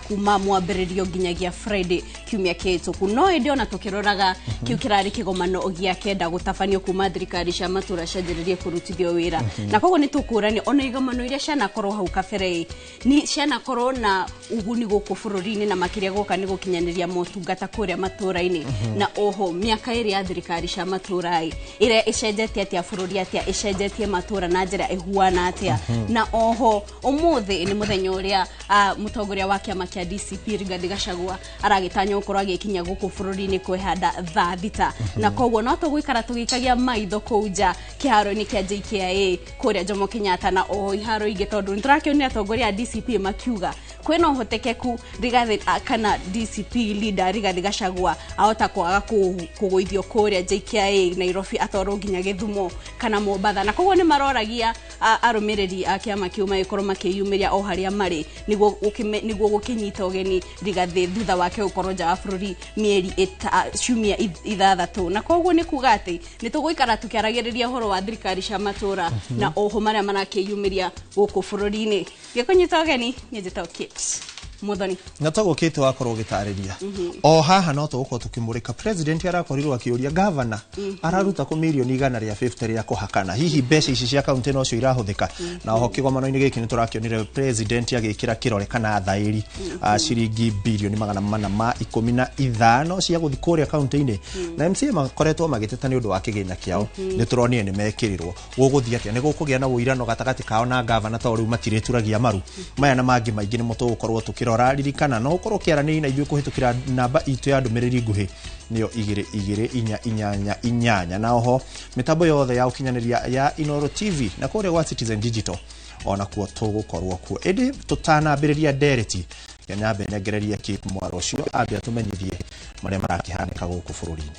kuma mwambĩrĩrio nginyagia Friday kiumia kĩhĩtũku. No ĩndĩ ona tũkĩroraga kĩu kĩrarĩ kĩgomano gĩa kenda gũtabanio kuma thirikari cia matũra cianjĩrĩrie kũrutithio wĩra. Na koguo nĩ tũkũrania ona igomano iria cianakorwo hau kabere nĩ cianakorwo na ũguni gũkũ bũrũri-inĩ, na makĩria gũka nĩ gũkinyanĩria motungata kũrĩa matũra-inĩ. Na oho mĩaka ĩrĩ ya thirikari cia matũra ĩrĩa ĩcenjetie atĩa bũrũri, atĩa ĩcenjetie matũra na njĩra ĩhuana atĩa. Na oho ũmũthĩ nĩ mũthenya ũrĩa mũtongoria wa kĩama kĩa DCP Rigathi Gachagua aragĩtanywo gũkorwo agĩkinya gũkũ bũrũri-inĩ kwĩhanda thaa 6. Na koguo no tũgũikara tũgĩikagia maitho kũu nja kĩharo-inĩ kĩa JKIA kũrĩa Jomo Kenyatta, na oho iharo ingĩ, tondũ nĩtũrakĩonire atongoria a DCP makiuga kwĩna ũhotekeku Rigathi kana DCP leader Rigathi Gachagua ahota kwaga kũgũithio kũrĩa JKIA Nairobi, atwarwo nginya Gĩthumo kana Mombatha. Na koguo nĩ maroragia arũmĩrĩri a kĩama kĩu magĩkorwo makĩyumĩria o harĩa marĩ nĩguo gũkĩnyita ũgeni Rigathi thutha wake gũkorwo nja wa bũrũri mĩeri ciumia 6. Na koguo nĩ kuga atĩ nĩ tũgũikara tũkĩaragĩrĩria ũhoro wa thirikari cia matũra na oho marĩa marakĩyumĩria gũkũ bũrũri-inĩ. Gĩkũnyita ũgeni niĩ njĩtagwo Kate Muthoni. Na toguo Kate wakorwo ũgĩtarĩria o haha no tũgũkorwo tũkĩmũrĩka president arakorirwo akĩũria governor araruta kũ mirioni 150 rĩa kũhakana, hihi mbeca ici cia kaunti nocio irahũthĩka. Na oho kĩgomano-inĩ gĩkĩ nĩ tũrakĩonire president agĩkĩra kĩrore kana thaĩri ciringi birioni 415 cia gũthiĩ kũrĩa kaunti-inĩ. Na MCA makoretwo magĩteta nĩ ũndũ wa kĩgĩna kĩao, nĩ tũronire nĩ mekĩrirwo. Gũgũthiĩ atĩa? Nĩ gũkũgĩa na ũirano gatagatĩ kao na governor, tondũ rĩu matirĩturagia maru? Maya na mangĩ maingĩ nĩmo tũgũkorwo tũkĩrora. Ririkana no ũkorwo ũkĩaranĩria na ithuĩ kũhĩtũkĩra namba itũ ya ndũmĩrĩri nguhĩ nĩyo 2 2 4 8 8, na oho mĩtambo yothe ya ũkinyanĩria ya Inooro TV na kũrĩa gwa Citizen Digital ona kuo tũgũkorwo kuo. Ĩndĩ tũtanambĩrĩria ndereti, nyambe nengererie Kate mwaro ũcio ambe atũmenyithie marĩa marakĩhanĩka gũkũ bũrũri-inĩ.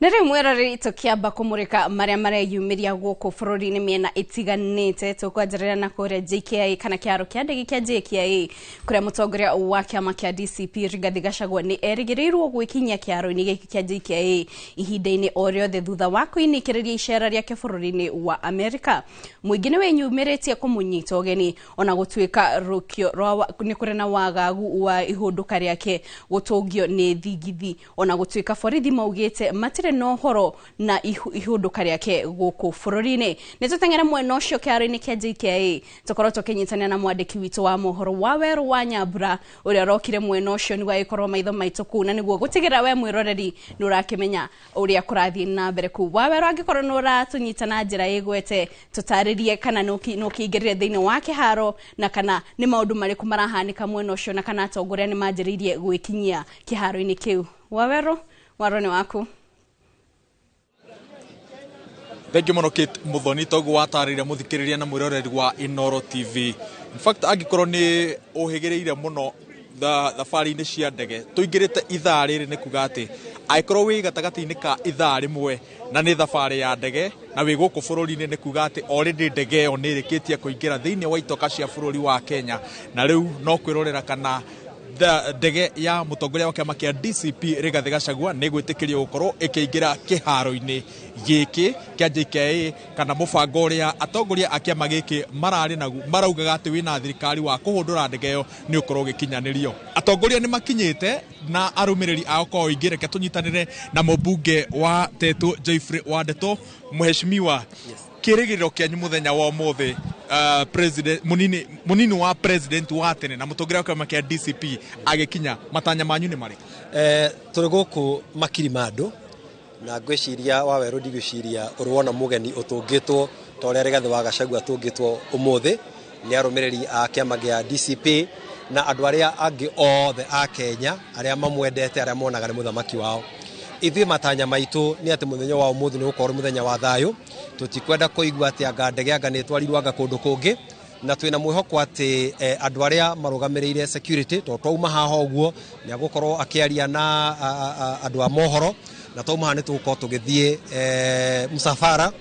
Na rĩu mwĩroreri tũkĩamba kũmũrĩka marĩa mareyumĩria gũkũ bũrũri-inĩ mĩena ĩtiganĩte, tũkwanjĩrĩria na kũrĩa JKIA kana kĩharo kĩa ndege kĩa JKIA kũrĩa mũtongoria wa kĩama kĩa DCP Rigathi Gachagua nĩ erĩgĩrĩirwo gwĩkinyia kĩharo-inĩ gĩkĩ kĩa JKIA ihinda-inĩ o rĩothe thutha wa kũinĩkĩrĩria icera rĩake bũrũri-inĩ wa Amerika. Mũingĩ nĩ wĩyumĩrĩtie kũmũnyita ũgeni ona gũtuĩka rũkio nĩ kũrĩ na wagagu wa ihũndũka rĩake gũtũngio nĩ thingithi, ona gũtuĩka borithi maugĩte matirĩ na ũhoro na ihũndũka rĩake gũkũ bũrũri-inĩ. Nĩ tũteng'ere mwena ũcio kĩharo-inĩ kĩa JKIA tũkorwo tũkĩnyitanĩra na mwandĩki witũ wa mohoro wa Werũ wa Nyambura ũrĩa ũrokire mwena ũcio nĩguo agĩkorwo maitho maitũ kũu na nĩguo gũtigĩrĩra we mwĩroreri nĩ ũrakĩmenya ũrĩa kũrathiĩ na mbere kũu. Wa Werũ, angĩkorwo nĩ ũratũnyita na njĩra ĩgwete, tũtarĩrie kana nĩ ũkĩingĩrire thĩinĩ wa kĩharo na kana nĩ maũndũ marĩkũ marahanĩka mwena ũcio na kana atongoria nĩ manjĩrĩirie gwĩkinyia kĩharo-inĩ kĩu. Wa Werũ, waro nĩ waku. Thank you mũno Kate Muthoni, toguo watarĩria mũthikĩrĩria na mwĩroreri wa Inooro TV. In fact, angĩkorwo nĩ ũhĩgĩrĩire mũno thabarĩ-inĩ cia ndege, tũingĩrĩte ithaa rĩrĩ nĩ kuga atĩ angĩkorwo wĩ gatagatĩ-inĩ ka ithaa rĩmwe na nĩ thabarĩ ya ndege na wĩ gũkũ bũrũri-inĩ, nĩ kuga atĩ already ndege ĩyo nĩ ĩrĩkĩtie kũingĩra thĩinĩ wa itoka cia bũrũri wa Kenya, na rĩu no kwĩrorera kana ndege ya mũtongoria wa kĩama kĩa DCP Rigathi Gachagua nĩ gwĩtĩkĩrio gũkorwo ĩkĩingĩra kĩharo-inĩ gĩkĩ kĩa JKIA, kana mũbango ũrĩa atongoria a kĩama gĩkĩ mararĩ naguo maraugaga atĩ wĩna thirikari wa kũhũndũra ndege ĩyo nĩ ũkorwo ũgĩkinyanĩrio. Atongoria nĩ makinyĩte na arũmĩrĩri ao kwa ũingĩ. Reke tũnyitanĩre na mũmbunge wa Tetu Geoffrey Wandeto. Mheshimiwa, kĩrĩgĩrĩro kĩanyu mũthenya wa ũmũthĩ, president munini wa president wa tene na mũtongoria wa kĩama kĩa DCP agĩkinya, matanya manyu nĩ marĩkũ? Tũrĩ gũkũ makiri ma andũ na ngwĩciria wa Werũ, ndigwĩciria ũrĩ wona mũgeni ũtũngĩtwo Ta ũrĩa Rigathĩ wa Gachagua tũngĩtwo ũmũthĩ nĩ arũmĩrĩri a kĩama gĩa DCP na andũ arĩa angĩ othe a Kenya arĩa mamwendete, arĩa monaga nĩ mũthamaki wao. Ithuĩ matanya maitũ nĩ atĩ mũthenya wa ũmũthĩ nĩ ũgũkorwo mũthenya wa thayũ. Tũtikwenda kũigua atĩ anga ndege anga nĩ ĩtwarirwo anga kũndũ kũngĩ, na twĩna mwĩhoko atĩ andũ arĩa marũgamĩrĩire security, tondũ twauma haha ũguo nĩ agũkorwo akĩaria na andũ a mohoro, na twauma haha nĩ tũgũkorwo tũgĩthiĩ mũcabara.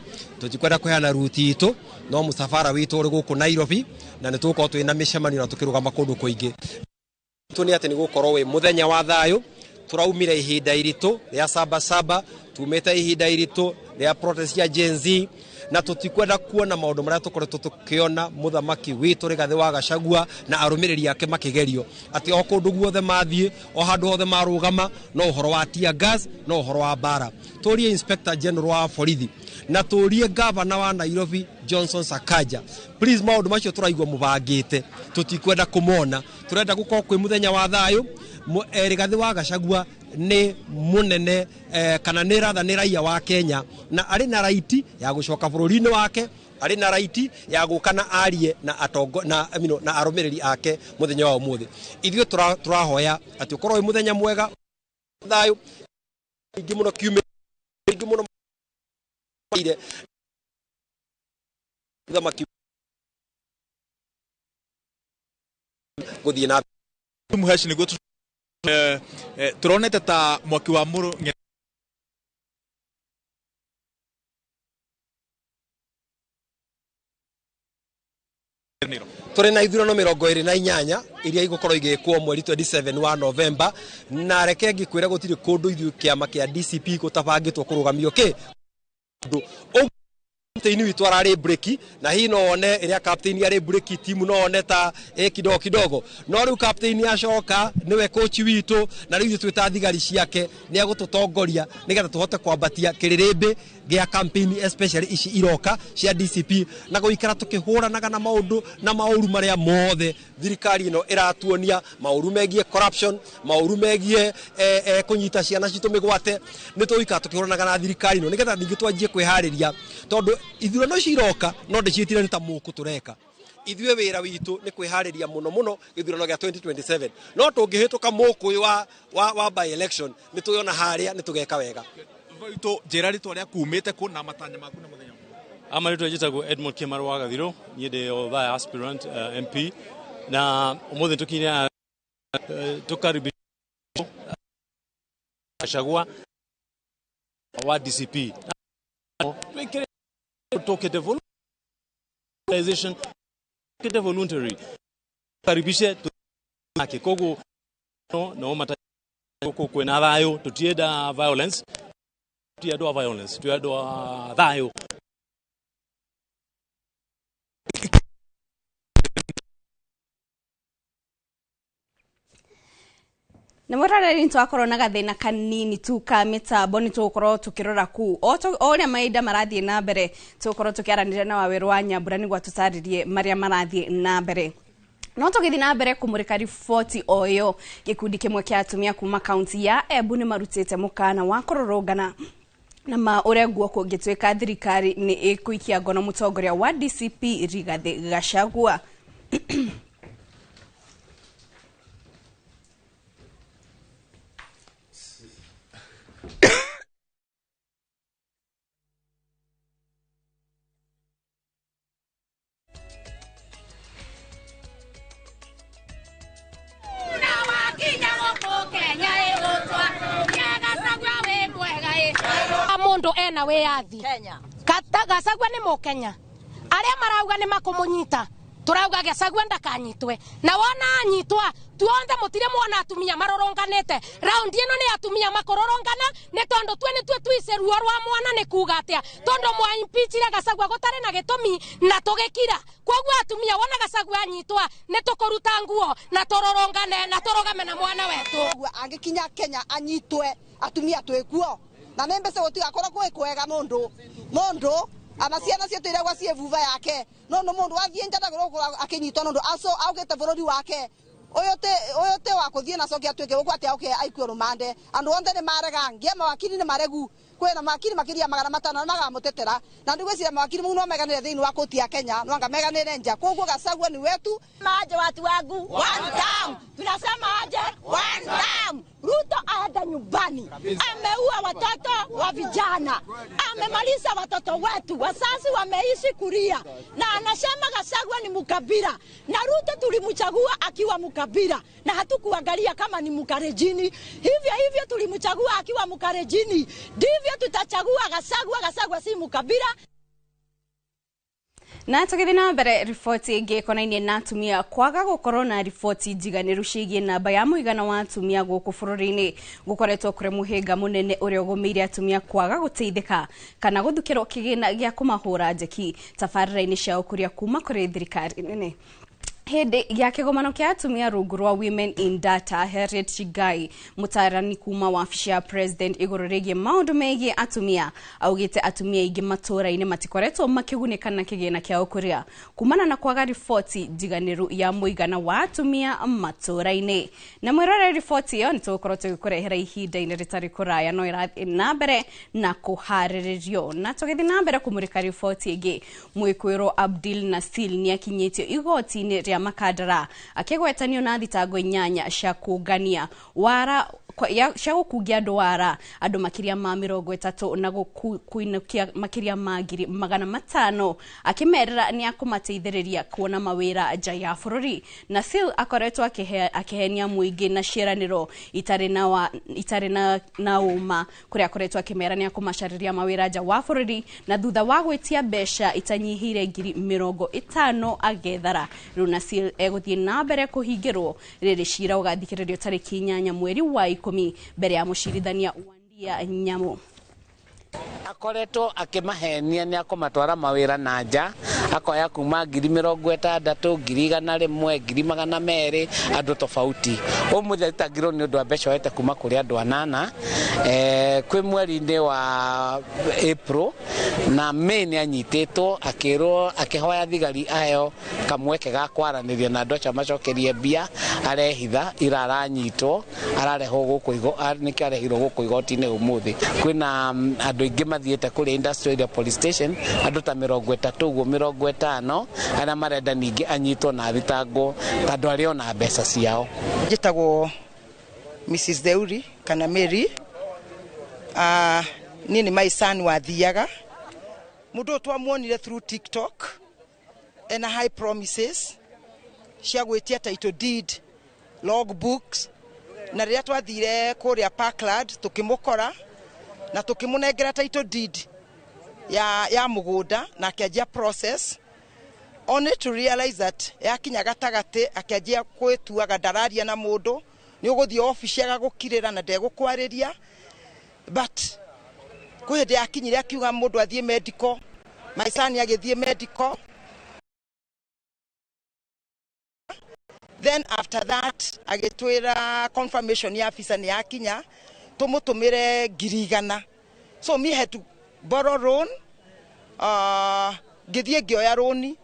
Tũtikwenda kũheana ruti itũ, no mũcabara witũ ũrĩ gũkũ Nairobi, na nĩ tũgũkorwo twĩna mĩcemanio na tũkĩrũgama kũndũ kũingĩ. Tũ nĩ atĩ nĩ gũkorwo wĩ mũthenya wa thayũ. Tũraumire ihinda iritũ rĩa Saba Saba, tumĩte ihinda iritũ rĩa protest cia Gen Z, na tũtikwenda kuona maũndũ marĩa tũkoretwo tũkĩona mũthamaki witũ Rigathĩ wa Gachagua na arũmĩrĩri ake makĩgerio, atĩ o kũndũ guothe mathiĩ, o handũ hothe marũgama, no ũhoro wa tear gas, no ũhoro wa mbara. Tũrie Inspector General wa borithi na tũrie gavana wa Nairobi Johnson Sakaja, please, maũndũ macio tũraigua mũbangĩte tũtikwenda kũmona. Tũrenda gũkorwo kwĩ mũthenya wa thayũ. Rigathĩ wa Gachagua nĩ mũnene kana nĩ ratha nĩ raia wa Kenya, na arĩ na right ya gũcoka bũrũri-inĩ wake, arĩ na right ya gũka na arie na atongo na, I mean, na arũmĩrĩri ake mũthenya wa ũmũthĩ. Ithuĩ tũrahoya atĩ ũkorwo wĩ mũthenya mwega, thayũ ingĩ mũno, kiumia ingĩ mũno ire thamaki gũthiĩ na Mũheci nĩguo tũronete ta mwaki wa mũrũ. Tũrĩ na ithurano 28 iria igũkorwo igĩkwo mweri 27 wa November, na reke ngĩkwĩre gũtirĩ kũndũ ithuĩ kĩama kĩa DCP gũtabangĩtwo kũrũgamio kĩ ũndũ. Captain witũ ararĩ breki, na hihi no one ĩrĩa captain arĩ breki timu no one ta ĩ kidogo kidogo, no rĩu captain acoka nĩwe coach witũ, na rĩu ithuĩ twĩ ta thigari ciake, nĩ egũtũtongoria nĩgetha tũhote kwambatia kĩrĩrĩmbĩ gĩa campaign, especially ici iroka cia DCP, na gũikara tũkĩhũranaga na maũndũ na maũru marĩa mothe thirikari ĩno ĩratuonia, maũru megiĩ corruption, maũru megiĩ kũnyita ciana citũ mĩgwate. Nĩ tũgũikara tũkĩhũranaga na thirikari ĩno nĩgetha ningĩ twanjie kwĩharĩria, tondũ ithurano ici iroka no ndĩciĩtire nĩ ta mũkũ tũreka. Ithuĩ wĩra witũ nĩ kwĩharĩria mũno mũno gĩthurano gĩa 2027, no tũngĩhĩtũka mũkũ ũyũ wa by election nĩ tũyona harĩa nĩ tũgeka wega. Witũ, njĩra rĩtwa rĩaku, umĩte kũ na matanya maku na mũthenya. Amarĩtwa njĩtagwo Edmond Kĩmaro wa Gathirũ, niĩ ndĩ Othaya aspirant MP, na ũmũthĩ tũkinyire tũkaribisha Gachagua wa DCP twĩkĩre tũkĩte voluntarization, tũkĩte voluntary karibishe ake, koguo no mata gũkũ kwĩna thayũ. Tũtienda violence, ti andũ a violence, twĩ andũ a thayũ. Na mwĩroreri, nĩ twakorwo na gathĩna kanini tu ka mĩtambo. Nĩ tũgũkorwo tũkĩrora kuu o ũrĩa mahinda marathiĩ na mbere, tũgũkorwo tũkĩaranĩria na Wawerũ wa Nyambura nĩguo tũtarĩrie marĩa marathiĩ na mbere. No tũgĩthiĩ na mbere kũmũrĩka riboti o ĩyo, gĩkundi kĩmwe kĩa atumia kuma kaunti ya Embu nĩ marutĩte mũkana wa kũrũrũngana na ma ũrĩa guo kũngĩtuĩka thirikari nĩ ĩkũikia ngono mũtongoria wa DCP Rigathĩ Gachagua. Mundu ena wiyathi Gachagua nĩ Mũkenya. Arĩa marauga nĩ makũmũnyita, turauga Gachagua ndakanyitwe, na wona anyitwa tuonthe mutire mwona atumia maroronganite. Raundi ino ni atumia makororongana ni tondu twe ni twe twice ruo rwa mwana ni kuga atia, tondu mwa impeachire Gachagua gutari na gitumi na tugikira. Koguo atumia wona Gachagua anyitwa ni tukuruta nguo na turorongane na turugame na mwana wetu. Angikinya Kenya anyitwe atumia twikuo na nä mbeca gå tigakorwo gwä kwega nundu nundu ana ciana cietå iregwa ciä vuva yake no no mundu athiä nja ndagä akä nyitwo nundu augä te bå rå ri wake Uyu te wa kuthie na cokia tuike uguo ati auke aikio rumande. Andu onthe ni marega ngia mawakiri ni maregu. Kwina mawakiri makiria 500 na magamutetera. Na ndigwiciria mawakiri mau no meganire thiini wa koti ya Kenya, no anga meganire nja. Koguo Gachagua ni wetu. Aje watu wangu one time. Tunasema aje one time. Ruto aenda nyumbani. Ameua watoto wa vijana. Amemaliza watoto wetu. Wazazi wameishi kulia. Na anasema Gachagua ni mukabila. Na Ruto tulimchagua akiwa mukabila. Na hatukuangalia kama ni mukarejini. Hivyo hivyo tulimchagua akiwa mukarejini. Ndivyo tutachagua Gachagua. Gachagua si mukabila. Na tugithi na mbere riboti ĩngĩ ĩkonainie na atumia kwaga gũkorwo na riboti njiganĩru ciĩgiĩ namba ya mũigana wa atumia gũkũ bũrũri-inĩ gũkoretwo kũrĩ mũhĩnga mũnene ũrĩa ũgũmĩire atumia kwaga gũteithĩka kana gũthukĩrwo kĩgĩna gĩa kũmahũra njeki tabarĩra-inĩ cia ũkũria kuma kũrĩ thirikari nene. Hĩndĩ ya kĩgomano kĩa atumia rungu rwa Women in Data, Harriet Chigai, mũtaarani kuma wabici ya President igũrũ rĩgiĩ maũndũ megiĩ atumia, augĩte atumia aingĩ matũũra-inĩ matikoretwo makĩgunĩka na kĩgĩna kĩa ũkũria kumana na kwaga riboti njiganĩru ya mũigana wa atumia matũũra-inĩ. Na mwĩrore riboti ĩyo nĩtũgũkorwo tũgĩkũrehera ihinda-inĩ rĩtarĩ kũraya no ĩrathiĩ na mbere na kũharĩrĩrio. Na tũgĩthiĩ na mbere kũmũrĩka riboti ĩngĩ, mwĩkũĩrwo Abdul Nasil nĩakinyĩtio igoti-inĩ rĩa Makadara akĩgwetanio na thitango 8 cia kũngania wara cia gũkungia andũ wara andũ makĩria ma 30 na gũkuinukia makĩria ma 500,000 akĩmerera nĩ akũmateithĩrĩria kuona mawĩra nja ya bũrũri. Nasil akoretwo akĩhenia mũingĩ na ciĩranĩro itarĩ na ũma kũrĩa akoretwo akĩmera nĩ akũmacarĩria mawĩra nja wa bũrũri na thutha wa gwĩtia mbeca itanyihĩire 50,000 agethara. Rĩu Nasil egũthiĩ na mbere kũhingĩrwo rĩrĩ cira ũgathikĩrĩrio tarĩki 8 mweri wa 10 mbere ya mũcirithania Wandia Nyamu. Akoretwo akĩmahenia nĩ akũmatwara mawĩra na nja, akoya kuma 60,000, 100,000, 200,000 andũ tofauti. Ũmũthĩ athitangirwo nĩ ũndũ wa mbeca oete kuma kũrĩ andũ 8 kwĩ mweri-inĩ wa April na May nĩ anyitĩtwo akĩrwo akĩhoya thigari aheo kamweke ga kwaranĩria na andũ acio macokerie mbia arehitha ira aranyitwo ararehwo gũkũ nĩkĩo arehirwo gũkũ igoti-inĩ ũmũthĩ. Kwĩna andũ aingĩ mathiĩte kũrĩ Industrial Police Station andũ ta 30 ũguo 50 arĩa marenda ningĩ anyitwo na athitangwo tondũ arĩ ona mbeca ciao. Njĩtagwo Mrs Deuri kana Mary. Niĩ nĩ my son wathiaga mũndũ ũyũ twamuonire through TikTok ena high promises cia gwĩtia title deed, logbooks, na rĩrĩa twathire kũrĩa Parkland tũkĩmũkora na tũkĩmũnengera title deed ya mũgũnda na akĩanjia process only to realize that yakinya gatagatĩ akĩanjia kwĩtuaga ndararia na mũndũ nĩ ũgũthiĩ obici agagũkirĩra na ndegũkwarĩria but kwĩ hĩndĩ yakinyire akiuga mũndũ athiĩ medical, my son agĩthiĩ medical. Then after that agĩtwĩra confirmation ya afisa nĩ yakinya tũmũtũmĩre 100,000. So me had to borrow loan, ngĩthiĩ ngĩoya rũni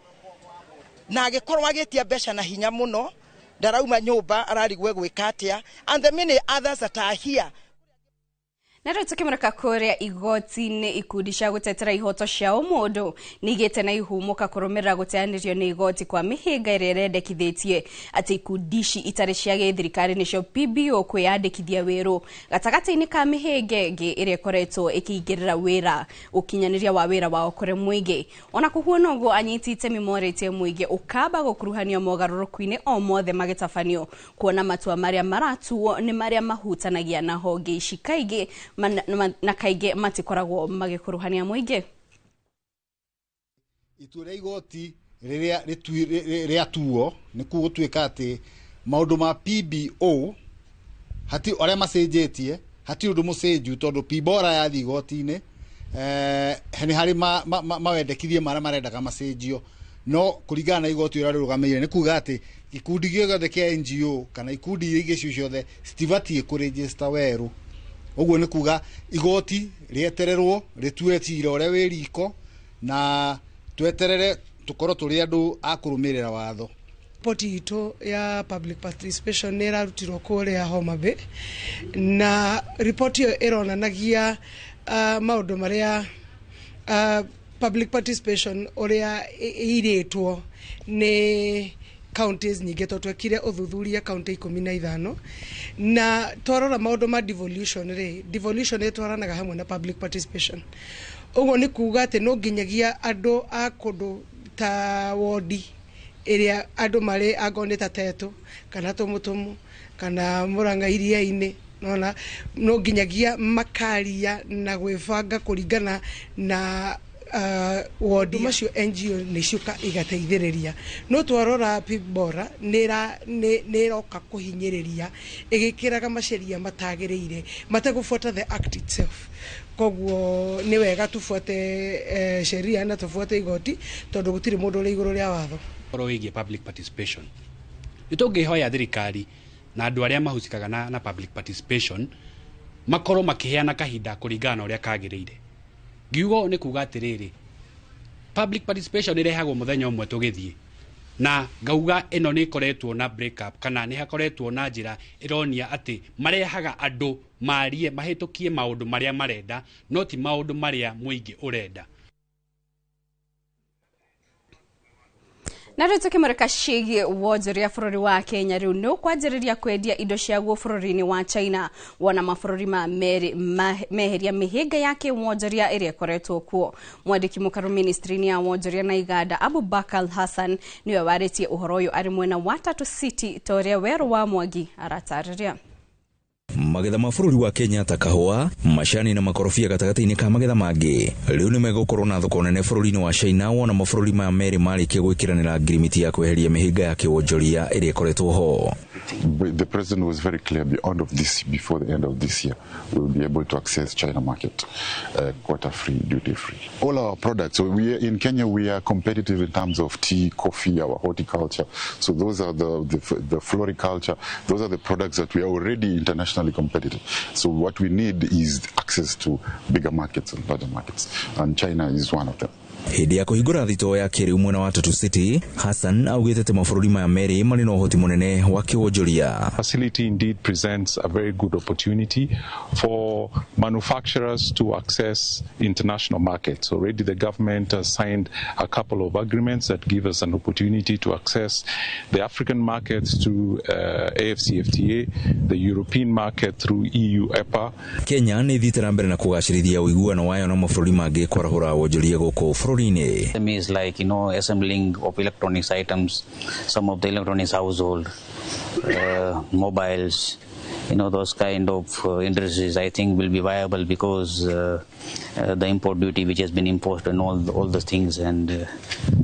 na agĩkorwo agĩtia mbeca na hinya mũno ndarauma nyũmba ararigwo gwĩka atĩa and the many others that are here. Na rĩu tũkĩmũrĩka kũrĩa igoti-inĩ ikundi cia gũtetera ihoto cia ũmũndũ nĩigĩte na ihũmũka kũrũmĩrĩra gũteanĩrio nĩ igoti kwa mĩhĩnga ĩrĩa ĩrendekithĩtie atĩ ikundi ici itarĩ cia gĩthirikari nĩcio PBO kwĩyandĩkithia wĩrũ gatagatĩ-inĩ ka mĩhĩnga ĩngĩ ĩrĩa ĩkoretwo ĩkĩingĩrĩra wĩra ũkinyanĩria wa wĩra wao kũrĩ mũingĩ. Ona kũhuana ũguo anyiti itemi morĩtie mũingĩ ũkamba gũkuruhanio mogarũrũku-inĩ o mothe magĩtabanio kuona matua marĩa maratuo nĩ marĩa mahutanagia na honge ici kaingĩ na kaingĩ matikoragwo magĩkuruhania mũingĩ. Itua rĩa igoti rĩrĩa rĩatuo nĩ gũtuĩka atĩ maũndũ ma PBO hati arĩa macenjetie hatirĩ ũndũ mũcenju tondũ PBORA yathiĩ igoti-inĩ nĩ harĩ mawendekithie marĩa marendaga macenjio no kũringana na igoti ũrĩa rĩrũgamĩrĩire nĩ kuga atĩ gĩkundi gĩothe kĩa NGO kana ikundi iria ingĩ cio ciothe citibatiĩ kũregister werũ. Ũguo nĩ kuga igoti rĩetererwo rĩtue cira ũrĩa wĩ riko na tweterere tũkorwo tũrĩ andũ a kũrũmĩrĩra watho. Ripoti itũ ya public participation nĩ ĩrarutirwo kũrĩa Homa Bay, na ripoti ĩyo ĩronanagia maũndũ marĩa public participation ũrĩa ĩirĩtwo nĩ counties nyingĩ, tondũ twekire ũthuthuria kaunti 15, na twarora maũndũ ma devolution rĩ, devolution ĩtwaranaga hamwe na public participation. Ũguo nĩ kuga atĩ no nginyagia andũ a kũndũ ta wodi ĩrĩa andũ marĩ, angorwo nĩ ta Tetũ kana Tũmũtũmũ kana Mũrang'a Iria-inĩ, nona no nginyagia makaria na gwĩbanga kũringana na wodi macio. NGO nĩ ciũka igateithĩrĩria, no twarora Bora nĩ ĩroka kũhinyĩrĩria ĩgĩkĩraga maceria matagĩrĩire mategũbuata the act itself. Koguo nĩ wega tubuate sheria na tubuate igoti, tondũ gũtirĩ mũndũ ũrĩ igũrũ rĩa watho. Ũhoro wĩgiĩ public participation, nĩ tũngĩhoya thirikari na andũ arĩa mahusikaga na public participation makorwo makĩheana kahinda kũringana na ũrĩa kagĩrĩire. Ngiuga ũũ nĩ kuga atĩrĩrĩ, public participation ĩrehagwo mũthenya ũmwe tũgĩthiĩ na ngauga ĩno nĩ ĩkoretwo na break up, kana nĩ hakoretwo na njĩra ĩronia atĩ marehaga andũ marie mahĩtũkie maũndũ marĩa marenda, no ti maũndũ marĩa mũingĩ ũrenda. Na rĩu tũkĩmũrĩka ciĩgiĩ wonjoria, bũrũri wa Kenya rĩu nĩ ũkwanjĩrĩria kwendia indo ciaguo bũrũri-inĩ wa China, wona mabũrũri ma merĩ meheria mĩhĩnga ya kĩwonjoria ĩrĩa ĩkoretwo kuo. Mwandĩki mũkaru ministry-inĩ ya wonjoria na iganda Abubakar Hassan nĩwe warĩtie ũhoro ũyũ arĩ mwena wa Tatu City, ta ũrĩa Werũ wa Mwangi aratarĩria. Magetha ma bũrũri wa Kenya ta kahũa, macani na makorobia gatagatĩ-inĩ ka magetha mangĩ rĩu nĩ megũkorwo na thoko nene bũrũri-inĩ wa China, wona mabũrũri maya merĩ marĩkia gwĩkĩranĩra ngirimiti ya kweheria mĩhĩnga ya kĩwonjoria ĩrĩa ĩkoretwo ho. The president was very clear, before the end of this year, we'll be able to access China market, quota free, duty free. All our products, so we in Kenya, we are competitive in terms of tea, coffee, our horticulture. So those are the floriculture, those are the products that we are already internationally competitive. So what we need is access to bigger markets and larger markets, and China is one of them. Hĩndĩ ya kũhingũra thitoo ya kĩrĩu mwena wa Tatu City, Hassan augĩte atĩ mabũrũri maya merĩ marĩ na ũhoti mũnene wa kĩwonjoria. Facility indeed presents a very good opportunity for manufacturers to access international markets. Already the government has signed a couple of agreements that give us an opportunity to access the African markets through AfCFTA, the European market through EU EPA. Kenya nĩ ĩthiĩte na mbere na kũgacĩrithia ũiguano wayo na mabũrũri mangĩ kwarahũra wonjoria gũkũ bũrũri-inĩ. Is like, assembling of electronics items, some of the electronics household, mobiles, those kind of industries, I think, will be viable because the import duty which has been imposed on all the things, and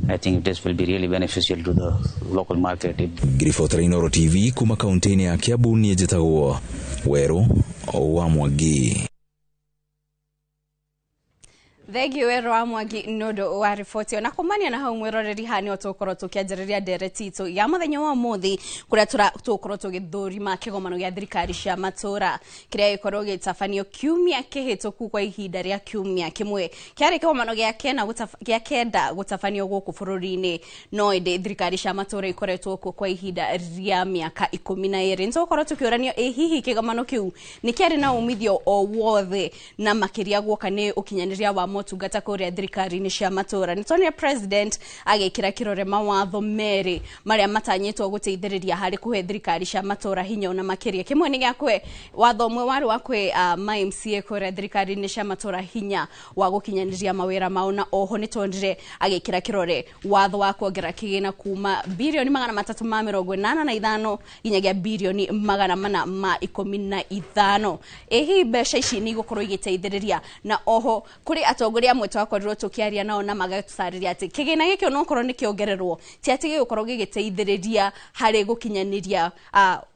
I think this will be really beneficial to the local market. Ngiribotera Inooro TV kuma kaunti-inĩ ya Kiambu, niĩ njĩtagwo Werũ wa Mwangi. Thengiũ Werũ wa Mwangi nĩ ũndũ wa riboti ĩyo. Na kumania na hau, mwĩroreri, haha nĩho tũgũkorwo tũkĩanjĩrĩria ndereti itũ ya mũthenya wa ũmũthĩ, kũrĩa tũgũkorwo tũgĩthũrima kĩgomano gĩa thirikari cia matũra kĩrĩa gĩkorwo gĩtabanio kiumia kĩhĩtũku kwa ihinda rĩa kiumia kĩmwe. Kĩarĩ kĩgomano gĩa kenda gũtabanio gũkũ bũrũri-inĩ, no ĩndĩ thirikari cia matũra ikoretwo kuo kwa ihinda rĩa mĩaka 12. Nĩtũgũkorwo tũkĩũranio ĩ hihi kĩgomano kĩu nĩ kĩarĩ na umithio o wothe, na makĩria guoka nĩ ũkinyanĩria wa motungata kũrĩa thirikari-inĩ cia matũra. Nĩ tuonire president agĩkĩra kĩrore mawatho merĩ marĩa matanyĩtwo gũteithĩrĩria harĩ kũhe thirikari cia matũra hinya ona makĩria. Kĩmwe nĩ gĩa kũhe, watho ũmwe warĩ wa kũhe ma MCA kũrĩa thirikari-inĩ cia matũra hinya wa gũkinyanĩria mawĩra mao, na oho nĩ tuonire agĩkĩra kĩrore watho wa kuongerera kĩgĩna kuma birioni 385 nginyagia birioni 415. Ĩ hihi mbeca ici nĩ igũkorwo igĩteithĩrĩria? Na oho kũrĩ atongoria amwe twakorirwo tũkĩaria nao na magatũtarĩria atĩ kĩgĩna gĩkĩ onokorwo nĩ kĩongererwo, ti atĩ gĩgũkorwo gĩgĩteithĩrĩria harĩ gũkinyanĩria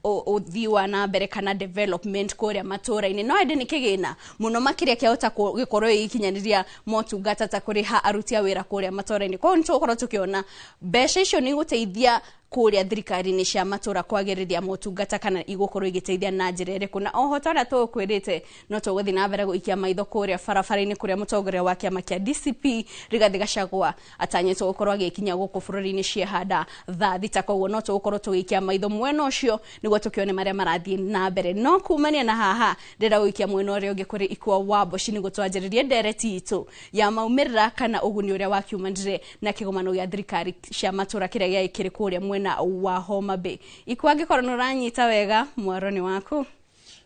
ũthii wa na mbere kana development kũrĩa matũra-inĩ, no ĩndĩ nĩ kĩgĩna mũno makĩria kĩahota gĩkorwo gĩgĩkinyanĩria motungata ta kũrĩha aruti a wĩra kũrĩa matũra-inĩ. Koguo nĩ tũgũkorwo tũkĩona mbeca icio nĩ igũteithia. Kũrĩa thirikari-inĩ cia matũra kwagĩrĩria motungata kana igũkorwo igĩteithia na njĩra ĩrĩkũ. Na oho ta ũrĩa tũgũkwĩrĩte, no tũgũthiĩ na mbere gũikia maitho kũrĩa barabara-inĩ kũrĩa mũtongoria wa kĩama kĩa DCP Rigathĩ Gachagua atanyĩtwo gũkorwo agĩkinya gũkũ bũrũri-inĩ ciehanda thaa 6. Koguo no tũgũkorwo tũgĩikia maitho mwena ũcio nĩguo tũkĩone marĩa marathiĩ na mbere. No kumania na haha, ndĩrenda gũikia mwena ũrĩa ũngĩ kũrĩ Ikua wa Mboci nĩguo twanjĩrĩrie ndereti itũ ya maumĩrĩra kana ũguni ũrĩa wakiumanire na kĩgomano gĩa thirikari cia matũra kĩrĩa gĩagĩkĩrĩ kũrĩa mwena wa Homa Bay. Ikua, angĩkorwo nĩ ũranyita wega, mwaro nĩ waku.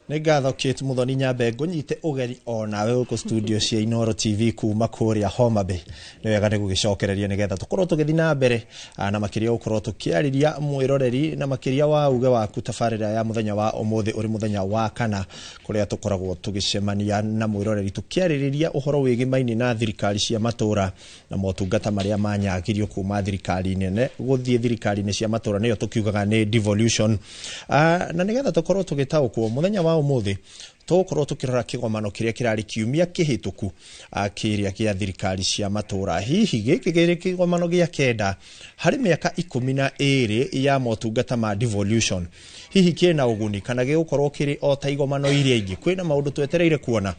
Nĩ ngatho, Kate Muthoni. Nyambe ngũnyite ũgeni o nawe gũkũ studio cia Inoro TV kuma kũrĩa Homa Bay. Nĩ wega nĩ gũgĩcokereria nĩgetha tũkorwo tũgĩthiĩ na mbere na makĩria gũkorwo tũkĩarĩria mwĩroreri na makĩria wa uge waku tabarĩra ya mũthenya wa ũmũthĩ, ũrĩ mũthenya wa kana, kũrĩa tũkoragwo tũgĩcemania na mwĩroreri tũkĩarĩrĩria ũhoro wĩgĩmaini na thirikari cia matũra na motungata marĩa manyagirio kuma thirikari nene gũthiĩ thirikari-inĩ cia matũra, nĩyo tũkiugaga nĩ devolution. Na nĩgetha tũkorwo tũgĩtaũkwo, mũthenya wa ũmũthĩ tũgũkorwo tũkĩrora kĩgomano kĩrĩa kĩrarĩ kiumia kĩhĩtũku, kĩrĩa gĩa thirikari cia matũra. Hihi gĩkĩ kĩrĩ kĩgomano gĩa 9 harĩ mĩaka 12 ya motungata ma devolution, hihi kĩna ũguni kana gĩgũkorwo kĩrĩ o ta igomano iria ingĩ? Kwĩna maũndũ twetereire kuona.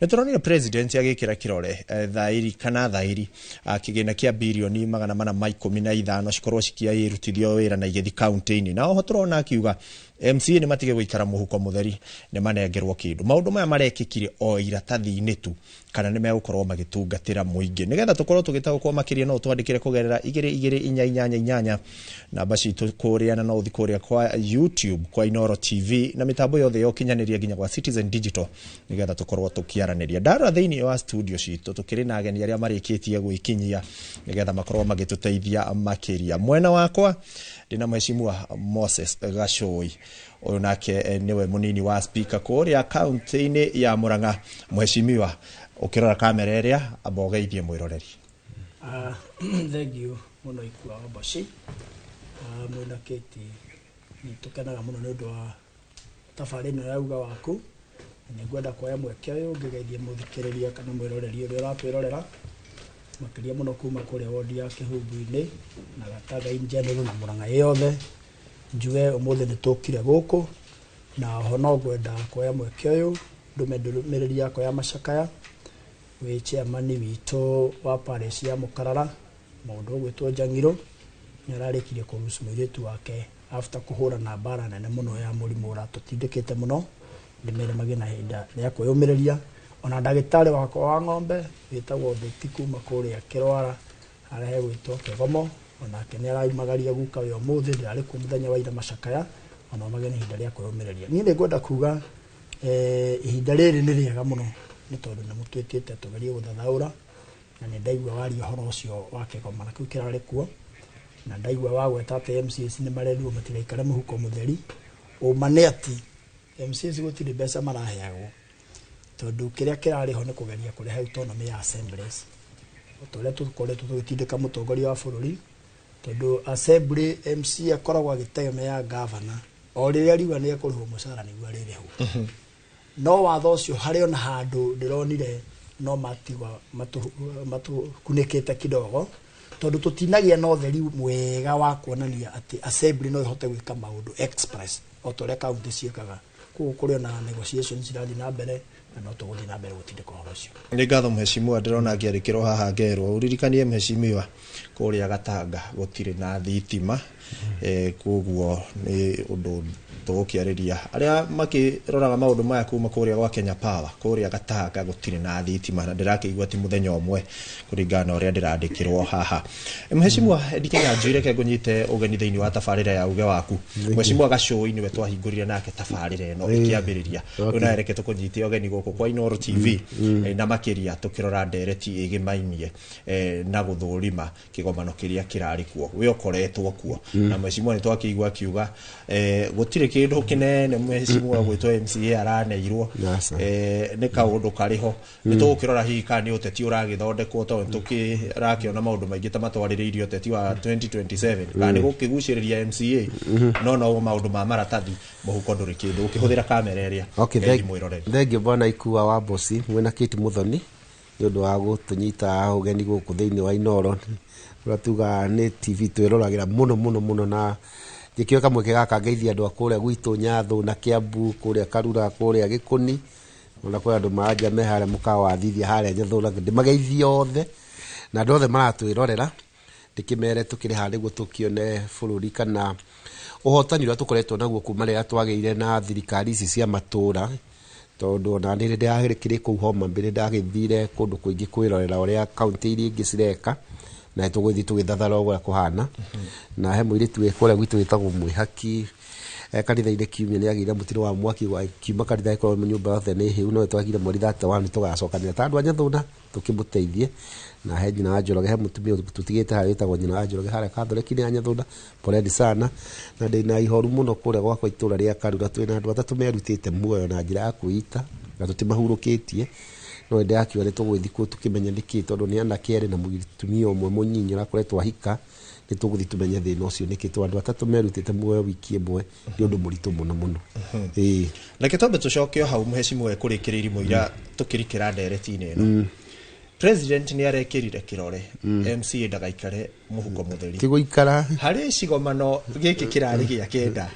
Nĩ tũronire president agĩkĩra kĩrore thairi kana thairi kĩgĩna kĩa birioni 415 cikorwo cikĩrutithio wĩra na igĩthi kaunti-inĩ, na oho tũrona akiuga MCA nĩ matige gũikara mũhuko mũtheri, nĩ manengerwo kĩndũ. Maũndũ maya marekĩkire o iratathi-inĩ tu kana nĩ megũkorwo magĩtungatĩra mũingĩ? Nĩgetha tũkorwo tũgĩtaũkwo makĩria, no twandĩkĩre kũgerera 22488, namba citũ kũrĩa, na no ũthi kũrĩa kwa YouTube kwa Inoro TV na mĩtambo yothe ya ũkinyanĩria nginya gwa Citizen Digital nĩgetha tũkorwo tũkĩaranĩria. Ndarora thĩinĩ wa studio citũ, tũkĩrĩ na ageni arĩa marĩkĩtie gwĩkinyia nĩgetha makorwo magĩtũteithia makĩria. Mwena wakwa ndĩna Mheshimiwa Moses Gacũi, ũyũ nake nĩwe mũnini wa speaker kũrĩa kaunti-inĩ ya Murang'a. Mheshimiwa, ũkĩrora kamera ĩrĩa, amba ũgeithie mwĩroreri. Thank you mũno, Ikua wa Mboci. Mwĩna Kate, nĩ tũkenaga mũno nĩ ũndũ wa tabarĩra ĩno ya uga waku, na nĩ ngwenda kuoya mweke ũyũ ngĩgeithie mũthikĩrĩria kana mwĩroreri ũrĩa ũratwĩrorera, makĩria mũno kuma kũrĩa wodi ya Kĩhumbu-inĩ na Gatanga in general na Murang'a yothe. Njuge ũmũthĩ nĩ tũkire gũkũ, na oho no ngwenda kuoya mweke ũyũ ndũme ndũmĩrĩri yakwa ya macakaya wĩ chairman witũ wa parish ya Mũkarara, mũndũ ũgwĩtwo Njang'irũ. Nĩ ararĩkirie kũrucu mũirĩtu wake after kũhũrana mbara nene mũno ya mũrimũ ũratũtindĩkĩte mũno. Ndĩmere magĩe na ihinda rĩa kwĩyũmĩrĩria. Ona ndagĩtarĩ wakwa wa ng'ombe wĩtagwo Thĩti kuma kũrĩa Kĩrwara harĩa hegwĩtwo Kĩgomo, onake nĩ araumagaria guka we ũmũthĩ, ndĩrarĩ kuo mũthenya wa ira macakaya, ona magĩe na ihinda rĩa kwĩyũmĩrĩria. Niĩ nĩ ngwenda kuga ihinda rĩrĩ nĩ rĩega mũno nĩ tondũ nĩ mũtwĩtĩte tũgerie gũthathaũra, na nĩ ndaigua waria ũhoro ũcio wa kĩgomano kĩu kĩrarĩ kuo, na ndaigua wagweta atĩ MCAs nĩ marerirwo matigaikare mũhuko mũtheri. Ũma nĩ atĩ MCAs gũtirĩ mbeca maraheagwo, tondũ kĩrĩa kĩrarĩ ho nĩ kũgeria kũrehe autonomy ya assemblies, o ta ũrĩa tũkoretwo tũgĩtindĩka mũtongoria wa bũrũri, tondũ assembly MCA akoragwo agĩtegemea gavana o rĩrĩa riuga nĩ ekũrĩhwo mũcara nĩguo arĩrĩhwo. No watho ũcio harĩ ona handũ ndĩronire no matigwa matũkunĩkĩte kidogo, tondũ tũtinagĩa na ũtheri mwega wa kuonania atĩ assembly no ĩhote gwĩka maũndũ express o ta ũrĩa kaunti ciĩkaga. Koguo kũrĩ ona negotiations irathiĩ na mbere, na no tũgũthiĩ na mbere gũtindĩka ũhoro ũcio. Nĩ ngatho, mheshimiwa. Ndĩrona ngĩandĩkĩrwo haha ngerwo ũririkanie mheshimiwa kũrĩa Gatanga gũtirĩ na thitima, koguo nĩ ũndũ tũgũkĩarĩria arĩa makĩroraga maũndũ maya kuma kũrĩa gwa Kenya Power. Kũrĩa Gatanga gũtirĩ na thitima, na ndĩrakĩigua ti mũthenya ũmwe kũringana na ũrĩa ndĩrandĩkĩrwo haha. Mheshimiwa Eddie Kenyanjui, reke ngũnyite ũgeni thĩinĩ wa tabarĩra ya uge waku. Mheshimiwa Gacũi nĩwe twahingũrire nake tabarĩra ĩno ĩkĩambĩrĩria. Rĩu nawe reke tũkũnyite ũgeni gũkũ kwa Inooro TV, na makĩria tũkĩrora ndereti ĩgĩmainie na gũthũrima kĩgomano kĩrĩa kĩrarĩ kuo. We ũkoretwo kuo na mheshimiwa nĩ twakĩigua akiuga gũtirĩ kĩndũ kĩnene mheshimiwa gwĩtwo MCA araneirwo, nĩ kaũndũ karĩ ho. Nĩ tũgũkĩrora hihi kana nĩ ũteti ũragĩthondekwo, tondũ nĩ tũkĩrakĩona maũndũ maingĩ ta matwarĩrĩirie ũteti wa 2027, kana nĩ gũkĩgucĩrĩria MCA, no no maũndũ ma maratathi mũhuko ndũrĩ kĩndũ. Ũkĩhũthĩra kamera ĩrĩa, Okay, Eddie mwĩroreri. Thank you, bwana Ikua wa Mboci mwĩna Kate Muthoni nĩ ũndũ wa gũtũnyita ũgeni gũkũ thĩinĩ wa Inoro. Ũrĩa tugaga nĩ TV twĩroragĩra mũno mũno mũno, na njĩkĩoe kamweke gaka ngeithia andũ a kũrĩa gwitũ Nyathũ na Kiambu, kũrĩa Karura, kũrĩa Gĩkũni, ona kwĩ andũ maranja me harĩa mũkawa wa Thithia harĩa Nyathũ, na ndĩmageithie othe na andũ othe maratwĩrorera, ndĩkĩmere tũkĩrĩ haha nĩguo tũkĩone bũrũri kana ũhotani ũrĩa tũkoretwo naguo kuma rĩrĩa twagĩire na thirikari ici cia matũra, tondũ ona nĩ ndĩrakĩrĩ kũu Homa Bay, nĩndagĩthire kũndũ kũingĩ kwĩrorera ũrĩa kaunti iria ingĩ cireka, na tũgũthiĩ tũgĩthathara ũrĩa kũhana. Na he mũirĩtu wĩ kũrĩa gwitũ wĩtagwo Mwĩhaki, kanitha-inĩ kiumia nĩ agĩire mũtino wa mwaki, akiuma kanitha ĩkorwo nyũmba yothe nĩ hĩu, no twagire mweri 31 tũgacokanĩra ta andũ a Nyathũna tũkĩmũteithie. Na he nyina wa Njoroge, he mũtumia tũtigĩte harĩa wĩtagwo nyina wa Njoroge harĩa Katholeki-inĩ ya Nyathũna, poleni sana. Na ndĩna ihoru mũno kũrĩa gwakwa itũra rĩa Karura, twĩna andũ atatũ merutĩte muoyo na njĩra ya kwĩita na tũtimahurũkĩtie, no ndĩrakiuga nĩ tũgũgĩthiĩ kuo tũkĩmenye nĩkĩ, tondũ nĩ anake erĩ na mũtumia ũmwe mũnyinyi ũrakoretwo ahika, nĩ tũgũthiĩ tũmenye thĩna ũcio nĩkĩ, tondũ andũ atatũ merutĩte muoyo wiki ĩmwe nĩ ũndũ mũritũ mũno mũno. Ĩĩ. Reke twambe tũcoke o hau mũhecimiwa kũrĩkĩrĩria mũira tũkĩrikĩra ndereti-inĩ ĩno. President nĩ arekĩrire kĩrore MCA ndagaikare mũhuko mũtheri. Ti gũikara. Harĩ cigomano gĩkĩ kĩrarĩ gĩa kenda,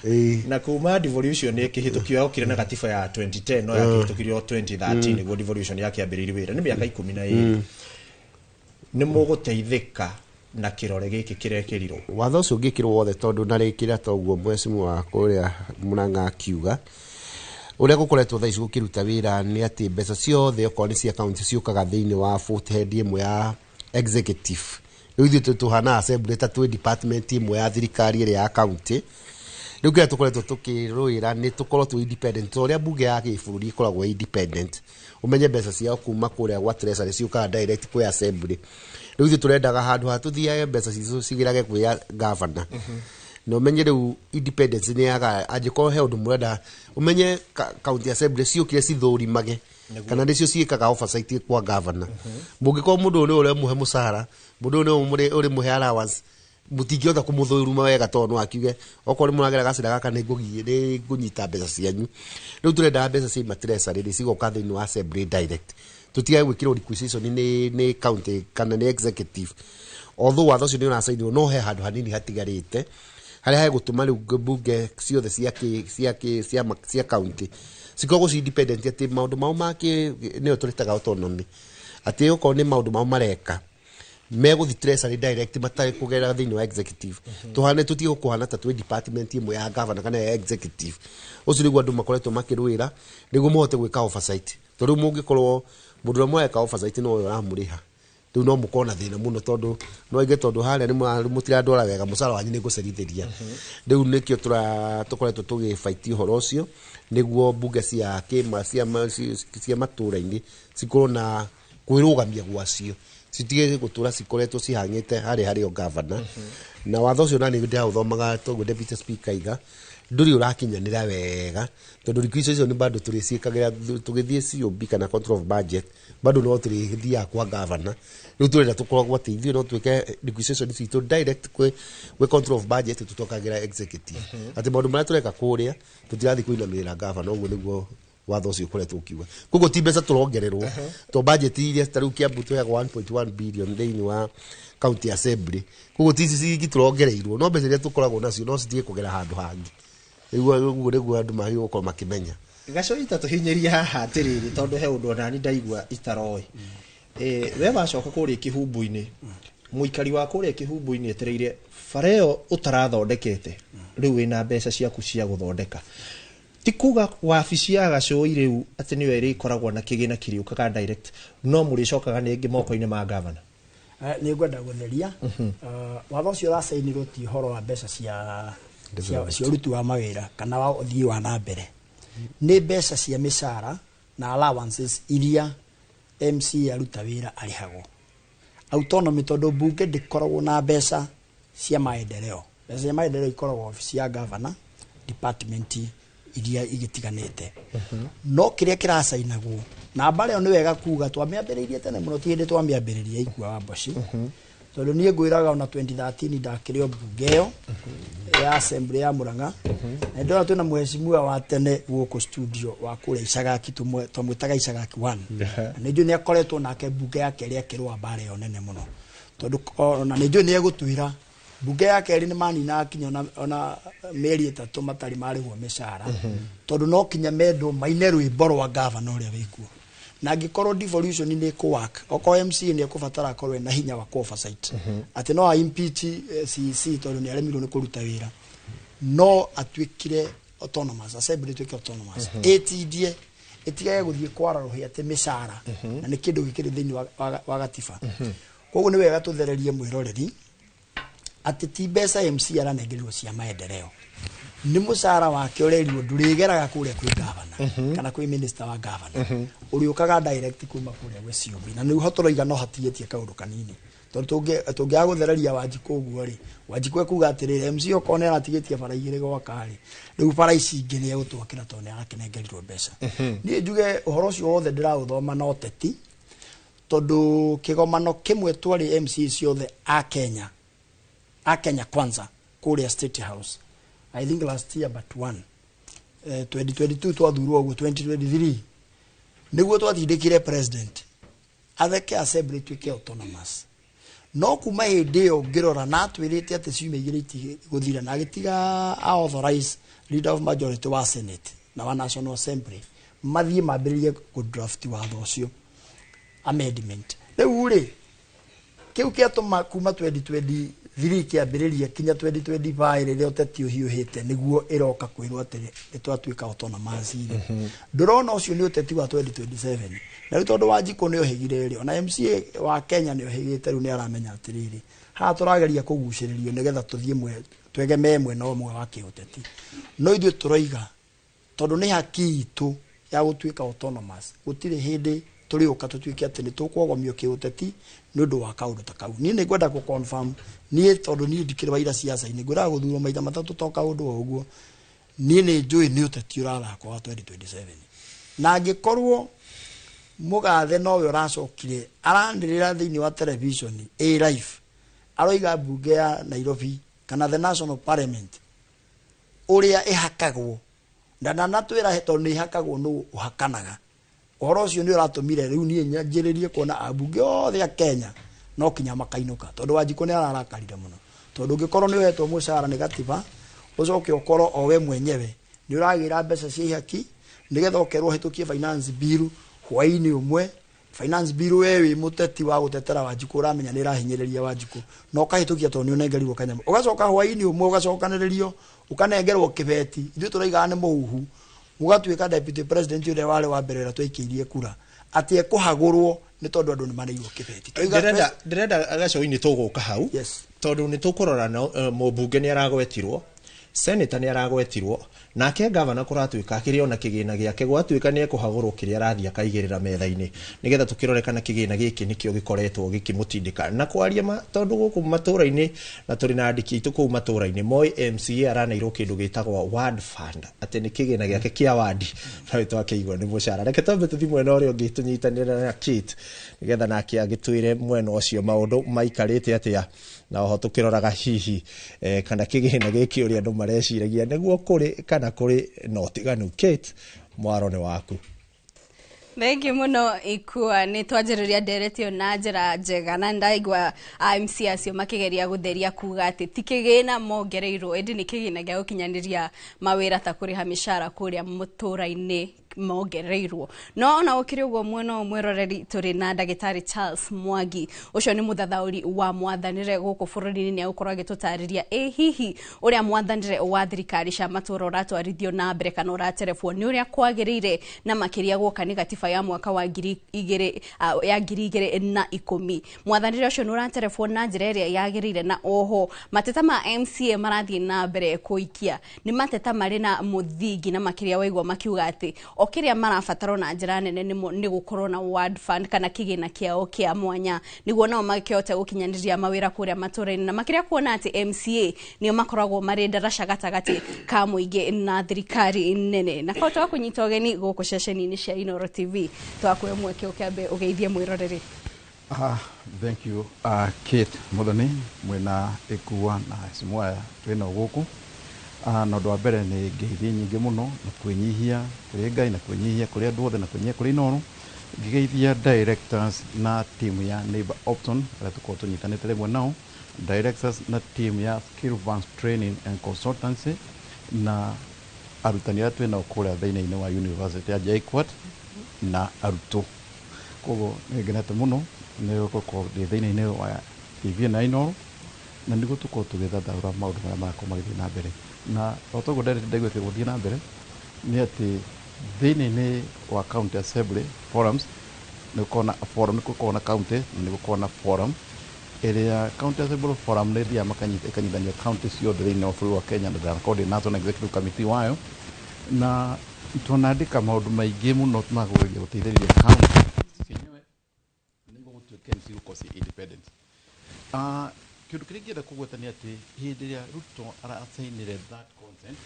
na kuma devolution ĩkĩhĩtũkio yokire na gatiba ya 2010, no yakĩhĩtũkirio 2013 nĩguo devolution yakĩambĩrĩirie wĩra, nĩ mĩaka 12. Nĩ mũgũteithĩka na kĩrore gĩkĩ kĩrekĩrirwo? Watho ũcio ũngĩkĩrwo wothe, tondũ narĩkĩra toguo mwecimu wa kũrĩa Mũrang'a akiuga ũrĩa gũkoretwo thaa ici gũkĩruta wĩra nĩ atĩ mbeca ciothe okorwo nĩ cia county ciũkaga thĩinĩ wa foothead ĩmwe ya executive. Rĩu ithuĩ tũhana assembly ta twĩ department ĩmwe ya thirikari ĩrĩa ya county. Rĩu kĩrĩa tũkoretwo tũkĩrũĩra nĩ tũkorwo twĩ independent, ta ũrĩa bunge ya gĩbũrũri ĩkoragwo ĩ independent, ũmenye mbeca ciao kuma kũrĩa gwa treasury ciũkaga direct kwĩ assembly. Rĩu ithuĩ tũrendaga handũ ha tũthiage mbeca citũ cigĩrage kwĩ governor, na ũmenye rĩu independence nĩ yaga. Angĩkorwo he ũndũ mũrenda, ũmenye county assembly ciũkire cithũrimage kana nĩcio ciĩkaga oversight kwa governor. Mũngĩkorwo mũndũ ũyũ nĩwe ũramũhe mũcara, mũndũ ũyũ nĩwe ũrĩmũhe allowance, mũtingĩhota kũmũthũruma wega, tondũ no akiuge okorwo nĩ mũragera gacĩra gaka nĩ ngũnyita mbeca cianyu. Rĩu tũrendaga mbeca ciaima treasury rĩ cigoka thĩinĩ wa assembly direct, tũtigage gwĩkĩrwo requisition nĩ county kana nĩ executive. Although watho ũcio nĩ ũracainirwo, no he handũ hanini hatigarĩte harĩa hegũtũma rĩu bunge ciothe cia cia cia cia county cikoragwo ci independent, atĩ maũndũ mao ma nĩyo tũrĩtaga autonomy, atĩ okorwo nĩ maũndũ mao mareka megũthi treasury direct matarĩ kũgerera thĩinĩ wa executive. Tũhane tũtige kũhana ta twĩ department ĩmwe ya governor kana ya executive. Ũcio nĩguo andũ makoretwo makĩrũĩra nĩguo mahote gwĩka oversight, tondũ rĩu mũngĩkorwo mũndũ ũrĩa mũreka oversight no we ũramũrĩha, rĩu no mũkorwo na thĩna mũno, tondũ no aige tondũ harĩa nĩ mũtirandwara wega, mũcara wanyu nĩ ngũcerithĩria. Rĩu nĩkĩo tũkoretwo tũgĩbaitia ũhoro ũcio nĩguo bunge cia kĩma cia matũra-inĩ cikorwo na kwĩrũgamia gwacio, citige gũtũra cikoretwo cihang'ĩte harĩa harĩ o governor. Na watho ũcio nani ndĩraũthomaga toguo deputy speaker aiga ndũrĩ ũrakinyanĩra wega, tondũ requisition icio nĩ bado tũrĩciĩkagĩra tũgĩthiĩ COB kana control of budget, bado no tũrĩthiaga kwa governor. Rĩu tũrenda tũkoragwo atĩ ithuĩ no twĩke requisition citũ direct kwĩ control of budget, tũtokagĩra executive, atĩ maũndũ marĩa tũreka kũrĩa tũtirathiĩ kũinamĩrĩra governor. Ũguo nĩguo watho ũcio ũkoretwo ũkiuga. Koguo ti mbeca tũrongererwo, to budget iria ta rĩu Kiambu tũheagwo 1.1 billion thĩinĩ wa county assembly, koguo ti ici ciringi tũrongereirwo, no mbeca iria tũkoragwo nacio no citige kũgera handũ hangĩ. Ũguo nĩguo andũ magĩrĩirwo gũkorwo makĩmenya. Gacoi, ta tũhinyĩrie haha atĩrĩrĩ, tondũ he ũndũ onani ndaigua itaroĩ. We wacoka kũrĩa kĩhumbu-inĩ, mũikari wa kũrĩa kĩhumbu-inĩ etereire bara ĩyo ũtarathondekete, rĩu wĩna mbeca ciaku cia gũthondeka, ti kuga wabici ya Gacũi rĩu atĩ nĩyo ĩrĩkoragwo na kĩgĩna kĩrĩũkaga direct, no mũrĩcokaga rĩngĩ moko-inĩ ma gavana? Nĩ ngwenda gũtheria. Watho ũcio ũracainirwo ti ũhoro wa mbeca cia ũruti wa mawĩra kana wa ũthii wa na mbere, nĩ mbeca cia mĩcara na allowances iria MC aruta wĩra arĩhagwo. Autonomy, tondũ bunge ndĩkoragwo na mbeca cia maendeleo. Mbeca cia maendeleo ikoragwo obici ya governor, department iria igĩtiganĩte. No kĩrĩa kĩracainagwo na mbara ĩyo, nĩ wega kuga twamĩambĩrĩirie tene mũno, ti hĩndĩ twamĩambĩrĩria ikua wa Mboci, tondũ niĩ ngwĩraga ona 2013 ndakĩrĩ o mbunge ĩyo ya assembly ya Murang'a, na ndona twĩna mheshimiwa wa tene gũkũ studio wa kũrĩa Icagaki, twamwĩtaga Icagaki 1, na nĩ njũĩ nĩ akoretwo nake mbunge ya kerĩ akĩrũa mbara ĩyo nene mũno. Tondu ona nĩ njũĩ nĩ egũtwĩra mbunge ya kerĩ nĩ manina kinya ona mĩeri 3 matarĩ marĩhwo mĩcara, tondu no kinya mendwo maine rwĩmbo rwa gavana ũrĩa wĩkuo. Na angĩkorwo devolution nĩ ĩkũ-work, okorwo MCA nĩ ekũbatara akorwo ena hinya wa ku-oversight, atĩ no a-impeach CEC tondũ nĩ aremirwo nĩ kũruta wĩra, no atuĩkire autonomous, assembly ĩtuĩke autonomous, ĩtindie ĩtigage gũthiĩ kwara rũhĩ atĩ mĩcara, na nĩ kĩndũ gĩkĩrĩ thĩinĩ wa gatiba. Koguo nĩ wega tũthererie mwĩroreri atĩ ti mbeca MC aranengerirwo cia maendeleo, nĩ mũcara wake ũrerirwo ndũrĩgeraga kũrĩa kwĩ gavana kana kwĩ minister wa gavana, ũrĩũkaga direct kuma kũrĩa gwĩ COB. Na nĩho tũroiga no hatigĩtie kaũndũ kanini, tondũ tũngĩaga gũthereria Wanjikũ ũguo rĩ, Wanjikũ ekuga atĩrĩrĩ, MC okorwo nĩ aratigĩtie bara 2 gwaka rĩ, rĩu bara ici ingĩ nĩ egũtwakĩra tondũ nĩ arakĩnengerirwo mbeca. Niĩ njuge ũhoro ũcio wothe ndĩraũthoma na ũteti, tondũ kĩgomano kĩmwe twarĩ MC ciothe a Kenya, a Kenya Kwanza kũrĩa State House, I think last year but one, 2022 twathurwo ũguo, 2023 nĩguo twatindĩkire president atheke assembly ituĩke autonomous. No kuma hĩndĩ ĩyo ngĩrora na atwĩrĩte atĩ ciumia 2 itigũthira, na agĩtiga authorize leader of majority wa Senate na wa National Assembly mathiĩ mambĩrĩrie kũ draft watho ũcio amendment. Rĩu rĩ, kĩu kĩatũma kuma 2023 kĩambĩrĩria kinya 2025 rĩrĩa ũteti ũhiũhĩte nĩguo ĩroka kwĩrwo atĩ nĩ twatuĩka autonomous rĩ. Ndũrona ũcio nĩ ũteti wa 2027. Na rĩu tondũ Wanjikũ nĩ ohĩgire rĩ, ona MCA wa Kenya nĩ ohĩgĩte, rĩu nĩ aramenya atĩrĩrĩ, haha tũrageria kũgucĩrĩrio nĩgetha tũthiĩ twegemee mwena ũmwe wa kĩũteti. No ithuĩ tũroiga tondũ nĩ haki itũ ya gũtuĩka autonomous, gũtirĩ hĩndĩ tũrĩũka tũtuĩke atĩ nĩ tũkwogomio kĩũteti nĩ ũndũ wa kaũndũ ta kau. Niĩ nĩ ngwenda kũ confirm, niĩ tondũ niĩ ndikĩrĩ waira ciaca-inĩ, ngwendaga gũthurwo maita 3 to kaũndũ o ũguo. Niĩ nĩ njũĩ nĩ ũteti ũrathakwo wa 2027. Na angĩkorwo Mũgathe nowe ũracokire aranĩrĩra thĩinĩ wa television ĩ live, aroiga mbunge ya Nairobi kana the National Parliament ũrĩa ĩhakagwo, na ndanatwĩra tondũ nĩ ĩhakagwo nũ ũhakanaga. Ũhoro ũcio nĩ ũratũmire rĩu niĩ nyanjĩrĩrie kuona ambunge othe a Kenya no kinya makainũka, tondũ Wanjikũ nĩ ararakarire mũno. Tondũ ũngĩkorwo nĩ ũhetwo mũcara nĩ gatiba, ũcoke ũkorwo o we mwenyewe nĩ ũragĩra mbeca cia ihaki nĩgetha ũkerwo ũhĩtũkie finance bill hwaĩ-inĩ ũmwe. Finance bill we wĩ mũteti wa gũtetera Wanjikũ, ũramenya nĩ ĩrahinyĩrĩria Wanjikũ, na ũkahĩtũkia tondũ nĩ ũnengerirwo kanyamũ, ũgacoka hwaĩ-inĩ ũmwe ũgacokanĩrĩrio ũkanengerwo kĩbeti. Ithuĩ tũraigaga nĩ mũhuhu, mũgatuĩka deputy president ũrĩa warĩ wa mbere ũrĩa twaikĩirie kura atĩ ekũhagũrwo nĩ tondũ andũ nĩ maneirwo kĩbeti. Ndĩrenda gacoinĩ tũgũka hau, tondũ nĩ tũkũrora mũmbunge nĩ aragwetirwo, senator nĩ aragwetirwo, nake gavana kũratuĩka akĩrĩ ona kĩgĩna gĩake, gwatuĩka nĩ ekũhagũrwo kĩrĩa arathiĩ akaigĩrĩra metha-inĩ nĩgetha tũkĩrore kana kĩgĩna gĩkĩ nĩkĩo gĩkoretwo gĩkĩmũtindĩka na kwaria ma, tondũ gũkũ matũra-inĩ na tũrĩ na andĩki aitũ kũu matũra-inĩ moĩ MCA araneirwo kĩndũ gĩtagwo ward fund, atĩ nĩ kĩgĩna gĩake kĩa wadi, na twakĩigua nĩ mũcara. Reke twambe tũthiĩ mwena ũrĩa ũngĩ tũnyitanĩre na Kate nĩgetha nake agĩtwĩre mwena ũcio maũndũ maikarĩte atĩa, na oho tũkĩroraga hihi kana kĩgĩna gĩkĩ ũrĩa andũ mareciragia nĩguo kũrĩ kana kũrĩ na ũtiganu. Kate, mwaro nĩ waku. Thank you mũno Ikua, nĩ twanjĩrĩria ndereti ĩyo na njĩra njega, na ndaigua MC acio makĩgeria gũtheria kuga atĩ ti kĩgĩna mongereirwo, ĩndĩ nĩ kĩgĩna gĩa gũkinyanĩria mawĩra ta kũrĩha mĩcara kũrĩa mũtũra-inĩ mongereirwo. No ona gũkĩrĩ ũguo, mwena ũyũ mwĩroreri tũrĩ na ndagĩtarĩ Charles Mwangi, ũcio nĩ mũthathaũri wa mwathanĩre gũkũ bũrũri-inĩ, nĩ egũkorwo agĩtũtarĩria ĩ hihi ũrĩa mwathanĩre wa thirikari cia matũra ũratwarithio na mbere kana ũraterebwo nĩ ũrĩa kwagĩrĩire, na makĩria guoka nĩ gatiba ya mwaka wa 2010. Mwathanĩre ũcio nĩ ũraterebwo na njĩra ĩrĩa yagĩrĩire, na oho mateta ma MCA marathiĩ na mbere kũikia nĩ mateta marĩ na mũthingi, na makĩria waigua makiuga atĩ o kĩrĩa marabatarwo na njĩra nene nĩ gũkorwo na ward fund kana kĩgĩna kĩao kĩa mwanya nĩguo nao makĩhote gũkinyanĩria mawĩra kũrĩa matũra-inĩ, na makĩria kuona atĩ MCA nĩo makoragwo marĩ ndaraca gatagatĩ ka mũingĩ na thirikari nene. Na kau twakũnyita ũgeni gũkũ ceceni-inĩ cia Inooro TV, twakũhe mweke ũkĩambe ũgeithie mwĩroreri. Thank you, Kate Muthoni mwena Ikua na Simwaya twĩna gũkũ. Na ũndũ wa mbere nĩ ngeithi nyingĩ mũno na kwĩnyihia kũrĩ Ngai na kwĩnyihia kũrĩ andũ othe na kwĩnyihia kũrĩ Inooro Ngĩgeithia directors na timu ya Neighbor Opton arĩa tũkorwo tũnyitanĩte rĩmwe nao, directors na team ya Skill Vance Training and Consultancy, na arutani arĩa twĩ nao kũrĩa thĩinĩ wa University ya JKUAT na arutwo. Koguo nĩ ngenete mũno nĩ gũkorwo ndĩ thĩinĩ wa TV na Inooro, na nĩguo tũkorwo tũgĩthathaũra maũndũ marĩa marakorwo magĩthiĩ na mbere. Na o toguo ndaiguĩte gũthiĩ na mbere nĩ atĩ thĩinĩ wa county assembly forums nĩ gũkorwo na forum, nĩ gũkorwo na county na nĩ gũkorwo na forum ĩrĩa county assembly forum nĩ ĩthiaga ĩkanyitithania county ciothe thĩinĩ wa bũrũri wa Kenya, na ndanakorwo ndĩ national executive committee wayo, na twanandĩka maũndũ maingĩ mũno ma kũgeria gũteithĩrĩria county cienyewe nĩguo gũtuĩke nĩ cigũkorwo ciĩ independent. Kĩndũ kĩrĩa ingĩenda kũgweta nĩ atĩ hĩndĩ ĩrĩa Ruto aracainire that consent,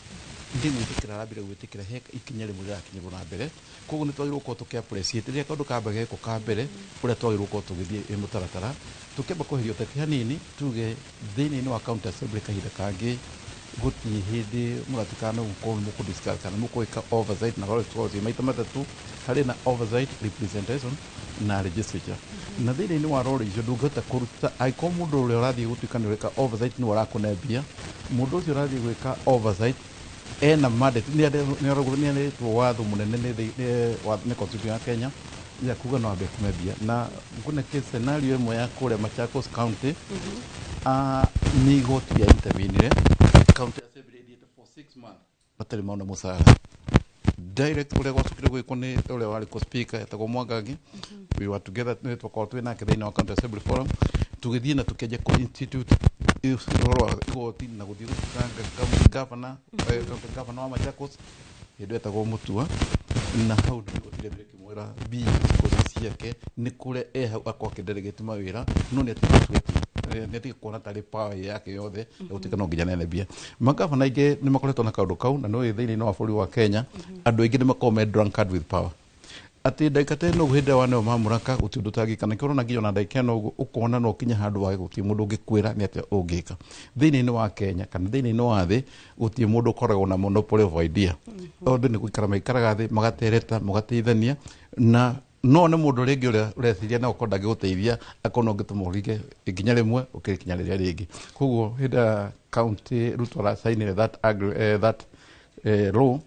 ndĩ gwĩtĩkĩra arambire gwĩtĩkĩra he ikinya rĩmwe rĩrakinyĩrwo na mbere. Koguo nĩ twagĩrĩirwo gũkorwo tũkĩ appreciate rĩrĩa kaũndũ kamba gekwo ka mbere ũrĩa twagĩrĩirwo gũkorwo tũgĩthiĩ ĩ mũtaratara, tũkĩamba kweheria ũteti hanini, tuge thĩinĩ wa county assembly kahinda kangĩ gũtirĩ hĩndĩ mũratuĩkaga no gũkorwo nĩ mũkũ discuss kana mũgwĩka oversight, na gũkorwo ciĩ maita matatũ, harĩ na oversight, representation na legislature. Na thĩinĩ wa role icio ndũngĩhota kũruta angĩkorwo mũndũ ũrĩa ũrathiĩ gũtuĩka nĩ ũreka oversight nĩwe ũrakũne mbia. Mũndũ ũcio ũrathiĩ gwĩka oversight ena mandate, nĩ aretwo watho mũnene nĩ constitution ya Kenya ya kuga no ambe kume mbia. Na ngũne case scenario ĩmwe ya kũrĩa Machakos County, nĩ igoti rĩa intervenire, county assembly ĩthiĩte for 6 months matarĩ maona mũcara direct. Ũrĩa gwacokire gwĩkwo nĩ ũrĩa warĩ ko speaker etagwo Mwangangi, we were together, nĩ twakorwo twĩ nake thĩinĩ wa county assembly forum, tũgĩthiĩ na tũkĩanjia kũ institute ũhoro wa igoti na gũthiĩ gũthitanga county governor, county governor wa Machakos hĩndĩ ĩyo etagwo Mutua. Na hau nĩ igoti rĩambire rĩkĩmwĩra mbia cikorwo ciake nĩ kũrĩa e hau akorwo akĩdelegate mawĩra, no nĩ atige kuona tarĩ power yake yothe ya gũtuĩka no nginya nene mbia. Magavana aingĩ nĩ makoretwo na kaũndũ kau, na nĩ thĩinĩ wa bũrũri wa Kenya andũ aingĩ nĩ makoragwo me drunkard with power, atĩ ndagĩka ta ĩno ũguo hĩndĩ ĩrĩa waneo mamũraka gũtirĩ ũndũ ũtangĩka. Na kĩo ũrona nginya ona ndagĩka ĩno ũguo ũkona no ũkinye handũ wage gũtirĩ mũndũ ũngĩkwĩra nĩ atĩa ũngĩka thĩinĩ wa Kenya kana thĩinĩ wa thĩ. Gũtirĩ mũndũ ũkoragwo na monopoly of idea. Tondũ nĩ gũikara maikaraga thĩ magatereta magateithania, na no nĩ mũndũ rĩngĩ ũrĩa ũreciria no ũkorwo ndangĩgũteithia, akorwo no ũngĩtũma ũringe ikinya rĩmwe ũkĩrĩ ikinya rĩrĩa rĩngĩ. Koguo hĩndĩ ya county Ruto aracainire that law,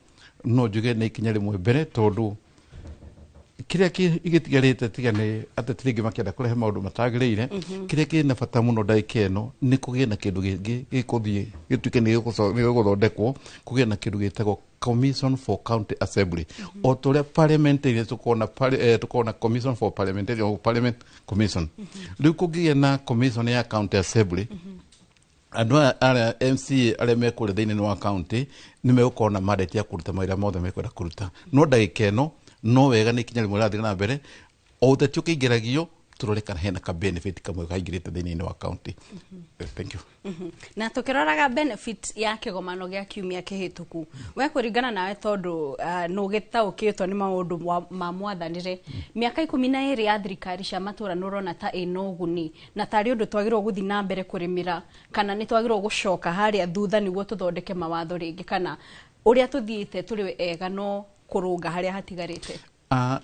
no njuge nĩ ikinya rĩmwe mbere, tondũ kĩrĩa gĩtigarĩte tiga nĩ ateti rĩngĩ makĩenda kũrehe maũndũ matagĩrĩire. Kĩrĩa kĩna bata mũno ndagĩka ĩno nĩ kũgĩe na kĩndũ gĩngĩ gĩkũthiĩ gĩtuĩke nĩ gĩgũthondekwo, kũgĩe na kĩndũ gĩtagwo Commission for County Assembly, o ta ũrĩa parliamentarians tũkorwo na Commission for Parliamentarian or Parliament Commission. Rĩu kũngĩgĩa na commission ya county assembly, andũ aya arĩa MCA arĩa me kũrĩa thĩinĩ wa county nĩ megũkorwo na mandate ya kũruta mawĩra mothe mekwenda kũruta. No ndagĩka ĩno no wega nĩ ikinya rĩmwe rĩrathiĩ na mbere, o ũteti ũkĩingĩragio tũrore kana hena ka benefit kamwe kaingĩrĩte thĩinĩ wa county. Thank you. Na tukiroraga benefit ya kĩgomano gĩa kiumia kĩhĩtũku, we kũringana nawe, tondũ nĩ ũgĩtaũkĩtwo nĩ maũndũ ma mwathanĩre mĩaka 12 ya thirikari cia matũra, nĩ ũrona ta ĩna ũguni na tarĩ ũndũ twagĩrĩirwo gũthiĩ na mbere kũrĩmĩra, kana nĩ twagĩrĩirwo gũcoka harĩa thutha nĩguo tũthondeke mawatho rĩngĩ, kana ũrĩa tũthiĩte tũrĩ ega no kũrũnga harĩa hatigarĩte?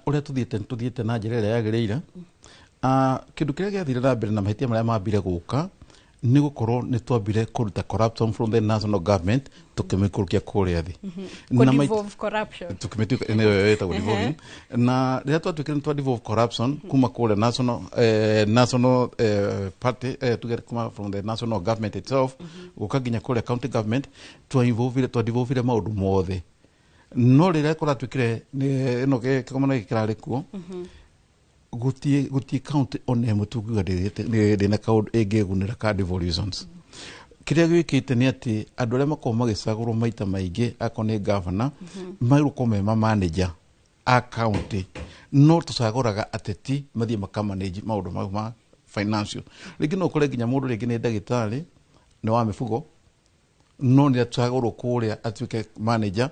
Ũrĩa tũthiĩte na njĩra ĩrĩa yagĩrĩire. Kĩndũ kĩrĩa gĩathire na mbere na mahĩtia marĩa mambire gũka nĩ gũkorwo nĩ twambire kũruta corruption from the national government tũkĩmĩikũrũkia kũrĩa thĩ. Na Kũ-devolve corruption. Tukĩmĩtuĩka nĩyo ĩtagwo devolving. Na rĩrĩa twatuĩkire nĩ twa devolve corruption kuma kũrĩa national party, tuge kuma from the national government itself gũka nginya kũrĩa county government, twa devolvire maũndũ mothe. No rĩrĩa kũratuĩkire nĩ ĩno kĩgomano gĩkĩ kĩrarĩ kuo, gũtiĩ county ona ĩmwe tungiuga ndĩna kaũndũ ĩngĩgunĩra ka devolutions. Kĩrĩa gĩkĩte nĩ atĩ andũ arĩa makoragwo magĩcagũrwo maita maingĩ, akorwo nĩ governor, magĩrĩirwo gũkorwo me ma manager a county, no tũcagũraga ateti mathiĩ makamanage maũndũ mau ma financial. Rĩngĩ no ũkore nginya mũndũ rĩngĩ nĩ ndagĩtarĩ, nĩ wa mĩbugo, no nĩ acagũrwo kũrĩa atuĩke manager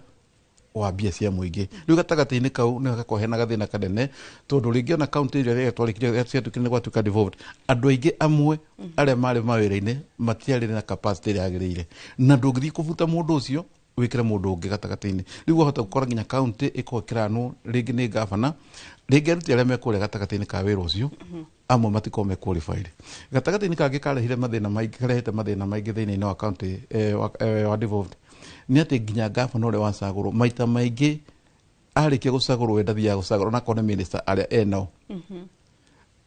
wa mbia cia mũingĩ. Rĩu gatagatĩ-inĩ kau nĩ hagakorwo hena gathĩna kanene, tondũ rĩngĩ ona county ĩrĩa twarĩkirie ciatuĩkire nĩ gwatuĩka devolved, andũ aingĩ amwe arĩa marĩ mawĩra-inĩ matiarĩ na capacity ĩrĩa yagĩrĩire, na ndũngĩthiĩ kũbuta mũndũ ũcio Wikire mundu ungi gatagati-ini. Riu wahota gukora nginya county ikorwo ĩkĩranwo rĩngĩ nĩ gavana, rĩngĩ aruti arĩa me kũrĩa gatagatĩ-inĩ ka wĩra ũcio amwe matikorwo me qualified. Gatagatĩ-inĩ kangĩ karehire mathĩna maingĩ, karehete mathĩna maingĩ thĩinĩ wa county wa devolved nĩ atĩ nginya gavana ũrĩa wacagũrwo maita maingĩ arĩkia gũcagũrwo we ndathiaga gũcagũrwo onakorwo nĩ minister arĩa enao.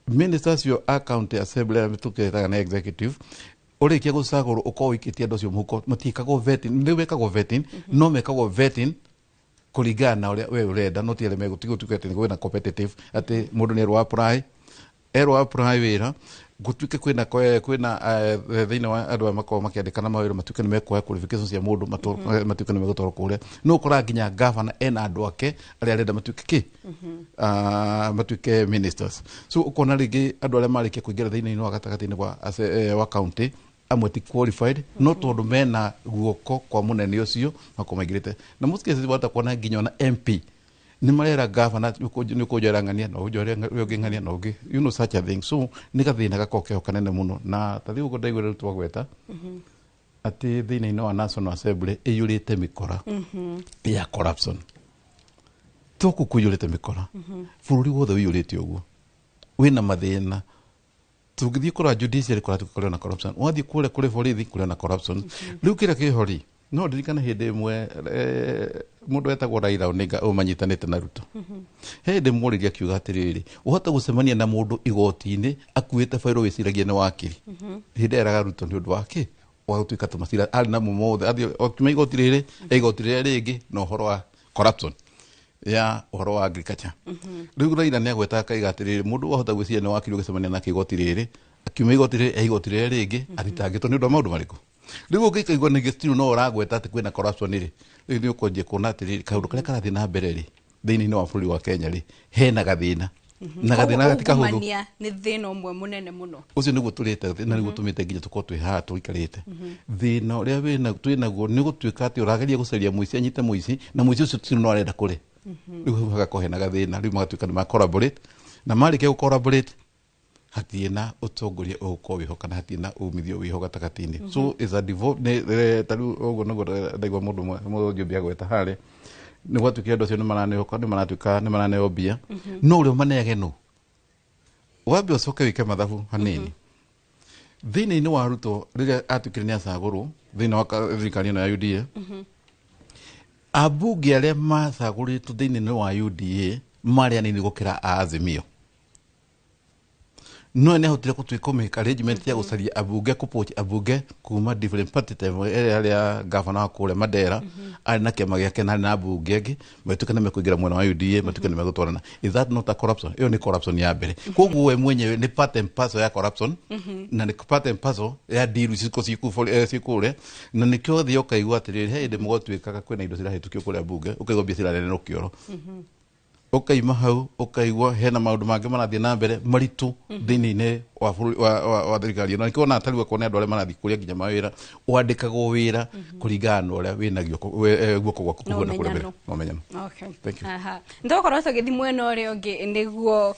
Minister acio a county assembly arĩa tũkĩtaga nĩ executive, ũrĩkia gũcagũrwo ũkorwo ũikĩtie andũ acio mũhuko, matiĩkagwo vetting, nĩ wekagwo vetting, no mekagwo vetting kũringana na ũrĩa we ũrenda, no ti arĩa megũtuĩka atĩ kwĩna competitive atĩ mũndũ nĩ erwo apply, erwo apply wĩra gũtuĩke kwĩna thĩinĩ wa andũ aya makoragwo makĩandĩkana mawĩra matuĩke nĩ mekuoya qualifications cia mũndũ matuĩke nĩ megũtwarwo kũrĩa. No ũkoraga nginya gavana ena andũ ake arĩa arenda matuĩke kĩ matuĩke ministers. So ũkona rĩngĩ andũ arĩa marĩkia kũingĩra thĩinĩ wa gatagatĩ-inĩ wa county amwe ti qualified, no tondũ mena guoko kwa mũnene ũcio makorwo maingĩrĩte. Na most cases wahota kuona nginya ona MP nĩ marera gavana nĩ ũkũnjoera ng'ania na ũnjoere ũyũ ũngĩ ng'ania na ũngĩ, you know, such a thing. So nĩ gathĩna gakoragwo keho kanene mũno. Na ta rĩu ũguo ndaigua rĩu twagweta atĩ thĩinĩ wa National Assembly ĩiyũrĩte mĩkora ya corruption, to kũu kũiyũrĩte mĩkora, bũrũri wothe ũiyũrĩte ũguo wĩna mathĩna. Tũngĩthiĩ kũrora judiciary kũrĩa kũrĩ na corruption, wathiĩ kũrĩa kũrĩ borithi kũrĩ na corruption. Rĩu kĩrĩa kĩho rĩ, no ndirikane hĩndĩ ĩmwe mũndũ wetagwo Raila Odinga ũyũ manyitanĩte na Ruto, he hĩndĩ mworirie akiuga atĩrĩrĩ, ũhote gũcemania na mũndũ igoti-inĩ akuĩte bairũ wĩciragia nĩ wakiri. Hĩndĩ eraga Ruto nĩ ũndũ wa kĩ wa gũtuĩka tũmacira arĩ namo mothe, athiĩ akiuma igoti rĩrĩ igoti rĩrĩa rĩngĩ na ũhoro wa corruption ya ũhoro wa agriculture. Rĩu Raila nĩ agwetaga akaiga atĩrĩrĩ, mũndũ wahota gwĩciria nĩ wakiri ũgĩcemania nake igoti rĩrĩ, akiuma igoti rĩrĩ igoti rĩrĩa rĩngĩ athitangĩtwo nĩ ũndũ wa maũndũ marĩkũ. Rĩu ũngĩkaigua ningĩ still no ũragweta atĩ kwĩna corruption rĩ, rĩu nĩ ũkwanjia kuona atĩrĩrĩ kaũndũ karĩa karathiĩ na mbere rĩ thĩinĩ wa bũrũri wa Kenya rĩ hena gathĩna, na gathĩna gatikahũthũ. Nĩ thĩna ũmwe mũnene mũno ũcio nĩguo tũrĩte na nĩguo tũmĩte nginya tũkorwo twĩ haha tũikarĩte. Thĩna ũrĩa twĩnaguo nĩ gũtuĩka atĩ ũrageria gũcaria mũici anyite mũici, na mũici ũcio still no arenda kũrĩ. Rĩu hau hagakorwo hena gathĩna, rĩu magatuĩka nĩ ma collaborate, na marĩkia gũ collaborate hatirĩ na ũtongoria ũgũkorwo wĩho kana hatirĩ na umithio wĩho gatagatĩ-inĩ. So is a devolved ta rĩu ũguo nĩguo ndaigua mũndũ mũndũ agweta harĩa nĩ gwatuĩkire andũ acio nĩ maraneo nĩ maratuĩka nĩ maraneo mbia, no ũrĩa ũmaneage nũ? Wambe ũcoke wĩke mathabu hanini. Thĩinĩ-inĩ wa Ruto rĩrĩa atuĩkire nĩ acagũrwo thĩinĩ wa thirikari ĩno ya UDA, ambunge arĩa macagũrĩtwo thĩinĩ wa UDA marĩ anini gũkĩra a Azimio, no nĩ ahotire gũtuĩka make arrangement ya gũcaria ambunge kũpoach ambunge kuma different party ta ĩrĩa arĩa gavana wa kũrĩa Mandera arĩ na kĩama gĩake na arĩ na ambunge angĩ matuĩka nĩ mekũingĩra mwena wa UDA, matuĩka nĩ megũtwarana. Is that not a corruption? Ĩyo nĩ corruption ya mbere. Koguo we mwenyewe nĩ part and parcel ya corruption, na nĩ part and parcel ya deal cikũrĩa, na nĩkĩo ũthiĩ ũkaigua atĩrĩrĩ he hĩndĩ mũgũtuĩkaga kwĩna indo cirahĩtũkio kũrĩa mbunge ũkaigua mbia ciranenerwo kĩoro, ũkaima hau ũkaigua hena maũndũ mangĩ marathiĩ na mbere maritũ thĩinĩ wa bũrũri wa thirikari. Na nĩkĩo ona tarĩu akorwo nĩ andũ arĩa marathiĩ kũrĩa nginya mawĩra, wandĩkagwo wĩra kũringana na ũrĩa wĩna guoko gwaku kũhuana kũrĩa mbere. Na ũmenyano. Thank you. Ndokorwo tũgĩthiĩ mwena ũrĩa ũngĩ nĩguo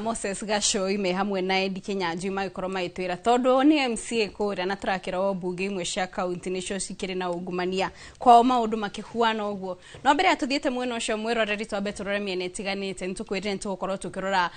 Moses Gacoi me hamwe na Eddie Kinyanjui magĩkorwo magĩtwĩra tondũ nĩ MCA kũrĩa na tũrakĩra mbunge imwe cia kaunti nĩcio cikĩrĩ na ungumania kwao maũndũ makĩhuana ũguo. No mbere ya tũthiĩte mwena ũcio mwĩroreri twambe tũrore mĩena ĩtiganĩte, nĩ tũkwĩrire nĩ tũgũkorwo tũkĩrora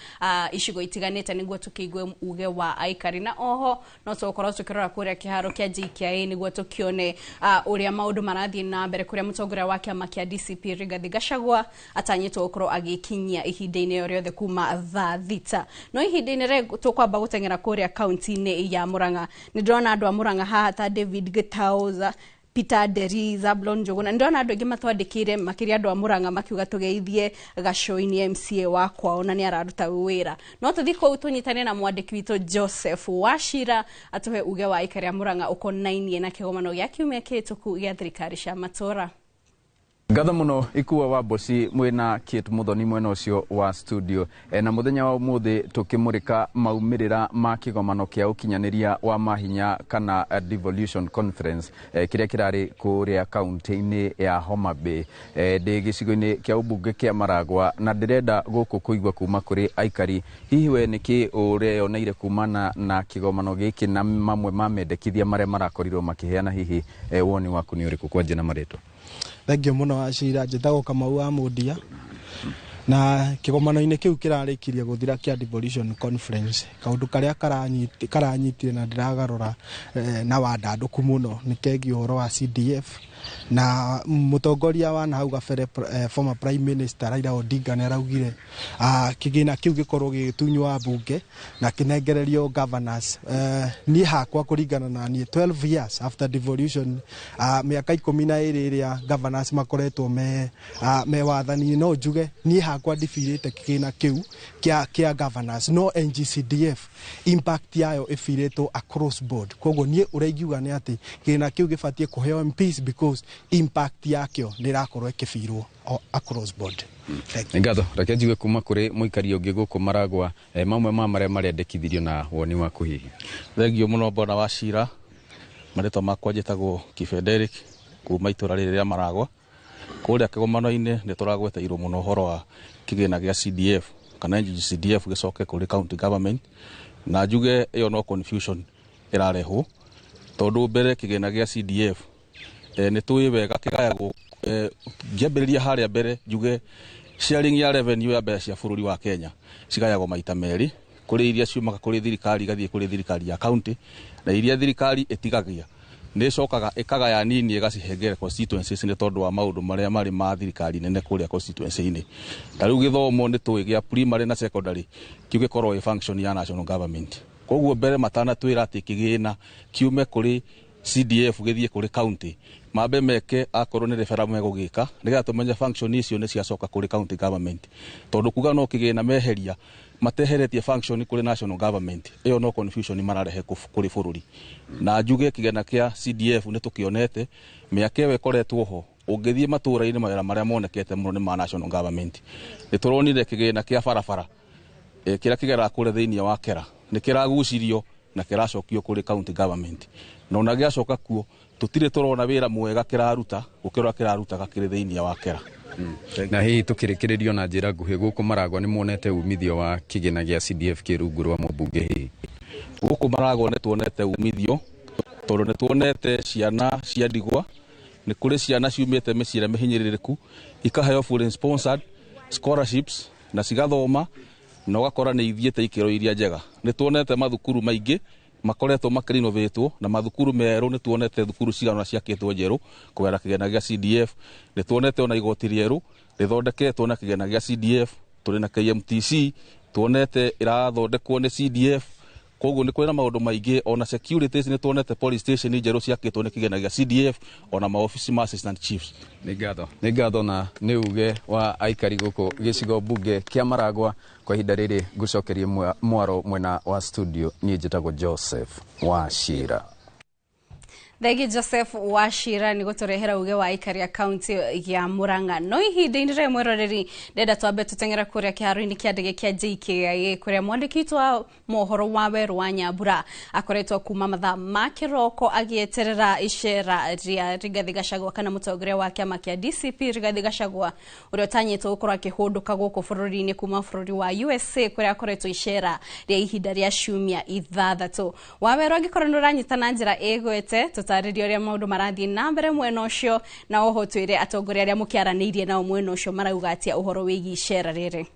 icigo itiganĩte nĩguo tũkĩigue uge wa aikari, na oho no tũgũkorwo tũkĩrora kũrĩa kĩharo kĩa JKIA nĩguo tũkĩone ũrĩa maũndũ marathiĩ na mbere kũrĩa mũtongoria wa kĩama kĩa DCP Rigathi Gachagua atanyĩtwo gũkorwo agĩkinyia ihinda-inĩ o rĩothe kuma thaa 6. No ihinda-inĩ rĩrĩ tũkwamba gũteng'era kũrĩa kaunti-inĩ ya Murang'a. Nĩ ndĩrona andũ a Murang'a haha ta David Gitau, Peter Nderi, Zablon Njuguna. Ndĩrona andũ aingĩ matwandĩkĩire makĩria andũ a Murang'a makiuga tũgeithie Gacoi nĩ MCA wa kwao na nĩ araruta wĩra. No tũthiĩ kũu tũnyitane na mwandĩki witũ Joseph Wachira atũhe uge wa aikari a Murang'a ũkonainie na kĩgomano gĩa kiumia kĩhĩtũku gĩa thirikari cia matũũra. Ngatho muno Ikua wa Mboci mwina Kate Muthoni mwena ucio wa studio na muthenya wa umuthi tukimurika maumirira ma kigomano kia ukinyaniria wa mahinya kana devolution conference kiria kirari kuria kaunti-ini ya Homa Bay ndi gicigo-ini kia ubunge kia Maragwa na ndirenda guku kuigua kuma kuri aikari hihi we niki ureyoneire kumana na kigomano giki na mamwe ma mendekithia maria marakorirwo makiheana hihi woni waku ni uriku kwanja na maritwa. Thank you muno Wachira. Njĩtagwo Kamau wa Mũndia, na kĩgomano-inĩ kĩu kĩrarĩkirie gũthira kĩa devolution conference, kaũndũ karĩa karanyitire na ndĩragarũra na wandandũku mũno nĩ kegiĩ ũhoro wa CDF. Na mũtongoria wa na hau gabere, former prime minister Raila Odinga, nĩ araugire kĩgĩna kĩu gĩkorwo gĩgĩtunywo mbunge na kĩnengererio governors. Niĩ hakwa, kũringana na niĩ, 12 years after devolution, mĩaka 12 ĩrĩa governors makoretwo me wathani, no njuge niĩ hakwa ndibirĩte kĩgĩna kĩu kĩa governors, no NGCDF impact yayo ĩbirĩtwo across board. Koguo niĩ ũrĩa ingiuga nĩ atĩ kĩgĩna kĩu gĩbatiĩ kũheo MPs because impact yakĩo nĩ ĩrakorwo ĩkĩbirwo across board. Nĩ ngatho. Reke njigue kuma kũrĩ mũikari ũngĩ gũkũ Maragwa, mamwe ma marĩa marendekithirio na woni waku hihi. Thank you mũno, bwana Wachira. Marĩtwa makwa njĩtagwo Kibe Derrick kuma itũra rĩrĩ rĩa Maragwa. Kũrĩa kĩgomano-inĩ nĩ tũragweteirwo mũno ũhoro wa kĩgĩna gĩa CDF kana NGCDF gĩcoke kũrĩ county government, na njuge ĩyo no confusion ĩrarehwo, tondũ mbere kĩgĩna gĩa CDF nĩ tũĩ wega kĩgayagwo. Ngĩambĩrĩria harĩa mbere, njuge sharing ya revenue ya mbeca cia bũrũri wa Kenya cigayagwo maita merĩ: kũrĩ iria ciumaga kũrĩ thirikari igathiĩ kũrĩ thirikari ya county, na iria thirikari ĩtigagia nĩ ĩcokaga ĩkagaya nini ĩgacihengere constituencies, nĩ tondũ wa maũndũ marĩa marĩ ma thirikari nene kũrĩa constituency-inĩ. Ta rĩu gĩthomo nĩ tũĩ gĩa primary na secondary kĩu gĩkoragwo ĩ function ya national government. Koguo mbere matanatwĩra atĩ kĩgĩna kiume kũrĩ CDF gĩthiĩ kũrĩ county, mambe meke akorwo nĩ referendum megũgĩka, nĩgetha tũmenye function icio nĩ ciacoka kũrĩ county government, tondũ kuga no kĩgĩna meheria mateheretie function kũrĩ national government, ĩyo no confusion mararehe kũrĩ bũrũri. Na njuge kĩgĩna kĩa CDF nĩ tũkĩonete mĩaka ĩyo ĩkoretwo ho. Ũngĩthiĩ matũũra-inĩ, mawĩra marĩa monekete mũno nĩ ma national government. Nĩ tũronire kĩgĩna kĩa barabara kĩrĩa kĩgeraga kũrĩa thĩinĩ wa Kera nĩ kĩragucirio na kĩracokio kũrĩ county government, na ona gĩacoka kuo tũtirĩ tũrona wĩra mwega kĩraruta gũkĩra kĩrarutaga kĩrĩ thĩinĩ wa Kera. Na hihi tũkĩrĩkĩrĩrio na njĩra nguhĩ, gũkũ Maragwa nĩ muonete umithio wa kĩgĩna gĩa CDF kĩ rungu rwa mũmbunge hihi? Gũkũ Maragwa nĩ tuonete umithio, tondũ nĩ tuonete ciana cia ndigwa, nĩ kũrĩ ciana ciumĩte mĩciĩ ĩrĩa mĩhinyĩrĩrĩku ikaheo fully sponsored scholarships na cigathoma na ũgakora nĩ ithiĩte ikĩro iria njega. Nĩ tuonete mathukuru maingĩ makoretwo makĩrinovatwo na mathukuru merũ. Nĩ tuonete thukuru cigana ciakĩtwo njerũ kũgerera kĩgĩna gĩa CDF. Nĩ tuonete ona igoti rĩerũ rĩthondeketwo na kĩgĩna gĩa CDF. Tũrĩ na KMTC tuonete ĩrathondekwo nĩ CDF. Koguo nĩ kũrĩ na maũndũ maingĩ, ona securities, nĩ tuonete police station njerũ ciakĩtwo nĩ kĩgĩna gĩa CDF, ona maobici ma assistant chiefs. Nĩ ngatho, nĩ ngatho. Na nĩ uge wa aikari gũkũ gĩcigo mbunge kĩa Maragwa. Kwa ihinda rĩrĩ ngũcokerie mwaro mwena wa studio. Niĩ njĩtagwo Joseph Wachira. Thengi, Joseph Wachira, nĩ gũtũrehera uge wa aikari a kaunti ya Murang'a. No ihinda-inĩ rĩrĩ, mwĩroreri, ndenda twambe tũteng'era kũrĩa kĩharo-inĩ kĩa ndege kĩa JKIA, kũrĩa mwandĩki witũ wa mohoro wa Werũ wa Nyambura akoretwo kuma mathaa ma kĩroko agĩeterera icera rĩa Rigathi Gachagua, kana mũtongoria wa kĩama kĩa DCP Rigathi Gachagua, ũrĩa ũtanyĩtwo gũkorwo akĩhũndũka gũkũ bũrũri-inĩ kuma bũrũri wa USA, kũrĩa akoretwo icera rĩa ihinda rĩa ciumia 6. Wawerũ, angĩkorwo nĩ ũranyita na njĩra ĩgwete, tũtarĩrie ũrĩa maũndũ marathiĩ na mbere mwena ũcio, na oho twĩre atongoria arĩa mũkĩaranĩirie nao mwena ũcio marauga atĩa ũhoro wĩgiĩ icera rĩrĩ.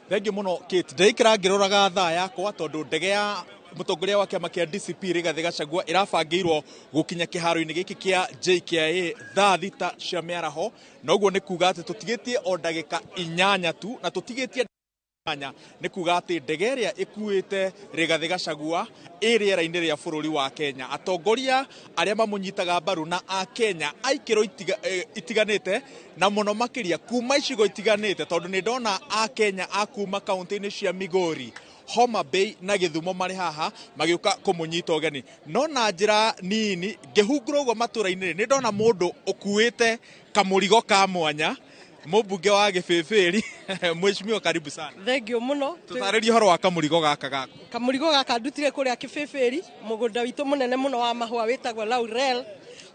Thank you mũno, Kate. Ndĩikara ngĩroraga thaa yakwa, tondũ ndege ya mũtongoria wa kĩama kĩa DCP Rigathi Gachagua ĩrabangĩirwo gũkinya kĩharo-inĩ gĩkĩ kĩa JKIA thaa 6 cia mĩaraho, na ũguo nĩ kuga atĩ tũtigĩtie o ndagĩka 8 tu. Na tũtigĩtie anya nĩ kuga atĩ ndege ĩrĩa ĩkuĩte Rigathi Gachagua ĩ rĩera-inĩ rĩa bũrũri wa Kenya. Atongoria arĩa mamũnyitaga mbaru na a Kenya a ikĩro itiganĩte, na mũno makĩria kuma icigo itiganĩte, tondũ nĩ ndona a Kenya a kuma kaunti-inĩ cia Migori, Homa Bay na Gĩthumo marĩ haha magĩũka kũmũnyita ũgeni. No na njĩra nini ngĩhungura ũguo matũra-inĩ, nĩ ndona mũndũ ũkuĩte kamũrigo ka mwanya, mũmbunge wa Gĩbĩbĩri. Mheshimiwa, karibu sana. Thank you mũno. Tũtarĩrie ũhoro wa kamũrigo gaka gaku. Kamũrigo gaka ndutire kũrĩa Kĩbĩbĩri, mũgũnda witũ mũnene mũno wa mahũa wĩtagwo Laurel,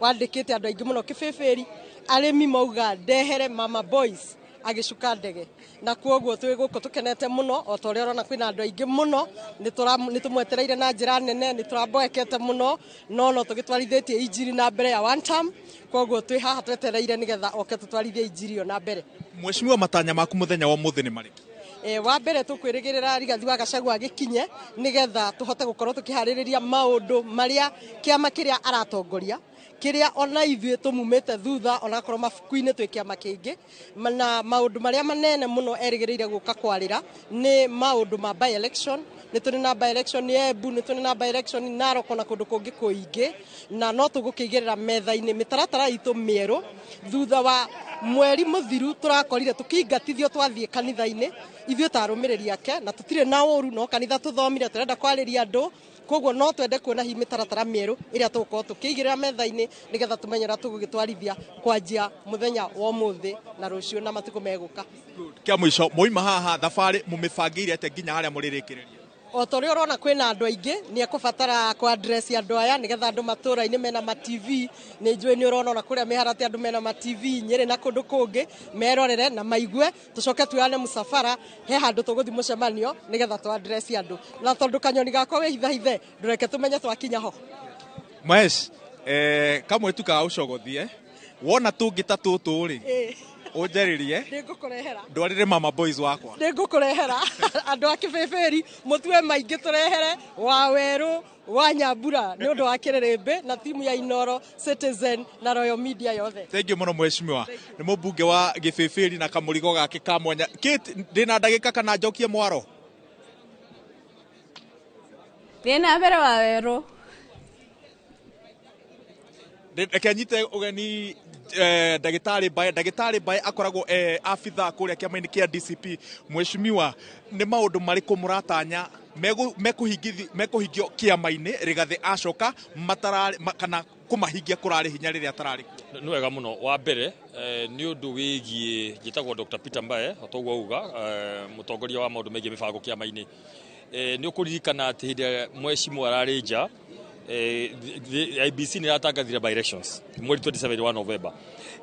wandĩkĩte andũ aingĩ mũno Kĩbĩbĩri. Arĩmi mauga ndehere mama boys. agĩcuka ndege. Na kwoguo twĩ gũkũ tũkenete mũno, o ta ũrĩa ũrona kwĩna andũ aingĩ mũno, nĩ tũmwetereire na njĩra nene, nĩ tũramboekete mũno, no tũgĩtwarithĩtie injiri na mbere ya one term. Kwoguo twĩ haha twetereire nĩgetha oke tũtwarithie injiri ĩyo na mbere. Mheshimiwa, matanya maku mũthenya wa ũmũthĩ nĩ marĩkũ? Wa mbere tũkwĩrĩgĩrĩra Rigathi wa Gachagua agĩkinye nĩgetha tũhote gũkorwo tũkĩharĩrĩria maũndũ marĩa kĩama kĩrĩa aratongoria, kĩrĩa ona ithuĩ tũmumĩte thutha, onakorwo mabuku-inĩ twĩ kĩama kĩngĩ, na maũndũ marĩa manene mũno erĩgĩrĩire gũka kwarĩra nĩ maũndũ ma by election. Nĩ tũrĩ na by election Embu, nĩ tũrĩ na by election Narok na kũndũ kũngĩ kũingĩ, na no tũgũkĩigĩrĩra metha-inĩ mĩtaratara itũ mĩerũ. Thutha wa mweri mũthiru tũrakorire tũkĩingatithio twathiĩ kanitha-inĩ ithuĩ ta arũmĩrĩri ake, na tũtirĩ na ũru, no kanitha tũthomire, tũrenda kwarĩria andũ, koguo no twende kuona hihi mĩtaratara mĩerũ ĩrĩa tũgũkorwo tũkĩigĩrĩra metha-inĩ nĩgetha tũmenye ũrĩa tũgũgĩtwarithia kwanjia mũthenya wa ũmũthĩ na rũciũ na matukũ megũka. Kĩa mũico, mwauma haha thabarĩ mũmĩbangĩire atĩa nginya harĩa mũrĩrĩkĩrĩria? O ta ũrĩa ũrona kwĩna andũ aingĩ, nĩ ekũbatara kũ address andũ aya nĩgetha andũ matũũra-inĩ mena ma TV, nĩ njũĩ nĩ ũrona ona kũrĩa mĩharatĩ andũ mena ma TV Nyĩrĩ na kũndũ kũngĩ, merorere na maigue, tũcoke tuoyane mũcabara, he handũ tũgũthiĩ mũcemanio nĩgetha tũ address andũ. Na tondũ kanyoni gakwa wĩhithahithe, ndũreke tũmenye twakinya ho. Mhesh, kamwe tu ka ũcogothie, wona tũngĩ ta tũtũ rĩ, ũnjarĩrie, nĩngũkũrehera, ndwarĩre mama boys wakwa, nĩngũkũrehera andũ a kĩbĩbĩri, mũtue maingĩ tũrehere wa werũ wa Nyambura nĩ ũndũ wa kĩrĩrĩmbĩ na timu ya Inoro, Citizen na Royal Media yothe. Thank you mũno mheshimiwa. Nĩ mũmbunge wa gĩbĩbĩri na kamũrigo gake ka mwanya. Kate, ndĩna ndagĩka kana njokie mwaro? Thiĩ na mbere wa werũ. Reke nyite ũgeni ndagĩtarĩ Mbae. Ndagĩtarĩ Mbae akoragwo abithaa kũrĩa kĩama-inĩ kĩa DCP. Mheshimiwa, nĩ maũndũ marĩkũ mũratanya mekũhingio kĩama-inĩ Rigathĩ acoka kana kũmahingia kũrarĩ hinya rĩrĩa atararĩ kuo? Nĩ wega mũno. Wa mbere nĩ ũndũ wĩgiĩ, njĩtagwo Dr. Peter Mbae, o ta ũguo auga, mũtongoria wa maũndũ megiĩ mĩbango kĩama-inĩ. Nĩ ũkũririkana atĩ hĩndĩ ĩrĩa mheshimiwa ararĩ nja, IBC nĩ ĩratangathire by elections mweri 27 wa November.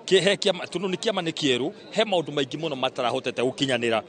Tondũ nĩ kĩama nĩ kĩerũ, he maũndũ maingĩ mũno matarahotete gũkinyanĩra.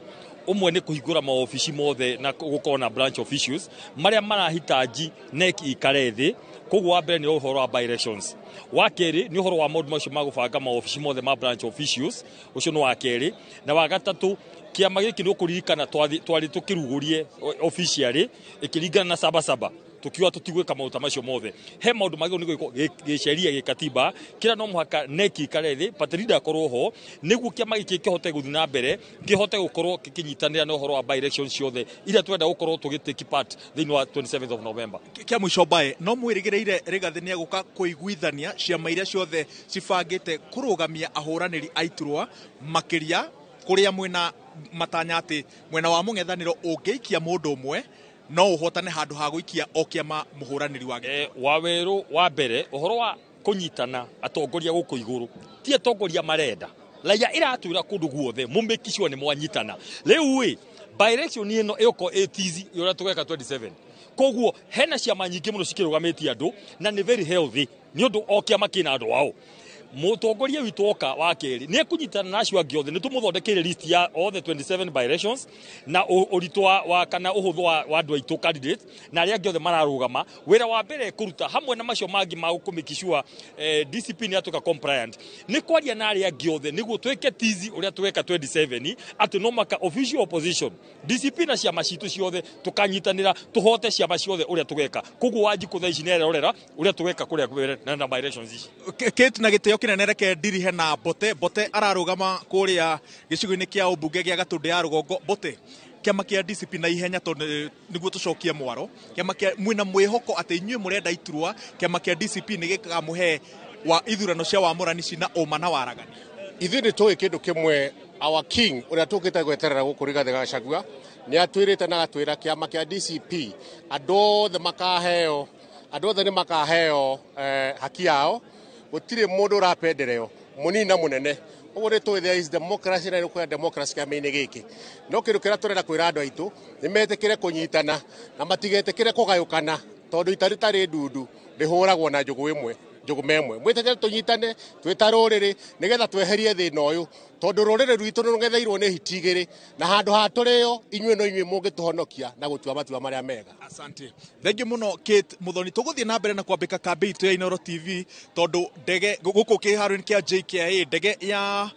Ũmwe nĩ kũhingũra maobici mothe na gũkorwo na branch officials marĩa marahitaji NEC ikare thĩ. Koguo wa mbere nĩ ũhoro wa by elections. Wa kerĩ nĩ ũhoro wa maũndũ macio ma gũbanga maobici mothe ma branch officials, ũcio nĩ wa kerĩ. Na wa gatatũ, kĩama gĩkĩ nĩ ũkũririkana twarĩ tũkĩrugũrie officially ĩkĩringana na sabasaba, tukiuga tũtigwĩka maũndũ ta macio mothe. He maũndũ magĩrĩirwo nĩ gwĩkwo gĩceria gĩkatiba kĩrĩa no mũhaka NEC ikare thĩ, party leader akorwo ho, nĩguo kĩama gĩkĩ kĩhote gũthiĩ na mbere, kĩhote gũkorwo gĩkĩnyitanĩra na ũhoro wa by election ciothe iria tũrenda gũkorwo tũgĩ take part thĩinĩ wa 27th of November. Kĩa mũico Mbae, no mwĩrĩgĩrĩire Rigathĩ nĩ egũka kũiguithania ciama iria ciothe cibangĩte kũrũgamia ahũranĩri a iturwa, makĩria kũrĩa mwĩna matanya atĩ mwena wa mũng'ethanĩro ũngĩikia mũndũ ũmwe no ũhotane handũ ha gũikia o kĩama mũhũranĩri wa gĩturwa. Wa werũ wa mbere, ũhoro wa kũnyitana atongoria gũkũ igũrũ, ti atongoria marenda, raia ĩratwĩra kũndũ guothe mũmĩki sure nĩ mwanyitana. Rĩu ĩ by election ĩno ĩgũkorwo ĩ tizi ũrĩa tũgeka 27. Koguo hena ciama nyingĩ mũno cikĩrũgamĩtie andũ na nĩ very healthy nĩ ũndũ o kĩama kĩna andũ ao. Mũtongoria witũ oka wa kerĩ nĩ ekũnyitana na acio angĩ othe, nĩ tũmũthondekeire list ya all the 27 by elections na ũritũ wa kana ũhũthũ wa andũ aitũ candidate na arĩa angĩ othe mararũgama. Wĩra wa mbere kũruta hamwe na macio mangĩ ma gũkũ sure DCP nĩ atuĩka compliant, nĩ kwaria na arĩa angĩ othe nĩguo twĩke tizi ũrĩa tweka 27, atĩ no maka official opposition DCP na ciama citũ ciothe tũkanyitanĩra tũhote ciama ciothe ũrĩa tũgeka. Koguo Wanjikũ thaa ici nĩ arerorera ũrĩa tũgeka kũrĩa na by elections ici. Kate, na gĩtĩo kĩnene reke ndirihe na Mbote. Mbote ararũgama kũrĩa gĩcigo-inĩ kĩa ũmbunge gĩa Gatũndũ ya Rũgongo. Mbote, kĩama kĩa DCP na ihenya tondũ nĩguo tũcokie mwaro, kĩama kĩa mwĩna mwĩhoko atĩ inyuĩ mũrenda iturwa, kĩama kĩa DCP nĩ gĩkamũhe wa ithurano cia wamũrani cina ũma na waragania? Ithuĩ nĩ tũĩ kĩndũ kĩmwe, our king ũrĩa tũkĩte gweterera gũkũ Rigathĩ Gachagua nĩ atwĩrĩte na agatwĩra kĩama kĩa DCP andũ othe makaheo, andũ othe nĩ makaheo haki yao, gũtirĩ mũndũ ũrapendereo mũnini na mũnene. Ũguo nĩ tũĩ there is democracy na nĩ democracy kĩama-inĩ gĩkĩ. No kĩndũ kĩrĩa tũrenda kwĩra andũ aitũ nĩ metĩkĩre kũnyitana na matigetĩkĩre kũgayũkana, tondũ ita rĩtarĩ ndundu rĩhũragwo na njũgũ ĩmwe. Njũgũma ĩmwe. Mwĩtĩkĩre tũnyitane twĩ ta rũrĩrĩ nĩgetha tweherie thĩna ũyũ, tondũ rũrĩrĩ rwitũ nĩ rũng'etheirwo nĩ hiti igĩrĩ, na handũ ha tũrĩo inyuĩ no inyuĩ mũngĩtũhonokia na gũtua matua marĩa mega. Asante. Thengiũ mũno Kate Muthoni. Tũgũthiĩ na mbere na kwambĩka kambĩ itũ ya Inooro TV, tondũ ndege gũkũ kĩharo-inĩ kĩa JKIA, ndege ya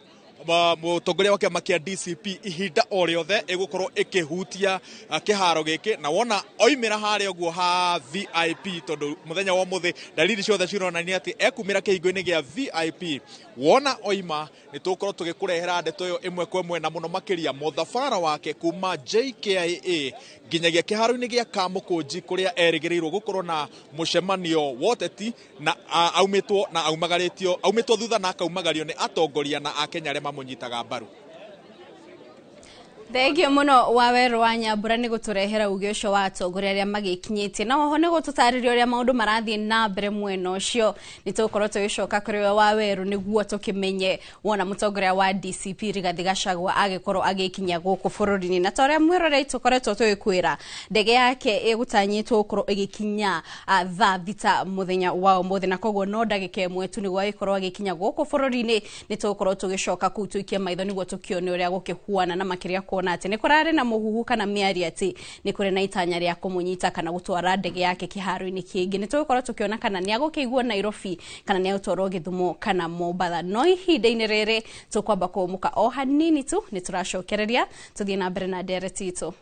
mũtongoria wa kĩama kĩa DCP ihinda o rĩothe ĩgũkorwo ĩkĩhutia kĩharo gĩkĩ, na wona oimĩra harĩa ũguo ha VIP, tondũ mũthenya wa ũmũthĩ dalili ciothe cironania atĩ ekumĩra kĩhingo-inĩ gĩa VIP. Wona oima nĩ tũgũkorwo tũgĩkũrehera ndeto ĩyo ĩmwe kwa ĩmwe, na mũno makĩria mũthabara wake kuma JKIA nginyagia kĩharo-inĩ gĩa Kamũkũnji kũrĩa erĩgĩrĩirwo gũkorwo na mũcemanio wa ũteti, na aumĩtwo na aumagarĩtio, aumĩtwo thutha na akaumagario nĩ atongoria na akenya arĩa mamũnyitaga mbaru. Thengio muno Waweru wa Nyambura nĩ gũtũrehera uge ũcio wa atongoria arĩa magĩkinyĩtie, na oho nĩ gũtũtarĩria ũrĩa maũndũ marathiĩ na mbere mwena ũcio. Nĩ tũgũkorwo tũgĩcoka kũrĩ we Waweru nĩguo tũkĩmenye wona mũtongoria wa DCP Rigathi Gachagua agĩkorwo agĩkinya gũkũ bũrũri-inĩ. Na ta ũrĩa mwĩrorei tũkoretwo tũgĩkwĩra, ndege yake ĩgũtanyĩtwo gũkorwo ĩgĩkinya thaa 6 mũthenya wa ũmũthĩ, na koguo no ndagĩka ĩmwe tu nĩguo agĩkorwo agĩkinya gũkũ bũrũri-inĩ. Nĩ tũgũkorwo tũgĩcoka kũu tũikie maitho nĩguo tũkĩone ũrĩa gũkĩhuana, na makĩria kuona atĩ nĩ kũrarĩ na mũhuhu kana mĩario atĩ nĩ kũrĩ na itanya rĩa kũmũnyita kana gũtwara ndege yake kĩharo-inĩ kĩngĩ. Nĩ tũgũkorwo tũkĩona kana nĩ agũkĩiguo Nairobi kana nĩ agũtwarwo Gĩthumo kana Mombatha. No ihinda-inĩ rĩrĩ tũkwamba kũũmũka o hanini tu, nĩ tũracokereria tũthiĩ na mbere na ndereti itũ.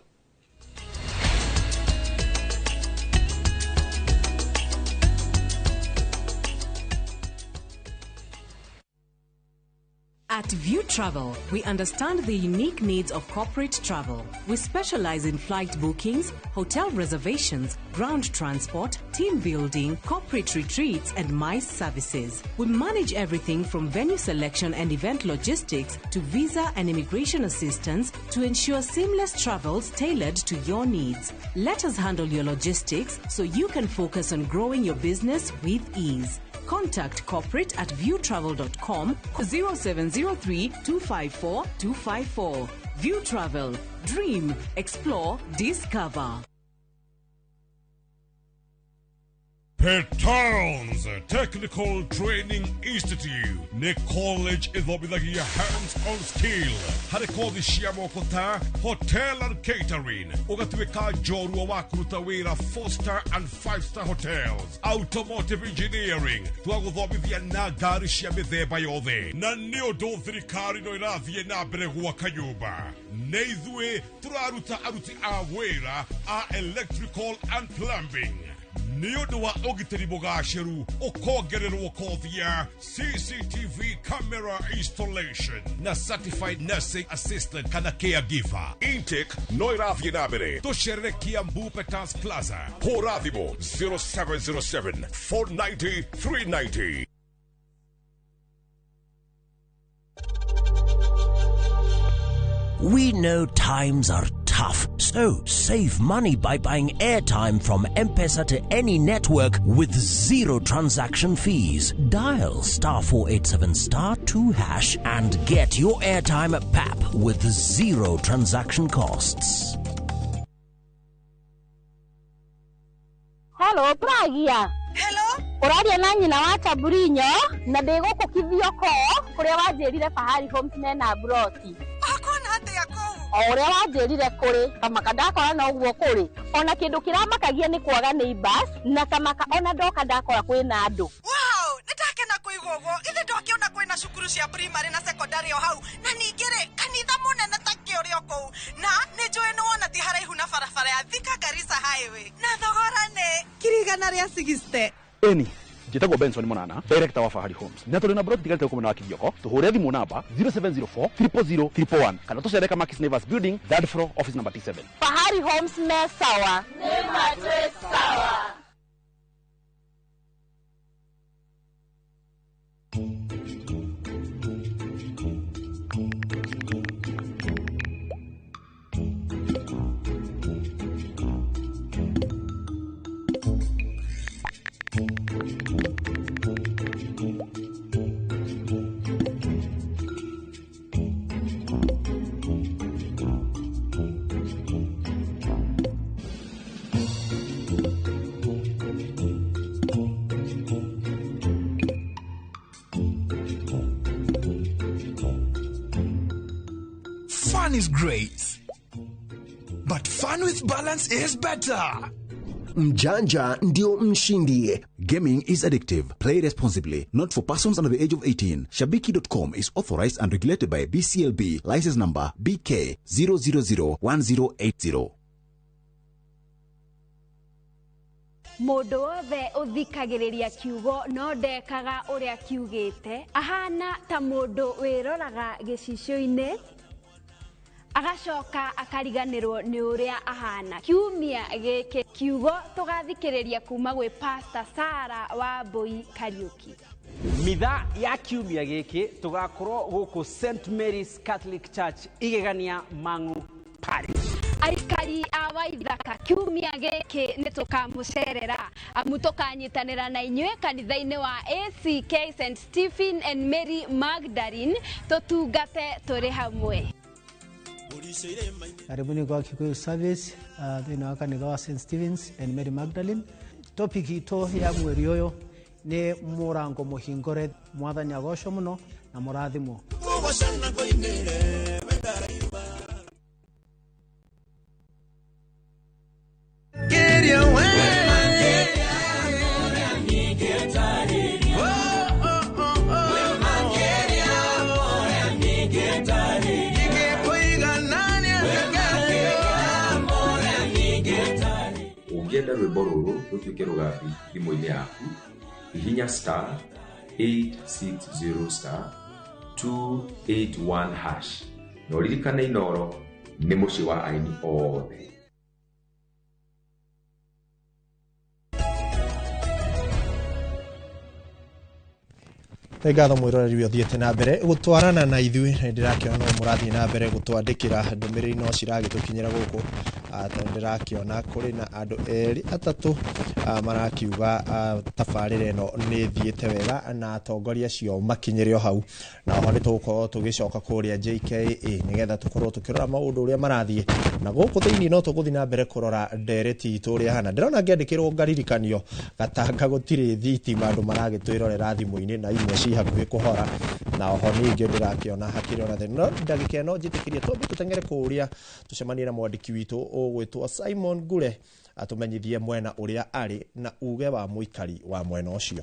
At View Travel, we understand the unique needs of corporate travel. We specialize in flight bookings, hotel reservations, ground transport, team building, corporate retreats, and MICE services. We manage everything from venue selection and event logistics to visa and immigration assistance to ensure seamless travels tailored to your needs. Let us handle your logistics so you can focus on growing your business with ease. Contact corporate at viewtravel.com 0703 254 254. View Travel. Dream, explore, discover. Petals Technical Training Institute nĩ college ĩthomithagia hands-on skill harĩ kothi cia moko ta hotel and catering, ũgatuĩka njorua wa kũruta wĩra 4-star and 5-star hotels, automotive engineering twagũthomithia na ngari cia mĩthemba yothe, na nĩ ũndũ thirikari no ĩrathiĩ na mbere gwaka nyũmba. Nĩ ithuĩ tũraruta aruti a wĩra a electrical and plumbing. Nĩ ũndũ wa ũgitĩri mũgacĩru ũkongererwo kothi ya CCTV camera installation na certified nursing assistant kana caregiver. Intake no ĩrathiĩ na mbere. Tũcerere Kiambu Petals Plaza. Hũra thimũ 0707 490 390. We know times are tough, so save money by buying airtime from M-Pesa to any network with zero transaction fees. Dial *487*2# and get your airtime at PAP with zero transaction costs. Hello, Pragia. Hello. Ũraria na nyina wa Taburinyo na ndĩ gũkũ Kithioko kũrĩa wanjĩrire Fahari Homes mena broti. O ũrĩa wanjĩrire kũrĩ kamaka ndakora no ũguo kũrĩ, ona kĩndũ kĩramakagia nĩ kwaga neighbors, na kamaka ona ndoka ndakora kwĩna andũ. Wow, nĩndakena kũigua ũguo. Ithe ndokĩona kwĩna cukuru cia primary na secondary o hau, na ningĩ rĩ kanitha mũnene ta kĩ ũrĩ o kũu, na nĩ njũĩ nĩ wona ti haraihu na barabara ya Thika Garissa Highway, na thogora nĩ 160,000. Eni njĩtagwo Benson Monana, director wa Fahari Homes, na tũrĩ na broti tigarĩte gũkũ mwena wa Kithioko. Tũhũre thimũ namba 0704 000 111 kana tũcere Kamakis Neighbors Building, third floor, office number T7. Fahari Homes me sawa. Nĩ matwĩ sawa. Fun is great, but fun with balance is better. Mjanja ndio mshindi. Gaming is addictive. Play responsibly. Not for persons under the age of 18. Shabiki.com is authorized and regulated by BCLB. License number BK 0001080. Mũndũ wothe ũthikagĩrĩria kiugo no ndekaga ũrĩa kiugĩte ahana ta mũndũ wĩroraga gĩcicio-inĩ agacoka akariganĩrwo nĩ ũrĩa ahana. Kiumia gĩkĩ kiugo tũgathikĩrĩria kuma gwĩ Pastor Sarah Wambui Kariuki. Mitha ya kiumia gĩkĩ tũgakorwo gũkũ St Mary's Catholic Church igegania Mang'u Parish. Aikari a Waithaka kiumia gĩkĩ nĩ tũkamũcerera amu tũkanyitanĩra na inyuĩ kanitha-inĩ wa ACK St Stephen and Mary Magdalene tũtungate tũrĩ hamwe. Karibuni kwa Kikuyu service thĩinĩ wa kanitha wa St Stephen's and Mary Magdalene. Topic itũ ya mweri ũyũ nĩ mũrango mũhingũre. Mwathani agocwo mũno na mũrathimwo. Ũngĩenda rwĩmbo rũrũ rũtuĩke rũgambi thimũ-inĩ yaku, hihinya star 860 star 281 hash na ũririkane Inooro nĩ mũciĩ wa aini othe. Nĩ ngatho mwĩroreri ũthiĩte na mbere gũtwarana na ithuĩ nĩ ndĩrakĩona no mũrathiĩ na mbere gũtwandĩkĩra ndũmĩrĩri no ciragĩtũkinyĩra gũkũ tondũ ndĩrakĩona kũrĩ na andũ erĩ atatũ marakiuga tabarĩra ĩno nĩ ĩthiĩte wega na atongoria acio makinyĩre o hau na oho nĩ tũgũkorwo tũgĩcoka kũrĩa JKA nĩgetha tũkorwo tũkĩrora maũndũ ũrĩa marathiĩ na gũkũ thĩinĩ no tũgũthiĩ na mbere kũrora ndereti itũ ũrĩa hana ndĩrona ngĩandĩkĩrwo ngaririkanio Gatanga gũtirĩ thitima andũ maragĩtwĩrorera thimũ-inĩ na imwe ci hakuhĩ kũhora na oho ningĩ ndĩrakĩona hakĩrĩ ona thĩna no ndagĩka ĩno njĩtĩkĩrie twambe tũteng'ere kũrĩa tũcemanie na mwandĩki witũ ũgwĩtwo Simon Ngure atũmenyithie mwena ũrĩa arĩ na uge wa mũikari wa mwena ũcio.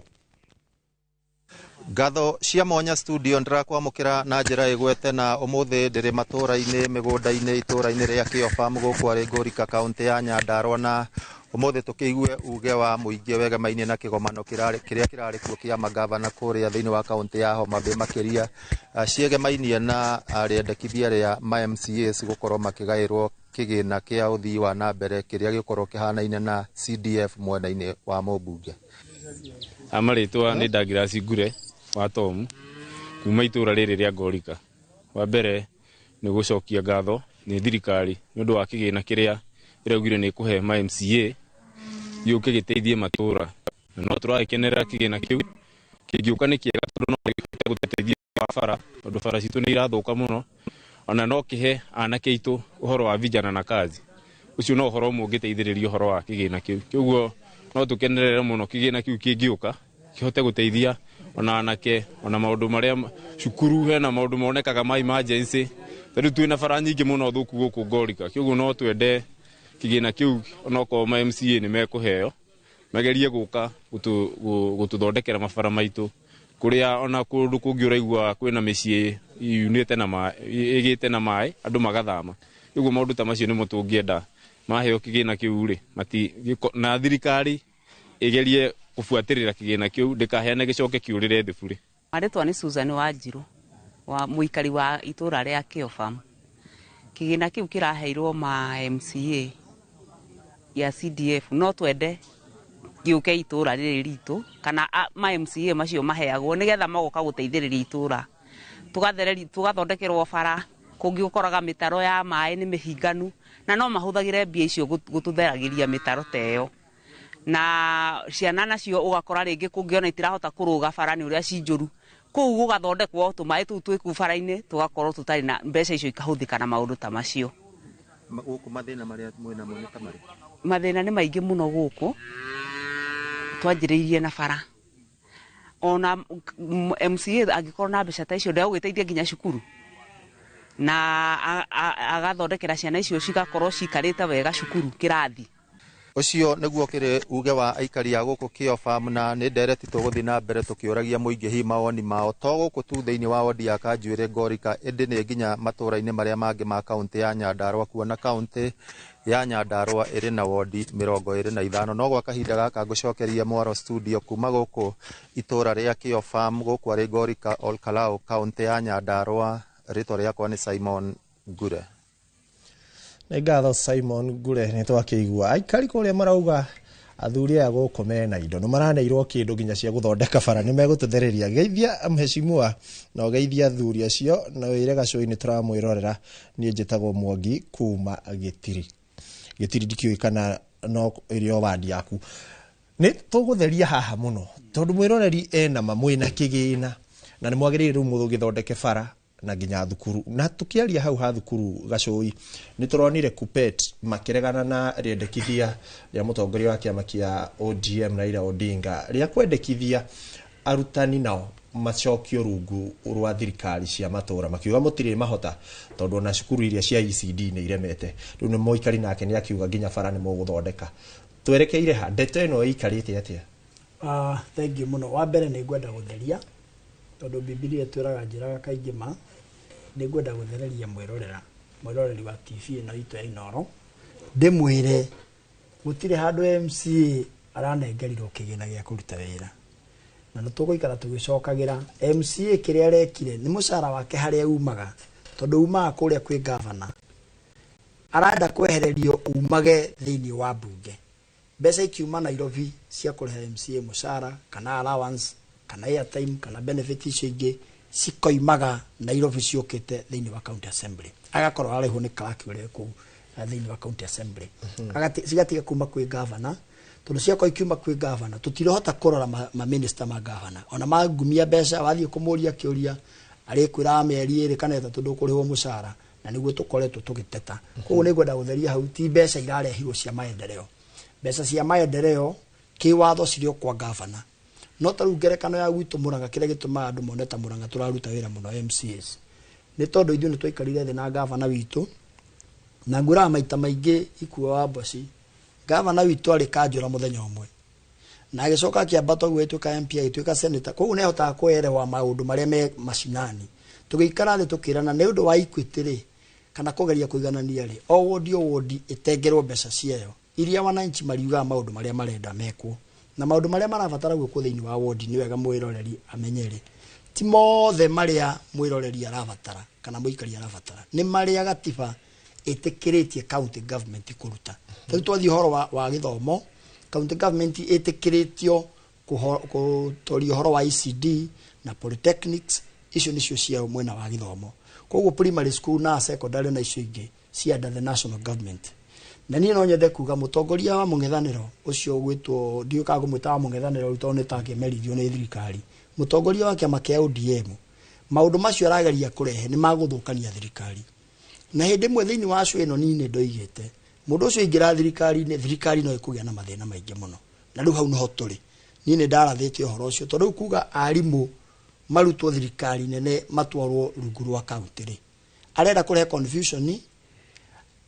Ngatho cia mwanya studio ndĩrakwamũkĩra na njĩra ĩgwete na ũmũthĩ ndĩrĩ matũra-inĩ mĩgũnda-inĩ itũra-inĩ rĩa Kĩoba gũkũ arĩ Ngũrika kaũntĩ ya Nyandarua na ũmũthĩ tũkĩigue uge wa mũingĩ wegemainie na kĩgomano kĩrĩa kĩrarĩ kuo kĩa magavana kũrĩa thĩinĩ wa kaũntĩ ya Homa Bay makĩria ciegemainie na rĩendekithia rĩa ma MCAs gũkorwo makĩgaĩrwo kĩgĩna kĩa ũthii wa na mbere kĩrĩa gĩgũkorwo kĩhanaine na CDF mwena-inĩ wa mũmbunge. Amarĩtwa nĩ Douglas Ngure wa Tomu kuma itũra rĩrĩ rĩa Ngorika. Wa mbere nĩ gũcokia ngatho nĩ thirikari nĩ ũndũ wa kĩgĩna kĩrĩa ĩraugire nĩ ĩkũhe ma MCA gĩũke gĩteithie matũra na no tũragĩkenerera kĩgĩna kĩu kĩngĩũka nĩ kĩega tondũ no gĩhote gũteithia bara tondũ bara citũ nĩ irathũka mũno ona no kĩhe anake aitũ ũhoro wa vijana na kazi ũcio no ũhoro ũmwe ũngĩteithĩrĩria ũhoro wa kĩgĩna kĩu kĩoguo no tũkenerere mũno kĩgĩna kĩu kĩngĩũka kĩhote gũteithia ona anake ona maũndũ marĩa cukuru hena maũndũ monekaga ma emergency tondũ twĩna bara nyingĩ mũno thũku gũkũ Ngorika kĩoguo no twende kĩgĩna kĩu onokorwo ma MCA nĩ mekũheo magerie gũka gũtũthondekera mabara maitũ kũrĩa ona kũndũ kũngĩ ũraigua kwĩna mĩciĩ yunĩte na maĩ ĩgĩte na maĩ andũ magathama ũguo maũndũ ta macio nĩmo tũngĩenda maheo kĩgĩna kĩu rĩ na thirikari ĩgerie kũbuatĩrĩra kĩgĩna kĩu ndĩkaheane gĩcoke kĩũrĩre thĩ bure. Marĩtwa nĩ Susan Wanjiru wa mũikari wa itũra rĩa Kĩobamu. Kĩgĩna kĩu kĩraheirwo ma MCA ya CDF no twende gĩũke itũra rĩrĩ ritũ kana ma MCA macio maheagwo nĩgetha magoka gũteithĩrĩria itũra tũgathondekerwo bara kũngĩ ũkoraga mĩtaro ya maĩ nĩ mĩhinganu na no mahũthagĩre mbia icio gũtũtheragĩria mĩtaro ta ĩyo na ciana nacio ũgakora rĩngĩ kũngĩona itirahota kũrũga bara nĩ ũrĩa ci njũru kũu gũgathondekwo tũmaĩ tũu twĩ kũu bara-inĩ tũgakorwo tũtarĩ na mbeca icio ikahũthĩka na maũndũ ta macio. Gũkũ mathĩna marĩa mwĩnamo nĩ ta marĩkũ? Mathĩna nĩ maingĩ mũno gũkũ twanjĩrĩirie na bara ona MCA angĩkorwo na mbeca ta icio ndegũgĩteithia nginya cukuru Na agathondekera ciana icio cigakorwo cikarĩte wega cukuru kĩrathi. Ũcio nĩguo kĩrĩ uge wa aikari a gũkũ Kĩo Farm, na nĩ ndereti tũgũthiĩ na mbere tũkĩũragia mũingĩ hihi mawoni mao to gũkũ tu thĩinĩ wa wodi ya Kanjuĩrĩ Ngorika, ĩndĩ nĩ nginya matũũra-inĩ marĩa mangĩ ma kaũntĩ ya Nyandarũa, kuona kaũntĩ ya Nyandarũa ĩrĩ na wodi 25. No gwa kahinda gaka ngũcokeria mwaro studio kuma gũkũ itũũra rĩa Kĩo Farm gũkũ arĩ Ngorika Olkalau, kaũntĩ ya Nyandarũa. Rĩtwa rĩakwa nĩ Simon Ngure. Nĩ ngatho Simon Ngure, nĩ twakĩigua aikari kũrĩa marauga athuri aya gũkũ mena indo, nĩ maraneirwo kĩndũ nginya cia gũthondeka bara, nĩ megũtũthereria. Geithia mheshimiwa na ũgeithia athuri acio na wĩre gacũi-inĩ tũramwĩrorera. Niĩ njĩtagwo Mwangi kuma Gĩtiri. Gĩtiri ndikĩũĩ kana no ĩrĩ o wandi yaku. Nĩ tũgũtheria haha mũno tondũ mwĩroreri ena ma mwĩna kĩgĩna na nĩ mwagĩrĩire rĩu mũgĩthondeke bara na nginya thukuru. Na tukiaria hau ha thukuru gacũi, nĩ tũronire Kuppet makĩregana na rĩendekithia rĩa mũtongoria wa kĩama kĩa ODM Raila Odinga rĩa kwendekithia arutani nao macokio rungu rwa thirikari cia matũra, makiuga mũtirĩ mahota tondũ ona cukuru iria cia ECD nĩ iremete. Rĩu nĩ mũikari nake nĩ akiuga nginya bara nĩ mũgũthondeka. Twerekeire ha? Ndeto ĩno ĩikarĩte atĩa? Thank you mũno. Wa mbere nĩ ngwenda gũtheria tondũ Bibilia ĩtwĩraga njĩraga kaingĩ ma, nĩ ngwenda gũthereria mwĩroreri wa TV ĩno itũ ya Inooro, ndĩmwĩre gũtirĩ handũ MCA aranengerirwo kĩgĩna gĩa kũruta wĩra, na nĩ tũgũikara tũgĩcokagĩra. MCA kĩrĩa arekire nĩ mũcara wake harĩa umaga, tondũ umaga kũrĩa kwĩ gavana, arenda kwehererio umage thĩinĩ wa mbunge. Mbeca ikiuma Nairobi cia kũrĩha MCA mũcara kana allowance kana airtime kana benefit icio ingĩ cikoimaga Nairobi ciũkĩte thĩinĩ wa county assembly, agakorwo ararĩhwo nĩ clerk ũrĩa kũu thĩinĩ wa county assembly, cigatiga kuma kwĩ gavana, tondũ ciakorwo ikiuma kwĩ gavana tũtirahota kũrora ma minister ma gavana, ona mangumia mbeca wathiĩ kũmũria kĩũria arĩkwĩra mĩeri 2 kana 3 ndũkũrĩhwo mũcara, na nĩguo tũkoretwo tũgĩteta. Koguo nĩ ngwenda gũtheria hau, ti mbeca irarehirwo cia maendeleo. Mbeca cia maendeleo kĩwatho cirĩ o kwa gavana. No ta rĩu ngerekano ya gwitũ Murang'a, kĩrĩa gĩtũmaga andũ mone ta Murang'a tũraruta wĩra mũno MCAs nĩ tondũ ithuĩ nĩ twaikarire thĩ na gavana witũ, na ngwĩraga maita maingĩ Ikuo wa Mboci, gavana witũ arĩ kanjũra mũthenya ũmwe na agĩcoka akĩambata ũguo agĩtuĩka MP, agĩtuĩka senator, koguo nĩahotaga kũerewa maũndũ marĩa me macinani. Tũgĩikara thĩ tũkĩrana nĩ ũndũ wa equity rĩ, kana kũgeria kũiganania rĩ, o wodi o wodi ĩtengerwo mbeca ciayo iria wananchi mariugaga maũndũ marĩa marenda mekwo na maũndũ marĩa marabatara gwĩkwo thĩinĩ wa wodi. Nĩ wega mwĩroreri amenyere ti mothe marĩa mwĩroreri arabatara kana mũikari arabatara, nĩ marĩa gatiba ĩtĩkĩrĩtie county government kũruta. Rĩu twathiĩ ũhoro wa gĩthomo, county government ĩtĩkĩrĩtio gũtoria ũhoro wa ECD na polytechnics, icio nĩcio cia mwena wa gĩthomo. Koguo primary school na secondary na icio ingĩ cia under the national government. Na niĩ no nyende kuga mũtongoria wa mũng'ethanĩro ũcio ũgwĩtwo, ndiũĩ kana ngũmwĩta wa mũng'ethanĩro rĩu tondũ nĩ takĩmerithio nĩ thirikari, mũtongoria wa kĩama kĩa ODM, maũndũ macio arageria kũrehe nĩ magũthũkania thirikari. Na hĩndĩ ĩmwe thĩinĩ wa show ĩno niĩ nĩ ndoigĩte mũndũ ũcio aingĩra thirikari-inĩ, thirikari no ĩkũgĩa na mathĩna maingĩ mũno, na rĩu hau nĩho tũrĩ. Niĩ nĩ ndarathĩte ũhoro ũcio tondũ rĩu kuga arimũ marutwo thirikari nene matwarwo rungu rwa kaunti rĩ, arenda kũrehe confusion,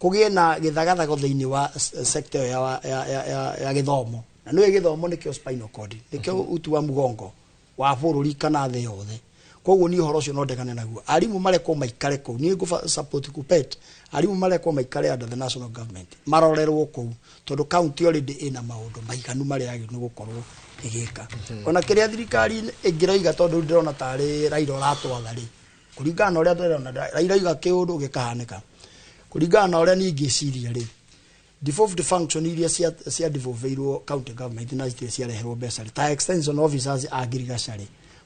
kũgĩe na gĩthagathago thĩinĩ wa sector ya gĩthomo. Na nĩũĩ gĩthomo nĩkĩo spinal cord, nĩkĩo uti wa mũgongo wa bũrũri kana thĩ yothe. Koguo niĩ ũhoro ũcio no ndegane naguo. Arimũ marekwo maikare kũu, niĩ ngũ support Kuppet, arimũ marekwo maikare under the national government, marorerwo kũu tondũ county already ĩna maũndũ maiganu marĩa yagĩrĩirwo nĩ gũkorwo ĩgĩka. Ona kĩrĩa thirikari ĩngĩroiga, tondũ ndĩrona tarĩ Raila ũratwatha rĩ, kũringana na ũrĩa ndĩrona Raila oiga kĩũndũ gĩkahanĩka, kũringana na ũrĩa niĩ ingĩciria rĩ, devolved function iria cia devolveirwo county government na citirĩ ciareherwo mbeca rĩ, ta extension officers a ngirigaca rĩ,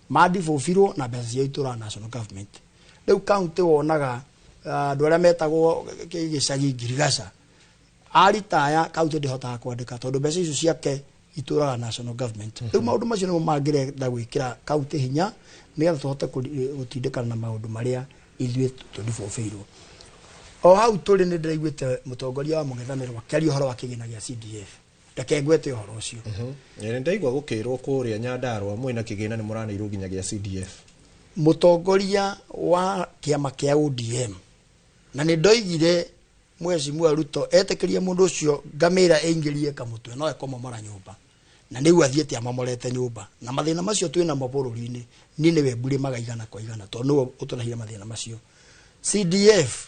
madevolvirwo na mbeca cia itũra national government. Rĩu county wonaga andũ arĩa metagwo gĩcagi ngirigaca aritaya, county ndĩhotaga kwandĩka tondũ mbeca icio ciake itũraga national government. Rĩu maũndũ macio nĩmo mangĩrenda gwĩkĩra county hinya nĩgetha tũhote gũtindĩkana na maũndũ marĩa ithuĩ tũdevolveirwo. O hau tũrĩ nĩ ndĩraiguĩte mũtongoria wa mũng'ethanĩro akĩaria ũhoro wa kĩgĩna gĩa CDF, reke ngwete ũhoro ũcio. Nĩ ndaigua gũkĩrwo kũrĩa Nyandarũa mwĩna kĩgĩna nĩ mũraneirwo nginya gĩa CDF. Mũtongoria wa kĩama kĩa ODM Na nĩ ndoigire Mheshimiwa Ruto etĩkĩrie mũndũ ũcio ngamĩra ĩingĩrie kamũtwe no ekomomora nyũmba. Na nĩu athiĩte amomorete nyũmba. Na mathĩna macio twĩnamo bũrũri-inĩ niĩ nĩwe mbũrĩmaga igana kwa igana tondũ nĩwe ũtũrehire mathĩna macio. CDF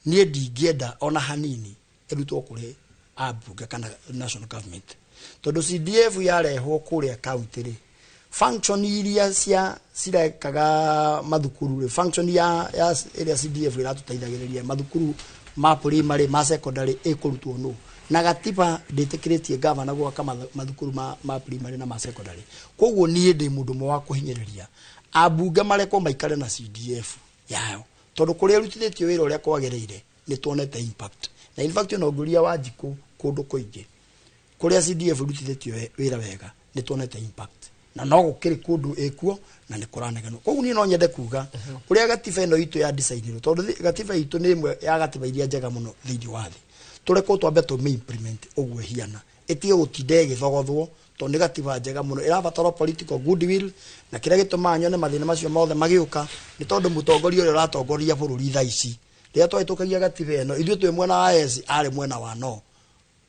niĩ ndingĩenda ona hanini ĩrutwo kũrĩ ambunge kana national government. Tondũ CDF yarehwo kũrĩa county rĩ, function iria cia cirekaga mathukuru rĩ, function ya ĩrĩa CDF ĩratũteithagĩrĩria mathukuru ma primary ma secondary ĩkũrutwo nũ. Na gatiba ndĩtĩkĩrĩtie gavana gwaka mathukuru ma primary na ma secondary. Koguo niĩ ndĩ mũndũ ũmwe wa kũhinyĩrĩria ambunge marekwo maikare na CDF yao, tondũ kũrĩa ĩrutithĩtio wĩra ũrĩa kwagĩrĩire nĩ tuonete impact. Na in fact ona wa Njikũ kũndũ kũingĩ kũrĩa CDF ĩrutithĩtio wĩra wega nĩ tuonete impact. Na no gũkĩrĩ kũndũ ĩkuo na nĩ kũraneganwo. Koguo niĩ no nyende kuga ũrĩa gatiba ĩno itũ ya designirwo, tondũ gatiba itũ nĩ ĩmwe ya gatiba iria njega mũno thĩinĩ wa thĩ. Tũrekwo twambe tũmĩ implement ũguo ĩhiana, ĩtige gũtinda ĩgĩthogothwo, tondũ nĩ gatiba njega mũno ĩrabatara political goodwill. Na kĩrĩa gĩtũmaga nyone mathĩna macio mothe magĩũka nĩ tondũ mũtongoria ũrĩa ũratongoria bũrũri thaa ici rĩrĩa twahĩtũkagia gatiba ĩno ithuĩ twĩ mwena wa yes arĩ mwena wa no,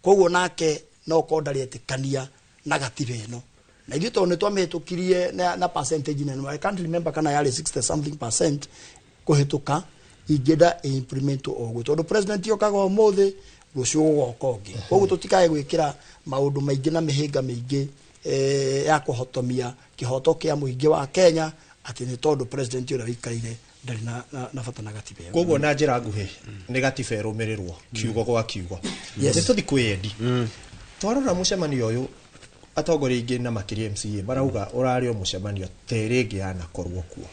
koguo nake no korwo ndarĩ etĩkania na gatiba ĩno. Na ithuĩ tondũ nĩ twamĩhĩtũkirie na percentage nene, I can't remember kana yarĩ 60 something percent kũhĩtũka, ingĩenda implement ũguo tondũ president okaga ũmũthĩ rũciũ gũgoka ũngĩ. Koguo tũtikae gwĩkĩra maũndũ maingĩ na mĩhĩnga mĩingĩ ya kũhotomia kĩhoto kĩa mũingĩ wa Kenya atĩ nĩ tondũ president ũrĩa ũikaire ndarĩ na bata na gatiba ĩyo. Koguo na njĩra nguhĩ nĩ gatiba ĩrũmĩrĩrwo kiugo gwa kiugo. Nĩ tũthiĩ kwĩ Eddie. Twarora mũcemanio ũyũ atongoria aingĩ na makĩria MCA marauga ũrarĩ o mũcemanio ta ĩrĩa ĩngĩ yanakorwo kuo.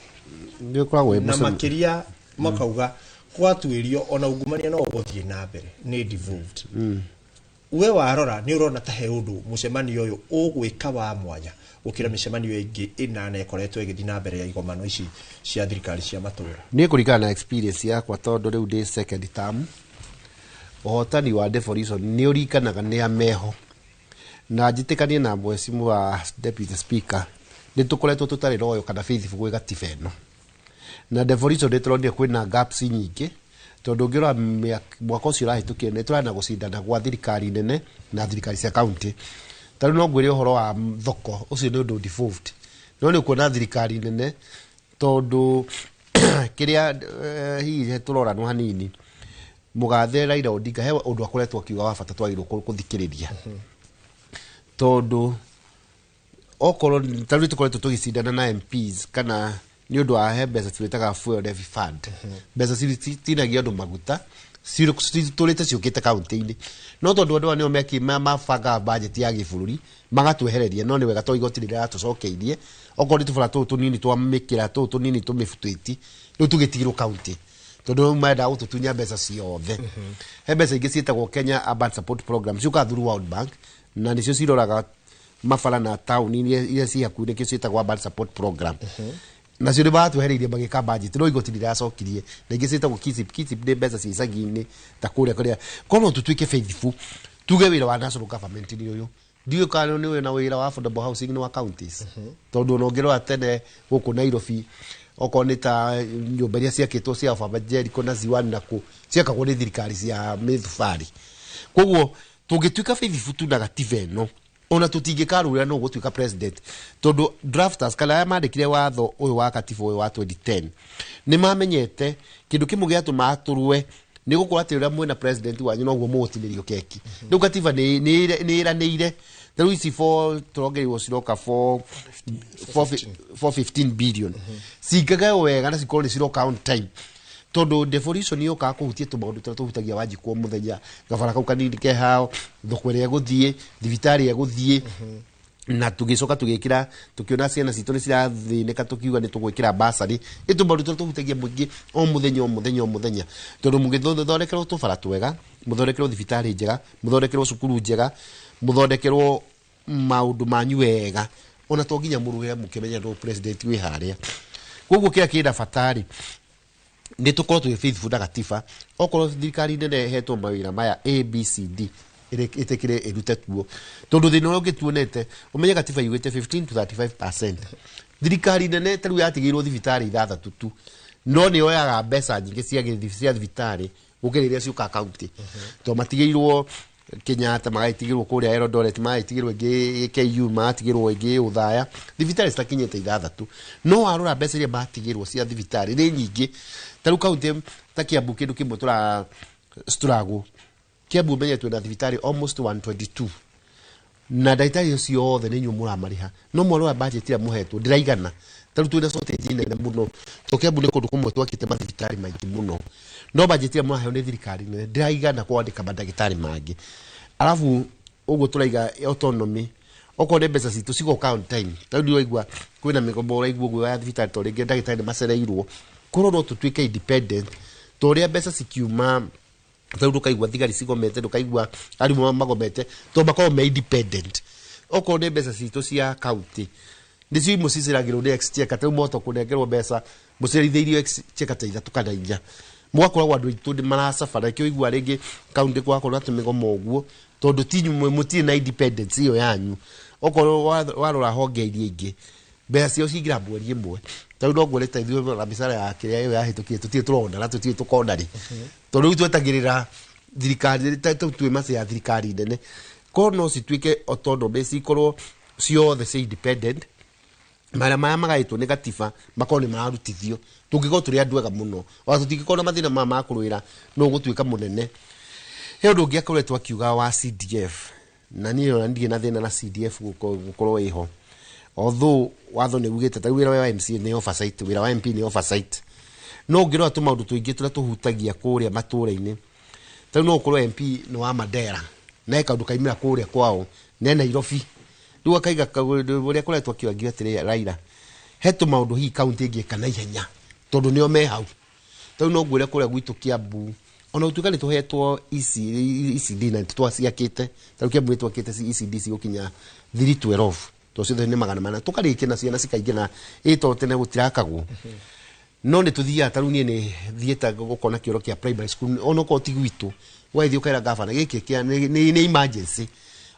Na makĩria makauga gwatuĩrio ona ungumania no ũgũthiĩ na mbere nĩ devolved. We warora nĩ ũrona ta he ũndũ mũcemanio ũyũ ũgwĩka wa mwanya gũkĩra mĩcemanio ĩngĩ ĩnana ĩkoretwo ĩgĩthiĩ na mbere ya igomano ici cia thirikari cia matũũra? Niĩ kũringana na experience yakwa tondũ rĩu ndĩ second term, ũhotani wa devolution nĩ ũrikanaga nĩ ameho. Na njĩtĩkanie na Mheshimiwa Deputy Speaker nĩ tũkoretwo tũtarĩ loyal kana faithful gwĩ gatiba ĩno. Na devolution nĩ tũronire kwĩna gaps nyingĩ tondũ ũngĩrora mwaka ũcio ũrahĩtũkire nĩ tũrarĩ na gũcindana gwa thirikari nene na thirikari cia county. Ta rĩu no ngwĩre ũhoro wa thoko ũcio nĩ ũndũ devolved, no nĩ ũkuona thirikari nene tondũ kĩrĩa hihi tũroranwo hanini mũgathe Raila Odinga he ũndũ akoretwo akiuga wa bata twagĩrĩirwo kũthikĩrĩria. Tondũ okorwo ta rĩu tũkoretwo tũgĩcindana na MPs kana nĩ ũndũ wa he mbeca twĩtaga fuel levy fund, mbeca citinagia andũ maguta citũrĩte ciũkĩte kaunti-inĩ, no tondũ andũ aya nĩo meki mabangaga budget ya gĩbũrũri magatwehereria, no nĩ wega to igoti rĩrĩa ratũcokeirie okorwo nĩ tũbara tũtũ tũnini twa mĩkĩra tũtũ tũnini tũmĩbutu rĩu tũgĩtigĩrwo kaunti tondũ rĩu mendaga gũtũtunya mbeca ciothe. He mbeca ingĩ ciĩtagwo Kenya Urban Support Program ciũkaga through World Bank na nĩcio ciroraga mabara na taũni iria ci hakuhĩ nĩkĩo ciĩtagwo Urban Support Program. Nacio nĩ maratwehereirie magĩka budget no igoti rĩracokirie. Na ingĩ ciĩtagwo KISIP. KISIP nĩ mbeca cia icagi-inĩ ta kũrĩa kũrĩa korwo no tũtuĩke faithful tuge wĩra wa national government nĩ ũyũ, ndiũĩ kana nĩ ũyũ na wĩra wa affordable housing nĩ wa counties, tondũ ona ũngĩrora tene gũkũ Nairobi okorwo nĩ ta nyũmba iria ciakĩtwo cia Baba Jericho na Ziwani na kũ ciakagwo nĩ thirikari cia mĩthubarĩ. Koguo tũngĩtuĩka faithful tu na gatiba ĩno ona tũtingĩkarũra no gũtuĩka president, tondũ drafters kana arĩa mandĩkire watho ũyũ wa katiba ũyũ wa 2010 nĩ mamenyete kĩndũ kĩmwe gĩatũmaga tũrũe nĩ gũkorwo atĩ ũrĩa mwĩna president wanyu noguo mũgũtinĩrio keki. Rĩu katiba nĩ ĩranĩire ta rĩu ici tũrongereirwo ciroka 415 billion cingagaywo wega na cikorwo nĩ ciroka on time, tondũ devolution yũkaga kũhutia tũmaũndũ tũrĩa tũhutagia Wanjikũ o mũthenya, gabara kau kanini ke hao, thoko ĩrĩa ĩgũthiĩ, thibitarĩ ĩgũthiĩ, na tũgĩcoka tũgĩkĩra tũkĩona ciana citũ nĩ cirathĩnĩka tũkiuga nĩ tũgwĩkĩra basarĩ ĩ tũmaũndũ tũrĩa tũhutagia mũingĩ o mũthenya o mũthenya o mũthenya, tondũ mũgĩthondekerwo tũbara twega, mũthondekerwo thibitarĩ njega, mũthondekerwo cukuru njega, mũthondekerwo maũndũ manyu wega, ona to nginya mũrũe mũkĩmenya no president wĩ harĩa. Koguo kĩrĩa kĩna bata rĩ nĩ tũkorwo twĩ faithful na gatiba, okorwo thirikari nene ĩhetwo mawĩra maya A B C D ĩtĩkĩre ĩrute tuo, tondũ thĩna ũrĩa ũngĩ tuonete ũmenye gatiba yugĩte 15 to 35%. Thirikari nene ta rĩu yatigĩirwo thibitarĩ ithathatũ tu No nĩ yoyaga mbeca nyingĩ cia cia thibitarĩ gũkĩra iria ciũkaga kaunti, tondũ matigĩirwo Kenyatta, magagĩtigĩrwo kũrĩa Eldoret, magagĩtigĩrwo ĩngĩ KU, magatigĩrwo ĩngĩ Othaya, thibitarĩ citakinyĩte ithathatũ. No warora mbeca iria matigĩrwo cia thibitarĩ nĩ nyingĩ. Ta rĩu kaunti ta Kiambu, kĩndũ kĩmwe tũra struggle, Kiambu ũmenye twĩna thibitarĩ almost 122, na ndagĩtarĩ ũcio othe nĩ inyuĩ mũramarĩha, no mwarora budget ĩrĩa mũhetwo ndĩraigana. Ta rĩu twĩna shortage nene mũno to Kiambu nĩ kũndũ kũmwe twakĩte mathibitarĩ maingĩ mũno, no budget ĩrĩa mũraheo nĩ thirikari nene ndĩraigana kwandĩka mandagĩtarĩ mangĩ. Arabu ũguo tũraiga autonomy, okorwo nĩ mbeca citũ cigoka on time. Ta rĩu ndĩraigua kwĩna mĩgomo, ũraigua ũguo ya thibitarĩ to rĩngĩ ndagĩtarĩ nĩ macereirwo. Korwo no tũtuĩke independent ta ũrĩa mbeca cikiuma, ta rĩu ndũkaigua thigari cigomete, ndũkaigua arimũ magomete, tondũ makoragwo me independent. Okorwo nĩ mbeca citũ cia county, nĩcio imwe ciciragĩrwo nĩ exchequer. Ta rĩu mwahota kũnengerwo mbeca mũcerithĩirio exchequer ta ithatũ kana inya, mũgakoragwo andũ aitũ nĩ maracabara. Kĩo igua rĩngĩ kaunti gwakorwo na tũmĩgomo ũguo, tondũ ti inyuĩ mũtirĩ na independence ĩyo yanyu. Okorwo warora honge iria ingĩ, mbeca ciao cingĩra mweri ĩmwe. Ta rĩu no ngwĩre ta ithuĩ na mĩcara ya kĩrĩa ĩyo yahĩtũkire tũtirĩ tũrona na tũtirĩ tũkona rĩ, tondũ rĩu twetagĩrĩra thirikari ta twĩ maca ya thirikari nene. Korwo no cituĩke autonomy, cikorwo ciothe cia independent, marĩa maya magaĩtwo nĩ gatiba makorwo nĩ mararutithio, tũngĩkorwo tũrĩ andũ ega mũno, ona tũtingĩkorwo na mathĩna maya ma kũrũĩra no ũgũtuĩka mũnene. He ũndũ ũngĩ akoretwo akiuga wa CDF, na niĩ ona ndirĩ na thĩna na CDF gũkorwo ĩho, although watho nĩ ugĩte ta rĩu wĩra wa MCA nĩ oversight, wĩra wa MP nĩ oversight. No ũngĩrora tũmaũndũ tũingĩ tũrĩa tũhutagia kũrĩa matũũra-inĩ, ta rĩu no ũkorwo MP nĩ wa Mandera na he kaũndũ kaimĩra kũrĩa kwao ne Nairobi, rĩu akaiga ũrĩa akoretwo akĩangia atĩrĩ Raila, he tũmaũndũ hihi kaunti ĩngĩka na ihenya tondũ nĩo me hau. Ta rĩu no ngwĩre kũrĩa gwitũ Kiambu, ona gũtuĩka nĩ tũhetwo ECD na nĩ twaciakĩte, ta rĩu Kiambu nĩ twakĩte ECD cigũkinya 312, tondũ ciothe nĩ 400, tũkarĩkia na ciana cikaingĩra ĩ, tondũ tene gũtirakagwo. No nĩ tũthiaga, ta rĩu niĩ nĩ thiĩte gũkona kĩoro kĩa primary school, onokorwo ti gwitũ, ũgagĩthiĩ ũkera gavana gĩkĩ kĩa nĩ emergency,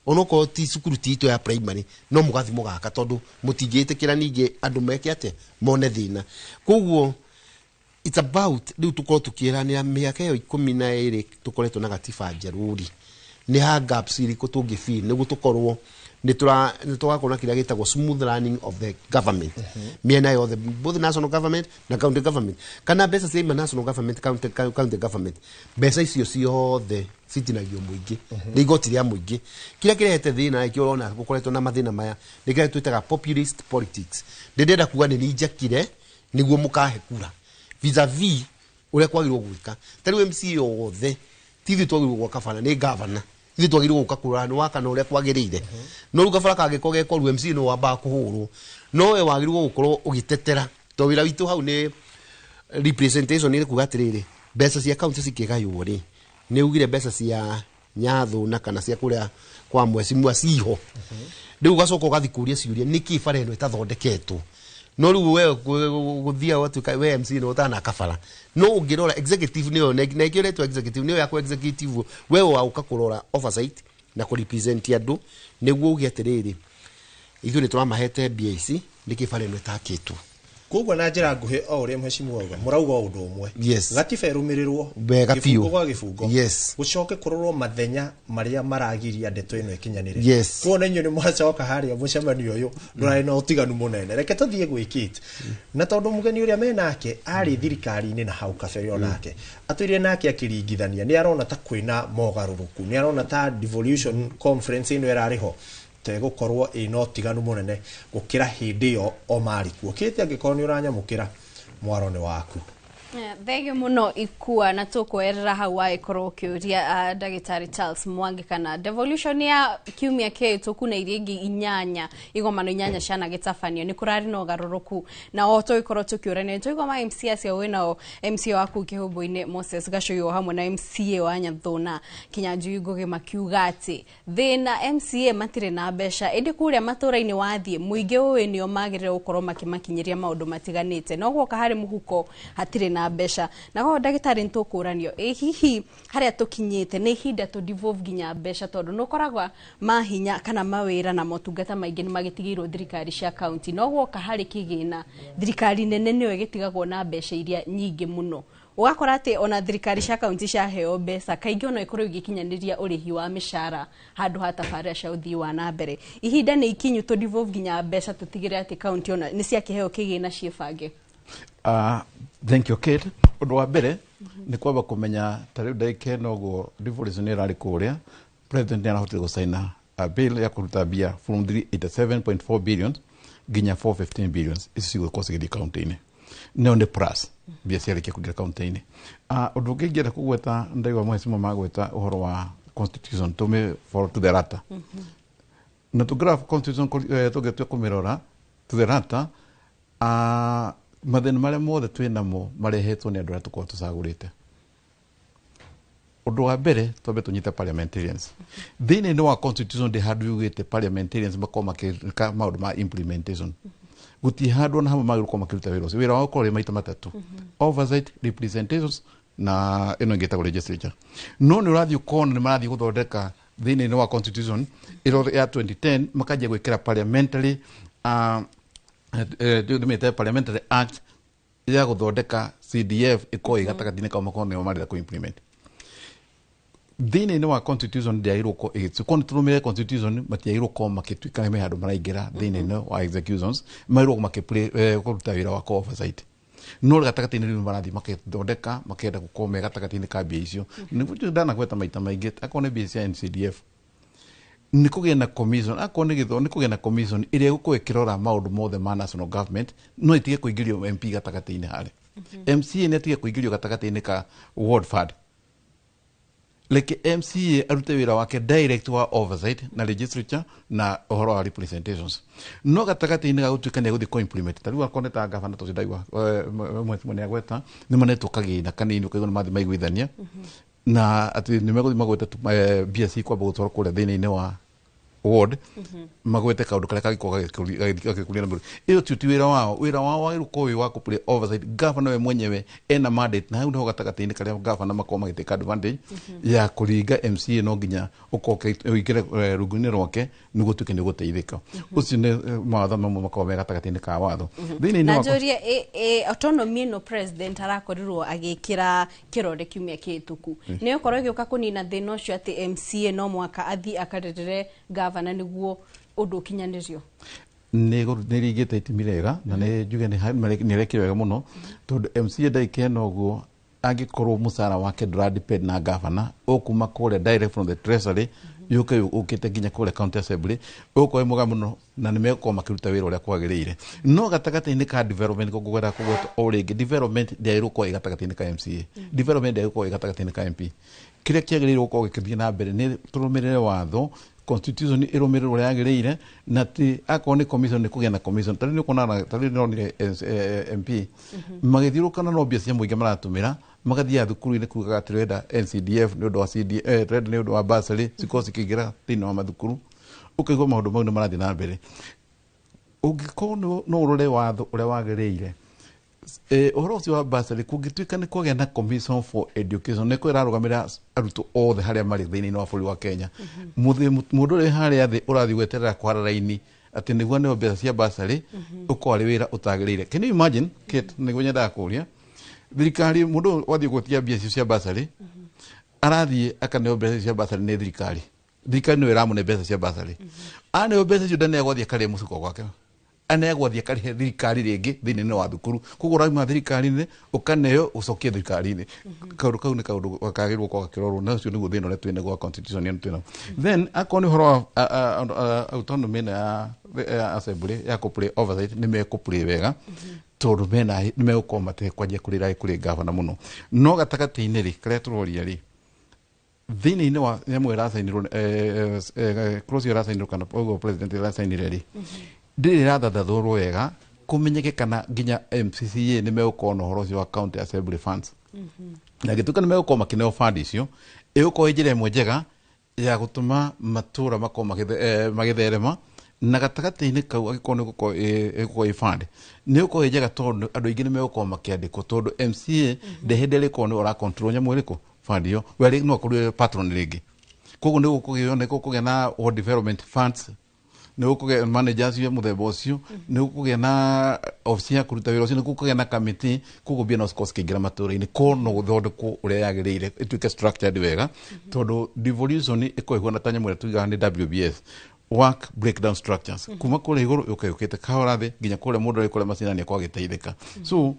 onokorwo ti cukuru ti itũ ya primary, no mũgathiĩ mũgaka tondũ mũtingĩtĩkĩra ningĩ andũ meke atĩa mone thĩna. Koguo it's about rĩu tũkorwo tũkĩranĩra mĩaka ĩyo 12 tũkoretwo na gatiba njerũ rĩ, nĩ ha gaps irĩkũ tũngĩ nĩguo tũkorwo nĩ tũgakorwo na kĩrĩa gĩtagwo smooth running of the government mĩena yothe, both national government na county government, kana mbeca ciaima national government, county government, mbeca icio ciothe citinagio mũingĩ nĩ igoti rĩa mũingĩ. Kĩrĩa kĩrehete thĩna kĩo ũrona gũkoretwo na mathĩna maya nĩ kĩrĩa twĩtaga populist politics. Ndĩndĩrenda kuga nĩ ninjakire nĩguo mũkahe kura vis-a-vis ũrĩa kwagĩrĩirwo gwĩka. Ta rĩu MCA othe ti ithuĩ twagĩrĩirwo gwaka bara, nĩ gavana. Ithuĩ twagĩrĩirwo gũka kũrora nĩ waka na ũrĩa kwagĩrĩire. No rĩu kabara kangĩkorwo gekoru, MCA no wambaga kũhũrwo, no we wagĩrĩirwo gũkorwo ũgĩtetera, tondũ wĩra witũ hau nĩ representation, nĩ kuga atĩrĩrĩ, mbeca cia kaunti cikĩgaywo rĩ, nĩ ugire mbeca cia Nyathũna kana cia kũrĩa kwa Mheshimiwa ciho. Rĩu ũgacoka ũgathiĩ kũria ciũria nĩkĩ bara ĩno ĩtathondeketwo. No rĩu we gũthiaga ũgatuĩka we MC nĩ ũtanaka bara, no ũngĩrora executive nĩyo na ĩkĩo ĩretwo executive, nĩyo ya kũ executive, we waũka kũrora oversight na kũ represent andũ nĩguo uge atĩrĩrĩ, ithuĩ nĩ tũramahete mbia ici, nĩkĩ bara ĩno ĩtakĩtwo? Koguo na njĩra nguhĩ, o ũrĩa mheshimiwa auga, mũrauga o ũndũ ũmwe. Yes. Gatiba ĩrũmĩrĩrwo Wega biũ. gĩbungo gwa gĩbungo. Gũcoke kũrorwo mathenya marĩa maragiria ndeto ĩno ĩkinyanĩre. Kuona inyuĩ nĩ mwacoka harĩa mũcemanio ũyũ ndũrarĩ na ũtiganu mũnene, reke tũthiĩ gwĩkĩte na tondũ mũgeni ũrĩa menake arĩ thirikari-inĩ na hau kabere, onake atwĩrire nake akĩringithania nĩ arona ta kwĩna mogarũrũku, nĩ arona ta devolution conference ĩno ĩrarĩ ho tegũkorwo ĩna ũtiganu mũnene gũkĩra hĩndĩ ĩyo o marĩ kuo. Kĩte angĩkorwo nĩ ũranyamũkĩra, mwaro nĩ waku. Thengio mũno Ikua, na tũkwoerera hau wagĩkorwo ũkĩũria ndagĩtarĩ Charles Mwangi kana devolution ya kiumia kĩhĩtũku na iria ingĩ inyanya, igomano inyanya cianagĩtabanio, nĩ kũrarĩ na ũgarũrũku. Na o tũgĩkorwo tũkĩũrania, tũigua ma MC acio wĩnao, MCA wa kũu Kĩhũmbũ-inĩ Moses Gacũi o hamwe na MCA wa Nyathũna Kinyanjui Ngũgĩ makiuga atĩ thĩna MCA matirĩ na mbeca, ĩndĩ kũrĩa matũra-inĩ wathiĩ mũingĩ ũĩ nĩo magĩrĩire gũkorwo makĩmakinyĩria maũndũ matiganĩte, no guoka harĩ mũhuko hatirĩ na na mbeca. Na koguo ndagĩtarĩ, nĩ tũkũranio ĩ hihi harĩa tũkinyĩte nĩ ihinda tũ devolve nginya mbeca, tondũ nĩ ũkoragwa mahinya kana mawĩra na motungata maingĩ nĩ magĩtigĩirwo thirikari cia kaunti, no guoka harĩ kĩgĩna thirikari nene nĩyo ĩgĩtigagwo na mbeca iria nyingĩ mũno. Ũgakora atĩ ona thirikari cia kaunti ciaheo mbeca kaingĩ ona ikorwo igĩkinyanĩria ũrĩhi wa mĩcara handũ ha tabarĩra cia ũthii wa na mbere. Ihinda nĩ ikinyu tũ devolve nginya mbeca, tũtigĩrĩre atĩ kaunti ona nĩ ciakĩheo kĩgĩna ciĩbange? Thank you, Kate. Ũndũ wa mbere nĩ kwamba kũmenya ta rĩu ndagĩka ĩno ũguo devolution ĩrarĩ kũrĩa, president nĩ arahotire gũcaina a bill ya kũruta mbia from 387.4 billion nginya 415 billions. Ici cigũkorwo cigĩthiĩ kaunti-inĩ, no nĩ plus mbia ciarĩkia kũingĩra kaunti-inĩ. Ũndũ ũngĩ ingĩenda kũgweta, ndaigua mheshimiwa magweta ũhoro wa constitution, tũmĩ follow to the letter, na tũngĩrora constitution, tũngĩtua kũmĩrora to the letter, mathĩna marĩa mothe twĩ namo marehetwo nĩ andũ arĩa tũkoragwo tũcagũrĩte. Ũndũ wa mbere, twambe tũnyite parliamentarians. Thĩinĩ wa constitution ndĩ handũ yugĩte parliamentarians makorwo makĩka maũndũ ma implementation. Gũtirĩ handũ ona hamwe magĩrĩirwo gũkorwo makĩruta wĩra ũcio. Wĩra wao ũkorwo wĩ maita matatũ: oversight, representations, na ĩno ĩngĩ ĩtagwo legislature. No nĩ ũrathiĩ ũkona nĩ marathiĩ gũthondeka thĩinĩ wa constitution ĩro ya 2010, makanjia gwĩkĩra parliamentary, ndĩmĩte parliamentary act ya gũthondeka CDF ĩkorwo ĩ gatagatĩ-inĩ kao, makorwo nĩo marenda kũ-implement. Thĩinĩ wa constitution ndĩagĩrĩirwo gũkorwo ĩgĩtu korwo nĩ tũrũmĩrĩre constitution, matiagĩrĩirwo gũkorwo makĩtuĩka me handũ maraingĩra thĩinĩ wa executions. Magĩrĩirwo kũruta wĩra wa oversight, no gatagatĩ-inĩ rĩu marathiĩ makĩthondeka, makĩenda gũkorwo me gatagatĩ-inĩ ka mbia icio. Nĩguo ndanagweta maita maingĩ, akorwo nĩ mbia cia NCDF, nĩ kũgĩa na commission, akorwo nĩ gĩthomo, nĩ kũgĩa na commission ĩrĩa ĩgũkorwo ĩkĩrora maũndũ mothe ma national government, no ĩtige kũingĩrio MP gatagatĩ-inĩ harĩa. MCA nĩ atige kũingĩrio gatagatĩ-inĩ ka ward fund. Reke MCA arute wĩra wake direct wa oversight na legislature na ũhoro wa representations, no gatagatĩ-inĩ ga gũtuĩka nĩ egũthiĩ kũ-implement, ta rĩu akorwo nĩ ta gavana tũcio ndaigua mheshimiwa nĩ agweta, nĩ manetwo kagĩna kanini, ũkaigua nĩ mathiĩ maiguithania na atĩ nĩ megũthiĩ magwete mbia cikwamba gũtwarwo kũrĩa thĩinĩ wa ward, magwete kaũndũ karĩa kangĩkorwo gagĩkũria na mbere. Ĩyo ti wĩra wao. Wĩra wao wagĩrĩirwo gũkorwo wĩ wa kũ-play oversight. Governor we mwenyewe ena mandate, na hau nĩho gatagatĩ-inĩ karĩa governor makorwo magĩtake advantage ya kũringa MCA, no nginya ũkorwo ũingĩre rungu-inĩ rwake nĩguo ũtuĩke nĩ ũgũteithĩka. Ũcio nĩ mawatho mamwe makoragwo me gatagatĩ-inĩ ka watho thĩinĩ Na wa njũrie, autonomy ĩno president arakorirwo agĩkĩra kĩrore kiumia kĩhĩtũku, nĩ ũkorwo ĩgĩũka kũnina thĩna ũcio atĩ MCA no mwaka athiĩ akarĩrĩre gavana nĩguo ũndũ ũkinyanĩrio? Nĩ ringĩte itemi rĩega, na nĩ njuge nĩ ĩrekire wega mũno, tondũ MCA ndagĩka ĩno ũguo angĩkorwo mũcara wake ndũra depend na gavana, ũkuma kũrĩa direct from the treasury yũke ũkĩte nginya kũrĩa county assembly, ũgũkorwo wĩ mwega mũno na nĩ megũkorwo makĩruta wĩra ũrĩa kwagĩrĩire. No gatagatĩ-inĩ ka development, ngũgwenda kũgweta o rĩngĩ, development ndĩagĩrĩirwo gũkorwo ĩ gatagatĩ-inĩ ka MCA, development ndĩagĩrĩirwo gũkorwo ĩ gatagatĩ-inĩ ka MP. Kĩrĩa kĩagĩrĩirwo gũkorwo gĩkĩthiĩ na mbere nĩ tũrũmĩrĩre watho, constitution ĩrũmĩrĩrwo ũrĩa yagĩrĩire, na ti akorwo nĩ commission, nĩ kũgĩa na commission. Ta rĩu nĩ ũkuona, ta rĩu nĩndonire MP magĩthiũrũkana no mbia cia mũingĩ maratũmĩra, magathiaga thukuru-inĩ kugaga atĩ tũrenda NCDF nĩ ũndũ wa CD, tũrenda nĩ ũndũ wa bursary cikorwo cikĩingĩra thĩinĩ wa mathukuru. Ũkaigua maũndũ mau nĩ marathiĩ na mbere. Ũngĩkorwo no ũrore watho ũrĩa wagĩrĩire, ũhoro ũcio wa bursary, kũngĩtuĩka nĩ kwagĩa na commission for education, nĩ ĩrarũgamĩrĩra arutwo othe harĩa marĩ thĩinĩ wa bũrũri wa Kenya, mũndũ ũrĩa harĩa thĩ ũrathiĩ gweterera kwara raini atĩ nĩguo nĩo mbeca cia bursary, ũkorwo arĩ wĩra ũtagĩrĩire. Can you imagine, Kate? Nĩguo nyendaga kũria thirikari, mũndũ wathiĩ gũtia mbia icio cia bursary, arathiĩ akaneo mbeca icio cia bursary nĩ thirikari, thirikari nĩyo ĩramũne mbeca cia bursary, aneo mbeca icio ndaneagwo athiĩ akarĩe mũcuko gwake, aneagwo athiĩ akarĩhe thirikari rĩngĩ thĩinĩ wa thukuru. Koguo ũrauma thirikari-inĩ ũkaneo ũcokie thirikari-inĩ. Kaũndũ kau nĩ kaũndũ kagĩrĩirwo gũkorwo gakĩrorwo, na ũcio nĩguo thĩna ũrĩa twĩ naguo wa constitution ĩno twĩ naguo. Then akorwo nĩ ũhoro wa autonomy ĩno ya assembly ya kũ-play oversight, nĩ mekũ-play wega, tondũ mena nĩ megũkorwo matekwanjia kũrĩra kũrĩ gavana mũno. No gatagatĩ-inĩ rĩ, karĩa tũroria rĩ, thĩinĩ wa nyamũ ĩracainirwo, clause ĩyo ĩracainirwo, kana ũguo president ĩracainire rĩ, ndĩrĩ ĩrathathathũrwo wega kũmenyeke kana nginya MCCA nĩ megũkorwo na ũhoro ũcio wa county assembly funds. Na gĩtuĩka nĩ megũkorwo makĩneo fund icio, ĩgũkorwo ĩ njĩra ĩmwe njega ya gũtũma matũra makorwo magĩtherema. Na gatagatĩ-inĩ kau angĩkorwo nĩ gũkorwo ĩgũkorwo ĩ fund nĩ gũkorwo ĩ njega, tondũ andũ aingĩ nĩ megũkorwo makĩandĩkwo, tondũ MCA ndĩ hĩndĩ ĩrĩkorwo nĩ ũra control nyamũ ĩrĩkũ, fund ĩyo, we rĩ no akorwo e patron rĩngĩ. Koguo nĩ gũkũgĩa, nĩ gũkũgĩa na ward development funds, nĩ gũkũgĩa managers ya mũthemba ũcio, nĩ gũkũgĩa na obici ya kũruta wĩra ũcio, nĩ gũkũgĩa na kamĩtĩ. Koguo mbia no cikorwo cikĩingĩra matũra-inĩ, korwo no gũthondekwo ũrĩa yagĩrĩire, ĩtuĩke structured wega, tondũ devolution ĩkorwo ĩhuana ta nyamũ ĩrĩa tuigaga nĩ WBS, work breakdown structures, kuma kũrĩa igũrũ yũka yũkĩte kahora thĩ nginya kũrĩa mũndũ arĩ kũrĩa macinani akorwo agĩteithĩka. So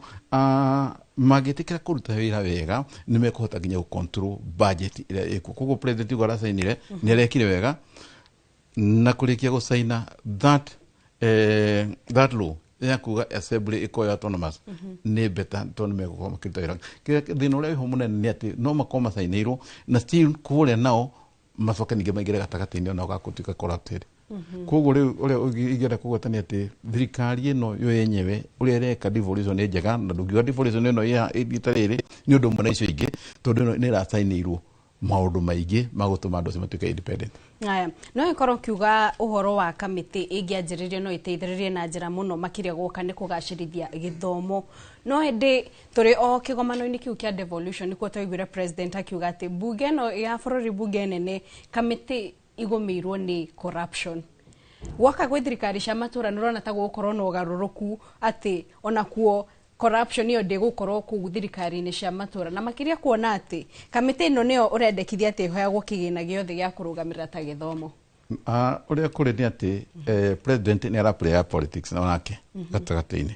mangĩtĩkĩra kũruta wĩra wega, nĩ mekũhota nginya gũ control budget ĩrĩa ĩkuo. Koguo president ugo aracainire nĩ arekire wega na kũrĩkia gũcaina that law ya kuga assembly ĩkorwo autonomous nĩ better, tondũ nĩ megũkorwo makĩruta wĩra. Kĩrĩa thĩna ũrĩa wĩho mũnene nĩ atĩ no makorwo macainĩirwo na still kũrĩa nao macoke ningĩ maingĩre gatagatĩ-inĩ onao gakũtuĩka corrupted. Koguo rĩu ũrĩa ingĩenda kũgweta nĩ atĩ thirikari ĩno yo yenyewe ũrĩa ĩreka devolution nĩ njega, na ndũngiuga devolution ĩno ita rĩrĩ nĩ ũndũ ũmwe na icio ingĩ, tondũ ĩno nĩ ĩracainĩirwo maũndũ maingĩ ma gũtũma andũ acio matuĩke independent. Aya, no ĩkorwo ũkiuga ũhoro wa kamĩtĩ ĩngĩanjĩrĩrio no ĩteithĩrĩrie na njĩra mũno makĩria gwoka nĩ kũgacĩrithia gĩthomo. No ĩndĩ tũrĩ o kĩgomano-inĩ kĩu kĩa devolution nĩkuo twaiguire president akiuga atĩ bunge ĩno ya bũrũri, bunge nene, kamĩtĩ igũmĩirwo nĩ corruption. Gwoka gwĩ thirikari cia matũra, nĩ ũrona ta gũgũkorwo na ũgarũrũku atĩ onakuo corruption ĩyo ndĩgũkorwo kũu thirikari-inĩ cia matũra, na makĩria kuona atĩ kamĩtĩ ĩno nĩyo ũrendekithia atĩ ĩhoyagwo kĩgĩna gĩothe gĩa kũrũgamĩrĩra ta gĩthomo? Ũrĩa kũrĩ nĩ atĩ president nĩ araplaya politics na onake gatagatĩ-inĩ,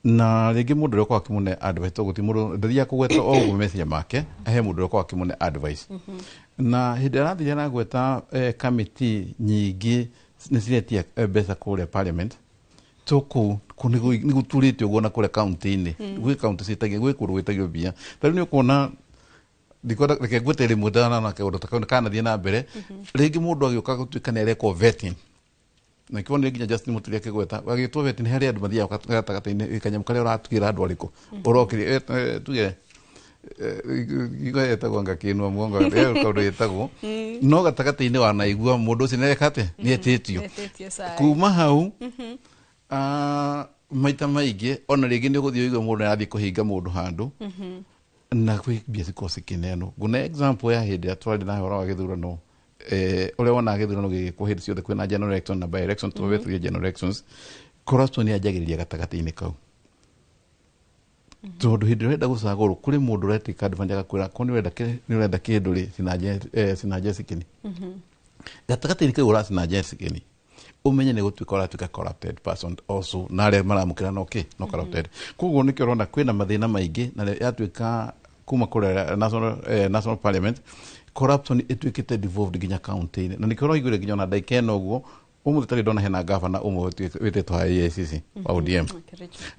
na rĩngĩ mũndũ ũrĩa ũkoragwo akĩmũne advice, tondũ gũtirĩ mũndũ ndathiaga kũgweta o ũguo meciria make, ahe mũndũ ũrĩa ũkoragwo akĩmũne advice. Na hĩndĩ ĩrĩa arathiĩ aragweta kamĩtĩ nyingĩ nĩ ciretia mbeca kũrĩa parliament, to kũu nĩ gũturĩte ũguo na kũrĩa kaunti-inĩ. Gwĩ kaunti ciĩtagia, gwĩ kũndũ gwĩtagio mbia. Ta rĩu nĩ ũkuona, ndikwenda, reke ngwĩte rĩmwe ndanona kaũndũ ta kau kanathiĩ na mbere. Rĩngĩ mũndũ agĩũka gũtuĩka nĩ arekwo vetting, na kĩo nĩ nginya Justin Muturi akĩgweta agĩtwo vetting, harĩ andũ mathiaga gatagatĩ-inĩ kanyamũ karĩa ũratugĩra andũ arĩkũ ũrokire, tuge etagwo ngakĩnua mugongo, kaũndũ gĩtagwo no gatagatĩ-inĩ wanaigua mũndũ ũcio nĩareka atĩa, nĩetĩtio. Kuma hau maita maingĩ ona rĩngĩ nĩ ũgũthiĩ ũigue mũndũ nĩarathiĩ kũhinga mũndũ handũ na kwĩ mbia cikorwo cikĩneanwo. Ngũne example ya hĩndĩ ĩrĩa twarĩ na ũhoro wa gĩthurano, ũrĩa wonaga gĩthurano gĩgĩkwo hĩndĩ ciothe kwĩna general election na by election, tũbetũrie general elections, corruption yanjagĩrĩria gatagatĩ-inĩ kau, tondũ hĩndĩ ĩrĩa ũrenda gũcagũrwo kũrĩ mũndũ ũretĩka advantage agakwĩra ko nĩ ũrenda kĩndũ rĩ, cinaje cikini gatagatĩ-inĩ kau ũracinaje cikini, umenye nĩ gũtuĩka ũratuĩka corrupted person also, na arĩa maramũkĩra no kĩ no corrupted. Koguo nĩkĩo ũrona kwĩna mathĩna maingĩ, na yatuĩka kuma kũrĩa national parliament corruption ĩtuĩkĩte devolved nginya county-inĩ, na nĩkĩo ũraiguire nginya ona ndagĩka ĩno ũguo ũmũthĩ tarĩ ndona hena gavana ũmwe wĩtĩtwo ha EACC wa ODM,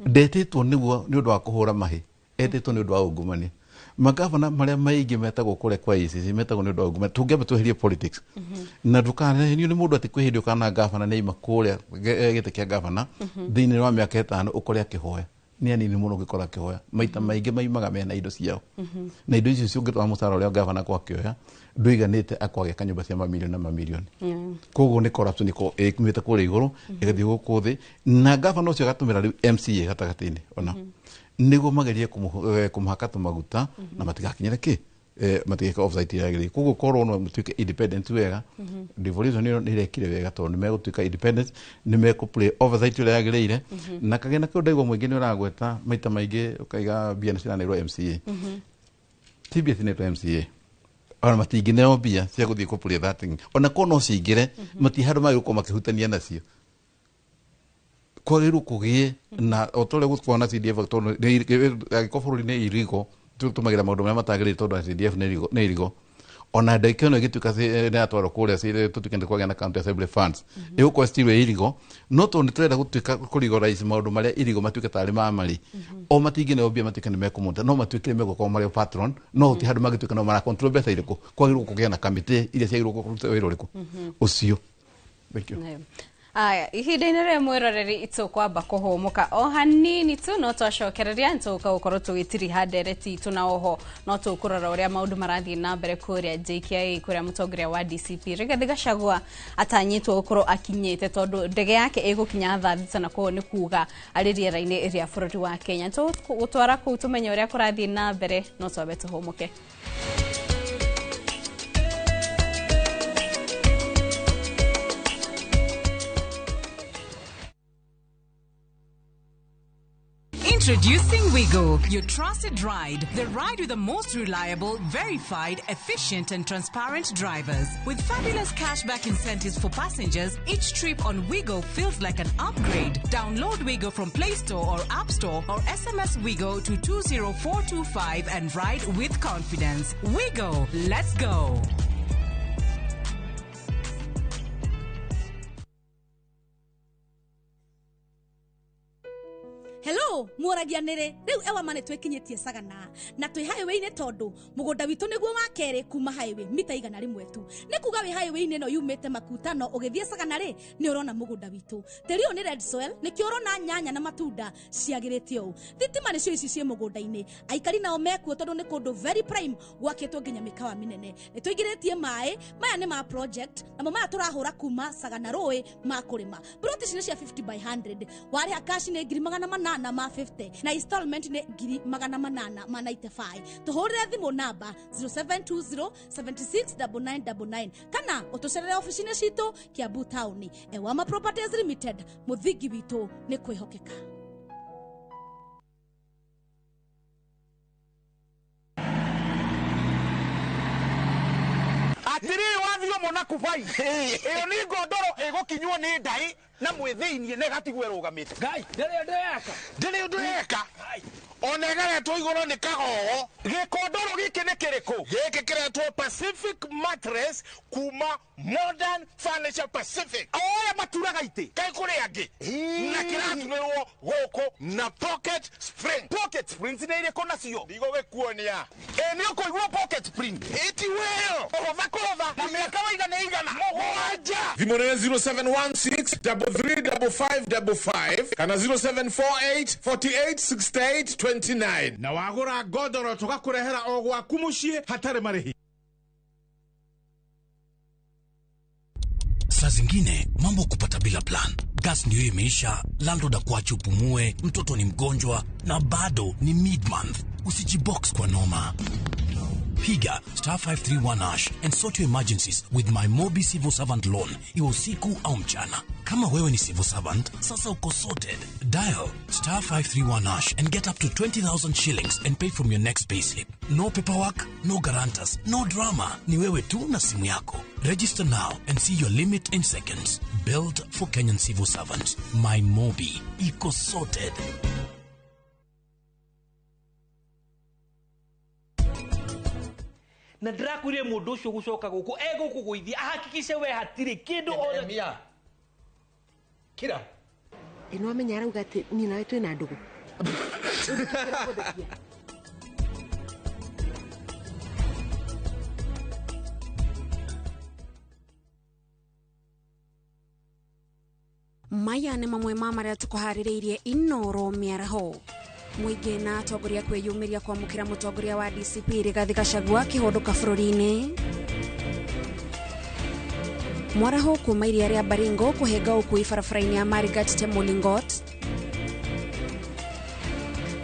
ndetĩtwo nĩguo nĩ ũndũ wa kũhũra mahĩ, etĩtwo nĩ ũndũ wa ungumania. Magavana marĩa maingĩ metagwo kũrĩa kwa EACC metagwo nĩ ũndũ wa ungumania. Tũngĩamba tweherie politics na ndũkanehenio nĩ mũndũ atĩ kwĩ hĩndĩ ũkana gavana nĩ aima kũrĩa gĩtĩ kĩa gavana thĩinĩ wa mĩaka 5 ũkore akĩhoya, nĩ anini mũno ũngĩkora akĩhoya. Maita maingĩ maimaga mena indo ciao, na indo icio ciũngĩtwara mũcara ũrĩa gavana kwa akĩoya ndũiganĩte akwagĩaka nyũmba cia mamirioni na mamirioni. Koguo nĩ corruption ĩkorwo ĩkumĩte kũrĩa igũrũ ĩgathiĩ gũkũ thĩ, na gavana ũcio agatũmĩra rĩu MCA gatagatĩ-inĩ ona nĩguo magerie kũmũhaka tũmaguta na matigakinyĩre kĩ, matigeka oversight ĩrĩa yagĩrĩire. Koguo korwo no matuĩke independent wega, devolution ĩyo nĩ ĩrekire wega tondũ nĩ megũtuĩka independent, nĩ mekũ play oversight ĩrĩa yagĩrĩire. Na kagĩna kĩu ndaigua mũingĩ nĩ ũragweta maita maingĩ ũkaiga mbia nĩ ciranĩrwo MCA, ti mbia cinetwo MCA, ona matingĩneo mbia cia gũthiĩ kũ play that thing, ona korwo no cingĩre mati handũ magĩrĩirwo makĩhutania nacio. Kwagĩrĩirwo kũgĩe na o ta ũrĩa gũkoragwo na CDF, tondũ angĩkorwo bũrũri nĩ irigo tũtũmagĩra maũndũ marĩa matagĩrĩire, tondũ CDF nĩ irigo, ona ndagĩka ĩno ĩgĩtuĩka nĩ yatwarwo kũrĩa tũtuĩke nĩ kwagĩa na county assembly funds, ĩgũkorwo still ĩ irigo, no tondũ nĩ tũrenda gũtuĩka kũrigoraici maũndũ marĩa irigo matuĩke tarĩ ma marĩ o matingĩneo mbia matuĩke nĩ mekũmũta, no matuĩke nĩ megũkorwo marĩ patron, no gũtirĩ handũ mangĩtuĩka no mara control mbeca irĩkũ. Kwagĩrĩirwo kũgĩa na kamĩtĩ iria ciagĩrĩirwo kũruta wĩra ũrĩkũ ũcio. Thank you. Aya, ihinda-inĩ rĩrĩ mwĩroreri tũkwamba kũhũmũka o hanini tu no twacokereria nĩtũgũka gũkorwo tũgĩtiriha ndereti itũ na oho no tũkũrora ũrĩa maũndũ marathiĩ na mbere kũrĩa JKIA kũrĩa mũtongoria wa DCP Rigathĩ Gachagua atanyĩtwo gũkorwo akinyĩte tondũ ndege yake ĩgũkinya thaa 6 na koguo nĩ kuga arĩ rĩera-inĩ rĩa bũrũri wa Kenya. Tũgũtwara kũu tũmenye ũrĩa kũrathiĩ na mbere no twambe tũhũmũke. Introducing Wigo, your trusted ride. The ride with the most reliable, verified, efficient and transparent drivers. With fabulous cashback incentives for passengers, each trip on Wigo feels like an upgrade. Download Wigo from Play Store or App Store or SMS Wigo to 20425 and ride with confidence. Wigo, let's go. Hello, mworagia nĩrĩ rĩu ewa nĩ twĩkinyĩtie Sagana na twĩ highway-inĩ tondũ mũgũnda witũ nĩguo wa kerĩ kuma highway mita 100 tu. Nĩ kuga wĩ highway-inĩ ĩno yumĩte Makutano ũgĩthiĩ Sagana rĩ nĩ ũrona mũgũnda witũ. Tĩri ũyũ nĩ red soil nĩkĩo ũrona nyanya na matunda ciagĩrĩte ũũ. Thitima nĩcio ici ciĩ mũgũnda-inĩ. Aikari nao mekuo tondũ nĩ kũndũ very prime gwakĩtwo nginya mĩkawa mĩnene. Nĩ tũingĩrĩtie maĩ maya nĩ ma project namo maya tũrahũra kuma Sagana rũĩ ma kũrĩma. Plot ici nĩ cia 50 by 100. Warĩha cash nĩ 800,000 ma 50 na installment nĩ 895. Tũhũrĩre thimũ namba 0720 76 9999 kana ũtũcerere ofici-inĩ citũ Kiambu Town. Ewama Properties Limited, mũthingi witũ nĩ kwĩhokeka. Atiriri wathio mona kubai iyo ni ngondoro igukinywo ni ndai na mwithiinie na igatigwo irugamite. Ngai ndiri undu yeka, ndiri undu yeka ona ĩgaretwo igũrũ nĩ kagogo. Gĩkondoro gĩkĩ nĩ kĩrĩkũ? Gĩkĩ kĩretwo Pacific Mattress kuma Modern Furniture Pacific. Oya maturaga itĩ kaĩ kũrĩ angĩ na kĩraturĩrwo gũkũ na pocket spring. Pocket springs nĩ irĩkũ nacio? Ndigũgĩkuonia. Ĩ nĩ ũkũigua pocket spring ĩti wĩyo ũhũtha kũhũtha na mĩaka waiga nĩ igana mũgwanja. Thimũ nĩ 0716 335555 kana 0748 48 68 29 na wagũra ngondoro tũgakũrehera o gwaku mũciĩ hatarĩ marĩhi. Saa zingine mambo kupata bila plan. Gas ndio imeisha, landlord akuache upumue, mtoto ni mgonjwa na bado ni mid-month. Usijibox kwa noma. Piga star 531 hash and sort your emergencies with my Mobi Civil Servant Loan, iwe usiku au mchana. Kama wewe ni civil servant, sasa uko sorted. Dial star 531 hash and get up to 20,000 shillings and pay from your next payslip. No paperwork, no guarantors, no drama. Ni wewe tu na simu yako. Register now and see your limit in seconds. Built for Kenyan civil servants. My Mobi. Iko sorted. Na ndirakwire mundu ucio gucoka guku egukugwithia ahakikishe we hatiri kindu ona kira ino amenya arauga ati ni nawe twina ndugu. Maya nĩ mamwe ma marĩa tũkũharĩrĩirie Inoro mĩaraho. Mũingĩ na atongoria kwĩyumĩria kwamũkĩra mũtongoria wa DCP Rigathĩ Gachagua akĩhũndũka bũrũri-inĩ. Mwaraho kuma iria rĩa Baringo kũhĩnga ũkui barabara-inĩ ya Marigat Chemolingot.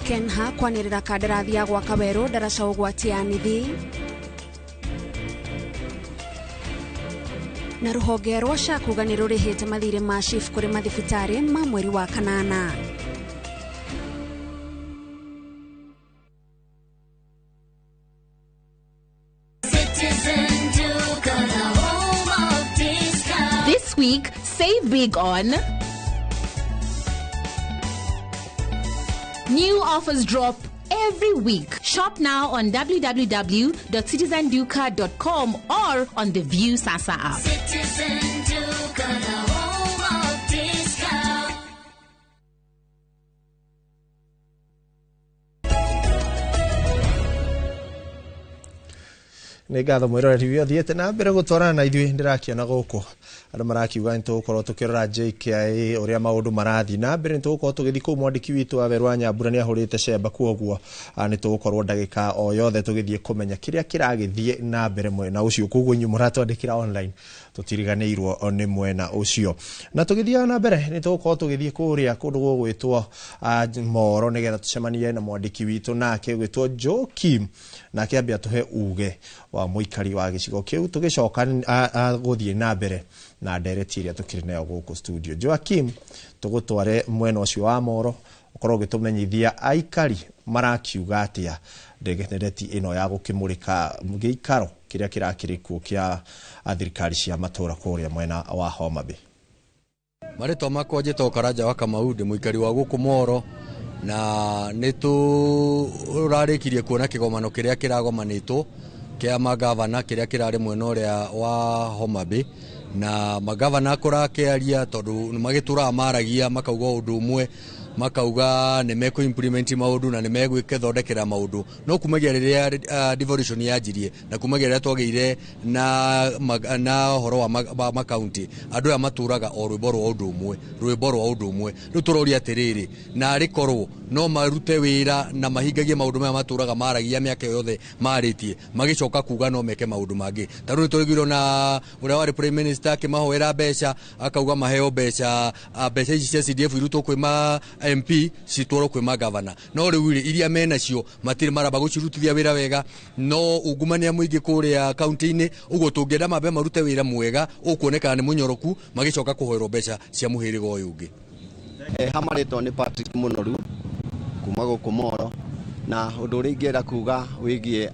Kenha kwanĩrĩra kandarathi ya gwaka werũ ndaraca ũgwati ya nithi. Na rũhonge rwa SHA kuga nĩ rũrĩhĩte mathirĩ ma SHIF kũrĩ mathibitarĩ ma mweri wa kanana. This week, save big on new offers drop every week. Shop now on www.citizenduka.com or on the View Sasa app. Citizen Duka, the home of discount. Nĩ Nĩ ngatho mwĩroreri wĩothiĩte na mbere gũtwarana na ithuĩ. Ndĩrakĩona gũkũ andũ marakiuga nĩ tũgũkorwo tũkĩrora JKIA ũrĩa maũndũ marathiĩ na mbere. Nĩ tũgũkorwo tũgĩthiĩ kũu. Mwandĩki witũ wa Werũ Nyambura nĩ ahũrĩte cemba, kuoguo nĩ tũgũkorwo ndagĩka o yothe tũgĩthiĩ kũmenya kĩrĩa kĩragĩthiĩ na mbere mwena ũcio. Koguo inyuĩ mũratwandĩkĩra online, tũtiriganĩirwo nĩ mwena ũcio. Na tũgĩthiaga na mbere, nĩ tũgũkorwo tũgĩthiĩ kũrĩa kũndũ gũgwĩtwo Moro, nĩgetha tũcemanie na mwandĩki witũ nake ũgwĩtwo Joakim, nake ambe atũhe uge wa mũikari wa gĩcigo kĩu, tũgĩcoka gũthiĩ na mbere na ndereti ĩrĩa tũkĩrĩ nayo gũkũ studio. Joakim, tũgũtware mwena ũcio wa Moro, ũkorwo ũgĩtũmenyithia aikari marakiuga atĩa ndereti ĩno ya gũkĩmũrĩka gĩikaro kĩrĩa kĩrakĩrĩ kuo kĩa thirikari cia matũra kũrĩa mwena wa Homa Bay. Marĩtwa makwa njĩtagwo Karanja wa Kamau, ndĩ mũikari wa gũkũ Moro, na nĩ tũrarĩkirie kuona kĩgomano kĩrĩa kĩragomanĩtwo kĩa magavana kĩrĩa kĩrarĩ mwena ũrĩa wa Homa Bay, na magavana kũrakĩaria tondũ nĩ magĩtũraga maragia makauga ũndũ ũmwe, makauga nĩ mekũ implement maũndũ na nĩ megwĩthondekera maũndũ, no kumagia rĩrĩa devolution yanjirie na kumagia rĩrĩa twagĩire na ũhoro wa makaunti, andũ aya matũraga o rwĩmbo rwa ũndũ ũmwe, rwĩmbo rwa ũndũ ũmwe. Rĩu tũroria atĩrĩrĩ, na arĩ korwo no marute wĩra na mahingagie maũndũ maya matũraga maragia mĩaka yothe marĩtie, magĩcoka kuga no meke maũndũ mangĩ. Ta rĩu nĩtũraiguirwo na ũrĩa warĩ prime minister akĩmahoera mbeca, akauga maheo mbeca, mbeca ici cia CDF irutwo kwĩ ma MP citwarwo kwĩ magavana, no rĩu rĩ, iria menacio matirĩ maramba gũcirutithia wĩra wega, no ungumania mũingĩ kũrĩa kaunti-inĩ. Ũguo tũngĩenda mambe marute wĩra mwega ũkuonekana nĩ mũnyoroku, magĩcoka kũhoerwo mbeca cia mũhĩrĩga ũyũ ũngĩ. Hamarĩtwo nĩ Patrick Mũnoru kuma gũkũ Moro, na ũndũ ũrĩa ingĩenda kuga wĩgiĩ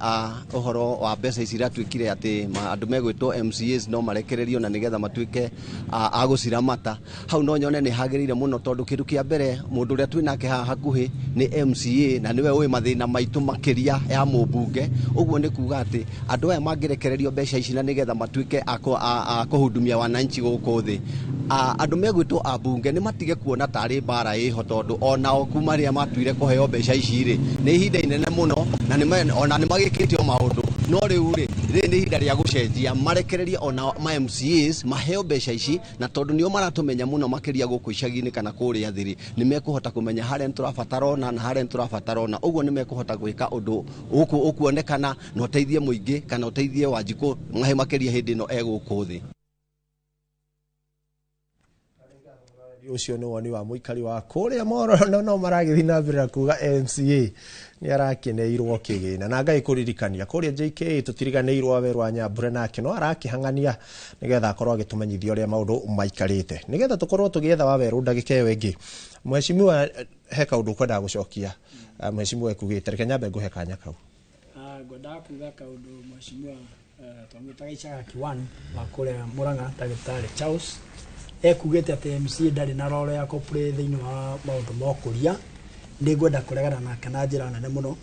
ũhoro wa mbeca ici iratuĩkire atĩ andũ megwĩtwo MCAs no marekererio na nĩgetha matuĩke a gũciramata, hau no nyone nĩ hagĩrĩire mũno, tondũ kĩndũ kĩa mbere mũndũ ũrĩa twĩ nake haha hakuhĩ nĩ MCA, na nĩwe ũĩ mathĩna maitũ makĩria ya mũmbunge. Ũguo nĩ kuga atĩ andũ aya mangĩrekererio mbeca ici na nĩgetha matuĩke a kũhudumia wananchi gũkũ thĩ, andũ megwĩtwo ambunge nĩ matige kuona tarĩ mbara ĩho, tondũ onao kuma rĩrĩa matuire kũheo mbeca ici rĩ, nĩ ihinda inene mũno, na ona nĩ magĩkĩte o maũndũ, no rĩu rĩ, rĩrĩ nĩ ihinda rĩa gũcenjia, marekererie ona ma MCAs maheo mbeca ici, na tondũ nĩo maratũmenya mũno makĩria gũkũ icagi-inĩ kana kũrĩa thĩ rĩ, nĩ mekũhota kũmenya harĩa nĩ tũrabatara ona na harĩa nĩ tũrabatara ona. Ũguo nĩ mekũhota gwĩka ũndũ ũkuonekana na ũteithie mũingĩ kana ũteithie Wanjikũ makĩria hĩndĩ ĩno egũkũ thĩ. Ũcio nĩ woni wa mũikari wa kũrĩa Moro, no maragĩthiĩ na mbere na kuga MCA nĩ arakeneirwo kĩgĩna. Na Ngai kũririkania kũrĩa JKA tũtiriganĩirwo Wawerũ wa Nyambura, nake no arakĩhang'ania nĩgetha akorwo agĩtũmenyithia ũrĩa maũndũ maikarĩte, nĩgetha tũkorwo tũgĩetha Wawerũ ndagĩka ĩyo ĩngĩ. Mheshimiwa, he kaũndũ ũkwendaga gũcokia mheshimiwa ekugĩte, reke nyambe ngũhe kanya kau. Ngwendaga kuga kaũndũ mheshimiwa twamwĩtaga Icagaki 1 wa kũrĩa Murang'a, ndagĩtarĩ Charles ekugĩte atĩ MCA ndarĩ na role ya kũplay thĩinĩ wa maũndũ ma ũkũria. Nĩ ngwenda kũregana nake na njĩra nene mũno,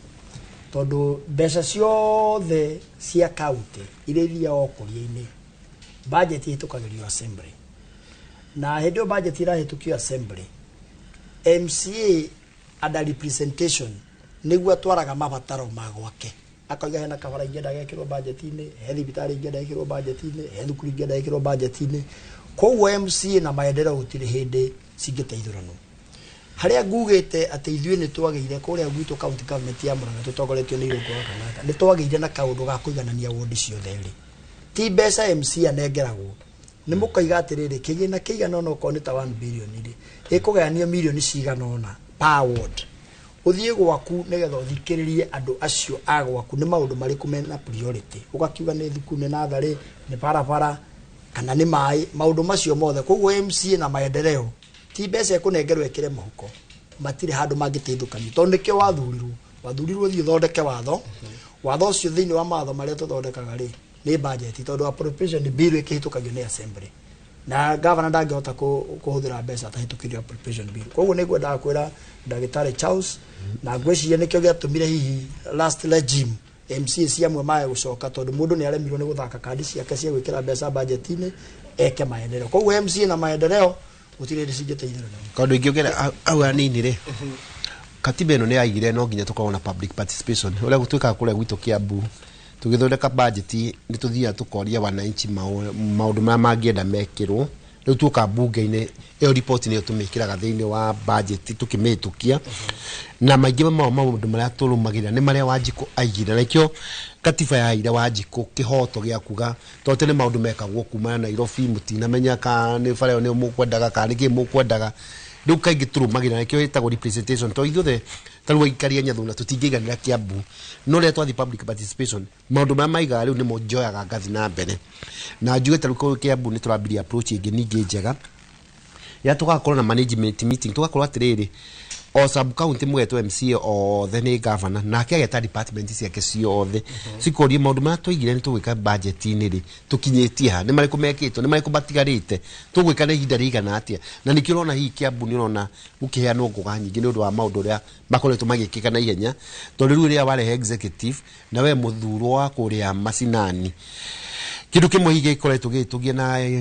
tondũ mbeca ciothe cia county iria ithiaga ũkũria-inĩ, budget ĩhĩtũkagĩrio assembly, na hĩndĩ ĩyo budget ĩrahĩtũkio assembly, MCA under representation nĩguo atwaraga mabataro ma gwake, akauga hena kabara ingĩenda gekĩrwo budget-inĩ, he thibitarĩ ingĩenda ĩkĩrwo budget-inĩ, he thukuru ingĩenda ĩkĩrwo budget-inĩ. Koguo MCA na maendeleo gũtirĩ hĩndĩ cingĩteithũranwo. Harĩa ngugĩte atĩ ithuĩ nĩ twagĩire kũrĩa gwitũ county government ya Murang'a tũtongoretio nĩ Irũngũ wa Kang'ata, nĩ twagĩire na kaũndũ ga kũiganania ward ciothe rĩ, ti mbeca MCA anengeragwo, nĩ mũkoiga atĩrĩrĩ, kĩgĩna kĩigana ũna okorwo nĩ ta 1 billion rĩ, ĩkũgayanio mirioni cigana ũna per ward, ũthiĩ gwaku nĩgetha ũthikĩrĩrie andũ acio a gwaku nĩ maũndũ marĩkũ mena priority, ũgakiuga nĩ thukuru, nĩ natharĩ, nĩ barabara kana nĩ maĩ, maũndũ macio mothe. Koguo MCA na maendeleo ti mbeca ĩkũnengerwo ĩkĩre mũhuko, matirĩ handũ mangĩteithũkanio, tondũ nĩkĩo wathurirwo ũthiĩ ũthondeke watho. Watho ũcio thĩinĩ wa mawatho marĩa tũthondekaga rĩ, nĩ budget, tondũ appropriation bill ĩkĩhĩtũkagio nĩ assembly, na governor ndangĩhota kũhũthĩra mbeca atahĩtũkĩrio appropriation bill. Koguo nĩ ngwendaga kwĩra ndagĩtarĩ Charles, na ngwĩciria nĩkĩo gĩatũmire hihi last regime MCA ciamwe mage gũcoka, tondũ mũndũ nĩ aremirwo nĩ gũthaka kandi ciake cia gwĩkĩra mbeca budget-inĩ eke maendeleo. Koguo MCA na maendeleo gũtirĩ hĩndĩ cingĩteithĩrĩria. Kaũndũ ingĩongerera hau hanini rĩ, katiba ĩno nĩ yaigire no nginya tũkorwo na public participation. Ũrĩa gũtuĩkaga kũrĩa gwitũ Kiambu, Tũgĩthondeka budget nĩ tũthiaga tũkoria wananchi maũndũ marĩa mangĩenda mekĩrwo. Rĩu tuoka bunge-inĩ ĩyo report nĩyo tũmĩkĩraga thĩinĩ wa budget tũkĩmĩhĩtũkia. Na maingĩ ma maũndũ marĩa tũrũmagĩrĩra nĩ marĩa Wanjikũ aigire, na nĩkĩo katiba yaheire Wanjikũ kĩhoto gĩa kuga tondũ tene maũndũ mekagwo kuma Nairobi, mũtinamenya kana nĩ bara ĩyo nĩyo mũkwendaga kana nĩkĩ mũkwendaga. Rĩu kaingĩ tũrũmagĩrĩra, nĩkĩo ĩtagwo representation, tondũ ithuothe ta rĩu aikari a Nyathuna tũtingĩiganĩra Kiambu, no rĩrĩa twathiĩ public participation maũndũ marĩa maigaga rĩu nĩmo njoyaga ngathi na mbere. Na njuge ta rĩu kũu Kiambu nĩ tũrambirie approach ĩngĩ ningĩ njega ya tũgakorwo na management meeting, tũgakorwo atĩrĩrĩ o sub county mũgetwo MCA othe nĩ governor, nake ageta department ciake ciothe cikorie maũndũ marĩa twaigire nĩ tũgwĩka budget-inĩ rĩ, tũkinyĩtie ha, nĩ marĩkũ mekĩtwo, nĩ marĩkũ matigarĩte, tũgwĩka na ihinda rĩigana atĩa. Na nĩkĩo ũrona hihi Kiambu nĩ ũrona gũkĩheanwo ngũga nyingĩ nĩ ũndũ wa maũndũ ũrĩa makoretwo magĩkĩka na ihenya, tondũ rĩu rĩrĩa warehe executive na we mũthurwo wa kũrĩa macinani, kĩndũ kĩmwe hihi gĩkoretwo gĩgĩtũgia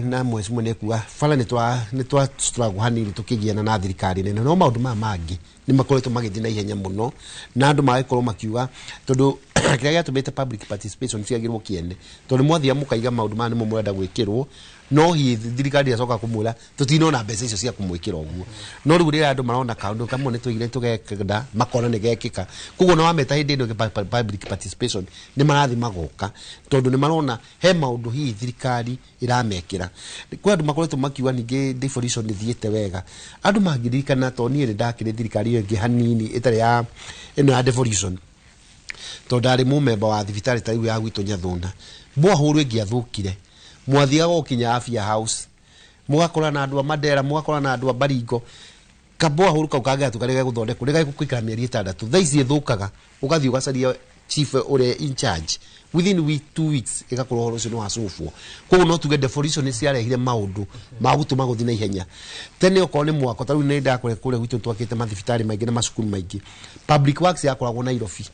na mheshimiwa nĩ kuga bara nĩ twa struggle hanini tũkĩgiana na thirikari nene, no maũndũ maya mangĩ nĩ makoretwo magĩthiĩ na ihenya mũno, na andũ magagĩkorwo makiuga tondũ kĩrĩa gĩatũmĩte public participation ciagĩrwo kĩene, tondũ mwathia mũkaiga maũndũ maya nĩmo mũrenda gwĩkĩrwo, no hihi thirikari ĩracoka kũmwĩra tũtinona mbeca icio cia kũmwĩkĩra ũguo. No rĩu rĩrĩa andũ marona kaũndũ kamwe nĩ tũigire tũgekĩra, makona nĩ gekĩka, koguo na wameta hĩndĩ ĩno public participation nĩ marathiĩ magoka, tondũ nĩ marona he maũndũ hihi thirikari ĩramekĩra. Kwĩ andũ makoretwo makiuga ningĩ devolution ĩthiĩte wega, andũ mangĩririkana tondũ niĩ nĩ ndakĩrĩ thirikari ĩyo ĩngĩ hanini ĩtarĩ ya ĩno ya devolution, tondũ ndarĩ mũmemba wa thibitarĩ ta rĩu ya gwitũ Nyathuna, borehole ĩngĩathũkire mwathiaga gũkinya Afya House, mũgakora na andũ a Mandera, mũgakora na andũ a Baringo, kaborehole kau kangĩgatuĩka nĩ gegũthondekwo nĩ gegũikara mĩeri 6. Thaa ici ĩthũkaga ũgathiĩ ũgacaria chief ũrĩa in charge, within week 2 weeks ĩgakorwo ũhoro ũcio nĩ wacũbwo. Koguo no tuge devolution nĩ ciarehire maũndũ ma gũtũma gũthiĩ na ihenya. Tene okorwo nĩ mwako, ta rĩu nĩ ndakũrĩa kũrĩa gwitũ twakĩte mathibitarĩ maingĩ na macukuru maingĩ, public works yakoragwo Nairobi.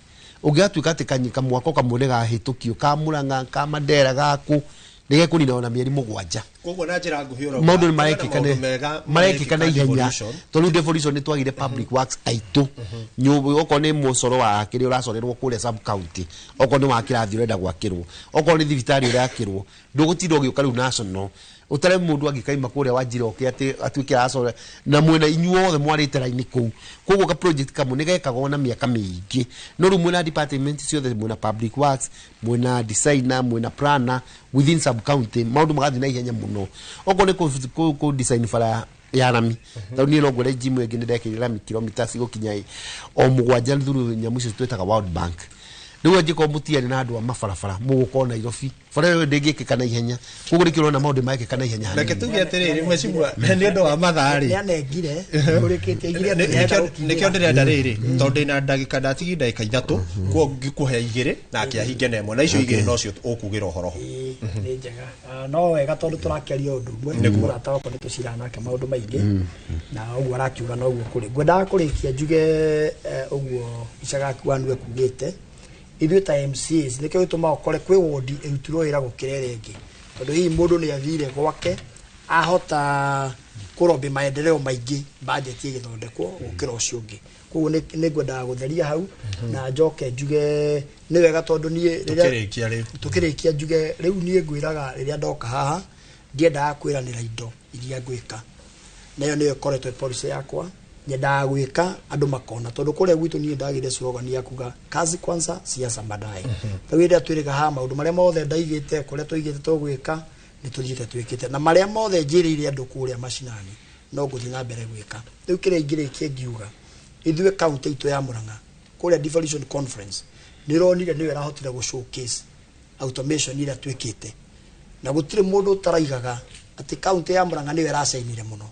Ũngĩgatuĩka atĩ kamwako kamwe nĩ gahĩtũkio ka Murang'a, ka Mandera, gaku nĩ gekũnina ona mĩeri 7. Koguo na njĩra nguhĩ ũrauga maũndũ nĩ marekĩka na ihenya, tondũ devolution nĩ twagire public works aitũ. Nyũmba okorwo nĩ mũcoro wa kĩrĩa ũracorerwo kũrĩa sub county, okorwo nĩ wa kĩrathi ũrenda gwakĩrwo, okorwo nĩ thibitarĩ ũrakĩrwo, ndũgũtinda ũgĩũka rĩu national ũtare mũndũ angĩkaima kũrĩa Wanjira oke atĩ atuĩke aracora na mwena inyuothe mwarĩte raini kũu. Koguo ka project kamwe nĩ gekagwo na mĩaka mĩingĩ, no rĩu mwĩna department ciothe, mwĩna public works, mwĩna designer, mwĩna planner within sub county, maũndũ magathiĩ na ihenya mũno. Okorwo nĩ kũ design bara ya rami, tondũ niĩ no ngwĩre gym ĩngĩ nĩ ndekĩrire rami kilomita cigũkinya o 7 through nyamũ icio twĩtaga World Bank. Rĩu angĩkorwo mũtiarĩ na andũ a mabarabara mũgũkorwo Nairobi, bara ĩyo ndĩngĩkĩka na ihenya. Koguo nĩkĩo ũrona maũndũ marekĩka na ihenya hanini. Reke tuge atĩrĩrĩ mheshimiwa, nĩ ũndũ wa mathaa rĩ, nĩanengire ũrĩkĩtie igire nĩkĩo ndĩrenda rĩrĩ, tondũ ndĩna ndagĩka ndatigia ndagĩka 3, koguo ngĩkũhe 2 nake ahinge na 1, na icio 2 nocio ũkugĩra ũhoro ho. Nĩ njega, no wega tondũ tũrakĩaria ũndũ ũmwe, mũrata wakwa nĩ tũciraga nake maũndũ maingĩ, na ũguo arakiuga noguo kũrĩ. Ngwendaga kũrĩkia njuge ũguo Icagaku Wanu ekugĩte, ithuĩ ta MCAs nĩkĩo gĩtũmaga ũkore kwĩ wodi ĩrutirwo wĩra gũkĩra ĩrĩa ĩngĩ, tondũ hihi mũndũ nĩ athire gwake ahota kũrombi maendeleo maingĩ budget ĩgĩthondekwo gũkĩra ũcio ũngĩ. Koguo nĩ ngwendaga gũtheria hau, na njoke njuge nĩ wega tondũ niĩ rĩrĩa tũkĩrĩkia njuge rĩu niĩ ngwĩraga rĩrĩa ndoka haha ndiendaga kwĩranĩra indo iria ngwĩka, na ĩyo nĩyo ĩkoretwo policy yakwa. Nyendaga gwĩka andũ makona, tondũ kũrĩa gwitũ niĩ ndagire slogan ya kuga kazi kwanza siasa baadaye. Rĩu rĩrĩa twĩrĩga haha maũndũ marĩa mothe ndaigĩte kũrĩa tũigĩte tũgwĩka nĩ tũthiĩte twĩkĩte, na marĩa mothe njĩrĩire andũ kũrĩa macinani no ngũthiĩ na mbere gwĩka. Rĩu kĩrĩa ingĩrĩkia ngiuga, ithuĩ county itũ ya Murang'a kũrĩa devolution conference nĩ ĩronire nĩyo ĩrahotire gũ showcase automation ĩrĩa twĩkĩte, na gũtirĩ mũndũ ũtaraigaga atĩ county ya Murang'a nĩyo ĩracainire mũno.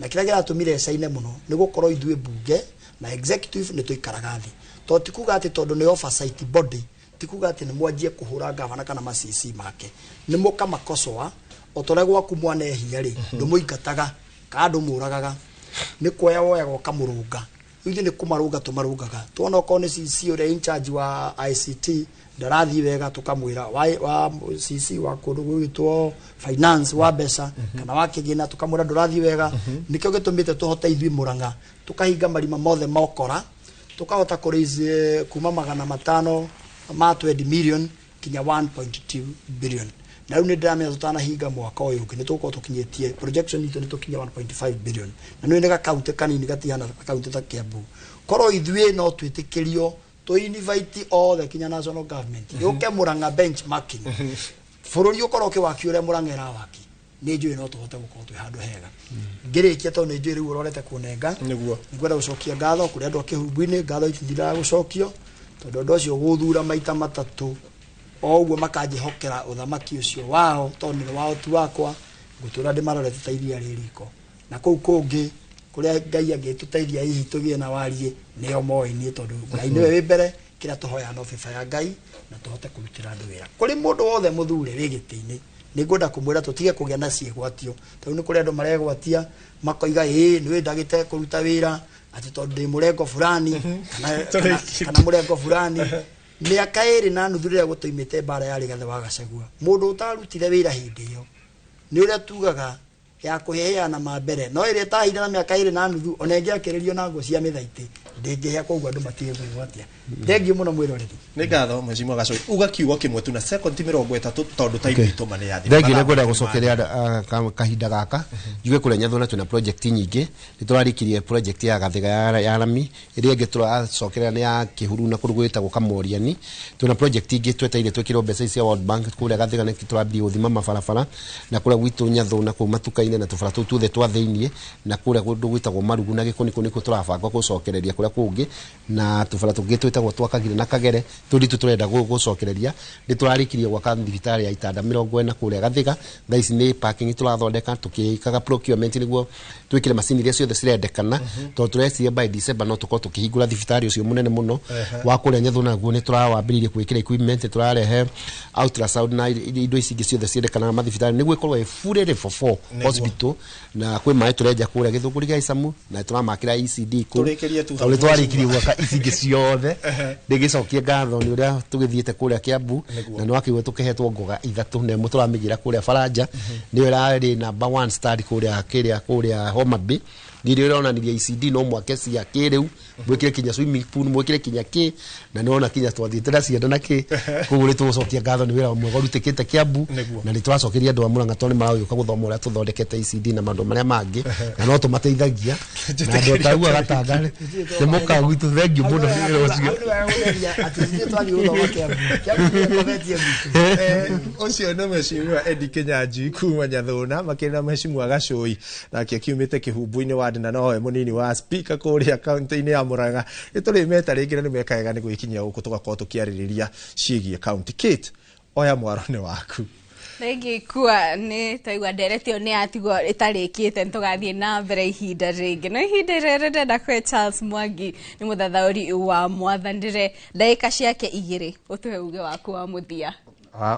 Na kĩrĩa kĩratũmire ĩcaine mũno nĩ gũkorwo ithuĩ bunge na executive nĩ tũikaraga thĩ, tondũ ti kuga atĩ tondũ nĩ oversight body, ti kuga atĩ nĩ mwanjie kũhũra gavana kana ma CC make, nĩ mũkamakocoa o ta ũrĩa gwaku mwanehia rĩ, ndũmũingataga kana ndũmũragaga, nĩ kuoya woyaga ũkamũrũnga. Ithuĩ nĩ kũmarũnga tũmarũngaga, tuona okorwo nĩ CC ũrĩa in charge wa ICT ndarathiĩ wega tũkamwĩra, wa CC wa kũndũ gwĩtwo finance wa mbeca kana wa kĩgĩna tũkamwĩra ndũrathiĩ wega. Nĩkĩo gĩtũmĩte tũhote ithuĩ Murang'a tũkahinga marima mothe mokora, tũkahota kũ raise kuma 500 ma 20 million kinya 1.2 billion. Na rĩu nĩ ndĩramenya tũtanahinga mwaka ũyũ ũngĩ nĩ tũgũkorwo tũkinyĩtie projection itũ nĩ tũkinya 1.5 billion. Na nĩ gakaunti kanini gatihana gakaunti ta Kiambu. Korwo ithuĩ no twĩtĩkĩrio tũ invite othe kinya national government yũke Murang'a benchmarking, bũrũri ũkorwo ũkĩwaki ũrĩa Murang'a ĩrawaki, nĩ njũĩ no tũhote gũkorwo twĩ handũ hega. Ngĩrĩkia, tondũ nĩ njũĩ rĩu ũrorete kũnenga, nĩguo nĩngwenda gũcokia ngatho kũrĩ andũ a Kĩhumbu-inĩ. Ngatho itithiraga gũcokio, tondũ ũndũ ũcio gũthura maita matatũ o ũguo makanjĩhokera ũthamaki ũcio wao, tondũ nĩ wao ti wakwa. Ngũtũra ndĩmarorete ta iria rĩ riko, na kũu kũngĩ kũrĩa Ngai angĩtũteithia hihi tũgĩe na wariĩ nĩo moĩ niĩ, tondũ Ngai nĩwe wĩ mbere. Kĩrĩa tũhoyaga no bĩba ya Ngai na tũhote kũrutĩra andũ wĩra. Kũrĩ mũndũ wothe mũthure wĩ gĩtĩ-inĩ, nĩ ngwenda kũmwĩra tũtige kũgĩa na ciĩgwatio, tondũ nĩ kũrĩ andũ maregwatia makoiga ĩĩ nĩ wĩndagĩte kũruta wĩra atĩ tondũ ndĩ mũrengo fulani kana mũrengo fulani. Mĩaka 2.5 rĩrĩa gũtoimĩte mbara ya Rigathĩ wa Gachagua, mũndũ ũtarutire wĩra hĩndĩ ĩyo nĩ ũrĩa tugaga ya kũheana ma mbere, no ĩrĩa ĩtahire na mĩaka 2.5 ona ĩngĩakĩrĩrio na ngũ cia mĩthaitĩ ndĩngĩhĩa. Koguo andũ matige kwĩgwatia. Thengiũ mũno mwĩroreri. Nĩ ngatho, mheshimiwa Gacoi. Uga kiugo kĩmwe tu na sekondi 30, tondũ time itũ ma nĩ yathira. Thengiũ. Nĩ ngwenda gũcokeria kahinda gaka njuge kũrĩa Nyathuna twĩna project nyingĩ. Nĩ tũrarĩkirie project ya Gathĩga ya rami, ĩrĩa ĩngĩ tũracokerera nĩ ya Kĩhuru na kũndũ gwĩtagwo Kamoriani. Twĩna project ingĩ twetereire twĩkĩrwo mbeca ici cia World Bank. Kũrĩa Gathĩga nĩ tũrambĩrĩria gũthima mabarabara, na kũrĩa gwitũ Nyathuna kũu matuka-inĩ na tũbara tũu tuothe twa thĩiniĩ, na kũrĩa kũndũ gwĩtagwo Marugu na Gĩkũnĩkũ nĩkuo tũrabanga gũcokereria kũrĩa kũngĩ, na tũbara tũngĩ twĩtagwo twa Kagire na Kagere tũu nĩtũ tũrenda gũcokereria. Nĩ tũrarĩkirie gwaka thibitarĩ ya itanda 40 kũrĩa Gathĩga. Thaa ici nĩ parking tũrathondeka, tũkĩkaga procurement nĩguo twĩkĩre macini iria ciothe cirendekana, tondũ tũreciria by December no tũkorwo tũkĩhingũra thibitarĩ ũcio mũnene mũno wa kũrĩa Nyathuna. Naguo nĩ tũrawambĩrĩirie gwĩkĩra equipment, tũrarehe ultrasound na indo ici ingĩ ciothe ciendekanaga mathibitarĩ nĩguo ĩkorwo ĩ fully level 4 hospital. Na kwĩ maĩ tũrenja kũrĩa Gĩthũngũri gĩa Icamu na tũramakĩra ECD kũu, Tũrĩkĩrie tu tondũ nĩ twarĩkirie gwaka ici ingĩ ciothe. Ndĩgĩcokie ngatho nĩ ũrĩa tũgĩthiĩte kũrĩa Kiambu na nĩ wakĩigua tũkĩhetwo ngoga ithatũ, na ĩmwe tũramĩgĩra kũrĩa Baranja, nĩyo ĩrarĩ number one stand kũrĩa kĩrĩa kũrĩa Homa Bay. Nĩ ĩronanirie ECD no mwake cia kĩrĩu, mwĩkĩre kinya swimming pool, mwĩkĩre kinya kĩ, na nĩwona kinya twathiĩte na ciana na kĩ. Koguo nĩ tũgũcokia ngatho nĩ wĩra mwega ũrutĩkĩte Kiambu, na nĩ tũracokeria andũ a Murang'a tondũ nĩ maragĩũka gũthoma ũrĩa tũthondekete ECD na maũndũ marĩa mangĩ, na no tũmateithagia na andũ ta u agatanga nĩ mũka gwitũ. Thengiũ mũno nĩ wĩra ũcio. Atĩ ithuĩ twathiĩ gũthoma Kiambu, Kiambu nĩkometie gwitũ. Ũcio nĩ mheshimiwa Eddie Kinyanjui kuma Nyathuna, makĩria na mheshimiwa Gacũi nake akiumĩte Kĩhumbu-inĩ ward, na nowe mũnini wa speaker kũrĩa kaunti-inĩ ya Murang'a. Nĩ tũrĩmeta rĩngĩ na nĩ meka wega nĩ gwĩkinyia gũkũ tũgakorwo tũkĩarĩrĩria ciĩgiĩ kaunti. Kate, oya mwaro nĩ waku. Rĩngĩ kua nĩ twaigua ndereti ĩyo nĩ yatigwo ĩtarĩkĩte, nĩ tũgathiĩ na mbere ihinda rĩngĩ, no ihinda rĩrĩ ndĩrenda kũhe Charles Mwangi, nĩ mũthathaũri wa mwathanĩre, ndagĩka ciake 2 ũtũhe uge waku wa mũthia.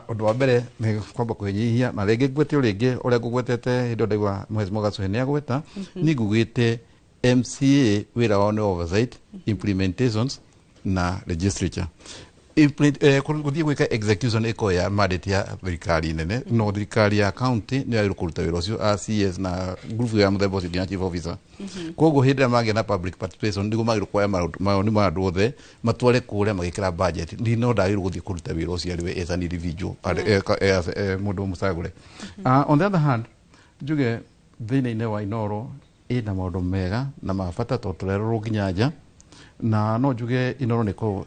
Ũndũ wa mbere nĩ kwamba kwĩnyihia, na rĩngĩ ngwete o rĩngĩ ũrĩa ngũgwetete hĩndĩ ĩyo ndaigua mheshimiwa Gacuhi nĩ agweta, niĩ ngugĩte MCA wĩra wao nĩ oversight, implementations na legislature. Gũthiĩ gwĩka execution ĩkorwo ya mandate ya thirikari nene, no thirikari ya county nĩ yagĩrĩirwo kũruta wĩra ũcio, a CS na group ya mũthemba ũcio nginya chief officer. Koguo hĩndĩ ĩrĩa magĩa na public participation nĩguo magĩrĩirwo kuoya mawoni ma andũ othe matware kũrĩa magĩkĩra budget. Ni no ndagĩrĩirwo gũthiĩ kũruta wĩra ũcio arĩ we as an individual, as mũndũ mũcagũre. On the other hand, njuge thĩinĩ wa Inoro ĩna maũndũ mega na ma bata tondũ tũrerorwo nginya nja, na no njuge Inoro nĩ ĩkoragwo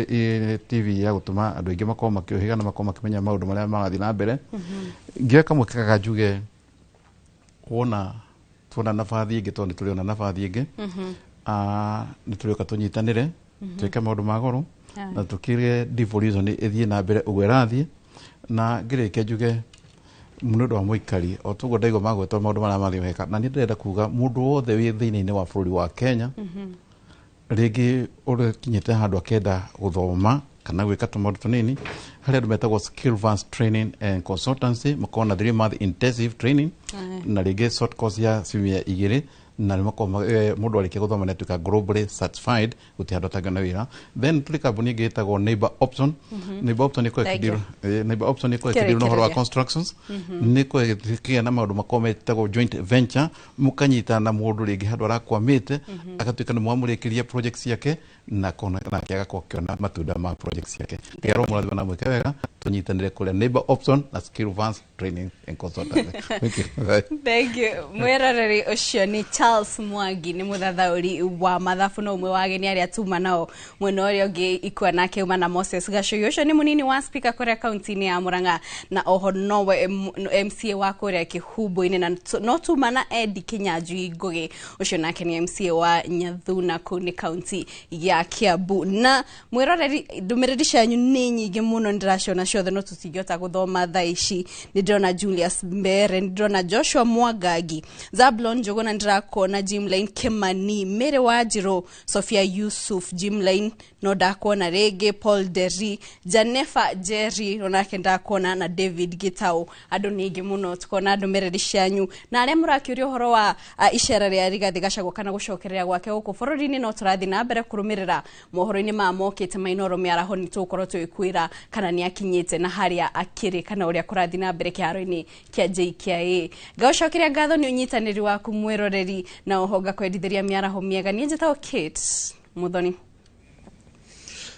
ĩ TV ya gũtũma andũ aingĩ makorwo makĩũhĩga na makorwo makĩmenya maũndũ marĩa marathiĩ na mbere. Ngĩoya kamweke gaka njuge wona tuona nabathi ĩngĩ, tondũ nĩ tũrĩona nabathi ĩngĩ, nĩ tũrĩũka tũnyitanĩre, twĩke maũndũ ma goro na tũkĩre devolution ĩthiĩ na mbere ũguo ĩrathiĩ. Na ngĩrĩkia njuge nĩ ũndũ wa mũikari o toguo ndaigua magwetwo maũndũ marĩa mathiĩ wega, na niĩ ndĩrenda kuga mũndũ wothe wĩ thĩinĩ wa bũrũri wa Kenya, rĩngĩ ũrĩkinyĩte handũ akenda gũthoma kana gwĩka tũmaũndũ tũnini, harĩ andũ metagwo Skill Vance Training and Consultancy, makoragwo na 3 month intensive training na rĩngĩ short course ya ciumia 2, na nĩ makoragwo mũndũ arĩkia gũthoma nĩ atuĩka globally certified, gũtirĩ handũ atangĩona wĩra. Then tũrĩ kambuni ĩngĩ ĩtagwo Neighbor Option. Neighbor Option ĩkoragwo Thank you. Neighbor Option ĩkoragwo ĩkĩdeal na ũhoro wa Kĩrĩkĩrĩria. constructions, nĩ ĩkoragwo ĩkĩgĩa na maũndũ makoragwo metagwo joint venture, mũkanyitana na mũndũ rĩngĩ handũ arakwamĩte, agatuĩka nĩ mwamũrĩkĩria project ciake. Na kona nake agakorwo akĩona matunda ma project ciake. Ngai aromũrathima na mwĩke wega, tũnyitanĩre kũrĩa Neighbor Option na Skill Vance Training and Consultancy. Thank you. Bye. Thank you. Mwĩroreri ũcio nĩ Charles Mwangi, nĩ mũthathaũri wa mathabu na ũmwe wa ageni arĩa tuma nao. Mwena ũrĩa ũngĩ ikua nake uma na Moses Gacũi, ũcio nĩ mũnini wa speaker kũrĩa kaunti-inĩ ya Murang'a na oho nowe MCA wa kũrĩa Kĩhumbu-inĩ, na no tuma na Eddie Kinyanjui Ngũgĩ, ũcio nake nĩ MCA wa Nyathuna kũu nĩ kaunti ya Kiambu. Na mwĩroreri, ndũmĩrĩri cianyu nĩ nyingĩ mũno, nĩndĩraciona ciothe no tũtingĩhota gũthoma thaa ici. Nĩ ndĩrona Julius Mbere, nĩ ndĩrona Joshua Mwangangi, Zablon Njũgũna, ndĩrakuona Jimline Kimani, Mary Wanjirũ, Sofia Yusuf, Jimline no ndakuona rĩngĩ, Paul Derry, Janefa Jerry onake ndakuona, na David Gitau. Andũ nĩ aingĩ mũno, tukona ndũmĩrĩri cianyu na arĩa mũrakĩũria ũhoro wa icera rĩa Rigathĩ Gachagua kana gũcokerera gwake gũkũ bũrũri-inĩ. No tũrathiĩ na mbere kũrũmĩrĩra mohoro-inĩ maya mokĩte ma Inooro mĩaraho, nĩ tũgũkorwo tũgĩkwĩra kana nĩ akinyĩte na harĩa akĩrĩ kana ũrĩa kũrathiĩ na mbere kĩharo-inĩ kĩa JKIA. Ngagũcokeria ngatho nĩ ũnyitanĩri waku mwĩroreri, na oho ngakwendithĩria mĩaraho mĩega. Niĩ njĩtagwo Kate Muthoni.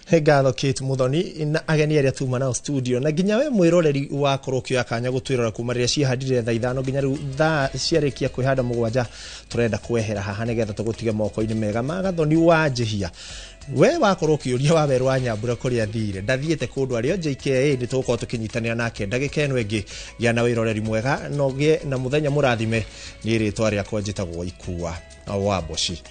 He ngatho Kate Muthoni na ageni arĩa tuma nao studio, na nginya we mwĩroreri wakorwo ũkĩoya kanya gũtwĩrora kuma rĩrĩa ciĩhandire thaa 5 nginya rĩu thaa ciarĩkia kwĩhanda 7. Tũrenda kwehera haha nĩgetha tũgũtige moko-inĩ mega ma Gathoni wa Njĩhia. We wakorwo ũkĩũria wa Werũ wa Nyambura kũrĩa athire, ndathiĩte kũndũ, arĩo JKIA, nĩ tũgũkorwo tũkĩnyitanĩra nake ndagĩka ĩno ĩngĩ. Gĩa na wĩroreri mwega na ũgĩe na mũthenya mũrathime. Niĩ rĩtwa rĩakwa njĩtagwo Ikua wa Mboci.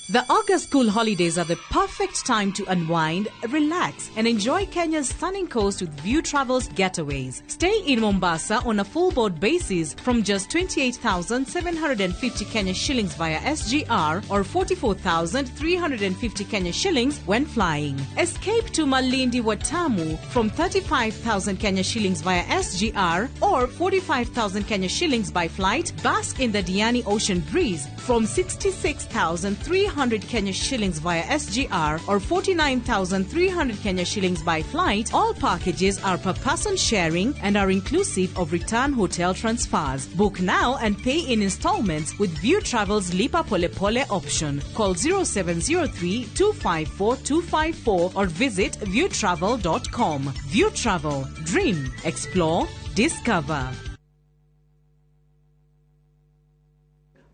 The August school holidays are the perfect time to unwind, relax, and enjoy Kenya's stunning coast with View Travels Getaways. Stay in Mombasa on a full board basis from just 28,750 Kenya shillings via SGR or 44,350 Kenya shillings when flying. Escape to Malindi Watamu from 35,000 Kenya shillings via SGR or 45,000 Kenya shillings by flight. Bask in the Diani Ocean breeze from 66,300 Kenya shillings via SGR or 49,300 Kenya shillings by flight. All packages are per person sharing and are inclusive of return hotel transfers. Book now and pay in installments with View Travel's Lipa Pole Pole option. Call 0703 254 254 or visit viewtravel.com. View Travel. Dream, explore, discover.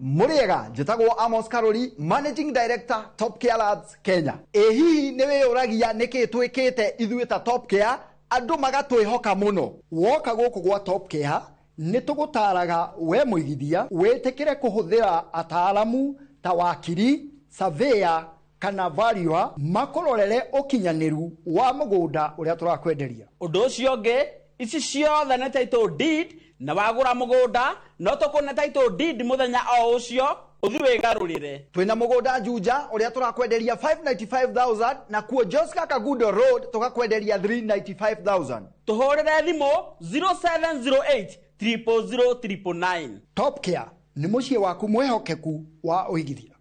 Mũrĩega, njĩtagwo Amos Karori, Managing Director, Top Care Labs Kenya. Ĩ hihi nĩ wĩyũragia nĩkĩ twĩkĩte ithuĩ ta Top Care andũ magatwĩhoka mũno? Woka gũkũ gwa Top Care nĩ tũgũtaraga we mũigithia wĩtĩkĩre kũhũthĩra ataaramu ta wakiri, surveyor kana valuer makũrorere ũkinyanĩru wa mũgũnda ũrĩa tũrakwenderia. Ũndũ ũcio ũngĩ, ici ciothe nĩ title deed, na wagũra mũgũnda no tũkũne title deed mũthenya o ũcio ũthiĩ wĩgarũrĩre. Twĩna mũgũnda Juja ũrĩa tũrakwenderia 595,000, na kuo Joska Kagudo Road tũgakwenderia 395,000. Tũhũrĩre thimũ 0708 000 999. Top Care nĩ mũciĩ waku mwĩhokeku wa ũigithia.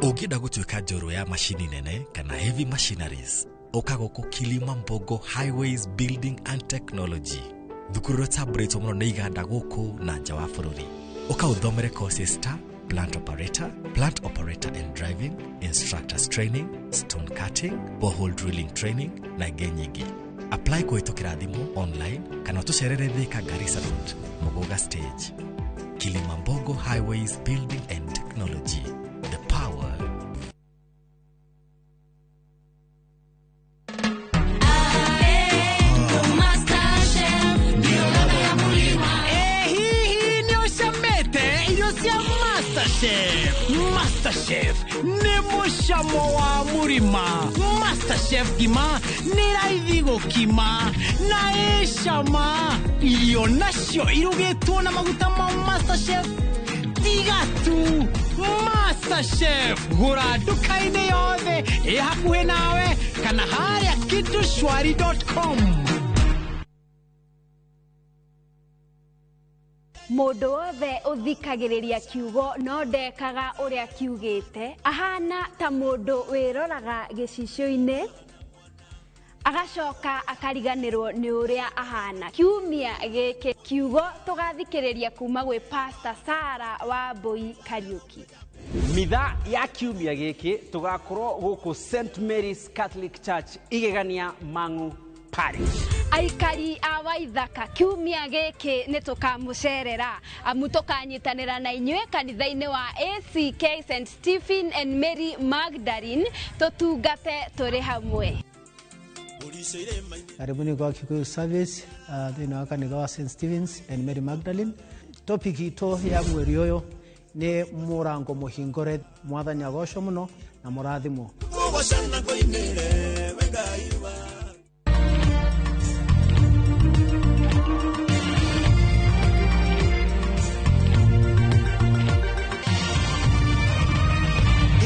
Ũngĩenda gũtuĩka njorua ya macini nene kana heavy machineries, ũka gũkũ Kilima Mbogo Highways Building and Technology, thukuru ĩrĩa ĩtambũrĩtwo mũno nĩ iganda gũkũ na nja wa bũrũri. Ũka ũthomere courses ta plant operator, plant operator and driving, instructors training, stone cutting, borehole drilling training na ingĩ nyingĩ. Apply kũhĩtũkĩra thimũ, online kana ũtũcerere Thika Garissa Road, Muguga Stage. Kilimambogo Highways Building and Masterchef nĩ mũcamo wa mũrima. Masterchef ngima nĩ raithi gũkima na ĩcama. Irio nacio irugĩtwo na maguta ma Masterchef tiga tu. Masterchef gũra nduka-inĩ yothe ĩ hakuhĩ nawe kana harĩa kitushwari.com. Mũndũ wothe ũthikagĩrĩria kiugo no ndekaga ũrĩa kiugĩte ahana ta mũndũ wĩroraga gĩcicio-inĩ agacoka akariganĩrwo nĩ ũrĩa ahana. Kiumia gĩkĩ kiugo tũgathikĩrĩria kuma gwĩ Pastor Sarah Wambui Kariũki. Mitha ya kiumia gĩkĩ tũgakorwo gũkũ St Mary's Catholic Church Igegania Mang'u Parish. Aikari a Waithaka kiumia gĩkĩ nĩ tũkamũcerera amu tũkanyitanĩra na inyuĩ kanitha-inĩ wa ACK St Stephen and Mary Magdalene tũtungate tũrĩ hamwe. Karibuni kwa Kikuyu service thĩinĩ wa kanitha wa St Stephen's and Mary Magdalene. Topic itũ ya mweri ũyũ nĩ mũrango mũhingũre. Mwathani agocwo mũno na mũrathimwo.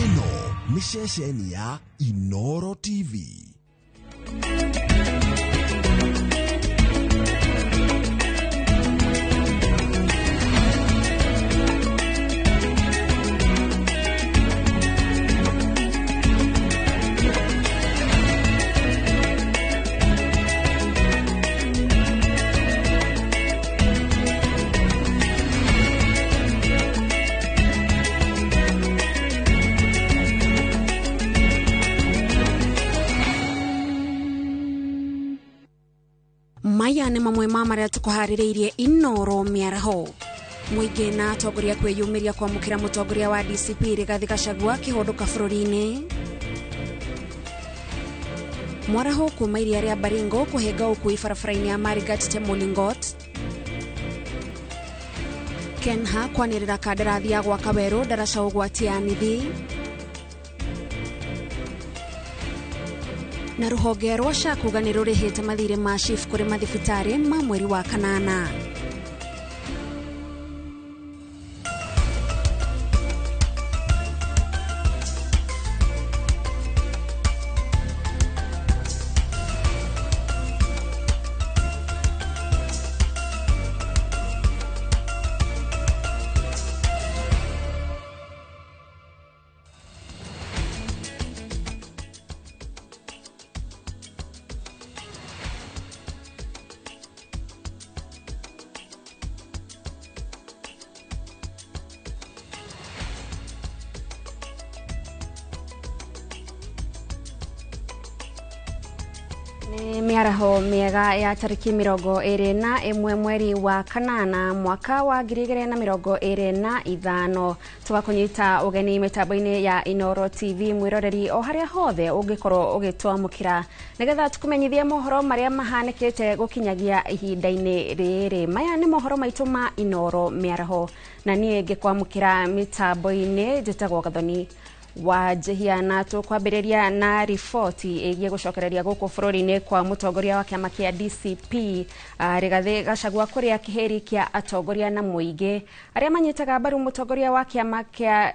Ĩno nĩ ceceni ya Inooro TV. Maya nĩ mamwe ma marĩa tũkũharĩrĩirie Inooro mĩaraho. Mũingĩ na atongoria kwĩyumĩria kwamũkĩra mũtongoria wa DCP Rigathi Gachagua kĩhũndũka bũrũri-inĩ. Mwaraho kuma iria rĩa Baringo kũhĩnga ũkui barabara-inĩ ya Marigat Chemolingot. Kenha kwanĩrĩra kandarathi ya gwaka werũ ndaraca ũgwati ya nithi. Na rũhonge rwa SHA kuga nĩ rũrĩhĩte mathirĩ ma SHIF kũrĩ mathibitarĩ ma mweri wa kanana. Mĩaraho mĩega ya tarĩki 21 mweri wa kanana mwaka wa 2025 tũgakũnyita ũgeni mĩtambo-inĩ ya Inooro TV mwĩroreri o harĩa hothe ũngĩkorwo ũgĩtwamũkĩra nĩgetha tũkũmenyithie mohoro marĩa mahanĩkĩte gũkinyagia ihinda-inĩ rĩrĩ. Maya nĩ mohoro maitũ ma Inooro mĩaraho na niĩ ngĩkwamũkĩra mĩtambo-inĩ njĩtagwo Gathoni wa Njehia na tũkwambĩrĩria na riboti ĩgiĩ gũcokereria gũkũ bũrũri-inĩ kwa mũtongoria wa kĩama kĩa DCP Rigathi Gachagua kũrĩa kĩhĩri kĩa atongoria na mũingĩ arĩa manyitaga mbaru mũtongoria wa kĩama kĩa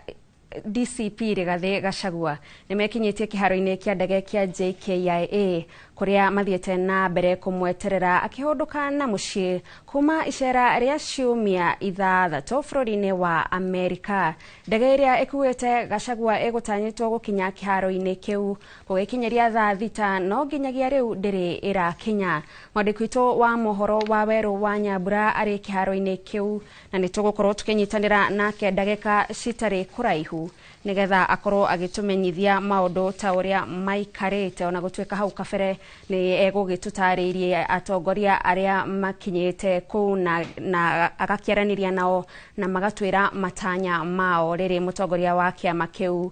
DCP Rigathi Gachagua nĩmekinyĩtie kĩharo-inĩ kĩa ndege kĩa JKIA kũrĩa mathiĩte na mbere kũmweterera akĩhũndũka na mũciĩ kuma icera rĩa ciumia 6 bũrũri-inĩ wa Amerika. Ndege ĩrĩa ĩkuĩte Gachagua ĩgũtanyĩtwo gũkinya kĩharo-inĩ kĩu gũgĩkinyĩria thaa 6 no nginyagia rĩu ndĩrĩ ĩrakinya. Mwandĩki witũ wa mohoro wa Werũ wa Nyambura arĩ kĩharo-inĩ kĩu na nĩtũgũkorwo tũkĩnyitanĩra nake ndagĩka citarĩ kũraihu. Nigetha akorwo agĩtũmenyithia maũndũ ta ũrĩa maikarĩte. Ona gũtuĩka hau kabere nĩ egũgĩtũtarĩirie atongoria arĩa makinyĩte kũu na agakĩaranĩria nao na magatwĩra matanya mao rĩrĩ mũtongoria wa kĩama kĩu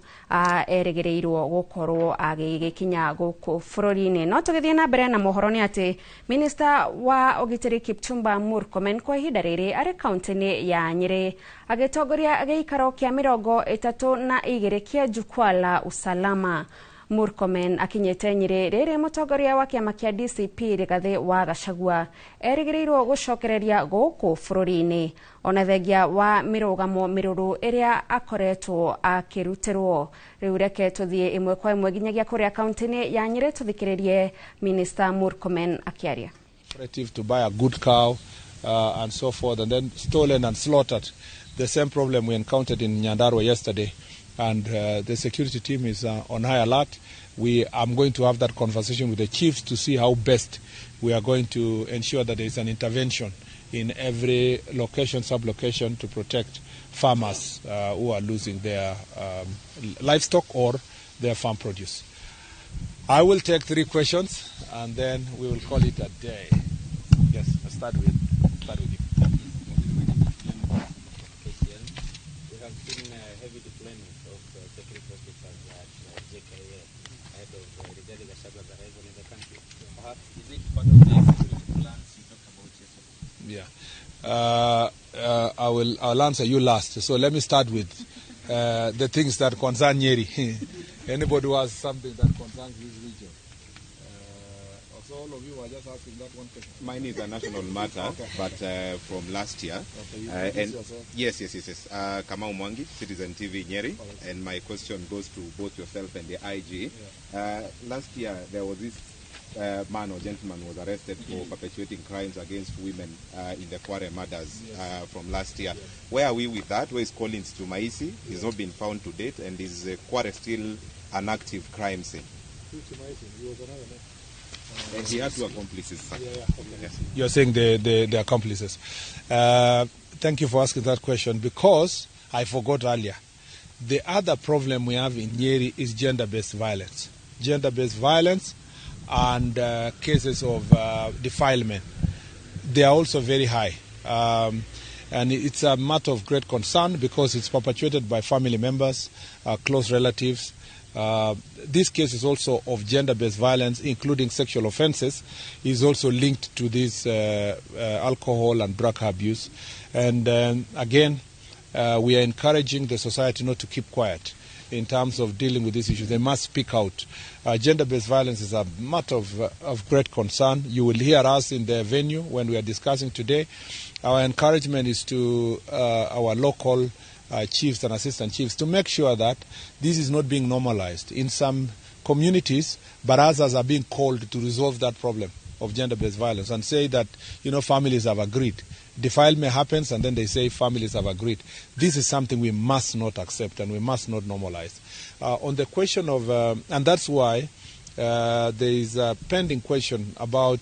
erĩgĩrĩirwo gũkorwo agĩgĩkinya gũkũ bũrũri-inĩ. No tũgĩthiĩ na mbere na mohoro nĩ atĩ Minister wa ũgitĩri Kipchumba Murkomen kwa ihinda rĩrĩ arĩ kaunti-inĩ ya Nyĩrĩ agĩtongoria gĩikaro kĩa 32 kĩa Jukwaa la Usalama. Murkomen akinyĩte Nyĩrĩ rĩrĩ mũtongoria wa kĩama kĩa DCP Rigathĩ wa Gachagua erĩgĩrĩirwo gũcokereria gũkũ bũrũri-inĩ ona thengia wa mĩrũgamo mĩrũrũ ĩrĩa akoretwo akĩrutĩrwo. Rĩu reke tũthiĩ ĩmwe kwa ĩmwe nginyagia kũrĩa kaunti-inĩ ya Nyĩrĩ tũthikĩrĩrie Minister Murkomen akĩaria. To buy a good cow and so forth, and then stolen and slaughtered. The same problem we encountered in Nyandarua yesterday, and the security team is on high alert. We am going to have that conversation with the chiefs to see how best we are going to ensure that there is an intervention in every location, sub-location, to protect farmers who are losing their livestock or their farm produce. I will take 3 questions and then we will call it a day. Yes, I'll start with you. We have seen heavy deployment of security officers at JKIA ahead of Rigathi Gachagua's arrival in the country. Perhaps is it part of the security plans you talked about yesterday? Yeah, I'll answer you last. So let me start with the things that concern Nyeri. Anybody who has something that concerns this region? So all of you are just asking that one question. Mine is a national matter, okay. But from last year. Okay, you introduce yourself. Yes. Kamau Mwangi, Citizen TV Nyeri, right. And my question goes to both yourself and the IG. Yeah. Last year there was this man or gentleman was arrested for perpetuating crimes against women in the Kware murders, yes. From last year. Yes. Where are we with that? Where is Collins Jumaisi? He's not been found to date, and is Kware still an active crime scene? He was another man. And he had 2 accomplices. Yeah, okay. Yes. You're saying the accomplices. Thank you for asking that question, because I forgot earlier. The other problem we have in Nyeri is gender-based violence. Gender-based violence and cases of defilement. They are also very high. And it's a matter of great concern because it's perpetuated by family members, close relatives. This case is also of gender-based violence, including sexual offenses, is also linked to this alcohol and drug abuse. And again, we are encouraging the society not to keep quiet in terms of dealing with these issues. They must speak out. Gender-based violence is a matter of great concern. You will hear us in the venue when we are discussing today. Our encouragement is to our local chiefs and assistant chiefs to make sure that this is not being normalized. In some communities, barazas are being called to resolve that problem of gender-based violence and say that, you know, families have agreed. Defilement happens and then they say families have agreed. This is something we must not accept and we must not normalize. On the question of, and that's why there is a pending question about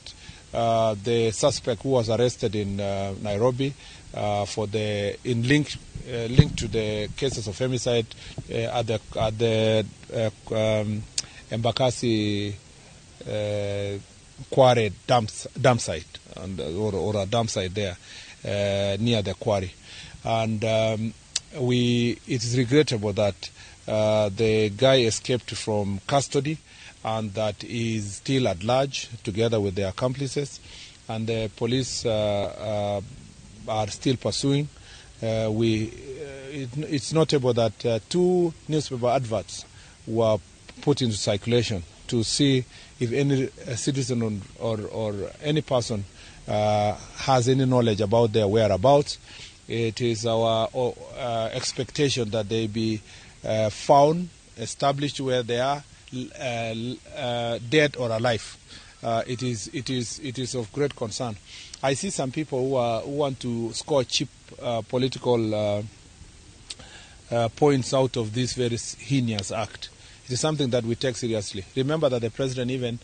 the suspect who was arrested in Nairobi for the in link linked to the cases of femicide at the Embakasi quarry dump site, and or a dump site there near the quarry, and it is regrettable that the guy escaped from custody and that he is still at large together with the accomplices, and the police are still pursuing. It's notable that 2 newspaper adverts were put into circulation to see if any citizen or any person has any knowledge about their whereabouts. It is our expectation that they be found, established where they are, dead or alive. It is of great concern. I see some people who want to score cheap political points out of this very heinous act. It is something that we take seriously. Remember that the president even,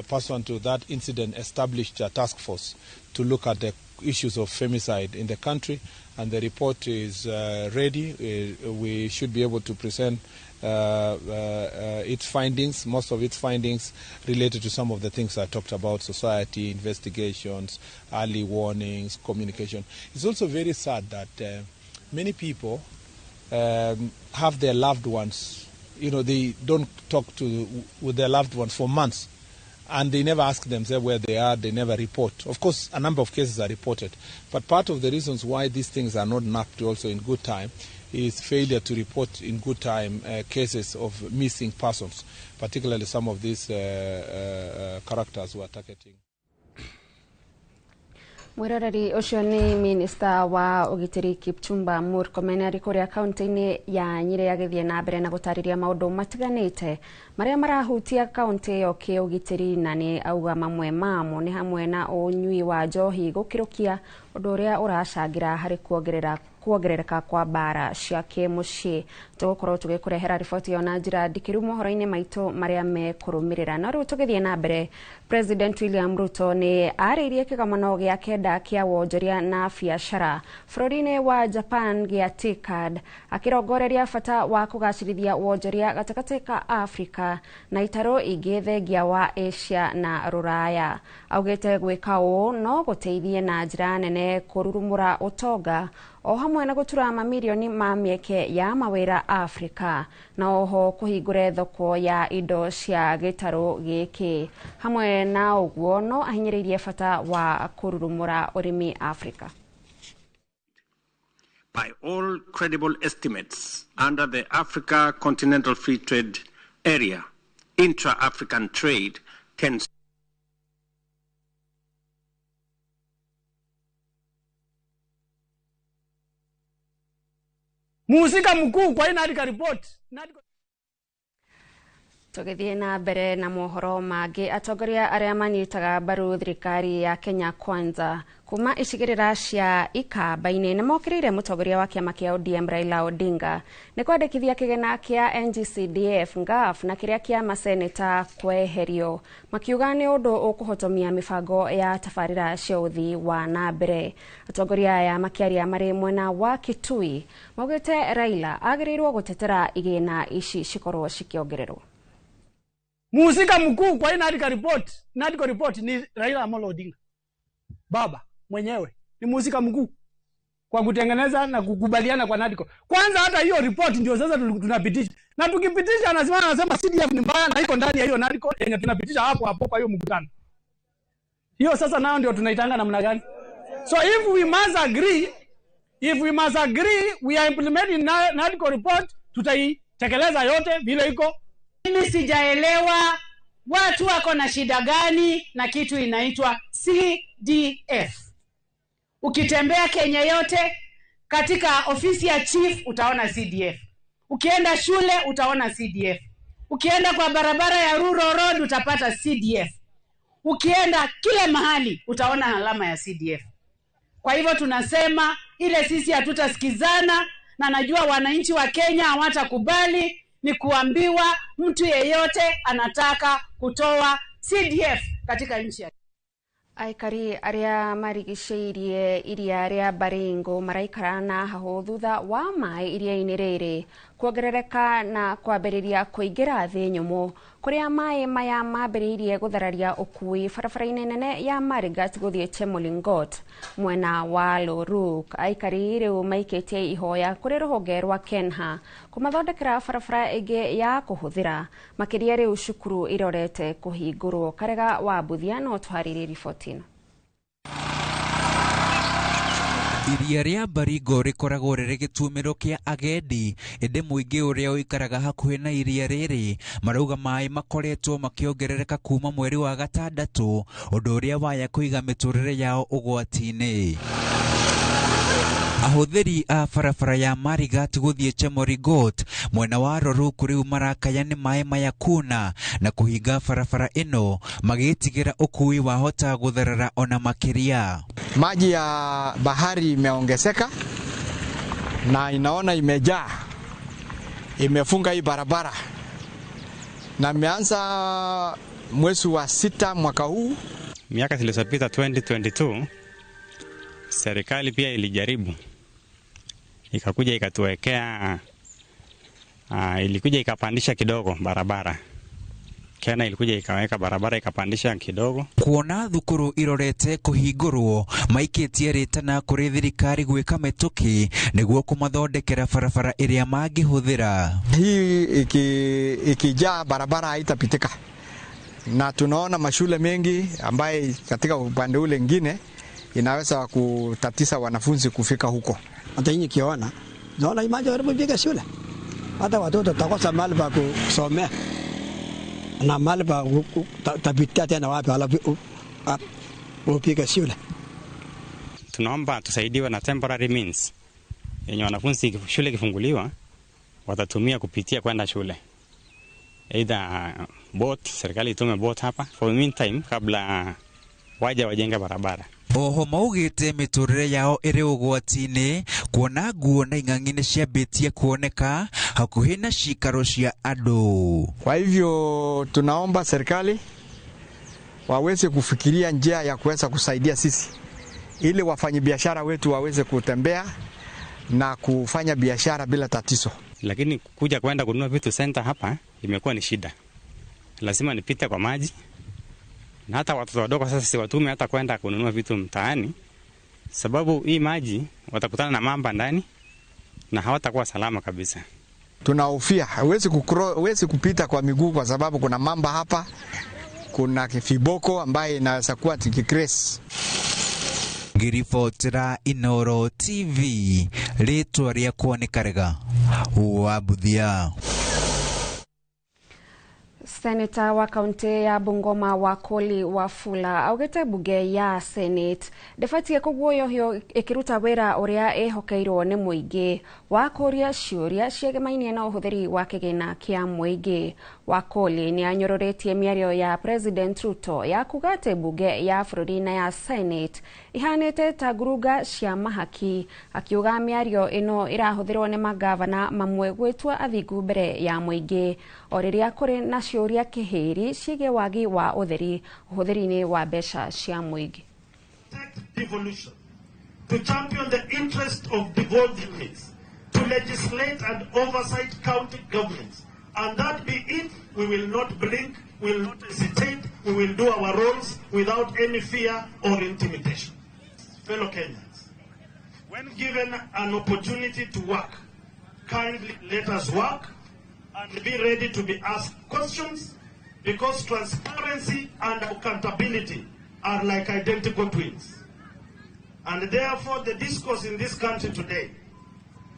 pursuant to that incident, established a task force to look at the issues of femicide in the country, And the report is ready. We should be able to present its findings, most of its findings related to some of the things I talked about: society, investigations, early warnings, communication. It's also very sad that many people have their loved ones, you know, they don't talk with their loved ones for months, and they never ask themselves where they are, they never report. Of course, a number of cases are reported, but part of the reasons why these things are not mapped also in good time is failure to report in good time cases of missing persons, particularly some of these characters who are targeting. Mwiroreri ucio ni minista wa ugitiri Kipchumba Murkomen ari kuria kaunti-ini ya Nyeri agithie na mbere na gutariria maundu matiganite maria marahutia kaunti iyo kiugitiri, na ni auga mamwe mamo ni hamwe na unyui wa njohi gukirukia, undu uria uracangira hari kuongerereka kwa mbara cia kĩmũciĩ. Tũgũkorwo tũgĩkũrehera riboti ĩyo na njĩra ndikĩru mohoro-inĩ maitũ marĩa mekũrũmĩrĩra. No rĩu tũgĩthiĩ na mbere, President William Ruto nĩ arĩirie kĩgomano gĩa kenda kĩa wonjoria na biacara bũrũri-inĩ wa Japan gĩa TICAD, akĩrongoreria bata wa kũgacĩrithia wonjoria gatagatĩ ka Afrika na itarũ ingĩ thengia wa Asia na Rũraya. Augĩte gwĩka ũũ no gũteithie na njĩra nene kũrurumũra ũtonga o hamwe na gũtura mamirioni ma mĩeke ya mawĩra Afrika, na oho kũhingũre thoko ya indo cia gĩtarũ gĩkĩ. Hamwe na ũguo no ahinyĩrĩirie bata wa kũrurumũra ũrĩmi Afrika. By all credible estimates, under the Africa Continental Free Trade Area, intra-African trade can Muhusika mkuu kwa hii NADCO report. Tũgĩthiĩ na mbere na mohoro mangĩ, atongoria arĩa manyitaga mbaru thirikari ya Kenya Kwanza kuma icigĩrĩra cia Ikamba-inĩ nĩmokĩrĩire mũtongoria wa kĩama kĩa ODM Raila Odinga nĩ kwandĩkithia kĩgĩna kĩa NGCDF NGAAF na kĩrĩa kĩa maseneta kweherio, makiuga nĩ ũndũ ũkũhotomia mĩbango ya tabarĩra cia ũthii wa na mbere. Atongoria aya makĩaria marĩ mwena wa Kitui maugĩte Raila agĩrĩirwo gũtetera igĩna ici cikorwo cikĩongererwo. Muhusika mkuu kwa hii NADCO report ni Raila Amolo Odinga. Baba mwenyewe ni muhusika mkuu kwa kutengeneza na kukubaliana kwa NADCO. Kwanza hata hiyo report ndio sasa tunapitisha. Na tukipitisha anasema CDF ni mbaya na iko ndani ya hiyo NADCO yenye tunapitisha hapo hapo kwa hiyo mkutano. Hiyo sasa nayo ndio tunaitanga namna gani? So if we must agree, we are implementing NADCO report, tutaitekeleza yote vile iko. Mimi sijaelewa watu wako na shida gani na kitu inaitwa CDF. Ukitembea Kenya yote, katika ofisi ya chief utaona CDF. Ukienda shule utaona CDF. Ukienda kwa barabara ya Rural Road utapata CDF. Ukienda kila mahali utaona alama ya CDF. Kwa hivyo tunasema ile sisi hatutasikizana, na najua wananchi wa Kenya hawatakubali ni kuambiwa mtu yeyote anataka kutoa CDF katika nchi ya. Aikari aria marigicĩirie iria rĩa Baringo maraikara na hahũ thutha wa maĩ iria-inĩ rĩrĩ kuongerereka na kwambĩrĩria kũingĩra thĩ nyũmũ, kũrĩa maĩ maya mambĩrĩirie gũthararia ũkui barabara-inĩ nene ya Marigat gũthiĩ Chemolingot mwena wa Loruk. Aikari rĩu maikĩtie ihoya kũrĩ rũhonge rwa Kenha kũmathondekera barabara ĩngĩ ya kũhũthĩra, makĩria rĩu cukuru irorete kũhingũrwo. Karega wa Mbuthia no tũharĩrie riboti ĩno. Iria rĩa Baringo rĩkoragwo rĩrĩ gĩtumĩro kĩa agendi, ĩndĩ mũingĩ ũrĩa ũikaraga hakuhĩ na iria rĩrĩ marauga maĩ makoretwo makĩongerereka kuma mweri wa gatandatũ, ũndũ ũrĩa waya kũiga mĩtũrĩre yao ũgwati-inĩ. Ahũthĩri a barabara ya Marigat gũthiĩ Chemoringot mwena wa Loruk rĩu marakaya nĩ maĩ maya kuna na kũhinga barabara ĩno, magĩtigĩra ũkui wahota gũtherera ona makĩria. Maji ya bahari imeongezeka na inaona imejaa, imefunga hii barabara na imeanza mwezi wa 6 mwaka huu. Miaka zilizopita 2022 serikali pia ilijaribu Ikakuja ikatuwekea, ilikuja ikapandisha kidogo barabara. Kena ilikuja ikaweka barabara ikapandisha kidogo. Kuona thukuru irorete kuhingurwo maikitie ritana kuri thirikari gwika mituki niguo kumathondekera barabara iria mangihuthira. Hii ikijaa barabara haitapitika, na tunaona mashule mengi ambaye katika upande ule ngine inaweza kutatisa wanafunzi kufika huko. Hata nyinyi kiona, naona imaji walipopiga shule, hata watoto takosa mahali pa kusomea na mahali pa tapitia tena wapi wala upiga shule. Tunaomba tusaidiwe na temporary means yenye wanafunzi shule kifunguliwa watatumia kupitia kwenda shule. Either boat, serikali itume boat hapa for the meantime kabla waje wajenga barabara. Oho maugite miturire yao iri ugwati-ini kuona nguo na ing'ang'i nĩ ciambĩtie kuoneka hakuhĩ na cikaro cia andũ. Kwa hivyo tunaomba serikali waweze kufikiria njia ya kuweza kusaidia sisi ili wafanyabiashara wetu waweze kutembea na kufanya biashara bila tatizo. Lakini kuja kwenda kununua vitu center hapa imekuwa ni shida. Lazima nipite kwa maji. Na hata watoto wadogo sasa siwatume hata kwenda kununua vitu mtaani, sababu hii maji watakutana na mamba ndani na hawatakuwa salama kabisa. Tunahofia huwezi kupita kwa miguu kwa sababu kuna mamba hapa, kuna viboko ambaye inaweza kuwa tikikres. Ngiribotera Inoro TV, ritwa riakwa ni Karega wa Buthia. Seneta wa kaunti ya Bungoma Wakoli Wafula augite bunge ya Senate ndibatie kuguoyohio ikiruta wira uria ihokeirwo ni muingi wa kuria ciuria ciegemainie na uhuthiri wa kigina kia muingi. Wakoli ni anyororetie miario ya President Ruto ya kuga ati bunge ya bururi na ya Senate ihanite ta ngurunga cia mahaki, akiuga miario ino irahuthirwo ni magavana mamwe gwitua athingu mbere ya muingi o riria kuri na ciuria kihiri ciĩgiĩ wagi wa ũtheri ũhũthĩri-inĩ wa mbeca cia mũingĩ. Devolution, to champion the interest of devolved units, to legislate and oversight county governments, and that be it. We will not blink, we will not hesitate, we will do our roles without any fear or intimidation. Fellow Kenyans, when given an opportunity to work, kindly let us work and be ready to be asked questions, because transparency and accountability are like identical twins. And therefore the discourse in this country today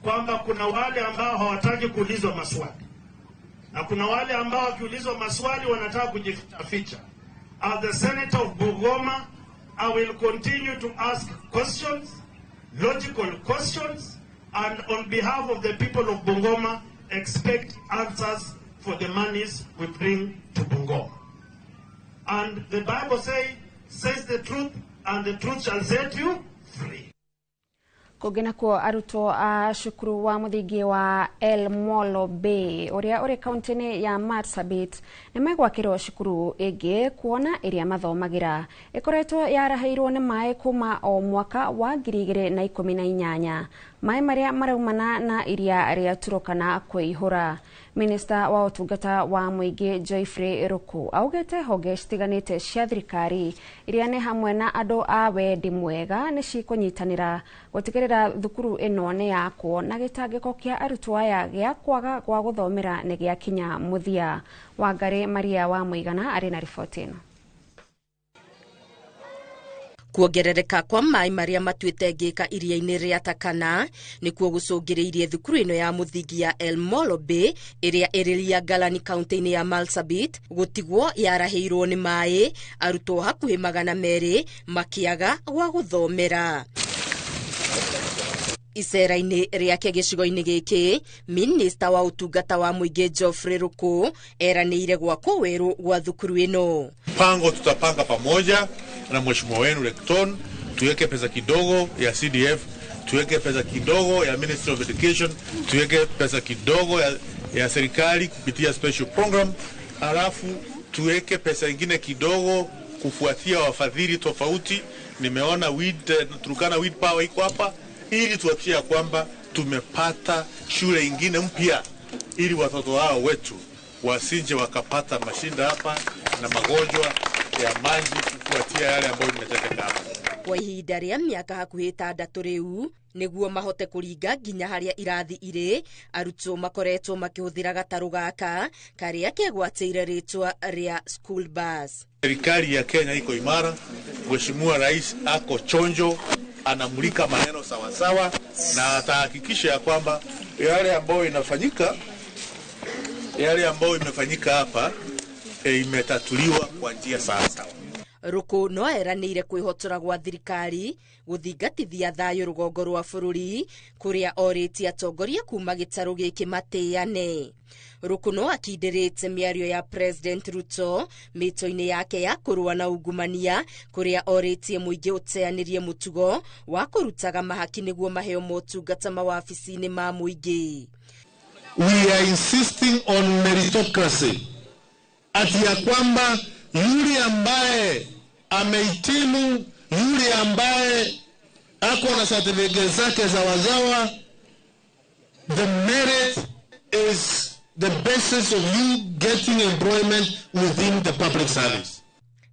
kwamba kuna wale ambao hawataki kuulizwa maswali na kuna wale ambao wakiulizwa maswali wanataka kujificha. As the Senator of Bungoma, I will continue to ask questions, logical questions, and on behalf of the people of Bungoma, expect answers for the monies we bring to Bungoma. And the Bible says the truth, and the truth shall set you free. Kũngĩ nakuo arutwo a cukuru wa mũthingi wa El Molo Bay ũrĩa ũrĩ kaunti-inĩ ya Marsabit nĩ megwakĩrwo cukuru ĩngĩ kuona ĩrĩa mathomagĩra ĩkoretwo yarahĩirwo nĩ maĩ kuma o mwaka wa 2018, maĩ marĩa maraumana na iria rĩa Turkana kũihũra. Minista wa ũtungata wa mũingĩ Geoffrey Ruku augĩte honge citiganĩte cia thirikari iria nĩ hamwe na andũ a wendi mwega nĩ cikũnyitanĩra gũtigĩrĩra thukuru ĩno nĩ yakwo na gĩtangĩko kĩa arutwo aya gĩa kwaga gwa gũthomera nĩ gĩakinya mũthia. Wangari Maria wa Mũigana arĩ na riboti ĩno. Kuongerereka kwa maĩ marĩa matuĩte ngĩka iria-inĩ rĩa Turkana nĩkuo gũcũngĩrĩirie thukuru ĩno ya mũthingi ya El Molo Bay ĩrĩa ĩrĩ Liagalani kaunti-inĩ ya Marsabit gũtigwo yarahĩirwo nĩ maĩ, arutwo hakuhĩ 200 makĩaga gwa gũthomera. Icera-inĩ rĩake gĩcigo-inĩ gĩkĩ, minista wa ũtungata wa mũingĩ Geoffrey Ruku eranĩire gwakwo werũ gwa thukuru ĩno. Mpango tutapanga pamoja na mheshimiwa wenu Lekton, tuweke pesa kidogo ya CDF, tuweke pesa kidogo ya Ministry of Education, tuweke pesa kidogo ya serikali kupitia special program, alafu tuweke pesa ingine kidogo kufuatia wafadhili tofauti. Nimeona Turkana Weed Power iko hapa, ili tuhakikishe kwamba Tumepata shule ingine mpya ili watoto hao wetu wasije wakapata mashinda hapa na magonjwa ya maji kufuatia yale ambayo imetendeka hapa. Kwa ihinda rĩa mĩaka hakuhĩ 6 rĩu nĩguo mahote kũringa nginya harĩa irathi irĩ, arutwo makoretwo makĩhũthĩra gatarũ gaka karĩa kegwatĩire rĩtwa rĩa school bus. Serikali ya Kenya iko imara, Mheshimiwa Rais ako chonjo, anamulika maneno sawasawa na atahakikisha ya kwamba yale ambayo inafanyika, yale ambayo imefanyika hapa imetatuliwa kwa njia sawa sawa. Ruku no eranĩire kwĩhotora gwa thirikari gũthingatithia thayũ rũgongo rwa bũrũri kũrĩa orĩtie atongoria kuma gĩtarũ gĩkĩ matĩane. Ruku no akindĩrĩte mĩario ya President Ruto mĩto-inĩ yake ya kũrũa na ungumania kũrĩa orĩtie mũingĩ ũteanĩrie mũtugo wa kũrutaga mahaki nĩguo maheo motungata mawabici-inĩ ma mũingĩ. We are insisting on meritocracy, ati ya kwamba yule ambaye amehitimu, yule ambaye ako na certificate zake za wazawa, the merit is the basis of you getting employment within the public service.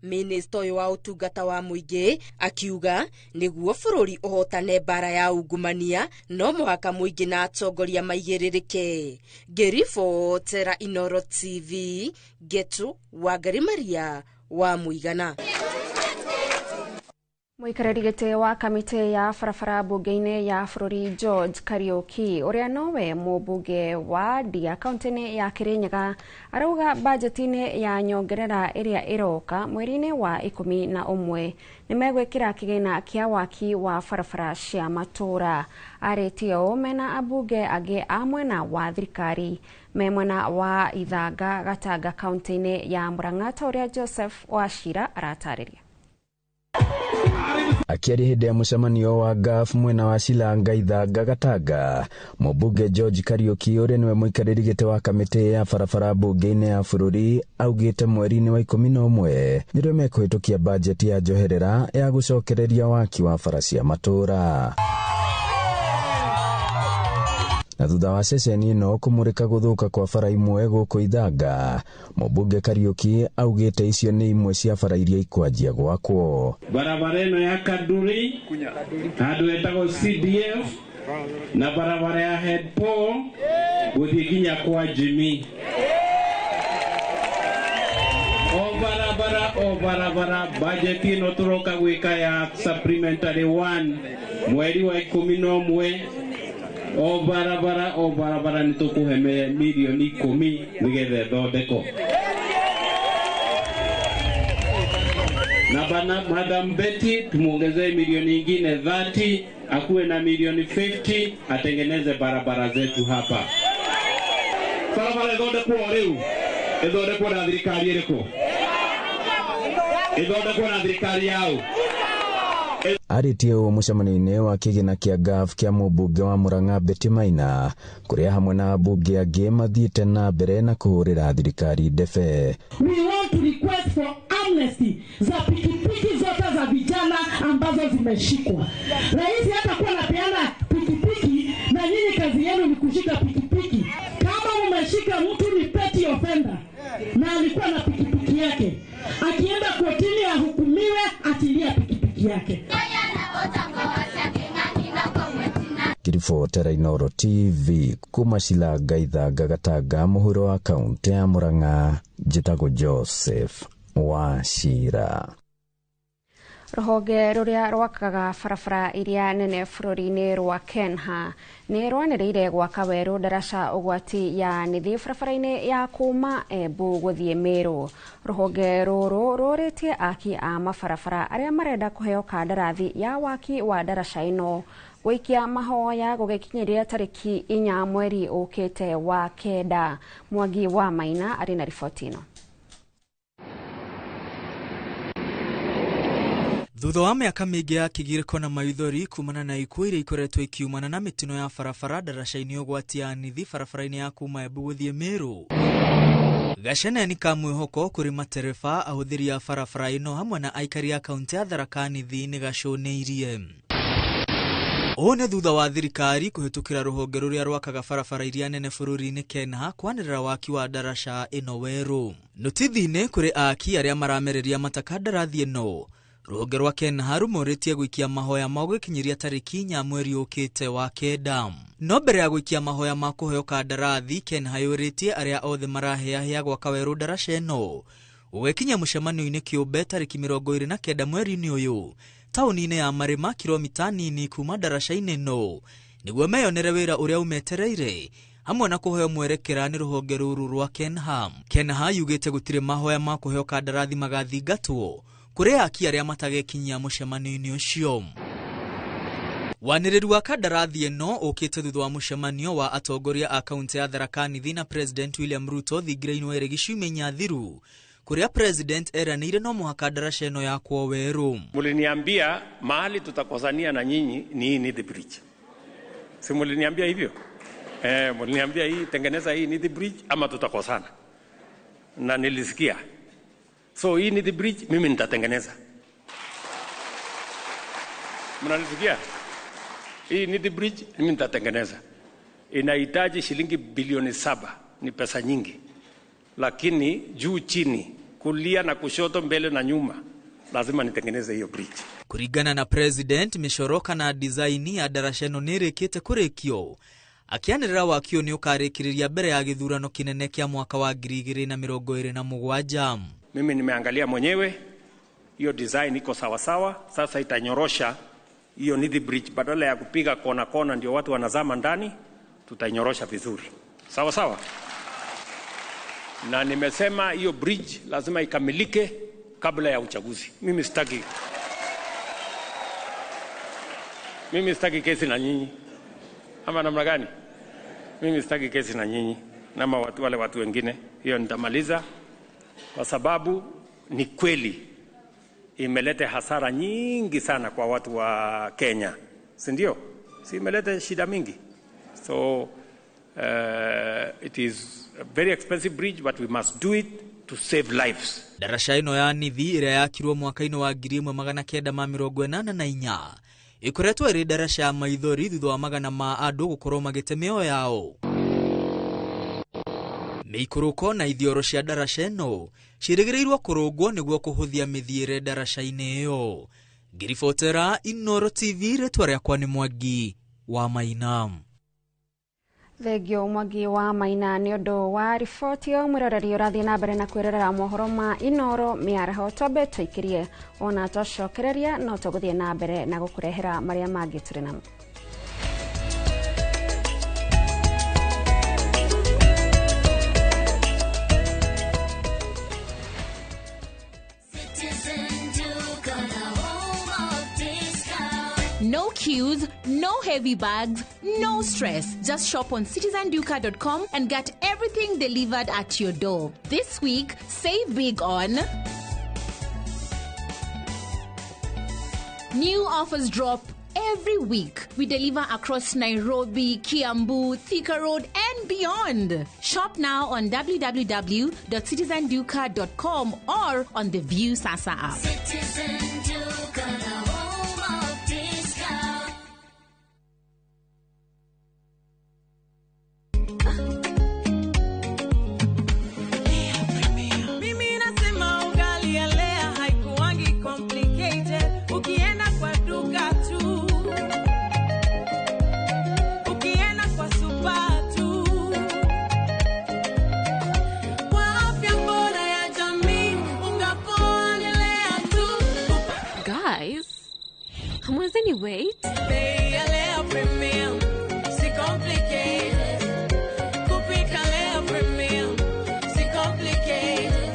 Minista ũyũ wa ũtungata wa mũingĩ akiuga nĩguo bũrũri ũhotane mbara ya ungumania no mũhaka mũingĩ na atongoria maigĩrĩrĩke. Ngĩribotera Inoro TV, Getu Wangari Maria wa Mũigana. Mũikarĩri gĩtĩ wa kamĩtĩ ya barabara mbunge-inĩ ya bũrũri George Kariuki ũrĩa nowe mũmbunge wa Ndia kaunti-inĩ ya Kirinyaga arauga bajeti-inĩ ya nyongerera ĩrĩa ĩroka mweri-inĩ wa 11 nĩmegwĩkĩra kĩgĩna kĩa waki wa barabara cia matũũra. Arĩtie ũũ mena ambunge angĩ a mwena wa thirikari me mwena wa Ithanga Gatanga kaunti-inĩ ya Murang'a ta ũrĩa Joseph Wachira aratarĩria. Akĩaria hĩndĩ ya mũcemanio wa GAF mwena wa Silanga Ithanga Gatanga, mũmbunge George Kariuki ũrĩa nĩwe mũikarĩri gĩtĩ wa kamĩtĩ ya barabara mbunge-inĩ ya bũrũri augĩte mweri-inĩ wa 11 nĩrĩo mekũhĩtũkia bajeti ya njoherera ya gũcokereria waki wa bara cia matũũra. Na thutha wa ceceni ĩno kũmũrĩka gũthũka kwa bara imwe gũkũ Ithanga, mũmbunge Kariuki augĩte icio nĩ imwe cia bara iria ikwanjia gwakwo. Barabara ĩno ya Kaduri handũ hetagwo CDF na barabara ya Head Paul gũthiĩ nginya kwa Jimmy. O barabara o barabara bajeti ĩno tũroka gwĩka ya supplementary 1 mweri wa 11 o barabara nĩ tũkũhe milioni 10 nĩgetha ĩthondekwo. Na bana Madam Betty tumuongezee milioni ingine 30, akuwe na milioni 50 atengeneze barabara zetu hapa. Barabara ĩthondekwo rĩu, ĩthondekwo na thirikari ĩrĩkũ? Ĩthondekwo na thirikari yao. Arĩtie ũũ mũcemanio-inĩ wa kĩgĩna kĩa GAF kĩa mũmbunge wa Murang'a Betty Maina kũrĩa hamwe na ambunge angĩ mathiĩte na mbere na kũhũrĩra thirikari ndebe. We want to request for amnesty za pikipiki zote za vijana ambazo zimeshikwa. Rais hatakuwa anapeana pikipiki na nyinyi kazi yenu ni kushika pikipiki. Kama umeshika mtu ni petty offender na alikuwa na pikipiki yake, akienda kotini ahukumiwe, atilia pikipiki yake. Kiribotera Inoro TV kuma Silanga Ithanga Gatanga mũhuro wa kaunti ya Murang'a, njĩtagwo Joseph Wachira. Rũhonge rũrĩa rwakaga barabara iria nene bũrũri-inĩ rwa Kenha nĩ rwanĩrĩire gwaka werũ ndaraca ũgwati ya nĩthi barabara-inĩ ya kuma Embu gũthiĩ Meru. Rũhonge rũrũ rũrĩtie aki a mabarabara arĩa marenda kũheo kandarathi ya waki wa ndaraca ĩno gũikia mahoya gũgĩkinyĩria tarĩki 4 mweri ũkĩte wa 9. Mwangi wa Maina arĩ na riboti ĩno. Thutha wa mĩaka mĩingĩ ya kĩgirĩko na maithori kumana na ikuũ iria ikoretwo ikiumana na mĩtino ya barabara ndaraca-inĩ ũgwati ya nithi barabara-inĩ ya kuma Embu gũthiĩ Meru, gaceneni ka mwĩhoko kũrĩ matereba ahũthĩri a barabara ĩno hamwe na aikari a kaunti ya Tharaka Nithi nĩ gacũnĩirie. Ũũ nĩ thutha wa thirikari kũhĩtũkĩra rũhonge rũrĩa rwakaga barabara iria nene bũrũri-inĩ KENHA kwanĩrĩra waki wa ndaraca ĩno werũ. Notithi-inĩ kũrĩ aaki arĩa maramereria mata kandarathi ĩno, rũhonge rwa KENHA rũmorĩtie gũikia mahoya mao gũkinyĩria tarĩki 4 mweri ũkĩte wa 9. No mbere ya gũikia mahoya ma kũheo kandarathi, KENHA yũrĩtie arĩa othe marahĩahĩa gwaka werũ ndaraca ĩno gũgĩkinya mũcemanio-inĩ kĩũmbe tarĩki 29 mweri-inĩ ũyũ taũni-inĩ ya Marĩma, kilomita nini kuma ndaraca-inĩ ĩno, nĩguo meyonere wĩra ũrĩa ũmetereire hamwe na kũheo mwerekera nĩ rũhonge rũrũ rwa KENHA. KENHA yugĩte gũtirĩ mahoya ma kũheo kandarathi magathingatwo kũrĩ aaki arĩa matagekinyia mũcemanio-inĩ ũcio. Wanĩrĩru wa kandarathi ĩno ũkĩte thutha wa mũcemanio wa atongoria a kaunti ya Tharaka Nithi na President William Ruto thingira-inĩ wa Eregi ciumia inya thiru, kũrĩa President eranĩire no mũhaka ndaraca ĩno yakwo werũ. Muliniambia mahali tutakosania na nyinyi ni hii Nithi Bridge. Si muliniambia hivyo? Muliniambia hii tengeneza hii Nithi Bridge ama tutakosana. Na nilisikia. So hii Nithi Bridge mimi nitatengeneza. Mnanisikia? Hii Nithi Bridge mimi nitatengeneza. Inahitaji shilingi bilioni 7, ni pesa nyingi. Lakini juu chini, kulia na kushoto, mbele na nyuma, lazima nitengeneze hiyo bridge. Kuringana na President, mĩcoro kana design ya ndaraca ĩno nĩ ĩrĩkĩte kũrĩkio. Akĩanĩrĩra waki ũyũ nĩ ũkarĩkĩrĩria mbere ya gĩthurano kĩnene kĩa mwaka wa 2027. Mimi nimeangalia mwenyewe, hiyo design iko sawa sawa. Sasa itanyorosha hiyo Nithi Bridge, badala ya kupiga kona kona ndio watu wanazama ndani, tutainyorosha vizuri. Sawa sawa. Na nimesema hiyo bridge lazima ikamilike kabla ya uchaguzi. Mimi sitaki kesi na nyinyi. Ama namna gani? Mimi sitaki kesi na nyinyi na watu wale watu wengine. Hiyo nitamaliza kwa sababu ni kweli imeleta hasara nyingi sana kwa watu wa Kenya. Si ndio? Si imeleta shida mingi. So it is a very expensive bridge, but we must do it to save lives. Ndaraca ĩno ya Nithi ĩrĩa yakirwo mwaka-inĩ wa 1984 ĩkoretwo ĩrĩ ndaraca ya maithori thutha wa magana ma andũ gũkorwo magĩte mĩoyo yao. Mĩikũrũko na ithioro cia ndaraca ĩno ciĩrĩgĩrĩirwo kũrũngwo nĩguo kũhũthia mĩthiĩre ndaraca-inĩ ĩyo. Ngĩribotera Inooro TV, rĩtwa rĩakwa nĩ Mwangi wa Maina. Thengio Mwangi wa Maina nĩ ũndũ wa riboti ĩyo. Mwĩroreri ũrathiĩ na mbere na kwĩrorera mohoro ma Inooro mĩaraho, twambe tũikĩrie ona twacokereria no tũgũthiĩ na mbere na gũkũrehera marĩa mangĩ tũrĩ namo. No queues, no heavy bags, no stress. Just shop on citizenduka.com and get everything delivered at your door. This week, save big on new offers drop every week. We deliver across Nairobi, Kiambu, Thika Road, and beyond. Shop now on www.citizenduka.com or on the View Sasa app. Citizen Duka, the home of discount. Mimi nasema ugali ya Lea haikuwangi complicated. Ukienda kwa duka tu, ukienda kwa super tu, kwa afya bora ya jamii, unga poa ni Lea tu. Guys, hamwezi ni wait? Bei ya Lea Premium, si complicated. Kupika Lea Premium, si complicated.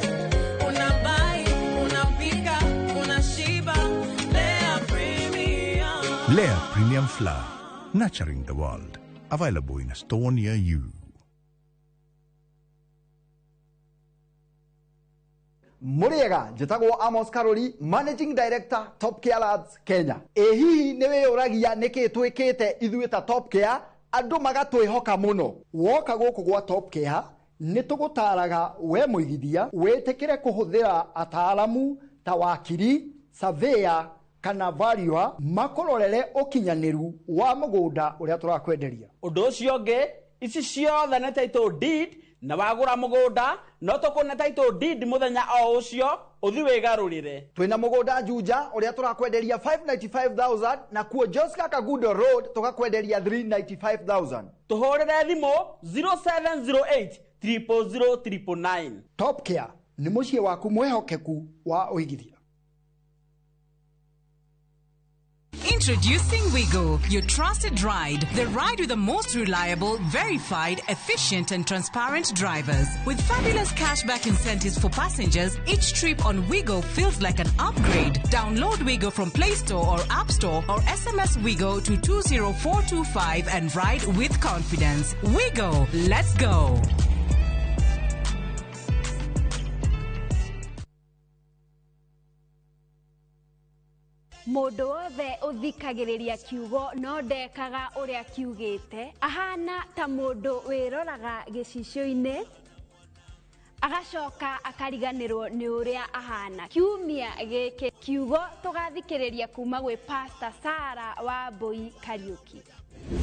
Unabuy, unapika, unashiba. Lea Premium. Lea Premium Flour, nurturing the world. Available in a store near you. Muriega njĩtagwo Amos Karori, Managing Director Top Care Labs Kenya. Ĩ hihi nĩ wĩyũragia nĩkĩ twĩkĩte ithuĩ ta Top Care andũ magatwĩhoka mũno? Woka gũkũ gwa Top Care nĩ tũgũtaraga we mũigithia wĩtĩkĩre kũhũthĩra ataalamu ta wakiri, surveyor Kana valuer makũrorere ũkinyanĩru wa mũgũnda ũrĩa tũrakwenderia. Ũndũ ũcio ũngĩ, ici ciothe nĩ title deed, na wagũra mũgũnda no tũkũne title deed mũthenya o ũcio ũthi wĩgarũrĩre. Twĩna mũgũnda Juja ũrĩa tũrakwenderia 595,000 na kuo Joska Kagundo Road tũgakwenderia 395,000. Tũhũrĩre thimũ 0708 000 999. Top Care nĩ mũciĩ waku mwĩhokeku wa ũigithia. Introducing Wigo, your trusted ride. The ride with the most reliable, verified, efficient, and transparent drivers. With fabulous cashback incentives for passengers, each trip on Wigo feels like an upgrade. Download Wigo from Play Store or App Store or SMS Wigo to 20425 and ride with confidence. Wigo, let's go. Mũndũ wothe ũthikagĩrĩria kiugo no ndekaga ũrĩa kiugĩte ahana ta mũndũ wĩroraga gĩcicio-inĩ agacoka akariganĩrwo nĩ ũrĩa ahana. Kiumia gĩkĩ kiugo tũgathikĩrĩria kuma gwĩ Pastor Sarah Wambui Kariũki.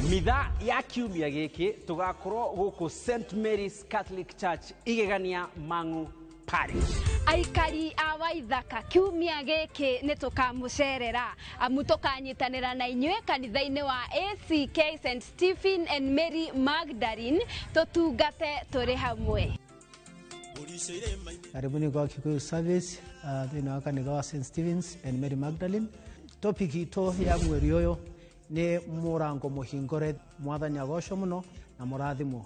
Mitha ya kiumia gĩkĩ tũgakorwo gũkũ St Mary's Catholic Church Igegania Mang'u Parish. Aikari a Waithaka kiumia gĩkĩ nĩ tũkamũcerera amu tũkanyitanĩra na inyuĩ kanitha-inĩ wa ACK St Stephen and Mary Magdalene tũtungate tũrĩ hamwe. Karibuni kwa Kikuyu service thĩinĩ wa kanitha wa St Stephen's and Mary Magdalene. Topic itũ ya mweri ũyũ nĩ mũrango mũhingũre. Mwathani agocwo mũno na mũrathimwo.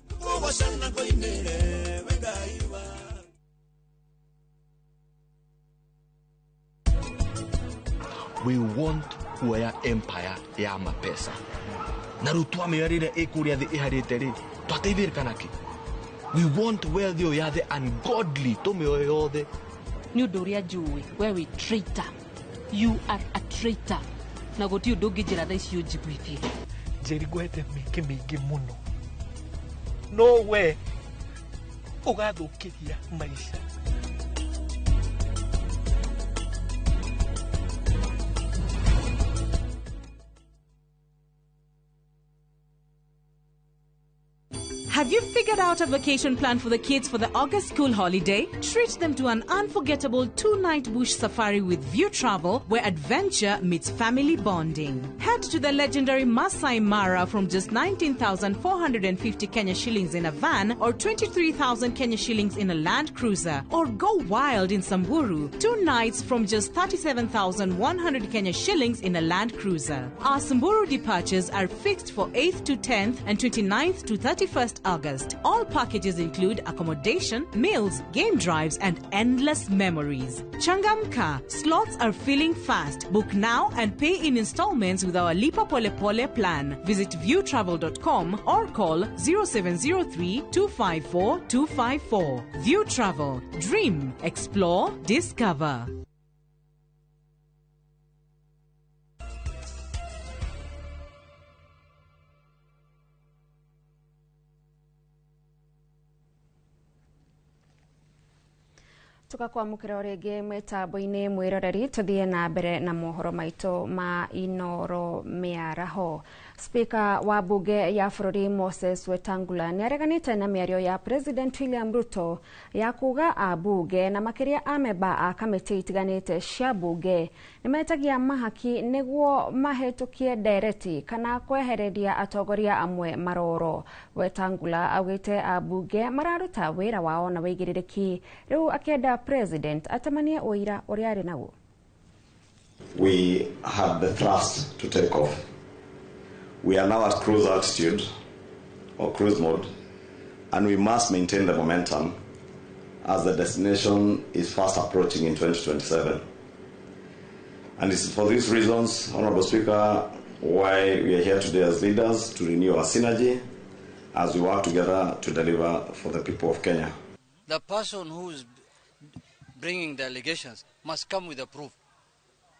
We want kuoya empire ya mapesa na rĩu twamĩoya ĩkũrĩa thĩ ĩharĩte rĩ twateithĩrĩka nakĩ? We want wealth ĩyo ya the ungodly tũmĩoye yothe. Nĩ ũndũ ũrĩa njũĩ we wĩ traitor, you are a traitor, na gũtirĩ ũndũ ũngĩnjĩra thaa ici ũnjiguithie. Njeri ngwete mĩingĩ mĩingĩ mũno no we ũgathũkĩria maica. Have you figured out a vacation plan for the kids for the August school holiday? Treat them to an unforgettable 2-night bush safari with View Travel, where adventure meets family bonding. Head to the legendary Masai Mara from just 19,450 Kenya shillings in a van or 23,000 Kenya shillings in a Land Cruiser. Or go wild in Samburu, 2 nights from just 37,100 Kenya shillings in a Land Cruiser. Our Samburu departures are fixed for 8th to 10th and 29th to 31st August. All packages include accommodation, meals, game drives, and endless memories. Changamka, slots are filling fast. Book now and pay in installments with our Lipa Pole Pole plan. Visit viewtravel.com or call 0703 254 254. View Travel. Dream, explore, discover. Tugakwamũkĩra o rĩngĩ mĩtambo-inĩ mwĩroreri tũthiĩ na mbere na mohoro maitũ ma Inoro mĩaraho. Speaker wa bunge ya bũrũri Moses Wetangula nĩareganĩte na mĩario ya President William Ruto ya kuga ambunge na makĩria amemba a kamĩtĩ itiganĩte cia bunge nĩmetagia mahaki nĩguo mahĩtũkie ndereti kana kwehereria atongoria amwe maroro. Wetangula augĩte ambunge mararuta wĩra wao na wĩigĩrĩrĩki rĩu akĩenda President atamanie ũira ũrĩa arĩ naguo. We had the thrust to take off. We are now at cruise altitude or cruise mode, and we must maintain the momentum as the destination is fast approaching in 2027. And it's for these reasons, Honorable Speaker, why we are here today as leaders to renew our synergy as we work together to deliver for the people of Kenya. The person who is bringing the allegations must come with a proof.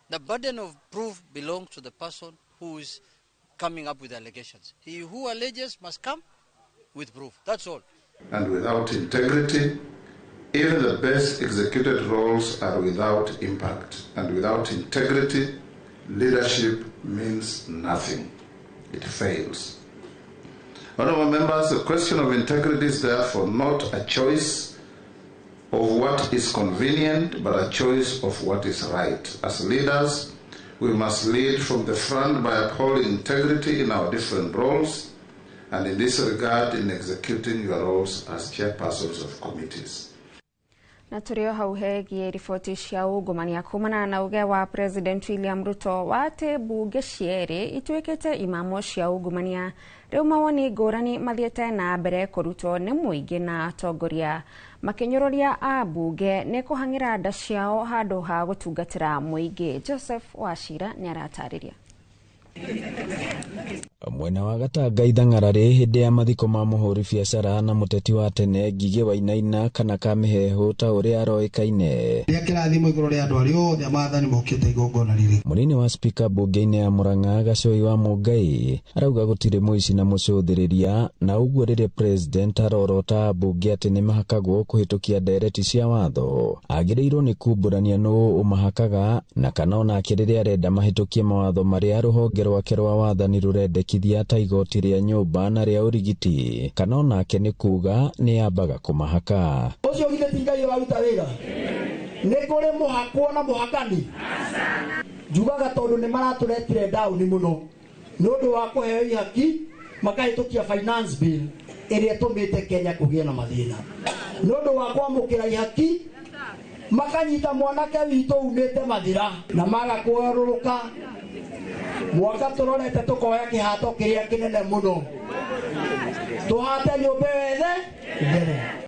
The burden of proof belongs to the person who is coming up with allegations. He who alleges must come with proof. That's all. And without integrity, even the best executed roles are without impact. And without integrity, leadership means nothing. It fails. Honorable members, the question of integrity is therefore not a choice of what is convenient, but a choice of what is right. As leaders, we must lead from the front by upholding integrity in our different roles, and in this regard, in executing your roles as chairpersons of committees. Na tũrĩ o hau hegiĩ riboti cia ungumania kumana na uge wa President William Ruto wa atĩ mbunge cierĩ ituĩkĩte imamo cia ungumania. Rĩu mawoni ngũrani mathiĩte na mbere kũrutwo nĩ mũingĩ na atongoria makĩnyũrũria ambunge nĩ kũhang'ĩra nda ciao handũ ha gũtungatĩra mũingĩ. Joseph Wachira nĩaratarĩria. Mwena wa Gatanga ithang'ararĩ hĩndĩ ya mathiko ma mũhũri biacara na mũteti wa tene Ngigĩ Wainaina kana Kamĩheehũ ta ũrĩa aroĩkaine. Rĩa kĩrathimo igũrũ rĩa andũ arĩa othe maathani mokĩte igongona rĩrĩ. Mũnini wa spika mbunge-inĩ ya Murang'a Gacoi wa Mũngai arauga gũtirĩ mũici na mũcũthĩrĩria, na ũguo rĩrĩa president arorota ambunge atĩ nĩmahakagwo kũhĩtũkia ndereti cia watho agĩrĩirwo nĩ kumbũrania nũũ ũmahakaga na kana onake rĩrĩa arenda mahĩtũkie mawatho marĩa rũhonge rwake rwa wathani rũrendekithia ta igoti rĩa nyũmba na rĩa ũrigiti, kana onake nĩ kuga nĩ ambaga kũmahaka. Ũcio githĩ ti Ngai ũraruta wĩra? Nĩ kũrĩ mũhakwo na mũhakani? Njugaga tondũ nĩ maratũretire ndaũni mũno nĩ ũndũ wa kũheo ihaki makahĩtũkia finance bill ĩrĩa ĩtũmĩte Kenya kũgĩe na mathĩna. Nĩ ũndũ wa kwamũkĩra ihaki makanyita mwanake witũ umĩte Mathira na maga kũgarũrũka mwaka tũrorete tũkoya kĩhato kĩrĩa kĩnene mũno tũhate nyũmba wethe.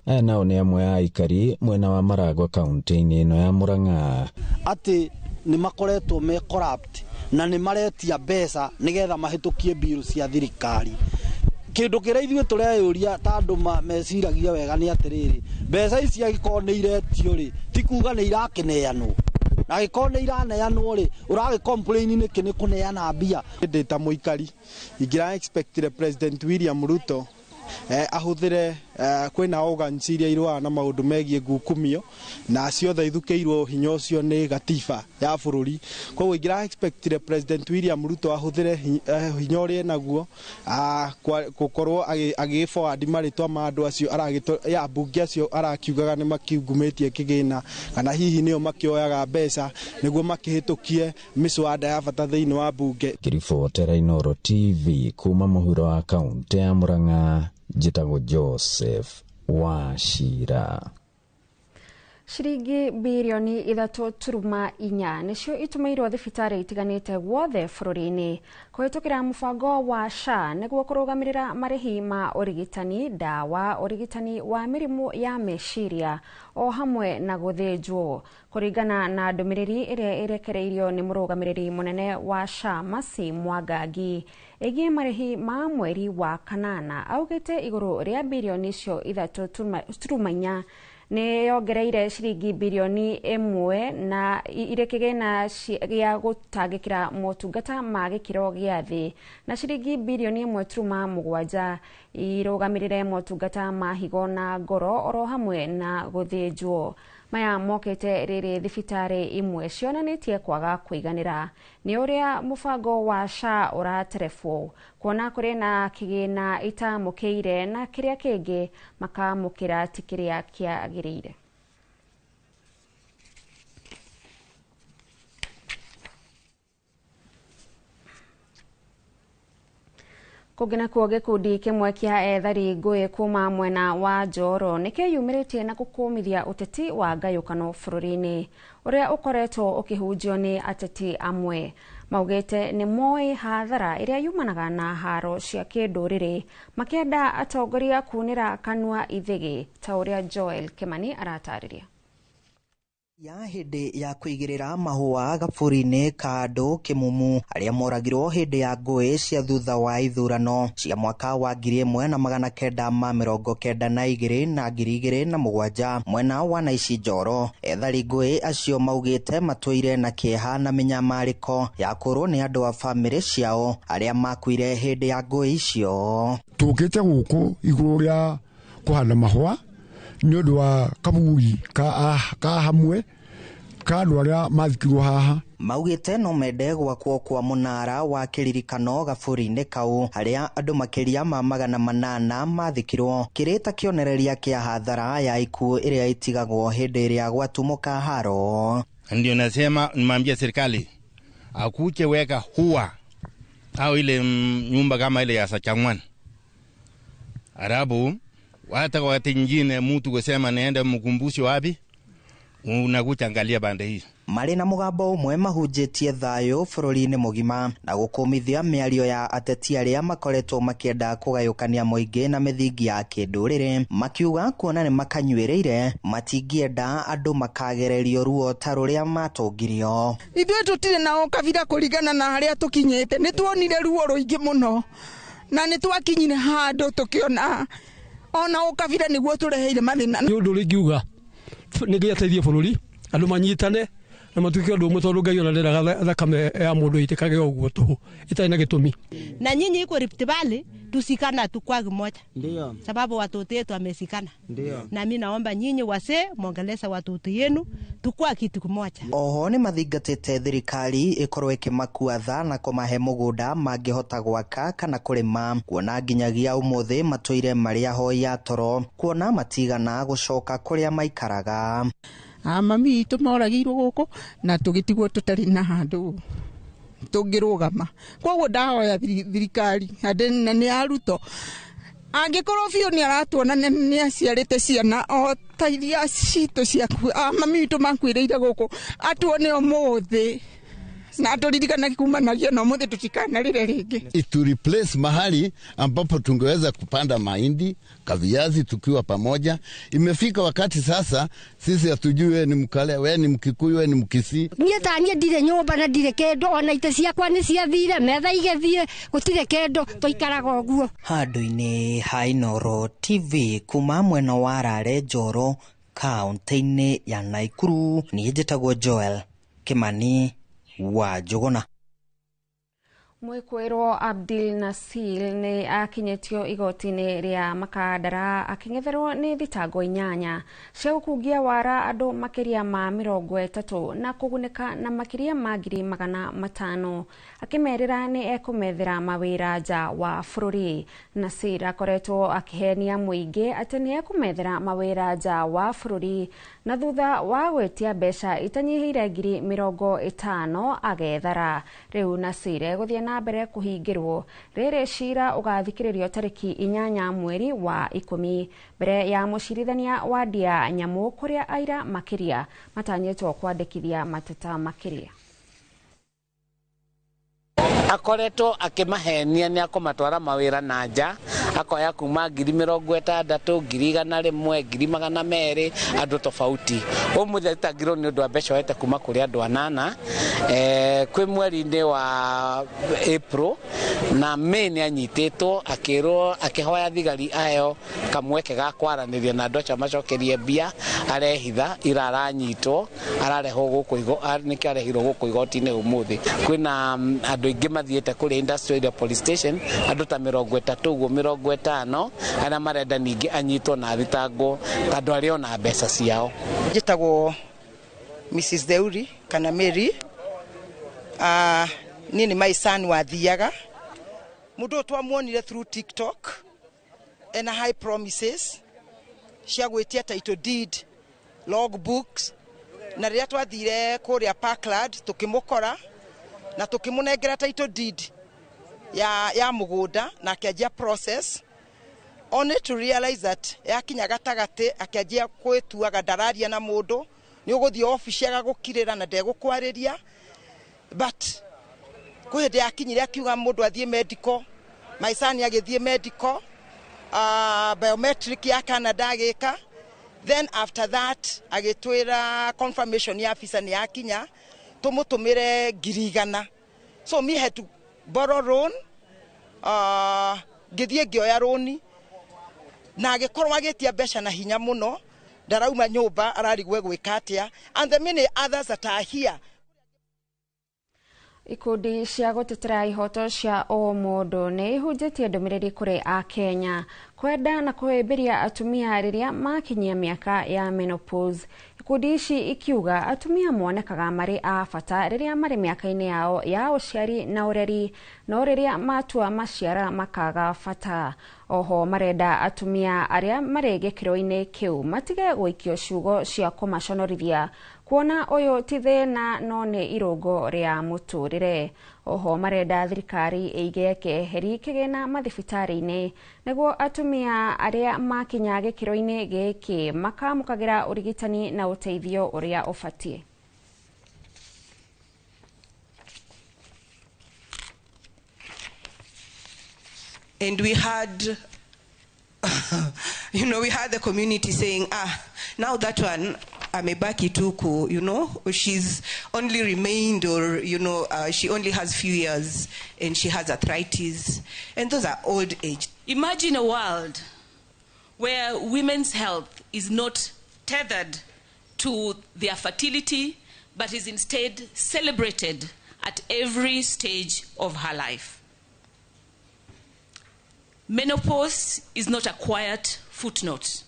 Aya nao nĩ amwe a aikari mwena wa Maragwa kaunti-inĩ ĩno ya Murang'a atĩ nĩ makoretwo me corrupt na nĩ maretia mbeca nĩgetha mahĩtũkie mbiru cia thirikari. Kĩndũ kĩrĩa ithuĩ tũreyũria ta andũ meciragia wega nĩ atĩrĩrĩ, mbeca ici angĩkorwo nĩ iretio rĩ, ti kuga nĩ irakĩneanwo, na angĩkorwo nĩ iraneanwo rĩ, ũragĩ complain nĩkĩ nĩ kũneana mbia. Ndĩ ta mũikari ingĩra expectire President William Ruto ahũthĩre kwĩna organs iria irũaga na maũndũ megiĩ ngukumio na ciothe ithukĩirwo hinya ũcio nĩ gatiba ya bũrũri. Koguo ingĩra expectire President William Ruto ahũthĩre hinya ũrĩa enaguo gũkorwo agĩ forward marĩtwa ma andũ acio ya ambunge acio arakiugaga nĩ makiungumĩtie kĩgĩna kana hihi nĩo makĩoyaga mbeca nĩguo makĩhĩtũkie mĩswada ya bata thĩinĩ wa mbunge. Ngĩribotera Inooro TV kuma mũhuro wa kaunti ya Murang'a, njĩtagwo Joseph Wachira. Ciringi birioni 3.4 nĩcio itũmĩirwo thibitarĩ itiganĩte guothe bũrũri-inĩ kũhĩtũkĩra mũbango wa SHA nĩguo kũrũgamĩrĩra marĩhi ma ũrigitani, ndawa, ũrigitani wa mĩrimũ ya meciria o hamwe na gũthĩnjwo. Kũringana na ndũmĩrĩri ĩrĩa ĩrekereirio nĩ mũrũgamĩrĩri mũnene wa SHA Mercy Mwangangi ĩgiĩ marĩhi ma mweri wa kanana, augĩte igũrũ rĩa birioni icio 3.4 nĩ yongereire ciringi birioni 1 na irĩ kĩgĩna gĩa gũtangĩkĩra motungata ma gĩkĩro gĩa thĩ na ciringi birioni 1.7 irũgamĩrĩre motungata ma higo na ngoro oro hamwe na gũthĩnjwo. Maya mokĩte rĩrĩ thibitarĩ imwe cionanĩtie kwaga kũiganĩra nĩ ũrĩa mũbango wa SHA ũraterebwo kuona kũrĩ na kĩgĩna itamũkĩire na kĩrĩa kĩngĩ makamũkĩra ti kĩrĩa kĩagĩrĩire. Kũngĩ nakuo gĩkundi kĩmwe kĩa ethari ngũĩ kuma mwena wa Njoro nĩkĩyumĩrĩtie na gũkũmithia ũteti wa ngayũkano bũrũri-inĩ ũrĩa ũkoretwo ũkĩhunjio nĩ ateti amwe. Maugĩte nĩ moĩ hathara ĩrĩa yumanaga na haro cia kĩndũrĩrĩ makĩenda atongoria kunĩra kanua ithĩgĩ ta ũrĩa Joel Kimani aratarĩria. Ya hĩndĩ ya kũigĩrĩra mahũa gaburi-inĩ ka andũ kĩmumu arĩa moragirwo hĩndĩ ya ngũĩ cia thutha wa ithurano cia mwaka wa 1992 na 2007 mwena wa Naici Njoro. Ethari ngũĩ acio maugĩte matũire na kĩeha na mĩnyamarĩko ya kũrwo nĩ andũ a bamĩrĩ ciao arĩa makuire hĩndĩ ya ngũĩ icio. Tũkĩte gũkũ igũrũ rĩa kũhanda mahũa nĩ ũndũ wa kaburi ka hamwe ka andũ arĩa mathikirwo haha. Maugĩte no mende gwakwo kwa mũnara wa kĩririkano gaburi-inĩ kau harĩa andũ makĩria ma 800 mathikirwo kĩrĩ ta kĩonereria kĩa hathara ya ikuũ ĩrĩa ĩtigagwo hĩndĩ ĩrĩa gwatumũka haro. Ndio nasema nimwambia serikali akuche weka huwa au ile nyumba kama ile ya Sachangwan. Arabu hata wakati nyingine mtu kusema naenda mkumbushi wapi unakuja angalia bande hii. Marĩ na mũgambo ũmwe mahunjĩtie thayũ bũrũri-inĩ mũgima na gũkũmithia mĩario ya ateti arĩa makoretwo makĩenda kũgayũkania mũingĩ na mĩthingi ya kĩndũrĩrĩ, makiuga kuona nĩ makanyuĩrĩire matingĩenda andũ makagererio ruo ta rũrĩa matũngirio. Ithuĩ tũtirĩ na ũkabira kũringana na harĩa tũkinyĩte, nĩ tuonire ruo rũingĩ mũno na nĩ twakinyire handũ tũkĩona ona ũkabira nĩguo tũreheire mathĩna. Nĩ ũndũ ũrĩa ingiuga nĩ gĩateithie bũrũri andũ manyitane na matuĩke ũndũ ũmwe tondũ Ngai ona nderaga thakame ya mũndũ ĩtĩkage ũguo tũhũ ĩtarĩ na gĩtũmi. Na nyinyi iko Rift Valley tusikana tu kwa kimoja. Ndio. Sababu watoto wetu wamesikana. Ndio. Na mimi naomba nyinyi wase muongeleza watoto yenu tukua kitu kimoja. Oho nĩ mathingatĩte thirikari ĩkorwo ĩkĩmakua tha na kũmahe mũgũnda mangĩhota gwaka kana kũrĩma, kuona nginyagia ũmũthĩ matũire marĩ ahoi a toro, kuona matigana gũcoka kũrĩa maikaraga. Mami itũ moragĩirwo gũkũ na tũgĩtigwo tũtarĩ na handũ tũngĩrũgama. Koguo ndahoya thirikari na nĩ ya Ruto, angĩkorwo biũ nĩ aratuona nĩ aciarĩte ciana o ta iria citũ ciaku mami witũ makuĩrĩire gũkũ, atuone ũmũthĩ na atũririkane kumanagia na ũmũthĩ tũtikanarĩre rĩngĩ. To replace mahali ambapo tungeweza kupanda mahindi kaviazi tukiwa pamoja. Imefika wakati sasa sisi hatujui ni Mkale, we ni Mkikuyu, we ni Mkisii. Niĩ ta niĩ ndirĩ nyũmba na ndirĩ kĩndũ, ona itĩ ciakwa nĩ ciathire, metha igĩthiĩ, gũtirĩ kĩndũ, tũikaraga ũguo. Handũ-inĩ ha Inooro TV kuma mwena wa Rare Njoro kaunti-inĩ ya Naikuru, niĩ njĩtagwo Joel Kimani wa Njũgũna. Mwĩkũĩrwo Abdil Nasil nĩ akinyĩtio igoti-inĩ rĩa Makandara akĩng'etherwo nĩ thitango 8 cia gũkungia wara andũ makĩria ma 30 na kũgunĩka na makĩria ma 500,000 akĩmerĩra nĩ ekũmethera mawĩra nja wa bũrũri. Nasir akoretwo akĩhenia mũingĩ atĩ nĩ ekũmethera mawĩra nja wa bũrũri na thutha wa gwĩtia mbeca itanyihĩire 50,000 agethara. Rĩu Nasir egũthiĩ na mbere kũhingĩrwo rĩrĩ cira ũgathikĩrĩrio tarĩki 8 mweri wa 10 mbere ya mũcirithania wa Ndia Nyamũ kũrĩa aira makĩria matanyĩtwo kwandĩkithia mateta makĩria. Akoretwo akĩmahenia nĩ akũmatwara mawĩra na nja, akoya kuma 60,000, 100,000, 200,000 andũ tofauti. Ũmũthĩ athitangirwo nĩ ũndũ wa mbeca oete kuma kũrĩ andũ 8 kwĩ mweri-inĩ wa April na May nĩ anyitĩtwo akĩrwo akĩhoya thigari aheo kamweke ga kwaranĩria na andũ acio macokerie mbia, arehitha ira aranyitwo ararehwo gũkũ nĩkĩo arehirwo gũkũ igoti-inĩ ũmũthĩ. Kwĩna andũ aingĩ mathiĩte kũrĩa Industrial Police Station, andũ ta 30 ũguo 50 arĩa marenda ningĩ anyitwo na athitangwo tondũ arĩ ona mbeca ciao. Njĩtagwo Mrs Deuri kana Mary. Niĩ nĩ my son wathiaga mũndũ ũyũ twamuonire through TikTok ena high promises cia gwĩtia title deed, logbooks, na rĩrĩa twathire kũrĩa Parkland tũkĩmũkora na tũkĩmũnengera title deed ya mũgũnda na akĩanjia process, only to realize that yakinya gatagatĩ akĩanjia kwĩtuaga ndararia na mũndũ, nĩ ũgũthiĩ obici agagũkirĩra na ndegũkwarĩria. But kwĩ hĩndĩ yakinyire akiuga mũndũ athiĩ medical, my son agĩthiĩ medical, biometric ya Canada agĩka, then after that agĩtwĩra confirmation ya visa nĩ yakinya tũmũtũmĩre 100,000. So me had to borrow loan, ngĩthiĩ ngĩoya rũni na agĩkorwo agĩtia mbeca na hinya mũno, ndarauma nyũmba ararigwo gwĩka atĩa, and the many others that are here. Ikundi cia gũtetera ihoto cia ũmũndũ nĩ ihunjĩtie ndũmĩrĩri kũrĩ Akenya kwenda na kũhĩmbĩria atumia rĩrĩa makinyia mĩaka ya menopause. Ikundi ici ikiuga atumia monekaga marĩ a bata rĩrĩa marĩ mĩaka-inĩ yao ya ũciari na ũreri, no rĩrĩa matua maciara makaga bata. Oho marenda atumia arĩa marĩ gĩkĩro-inĩ kĩu matige gũikio ciugo cia kũmaconorithia kuona ũyũ ti thĩna no nĩ irũngo rĩa mũtũrĩre. Oho marenda thirikari ĩige keheri kĩgĩna mathibitarĩ-inĩ nĩguo atumia arĩa makinya gĩkĩro-inĩ gĩkĩ makamũkagĩra ũrigitani na ũteithio ũrĩa ũbatiĩ. And we had, you know, we had the community saying, now that one, amebaki tuku, you know, she's only remained, or, you know, she only has few years and she has arthritis. And those are old age. Imagine a world where women's health is not tethered to their fertility, but is instead celebrated at every stage of her life. Menopause is not a quiet footnote.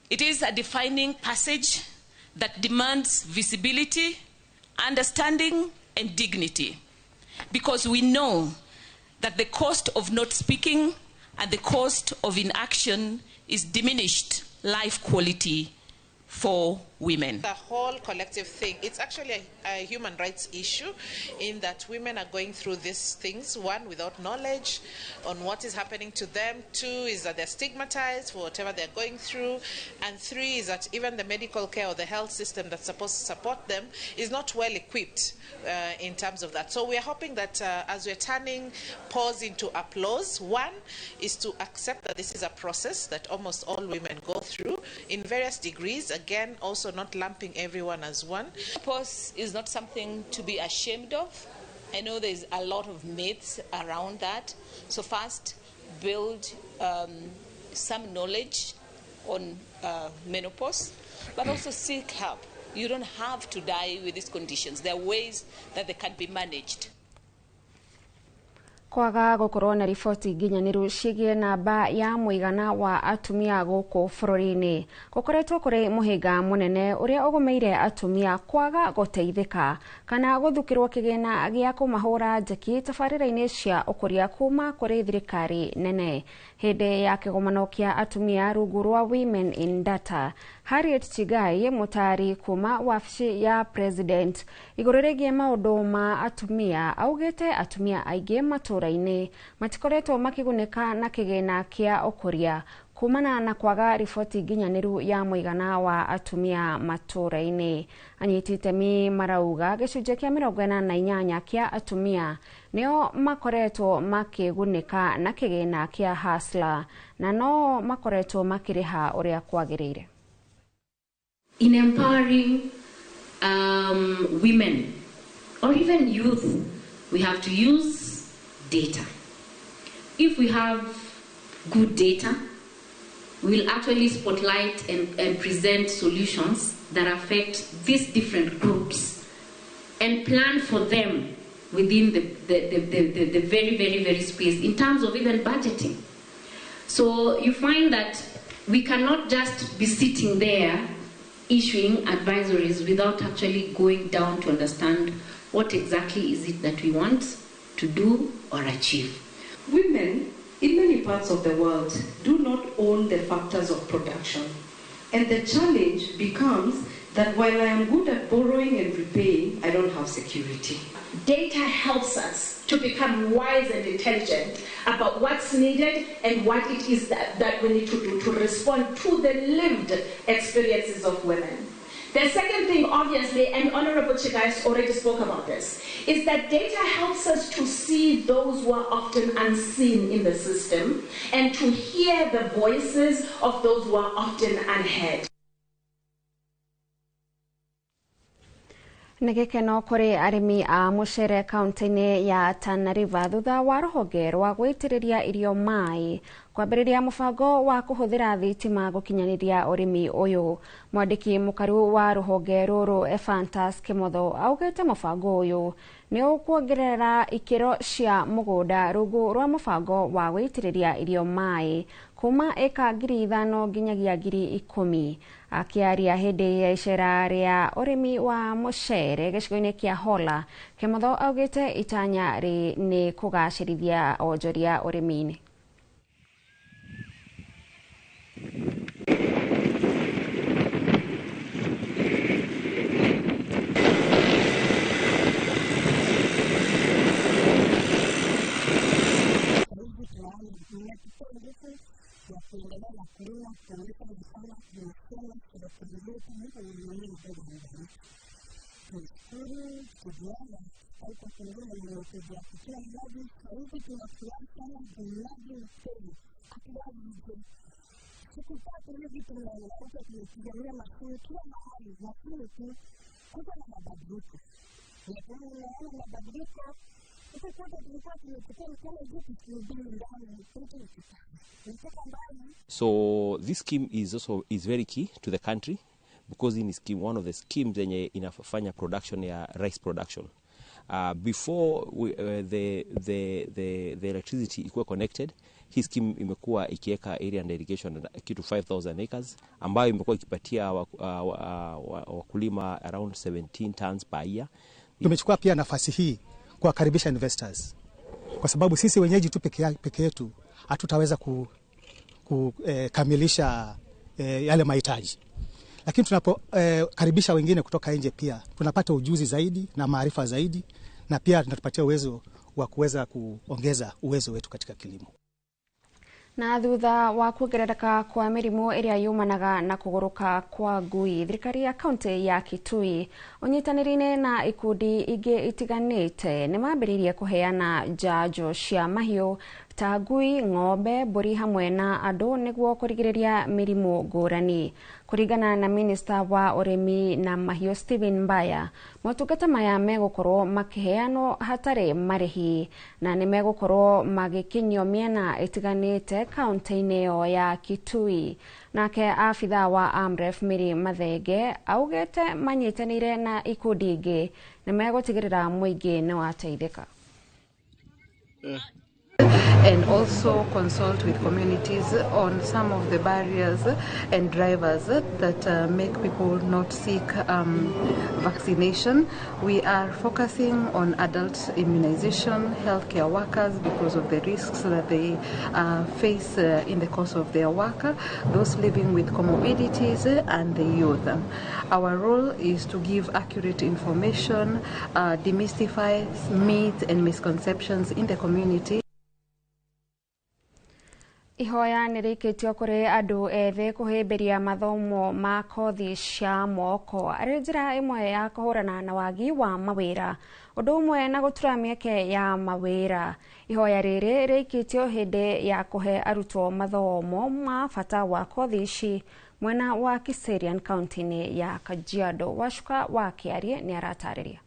It is a defining passage that demands visibility, understanding, and dignity, because we know that the cost of not speaking and the cost of inaction is diminished life quality for women. The whole collective thing, it's actually a human rights issue, in that women are going through these things, one, without knowledge on what is happening to them, two is that they're stigmatized for whatever they're going through, and three is that even the medical care or the health system that's supposed to support them is not well equipped in terms of that. So we are hoping that as we're turning pause into applause, one is to accept that this is a process that almost all women go through in various degrees. Again, also not lumping everyone as one. Menopause is not something to be ashamed of. I know there's a lot of myths around that. So first, build some knowledge on menopause, but also seek help. You don't have to die with these conditions. There are ways that they can be managed. Kwaga gukorwo na riboti nginyanĩru ciĩgiĩ namba ya mũigana wa atumia gũkũ bũrũri-inĩ gũkoretwo kũrĩ mũhĩnga mũnene ũrĩa ũgũmĩire atumia kwaga gũteithĩka kana gũthukĩrwo kĩgĩna gĩa kũmahũra njeki tabarĩra-inĩ cia ũkũria kuma kũrĩ thirikari nene. Hĩndĩ ya kĩgomano kĩa atumia rungu rwa Women in Data, Harriet Chigai, mũtaari kuma wabici ya President igũrũ rĩgiĩ maũndũ ma atumia, augĩte atumia aingĩ matũũra-inĩ matikoretwo makĩgunĩka na kĩgĩna kĩa ũkũria kumana na kwaga riboti nginyanĩru ya mũigana wa atumia matũũra-inĩ. Anyiti itemi marauga gĩcunjĩ kĩa 48 kĩa atumia nĩo makoretwo makĩgunĩka na kĩgĩna kĩa Hustler na no makoretwo makĩrĩha ũrĩa kwagĩrĩire. In empowering women or even youth, we have to use data. If we have good data, we'll actually spotlight and present solutions that affect these different groups and plan for them within the very, very, very space in terms of even budgeting. So you find that we cannot just be sitting there issuing advisories without actually going down to understand what exactly is it that we want to do or achieve. Women in many parts of the world do not own the factors of production. And the challenge becomes that while I am good at borrowing and repaying, I don't have security. Data helps us to become wise and intelligent about what's needed and what it is that we need to do to respond to the lived experiences of women. The second thing, obviously, and Honorable Chigai already spoke about this, is that data helps us to see those who are often unseen in the system and to hear the voices of those who are often unheard. Nĩ gĩkeno kũrĩ arĩmi a mũcere kaunti-inĩ ya Tana River thutha wa rũhonge rwa gũitĩrĩria irio maĩ kwambĩrĩria mũbango wa kũhũthĩra thitima gũkinyanĩria ũrĩmi ũyũ. Mwandĩki mũkaru wa rũhonge rũrũ Ephantus Kimotho augĩte mũbango ũyũ nĩ ũkuongerera ikĩro cia mũgũnda rungu rwa mũbango wa gũitĩrĩria irio maĩ kuma eka 5,000 nginyagia 10,000. Akiaria hĩndĩ ya icera rĩa ũrĩmi wa mũcere gĩcigo-inĩ kĩa Hola, Kimotho augĩte itanya nĩ kũgacĩrithia onjoria ũrĩmi-inĩ. So this scheme is also is very key to the country because in scheme, one of the schemes yenye inafanya production ya rice production. Before we, the electricity ikuwa connected, hii scheme imekuwa ikiweka area and irrigation kitu 5,000 acres ambayo imekuwa ikipatia wakulima around 17 tons per year. Tumechukua pia nafasi hii kuwakaribisha investors kwa sababu sisi wenyeji tu peke yetu hatutaweza kukamilisha yale mahitaji. Lakini tunapokaribisha wengine kutoka nje pia tunapata ujuzi zaidi na maarifa zaidi, na pia tunatupatia uwezo wa kuweza kuongeza uwezo wetu katika kilimo. Na thutha wa kuongerereka kwa mĩrimũ ĩrĩa yumanaga na kũgũrũka kwa ngui, thirikari ya kaunti ya Kitui ũnyitanĩri-inĩ na ikundi ingĩ itiganĩte nĩ mambĩrĩirie kũheana njanjo cia mahiũ ta ngui, ng'ombe, mbũri hamwe na andũ nĩguo kũrigĩrĩria mĩrimũ ngũrani. Kũringana na minista wa ũrĩmi na mahiũ Stephen Mbaya, motungata maya megũkorwo makĩheanwo hatarĩ marĩhi na nĩ megũkorwo magĩkinyio mĩena ĩtiganĩte kaunti-inĩ ĩyo ya Kitui. Nake abithaa wa AMREF Mary Mathenge augĩte manyitanĩire na ikundi ingĩ nĩ megũtigĩrĩra mũingĩ nĩ wateithĩka. And also consult with communities on some of the barriers and drivers that make people not seek vaccination. We are focusing on adult immunization, healthcare workers because of the risks that they face in the course of their work, those living with comorbidities, and the youth. Our role is to give accurate information, demystify myths and misconceptions in the community. Ihoya nĩ rĩikĩtio kũrĩ andũ ethĩ kũhĩmbĩria mathomo ma kothi cia moko arĩ njĩra ĩmwe ya kũhũrana na wagi wa mawĩra ũndũ ũmwe na gũtura mĩeke ya mawĩra. Ihoya rĩrĩ rĩikĩtio hĩndĩ ya kũhe arutwo mathomo ma bata wa kothi ici mwena wa Kiserian kaunti-inĩ ya Kajiado. Wacuka wa Kĩarie nĩ aratarĩria.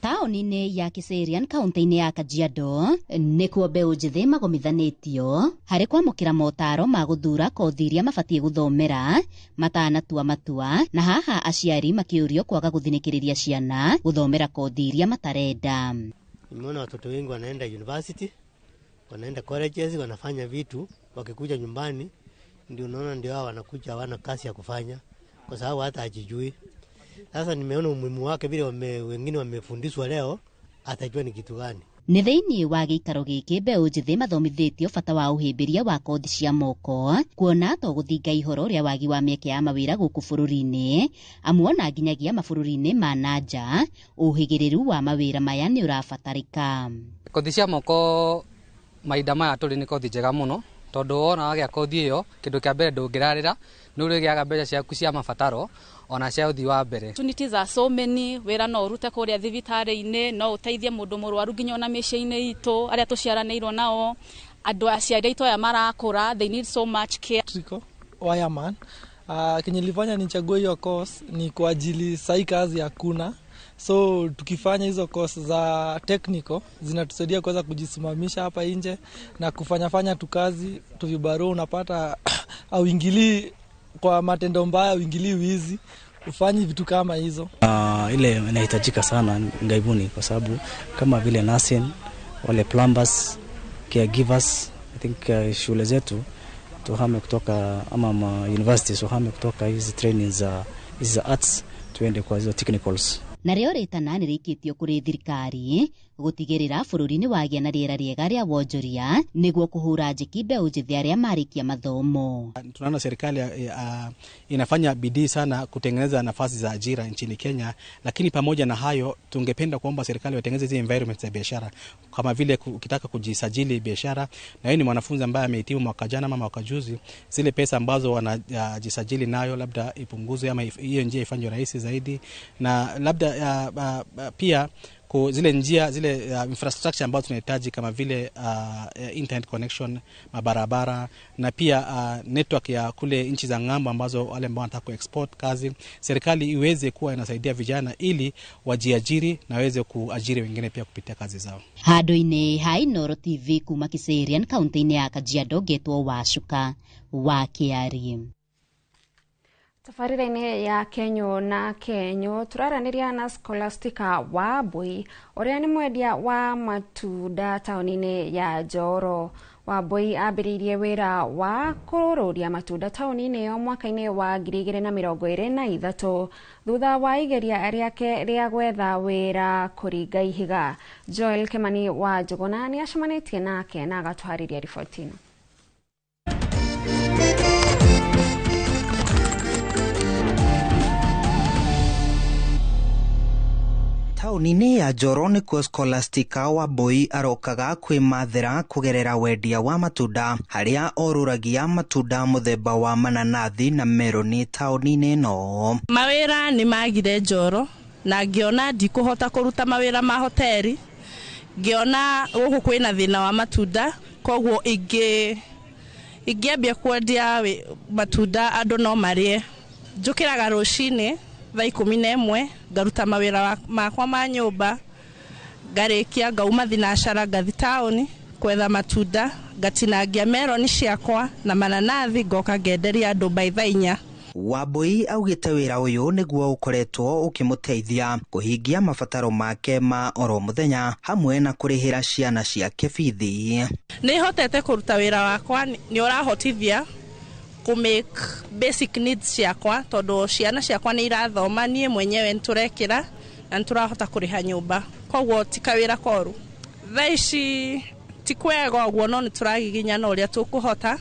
Taũni-inĩ ya Kiserian kaunti-inĩ ya Kajiado nĩkuo mbeũ njĩthĩ magomithanĩtio harĩ kwamũkĩra motaro ma gũthura kothi iria mabatiĩ gũthomera matanatua matua, na haha aciari makĩũrio kwaga gũthinĩkĩrĩria ciana gũthomera kothi iria matarenda. Nimeona watoto wengi wanaenda university, wanaenda colleges, wanafanya vitu, wakikuja nyumbani ndio unaona ndio hao wanakuja hawana kazi ya kufanya kwa sababu hata hajijui. Sasa nimeona umuhimu wake vile wengine wamefundishwa leo, atajua ni kitu gani. Nĩ thĩinĩ wa gĩikaro gĩkĩ mbeũ njĩthĩ mathomithĩtio bata wa ũhĩmbĩria wa kothi cia moko, kuona to gũthinga ihoro rĩa wagi wa mĩeke ya mawĩra gũkũ bũrũri-inĩ, amu ona nginyagia mabũrũri-inĩ ma na nja ũhĩgĩrĩru wa mawĩra maya nĩ ũrabatarĩka. Kothi cia moko mahinda maya tũrĩ nĩ kothi njega mũno, tondũ wona wagĩa kothi ĩyo kĩndũ kĩa mbere ndũngĩrarĩra, nĩ ũrĩgĩaga mbeca ciaku cia mabataro ona cia ũthii wa mbere. Opportunities are so many, wĩra no ũrute kũrĩa thibitarĩ-inĩ, no ũteithie mũndũ mũrwaru nginya ona mĩciĩ-inĩ itũ arĩa tũciaranĩirwo nao, andũ aciari aitũ aya marakũra, they need so much care. Triko wireman, kenye nilifanya nichague hiyo course ni kwa ajili sahi kazi hakuna. So tukifanya hizo course za technical zinatusaidia kuweza kujisimamisha hapa nje na kufanya tu kazi tu vibarua, unapata au ingili kwa matendo mbaya, uingili wizi, ufanyi vitu kama hizo. Ile inahitajika sana ngaibuni kwa sababu kama vile nursing, wale plumbers, caregivers, I think shule zetu Tuhame kutoka ama ma universities wahame kutoka hizi training za hizi za arts tuende kwa hizo technicals. Narĩo rĩtana nĩ rĩikĩtio kũrĩ thirikari gũtigĩrĩra bũrũri nĩ wagĩa na rĩera rĩega rĩa wonjoria nĩguo kũhũra njeki mbeũ njĩthĩ arĩa marĩkia mathomo. Tunaona serikali inafanya bidii sana kutengeneza nafasi za ajira nchini Kenya, lakini pamoja na hayo tungependa kuomba serikali watengeneze zile environment za biashara, kama vile ukitaka kujisajili biashara na wewe ni mwanafunzi ambaye amehitimu mwaka jana ama mwaka juzi, zile pesa ambazo wanajisajili nayo labda ipunguzwe ama hiyo njia ifanywe rahisi zaidi, na labda pia zile njia zile infrastructure ambazo tunahitaji kama vile internet connection, mabarabara na pia network ya kule nchi za ng'ambo ambazo wale ambao wanataka kuexport kazi, serikali iweze kuwa inasaidia vijana ili wajiajiri na waweze kuajiri wengine pia kupitia kazi zao. Handũ-inĩ ha Inooro TV kuma Kiserian kaunti-inĩ ya Kajiado ngetwo Wacuka wa Kĩarie. Tabarĩra-inĩ ya Kenyo na Kenyo tũraranĩria na Scholastica Wambui ũrĩa nĩ mwendia wa matunda taũni-inĩ ya Njoro. Wambui ambĩrĩirie wĩra wa kũrũria matunda taũni-inĩ ĩyo mwaka-inĩ wa 2023 thutha wa igeria rĩake rĩa gwetha wĩra kũringa ihiga. Joel Kimani wa Njũgũna nĩ acemanĩtie nake na agatũharĩria riboti ĩno. Taũni-inĩ ya Njoro nĩkuo Scholastica Wambui arokaga kwĩmathĩra kũgerera wendia wa matunda harĩa orũragia matunda mũthemba wa mananathi na meroni taũni-inĩ ĩno. Mawĩra nĩ magire Njoro na ngĩona ndikũhota kũruta mawĩra ma hoteli, ngĩona gũkũ kwĩna thĩna wa matunda, koguo ingĩambia kwendia matunda andũ no marĩe. Njũkĩraga rũcinĩ thaa 11 ngaruta mawĩra makwa ma nyũmba, ngarĩkia ngauma thinacara ngathi taũni kwetha matunda, ngatinangia meroni ciakwa na mananathi ngoka ngenderia andũ by thaa 4. Wambui augĩte wĩra ũyũ nĩguo ũkoretwo ũkĩmũteithia kũhingia mabataro make ma oro mũthenya hamwe na kũrĩhĩra ciana ciake bithi. Nĩ hotete kũruta wĩra wakwa, nĩ ũrahotithia ku make basic needs ciakwa tondu ciana ciakwa nĩ irathoma, niĩ mwenyewe nĩtũrekĩra na nĩtũrahota kũrĩha nyũmba, koguo ti kawĩra koru. Thaa ici ti kwega ũguo no nĩtũragiginyana ũrĩa tũkũhota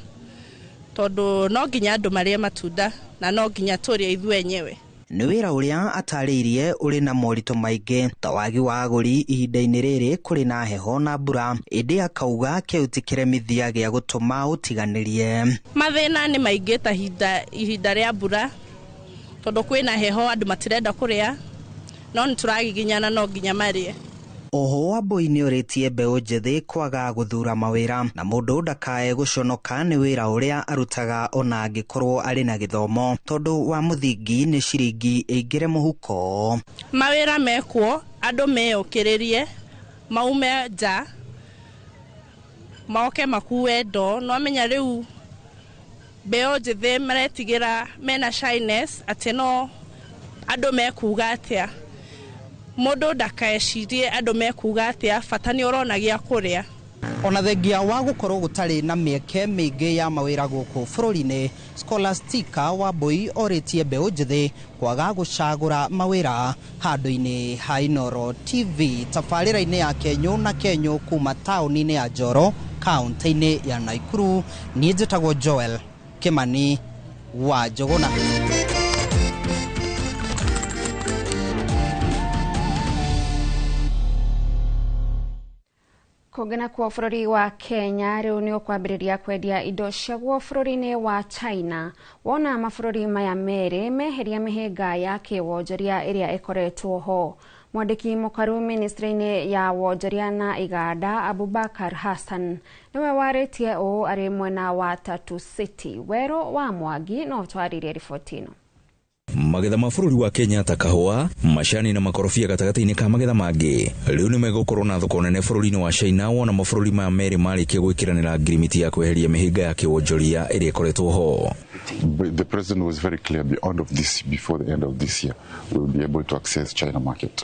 tondu no nginya andũ marĩe matunda na no nginya tũrĩe ithuĩ enyewe. Nĩ wĩra ũrĩa atarĩirie ũrĩ na moritũ maingĩ ta wagi wa agũri ihinda-inĩ rĩrĩ kũrĩ na heho na mbura, ĩndĩ akauga kĩu ti kĩremithia gĩa gũtũma ũtiganĩrie. Mathĩna nĩ maingĩ ta ihinda rĩa mbura tondũ kwĩna heho andũ matirenda kũrĩa, no nĩtũragiginyana no nginya marĩe. Oho Wambui nĩ ũrĩtie mbeũ njĩthĩ kwaga gũthura mawĩra na mũndũ ndakae gũconoka nĩ wĩra ũrĩa arutaga ona angĩkorwo arĩ na gĩthomo tondũ wa mũthingi nĩ ciringi ĩingĩre mũhuko. Mawĩra mekuo andũ meyũkĩrĩrie maume nja moke makue ndoo, no amenya rĩu mbeũ njĩthĩ maretigĩra mena shyness atĩ no andũ mekuga atĩa. Mũndũ ndakaecirie andũ mekuga atĩa, bata nĩ ũrona gĩa kũrĩa. Ona thengia wa gũkorwo gũtarĩ na mĩeke mĩingĩ ya mawĩra gũkũ bũrũri-inĩ, Scholastica Wambui orĩtie mbeũ njĩthĩ kwaga gũcagũra mawĩra handũ-inĩ ha Inooro TV tabarĩra-inĩ ya Kenyo na Kenyo kuma taũni-inĩ ya Njoro kaunti-inĩ ya Nakuru. Niĩ njĩtagwo Joel Kimani wa Njũgũna. Kũngĩ nakuo bũrũri wa Kenya rĩu nĩ ũkwambĩrĩria kwendia indo ciaguo bũrũri-inĩ wa China. Wona mabũrũri maya merĩ meheria mĩhĩnga ya kĩwonjoria ĩrĩa ĩkoretwo ho. Mwandĩki mũkaru ministry-inĩ ya wonjoria na iganda Abubakar Hassan nĩwe warĩtie ũũ arĩ mwena wa Tatu City. Werũ wa Mwangi no ũtwarĩrie riboti ĩno. Magetha ma bũrũri wa Kenya ta kahũa, macani na makorobia gatagatĩ-inĩ ka magetha mangĩ rĩu nĩ megũkorwo na thoko nene bũrũri-inĩ wa China, wona mabũrũri maya merĩ marĩkia gwĩkĩranĩra ngirimiti ya kweheria mĩhĩnga ya kĩwonjoria ĩrĩa ĩkoretwo ho. The president was very clear, before the end of this year, we'll be able to access China market,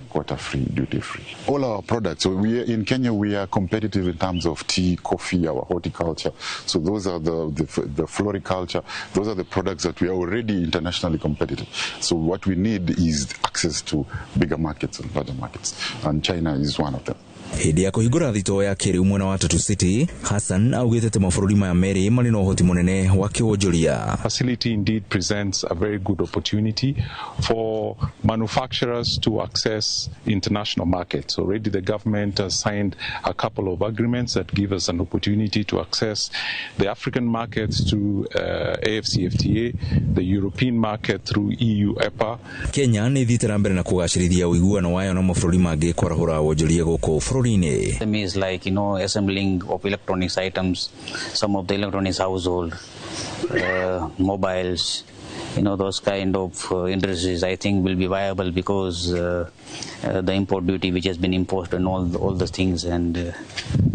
quota free, duty free. All our products, so we in Kenya, we are competitive in terms of tea, coffee, our horticulture. So those are the floriculture, those are the products that we are already internationally competitive. So what we need is access to bigger markets and larger markets, and China is one of them. Hĩndĩ ya kũhingũra thitoo ya kĩrĩu mwena wa Tatu City, Hassan augĩte atĩ mabũrũri maya merĩ marĩ na ũhoti mũnene wa kĩwonjoria. Facility indeed presents a very good opportunity for manufacturers to access international markets. Already the government has signed a couple of agreements that give us an opportunity to access the African markets through AfCFTA, the European market through EU EPA. Kenya nĩ ĩthiĩte na mbere na kũgacĩrithia ũiguano wayo na mabũrũri mangĩ kwarahũra wonjoria gũkũ bũrũri-inĩ. Is like, you know, assembling of electronics items, some of the electronics household, mobiles, you know, those kind of industries I think will be viable because the import duty which has been imposed on all the things, and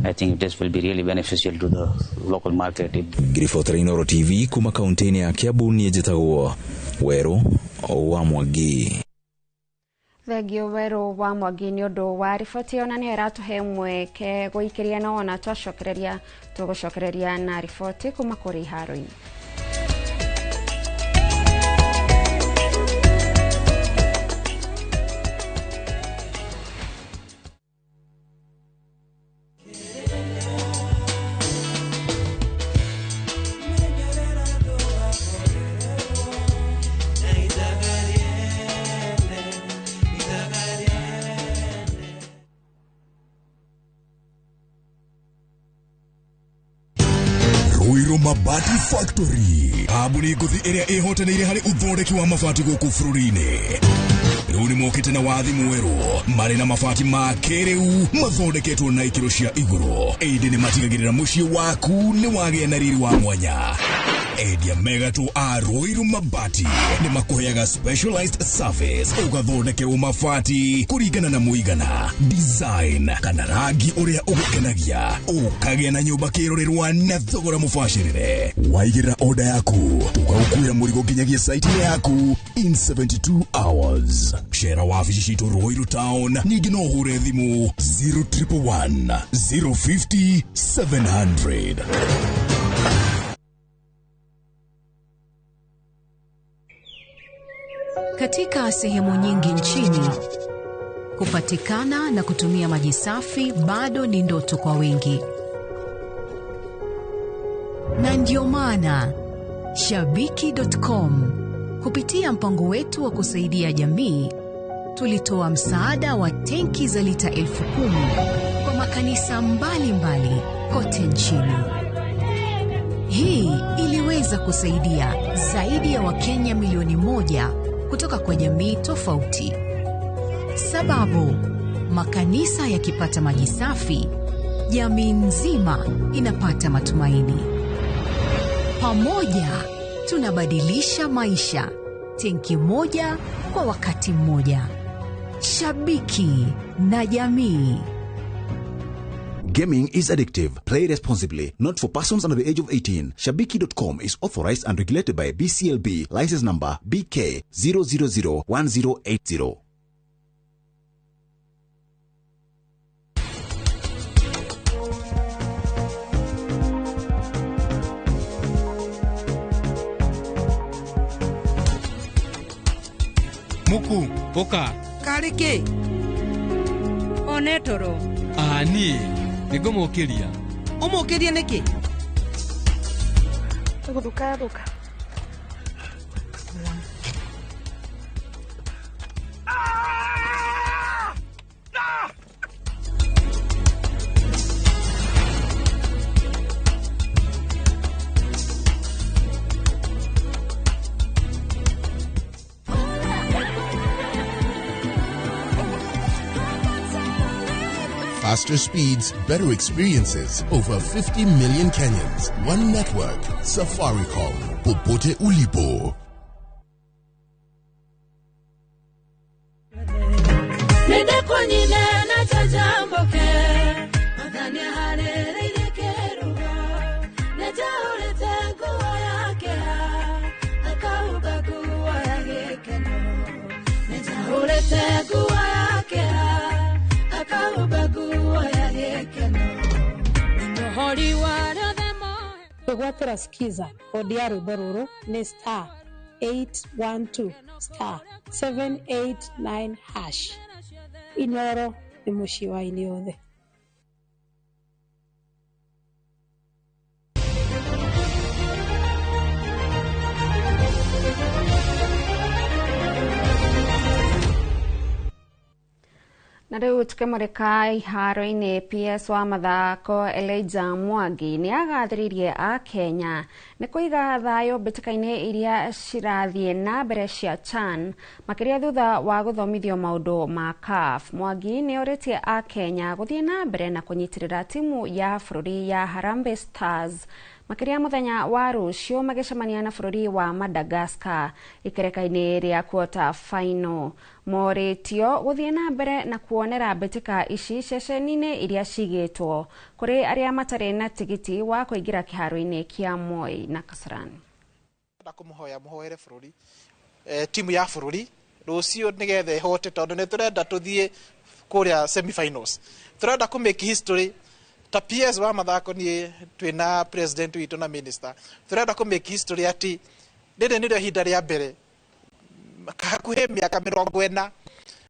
I think this will be really beneficial to the local market. Ngiribotera Inooro TV kuma kaunti-inĩ ya Kiambu, niĩ njĩtagwo Werũ wa Mwangi. Thengio Werũ wa Mwangi nĩ ũndũ wa riboti ĩyo, na nĩyo ĩratũhe mweke gũikĩria na wona twacokereria tũgũcokereria na riboti kuma kũrĩ iharo-inĩ. Mabati Factory, kambuni ngũthi ĩrĩa ĩhotanĩire harĩ ũthondeki wa mabati gũkũ bũrũri-inĩ. Rĩu nĩ mokĩte na wathi mwerũ, marĩ na mabati ma kĩrĩu mathondeketwo na ikĩro cia igũrũ, ĩndĩ nĩ matigagĩrĩra mũciĩ waku nĩ wagĩa na riri wa mwanya. Endia megatũ a Ruiru Mabati nĩ makũheaga specialized service, ũgathondekerwo mabati kũringana na mũigana, design kana rangi ũrĩa ũgũkenagia, ũkagĩa na nyũmba kĩrorerwa na thogora mũbacĩrĩre. Waigĩrĩra order yaku, tũgagũkuĩra mũrigo nginyagia site-inĩ yaku in 72 hours. Cera wabici citũ Ruiru Town, ningĩ no ũhũre thimũ 0111 050 700. Katika sehemu nyingi nchini, kupatikana na kutumia maji safi bado ni ndoto kwa wengi. Na ndio maana Shabiki.com kupitia mpango wetu wa kusaidia jamii tulitoa msaada wa tenki za lita 10,000 kwa makanisa mbalimbali kote nchini. Hii iliweza kusaidia zaidi ya Wakenya milioni 1 kutoka kwa jamii tofauti. Sababu, makanisa yakipata maji safi, jamii nzima inapata matumaini. Pamoja tunabadilisha maisha, tenki moja kwa wakati mmoja. Shabiki na jamii. Gaming is addictive. Play responsibly. Not for persons under the age of 18. Shabiki.com is authorized and regulated by BCLB. License number BK 0001080. Muku, poka. Kariki. Onetoro. Ah, ni. Nĩngũmũkĩria. Ũmũkĩrie nĩkĩ? Gũthũka yathũka. Faster speeds, better experiences. Over 50 million Kenyans. One network. Safaricom. Popote ulipo. Nyine na njanjamũke, Mwathani aharĩrĩirie kĩruga, nĩnjahũrĩte nguo ya kĩeha, akahumba nguo ya gĩkeno. Nĩnjahũrĩte nguo ya kĩeha, akahumba nguo ya gĩkeno. Mũhori wa rĩothe. Kwĩgwatĩra skiza kodi ya rwĩmbo rũrũ nĩ star 812 star 789 hash. Inoro nĩ mũciĩ wa aini othe. Na rĩu tukĩmũrĩka iharo-inĩ, PS wa mathako Elijah Mwangi nĩ agathĩrĩirie a Kenya nĩ kũiga thayũ mbĩtĩka-inĩ iria cirathiĩ na mbere cia CHAN, makĩria thutha wa gũthomithio maũndũ ma CAF. Mwangi nĩ orĩtie a Kenya gũthiĩ na mbere na kũnyitĩrĩra timu ya bũrũri ya Harambee Stars, makĩria mũthenya wa rũciũ magĩcemania na bũrũri wa Madagascar ikereka-inĩ rĩa quarter final. Morĩtio gũthiĩ na mbere na kuonera mbĩtĩka ici ceceni-inĩ iria cigĩtwo kũrĩ arĩa matarĩ na tigiti wa kũingĩra kĩharo-inĩ kĩa Moi na Kasarani. Kũmũhoya mũhoere bũrũri, timu ya bũrũri rũciũ nĩgetha ĩhote, tondũ nĩ tũrenda tũthiĩ kũrĩa semifinals, tũrenda kũ make history. Ta PS wa mathako niĩ twĩna president witũ na minister, tũrenda kũ make history atĩ rĩrĩ nĩrĩo ihinda rĩa mbere hakuhĩ mĩaka 40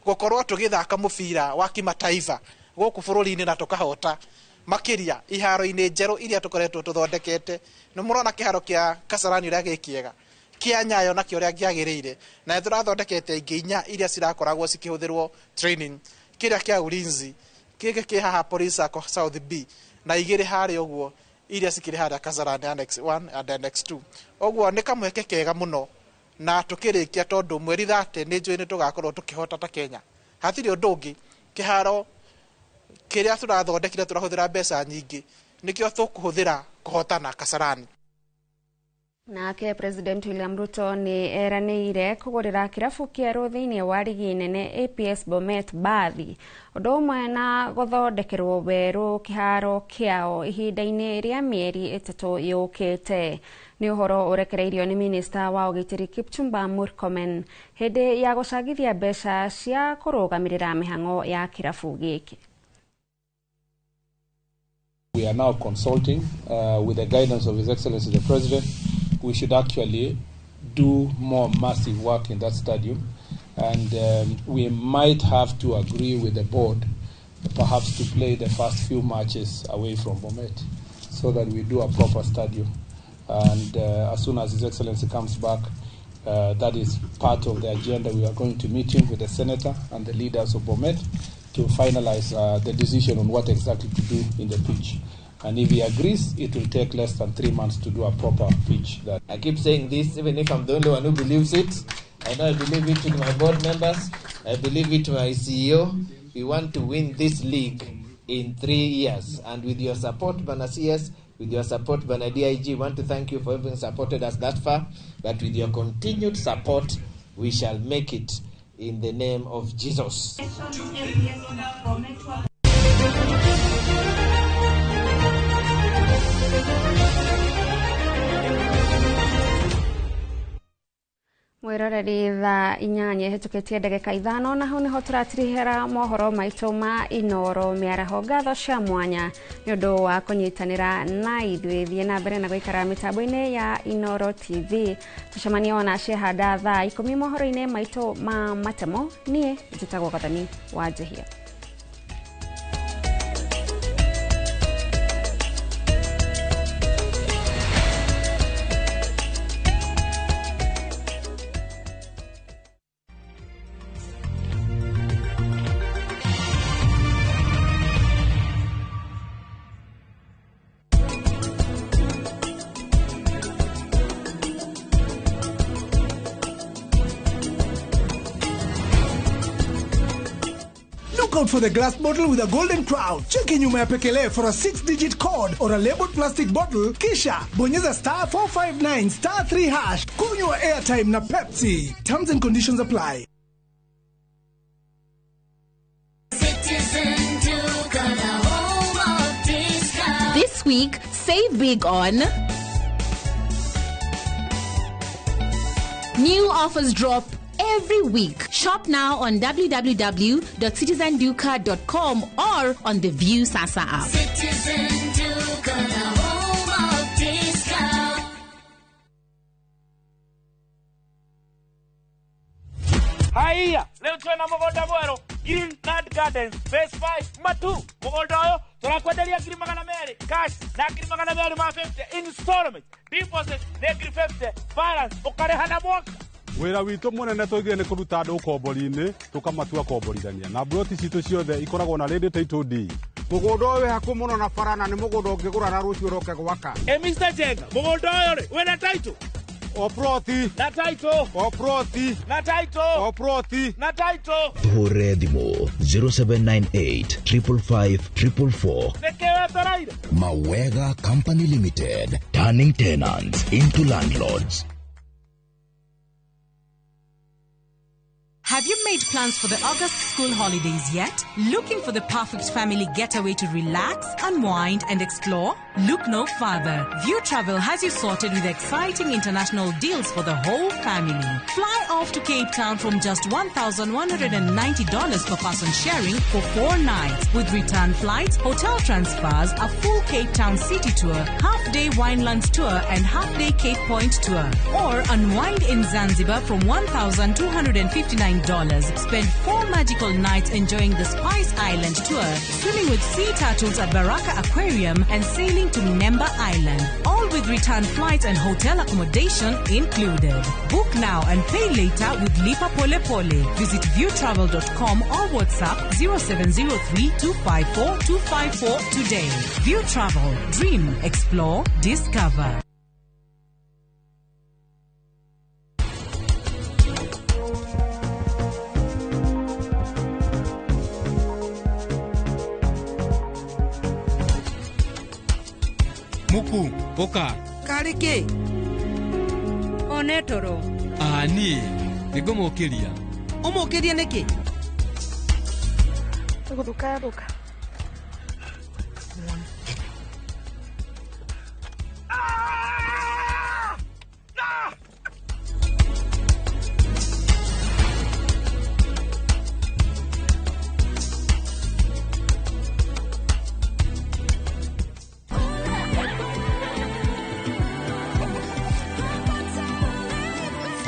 gũkorwo tũgĩthaka mũbira wa kimataifa gũkũ bũrũri-inĩ na tũkahota, makĩria iharo-inĩ njerũ iria tũkoretwo tũthondekete. Nĩ mũrona kĩharo kĩa Kasarani ũrĩa gĩ kĩega, kĩa Nyayo nakĩo ũrĩa kĩagĩrĩire, na nĩ tũrathondekete ingĩ inya iria cirakoragwo cikĩhũthĩrwo training, kĩrĩa kĩa Ulinzi, gĩkĩ kĩ haha Police Sacco South B, na igĩrĩ harĩa ũguo iria cikĩrĩ harĩa Kasarani Annex 1 and Annex 2. Ũguo nĩ kamweke kega mũno na tũkĩrĩkia, tondũ mweri 30 nĩ njũĩ nĩ tũgakorwo tũkĩhota ta Kenya. Hatirĩ ũndũ ũngĩ, kĩharo kĩrĩa tũrathondekire tũrahũthĩra mbeca nyingĩ, nĩkĩo tũkũhũthĩra kũhotana Kasarani. Nake President William Ruto nĩ eranĩire kũgũrĩra kĩrabu kĩerũ thĩinĩ wa rigi nene APS Bomet bathi, ũndũ ũmwe na gũthondekerwo werũ kĩharo kĩao ihinda-inĩ rĩa mĩeri 3 yũkĩte. Nĩ ũhoro ũrekereirio nĩ minista wa ũgitĩri Kipchumba Murkomen hĩndĩ ya gũcangithia mbeca cia kũrũgamĩrĩra mĩhang'o ya kĩrabu gĩkĩ. We are now consulting with the guidance of His Excellency the President. We should actually do more massive work in that stadium, and we might have to agree with the board perhaps to play the first few matches away from Bomet so that we do a proper stadium. And as soon as His Excellency comes back, that is part of the agenda. We are going to meet him with the senator and the leaders of Bomet to finalize the decision on what exactly to do in the pitch. And if he agrees, it will take less than 3 months to do a proper pitch. That I keep saying this, even if I'm the only one who believes it. I know I believe it to my board members. I believe it to my CEO. We want to win this league in 3 years. And with your support, Bana CS, with your support, Bana DIG, we want to thank you for having supported us that far. But with your continued support, we shall make it in the name of Jesus. Mwiroreri thaa 8 hĩtũkĩtie ndagĩka 5, na hau nĩho tũratirihĩra mohoro maitũ ma Inoro mĩaraho. Ngatho cia mwanya nĩ ũndũ wa kũnyitanĩra na ithuĩ. Thiĩ na mbere na gũikara mĩtambo-inĩ ya Inoro TV. Tũcemanie ona Ciehanda thaa 10 mohoro-inĩ maitũ ma matemo. Niĩ njĩtagwo Gathoni wa Njehia. Look out for the glass bottle with a golden crown. Cheki nyuma ya pekele for a 6-digit code or a labeled plastic bottle. Kisha bonyeza star 459 star 3 hash. Kunywa airtime na Pepsi. Terms and conditions apply. This week, save big on new offers drop every week. Shop now on www.citizenduka.com or on the View Sasa app. Citizen Duka, the home of discount. Haiya, leo twena mũgũnda mwerũ Green Nut Gardens Phase 5 Matu. Mũgũnda ũyũ tũrakwenderia 200,000 cash na 250,000 installment. Deposit nĩ 50,000, balance ũkarĩha na mwaka. Wĩra witũ mũnene tũigire nĩ kũruta andũ ũkombori-inĩ tũkamatua komborithania na mburoti citũ ciothe ikoragwo na ready title deed. Mũgũnda ũyũ wĩ hakuhĩ mũno na bara na nĩ mũgũnda ũngĩgũra na rũciũ ũroke gwaka. Ĩ Mr. Jenga, mũgũnda ũyũ rĩ wĩna title? O ploti. Na title. O ploti. Na title. O ploti. Na title. Tũhũrĩre thimũ 0798 555 444. Nĩkĩ wetereire? Mawega Company Limited, turning tenants into landlords. Have you made plans for the August school holidays yet? Looking for the perfect family getaway to relax, unwind, and explore? Look no further. View Travel has you sorted with exciting international deals for the whole family. Fly off to Cape Town from just $1,190 per person sharing for 4 nights, with return flights, hotel transfers, a full Cape Town city tour, half-day Winelands tour, and half-day Cape Point tour. Or unwind in Zanzibar from $1,259. Spend 4 magical nights enjoying the Spice Island tour, swimming with sea turtles at Baraka Aquarium, and sailing to Mnemba Island. All with return flights and hotel accommodation included. Book now and pay later with Lipa Pole Pole. Visit viewtravel.com or WhatsApp 0703 254 254 today. View Travel. Dream, explore, discover. Muku, ũka. Karĩ kĩ? One toro. Ah, niĩ nĩngũmũkĩria. Ũmũkĩrie nĩkĩ? Gũthũka yathũka.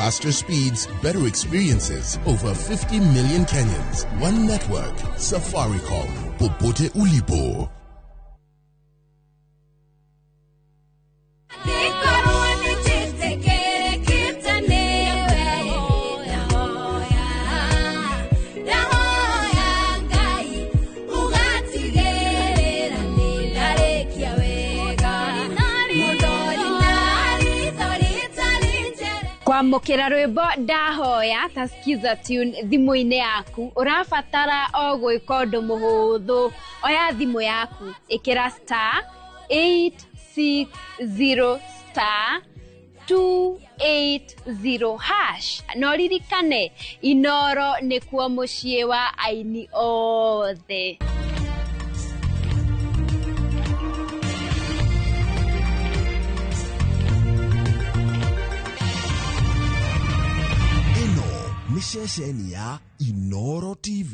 Faster speeds, better experiences. Over 50 million Kenyans. One network. Safaricom. Popote ulipo. Kwamũkĩra rwĩmbo ndahoya ta Skiza tune thimũ-inĩ yaku ũrabatara o gwĩka ũndũ mũhũthũ. Oya thimũ yaku, ĩkĩra star 860 star 280 hash. Na ũririkane Inoro nĩkuo mũciĩ wa aini othe. Nĩ ceceni ya Inoro TV.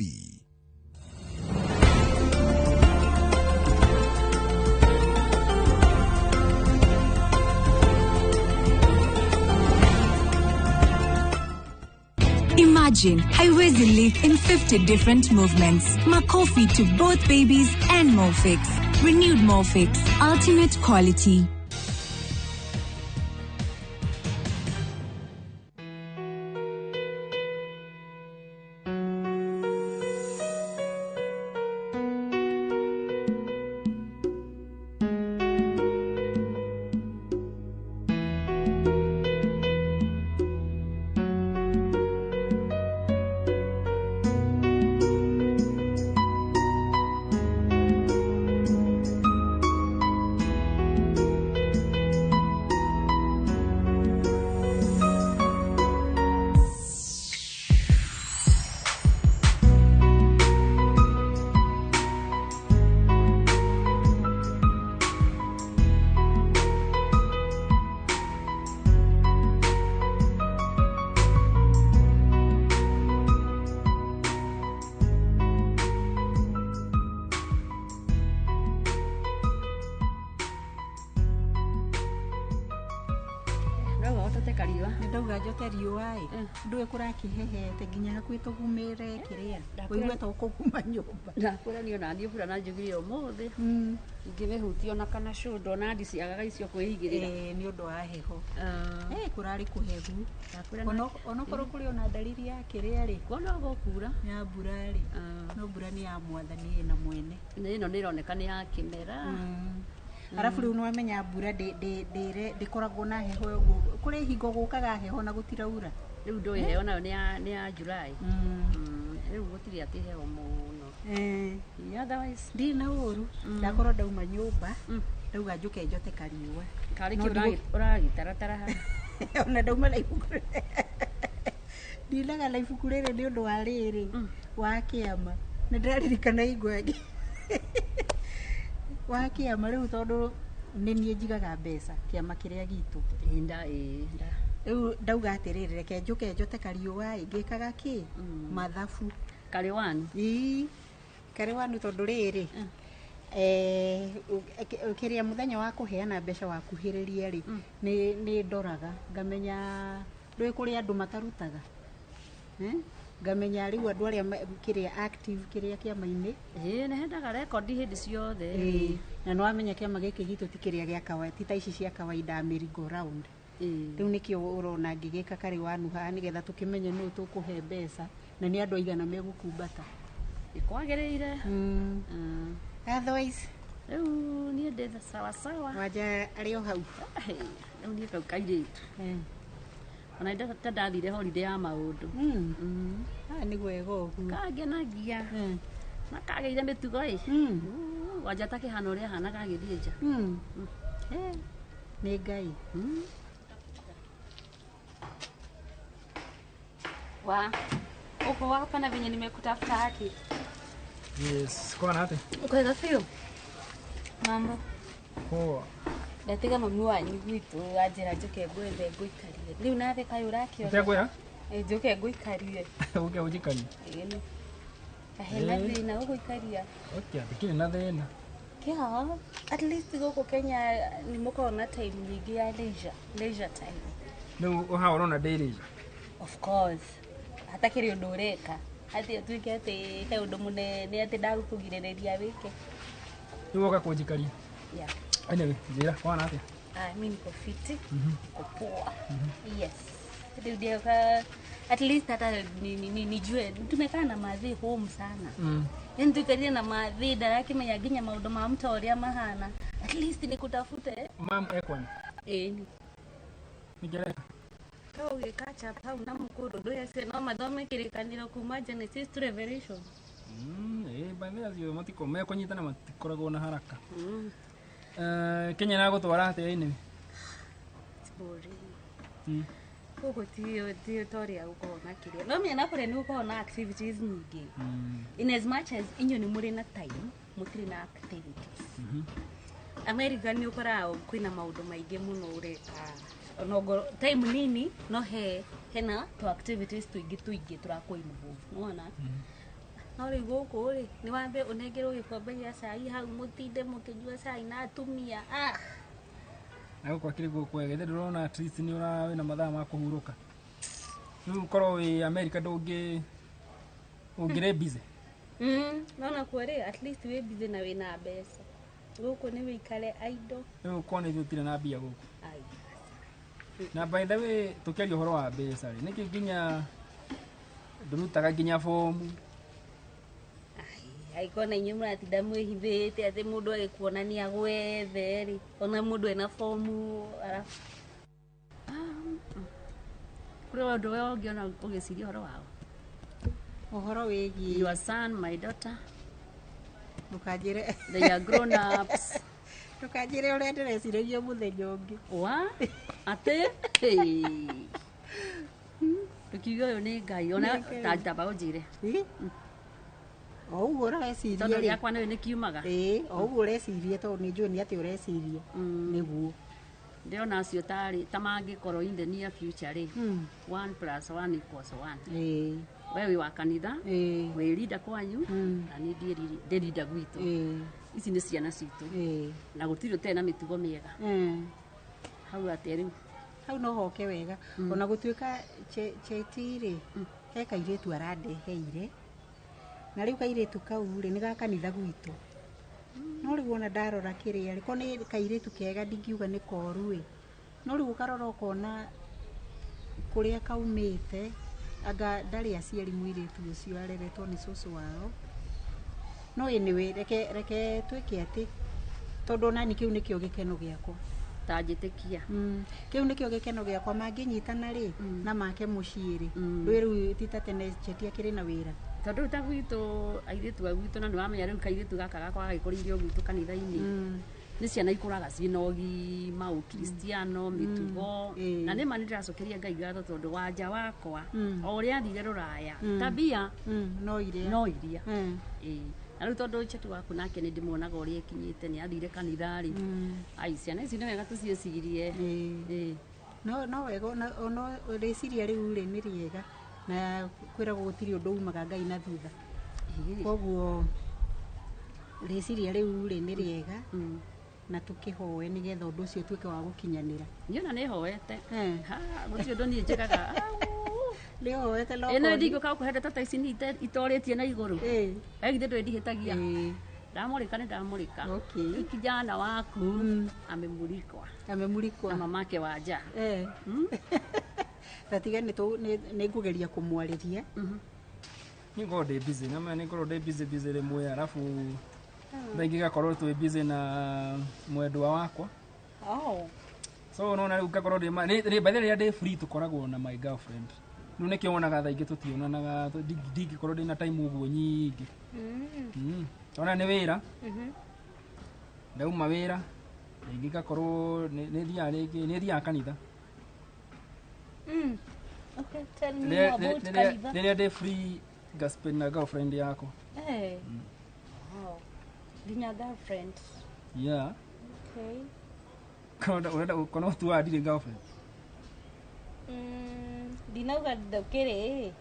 Imagine haiwezi live in 50 different movements. Makofi to both babies and Molfix. Renewed Molfix. Ultimate quality. Njote kariũa. Nĩ ndauga njote riũa ĩ. Ndũĩ kũrakĩhehete nginya hakuhĩ tũgumĩre kĩrĩa. Ũigue ta ũkũguma nyũmba. Ndakwĩra niĩ ona niĩ mbura na njugire ũmũthĩ. Ingĩmĩhutia ona kana cũndũ ona ndiciagaga icio kwĩigĩrĩra. Ĩĩ nĩ ũndũ wa heho. Kũrarĩ kũhehu. Onokorwo kũrĩ ona dalili ya kĩrĩa rĩ. Kuona gũkura. Ya mbura rĩ. No mbura nĩ ya mwathani ĩna mwene. Ĩno nĩ ĩroneka nĩ ya kĩmera. Arabu rĩu nĩwamenya mbura ndĩkoragwo na heho ũguo. Kũrĩ hingo gũkaga heho na gũtiraura. Rĩu ndũĩ heho nayo nĩ ya July. Rĩu gũtirĩ atĩ heho mũno. Otherwise ndirĩ na ũru. Ndakorwo ndauma nyũmba ndauga njũke njote kariũa. Karĩ kĩ ũragĩtaratara haha? Ona ndauma na ibuku. Ndinaga na ibuku rĩrĩ nĩ ũndũ wa rĩrĩ wa kĩama. Nĩ ndĩraririkana hingo ĩngĩ. Wa kĩama rĩu tondũ nĩ niĩ njigaga mbeca kĩama kĩrĩa gitũ. Rĩu ndauga atĩrĩrĩ reke njũke njote kariũa ĩ ngĩkaga kĩ? Mathabu. Karĩ wanu? Ĩĩ karĩ wanu tondũ rĩrĩ kĩrĩa mũthenya wa kũheana mbeca wakuhĩrĩria rĩ nĩ ndoraga ngamenya ndũĩ kũrĩ andũ matarutaga. Ngamenya rĩu andũ arĩa kĩrĩa active kĩrĩa kĩama-inĩ. Ĩĩ nĩ hendaga rekondi hĩndĩ ciothe. Na nĩ wamenya kĩama gĩkĩ gitũ ti kĩrĩa gĩa kawaida, ti ta ici cia kawaida merry go round. Rĩu nĩkĩo ũrona ngĩgĩka karĩ wanu haha nĩgetha tũkĩmenye nũ tũkũhe mbeca na nĩ andũ aigana megũkumbata. Kwagĩrĩire. Otherwise rĩu niĩ ndĩ sawa sawa. Wanja arĩ o hau. Rĩu niĩ kau kairĩtu. Ona ta ndathire holiday ya maũndũ. Nĩ wega ũguo. Kangenagia. Na kagĩire mĩtugo ĩ. Wanja ta kĩhana ũrĩa ahana gagĩthiĩ nja. Nĩ Ngai. Wa, uko hapa na venye nimekutafuta haki. Yes, kwa nate. Uko wega biũ? Mambo. Poa. Ndatiga mami wanyu gwitũ anjĩra njũke ngwethe ngũikarie. Rĩu nawe kaĩ ũrakĩona? Ũtekwĩra? Njũke ngũikarie. Ũke ũnjikarie. Ĩni. Kahena thĩna ũgũikaria. Okay, ndikĩrĩ na thĩna. Kĩa, at least gũkũ Kenya nĩ mũkoragwo na time nyingĩ ya leisure, leisure time. Rĩu ũhaha ũrona ndĩ leisure? Of course. Hatakĩrĩ ũndũ ũreka. Atĩ ũtuĩke atĩ he ũndũ mũnene atĩ ndagũkũgirĩrĩria wĩke. Rĩu woka kũnjikaria? Yeah. Anyway, njĩra, wana atĩa? Mi niko fiti, niko poa. Yes. Rĩu ndioka at least hata nijue tumekaa na mathĩ home sana. Yaani tuikarie na mathĩ ndarakĩmenya nginya maũndũ ma mta ũrĩa mahana. At least nikutafute. Mam ekwanyu? Ĩni. Nĩngereka? Ũgĩkacha hau na mũkũrũ ndũyece no mathome kĩrĩkanĩro kuma Genesis to Revelation. Baadhi acio matiko mekũnyitana matikoragwo na haraka. Kenya na gũtwara atĩa anyway? It's boring. Gũkũ ti ta ũrĩa gũkoragwo na kĩrĩa. No menya na kũrĩa nĩ gũkoragwo na activities nyingĩ. In as much as inyuĩ nĩ mũrĩ na time, mũtirĩ na activities. America nĩ ũkoraga kwĩna maũndũ maingĩ mũno ũreka. Onogo time nini no he hena to activities tuingĩ tuingĩ tũrakũ involve. Nĩwona? No rĩu gũkũ rĩ nĩ wambe ũnengerwo gĩkombe gĩa cai hau mũtinde mũkĩnyua cai na atumia. Na gũkũ akĩrĩ gũkũ wega ithe ndũrona at least nĩ ũra wĩna mathaa ma kũhurũka. Rĩu ũkorwo wĩ America ndũngĩ ũngĩrĩ busy. Nona kuo rĩ at least wĩ busy na wĩna mbeca. Gũkũ nĩ wĩikare idle. Rĩu kuona ithuĩ tũtirĩ na mbia gũkũ. Na by the way tũkĩaria ũhoro wa mbeca rĩ nĩkĩ nginya ndũrutaga nginya bomu? Aikona inyuĩ mũratinda mwĩhithĩte atĩ mũndũ agĩkuona nĩ agwethe rĩ ona mũndũ ena bomu arabu. Kũrĩ ũndũ we ũngĩona ũgĩciria ũhoro wao? Ũhoro wĩgiĩ your son, my daughter. Ndũkanjĩre. They are grown ups. Ndũkanjĩre ũrĩa ndĩreciragia mũthenya ũngĩ. Wa? Atĩ? Tũkiuga ũyũ nĩ Ngai ona ta tamba ũnjĩre. O ũguo ũreciria Tondũ rĩakwa nayo nĩ kiumaga. Ĩĩ, o ũguo ũreciria tondũ nĩ njũĩ nĩ atĩ ũreciria. Nĩguo. Ndĩrona acio tarĩ ta mangĩkorwo in the near future rĩ. 1 + 1 = 1. Ĩĩ. We wĩ wa kanitha, wĩ leader kwanyu, na niĩ ndĩ leader gwitũ. Ici nĩ ciana citũ. Na gũtirĩ ũtarĩ na mĩtugo mĩega. Hau atĩa rĩu? Hau no hoke wega. Ona gũtuĩka Cheti rĩ, he kairĩtu arandeheire. Na rĩu kairĩtu kau rĩ, nĩ ga kanitha gwitũ. No rĩu ona ndarora kĩrĩa rĩ, ko nĩ kairĩtu kega ndingiuga nĩ koru ĩ. No rĩu ũkarora ũkona kũrĩa kaumĩte, anga ndarĩ aciari mũirĩtu ũcio areretwo nĩ cũcũ wao. No anyway, reke twĩke atĩ tondũ onani kĩu nĩkĩo gĩkeno gĩakwa. Ta njĩtĩkia. Kĩu nĩkĩo gĩkeno gĩakwa mangĩnyitana rĩ na make mũciĩ rĩ, ndũĩ rĩu ti ta tene Cheti akĩrĩ na wĩra. Tondũ rĩu ta gwitũ airĩtu a gwitũ na nĩ wamenya rĩu kairĩtu gaka gakwa gagĩkũrĩirio gwitũ kanitha-inĩ nĩ ciana ikũraga ciĩna ũgima ũkristiano mĩtugo na nĩ ma nĩ ndĩracokeria Ngai ngatho tondũ wanja wakwa o ũrĩa athire rũraya tabia no iria no iria. Ĩĩ. Na rĩu tondũ Cheti waku nake nĩ ndĩmuonaga ũrĩa ekinyĩte nĩ athire kanitha rĩ, ai ciana ici nĩ wega tũciĩcirie. Ĩĩ. No wega ona rĩciria rĩu rĩ nĩ rĩega na kwĩragwo gũtirĩ ũndũ umaga Ngai na thutha. Koguo rĩciria rĩu rĩ nĩ rĩega na tũkĩhoe nĩgetha ũndũ ũcio ũtuĩke wa gũkinyanĩra. Niĩ ona nĩ hoete. Ha, gũtirĩ ũndũ niĩ njĩkaga. Nĩ hoete no Ĩno ndingĩũka gũkũhe ndeto ta ici niĩ itorĩtie na igũrũ. Githĩ ndũĩ ndihĩtagia. Ndamũrĩka nĩ ndamũrĩka. Rĩu kijana waku amemulikwa. Amemulikwa. Na mamake wanja. Tatiga nĩ ngũgeria kũmwarĩria. Niĩ ngoragwo ndĩ busy, na nĩ ngoragwo ndĩ busy busy rĩmwe arabu thaa ingĩ ngakorwo twĩ busy na mwendwa wakwa. Oh. So unaona rĩu ngakorwo ndĩ by the way rĩrĩa ndĩ free tũkoragwo na my girlfriend. Rĩu nĩkĩo wonaga thaa ingĩ tũtionanaga, ndingĩkorwo ndĩna time ũguo nyingĩ. Ona nĩ wĩra. Ndauma wĩra rĩngĩ ngakorwo nĩ thiaga rĩngĩ nĩ thiaga kanitha. Okay, tell me more about kanitha. Rĩrĩa ndĩ free ngaspend na girlfriend yakwa. Hey. Wow. Nginya girlfriend. Yeah. Okay. Kona ũrenda kona ũtuaga ndirĩ girlfriend. Ndinauga ndũkĩrĩ.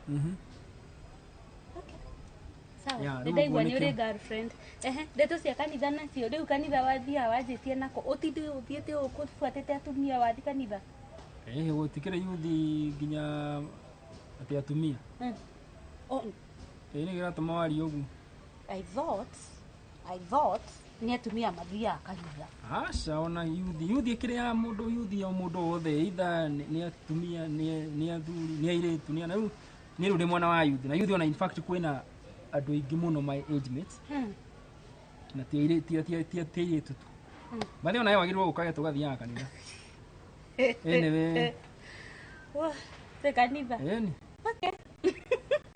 Okay. Sawa. Yeah, Nĩ rĩu ndaigua ũguo nĩ ũrĩ nĩkĩo. girlfriend. Ehe, ndeto cia kanitha nacio rĩu kanitha wathiaga wanjĩtie nako ũtinde ũthiĩte ũkũbuatĩte atumia wathi kanitha. Ĩĩ gũtikĩrĩ yuthi nginya atĩ atumia. Oh. Ĩĩ nĩ kĩratũma warie ũguo. I thought nĩ atumia mathiaga kanitha. Aca ona yuthi ĩkĩrĩ ya mũndũ yuthi o mũndũ wothe either nĩ atumia nĩ athuri nĩ airĩtu nĩ ana rĩu niĩ rĩu ndĩ mwana wa yuthi na yuthi ona in fact kwĩna andũ aingĩ mũno my age mates na ti airĩtu tu. Bathi ona we wagĩrĩirwo gũkaga tũgathiaga kanitha. Anyway. Wah, te kanitha. Ĩni. Okay.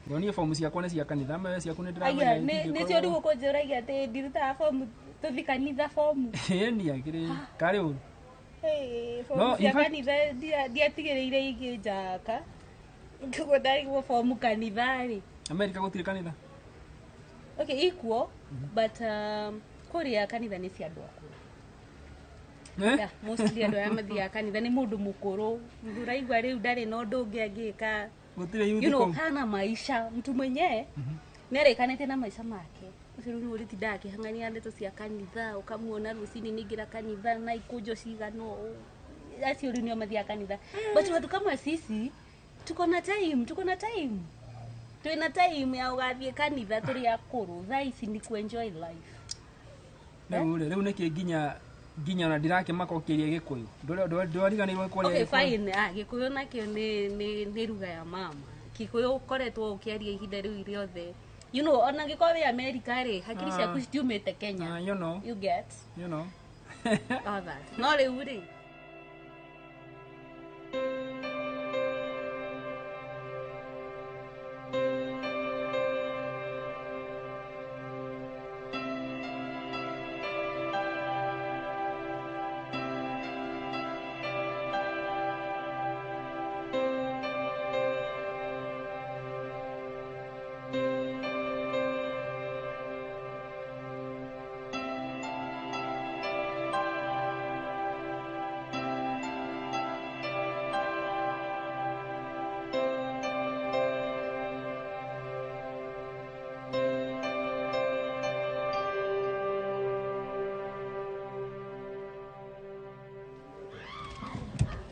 Nyonie fomu ciakwa nĩ cia kanitha mewe ciaku nĩ ndĩramenya. Aya, nĩcio rĩu ũkũnjũragia atĩ ndirutaga fomu tũthi kanitha fomu. Ĩni akĩrĩ karĩ ũru. Fomu cia kanitha ndiatigĩrĩire ingĩ njaka. Koguo ndarigwo fomu kanitha rĩ. Amerika gũtirĩ kanitha? Okay, ikuo but kũrĩa kanitha nĩ cia andũ akũrũ. Yeah, mostly andũ arĩa mathiaga kanitha nĩ mũndũ mũkũrũ. Ũraigua rĩu ndarĩ na ũndũ ũngĩ angĩka. Gũtirĩ yuthi You know, kũu. hana maisha mtu mwenyewe nĩ arĩkanĩte na maica make. Ũcio rĩu nĩwe ũrĩtindaga akĩhang'ania ndeto cia kanitha ũkamuona rũcinĩ nĩingĩra kanitha na ikũnjo cigana ũũ. Acio rĩu nĩo mathiaga kanitha. But watu kama sisi tuko na time, tuko na time. Twĩna time ya ũgathiĩ kanitha tũrĩ akũrũ. Thaa ici nĩ ku-enjoy life. Rĩu rĩ, rĩu nĩkĩ nginya ona ndirakĩmaka ũkĩria Gĩkũyũ. Ndwariganĩirwo kwaria Okay, Gĩkũyũ. fine. Gĩkũyũ nakĩo nĩ lugha ya mama. Gĩkũyũ ũkoretwo ũkĩaria ihinda rĩu rĩothe. You know, ona ngĩkorwo wĩ America rĩ, hakiri ciaku citiumĩte Kenya. You know. You get? You know. All that. No rĩu rĩ.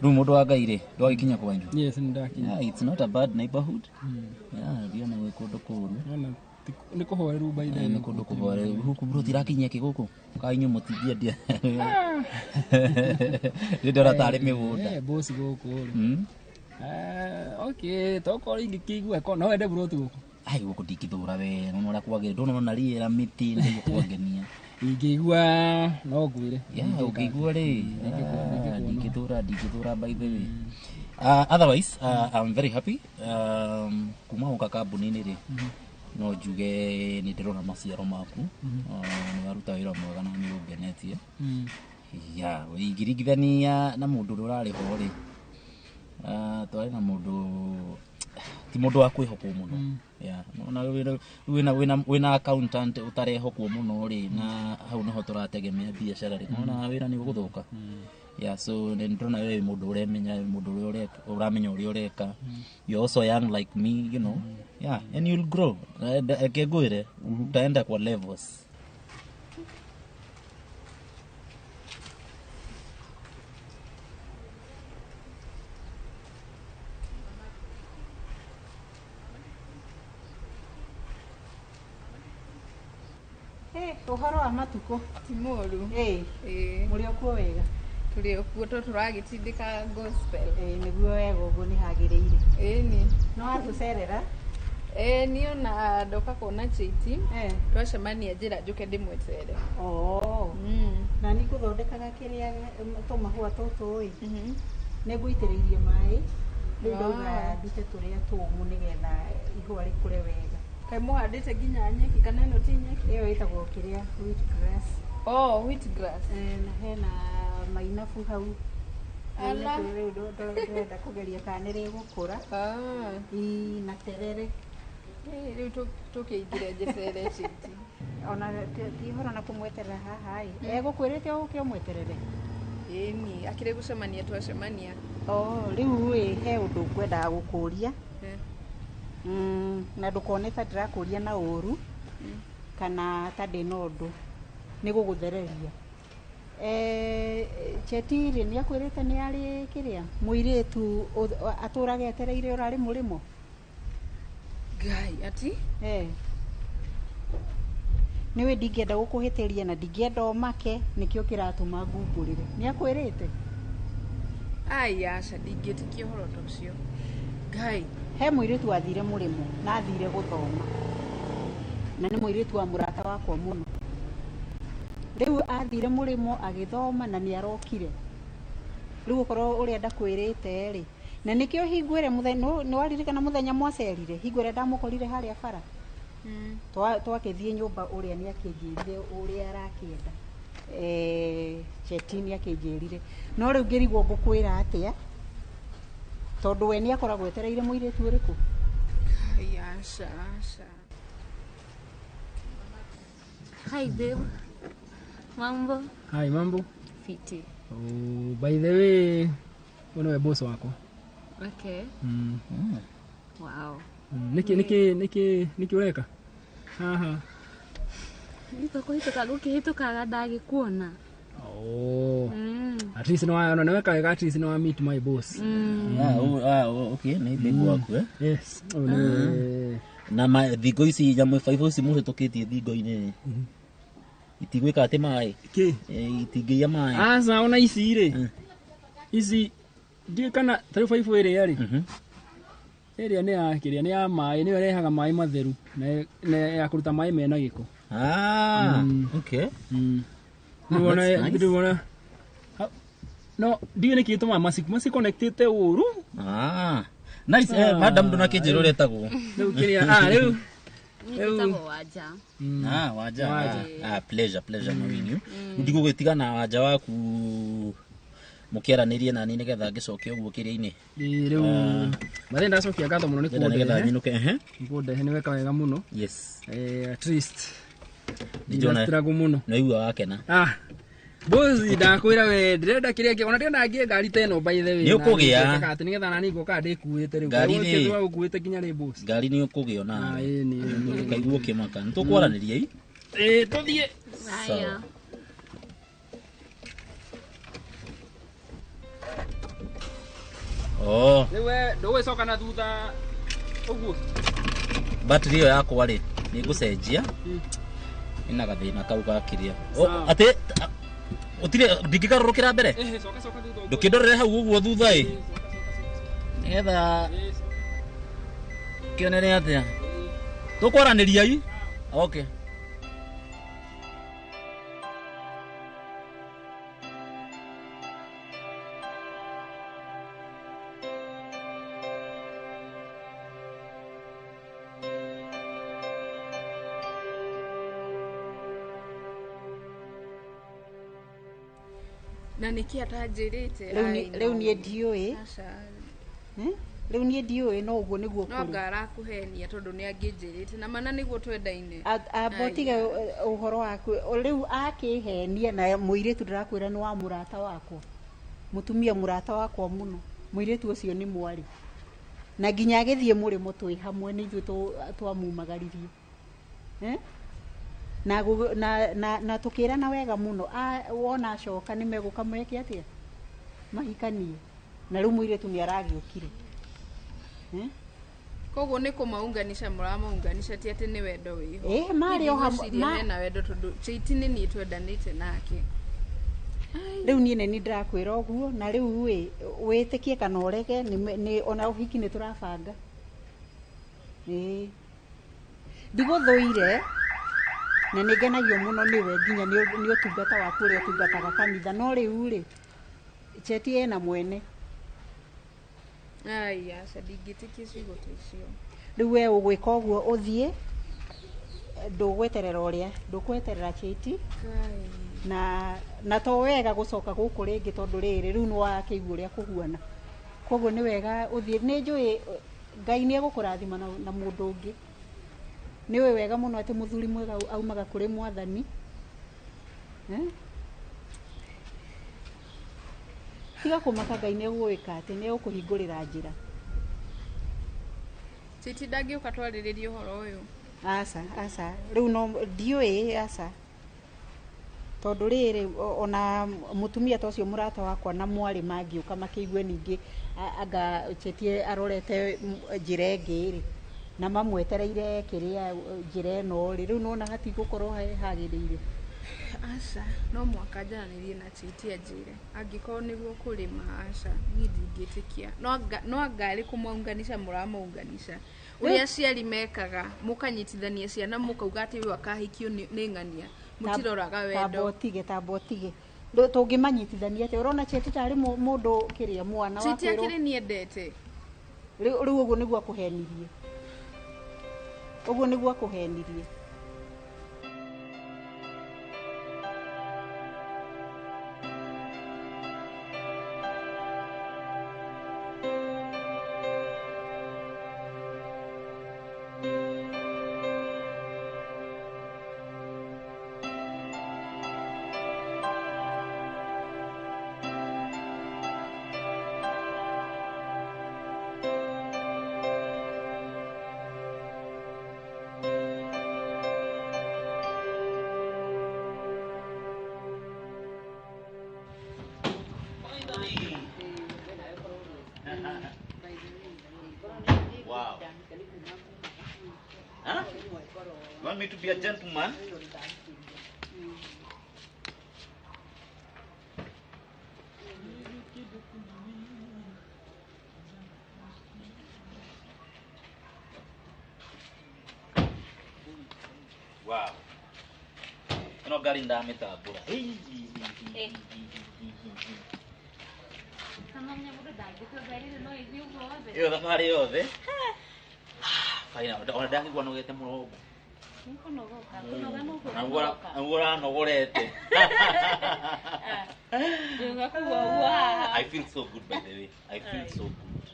Rĩu mũndũ wa Ngai rĩ, ndwagĩkinya kwanyu? Yes, nĩndakinya. Yeah, it's not a bad neighborhood. Yeah, ndiona gwĩ kũndũ kũũru. Nĩ kũhoreru by the way. Nĩ kũndũ kũhoreru. Gũkũ bro tirakinyia kĩ gũkũ? Kaĩ inyuĩ mũtingĩendia. Nĩ ndĩrona tarĩ mĩgũnda. Boss gũkũ rĩ. Okay, tokorwo ingĩkĩigua ko no wende buroti gũkũ. Ai gũkũ ndingĩthũra we, nĩ ũrĩa kwagĩrĩire. Ndona ona rĩera mĩtĩ nĩguo kwangenia. Ingĩigua no ngwĩre. Yeah, ũngĩigua rĩ, ndingĩthũra by the way. Otherwise, I'm very happy. Kuma gũka kambuni-inĩ rĩ, no njuge nĩ ndĩrona maciaro maku. Nĩ waruta wĩra mwega na nĩ ũngenetie. Yeah, ingĩringithania na mũndũ ũrĩa ũrarĩ ho rĩ, twarĩ na mũndũ ti mũndũ wa kwĩhokwo mũno. Yeah, na wĩna accountant ũtarehokwo mũno rĩ, na hau nĩho tũrategemea biacara rĩ, nona wĩra nĩ ũgũthũka. Yeah, so nĩ ndĩrona we wĩ mũndũ ũremenya, mũndũ ũrĩa ũramenya ũrĩa ũreka. You're also young like me, you know. Yeah, and you'll grow. Reke ngwĩre, utaenda kwa levels. Ũhoro wa matukũ ti mũru. Mũrĩ o kuo wega? Tũrĩ o kuo tondũ tũragĩtindĩka gospel. Nĩguo wega ũguo nĩ hagĩrĩire. Ĩni. No watũcerera? Niĩ ona ndoka kuona Cheti. Twacemania njĩra njũke ndĩmweterere. Na nĩ ngũthondekaga kĩrĩa tũmahũa tũtũ ĩ. Nĩ ngũitĩrĩirie maĩ. Rĩu ndauga ndute tũrĩa tũmũ nĩgetha ihũa rĩkũre wega. Kaĩ mũhandĩte nginya nyeki kana ĩno ti nyeki? Ĩyo ĩtagwo kĩrĩa wheat grass. Oh, wheat grass. Na hena mainabu hau. Ala. Rĩu ndĩrenda kũgeria kana nĩ rĩgũkũra. Na terere. Rĩu tũkĩingĩre njeterere Cheti. Ona ti ũhoro na kũmweterera haha ĩ. Egũkwĩrĩte ũke ũmweterere? Ĩni, akĩrĩ gũcemania twacemania. Rĩu ĩ he ũndũ ngwendaga gũkũria. Na ndũkone ta ndĩrakũria na ũru kana ta ndĩna ũndũ, nĩ gũgũthereria. Cheti rĩ, nĩ akwĩrĩte nĩ arĩ kĩrĩa mũirĩtu atũraga etereire ũrarĩ mũrĩmo? Ngai, ati? Nĩũĩ ndingĩenda gũkũhĩtĩria na ndingĩenda ũmake, nĩkĩo kĩratũma ngumbũrĩre. Nĩ akwĩrĩte? Ai, aca, ndingĩtĩkia ũhoro ta ũcio. Ngai. He mũirĩtu wathire mũrĩmo na athire gũthoma, na nĩ mũirĩtu wa mũrata wakwa mũno. Rĩu athire mũrĩmo agĩthoma na nĩ arokire. Rĩu okorwo ũrĩa ndakwĩrĩte rĩ, na nĩkĩo hingo ĩrĩa nĩ waririkana mũthenya mwacerire, hingo ĩrĩa ndamũkorire harĩa bara. Twakĩthiĩ nyũmba ũrĩa nĩ akĩnjĩrire ũrĩa arakĩenda. Cheti nĩ akĩnjĩrire. No rĩu ngĩrigwo ngũkwĩra atĩa, tondũ we nĩ akoragwo etereire mũirĩtu ũrĩkũ? Ngai, aca, aca. Hi babe. Mambo? Hi, mambo? Fiti. Oh, by the way, ũyũ nĩwe boss wakwa. Okay. Wow. Nĩkĩ ũreka? Haha. Nĩtũkũhĩtũka gũkĩhĩtũkaga ndagĩkuona. At least no I no weka at least no I meet my boss. Okay, nĩ babe waku eh? Yes. Na ma thingo ici nyamũ baibũ ici mũhĩtũkĩtie thingo-inĩ itigwĩka atĩ maĩ? Itingĩiya maĩ. Aca ona ici rĩ. Ici ndiũĩ kana ta rĩu baibũ ĩrĩa rĩ. Ĩrĩa nĩ ya kĩrĩa nĩ ya maĩ, nĩyo ĩrehaga maĩ matheru na ya kũruta maĩ mena gĩko. Okay. Nĩwona no ndiũĩ nĩkĩ gĩtũmaga maciconnectĩte ũru. Nice, madam ndũnakĩnjĩra ũrĩa etagwo. Rĩu kĩrĩa, rĩu Nĩtagwo Wanja. Wanja. Pleasure knowing you. Ndigũgĩtiga na Wanja waku mũkĩaranĩrie nani nĩgetha ngĩcoke ũguo kĩrĩa-inĩ. Rĩu mathe ndacokia ngatho mũno nĩ nĩgetha nyinũke. Nĩkũndehe, nĩ weka wega mũno. Yes. At least ndinastruggle mũno. Nĩwaigua wakena. Boss ndakwĩra we ndĩrenda kĩrĩa kĩ ona ndĩrenda ngĩe ngari ta ĩno by the way. Nĩ ũkũgĩa. Atĩ nĩgetha nani ngũka ndĩkuĩte rĩu. Ngari rĩ. Ũkuĩte nginya rĩ boss. Ngari nĩ ũkũgĩa ona. Ndũkaigua ũkĩmaka. Nĩ tũkwaranĩria i. Tũthiĩ. Haya. Oh. Rĩu we ndũgũgĩcoka na thutha ũguo. Battery ĩyo yakwa rĩ nĩ ngũcenjia. Ĩna gathĩna kau gakiria. Sawa. Atĩ ũtirĩ ndingĩgarũrũkĩra mbere? Ĩhĩ, coka coka thutha ũguo. Ndũkĩndorere hau ũguo thutha ĩ. Nĩgetha kĩonere atĩa. Tũkwaranĩria i. Okay. Na nĩkĩ atanjĩrĩte? Rĩu niĩ ndiũĩ. Aca. Rĩu niĩ ndiũĩ no ũguo nĩguo No kũrĩ. anga arakũhenia tondũ nĩ angĩnjĩrĩte na mana nĩguo twendaine. Amba ũtige ũhoro waku rĩu akĩhenia na mũirĩtu ndĩrakwĩra nĩ wa mũrata wakwa, mũtumia mũrata wakwa mũno, mũirĩtu ũcio nĩ mwarĩ na nginya agĩthiĩ mũrĩmo twĩ hamwe nĩ ithuĩ twamumagaririe. Na na tũkĩrana wega mũno, wona acoka nĩ megũka meke atĩa, mahikanie, na rĩu mũirĩtu nĩ aragĩũkire. Koguo nĩ kũmaunganisha mũramaunganisha ti atĩ nĩ wendo wĩho. Marĩ o hamwe. Mena wendo tondũ Chiti nĩ niĩ twendanĩte nake. Rĩu niĩ nĩ ndĩrakwĩra ũguo na rĩu ĩ wĩtĩkie kana ũrege nĩ ona ũhiki nĩ tũrabanga. Ndigũthũire na nĩ ngenagio mũno nĩwe nginya nĩ ũtungata waku ũrĩa ũtungataga kanitha, no rĩu rĩ Cheti ena mwene. Ai, aca ndingĩtĩkia ciugo ta icio. Rĩu we ũgwĩka ũguo ũthiĩ, ndũgweterera ũrĩa, ndũkweterera Cheti na to wega gũcoka gũkũ rĩngĩ tondũ rĩrĩ rĩu nĩ wakĩigua ũrĩa kũhuana. Koguo nĩ wega ũthiĩ, nĩ njũĩ Ngai nĩ egũkũrathima na mũndũ ũngĩ. Nĩ ũĩ wega mũno atĩ mũthuri mwega aumaga kũrĩ Mwathani. Tiga kũmaka Ngai nĩ egũgwĩka atĩ nĩ egũkũhingũrĩra njĩra. Chiti ndangĩũka twarĩrĩrie ũhoro ũyũ. Aca, aca. Rĩu no ndiũĩ aca. Tondũ rĩrĩ ona mũtumia ta ũcio mũrata wakwa na mwarĩ mangĩũka makĩigue ningĩ anga Cheti arorete njĩra ĩngĩ rĩ na mamwetereire kĩrĩa njĩra ĩno rĩ, rĩu nĩwona hatigũkorwo hagĩrĩire. Aca, no mũhaka njaranĩrie na Chiti anjĩre angĩkorwo nĩguo kũrĩma, aca niĩ ndingĩtĩkia. No anga arĩ kũmaunganisha mũramaunganisha ũrĩa aciari mekaga, mũkanyitithania ciana mũkauga atĩ ũyũ akahikio nĩ ng'ania, mũtiroraga wendo. Tamba ũtige tũngĩmanyitithania atĩa? Ũrona Cheti tarĩ mũndũ kĩrĩa mwana wa Cheti akĩrĩ niendete. Rĩu ũguo nĩguo akũhenirie. Ũguo nĩguo akũhenirie. Wow. Huh? You want me to be a gentleman? Wow. Ino ngari ndamitambura. Iyo thabarĩ yothe. Faina, ona ndakĩigua nogete mũno ũguo. Naguo ũranogorete. I feel so good, by the way. I feel so good.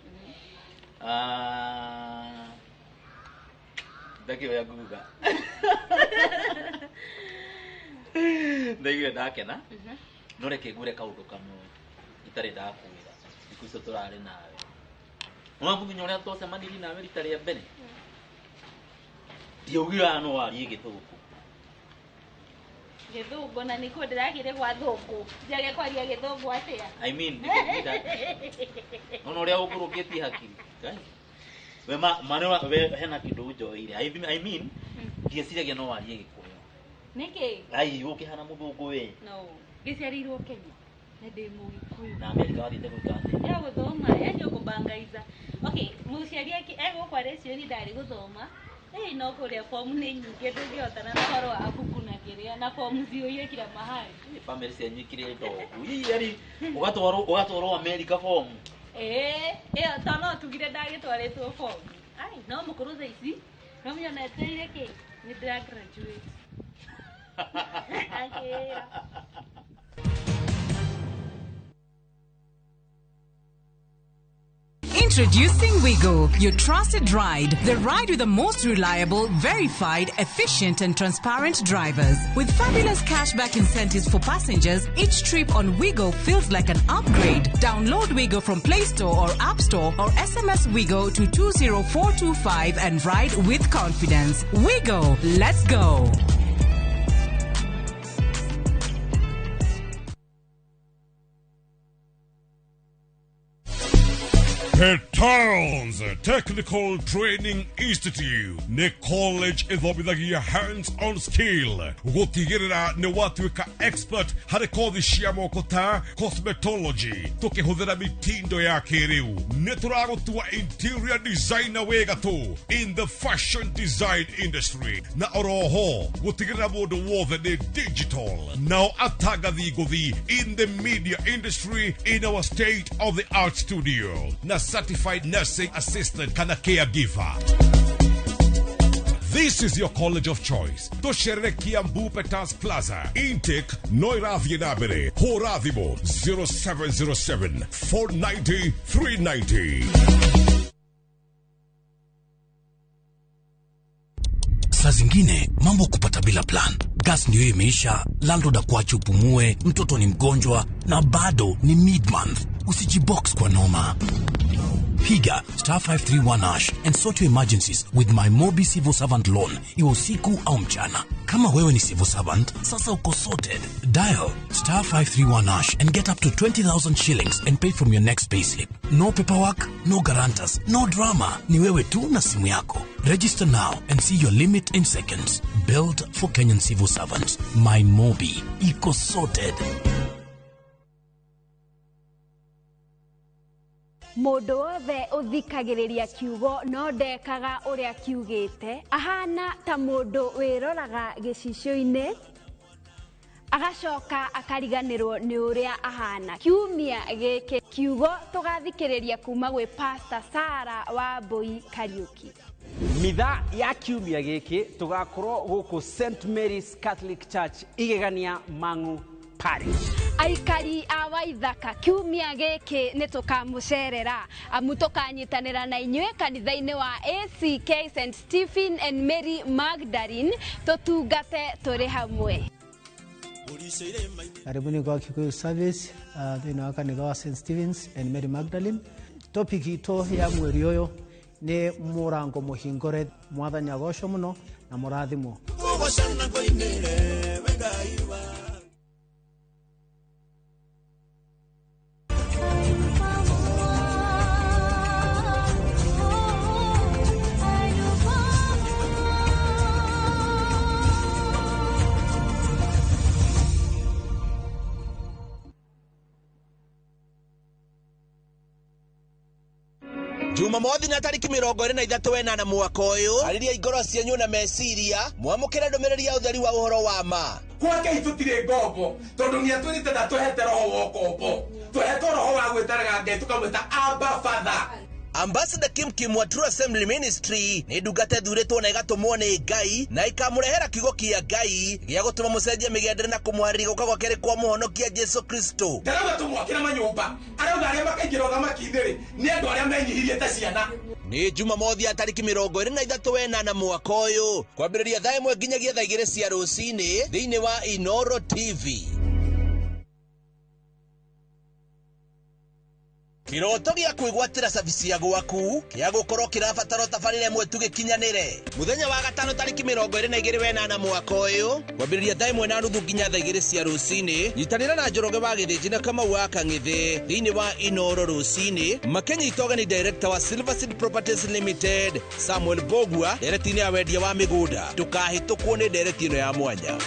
Ndakĩoya nguga. Ndaiguire ndakena. No reke ngwĩre kaũndũ kamwe itarĩ ndakwĩra. Thikũ icio tũrarĩ nawe. Nĩ mũthenya ũrĩa twacemanirie nawe rita rĩa mbere. Ndiaugire no warie gĩthũngũ. Gĩthũngũ na nĩkuo ndĩrakĩrĩ gwa thũngũ. Njage kwaria gĩthũngũ atĩa? I mean, nona ũrĩa ũngũrũkĩtie hakiri. Ngai. We ma ma nĩ we hena kĩndũ ũnjoeire. I mean, ndieciragia no warie Gĩkũyũ. Nĩkĩ? Ai, ũkĩhana mũthũngũ we. No. Ngĩciarĩirwo Kenya. Na ndĩ Mũgĩkũyũ. Na Amerika wathiĩte gwĩka atĩa? Ya gũthoma, yani ũkũbangaiza. Okay, mũciari egũkwa rĩciũ ndarĩ gũthoma. Ĩĩ no kũrĩa fomu nĩ nyingĩ ndũngĩhotana na ũhoro wa buku na kĩrĩa na fomu ciyũire kila mahali. Family cianyu ikĩrĩ ndogu. Ii, yani ũgatwarwo Amerika fomu. Ĩĩ, ĩyo to no tugire ndagĩtwarĩtwo fomu. Ai, no mũkũrũ thaa ici, no menya netereire kĩ? Nĩ ndĩra graduate. Akĩra. Introducing Wigo, your trusted ride. The ride with the most reliable, verified, efficient, and transparent drivers. With fabulous cashback incentives for passengers, each trip on Wigo feels like an upgrade. Download Wigo from Play Store or App Store or SMS Wigo to 20425 and ride with confidence. Wigo, let's go. Petals Technical Training Institute nĩ college ĩthomithagia hands-on skill gũtigĩrĩra nĩ watuĩka expert harĩ kothi cia moko ta cosmetology tũkĩhũthĩra mitindo ya kĩrĩu. Nĩ tũragũtua interior designer wĩ gatũ in the fashion design industry na oroho gũtigĩrĩra mũndũ wothe nĩ digital nao atangathi ngũthi in the media industry in our state of the art studio na certified nursing assistant kana caregiver. This is your college of choice. Tũcerere Kiambu Petals Plaza. Intake no ĩrathiĩ na mbere. Hũra thimũ 0707 490 390. Saa zingine mambo kupata bila plan. Gas ndio imeisha, landlord akuache upumue, mtoto ni mgonjwa na bado ni mid-month. Usijibox kwa noma. Piga star 531 hash and sort your emergencies with my Mobi Civil Servant Loan, iwe usiku au mchana. Kama wewe ni civil servant, sasa uko sorted. Dial star 531 hash and get up to 20,000 shillings and pay from your next payslip. No paperwork, no guarantors, no drama. Ni wewe tu na simu yako. Register now and see your limit in seconds. Built for Kenyan civil servants. My Mobi. Iko sorted. Mũndũ wothe ũthikagĩrĩria kiugo no ndekaga ũrĩa kiugĩte ahana ta mũndũ wĩroraga gĩcicio-inĩ agacoka akariganĩrwo nĩ ũrĩa ahana. Kiumia gĩkĩ kiugo tũgathikĩrĩria kuma gwĩ Pastor Sarah Wambui Kariuki. Mitha ya kiumia gĩkĩ tũgakorwo gũkũ St Mary's Catholic Church Igegania Mang'u Parish. Aikari a Waithaka kiumia gĩkĩ nĩ tũkamũcerera amu tũkanyitanĩra na inyuĩ kanitha-inĩ wa ACK St Stephen and Mary Magdalene tũtungate tũrĩ hamwe. Karibuni kwa Kikuyu service thĩinĩ wa kanitha wa St Stephen's and Mary Magdalene. Topic itũ ya mweri ũyũ nĩ mũrango mũhingũre. Mwathani agocwo mũno na mũrathimwo. Jumamothi na tariki 23 mwaka ũyũ arĩria ingoro cianyu na meciria mwamũkĩre ndũmĩrĩri ya ũtheri wa ũhoro wa ma. Gwake itũtirĩ ngombo tondũ nĩ atwĩrĩte ndatũhete roho wa ũkombo, tũhetwo roho wa gwĩtaraga Ngai tũkamwĩta Abba Father. Ambassador Kim Kim wa True Assembly Ministry nĩ ndungata ĩthurĩtwo na ĩgatũmwo nĩ Ngai na ĩkamũrehera kiugo kĩa Ngai gĩa gũtũma mũcenjie mĩgendere na kũmũharĩria gũka gwake kwa mũhonokia Jesu Kristo. Ndarauga tũmwakĩre manyũmba, arauga arĩa makaingĩra ũthamaki-inĩ rĩ nĩ andũ arĩa menyihirie ta ciana. Nĩ Jumamothi ya tariki 23 mwaka ũyũ kwambĩrĩria thaa 1 nginyagia thaa 2 cia rũcinĩ thĩinĩ wa Inoro TV. Kĩroto gĩa kwĩgwatĩra cabici ya gwaku kĩa gũkorwo kĩrabatara ũtabarĩre ĩmwe tu gĩkinyanĩre. Mũthenya wa gatano tarĩki 22 wenana mwaka ũyũ kwambĩrĩria thaa 1:30 nginya thaa 2 cia rũcinĩ, nyitanĩra na Njoroge wa Gĩthĩnji na Kamau wa Kang'ithĩ thĩinĩ wa Inoro rũcinĩ makĩnyita ũgeni director wa Silver Seed Properties Limited Samuel Bogua ndereti-inĩ ya wendia wa mĩgũnda. Ndũkahĩtũkwo nĩ ndereti ĩno ya mwanya.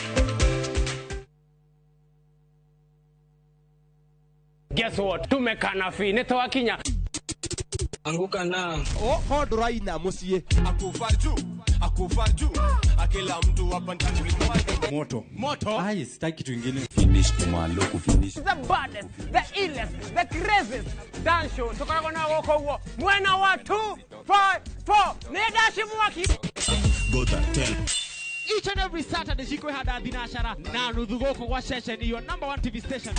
Guess what? Tumekana fi nitwakinya. Anguka na. Oh, nduraina muciĩ. Akufa juu, akufa juu. Akila mtu hapa ndani moto. Moto. Ai, sitaki kitu kingine. Finish kumalo kufinish. The baddest, the illest, the craziest dance show. Tukoragwo na gũkũ ũguo. Mwena wa 2 5 4. Nĩ ndaci mwaki. Gota tell. Each and every Saturday cikwĩhanda thinacara na nuthu gũkũ gwa ceceni your number 1 TV station.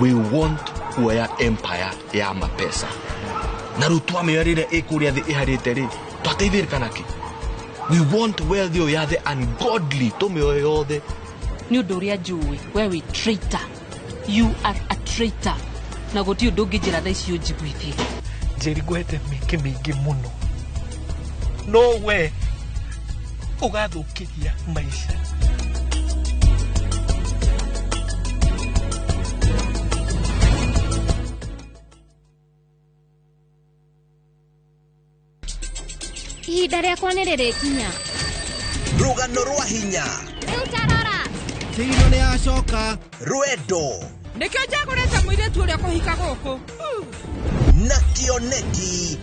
We want kuoya empire ya mapesa na rĩu twamĩoya rĩrĩa ĩkũrĩa thĩ ĩharĩte rĩ twateithĩrĩka nakĩ? We want wealth ĩyo ya the ungodly tũmĩoye yothe. Nĩ ũndũ ũrĩa njũĩ we wĩ traitor, you are a traitor, na gũtirĩ ũndũ ũngĩnjĩra thaa ici ũnjiguithie. Njeri ngwete mĩingĩ mĩingĩ mũno no we ũgathũkĩria maica. Ihinda rĩakwa nĩ rĩrĩkinya. Rũgano rwa hinya. Rĩu tarora. Thino nĩ yacoka. Rwendo. Nĩkĩo njagũrĩte mũirĩtu ũrĩa kũhika gũkũ. Na kĩoneki.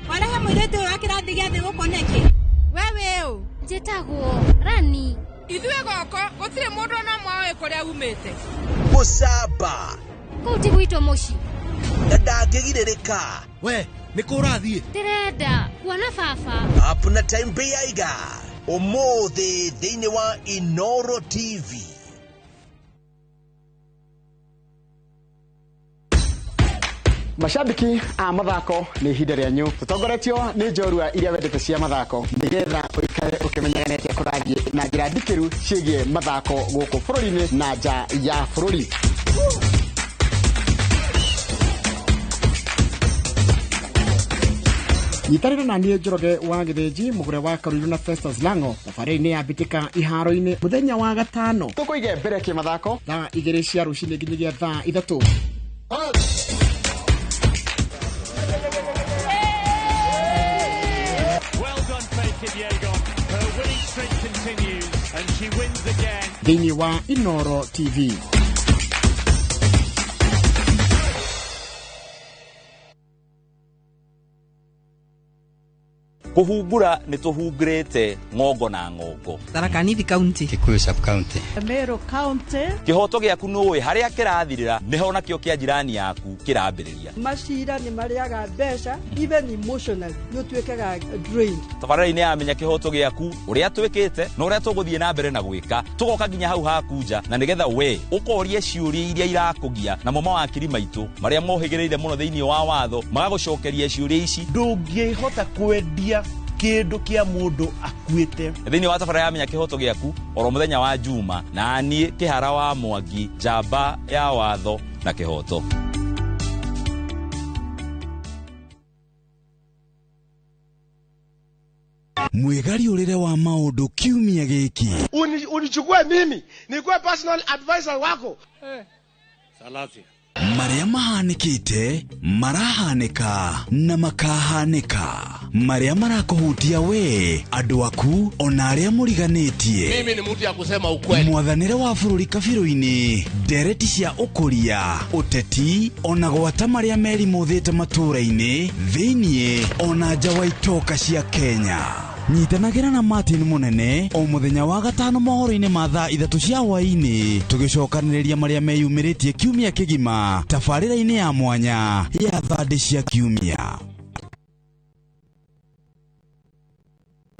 Warehe mũirĩtu ũyũ wa kĩrathi gĩa thĩ gũkũ nĩkĩ? We wĩ ũ? Njĩtagwo Rani. Ithuĩ gũkũ gũtirĩ mũndũ ona ũmwe ũĩ kũrĩa umĩte. Gũcamba. Kũu ti gwitũ mũciĩ. Na ndangĩgirĩrĩka. We nĩ kũ ũrathiĩ? Ndĩrenda kuona baba. Up na time Bĩaiga. Ũmũthĩ thĩinĩ wa Inoro TV. Mashabiki a mathako nĩ ihinda rĩanyu tũtongoretio nĩ njorua iria wendete cia mathako nĩgetha ũikare ũkĩmenyaga nĩ atĩa kũrathiĩ na njĩra ndikĩru ciĩgiĩ mathako gũkũ bũrũri-inĩ na nja ya bũrũri. Nyitanĩra na niĩ Njoroge wa Gĩthĩnji mũgũre wa Karuiru na Festus Lango thabarĩ-inĩ ya mbĩtĩka iharo-inĩ mũthenya wa gatano tũkũige mbere kĩmathako thaa 2 cia rũcinĩ nginyagia thaa 3. Thĩinĩ wa Inoro TV. Kũhungura nĩ tũhungurĩte ng'ongo na ng'ongo. Tharaka Nithi County, Kikuyu sub county, Meru County. Kĩhoto gĩaku nũĩ harĩa kĩrathirĩra nĩho nakĩo kĩa jirani yaku kĩrambĩrĩria. Macira nĩ marĩaga mbeca even emotionally nĩ ũtuĩkaga drained. Tabarĩra-inĩ ya Menya Kĩhoto Gĩaku ũrĩa twĩkĩte na ũrĩa tũgũthiĩ na mbere na gwĩka tũgoka nginya hau haku nja na nĩgetha we ũkorie ciũria iria irakũgia namo mawakiri maitũ marĩa mohĩgĩrĩire mũno thĩinĩ wa watho magagũcokeria ciũria ici. Ndũngĩhota kwendia kĩndũ kĩa mũndũ akuĩte. Thĩinĩ wa tabarĩra ya Menya Kĩhoto Gĩaku oro mũthenya wa Juma na niĩ Kĩhara wa Mwangi njamba ya watho na kĩhoto. Mwĩgariũrĩre wa maũndũ kiumia gĩkĩ. Unichukue mimi nikuwe personal advisor wako. Salasia. Marĩa mahanĩkĩte marahanĩka na makahanĩka marĩa marakũhutia we andũ aku ona arĩa mũriganĩtie. Mimi ni mtu ya kusema ukweli. Mwathanĩre wa bũrũri kabirũ-inĩ, ndereti cia ũkũria, ũteti ona gwata marĩa merimũthĩte matũũra-inĩ thĩiniĩ ona nja wa itoka cia Kenya. Nyitanagĩra na Martin Mũnene o mũthenya wa gatano mohoro-inĩ ma thaa 3 cia hwaĩ-inĩ tũgĩcokanĩrĩria marĩa meyumĩrĩtie kiumia kĩgima tabarĩra-inĩ ya mwanya ya thandĩ cia kiumia.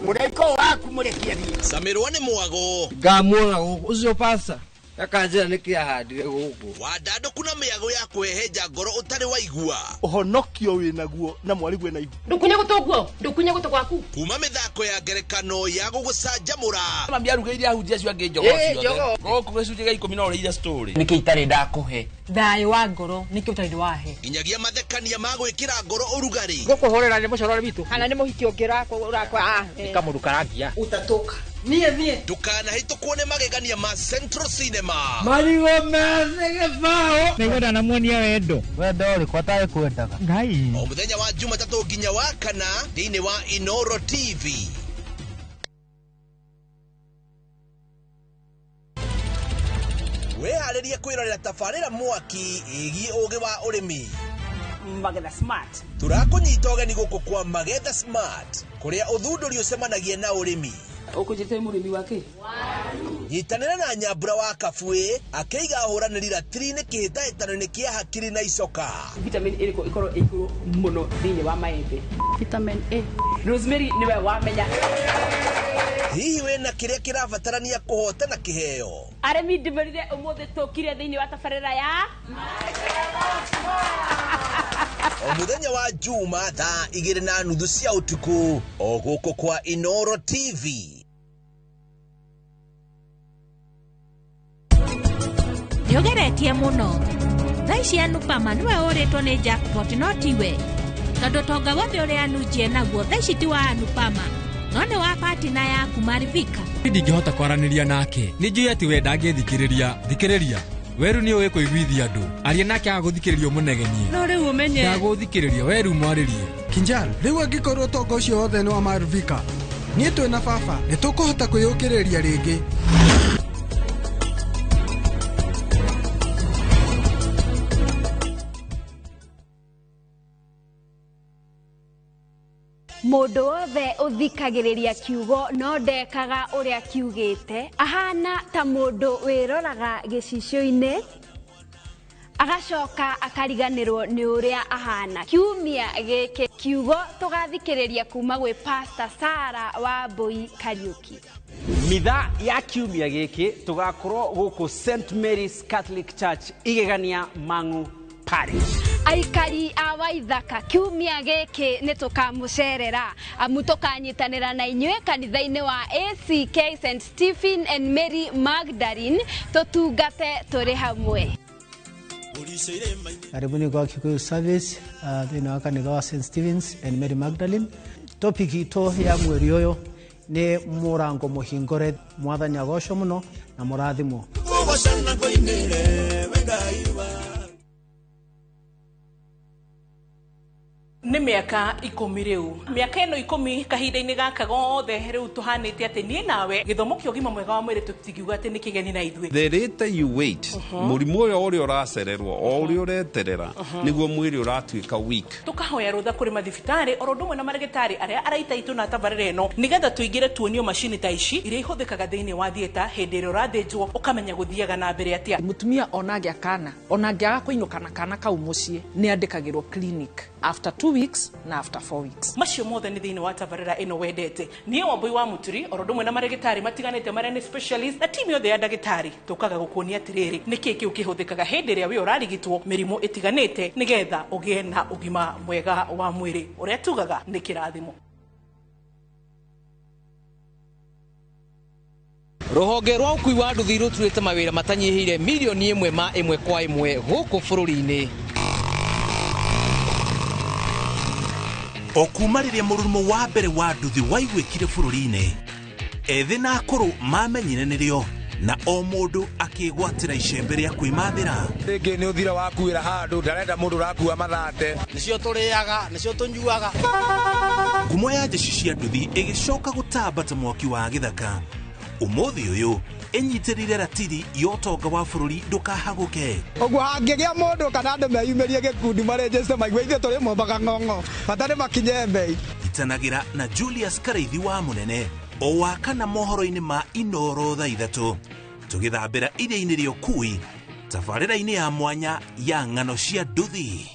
Mũraiko waku mũrekie thiĩ. Samirwo nĩ mwago. Ngamuona gũkũ ũcio pasta akanjĩra nĩkĩ ahandire gũkũ. Wandandũku na mĩago ya kwĩhenja ngoro ũtarĩ waigua. Ũhonokio wĩnaguo na mwarigwe na ihu. Ndũkunye gũtũ guo, ndũkunye gũtũ gwaku. Kuma mĩthako ya ngerekano ya gũgũcanjamũra. Mami arugĩire ahunjia acio angĩ njogoo ciothe. Gũkũ gĩcunjĩ gĩa 10 no ũrĩire story. Nĩkĩ itarĩ ndakũhe? Thayũ wa ngoro nĩkĩo ũtarĩ wahe. Nginyagia mathekania ma gwĩkĩra ngoro ũrugarĩ. Gũkũhũrĩra nĩ mũcorore witũ. Kana nĩ mũhiki ũngĩ ũrakwa. Nĩ kamũndũ karangia. Ũtatũka. Niĩ niĩ. Ndũkanahĩtũkwo nĩ magegania ma Central Cinema. Marigũ methĩ gĩbaũ. Nĩngwenda namuonia wendo. Wendo ũrĩkũ atarĩ kwendaga? Ngai. O mũthenya wa Jumatatũ nginya wa kana thĩinĩ wa Inoro TV. Wĩharĩrie kwĩrorera tabarĩra mwaki ĩgiĩ ũgĩ wa ũrĩmi. Magetha Smart. Tũrakũnyita ũgeni gũkũ kwa Magetha Smart kũrĩa ũthundũri ũcemanagia na ũrĩmi. Ũkũnjĩte mũrĩmi wa kĩ? Nyitanĩra na Nyambura wa Kabuĩ akĩiga ahũranĩri ratiri-inĩ kĩhĩtahĩtano-inĩ kĩa hakiri na icoka. Vitamin ĩrĩkũ ĩkorwo ĩ igũrũ mũno thĩinĩ wa maembe? Vitamin A. Rosemary nĩwe wamenya. Hihi wĩna kĩrĩa kĩrabatarania kũhotana kĩheo? Arĩmi ndĩmwĩrire ũmũthĩ tũkire thĩinĩ wa tabarĩra ya O muthenya wa Juma thaa 2:30 cia utuku o guku kwa Inoro TV. Nĩũgeretie mũno. Thaa ici Anupama nĩwe ũrĩtwo nĩ jackpot no tiwe. Tondũ tonga wothe ũrĩa Anujie naguo thaa ici ti wa Anupama no nĩ wa partner yaku Marivika. Ndingĩhota kwaranĩria nake. Nĩ njũĩ atĩ we ndangĩthikĩrĩria. Thikĩrĩria. Weru nĩ ũĩ kũiguithia andũ. Aria nake agũthikĩrĩria ũmũnegenie. No rĩu ũmenye. Ndagũthikĩrĩria weru mwarĩrie. Kinjal, rĩu angĩkorwo ũtonga ũcio wothe nĩ wa Marvika, niĩ twĩ na baba nĩ tũkũhota kwĩyũkĩrĩria rĩngĩ. Mũndũ wothe ũthikagĩrĩria kiugo no ndekaga ũrĩa kiugĩte ahana ta mũndũ wĩroraga gĩcicio-inĩ agacoka akariganĩrwo nĩ ũrĩa ahana. Kiumia gĩkĩ kiugo tũgathikĩrĩria kuma gwĩ Pastor Sarah Wambui Kariuki. Mitha ya kiumia gĩkĩ tũgakorwo gũkũ St Mary's Catholic Church Igegania Mang'u Parish. Aikari a Waithaka kiumia gĩkĩ nĩ tũkamũcerera amu tũkanyitanĩra na inyuĩ kanitha-inĩ wa ACK St Stephen and Mary Magdalene tũtungate tũrĩ hamwe. Karibuni kwa Kikuyu service thĩinĩ wa kanitha wa St Stephen's and Mary Magdalene. Topic itũ ya mweri ũyũ nĩ mũrango mũhingũre. Mwathani agocwo mũno na mũrathimwo. Nĩ mĩaka 10 rĩu. Mĩaka ĩno 10 kahinda-inĩ gaka gothe rĩu tũhanĩte atĩ niĩ nawe gĩthomo kĩa ũgima mwega wa mwĩrĩ tũtingiuga atĩ nĩ kĩgeni na ithuĩ. The later you wait, mũrimũ ũyũ ũrĩa ũracererwo o ũrĩa ũreterera nĩguo mwĩrĩ ũratuĩka weak. Tũkahoya rũtha kũrĩ mathibitarĩ oro ũndũ ũmwe na marĩgĩtarĩ arĩa araita itũ na tabarĩra ĩno nĩgetha tũingĩre tuonio macini ta ici iria ihũthĩkaga thĩinĩ wa theatre hĩndĩ ĩrĩa ũrathĩnjwo ũkamenya gũthiaga na mbere atĩa. Mũtumia ona angĩa kana ona angĩaga kũinũka na kana kau mũciĩ nĩ andĩkagĩrwo clinic after 2 weeks na after 4 weeks. Macio mothe nĩ thĩinĩ wa tabarĩra ĩno wendete. Niĩ Wambui wa Mũturi oro ũndũ ũmwe na marĩgĩtarĩ matiganĩte marĩa nĩ specialist na timu yothe ya ndagĩtarĩ tũkaga gũkuonia atĩrĩrĩ nĩkĩĩ kĩu kĩhũthĩkaga hĩndĩ ĩrĩa wĩ ũrarigitwo mĩrimũ ĩtiganĩte nĩgetha ũgĩe na ũgima mwega wa mwĩrĩ ũrĩa tugaga nĩ kĩrathimo. Rũhonge rwa ũkui wa nduthi rũturĩte mawĩra matanyihĩire milioni 1 ma 1 kwa 1 gũkũ bũrũri-inĩ. O kuma rĩrĩa mũrurumo wa mbere wa nduthi waiguĩkire bũrũri-inĩ, ethĩ na akũrũ mamenyire nĩrĩo na o mũndũ akĩgwatĩra icembe rĩa kwĩmathĩra. Rĩngĩ nĩ ũthira wakuĩra handũ ndarenda mũndũ ũrakua mathate. Nĩcio tũrĩaga, nĩcio tũnyuaga. Ngumo ya njeci cia nduthi ĩgĩcoka gũtamba ta mwaki wa gĩthaka. Ũmũthĩ ũyũ ĩnyitĩrĩire ratiri ya ũtonga wa bũrũri ndũkahagũke. Ũguo hangĩgĩa mũndũ kana andũ meyumĩrie gĩkundi marĩnjĩte maigue ithuĩ tũrĩ mombaga ng'ong'o bata nĩ makinye mbei. Itanagĩra na Julius Karaithi wa Mũnene o wa kana mohoro-inĩ ma Inoro thaa 3 tũgĩthambĩra iria-inĩ rĩa ũkui tabarĩra-inĩ ya mwanya ya ng'ano cia nduthi.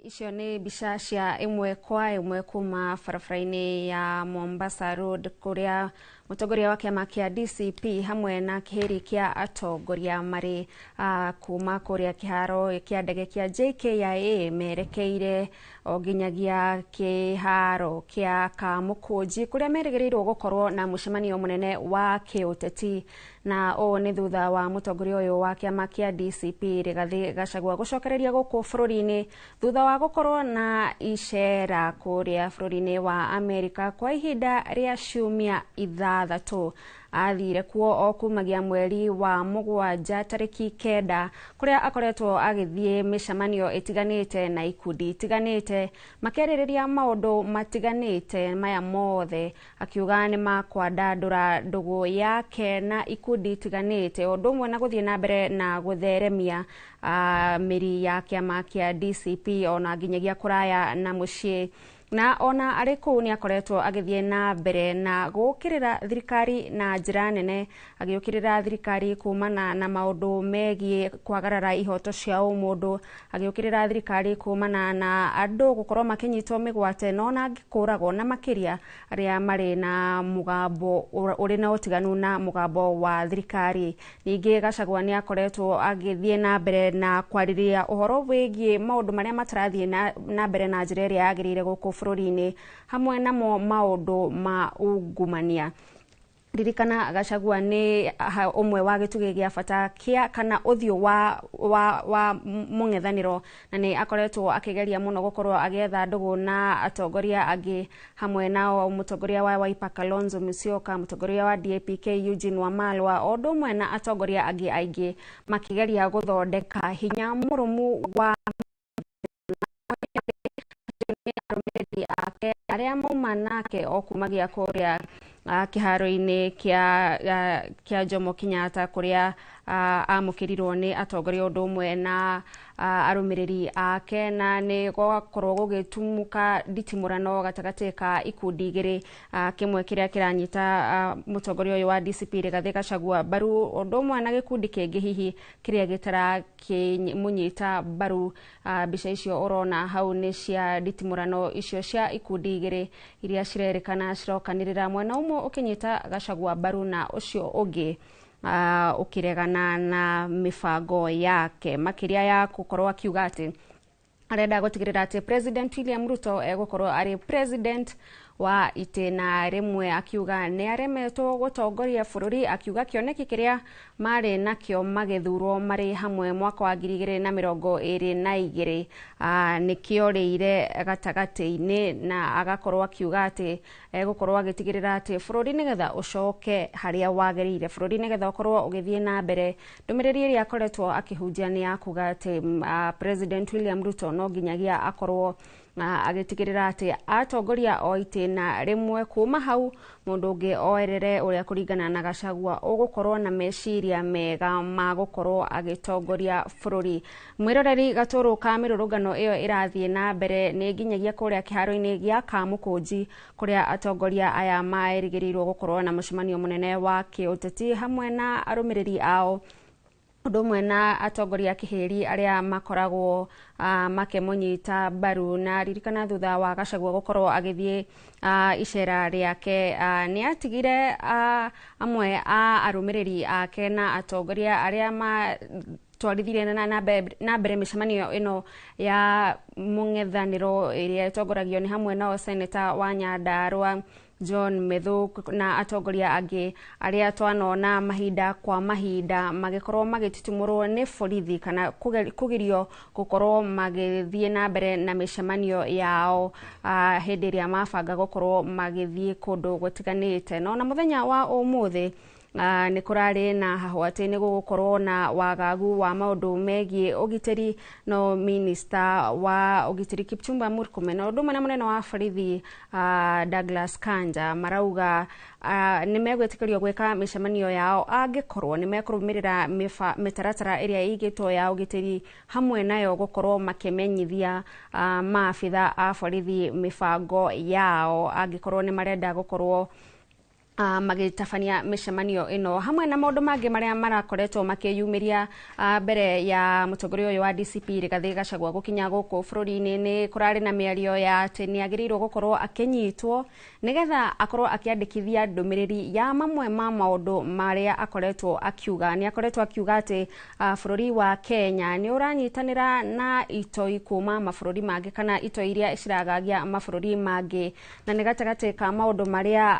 Icio nĩ mbica cia ĩmwe kwa ĩmwe kuma barabara-inĩ ya Mombasa Road, kũrĩa mũtongoria wa kĩama kĩa DCP hamwe na kĩhĩri kĩa atongoria marĩ kuma kũrĩa kĩharo kĩa ndege kĩa JKIA merekeire o nginyagia kĩharo kĩa Kamũkũnji, kũrĩa merĩgĩrĩirwo gũkorwo na mũcemanio mũnene wa kĩũteti. Na ũũ nĩ thutha wa mũtongoria ũyũ wa kĩama kĩa DCP Rigathĩ Gachagua gũcokereria gũkũ bũrũri-inĩ thutha wa gũkorwo na icera kũrĩa bũrũri-inĩ wa Amerika kwa ihinda rĩa ciumia 6. Athire kuo o kumagia mweri wa 7 tarĩki 9, kũrĩa akoretwo agĩthiĩ mĩcemanio ĩtiganĩte na ikundi itiganĩte makĩarĩrĩria maũndũ matiganĩte. Maya mothe akiuga nĩ makwandandũra ndũgũ yake na ikundi itiganĩte, ũndũ ũmwe na gũthiĩ na mbere na gũtheremia mĩri ya kĩama kĩa DCP ona nginyagia kũraya na mũciĩ. Na ona arĩ kũu nĩ akoretwo agĩthiĩ na mbere na gũũkĩrĩra thirikari na njĩra nene, agĩũkĩrĩra thirikari kumana na maũndũ megiĩ kwagarara ihoto cia ũmũndũ, agĩũkĩrĩra thirikari kumana na andũ gũkorwo makĩnyitwo mĩgwate no na kũragwo, na makĩria arĩa marĩ na mũgambo ũrĩ na ũtiganu na mũgambo wa thirikari. Ningĩ Gachagua nĩ akoretwo agĩthiĩ na mbere na kwarĩrĩria ũhoro wĩgiĩ maũndũ marĩa matarathiĩ na mbere na njĩra ĩrĩa yagĩrĩire gũkũ bũrũri-inĩ, hamwe namo maũndũ ma ungumania. Ririkana Gachagua nĩ ũmwe wa gĩtugĩ gĩa bata kĩa kana ũthiũ wa mũng'ethanĩro, na nĩ akoretwo akĩgeria mũno gũkorwo agĩetha ndũgũ na atongoria angĩ, hamwe nao mũtongoria wa Wiper Kalonzo Musyoka, mũtongoria wa DAP-K Eugene Wamalwa, o ũndũ ũmwe na atongoria angĩ aingĩ, makĩgeria gũthondeka hinya mũrũmu wa arũmĩrĩri ake arĩa mauma nake o kumagia kũrĩa kĩharo-inĩ kĩa Jomo Kenyatta, kũrĩa amũkĩrirwo nĩ atongoria ũndũ ũmwe na arũmĩrĩri ake. Na nĩ gwakorwo gũgĩtumũka nditimũrano gatagatĩ ka ikundi igĩrĩ, kĩmwe kĩrĩa kĩranyita mũtongoria ũyũ wa DCP Rigathĩ Gachagua mbaru, ũndũ ũmwe na gĩkundi kĩngĩ hihi kĩrĩa gĩtarakĩmũnyita mbaru. Mbica icio ũrona hau nĩ cia nditimũrano icio cia ikundi igĩrĩ iria cirerĩkana cirokanĩrĩra, mwena ũmwe ũkĩnyita Gachagua mbaru na ũcio ũngĩ ũkĩregana na mĩbango yake, makĩria ya gũkorwo akiuga atĩ arenda gũtigĩrĩra atĩ President William Ruto egũkorwo arĩ president wa itĩna rĩmwe, akiuga nĩ aremetwo gũtongoria bũrũri, akiuga kĩoneki kĩrĩa marĩ nakĩo magĩthurwo marĩ hamwe mwaka wa 2022 nĩkĩorĩire gatagatĩ-inĩ, na agakorwo akiuga atĩ egũkorwo agĩtigĩrĩra atĩ bũrũri nĩgetha ũcoke harĩa wagĩrĩire, bũrũri nĩgetha ũkorwo ũgĩthiĩ na mbere. Ndũmĩrĩri ĩrĩa akoretwo akĩhunjia nĩ ya kuga atĩ President William Ruto no nginyagia akorwo agĩtigĩrĩra atĩ atongoria o itĩna rĩmwe, kuma hau mũndũ ũngĩ oerere ũrĩa kũringana na Gachagua ũgũkorwo na meciria mega ma gũkorwo agĩtongoria bũrũri. Mwĩroreri, gatũrũ ka mĩrũrũngano ĩyo ĩrathiĩ na mbere nĩ nginyagia kũrĩa kĩharo-inĩ gĩa Kamũkũnji, kũrĩa atongoria aya merĩgĩrĩirwo gũkorwo na mũcemanio mũnene wa kĩũteti hamwe na arũmĩrĩri ao, ũndũ ũmwe na atongoria kĩhĩri arĩa makoragwo makĩmũnyita mbaru. Na ririkana thutha wa Gachagua gũkorwo agĩthiĩ icera rĩake, nĩ atigire amwe a arũmĩrĩri ake na atongoria arĩa twarithirie na mbere mĩcemanio ĩno ya mũng'ethanĩro ĩrĩa ĩtongoragio nĩ hamwe nao seneta wa Nyandarua John Methu na atongoria angĩ arĩa twanona mahinda kwa mahinda magĩkorwo magĩtitimũrwo nĩ borithi kana kũgirio gũkorwo magĩthiĩ na mbere na mĩcemanio yao hĩndĩ ĩrĩa mabanga gũkorwo magĩthiĩ kũndũ gũtiganĩte. No na mũthenya wa ũmũthĩ nĩ kũrarĩ na hahũ atĩ nĩ gũgũkorwo na wagagu wa maũndũ megiĩ ũgitĩri, no minista wa ũgitĩri Kipchumba Murkomen na ũndũ ũmwe na mũnene wa borithi Douglas Kanja marauga nĩ megwĩtĩkĩrio gwĩka mĩcemanio yao angĩkorwo nĩ mekũrũmĩrĩra mĩtaratara ĩrĩa ĩigĩtwo ya ũgitĩri, hamwe nayo gũkorwo makĩmenyithia maabitha a borithi mĩbango yao angĩkorwo nĩ marenda gũkorwo Magĩtabania mĩcemanio ĩno hamwe na maũndũ mangĩ marĩa marakoretwo makĩyumĩria mbere ya mũtongoria ũyũ wa DCP Rigathĩ Gachagua gũkinya gũkũ bũrũri-inĩ. Nĩ kũrarĩ na mĩario ya atĩ nĩ agĩrĩirwo gũkorwo akĩnyitwo nĩgetha akorwo akĩandĩkithia ndũmĩrĩri ya mamwe ma maũndũ marĩa akoretwo akiuga. Nĩ akoretwo akiuga atĩ bũrũri wa Kenya nĩ ũranyitanĩra na itoi kuma mabũrũri mangĩ kana itoi iria ciragagia mabũrũri mangĩ, na nĩ gatagatĩ ka maũndũ marĩa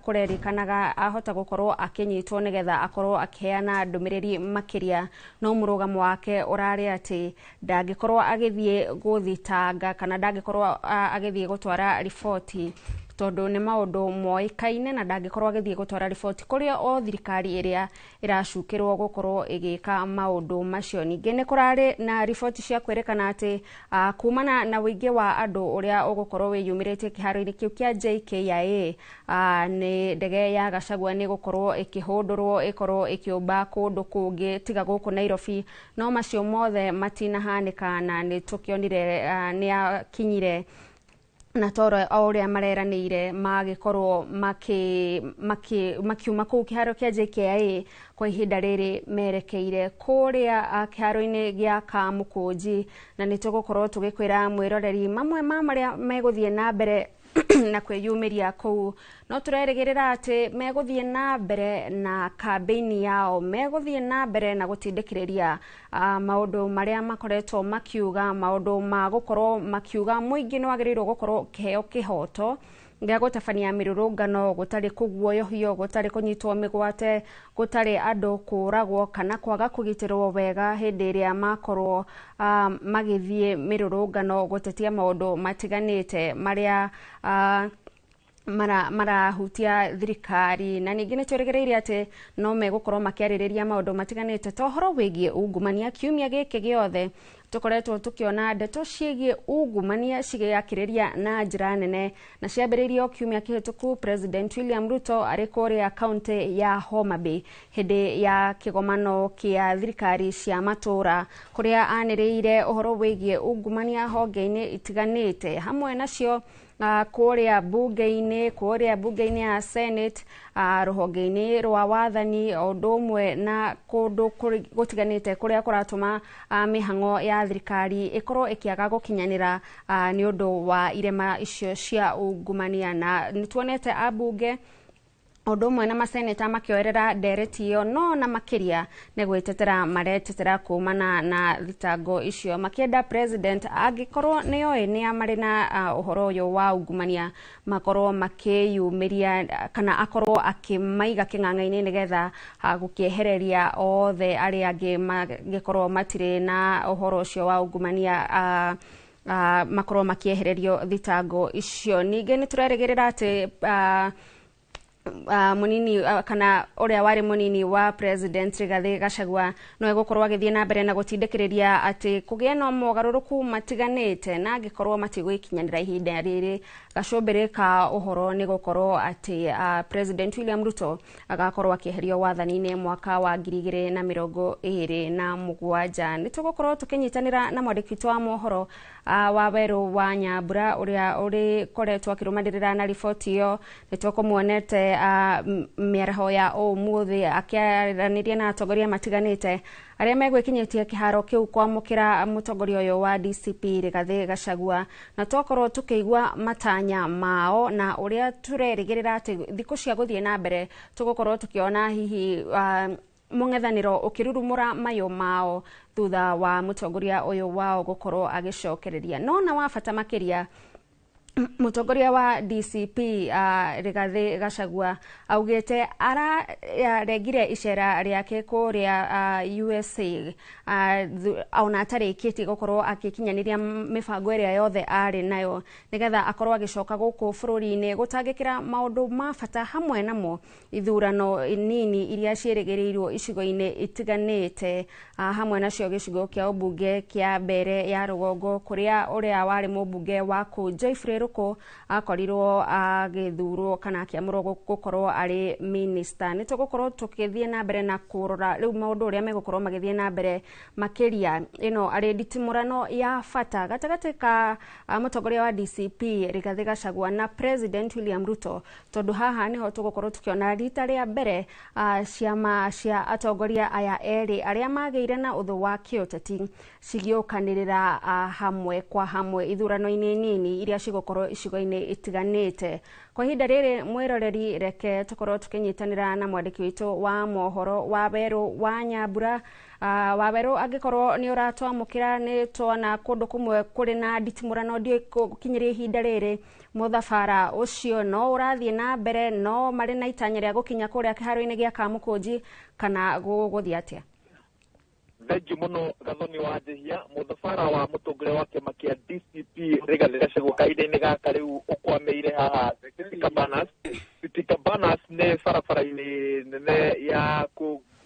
kũrerĩkanaga ahota gũkorwo akĩnyitwo nĩgetha akorwo akĩheana ndũmĩrĩri makĩria. No mũrũgamo wake ũrarĩ atĩ ndangĩkorwo agĩthiĩ gũthitanga kana ndangĩkorwo agĩthiĩ gũtwara riboti tondũ nĩ maũndũ moĩkaine, na ndangĩkorwo agĩthiĩ gũtwara riboti kũrĩa o thirikari ĩrĩa ĩracukĩrwo gũkorwo ĩgĩka maũndũ macio. Ningĩ nĩ kũrarĩ na riboti cia kwĩrĩkana atĩ kumana na ũingĩ wa andũ ũrĩa ũgũkorwo wĩyumĩrĩtie kĩharo-inĩ kĩu kĩa JKIA, nĩ ndege ya Gachagua nĩ gũkorwo ĩkĩhũndũrwo ĩkorwo ĩkĩũmba kũndũ kũngĩ tiga gũkũ Nairobi, no macio mothe matinahanĩka, na nĩ tũkĩonire nĩ akinyire na toro o ũrĩa mareranĩire magĩkorwo makiuma kũu kĩharo kĩa JKIA kwa ihinda rĩrĩ merekeire kũrĩa kĩharo-inĩ gĩa Kamũkũnji. Na nĩ tũgũkorwo tũgĩkwĩra mwĩroreri mamwe ma marĩa megũthiĩ na mbere na kwĩyumĩria kũu. No tũrerĩgĩrĩra atĩ megũthiĩ na mbere na kambĩini yao, megũthiĩ na mbere na gũtindĩkĩrĩria maũndũ marĩa makoretwo makiuga, maũndũ ma gũkorwo makiuga mũingĩ nĩ wagĩrĩirwo gũkorwo ũkĩheo kĩhoto gĩa gũtabania mĩrũrũngano gũtarĩ kũguoyohio, gũtarĩ kũnyitwo mĩgwate, gũtarĩ andũ kũragwo kana kwaga kũgitĩrwo wega hĩndĩ ĩrĩa makorwo magĩthiĩ mĩrũrũngano gũtetia maũndũ matiganĩte marĩa marahutia thirikari. Na ningĩ nĩ twĩrĩgĩrĩire atĩ no megũkorwo makĩarĩrĩria maũndũ matiganĩte ta ũhoro wĩgiĩ ungumania. Kiumia gĩkĩ gĩothe tũkoretwo tũkĩona ndeto ciĩgiĩ ungumania cigĩakĩrĩria na njĩra nene, na ciambĩrĩirio kiumia kĩhĩtũku President William Ruto arĩ kũrĩa kaunti ya Homa Bay hĩndĩ ya kĩgomano kĩa thirikari cia matũũra, kũrĩa anĩrĩire ũhoro wĩgiĩ ungumania honge-inĩ itiganĩte, hamwe nacio kũrĩa bunge-inĩ ya Senate, rũhonge-inĩ rwa wathani, o ũndũ ũmwe na kũndũ gũtiganĩte kũrĩa kũratũma mĩhang'o ya thirikari ĩkorwo ĩkĩaga gũkinyanĩra nĩ ũndũ wa irema icio cia ungumania. Na nĩ tuonete ambunge ũndũ ũmwe na maseneta makĩoerera ndereti ĩyo, no na makĩria nĩ gwĩtetera maretetera kumana na thitango icio, makĩenda president angĩkorwo nĩoĩ nĩa marĩ na ũhoro ũyũ wa ungumania makorwo makĩyumĩria kana akorwo akĩmaiga kĩng'ang'a-inĩ nĩgetha gũkĩehereria othe arĩa angĩ mangĩkorwo matirĩ na ũhoro ũcio wa ungumania makorwo makĩehererio thitango icio. Ningĩ nĩ tũrerĩgĩrĩra atĩ munini kana ũrĩa warĩ munini wa President Rigathĩ Gachagua no egũkorwo agĩthiĩ na mbere na gũtindĩkĩrĩria atĩ kũgĩe na mogarũrũku matiganĩte, na angĩkorwo matigũikinyanĩra ihinda rĩrĩ gacũmbĩrĩ ka ũhoro nĩ gũkorwo atĩ President William Ruto agakorwo akĩeherio wathani-inĩ mwaka wa 2027. Nĩ tũgũkorwo tũkĩnyitanĩra na mwandĩki witũ wa mohoro wa Werũ wa Nyambura ũrĩa ũrĩkoretwo akĩrũmanĩrĩra na riboti ĩyo. Nĩ tũkũmuonete mĩaraho ya ũmũthĩ akĩaranĩria na atongoria matiganĩte arĩa megwĩkinyĩtie kĩharo kĩu kwamũkĩra mũtongoria ũyũ wa DCP Rigathĩ Gachagua, na twakorwo tũkĩigua matanya mao na ũrĩa tũrerĩgĩrĩra atĩ thikũ cia gũthiĩ na mbere tũgũkorwo tũkĩona hihi mũng'ethanĩro ũkĩrurumũra mayũ mao thutha wa mũtongoria ũyũ wao gũkorwo agĩcokereria. No na wa bata makĩria, mũtongoria wa DCP Rigathĩ Gachagua augĩte araregire icera rĩake kũrĩa USA ona atarĩkĩtie gũkorwo agĩkinyanĩria mĩbango ĩrĩa yothe arĩ nayo nĩgetha akorwo agĩcoka gũkũ bũrũri-inĩ gũtangĩkĩra maũndũ ma bata, hamwe namo ithurano nini iria ciĩrĩgĩrĩirwo icigo-inĩ itiganĩte, hamwe nacio gĩcigo kĩa ũmbunge kĩa Mbere ya Rũgongo kũrĩa ũrĩa warĩ mũmbunge wa kũu Geoffrey Ruku akorirwo agĩthurwo kana akĩamũrwo gũkorwo arĩ minister. Nĩ tũgũkorwo tũkĩthiĩ na mbere na kũrora rĩu maũndũ ũrĩa megũkorwo magĩthiĩ na mbere makĩria ĩno arĩ nditimũrano ya bata gatagatĩ ka mũtongoria wa DCP Rigathi Gachagua na President William Ruto, tondũ haha nĩho tũgũkorwo tũkĩona rita rĩa mbere ciama cia atongoria aya erĩ arĩa magĩire na ũthũ wa kĩũteti cigĩũkanĩrĩra hamwe kwa hamwe ithurano-inĩ nini iria cigũkorwo icigo-inĩ itiganĩte. Kwa ihinda rĩrĩ mwĩroreri, reke tũkorwo tũkĩnyitanĩra na mwandĩki witũ wa mohoro Wawerũ wa Nyambura. Wawerũ, angĩkorwo nĩ ũratwamũkĩra, nĩ tuona kũndũ kũmwe kũrĩ na nditimũrano ndiũĩ gũkinyĩria ihinda rĩrĩ mũthabara ũcio no ũrathiĩ na mbere, no marĩ na itanya rĩa gũkinya kũrĩa kĩharo-inĩ gĩa Kamũkũnji kana gũgũthiĩ atĩa? Thengiũ mũno Gathoni wa Njihia. Mũthabara wa mũtongoria wa kĩama kĩa DCP Rigathi Gachagua kahinda-inĩ gaka rĩu ũkwamĩire haha City Cabanas. City Cabanas nĩ barabara-inĩ nene ya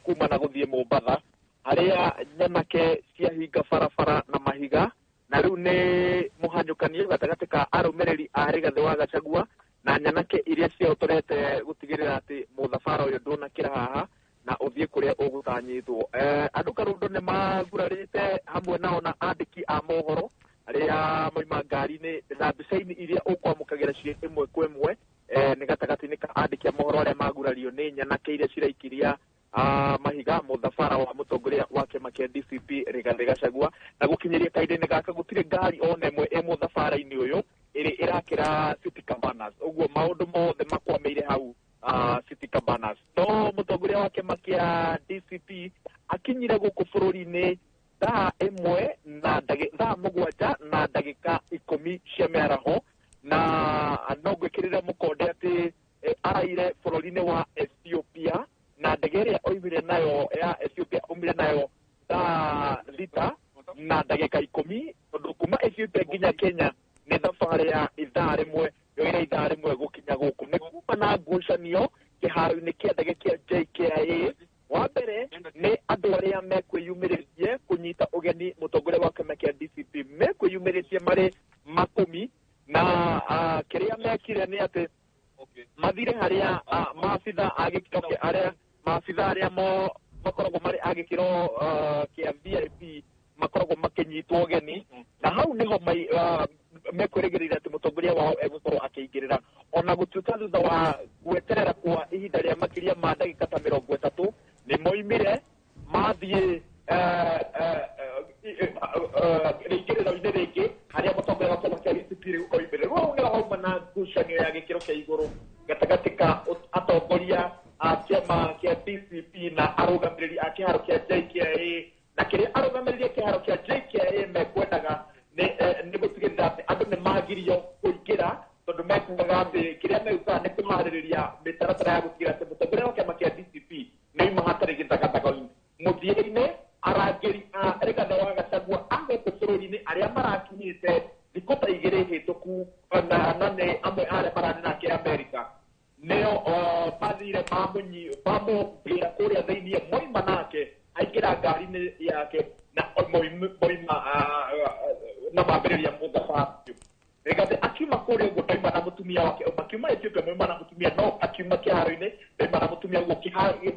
kuma na gũthiĩ Mombatha, harĩa nyanake ciahinga barabara na mahiga, na rĩu nĩ mũhanyũkanio gatagatĩ ka arũmĩrĩri a Rigathi wa Gachagua na nyanake iria ciahotorete gũtigĩrĩra atĩ mũthabara ũyũ ndũnakĩra haha na ũthiĩ kũrĩa ũgũtanyĩtwo. Andũ Karũndo nĩ magurarĩte hamwe nao na andĩki a mohoro arĩa moima ngari-inĩ na mbica-inĩ iria ũkwamũkagĩra ciĩ ĩmwe kwa ĩmwe nĩ gatagatĩ-inĩ ka andĩki a mohoro arĩa magurario nĩ nyanake iria ciraikiria mahiga mũthabara wa mũtongoria wa kĩama kĩa DCP Rigathi Gachagua. Na gũkinyĩria kahinda-inĩ gaka gũtirĩ ngari ona ĩmwe ĩ mũthabara-inĩ ũyũ ĩrĩ ĩrakĩra City Cabanas, ũguo maũndũ mothe makwamĩire hau City Cabanas. No mũtongoria wa kĩama kĩa DCP akinyire gũkũ bũrũri-inĩ thaa ĩmwe na thaa 7 na ndagĩka 10 cia mĩaraho, na no ngwĩkĩrĩre mũkonde atĩ araire bũrũri-inĩ wa Ethiopia, na ndege ĩrĩa oimire nayo ya Ethiopia oimire nayo thaa 6 na ndagĩka 10, tondũ kuma Ethiopia nginya Kenya nĩ thabarĩ ya ithaa rĩmwe, yoire ithaa rĩmwe gũkinya gũkũ. Nĩ kuma na ngucanio kĩharo-inĩ kĩa ndege kĩa JKIA. Wa mbere nĩ andũ arĩa mekwĩyumĩrĩtie kũnyita ũgeni mũtongoria wa kĩama kĩa DCP, mekwĩyumĩrĩtie marĩ makũmi, na kĩrĩa mekire nĩ atĩ mathire harĩa maabitha a gĩkĩro arĩa maabitha arĩa makoragwo marĩ a gĩkĩro kĩa VIP makoragwo makĩnyitwo ũgeni, na hau nĩho mekwĩrĩgĩrĩire atĩ mũtongoria wao egũkorwo akĩingĩrĩra. Ona gũtuĩka thutha wa gweterera kwa ihinda rĩa makĩria ma ndagĩka ta 30 nĩ moimire mathiĩ rĩingĩrĩro-inĩ rĩngĩ harĩa mũtongoria wa kĩama kĩa DCP rĩu oimire. Rĩu hau nĩho hauma na ngucanio ya gĩkĩro kĩa igũrũ gatagatĩ ka atongoria a kĩama kĩa DCP na arũgamĩrĩri a kĩharo kĩa JKIA, na kĩrĩa arũgamĩrĩri a kĩharo kĩa JKIA mekwendaga nĩ gũtigĩrĩra atĩ andũ nĩ magirio kũingĩra, tondũ mekugaga atĩ kĩrĩa megũkaga nĩ kũharĩrĩria mĩtaratara ya gũtigĩrĩra atĩ mũtongoria wa kĩama kĩa DCP nĩ oima hatarĩ gĩthagathago-inĩ. Mũthia-inĩ arangĩri a Rigathi wa Gachagua a gũkũ bũrũri-inĩ arĩa marakinyĩte thikũ ta 2 hĩtũku, na nĩ amwe arĩa mararĩ nake Amerika, nĩo mathire mamũmbĩra kũrĩa thĩiniĩ, moima nake aingĩra ngari-inĩ yake na moima na mambĩrĩria mũthabara ũcio. Rigathi akiuma kũrĩa ũguo ndauma na mũtumia wake, makiuma Ethiopia moima na mũtumia, no akiuma kĩharo-inĩ ndauma na mũtumia ũguo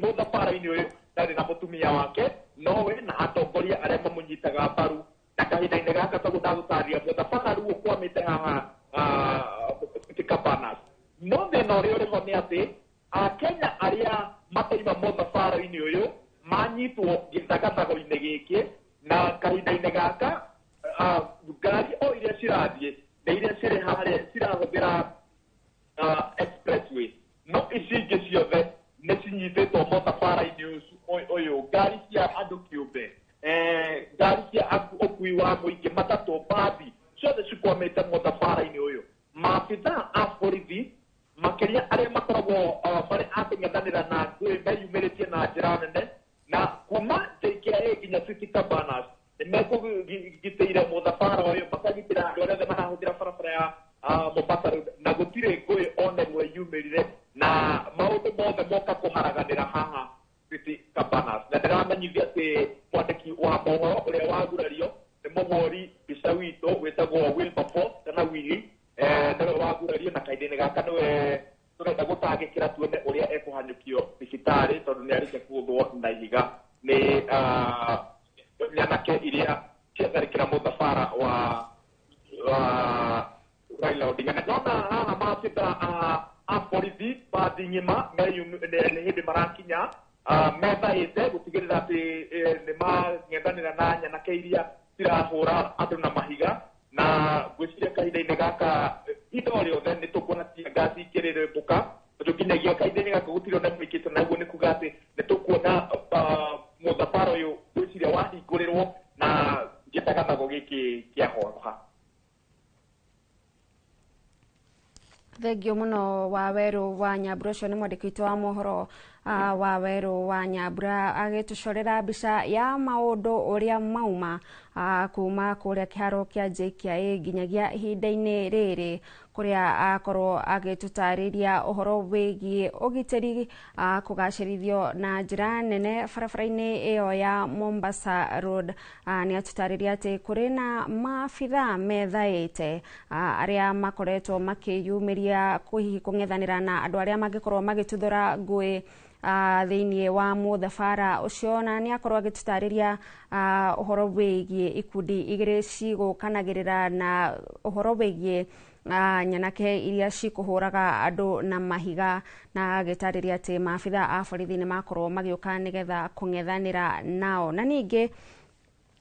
mũthabara-inĩ ũyũ ndarĩ na mũtumia wake, nowe na atongoria arĩa mamũnyitaga mbaru. Na kahinda-inĩ gaka tondũ ndagũtarĩria mũthabara rĩu ũkwamĩte haha City Cabanas. No thĩna ũrĩa ũrĩ ho nĩ atĩ Akenya arĩa mataima mũthabara-inĩ ũyũ manyitwo gĩthagathago-inĩ gĩkĩ, na kahinda-inĩ gaka ngari o iria cirathiĩ nĩ iria cirĩ harĩa cirahũthĩra expressway, no ici ingĩ ciothe nĩ cinyitĩtwo mũthabara-inĩ ũyũ, ngari cia andũ kĩũmbe, ngari cia ũkui wa mũingĩ, matatũ, mbathi, ciothe cikwamĩte mũthabara-inĩ ũyũ. Maabitha a borithi makĩria arĩa makoragwo marĩ a kũng'ethanĩra na ngũĩ meyumĩrĩtie na njĩra nene, na kuma JKIA nginya City Cabanas nĩ mekũgitĩire mũthabara ũyũ, makagitĩra andũ arĩa othe marahũthĩra barabara ya Mombasa Road, na gũtirĩ ngũĩ ona ĩmwe yumĩrire, na maũndũ mothe moka kũharaganĩra haha City Cabanas. Na ndĩramenyithia atĩ mwandĩki wa mohoro ũrĩa wagurario nĩ mũhũri mbica witũ wĩtagwo Wilberforce kana Willy, thibitarĩ tondũ nĩ arĩkia kũgũthwo na ihiga nĩ nyanake iria ciatharĩkĩra mũthabara wa Raila Odinga. Na ndona haha maabitha a borithi bathi ng'ima nĩ hĩndĩ marakinya methaĩte gũtigĩrĩra atĩ nĩ mang'ethanĩra na nyanake iria cirahũra andũ na mahiga, na ngwĩciria kahinda-inĩ gaka ihinda o rĩothe nĩ tũkuona tear gas ikĩrĩrĩmbũka, tondũ nginyagia kahinda-inĩ gaka gũtirĩ ona ĩmwe ĩkĩtwo, na ũguo nĩ kuga atĩ nĩ tũkuona mũthabara ũyũ ngwĩciria wahingũrĩrwo na gĩthagathago gĩkĩ kĩahoroha. Thengio muno wa Weru wa Nyambura, ũcio nĩ mwandĩki witũ wa mohoro wa Weru wa Nyambura agĩtũcorera mbica ya maũndũ ũrĩa mauma kuma kũrĩa kĩharo kĩa JKIA nginyagia ihinda-inĩ rĩrĩ, kũrĩa akorwo agĩtũtarĩria ũhoro wĩgiĩ ũgitĩri kũgacĩrithio na njĩra nene barabara-inĩ ĩyo ya Mombasa Road. Nĩ atũtarĩria atĩ kũrĩ na maabitha methaĩte arĩa makoretwo makĩyumĩria hihi kũng'ethanĩra na andũ arĩa mangĩkorwo magĩtuthũra ngũĩ thĩinĩ wa mũthabara ũcio, na nĩ akorwo agĩtũtarĩria ũhoro wĩgiĩ ikundi igĩrĩ cigũkanagĩrĩra na ũhoro wĩgiĩ nyanake iria cikũhũraga andũ na mahiga, na agĩtarĩria atĩ maabitha a borithi nĩ makorwo magĩũka nĩgetha kũng'ethanĩra nao. Na ningĩ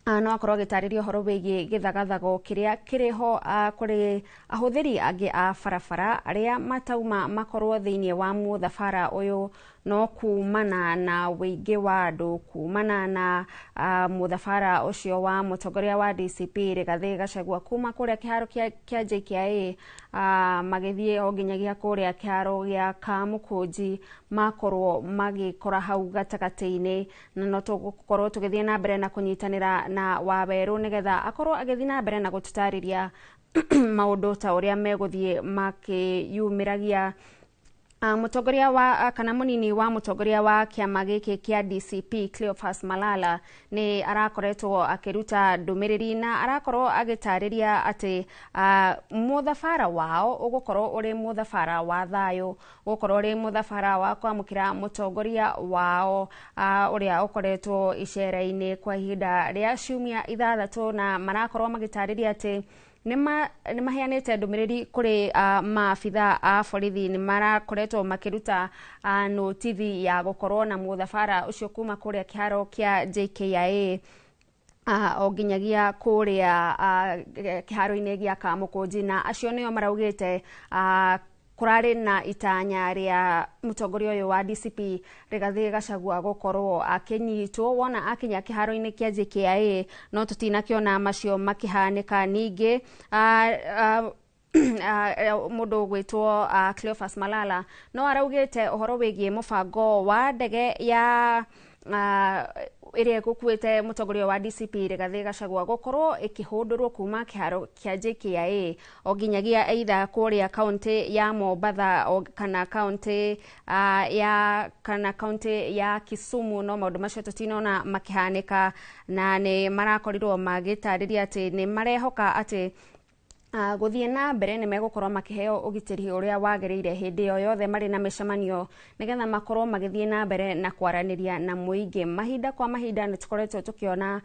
no akorwo agĩtarĩria ũhoro wĩgiĩ gĩthagathago kĩrĩa kĩrĩ ho kũrĩ ahũthĩri angĩ a barabara arĩa matauma makorwo thĩinĩ wa mũthabara ũyũ, no kumana na wĩingĩ wa andũ, kumana na mũthabara ũcio wa mũtongoria wa DCP Rigathĩ Gachagua kuma kũrĩa kĩharo kĩa JKIA magĩthiĩ o nginyagia kũrĩa kĩharo gĩa Kamũkũnji, makorwo magĩkora hau gatagatĩ-inĩ. Na no tũgũkorwo tũgĩthiĩ na mbere na kũnyitanĩra na Wawerũ nĩgetha akorwo agĩthiĩ na mbere na gũtũtarĩria maũndũ ta ũrĩa megũthiĩ makĩyumĩragia. Mũtongoria wa kana mũnini wa mũtongoria wa kĩama gĩkĩ kĩa DCP Cleophas Malala nĩ arakoretwo akĩruta ndũmĩrĩri na arakorwo agĩtarĩria atĩ mũthabara wao ũgũkorwo ũrĩ mũthabara wa thayũ, ũgũkorwo ũrĩ mũthabara wa kwamũkĩra mũtongoria wao ũrĩa ũkoretwo icera-inĩ kwa ihinda rĩa ciumia 6, na marakorwo magĩtarĩria atĩ nĩ maheanĩte ndũmĩrĩri kũrĩ maabitha a borithi, nĩ marakoretwo makĩruta notithi ya gũkorwo na mũthabara ũcio kuma kũrĩa kĩharo kĩa JKIA o nginyagia kũrĩa kĩharo-inĩ gĩa Kamũkũnji, na acio nĩo maraugĩte kũrarĩ na itanya rĩa mũtongoria ũyũ wa DCP Rigathĩ Gachagua gũkorwo akĩnyitwo wona akinya kĩharo-inĩ kĩa JKIA, no tũtinakĩona macio makĩhanĩka. Ningĩ mũndũ ũgwĩtwo Cleophas Malala no araugĩte ũhoro wĩgiĩ mũbango wa ndege ya ĩrĩa ĩgũkuĩte mũtongoria wa DCP Rigathĩ Gachagua gũkorwo ĩkĩhũndũrwo kuma kĩharo kĩa JKIA o nginyagia either kũrĩa kaunti ya Mombatha kana kaunti ya kana kaunti ya Kisumu, no maũndũ macio tũtinona makĩhanĩka, na nĩ marakorirwo magĩtarĩria atĩ nĩ marehoka atĩ gũthiĩ na mbere nĩ megũkorwo makĩheo ũgitĩri ũrĩa wagĩrĩire hĩndĩ o yothe marĩ na mĩcemanio, nĩgetha makorwo magĩthiĩ na mbere na kwaranĩria na mũingĩ. Mahinda kwa mahinda nĩ tũkoretwo tũkĩona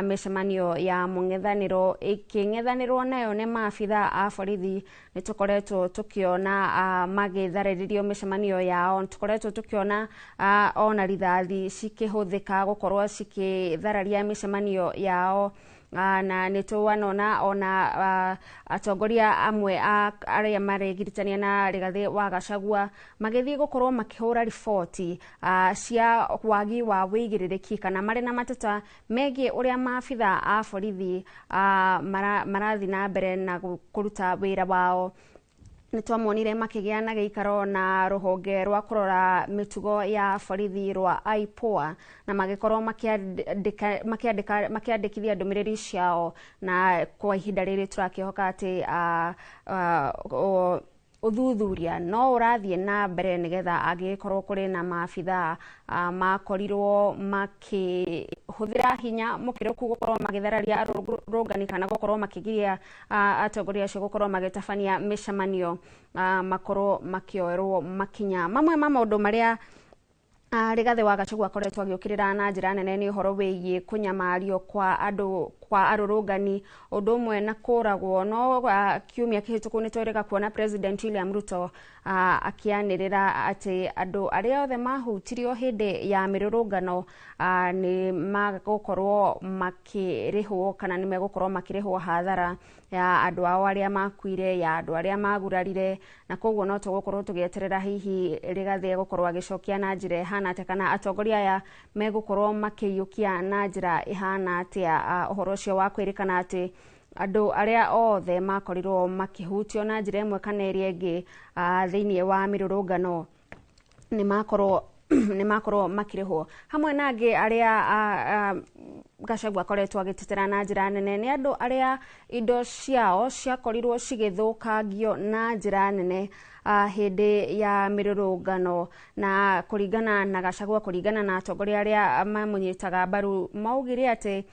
mĩcemanio ya mũng'ethanĩro ĩkĩng'ethanĩrwo nayo nĩ maabitha a borithi, nĩ tũkoretwo tũkĩona magĩtharĩrĩrio mĩcemanio yao, nĩ tũkoretwo tũkĩona ona rithathi cikĩhũthĩka gũkorwo cikĩthararia mĩcemanio yao, na nĩ twanona ona atongoria amwe arĩa maregiritania na Rigathĩ wa Gachagua magĩthiĩ gũkorwo makĩhũra riboti cia wagi wa wĩigĩrĩrĩki kana marĩ na mateta megiĩ ũrĩa maabitha a borithi marathiĩ na mbere na kũruta wĩra wao. Nĩ twamonire makĩgĩa na gĩikaro na rũhonge rwa kũrora mĩtugo ya borithi rwa IPOA, na magĩkorwo makĩandĩkithia ndũmĩrĩri ciao, na kwa ihinda rĩrĩ tũrakĩhoka atĩ ũthuthuria no ũrathiĩ na mbere nĩgetha angĩkorwo kũrĩ na maabitha makorirwo makĩhũthĩra hinya mũkĩrũku gũkorwo magĩthararia arũrũngani kana gũkorwo makĩgiria atongoria acio gũkorwo magĩtabania mĩcemanio, makorwo makĩoerwo makinya. Mamwe ma maũndũ marĩa Rigathi wa Gachagua akoretwo agĩũkĩrĩra na njĩra nene nĩ ũhoro wĩgiĩ kũnyamario kwa andũ kwa arũrũngani ũndũ ũmwe na kũragwo. No kiumia kĩhĩtũku nĩ twĩrĩga kuona President William Ruto akĩanĩrĩra atĩ andũ arĩa othe mahutirio hĩndĩ ya mĩrũrũngano nĩ magũkorwo makĩrĩhwo kana nĩ megũkorwo makĩrĩhwo hathara ya andũ ao arĩa makuire, ya andũ arĩa magurarire, na koguo no tũgũkorwo tũgĩeterera hihi Rigathi egũkorwo agĩcokia na njĩra ĩhana atĩa kana atongoria aya megũkorwo makĩiyũkia na njĩra ĩhana atĩa ũhoro ũcio wa kwĩrĩkana atĩ andũ arĩa othe makorirwo makĩhutio na njĩra ĩmwe kana ĩrĩa ĩngĩ thĩinĩ wa mĩrũrũngano nĩ makorwo makĩrĩhwo. Hamwe na angĩ arĩa Gachagua akoretwo agĩtetera na njĩra nene nĩ andũ arĩa indo ciao ciakorirwo cigĩthũkangio na njĩra nene hĩndĩ ya mĩrũrũngano. Na kũringana na Gachagua, kũringana na atongoria arĩa mamũnyitaga mbaru, maugire atĩ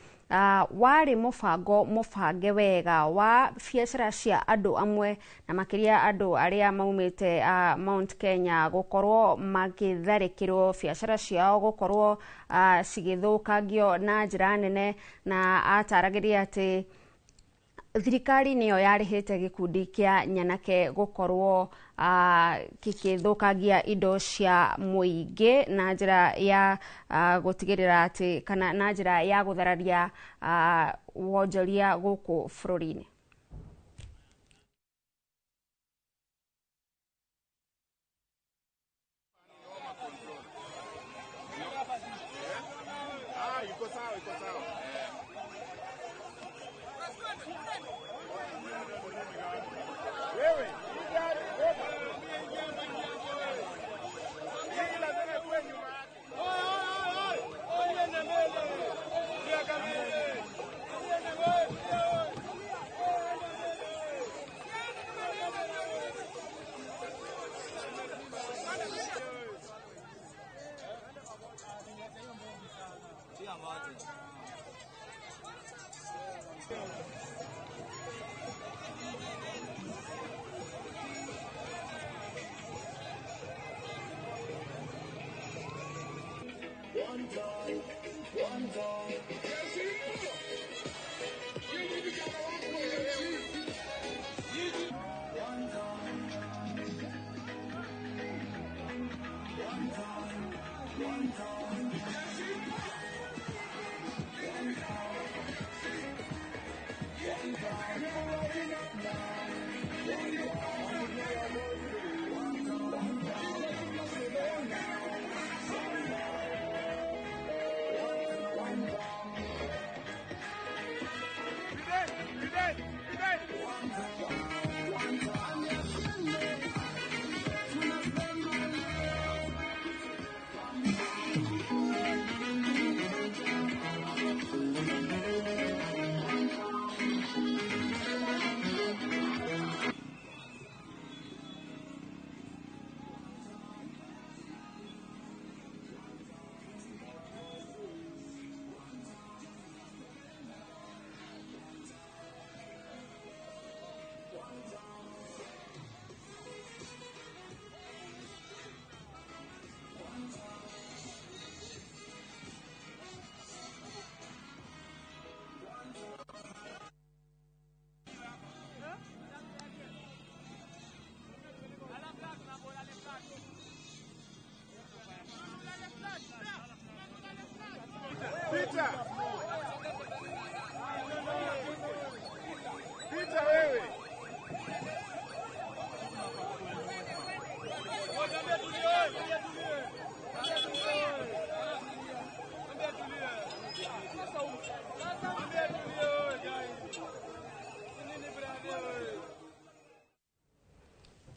warĩ mũbango mũbange wega wa biacara cia andũ amwe na makĩria andũ arĩa maumĩte Mount Kenya gũkorwo makĩtharĩkĩrwo, biacara ciao gũkorwo cigĩthũkangio na njĩra nene. Na ataragĩria atĩ thirikari nĩyo yarĩhĩte gĩkundi kĩa nyanake gũkorwo gĩkĩthũkangia indo cia mũingĩ na njĩra ya gũtigĩrĩra atĩ kana na njĩra ya gũthararia wonjoria gũkũ bũrũri-inĩ.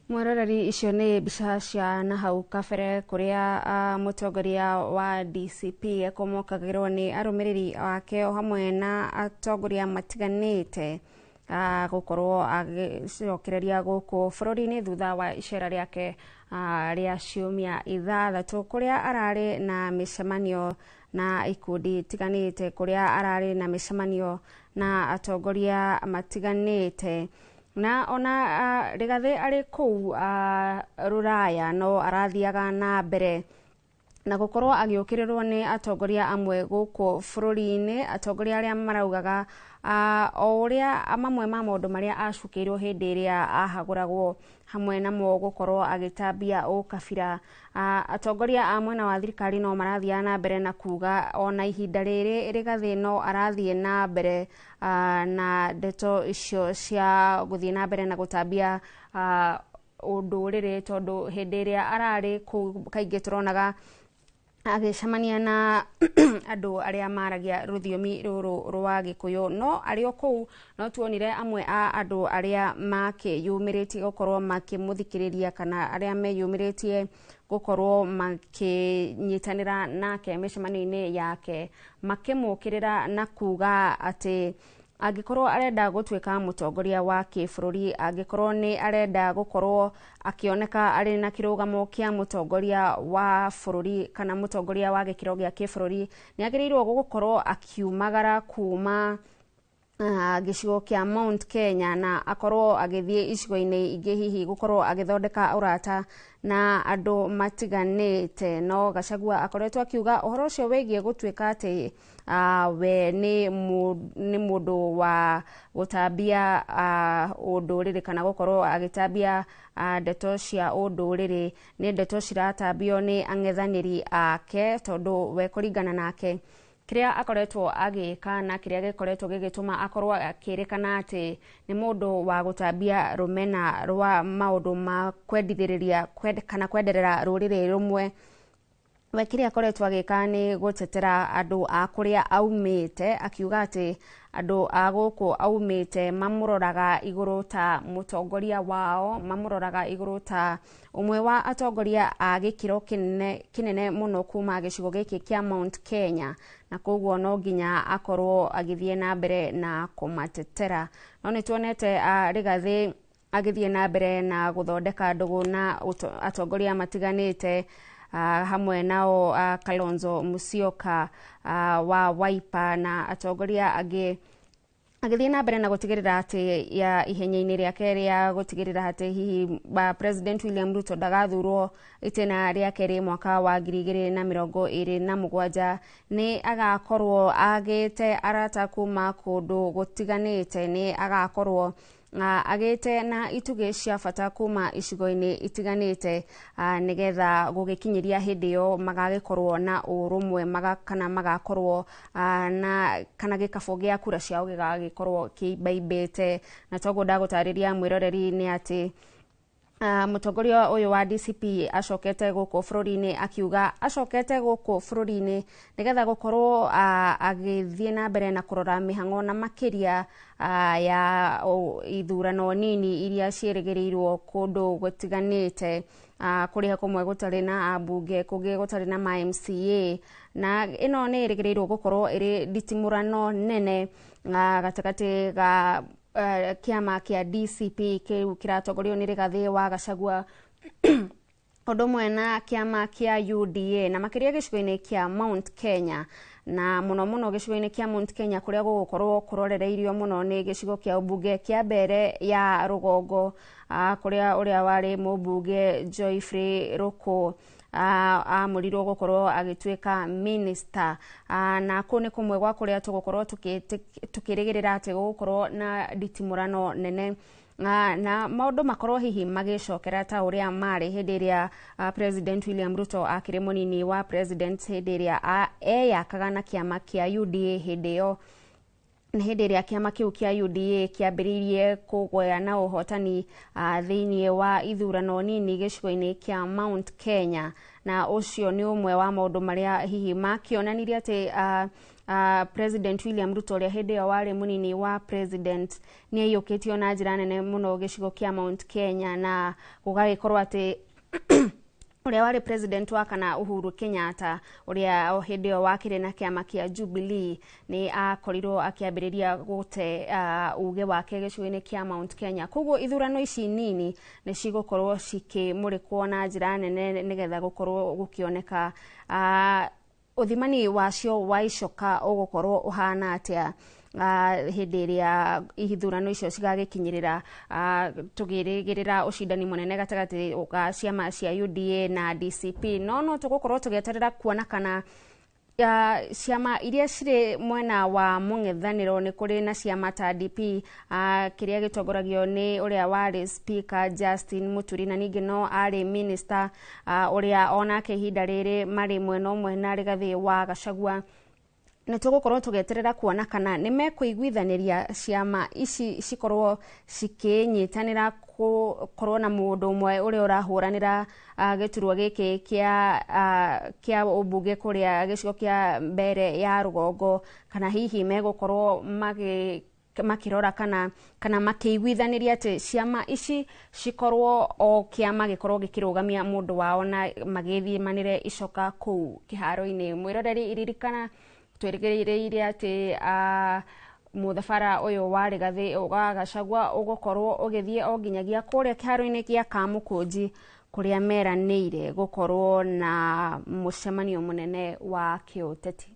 Mweroreri, icio nĩ mbica cia nahau kabere kũrĩa mũtongoria wa DCP ekomokagĩrwo nĩ arũmĩrĩri ake o hamwe na atongoria matiganĩte gũkorwo agĩcokereria gũkũ bũrũri-inĩ thutha wa icera rĩake rĩa ciumia 6 kũrĩa ararĩ na mĩcemanio na ikundi itiganĩte, kũrĩa ararĩ na mĩcemanio na atongoria matiganĩte. Na ona Rigathi arĩ kũu rũraya no arathiaga na mbere Na gũkorwo agĩũkĩrĩrwo nĩ atongoria amwe gũkũ bũrũri-inĩ, atongoria arĩa maraugaga o ũrĩa mamwe ma maũndũ marĩa acukĩirwo hĩndĩ ĩrĩa ahagũragwo, hamwe namo gũkorwo agĩtambia ũkabira. Atongoria a mwena wa thirikari no marathiaga na mbere na kuga ona ihinda rĩrĩ Rigathĩ no arathiĩ na mbere na ndeto icio cia gũthiĩ na mbere na gũtambia ũndũrĩrĩ, tondũ hĩndĩ ĩrĩa ararĩ kũu kaingĩ tũronaga agĩcemania na andũ arĩa maragia rũthiomi rũrũ rwa Gĩkũyũ. No arĩ o kũu no tuonire amwe a andũ arĩa makĩyumĩrĩtie gũkorwo makĩmũthikĩrĩria kana arĩa meyumĩrĩtie gũkorwo makĩnyitanĩra nake mĩcemanio-inĩ yake, makĩmũkĩrĩra na kuga atĩ angĩkorwo arenda gũtuĩka mũtongoria wa kĩbũrũri, angĩkorwo nĩ arenda gũkorwo akĩoneka arĩ na kĩrũgamo kĩa mũtongoria wa bũrũri kana mũtongoria wa gĩkĩro gĩa kĩbũrũri, nĩ agĩrĩirwo gũkorwo akiumagara kuma gĩcigo kĩa Mount Kenya na akorwo agĩthiĩ icigo-inĩ ingĩ, hihi gũkorwo agĩthondeka ũrata na andũ matiganĩte. No Gachagua akoretwo akiuga ũhoro ũcio wĩgiĩ gũtuĩka atĩ we nĩ mũndũ wa gũtambia ũndũrĩrĩ kana gũkorwo agĩtambia ndeto cia ũndũrĩrĩ nĩ ndeto ciratambio nĩ ang'ethanĩri ake, tondũ we kũringana nake kĩrĩa akoretwo agĩka na kĩrĩa gĩkoretwo gĩgĩtũma akorwo akĩrĩkana atĩ nĩ mũndũ wa gũtambia rũmena rwa maũndũ ma kwendithĩrĩria kana kwenderera rũrĩrĩ rũmwe, we kĩrĩa akoretwo agĩka nĩ gũtetera andũ a kũrĩa aumĩte, akiuga atĩ andũ a gũkũ aumĩte mamũroraga igũrũ ta mũtongoria wao, mamũroraga igũrũ ta ũmwe wa atongoria a gĩkĩro kĩnene mũno kuma gĩcigo gĩkĩ kĩa Mount Kenya, na koguo no nginya akorwo agĩthiĩ na mbere na kũmatetera. No nĩ tuonete Rigathĩ agĩthiĩ na mbere na gũthondeka ndũgũ na atongoria matiganĩte, hamwe nao Kalonzo Musyoka wa Wiper na atongoria angĩ, agĩthiĩ na mbere na gũtigĩrĩra atĩ ya ihenya-inĩ rĩake rĩa gũtigĩrĩra atĩ hihi President William Ruto ndagathurwo itĩna rĩa kerĩ mwaka wa 2027, nĩ agakorwo agĩte arata kuma kũndũ gũtiganĩte, nĩ agakorwo agĩte na itugĩ cia bata kuma icigo-inĩ itiganĩte, nĩgetha gũgĩkinyĩria hĩndĩ ĩyo magagĩkorwo na ũrũmwe kana magakorwo na kana gĩkabũ gĩa kura ciao gĩgagĩkorwo kĩimbaimbĩte. Na toguo ndagũtarĩria mwĩroreri nĩ atĩ mũtongoria ũyũ wa DCP acokete gũkũ bũrũri-inĩ akiuga acokete gũkũ bũrũri-inĩ nĩgetha gũkorwo agĩthiĩ na mbere na kũrora mĩhang'o na makĩria ya ithurano nini iria ciĩrĩgĩrĩirwo kũndũ gũtiganĩte, kũrĩa kũmwe gũtarĩ na ambunge, kũngĩ gũtarĩ na ma MCA, na ĩno nĩ ĩrĩgĩrĩirwo gũkorwo ĩrĩ nditimũrano nene gatagatĩ ga kĩama kĩa DCP kĩu kĩratongorio nĩ Rigathĩ wa Gachagua ũndũ ũmwe na kĩama kĩa UDA, na makĩria gĩcigo-inĩ kĩa Mount Kenya, na mũno mũno gĩcigo-inĩ kĩa Mount Kenya kũrĩa gũgũkorwo kũrorereirio mũno nĩ gĩcigo kĩa ũmbunge kĩa mbere ya rũgongo, kũrĩa ũrĩa warĩ mũmbunge Geoffrey Ruku amũrirwo gũkorwo agĩtuĩka minister, na kũu nĩ kũmwe gwa kũrĩa tũgũkorwo tũkĩrĩgĩrĩra atĩ gũgũkorwo na nditimũrano nene, na maũndũ makorwo hihi magĩcokera ta ũrĩa marĩ hĩndĩ ĩrĩa President William Ruto akĩrĩ mũnini wa president, hĩndĩ ĩrĩa eyakaga na kĩama kĩa UDA. Hĩndĩ ĩyo nĩ hĩndĩ ĩrĩa kĩama kĩu kĩa UDA kĩambĩrĩirie kũgĩa na ũhotani thĩinĩ wa ithurano nini gĩcigo-inĩ kĩa Mount Kenya, na ũcio nĩ ũmwe wa maũndũ marĩa hihi makĩonanirie atĩ President William Ruto ũrĩa hĩndĩ ĩyo warĩ mũnini wa president nĩ aiyũkĩtio na njĩra nene mũno gĩcigo kĩa Mount Kenya, na gũgagĩkorwo atĩ ũrĩa warĩ president wa kana Uhuru Kenyatta ũrĩa o hĩndĩ ĩyo wakĩrĩ na kĩama kĩa Jubilee nĩ akorirwo akĩambĩrĩria gũte uge wake gĩcigo-inĩ kĩa Mount Kenya. Koguo ithurano ici nini nĩ cigũkorwo cikĩmũrĩkwo na njĩra nene nĩgetha gũkorwo gũkĩoneka ũthimani wacio wa icoka ũgũkorwo ũhana atĩa. Hĩndĩ ĩrĩa ithurano icio cigagĩkinyĩrĩra, tũgĩrĩgĩrĩra ũcindani mũnene gatagatĩ ga ciama cia UDA na DCP. No tũgũkorwo tũgĩeterera kuona kana ciama iria cirĩ mwena wa mũng'ethanĩro, nĩ kũrĩ na ciama ta DP, kĩrĩa gĩtongoragio nĩ ũrĩa warĩ Speaker Justin Muturi, na ningĩ no arĩ minister, ũrĩa onake ihinda rĩrĩ marĩ mwena ũmwe na Rigathĩ wa Gachagua. Nĩ tũgũkorwo tũgĩeterera kuona kana nĩ mekũiguithanĩria ciama ici cikorwo cikĩnyitanĩra gũkorwo na mũndũ ũmwe ũrĩa ũrahũranĩra gĩturwa gĩkĩ kĩa ũmbunge kũrĩa gĩcigo kĩa Mbere ya Rũgongo, kana hihi megũkorwo makĩrora kana makĩiguithanĩria atĩ ciama ici cikorwo o kĩama gĩkorwo gĩkĩrũgamia mũndũ wao na magĩthimanĩre icoka kũu kĩharo-inĩ. Mwĩroreri, iririkana twĩrĩgĩrĩire atĩ mũthabara ũyũ wa Rigathĩ wa Gachagua ũgũkorwo ũgĩthiĩ o nginyagia kũrĩa kĩharo-inĩ gĩa Kamũkũnji, kũrĩa meranĩire gũkorwo na mũcemanio mũnene wa kĩũteti.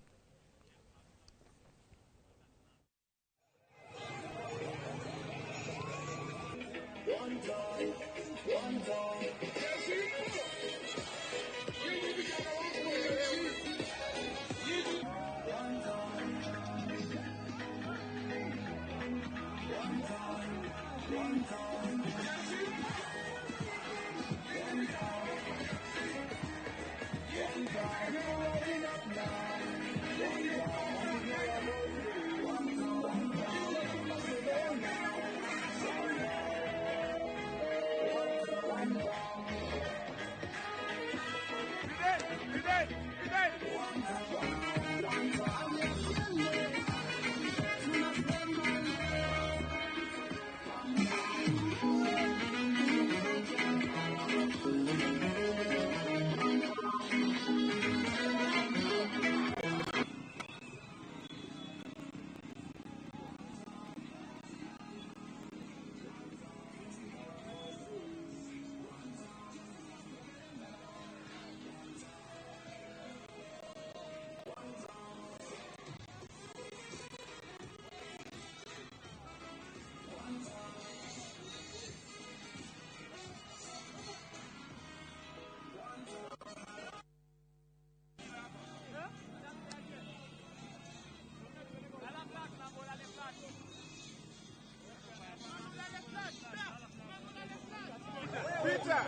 Peter.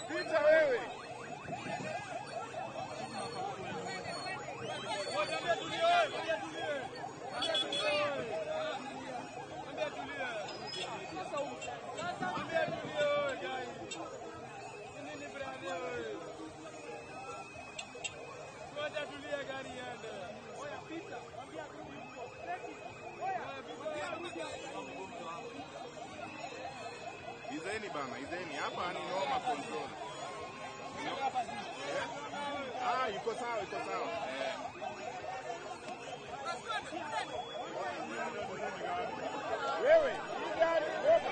Peter wewe. Izeni bana, izeni hapa ni noma control. Ah, iko sawa, iko sawa. Wewe, hii gari beba.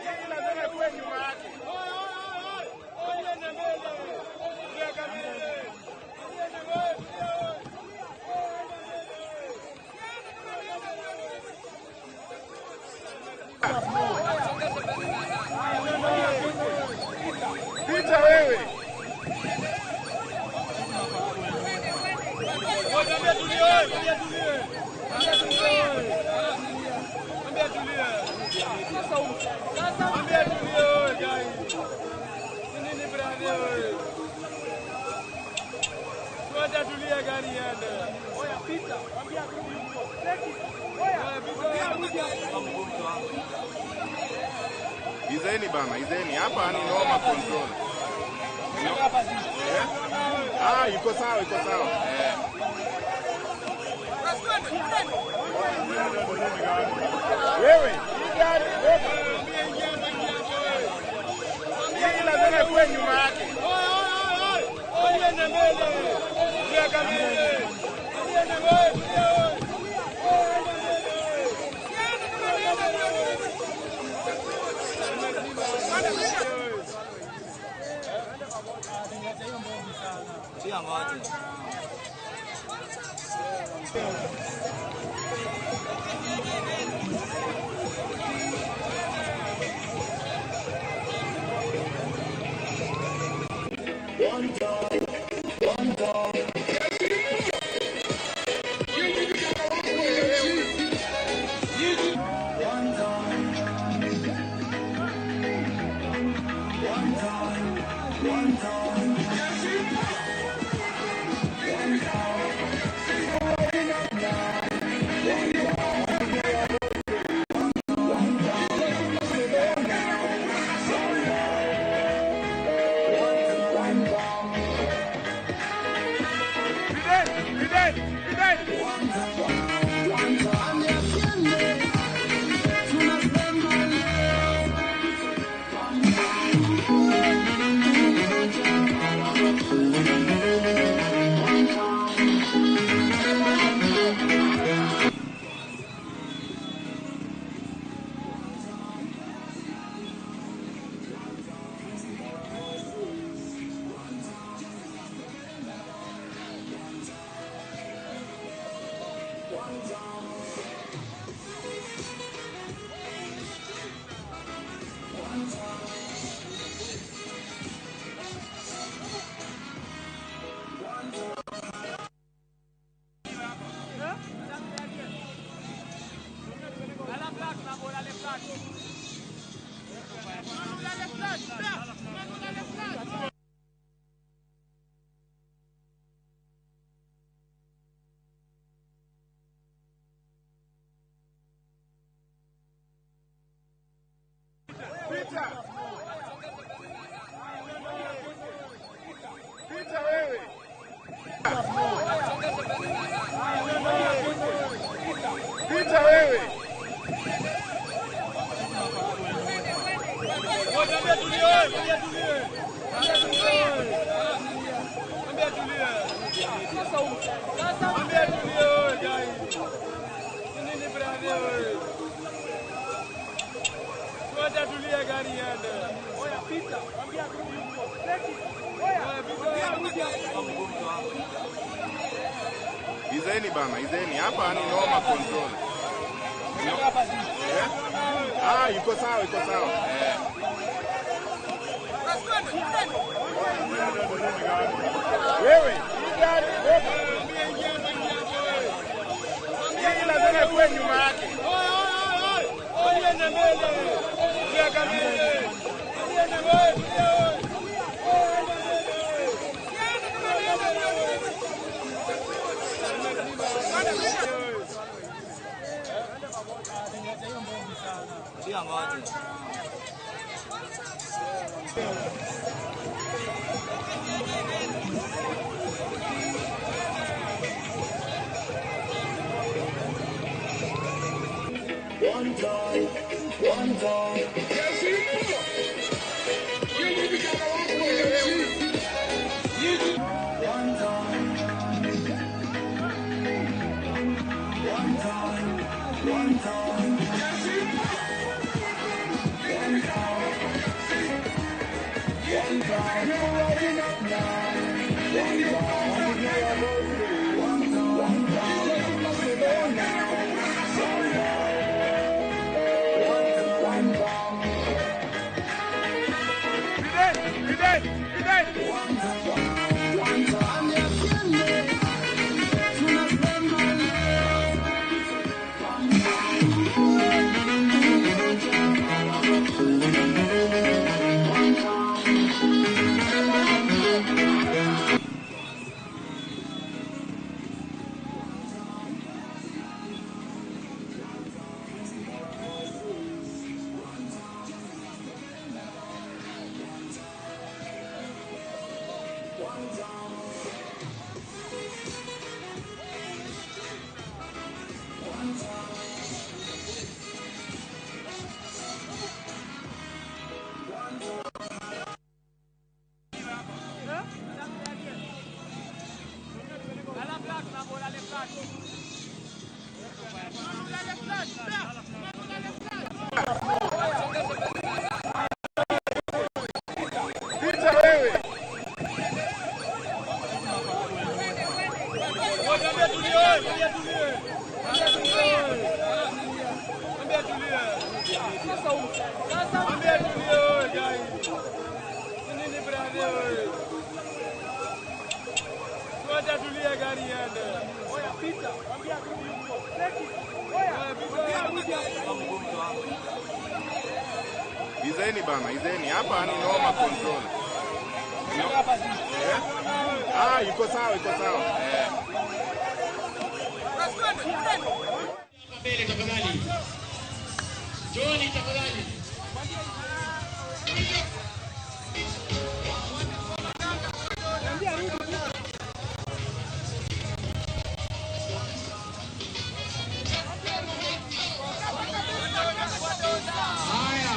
Hii lazima kuwe nyuma yake. Pita wewe. Izeni bana, izeni hapa ni noma control. Ah, iko sawa, iko sawa. Wewe, hii gari beba. Hii lazima kuwe nyuma yake. Izeni bana, izeni hapa ni noma control. Eh? Ah, iko sawa, iko sawa. Eh. Wewe, hii gari wewe. Hii lazima kuwe nyuma yake. One time, one time. One time, one time, one time. One time, you're rising up now. One time, one time, one time. Izeni bana, izeni. Hapa ni noma control. Eh? Ah, iko sawa, iko sawa. Eh. Mbele tafadhali. Johnny tafadhali. Haya.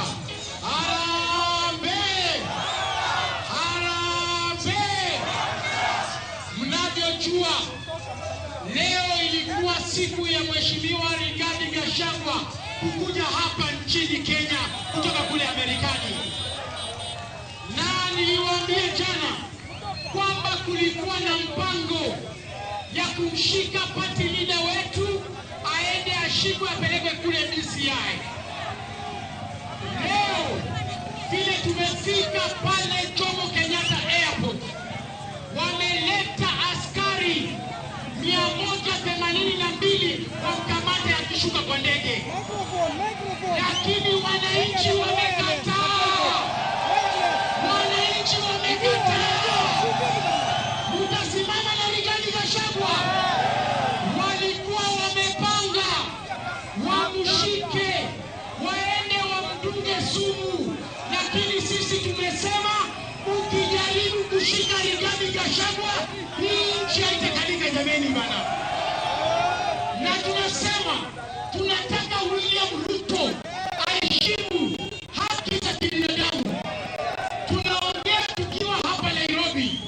Harambee! Harambee! Mnavyojua leo ilikuwa siku ya Mheshimiwa Rigathi Gachagua kukuja hapa nchini Kenya kutoka kule Amerikani, na niliwaambia jana kwamba kulikuwa na mpango ya kumshika party leader wetu aende ashikwe apelekwe kule DCI. Leo vile tumefika pale Jomo Kenyatta Airport, wameleta askari 182 wamkamate akishuka kwa ndege, lakini wananchi wamekataa. Wananchi wamekataa. Mtasimama na Rigathi Gachagua. Walikuwa wamepanga wamshike, waende wamdunge sumu, lakini sisi tumesema ukijaribu kushika Rigathi Gachagua, hii nchi haitakalika jameni bana. Na tunasema tunataka William Ruto aheshimu haki za kibinadamu. Tunaongea tukiwa hapa Nairobi,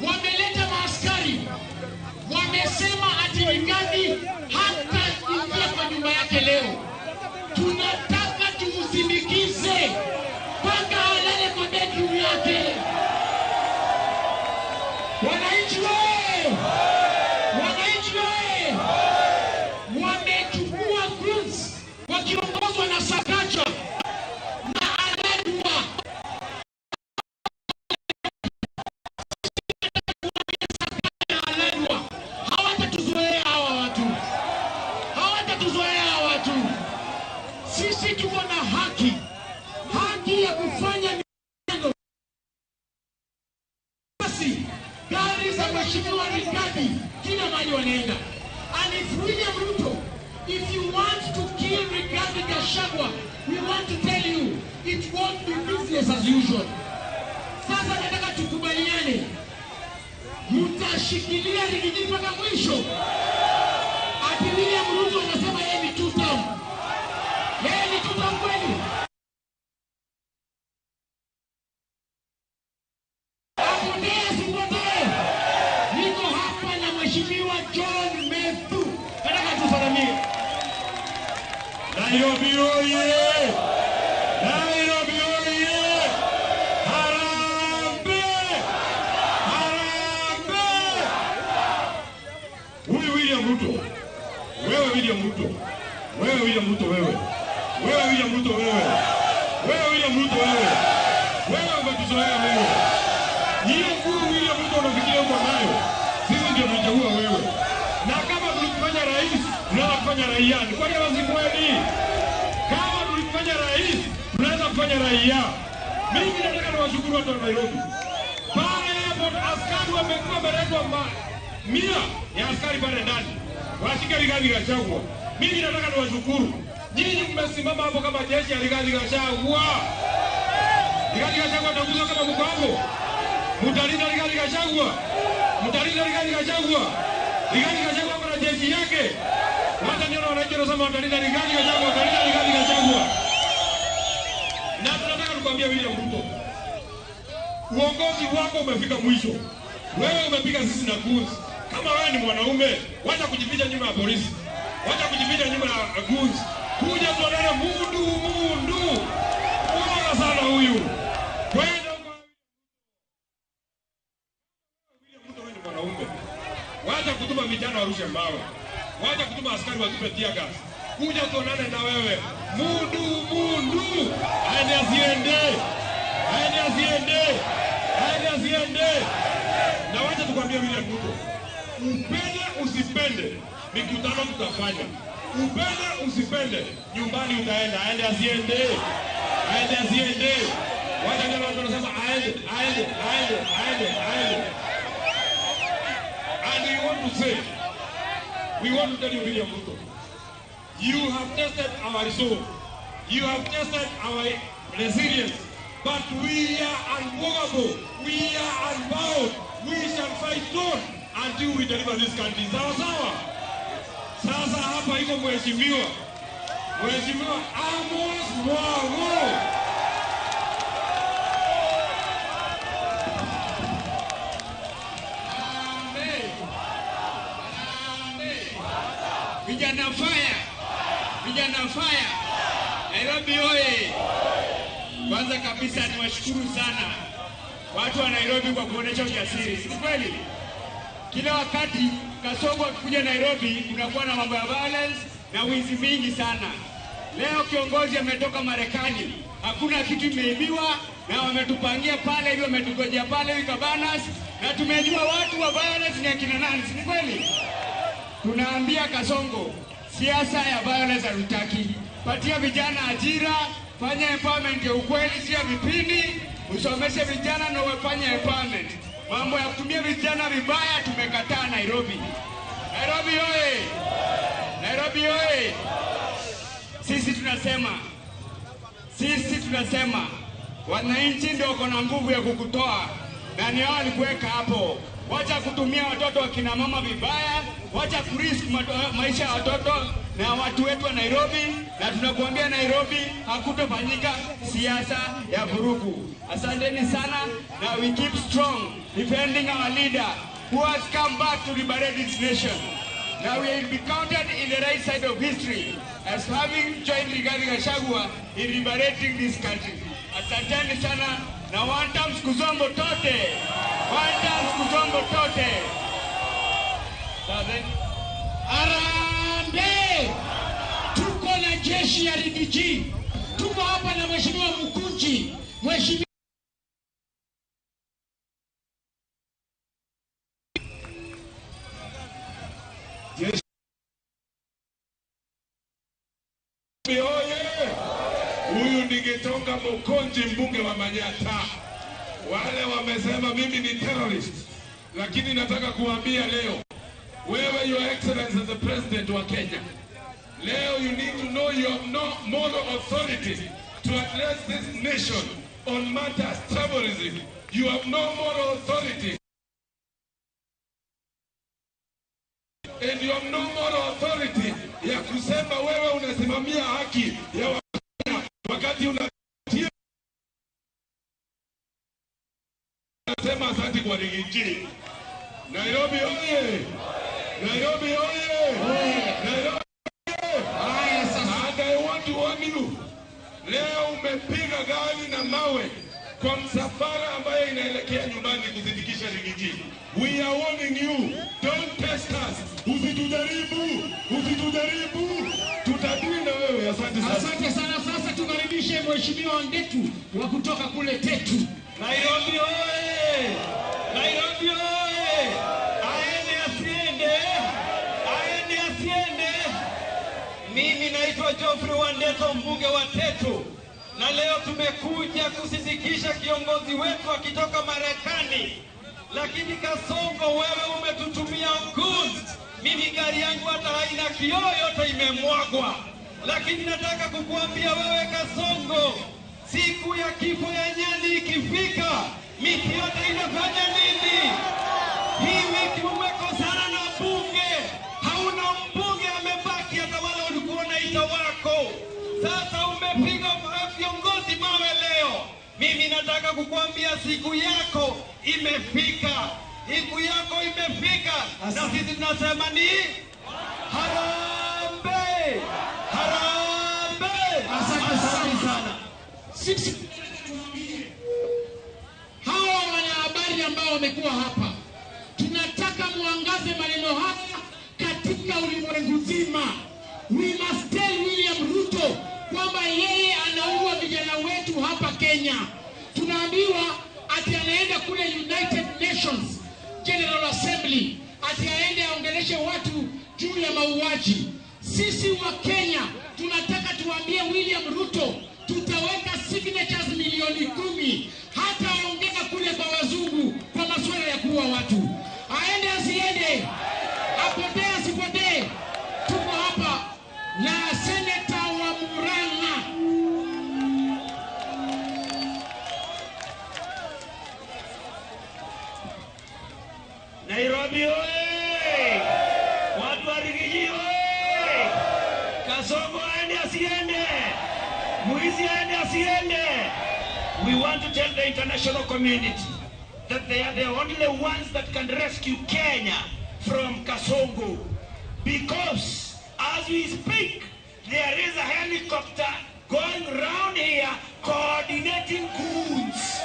wameleta maaskari, wamesema ati Rigathi hata ingia kwa nyumba yake leo. Tunataka tumsindikize mpaka alale kwa bedroom yake. Wananchi oye! Wananchi oye! Wamechukua goons wakiongozwa na Sakaja na Aladwa. Aladwa hawatatuzoea hawa watu, hawatatuzoea hawa watu. Sisi tuko na haki, haki ya kufanya mipango. Basi gari za Mheshimiwa Rigathi kila mahali wanaenda. And if William Ruto, if you want to kill Rigathi Gachagua, we want to tell you it won't be business as usual. Sasa nataka tukubaliane, mtashikilia Rigathi mpaka mwisho. Ati William Ruto anasema yeye ni two term. Yeye ni two term kweli? Apotee asipotee, niko hapa na Mheshimiwa John Methu, nataka tusalamie. Nairobi oye! Nairobi oye! Harambee! Harambee! Huyu William Ruto, wewe William Ruto, wewe William Ruto wewe, wewe William Ruto wewe, wewe William Ruto wewe, wewe umetuzoea wewe. Hiyo nguvu William Ruto unafikiria uko nayo, sisi ndio tulichagua wewe, na kama tulikufanya rais, tunaweza kufanya raia. Ni kweli ama si kweli? Kama tulikufanya rais, tunaweza kufanya raia. Mimi nataka niwashukuru watu wa Nairobi. Pale airport askari wamekuwa wameletwa mia ya askari pale ndani washike Rigathi Gachagua. Mimi nataka niwashukuru nyinyi, mmesimama hapo kama jeshi ya Rigathi Gachagua. Rigathi Gachagua ataguzwa kama mko hapo. Mtalinda Rigathi Gachagua, mtalinda Rigathi Gachagua. Rigathi Gachagua kuna jeshi yake. Wacha nione wananchi wanasema watalinda Rigathi Gachagua, watalinda Rigathi Gachagua. Na tunataka tukwambie William Ruto, uongozi wako umefika mwisho. Wewe umepiga sisi na goons. Kama wewe ni mwanaume, wacha kujificha nyuma ya polisi, wacha kujificha nyuma ya goons. Kuja tuonane mundu mundu. Bora sana huyu. Kwenda huko William Ruto, wewe ni mwanaume. Wacha kutuma vijana warushe mawe. Wacha kutuma askari watupe tear gas. Kuja tuonane na wewe. Mundu mundu. Aende asiende. Aende asiende. Aende asiende. Na wacha tukwambie William Ruto, upende usipende, Mikutano tutafanya. Upende usipende, nyumbani utaenda, aende asiende. Aende asiende. Wacha ndio watu wanasema aende, aende, aende, aende, aende. And we want to say, we want to tell you, William Ruto, you have tested our resolve. You have tested our resilience. But we are unmovable. We are unbound. We shall fight on until we deliver this country. Sawa sawa. Sasa hapa iko mheshimiwa. Mheshimiwa Amos Mwago. Vijana fire! Vijana fire! Nairobi oye! Kwanza kabisa niwashukuru sana watu wa Nairobi kwa kuonesha ujasiri, si kweli? Kila wakati Kasongo akikuja Nairobi kunakuwa na mambo ya violence na wizi mingi sana. Leo kiongozi ametoka Marekani, hakuna kitu imeibiwa na wametupangia pale hivi, wametugojea pale hivi Cabanas, na tumejua watu wa violence ni akina nani, si kweli? Tunaambia Kasongo, siasa ya violence hatutaki. Patia vijana ajira, fanya empowerment ya ukweli, sio vipindi. Usomeshe vijana na ufanye empowerment. Mambo ya kutumia vijana vibaya tumekataa Nairobi. Nairobi oye! Nairobi oye! Sisi tunasema wananchi ndio wako na nguvu ya kukutoa na ni hao walikuweka hapo. Wacha kutumia watoto wa kina mama vibaya, wacha kurisk maisha ya watoto na watu wetu wa Nairobi, na tunakuambia Nairobi hakutofanyika siasa ya vurugu. Asanteni sana, na we keep strong defending our leader who has come back to liberate this nation. Now we will be counted in the right side of history as having joined Rigathi Gachagua in liberating this country. Asanteni sana, na one time Kuzombo tote. One time Kuzombo tote. Harambee! Tuko na jeshi ya RDG. Tuko hapa na Mheshimiwa Mkunji. Mheshimiwa Oye! Huyu ni Gitonga Mukunji, mbunge wa Manyata. Wale wamesema mimi ni terrorist, lakini nataka kuambia leo, wewe Your Excellency the President wa Kenya, leo you need to know you have no moral authority to address this nation on matters terrorism. You have no moral authority. And you have no moral authority ya kusema wewe unasimamia haki ya Wakenya wakati unatia. Nasema asante kwa Rigiji. Nairobi oye! Nairobi oye! Nairobi oye! And I want to warn you. Leo umepiga gari na mawe kwa msafara ambaye inaelekea nyumbani kuzindikisha Rigiji. We are warning you, don't test us. Usitujaribu, usitujaribu. Tutadili na wewe. Asante sana. Asante sana. Sasa tukaribishe Mheshimiwa Wangetu wa kutoka kule Tetu. Nairobi oye! Nairobi oye! Aende asiende? Aende asiende? Mimi naitwa Geoffrey Wandeto, mbunge wa Tetu, na leo tumekuja kusindikisha kiongozi wetu akitoka Marekani. Lakini Kasongo, wewe umetutumia goons. Mimi gari yangu hata haina kioo, yote imemwagwa. Lakini nataka kukuambia wewe Kasongo, siku ya kifo ya nyani ikifika, miti yote inafanya nini? Hii wiki umekosana na bunge, hauna mbunge amebaki, hata wala ulikuwa unaita wako. Sasa umepiga viongozi mawe leo. Mimi nataka kukuambia siku yako imefika, siku yako imefika, na sisi tunasema ni harambee, harambee. Asante sana. Sisi hawa wanahabari ambao wamekuwa hapa, tunataka muangaze maneno haya katika ulimwengu mzima. We must tell William Ruto kwamba yeye anaua vijana wetu hapa Kenya. Tunaambiwa ati anaenda kule United Nations General Assembly, ati aende aongeleshe watu juu ya mauaji. Sisi wa Kenya tunataka tuambie William Ruto tutaweka signatures milioni 10, hata ongea kule kwa wazungu kwa masuala ya kuua watu. Aende asiende, apotee asipotee, tuko hapa na seneta wa Murang'a. Nairobi oye! Watu wa Rigiji oye! Kasongo aende asiende? Mwizi aende asiende? We want to tell the international community that they are the only ones that can rescue Kenya from Kasongo. Because as we speak, there is a helicopter going round here coordinating goons.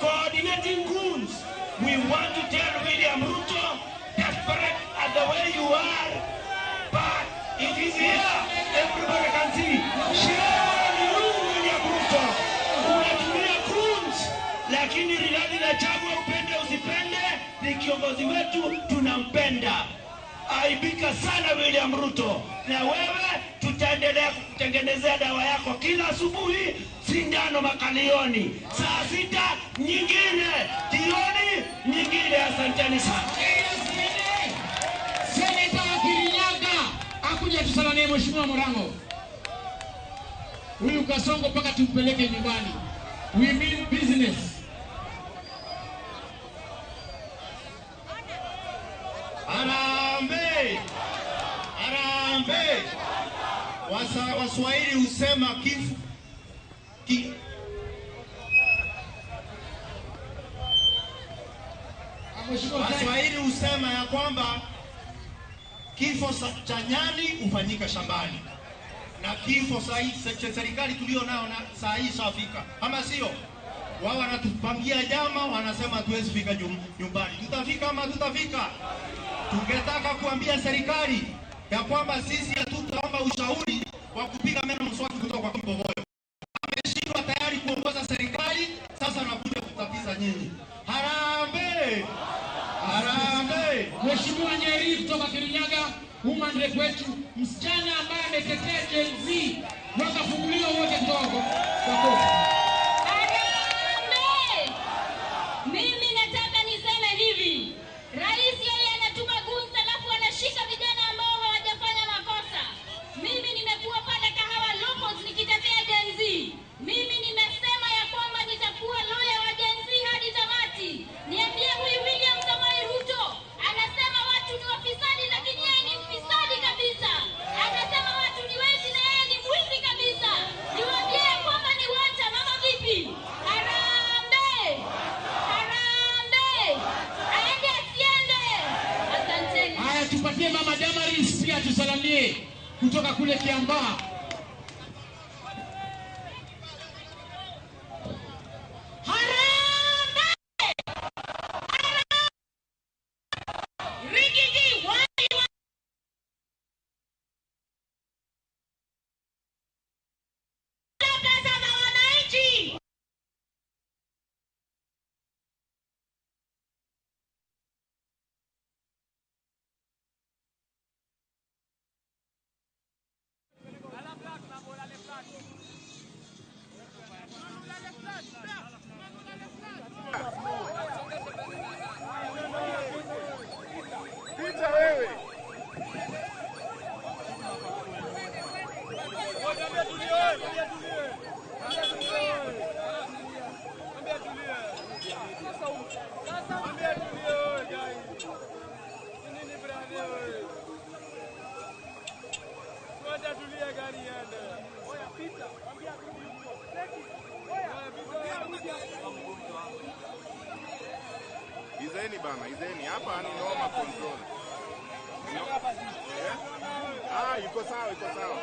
Coordinating goons. We want to tell William Ruto, desperate as the way you are, but it is here. Everybody can see. Shame on you, William Ruto. Unatumia goons, lakini Rigathi Gachagua, upende usipende, ni kiongozi wetu, tunampenda. Aibika sana William Ruto, na wewe tutaendelea kukutengenezea dawa yako kila asubuhi, sindano makalioni, saa 6 nyingine, jioni nyingine. Asanteni sana. Seneta wa Kirinyaga akuja tusalamie Mheshimiwa Murango. Huyu Kasongo mpaka tumpeleke nyumbani. We mean business. Harambee! Harambee! Waswahili husema kifu Waswahili husema ya kwamba kifo cha nyani hufanyika shambani, na kifo cha serikali tulio nao na saa hii shafika, ama sio? Wao wanatupangia jama, wanasema hatuwezi fika nyumbani. Tutafika ama tutafika? Tungetaka kuambia serikali ya kwamba sisi hatutaomba ushauri wa kupiga meno mswaki kutoka kwa kibogoyo. Ameshindwa tayari kuongoza serikali, sasa anakuja kutatiza nyinyi. Harambee! Harambee! Mheshimiwa Nyeri kutoka Kirinyaga, woman rep wetu, msichana ambaye ametetea Gen Z, wakafunguliwa wote kutoka kwa koti. Harambee! Mimi nataka niseme hivi. Rais yeye anatuma goons alafu anashika vijana ambao hawajafanya makosa. Mimi nimekuwa pale Kahawa Locals nikitetea Gen Z. Mimi nimesema ya kwamba nitakuwa lawyer wa Gen Z hadi tamati. Niambie huyu William Samoei Ruto anasema watu ni wafisadi, lakini yeye ni mfisadi kabisa. Anasema watu ni wezi na yeye ni mwizi kabisa. Niwaambie ya kwamba ni wata mama vipi? Harambee! Harambee! Aende asiende? Asanteni. Haya, tupatie Mama Damaris pia tusalamie kutoka kule Kiambaa. Pita wewe. Izeni bana, izeni. Hapa ni noma control. Ah, yuko sawa, yuko sawa.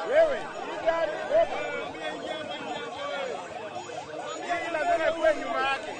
Wewe, hii gari, wewe. Hii lazima kuwe nyuma yake.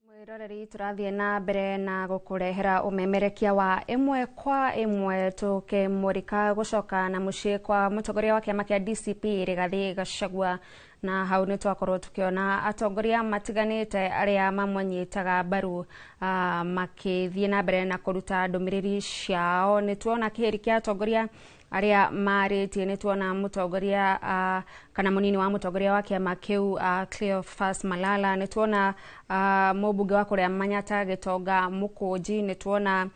Mwiroreri, tũrathiĩ na mbere na gũkũrehera ũmemerekia wa ĩmwe kwa ĩmwe tũkĩmũrĩka gũcoka na mũciĩ kwa mũtongoria wa kĩama kĩa DCP Rigathĩ Gachagua. Na hau nĩ twakorwo tũkĩona atongoria matiganĩte arĩa mamũnyitaga mbaru makĩthiĩ na mbere na kũruta ndũmĩrĩri ciao. Nĩ tuona kĩhĩri kĩa atongoria arĩa marĩtie, nĩ tuona mũtongoria kana mũnini wa mũtongoria wa kĩama kĩu Cleophas Malala, nĩ tuona mũmbunge wa kũrĩa Manyata Gĩtonga Mũkũnji, nĩ tuona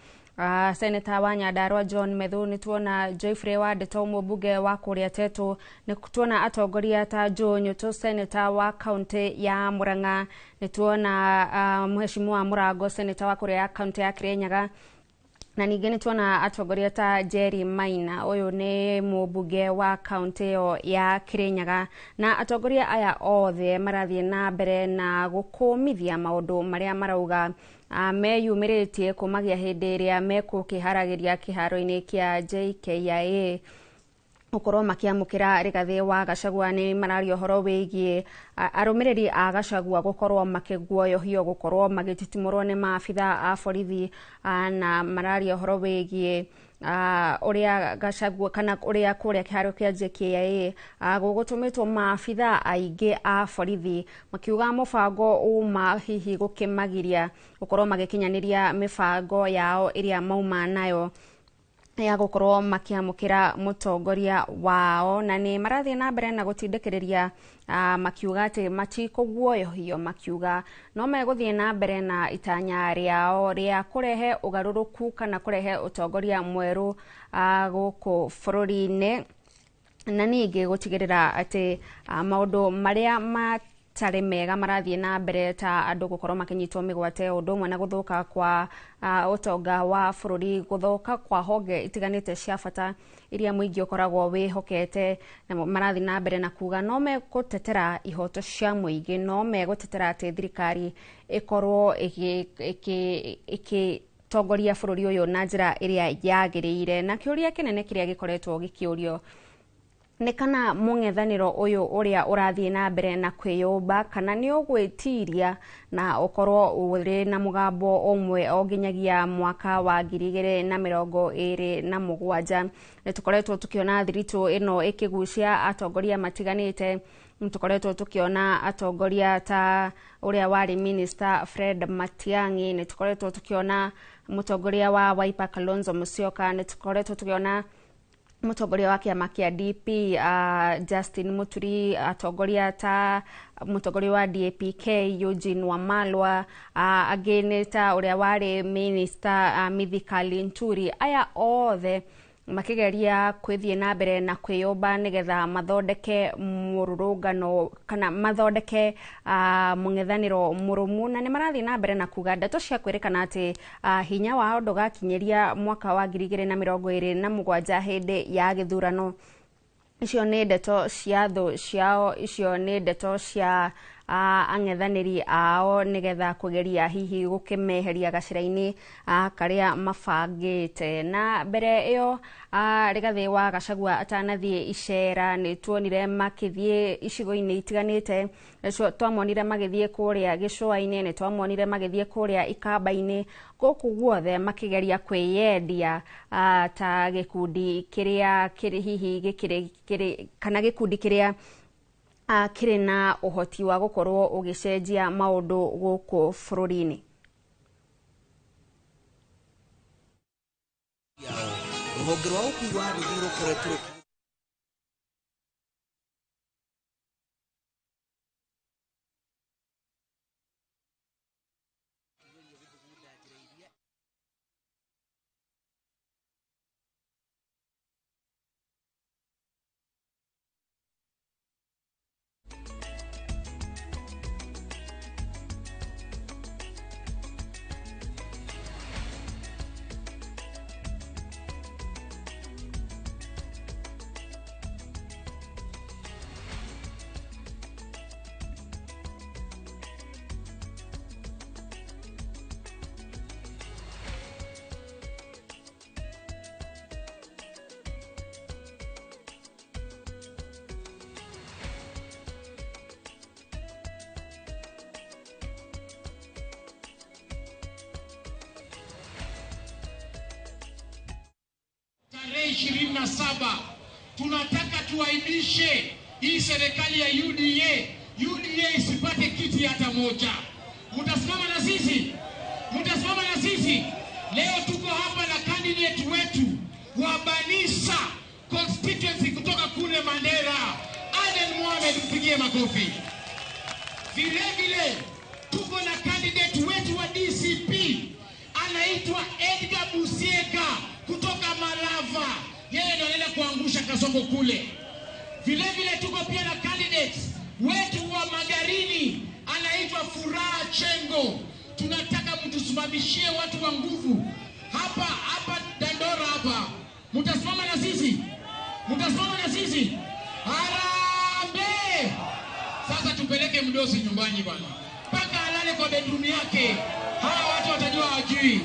Senator wa Nyandarua John Methu, nĩ tuona Geoffrey Wandeto mũmbunge wa kũrĩa Tetu, nĩ tuona atongoria ta Joe Nyutu senator wa kaunti ya Murang'a, nĩ tuona Mheshimiwa Mũrango senator wa kũrĩa kaunti ya Kirinyaga, na ningĩ nĩ tuona atongoria ta Jerry Maina, ũyũ nĩ mũmbunge wa kaunti ĩyo ya Kirinyaga. Na atongoria aya othe marathiĩ na mbere na gũkũmithia maũndũ marĩa marauga meyumĩrĩtie kumagia hĩndĩ ĩrĩa mekũkĩharagĩria kĩharo-inĩ kĩa JKIA gũkorwo makĩamũkĩra Rigathĩ wa Gachagua. Nĩ mararia ũhoro wĩgiĩ arũmĩrĩri a Gachagua gũkorwo makĩguoyohio, gũkorwo magĩtitimũrwo nĩ maabitha a borithi, na mararia ũhoro wĩgiĩ ũrĩa Gachagua kana ũrĩa kũrĩa kĩharo kĩa JKIA gũgũtũmĩtwo maabitha aingĩ a borithi, makiuga mũbango uma hihi gũkĩmagiria gũkorwo magĩkinyanĩria mĩbango yao ĩrĩa mauma nayo ya gũkorwo makĩamũkĩra mũtongoria wao. Na nĩ marathiĩ na mbere na gũtindĩkĩrĩria makiuga atĩ matikũguoyohio, makiuga no megũthiĩ na mbere na itanya rĩao rĩa kũrehe ũgarũrũku kana kũrehe ũtongoria mwerũ gũkũ bũrũri-inĩ, na ningĩ gũtigĩrĩra atĩ maũndũ marĩa matarĩ mega marathiĩ na mbere ta andũ gũkorwo makĩnyitwo mĩgwate, ũndũ ũmwe na gũthũka kwa ũtonga wa bũrũri, gũthũka kwa honge itiganĩte cia bata iria mũingĩ ũkoragwo wĩhokete. Na marathiĩ na mbere na kuga no megũtetera ihoto cia mũingĩ, no megũtetera atĩ thirikari ĩkorwo ĩgĩtongoria bũrũri ũyũ na njĩra ĩrĩa yagĩrĩire. Na kĩũria kĩnene kĩrĩa gĩkoretwo gĩkĩũrio nĩ kana mũng'ethanĩro ũyũ ũrĩa ũrathiĩ na mbere na kwĩyũmba kana nĩ ũgwĩtiria na ũkorwo ũrĩ na mũgambo ũmwe o nginyagia mwaka wa 2027. Nĩ tũkoretwo tũkĩona thiritũ ĩno ĩkĩgucia atongoria matiganĩte. Nĩ tũkoretwo tũkĩona atongoria ta ũrĩa warĩ minister Fred Matiang'i, nĩ tũkoretwo tũkĩona mũtongoria wa Wiper Kalonzo Musyoka, nĩ tũkoretwo tũkĩona mũtongoria wa kĩama kĩa DP Justin Muturi, atongoria ta mũtongoria wa DAPK Eugene Wamalwa, angĩ nĩ ta ũrĩa warĩ minister Mithika Linturi. Aya othe makĩgeria kwĩthiĩ na mbere na kwĩyũmba nĩgetha mathondeke mũrũrũngano kana mathondeke mũng'ethanĩro mũrũmu. Na nĩ marathiĩ na mbere na kuga ndeto cia kwĩrĩkana atĩ hinya wao ndũgakinyĩria mwaka wa 2027 hĩndĩ ya gĩthurano. Icio nĩ ndeto cia thũ ciao, icio nĩ ndeto cia ang'ethanĩri ao nĩgetha kũgeria hihi gũkĩmeheria gacĩra-inĩ karĩa mabangĩte. Na mbere ĩyo Rigathĩ wa Gachagua atanathiĩ icera nĩ tuonire makĩthiĩ icigo-inĩ itiganĩte. Twamonire magĩthiĩ kũrĩa gĩcũa-inĩ, nĩ twamonire magĩthiĩ kũrĩa ikamba-inĩ, gũkũ guothe makĩgeria kwĩyendia ta gĩkundi kĩrĩa kĩrĩ hihi gĩkĩrĩ kana gĩkundi kĩrĩa kĩrĩ na ũhoti wa gũkorwo ũgĩcenjia maũndũ gũkũ bũrũri-inĩ. Rũhonge rwa ũkui wa nduthi rũkoretwo tarehe 27. Tunataka tuaibishe hii serikali ya UDA. UDA isipate kiti hata moja. Mtasimama na sisi? Mtasimama na sisi? Leo tuko hapa na candidate wetu wa Banisa constituency kutoka kule Mandera, Aden Mohamed, mpigie makofi. Vile vile tuko na candidate wetu wa DCP anaitwa Edgar Busiega kutoka Malava, yeye ndo anaenda kuangusha Kasongo kule. Vile vile tuko pia na candidate wetu wa Magarini anaitwa Furaha Chengo. Tunataka mtusimamishie watu wa nguvu hapa hapa Dandora hapa. Mtasimama na sisi? Mtasimama na sisi? Harambee! Sasa tupeleke mdosi nyumbani bwana, mpaka alale kwa bedroom yake. Hawa watu watajua hawajui.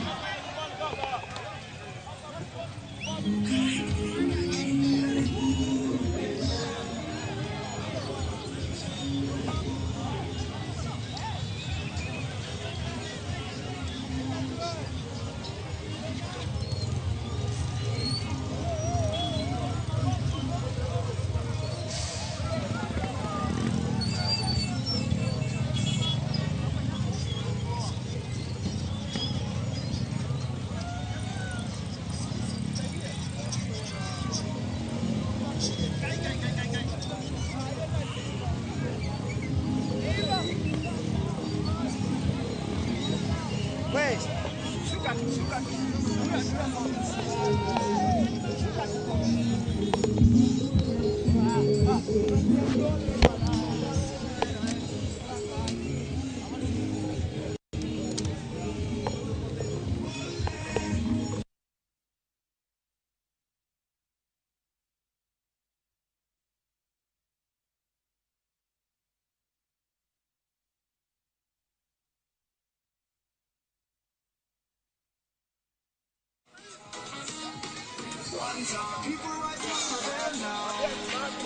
One time. People rise up for them now.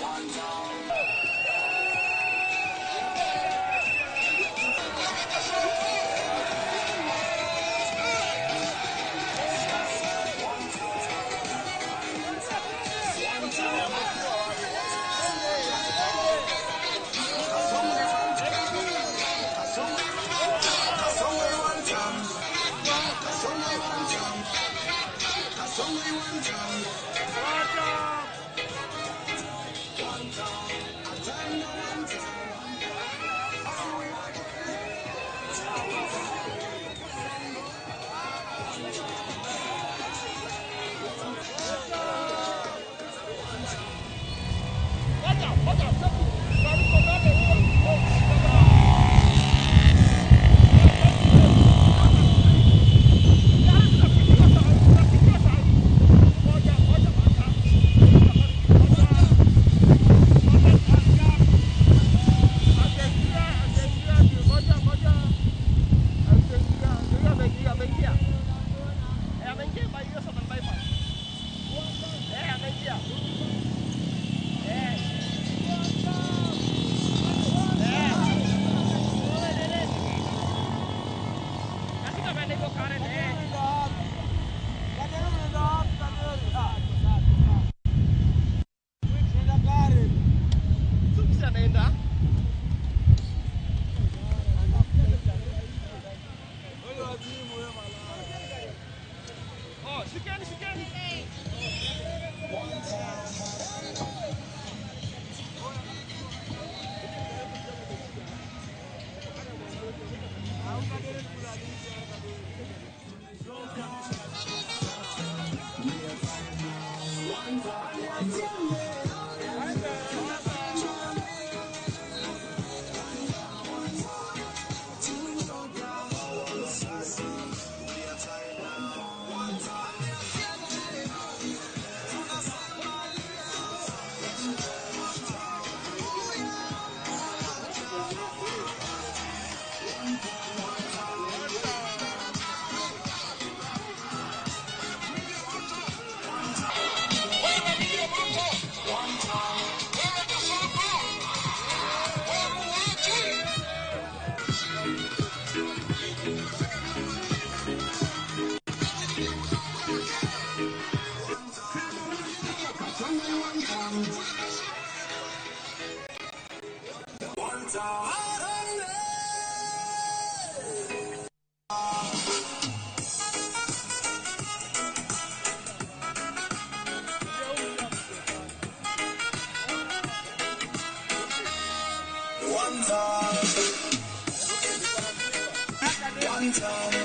One time. One time. One time.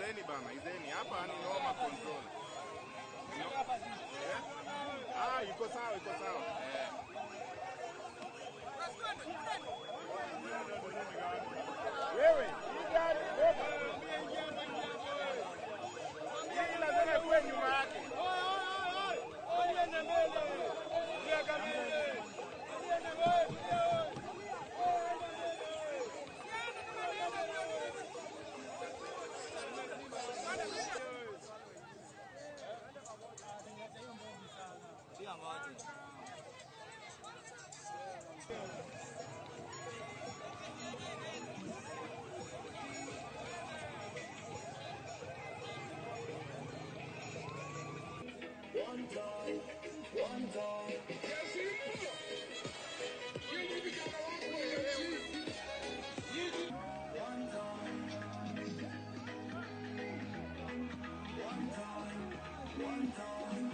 Izeni bana, izeni. Hapa ni noma control. Eh? Ah, iko sawa, iko sawa. Eh. Wewe, hii gari beba. Hii lazima ikuwe nyuma yake. One time, one time. One time, one time, one time.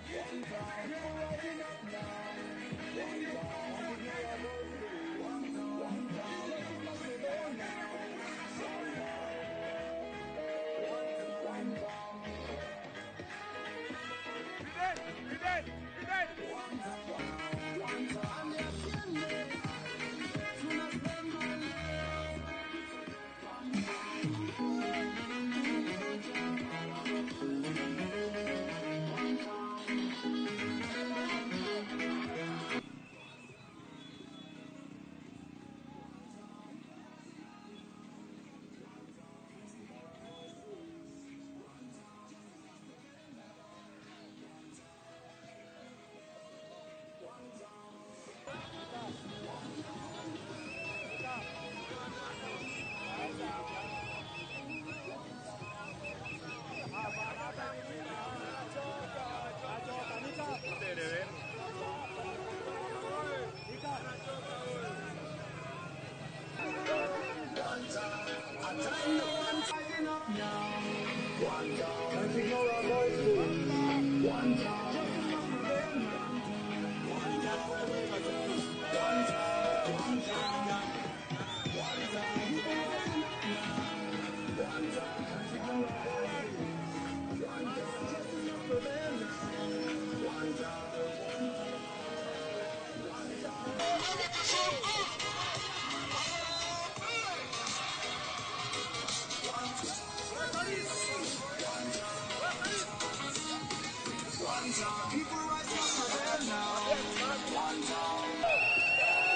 One time, one time. You're rising up now. One time, one time, one time. People rise up for them now. One time.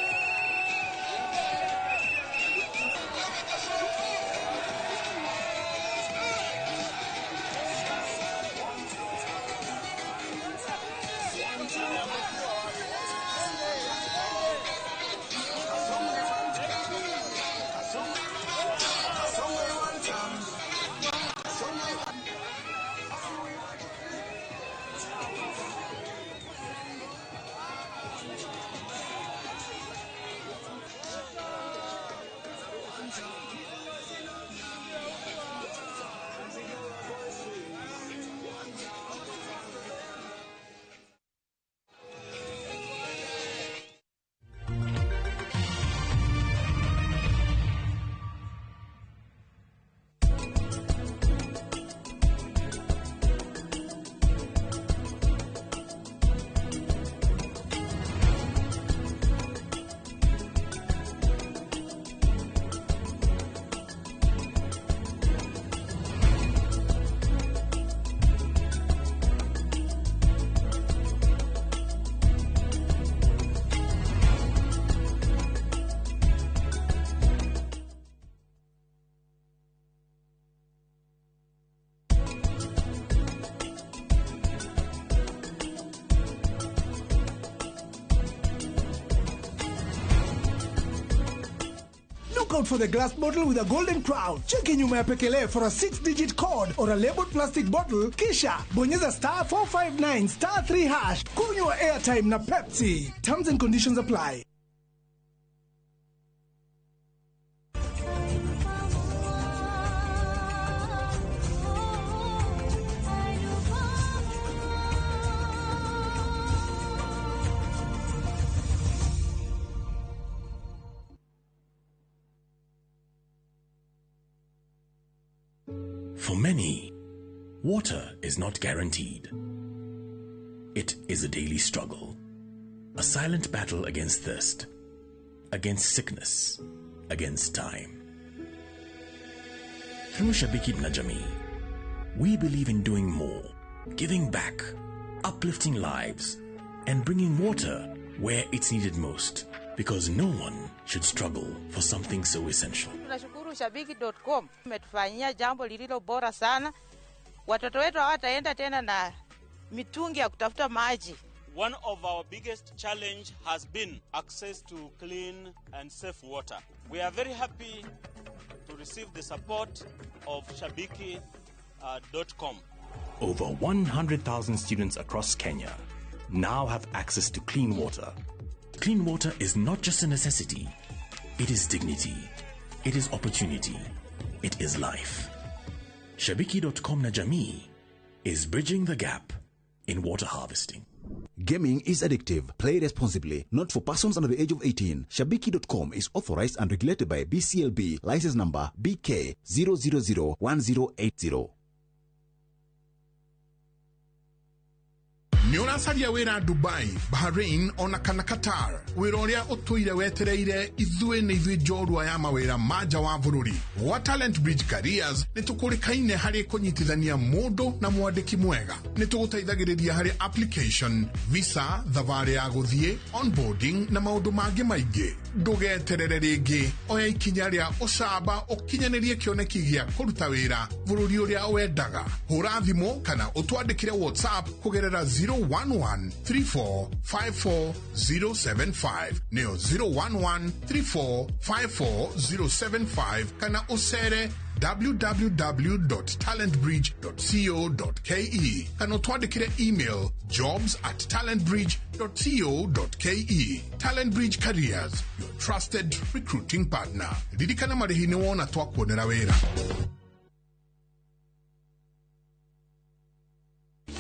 Look out for the glass bottle with a golden crown. Cheki nyuma ya pekele for a 6-digit code or a labeled plastic bottle, kisha bonyeza star 459 star 3 hash. Kunywa airtime na Pepsi. Terms and conditions apply. For many, water is not guaranteed. It is a daily struggle, a silent battle against thirst, against sickness, against time. Through Shabiki na Jamii, we believe in doing more, giving back, uplifting lives, and bringing water where it's needed most, because no one should struggle for something so essential. Tunashukuru Shabiki.com umetufanyia jambo lililo bora sana. Watoto wetu hawataenda tena na mitungi ya kutafuta maji. One of our biggest challenge has been access to clean and safe water. We are very happy to receive the support of Shabiki.com. Over 100,000 students across Kenya now have access to clean water. Clean water is not just a necessity, it is dignity, it is opportunity, it is life. Shabiki.com na Jamii is bridging the gap in water harvesting. Gaming is addictive. Play responsibly. Not for persons under the age of 18. Shabiki.com is authorized and regulated by BCLB. License number BK 0001080. Nĩ ũracaria wĩra Dubai, Bahrain ona kana Qatar. Wĩra ũrĩa ũtũire wetereire ithuĩ nĩ ithuĩ njorua ya mawĩra ma nja wa bũrũri. Gwa Talent Bridge Careers nĩ tũkũrĩkaine harĩ kũnyitithania mũndũ na mwandĩki mwega. Nĩ tũgũteithagĩrĩria harĩ application, visa, thabarĩ ya gũthiĩ, onboarding na maũndũ mangĩ maingĩ. Ndũgeterere rĩngĩ, oya ikinya rĩa ũcamba ũkinyanĩrie kĩoneki gĩa kũruta wĩra bũrũri ũrĩa wendaga. Hũra thimũ kana ũtwandĩkĩre WhatsApp kũgerera 011 34 54 075 nĩyo 011 34 54 075 kana ũcere www.talentbridge.co.ke kana ũtwandĩkĩre email jobs at talentbridge.co.ke. Talent Bridge Careers, your trusted recruiting partner. Ririkana marĩhi nĩ wona twakuonera wĩra.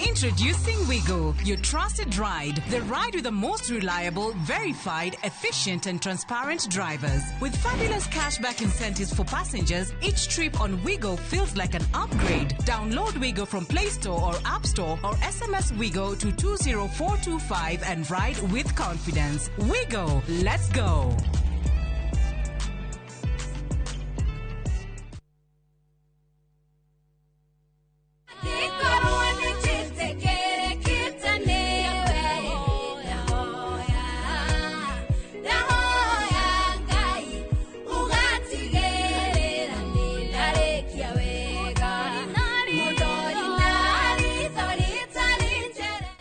Introducing Wigo, your trusted ride. The ride with the most reliable, verified, efficient, and transparent drivers. With fabulous cashback incentives for passengers, each trip on Wigo feels like an upgrade. Download Wigo from Play Store or App Store or SMS Wigo to 20425 and ride with confidence. Wigo, let's go.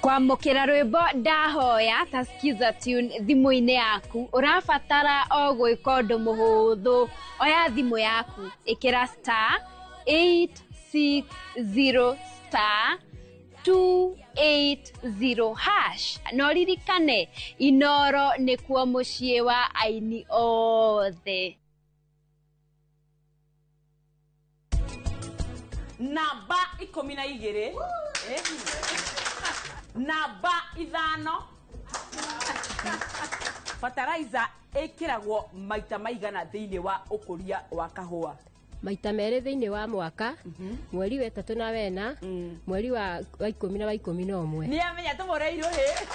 Kwamũkĩra rwĩmbo ndahoya ta skiza tune thimũ-inĩ yaku ũrabatara o gwĩka ũndũ mũhũthũ. Oya thimũ yaku, ĩkĩra star 860 star 280 hash na ũririkane Inoro nĩkuo mũciĩ wa aini othe. Namba 12, namba 5. Fertilizer ĩkĩragwo maita maigana thĩinĩ wa ũkũria wa kahũa? Maita merĩ thĩinĩ wa mwaka, mweri wa 3 na 4, mweri wa 10 na wa 11. Nĩ amenya tũmũreirwo hĩ.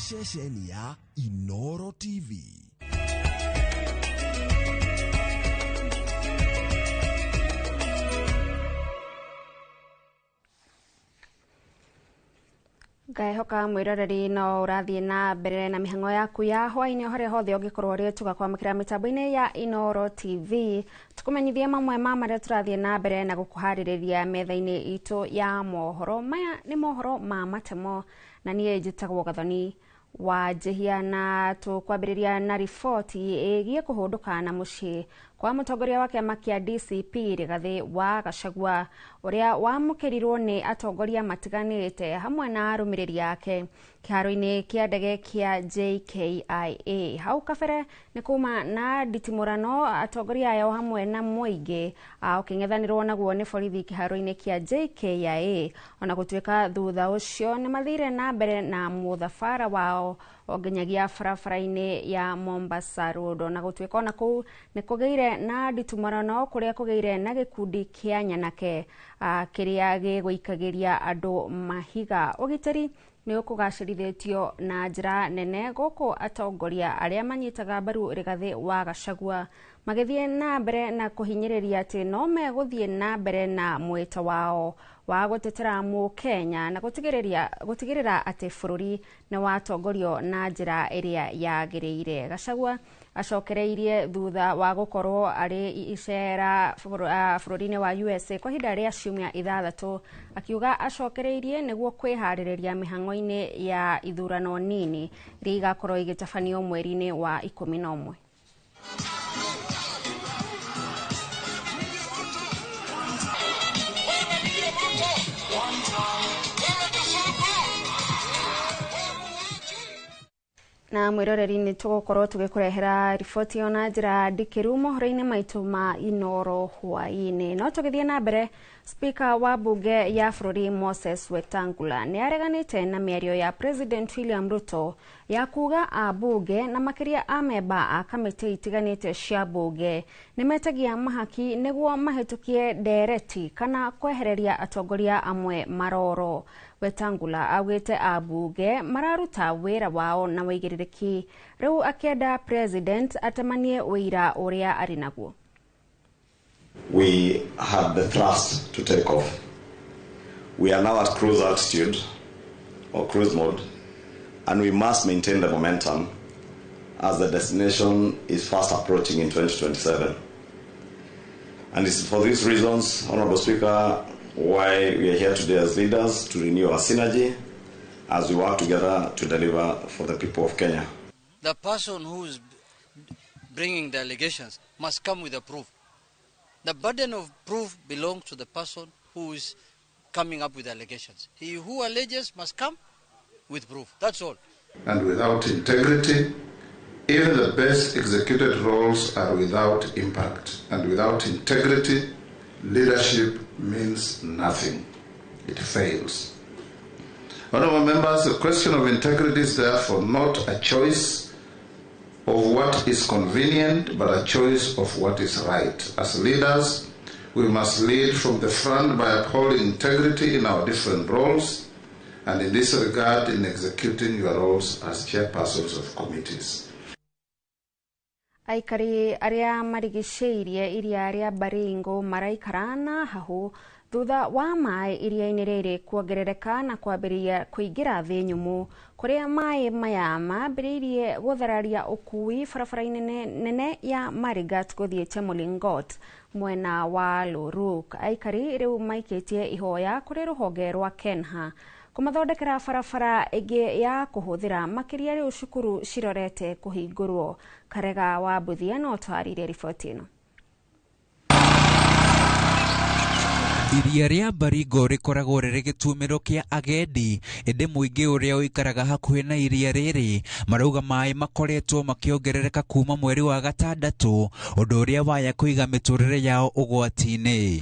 Ceceni ya Inoro TV. Ngaĩhoka mwĩroreri no ũrathiĩ na mbere na mĩhang'o yaku ya hwaĩ-inĩ o harĩa hothe ũngĩkorwo ũrĩ tũgakwamũkĩra mĩtambo-inĩ ya Inoro TV tũkũmenyithie mamwe ma marĩa tũrathiĩ na mbere na gũkũharĩrĩria metha-inĩ itũ ya mohoro. Maya nĩ mohoro ma matemo na niĩ njĩtagwo Gathoni wa Njĩhia na tũkwambĩrĩria na riboti ĩgiĩ kũhũndũka na mũciĩ Kwa mũtongoria wa kĩama kĩa DCP Rigathĩ wa Gachagua ũrĩa wamũkĩrirwo nĩ atongoria matiganĩte hamwe na arũmĩrĩri ake kĩharo-inĩ kĩa ndege kĩa JKIA. Hau kabere nĩ kuma na nditimũrano atongoria aya o hamwe na mũingĩ ũkĩng'ethanĩrwo naguo nĩ borithi kĩharo-inĩ kĩa JKIA, ona gũtuĩka thutha ũcio nĩ mathire na mbere na mũthabara wao o nginyagia barabara-inĩ ya Mombasa Road. Ona gũtuĩka ona kũu nĩ kũgĩire na nditimũrano kũrĩa kũgĩire na gĩkundi kĩa nyanake kĩrĩa gĩgũikagĩria andũ mahiga. Ũgitĩri nĩ ũkũgacĩrithĩtio na njĩra nene gũkũ atongoria arĩa manyitaga mbaru Rigathĩ wa Gachagua magĩthiĩ na mbere na kũhinyĩrĩria atĩ no megũthiĩ na mbere na mwĩto wao wa gũtetera mũkenya na gũtigĩrĩra atĩ bũrũri nĩ watongorio na njĩra ĩrĩa yagĩrĩire. Gachagua acokereirie thutha wa gũkorwo arĩ icera bũrũri-inĩ wa USA kwa ihinda rĩa ciumia 6, akiuga acokereirie nĩguo kwĩharĩrĩria mĩhang'o-inĩ ya ithurano nini iria igakorwo igĩtabanio mweri-inĩ wa 11. Na mwiroreri nĩ tũgũkorwo tũgĩkũrehera riboti ĩyo na njĩra ndikĩru mohoro-inĩ maitũ ma Inoro hwaĩ-inĩ. No tũgĩthiĩ na mbere, Speaker wa bunge ya bũrũri Moses Wetangula nĩ areganĩte na mĩario ya President William Ruto ya kuga ambunge na makĩria amemba a kamĩtĩ itiganĩte cia bunge nĩ metagia mahaki nĩguo mahĩtũkie ndereti kana kwehereria atongoria amwe maroro. Wetangula augĩte ambunge mararuta wĩra wao na wĩigĩrĩrĩki, rĩu akĩenda President atemanie wĩira ũrĩa arĩ naguo. We had the thrust to take off. We are now at cruise altitude or cruise mode, and we must maintain the momentum as the destination is fast approaching in 2027. And it's for these reasons, Honorable Speaker, why we are here today as leaders to renew our synergy as we work together to deliver for the people of Kenya. The person who is bringing the allegations must come with a proof. The burden of proof belongs to the person who is coming up with allegations. He who alleges must come with proof. That's all. And without integrity, even the best executed roles are without impact. And without integrity, leadership means nothing. It fails. Honorable members, the question of integrity is therefore not a choice of what is convenient, but a choice of what is right. As leaders, we must lead from the front by upholding integrity in our different roles, and in this regard, in executing your roles as chairpersons of committees. Aikari arĩa marigicĩirie iria rĩa Baringo maraikara na hahu thutha wa maĩ iria-inĩ rĩrĩ kuongerereka na kwambĩrĩria kũingĩra thĩ nyũmũ, kũrĩa maĩ maya mambĩrĩirie gũthararia ũkui barabara-inĩ nene ya Marigat gũthiĩ Chemolingot mwena wa Loruk. Aikari rĩu maikĩtie ihoya kũrĩ rũhonge rwa Kenha kũmathondekera barabara ĩngĩ ya kũhũthĩra, makĩria rĩu cukuru cirorete kũhingũrwo. Karega wa Mbuthia no twarĩrie riboti ĩno. Iria rĩa Baringo rĩkoragwo rĩrĩ gĩtumĩro kĩa agendi, ĩndĩ mũingĩ ũrĩa ũikaraga hakuhĩ na iria rĩrĩ marauga maĩ makoretwo makĩongerereka kuma mweri wa 6, ũndũ ũrĩa waya kũiga mĩtũrĩre yao ũgwati-inĩ.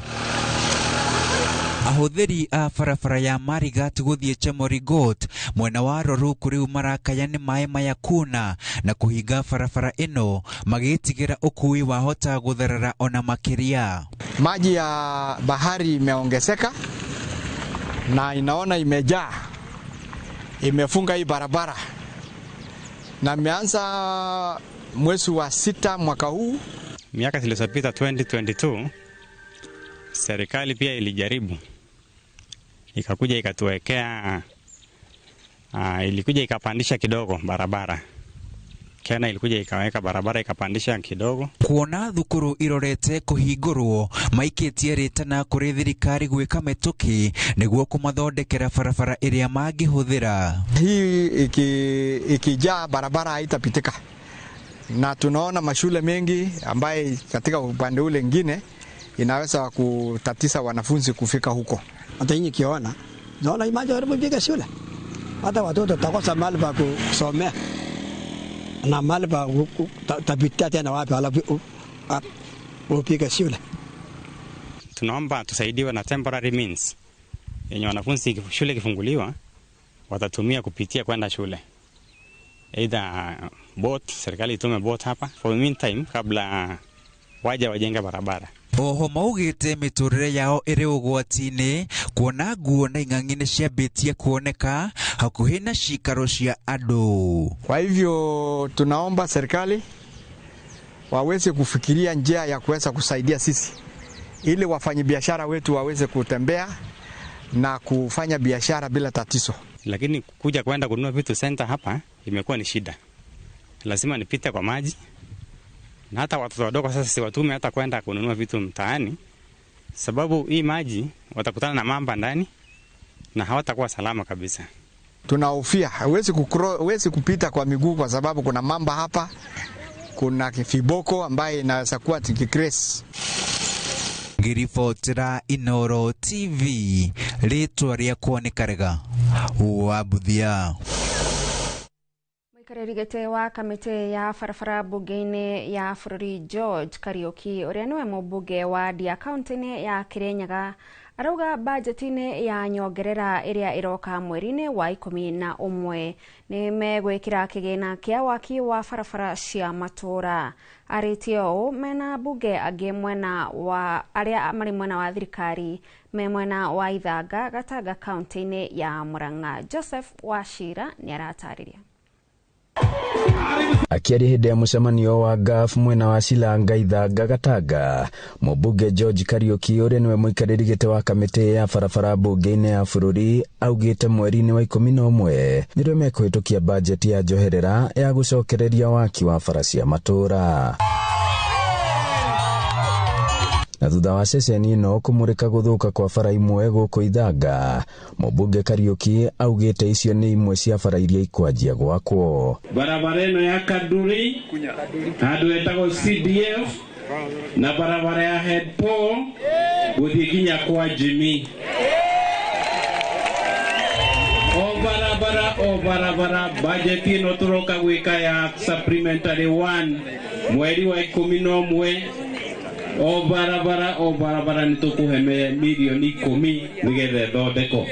Ahũthĩri a barabara ya Marigat gũthiĩ Chemoringot mwena wa Loruk rĩu marakaya nĩ maĩ maya kuna na kũhinga barabara ĩno, magĩtigĩra ũkui wahota gũtherera ona makĩria. Maji ya bahari imeongezeka na inaona imejaa, imefunga hii barabara na imeanza mwezi wa 6 mwaka huu. Miaka zilizopita 2022 serikali pia ilijaribu, ikakuja ikatuwekea, ilikuja ikapandisha kidogo barabara. Kena ilikuja ikaweka barabara ikapandisha kidogo. Kuona thukuru irorete kuhingurwo maikitie ritana kuri thirikari gwika mituki niguo kumathondekera barabara iria mangihuthira. Hii ikijaa barabara haitapitika. Na tunaona mashule mengi ambaye katika upande ule ngine inaweza kutatiza wanafunzi kufika huko. Hata nyinyi kiona, naona maji yanapofika shule, hata watoto takosa mahali pa kusomea na mahali pa tapitia tena wapi alafu upige shule. Tunaomba tusaidiwe na temporary means yenye wanafunzi shule ikifunguliwa watatumia kupitia kwenda shule, either boat, serikali itume boat hapa for the meantime kabla waje wajenge barabara. Oho maugĩte mĩtũrĩre yao ĩrĩ ũgwati-inĩ kuona nguo na ing'ang'i nĩ ciambĩtie kuoneka hakuhĩ na cikaro cia andũ. Kwa hivyo tunaomba serikali waweze kufikiria njia ya kuweza kusaidia sisi ili wafanyabiashara wetu waweze kutembea na kufanya biashara bila tatizo. Lakini kuja kwenda kununua vitu center hapa imekuwa ni shida, lazima nipite kwa maji, na hata watoto wadogo sasa siwatume hata kwenda kununua vitu mtaani, sababu hii maji watakutana na mamba ndani na hawatakuwa salama kabisa. Tunahofia huwezi kupita kwa miguu kwa sababu kuna mamba hapa, kuna viboko ambaye inaweza kuwa tikikresi. Ngĩribotera Inooro TV rĩtwa rĩakwa nĩ Karega wa Buthia. Mũikarĩri gĩtĩ wa kamĩtĩ ya barabara mbunge-inĩ ya bũrũri George Kariuki ũrĩa nĩwe mũmbunge wa Ndia kaunti-inĩ ya Kirinyaga arauga bajeti-inĩ ya nyongerera ĩrĩa ĩroka mweri-inĩ wa 11 nĩ megwĩkĩra kĩgĩna kĩa waki wa barabara cia matũũra. Arĩtie ũũ mena mbunge angĩ mwena wa arĩa marĩ mwena wa thirikari me mwena wa Ithanga Gatanga kaunti-inĩ ya Murang'a. Joseph Wachira nĩaratarĩria. Akiaria hĩndĩ ya mũcemanio wa GAF mwena wa Silanga Ithanga Gatanga, mũmbunge George Kariuki ũrĩa nĩwe mũikarĩri gĩtĩ wa kamĩtĩ ya barabara mbunge-inĩ ya bũrũri augĩte mweri-inĩ wa 11 nĩrĩo mekũhĩtũkia bajeti ya njoherera ya gũcokereria waki wa bara cia matũũra. Na thutha wa ceceni ĩno kũmũrĩka gũthũka kwa bara imwe gũkũ Ithanga, mũmbunge Kariuki augĩte icio nĩ imwe cia bara iria ikwanjia gwakwo. Barabara ĩno ya Kaduri handũ hetagwo CDF na barabara ya Head Paul gũthiĩ nginya kwa Jimmy. O barabara bajeti ĩno tũroka gwĩka ya supplementary 1 mweri wa 11 o barabara nĩ tũkũhe milioni 10 nĩgetha ĩthondekwo.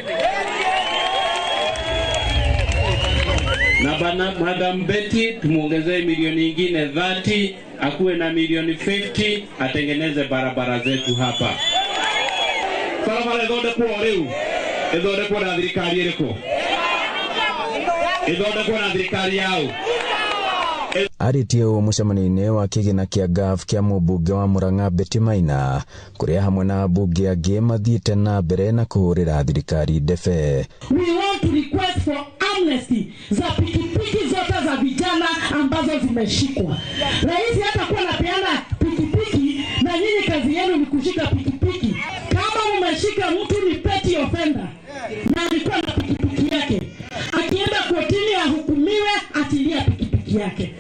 Na bana Madam Betty tumuongezee milioni ingine 30, akuwe na milioni 50 atengeneze barabara zetu hapa. Barabara ithondekwo rĩu, ithondekwo na thirikari ĩrĩkũ? Ithondekwo na thirikari yao. Arĩtie ũũ mũcemanio-inĩ wa kĩgĩna kĩa GAF kĩa mũmbunge wa Murang'a Betty Maina, kũrĩa hamwe na ambunge angĩ mathiĩte na mbere na kũhũrĩra thirikari ndebe. We want to request for amnesty za pikipiki zote za vijana ambazo zimeshikwa. Rais hatakuwa anapeana pikipiki na nyinyi kazi yenu ni kushika pikipiki. Kama umeshika mtu ni petty offender na alikuwa na pikipiki yake, akienda kotini ahukumiwe, atilia pikipiki yake.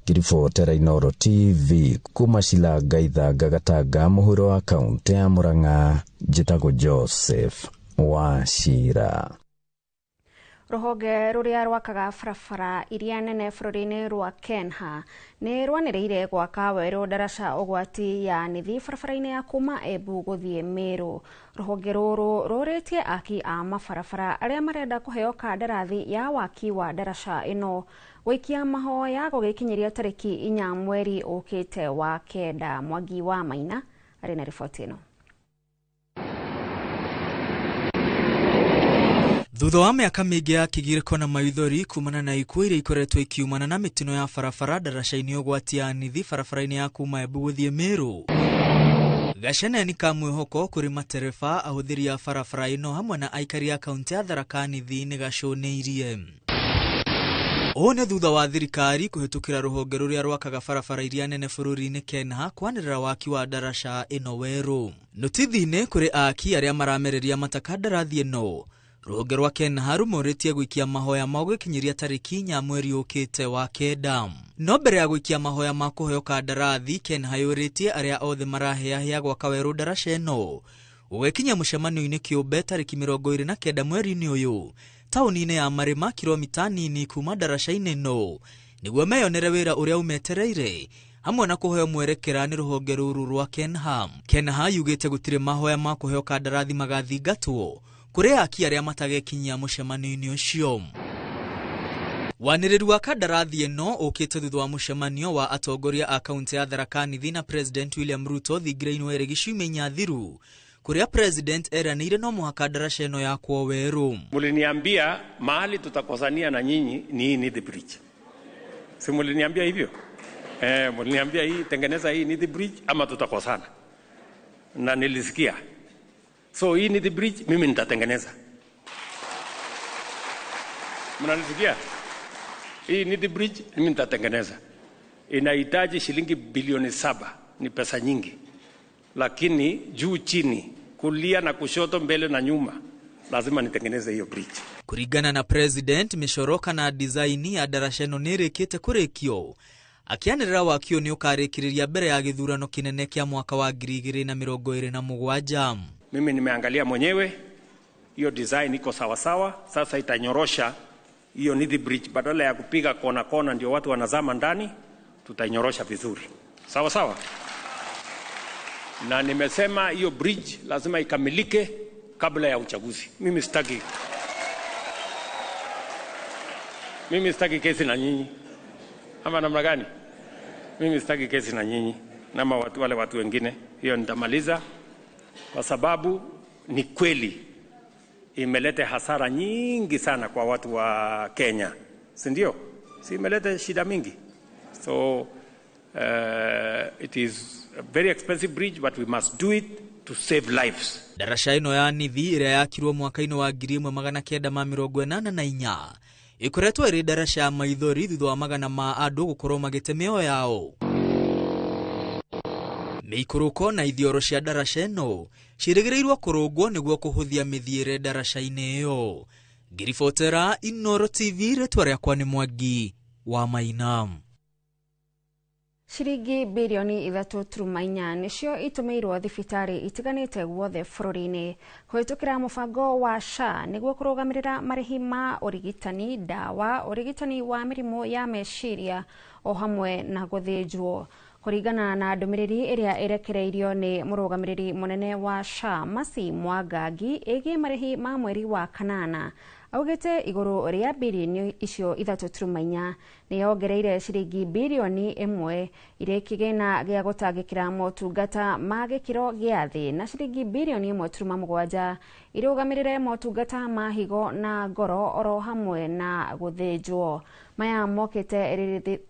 Ngĩribotera Inooro TV kuma Silanga Ithanga Gatanga mũhuro wa kaunti ya Murang'a, njĩtagwo Joseph Wachira. Rũhonge rũrĩa rwakaga barabara iria nene bũrũri-inĩ rwa Kenha nĩ rwanĩrĩire gwaka werũ ndaraca ũgwati ya nĩthi barabara-inĩ ya kuma Embu gũthiĩ Meru. Rũhonge rũrũ rũrĩtie aki a mabarabara arĩa marenda kũheo kandarathi ya waki wa ndaraca ĩno gũikia mahoya gũgĩkinyĩria tarĩki 4 mweri ũkĩte wa 9. Mwangi wa Maina arĩ na riboti ĩno. Thutha wa mĩaka mĩingĩ ya kĩgirĩko na maithori kumana na ikuũ iria ikoretwo ikiumana na mĩtino ya barabara ndaraca-inĩ ũgwati ya nithi barabara-inĩ ya kuma Embu gũthiĩ Meru, gaceneni ka mwĩhoko kũrĩ matereba, ahũthĩri a barabara ĩno hamwe na aikari a kaunti ya Tharaka Nithi nĩ gacũnĩirie. Ũũ nĩ thutha wa thirikari kũhĩtũkĩra rũhonge rũrĩa rwakaga barabara iria nene bũrũri-inĩ Kenha kwanĩrĩra waki wa ndaraca ĩno werũ. Notithi-inĩ kũrĩ aki arĩa maramereria matakandarathi ĩno, Rũhonge rwa KENHA rumũrĩtie gũikia mahoya mao gũkinyĩria tarĩki 4 mweri ũkĩte wa 9. No mbere ya gũikia mahoya ma kũheo kandarathi, KENHA yũrĩtie arĩa othe maraheahea gwaka werũ ndaraca ĩno gũgĩkinya mũcemanio-inĩ kĩũmbe tarĩki 29 mweri-inĩ ũyũ taũni-inĩ ya Marĩma, kilomita nini kuma ndaraca-inĩ ĩno, nĩguo meyonere wĩra ũrĩa ũmetereire hamwe na kũheo mwerekera nĩ rũhonge rũrũ rwa KENHA. KENHA yugĩte gũtirĩ mahoya ma kũheo kandarathi magathingatwo kũrĩ aki arĩa matagekinyia mũcemanio-inĩ ũcio. Wanĩrĩru wa kandarathi ĩno ũkĩte thutha wa mũcemanio wa atongoria a kaunti ya Tharaka Nithi na President William Ruto thingira-inĩ wa Eregi ciumia inya thiru, kũrĩa President eranĩire no mũhaka ndaraca ĩno yakwo werũ. Muliniambia mahali tutakosania na nyinyi ni hii Nithi Bridge. Si muliniambia hivyo? Muliniambia hii tengeneza hii Nithi Bridge ama tutakosana. Na nilisikia. So hii Nithi Bridge mimi nitatengeneza. Mnanisikia? Hii Nithi Bridge mimi nitatengeneza. Inahitaji shilingi bilioni 7, ni pesa nyingi. Lakini juu chini, kulia na kushoto, mbele na nyuma, lazima nitengeneze hiyo bridge. Kuringana na President, mĩcoro kana design ya ndaraca ĩno nĩĩrĩkĩte kũrĩkio. Akĩanĩrĩra wakio nĩ ũkarĩkĩrĩria mbere ya gĩthurano kĩnene kĩa mwaka wa 2027. Mimi nimeangalia mwenyewe, hiyo design iko sawa sawa. Sasa itanyorosha hiyo Nithi Bridge, badala ya kupiga kona kona ndio watu wanazama ndani, tutainyorosha vizuri. Sawa sawa. Na nimesema hiyo bridge lazima ikamilike kabla ya uchaguzi. Mimi sitaki kesi na nyinyi. Ama namna gani? Mimi sitaki kesi na nyinyi nama watu wale watu wengine. Hiyo nitamaliza kwa sababu ni kweli imeleta hasara nyingi sana kwa watu wa Kenya. Si ndio? Si imeleta shida mingi. So it is a very expensive bridge, but we must do it to save lives. Ndaraca ĩno ya Nithi ĩrĩa yakirwo mwaka-inĩ wa 1984 ĩkoretwo ĩrĩ ndaraca ya maithori thutha wa magana ma andũ gũkorwo magĩte mĩoyo yao. Mĩikũrũko na ithioro cia ndaraca ĩno ciĩrĩgĩrĩirwo kũrũngwo nĩguo kũhũthia mĩthiĩre ndaraca-inĩ ĩyo. Ngĩribotera Inooro TV, rĩtwa rĩakwa nĩ Mwangi wa Maina. Ciringi birioni 3.4 nĩcio itũmĩirwo thibitarĩ itiganĩte guothe bũrũri-inĩ kũhĩtũkĩra mũbango wa SHA nĩguo kũrũgamĩrĩra marĩhi ma ũrigitani, ndawa, ũrigitani wa mĩrimũ ya meciria o hamwe na gũthĩnjwo. Kũringana na ndũmĩrĩri ĩrĩa ĩrekereirio nĩ mũrũgamĩrĩri mũnene wa SHA Mercy Mwangangi ĩgiĩ marĩhi ma mweri wa 8, augĩte igũrũ rĩa birioni icio 3.4 nĩ yongereire ciringi birioni 1 irĩ kĩgĩna gĩa gũtangĩkĩra motungata ma gĩkĩro gĩa thĩ na ciringi birioni 1.7 irũgamĩrĩre motungata ma higo na ngoro oro hamwe na gũthĩnjwo. Maya mokĩte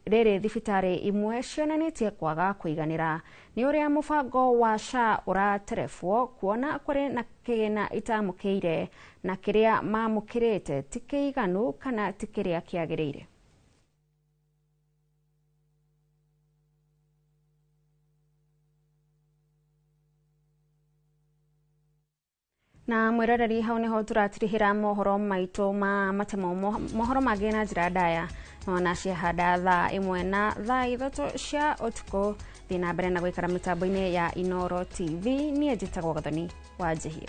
rĩrĩ thibitarĩ imwe cionanĩtie kwaga kũiganĩra nĩ ũrĩa mũbango wa SHA ũraterebwo, kuona kũrĩ na kĩgĩna itamũkĩire na kĩrĩa mamũkĩrĩte ti kĩiganu kana ti kĩrĩa kĩagĩrĩire. Na mwĩroreri, hau nĩho tũratirihĩra mohoro maitũ ma matemo, mohoro mangĩ na njĩra ndaya nona ciahanda thaa 1 na thaa 3 cia ũtukũ. Thiĩ na mbere na gũikara mĩtambo-inĩ ya Inooro TV. Niĩ njĩtagwo Gathoni wa Njihia.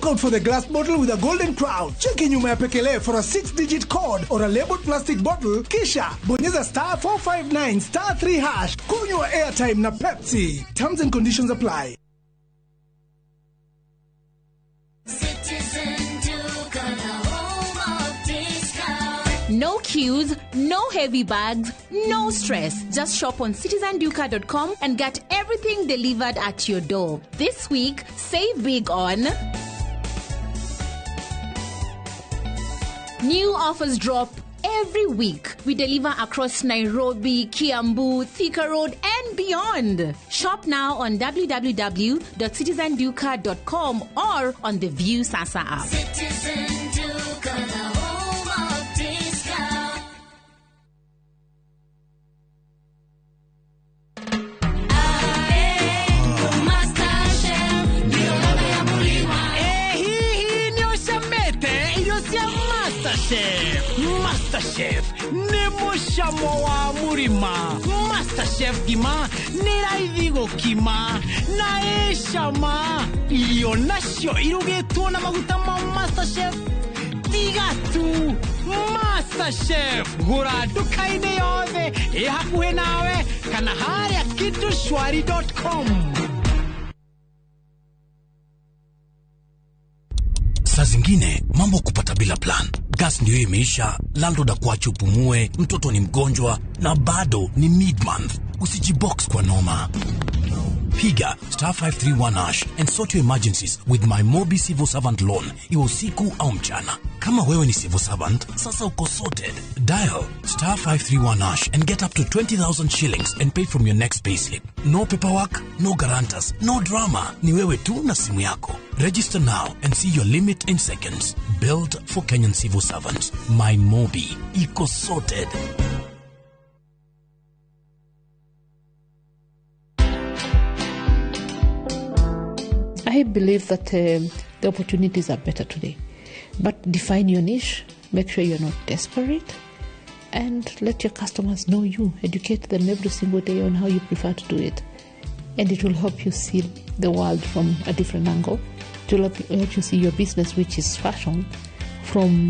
Out for the glass bottle with a golden crown. Cheki nyuma ya pekele for a 6-digit code or a labeled plastic bottle. Kisha bonyeza *459 *3# kunywa airtime na Pepsi. Terms and conditions apply. No queues, no heavy bags, no stress. Just shop on citizenduka.com and get everything delivered at your door. This week, save big on new offers drop every week. We deliver across Nairobi, Kiambu, Thika Road, and beyond. Shop now on www.citizenduka.com or on the View Sasa app. Citizen Duka, the home of discount. Hihi nĩ ũcamĩte irio cia MasterChef. MasterChef nĩ mũcamo wa mũrima. MasterChef ngima nĩ raithi gũkima na ĩ cama. Irio nacio irugĩtwo na maguta ma MasterChef tiga tu. MasterChef gũra nduka-inĩ yothe ĩ hakuhĩ nawe kana harĩa kitushwari.com. Saa zingine mambo kupata bila plan. Gas ndio imeisha, landlord akuache upumue, mtoto ni mgonjwa na bado ni mid-month. Usijibox kwa noma. Piga star 531 hash and sort your emergencies with my Mobi Civil Servant Loan, iwe usiku au mchana. Kama wewe ni civil servant, sasa uko sorted. Dial star 531 hash and get up to 20,000 shillings and pay from your next payslip. No paperwork, no guarantors, no drama. Ni wewe tu na simu yako. Register now and see your limit in seconds. Built for Kenyan civil servants. My Mobi. Iko sorted. I believe that the opportunities are better today. But define your niche, make sure you're not desperate, and let your customers know you. Educate them every single day on how you prefer to do it. And it will help you see the world from a different angle. It will help you see your business, which is fashion, from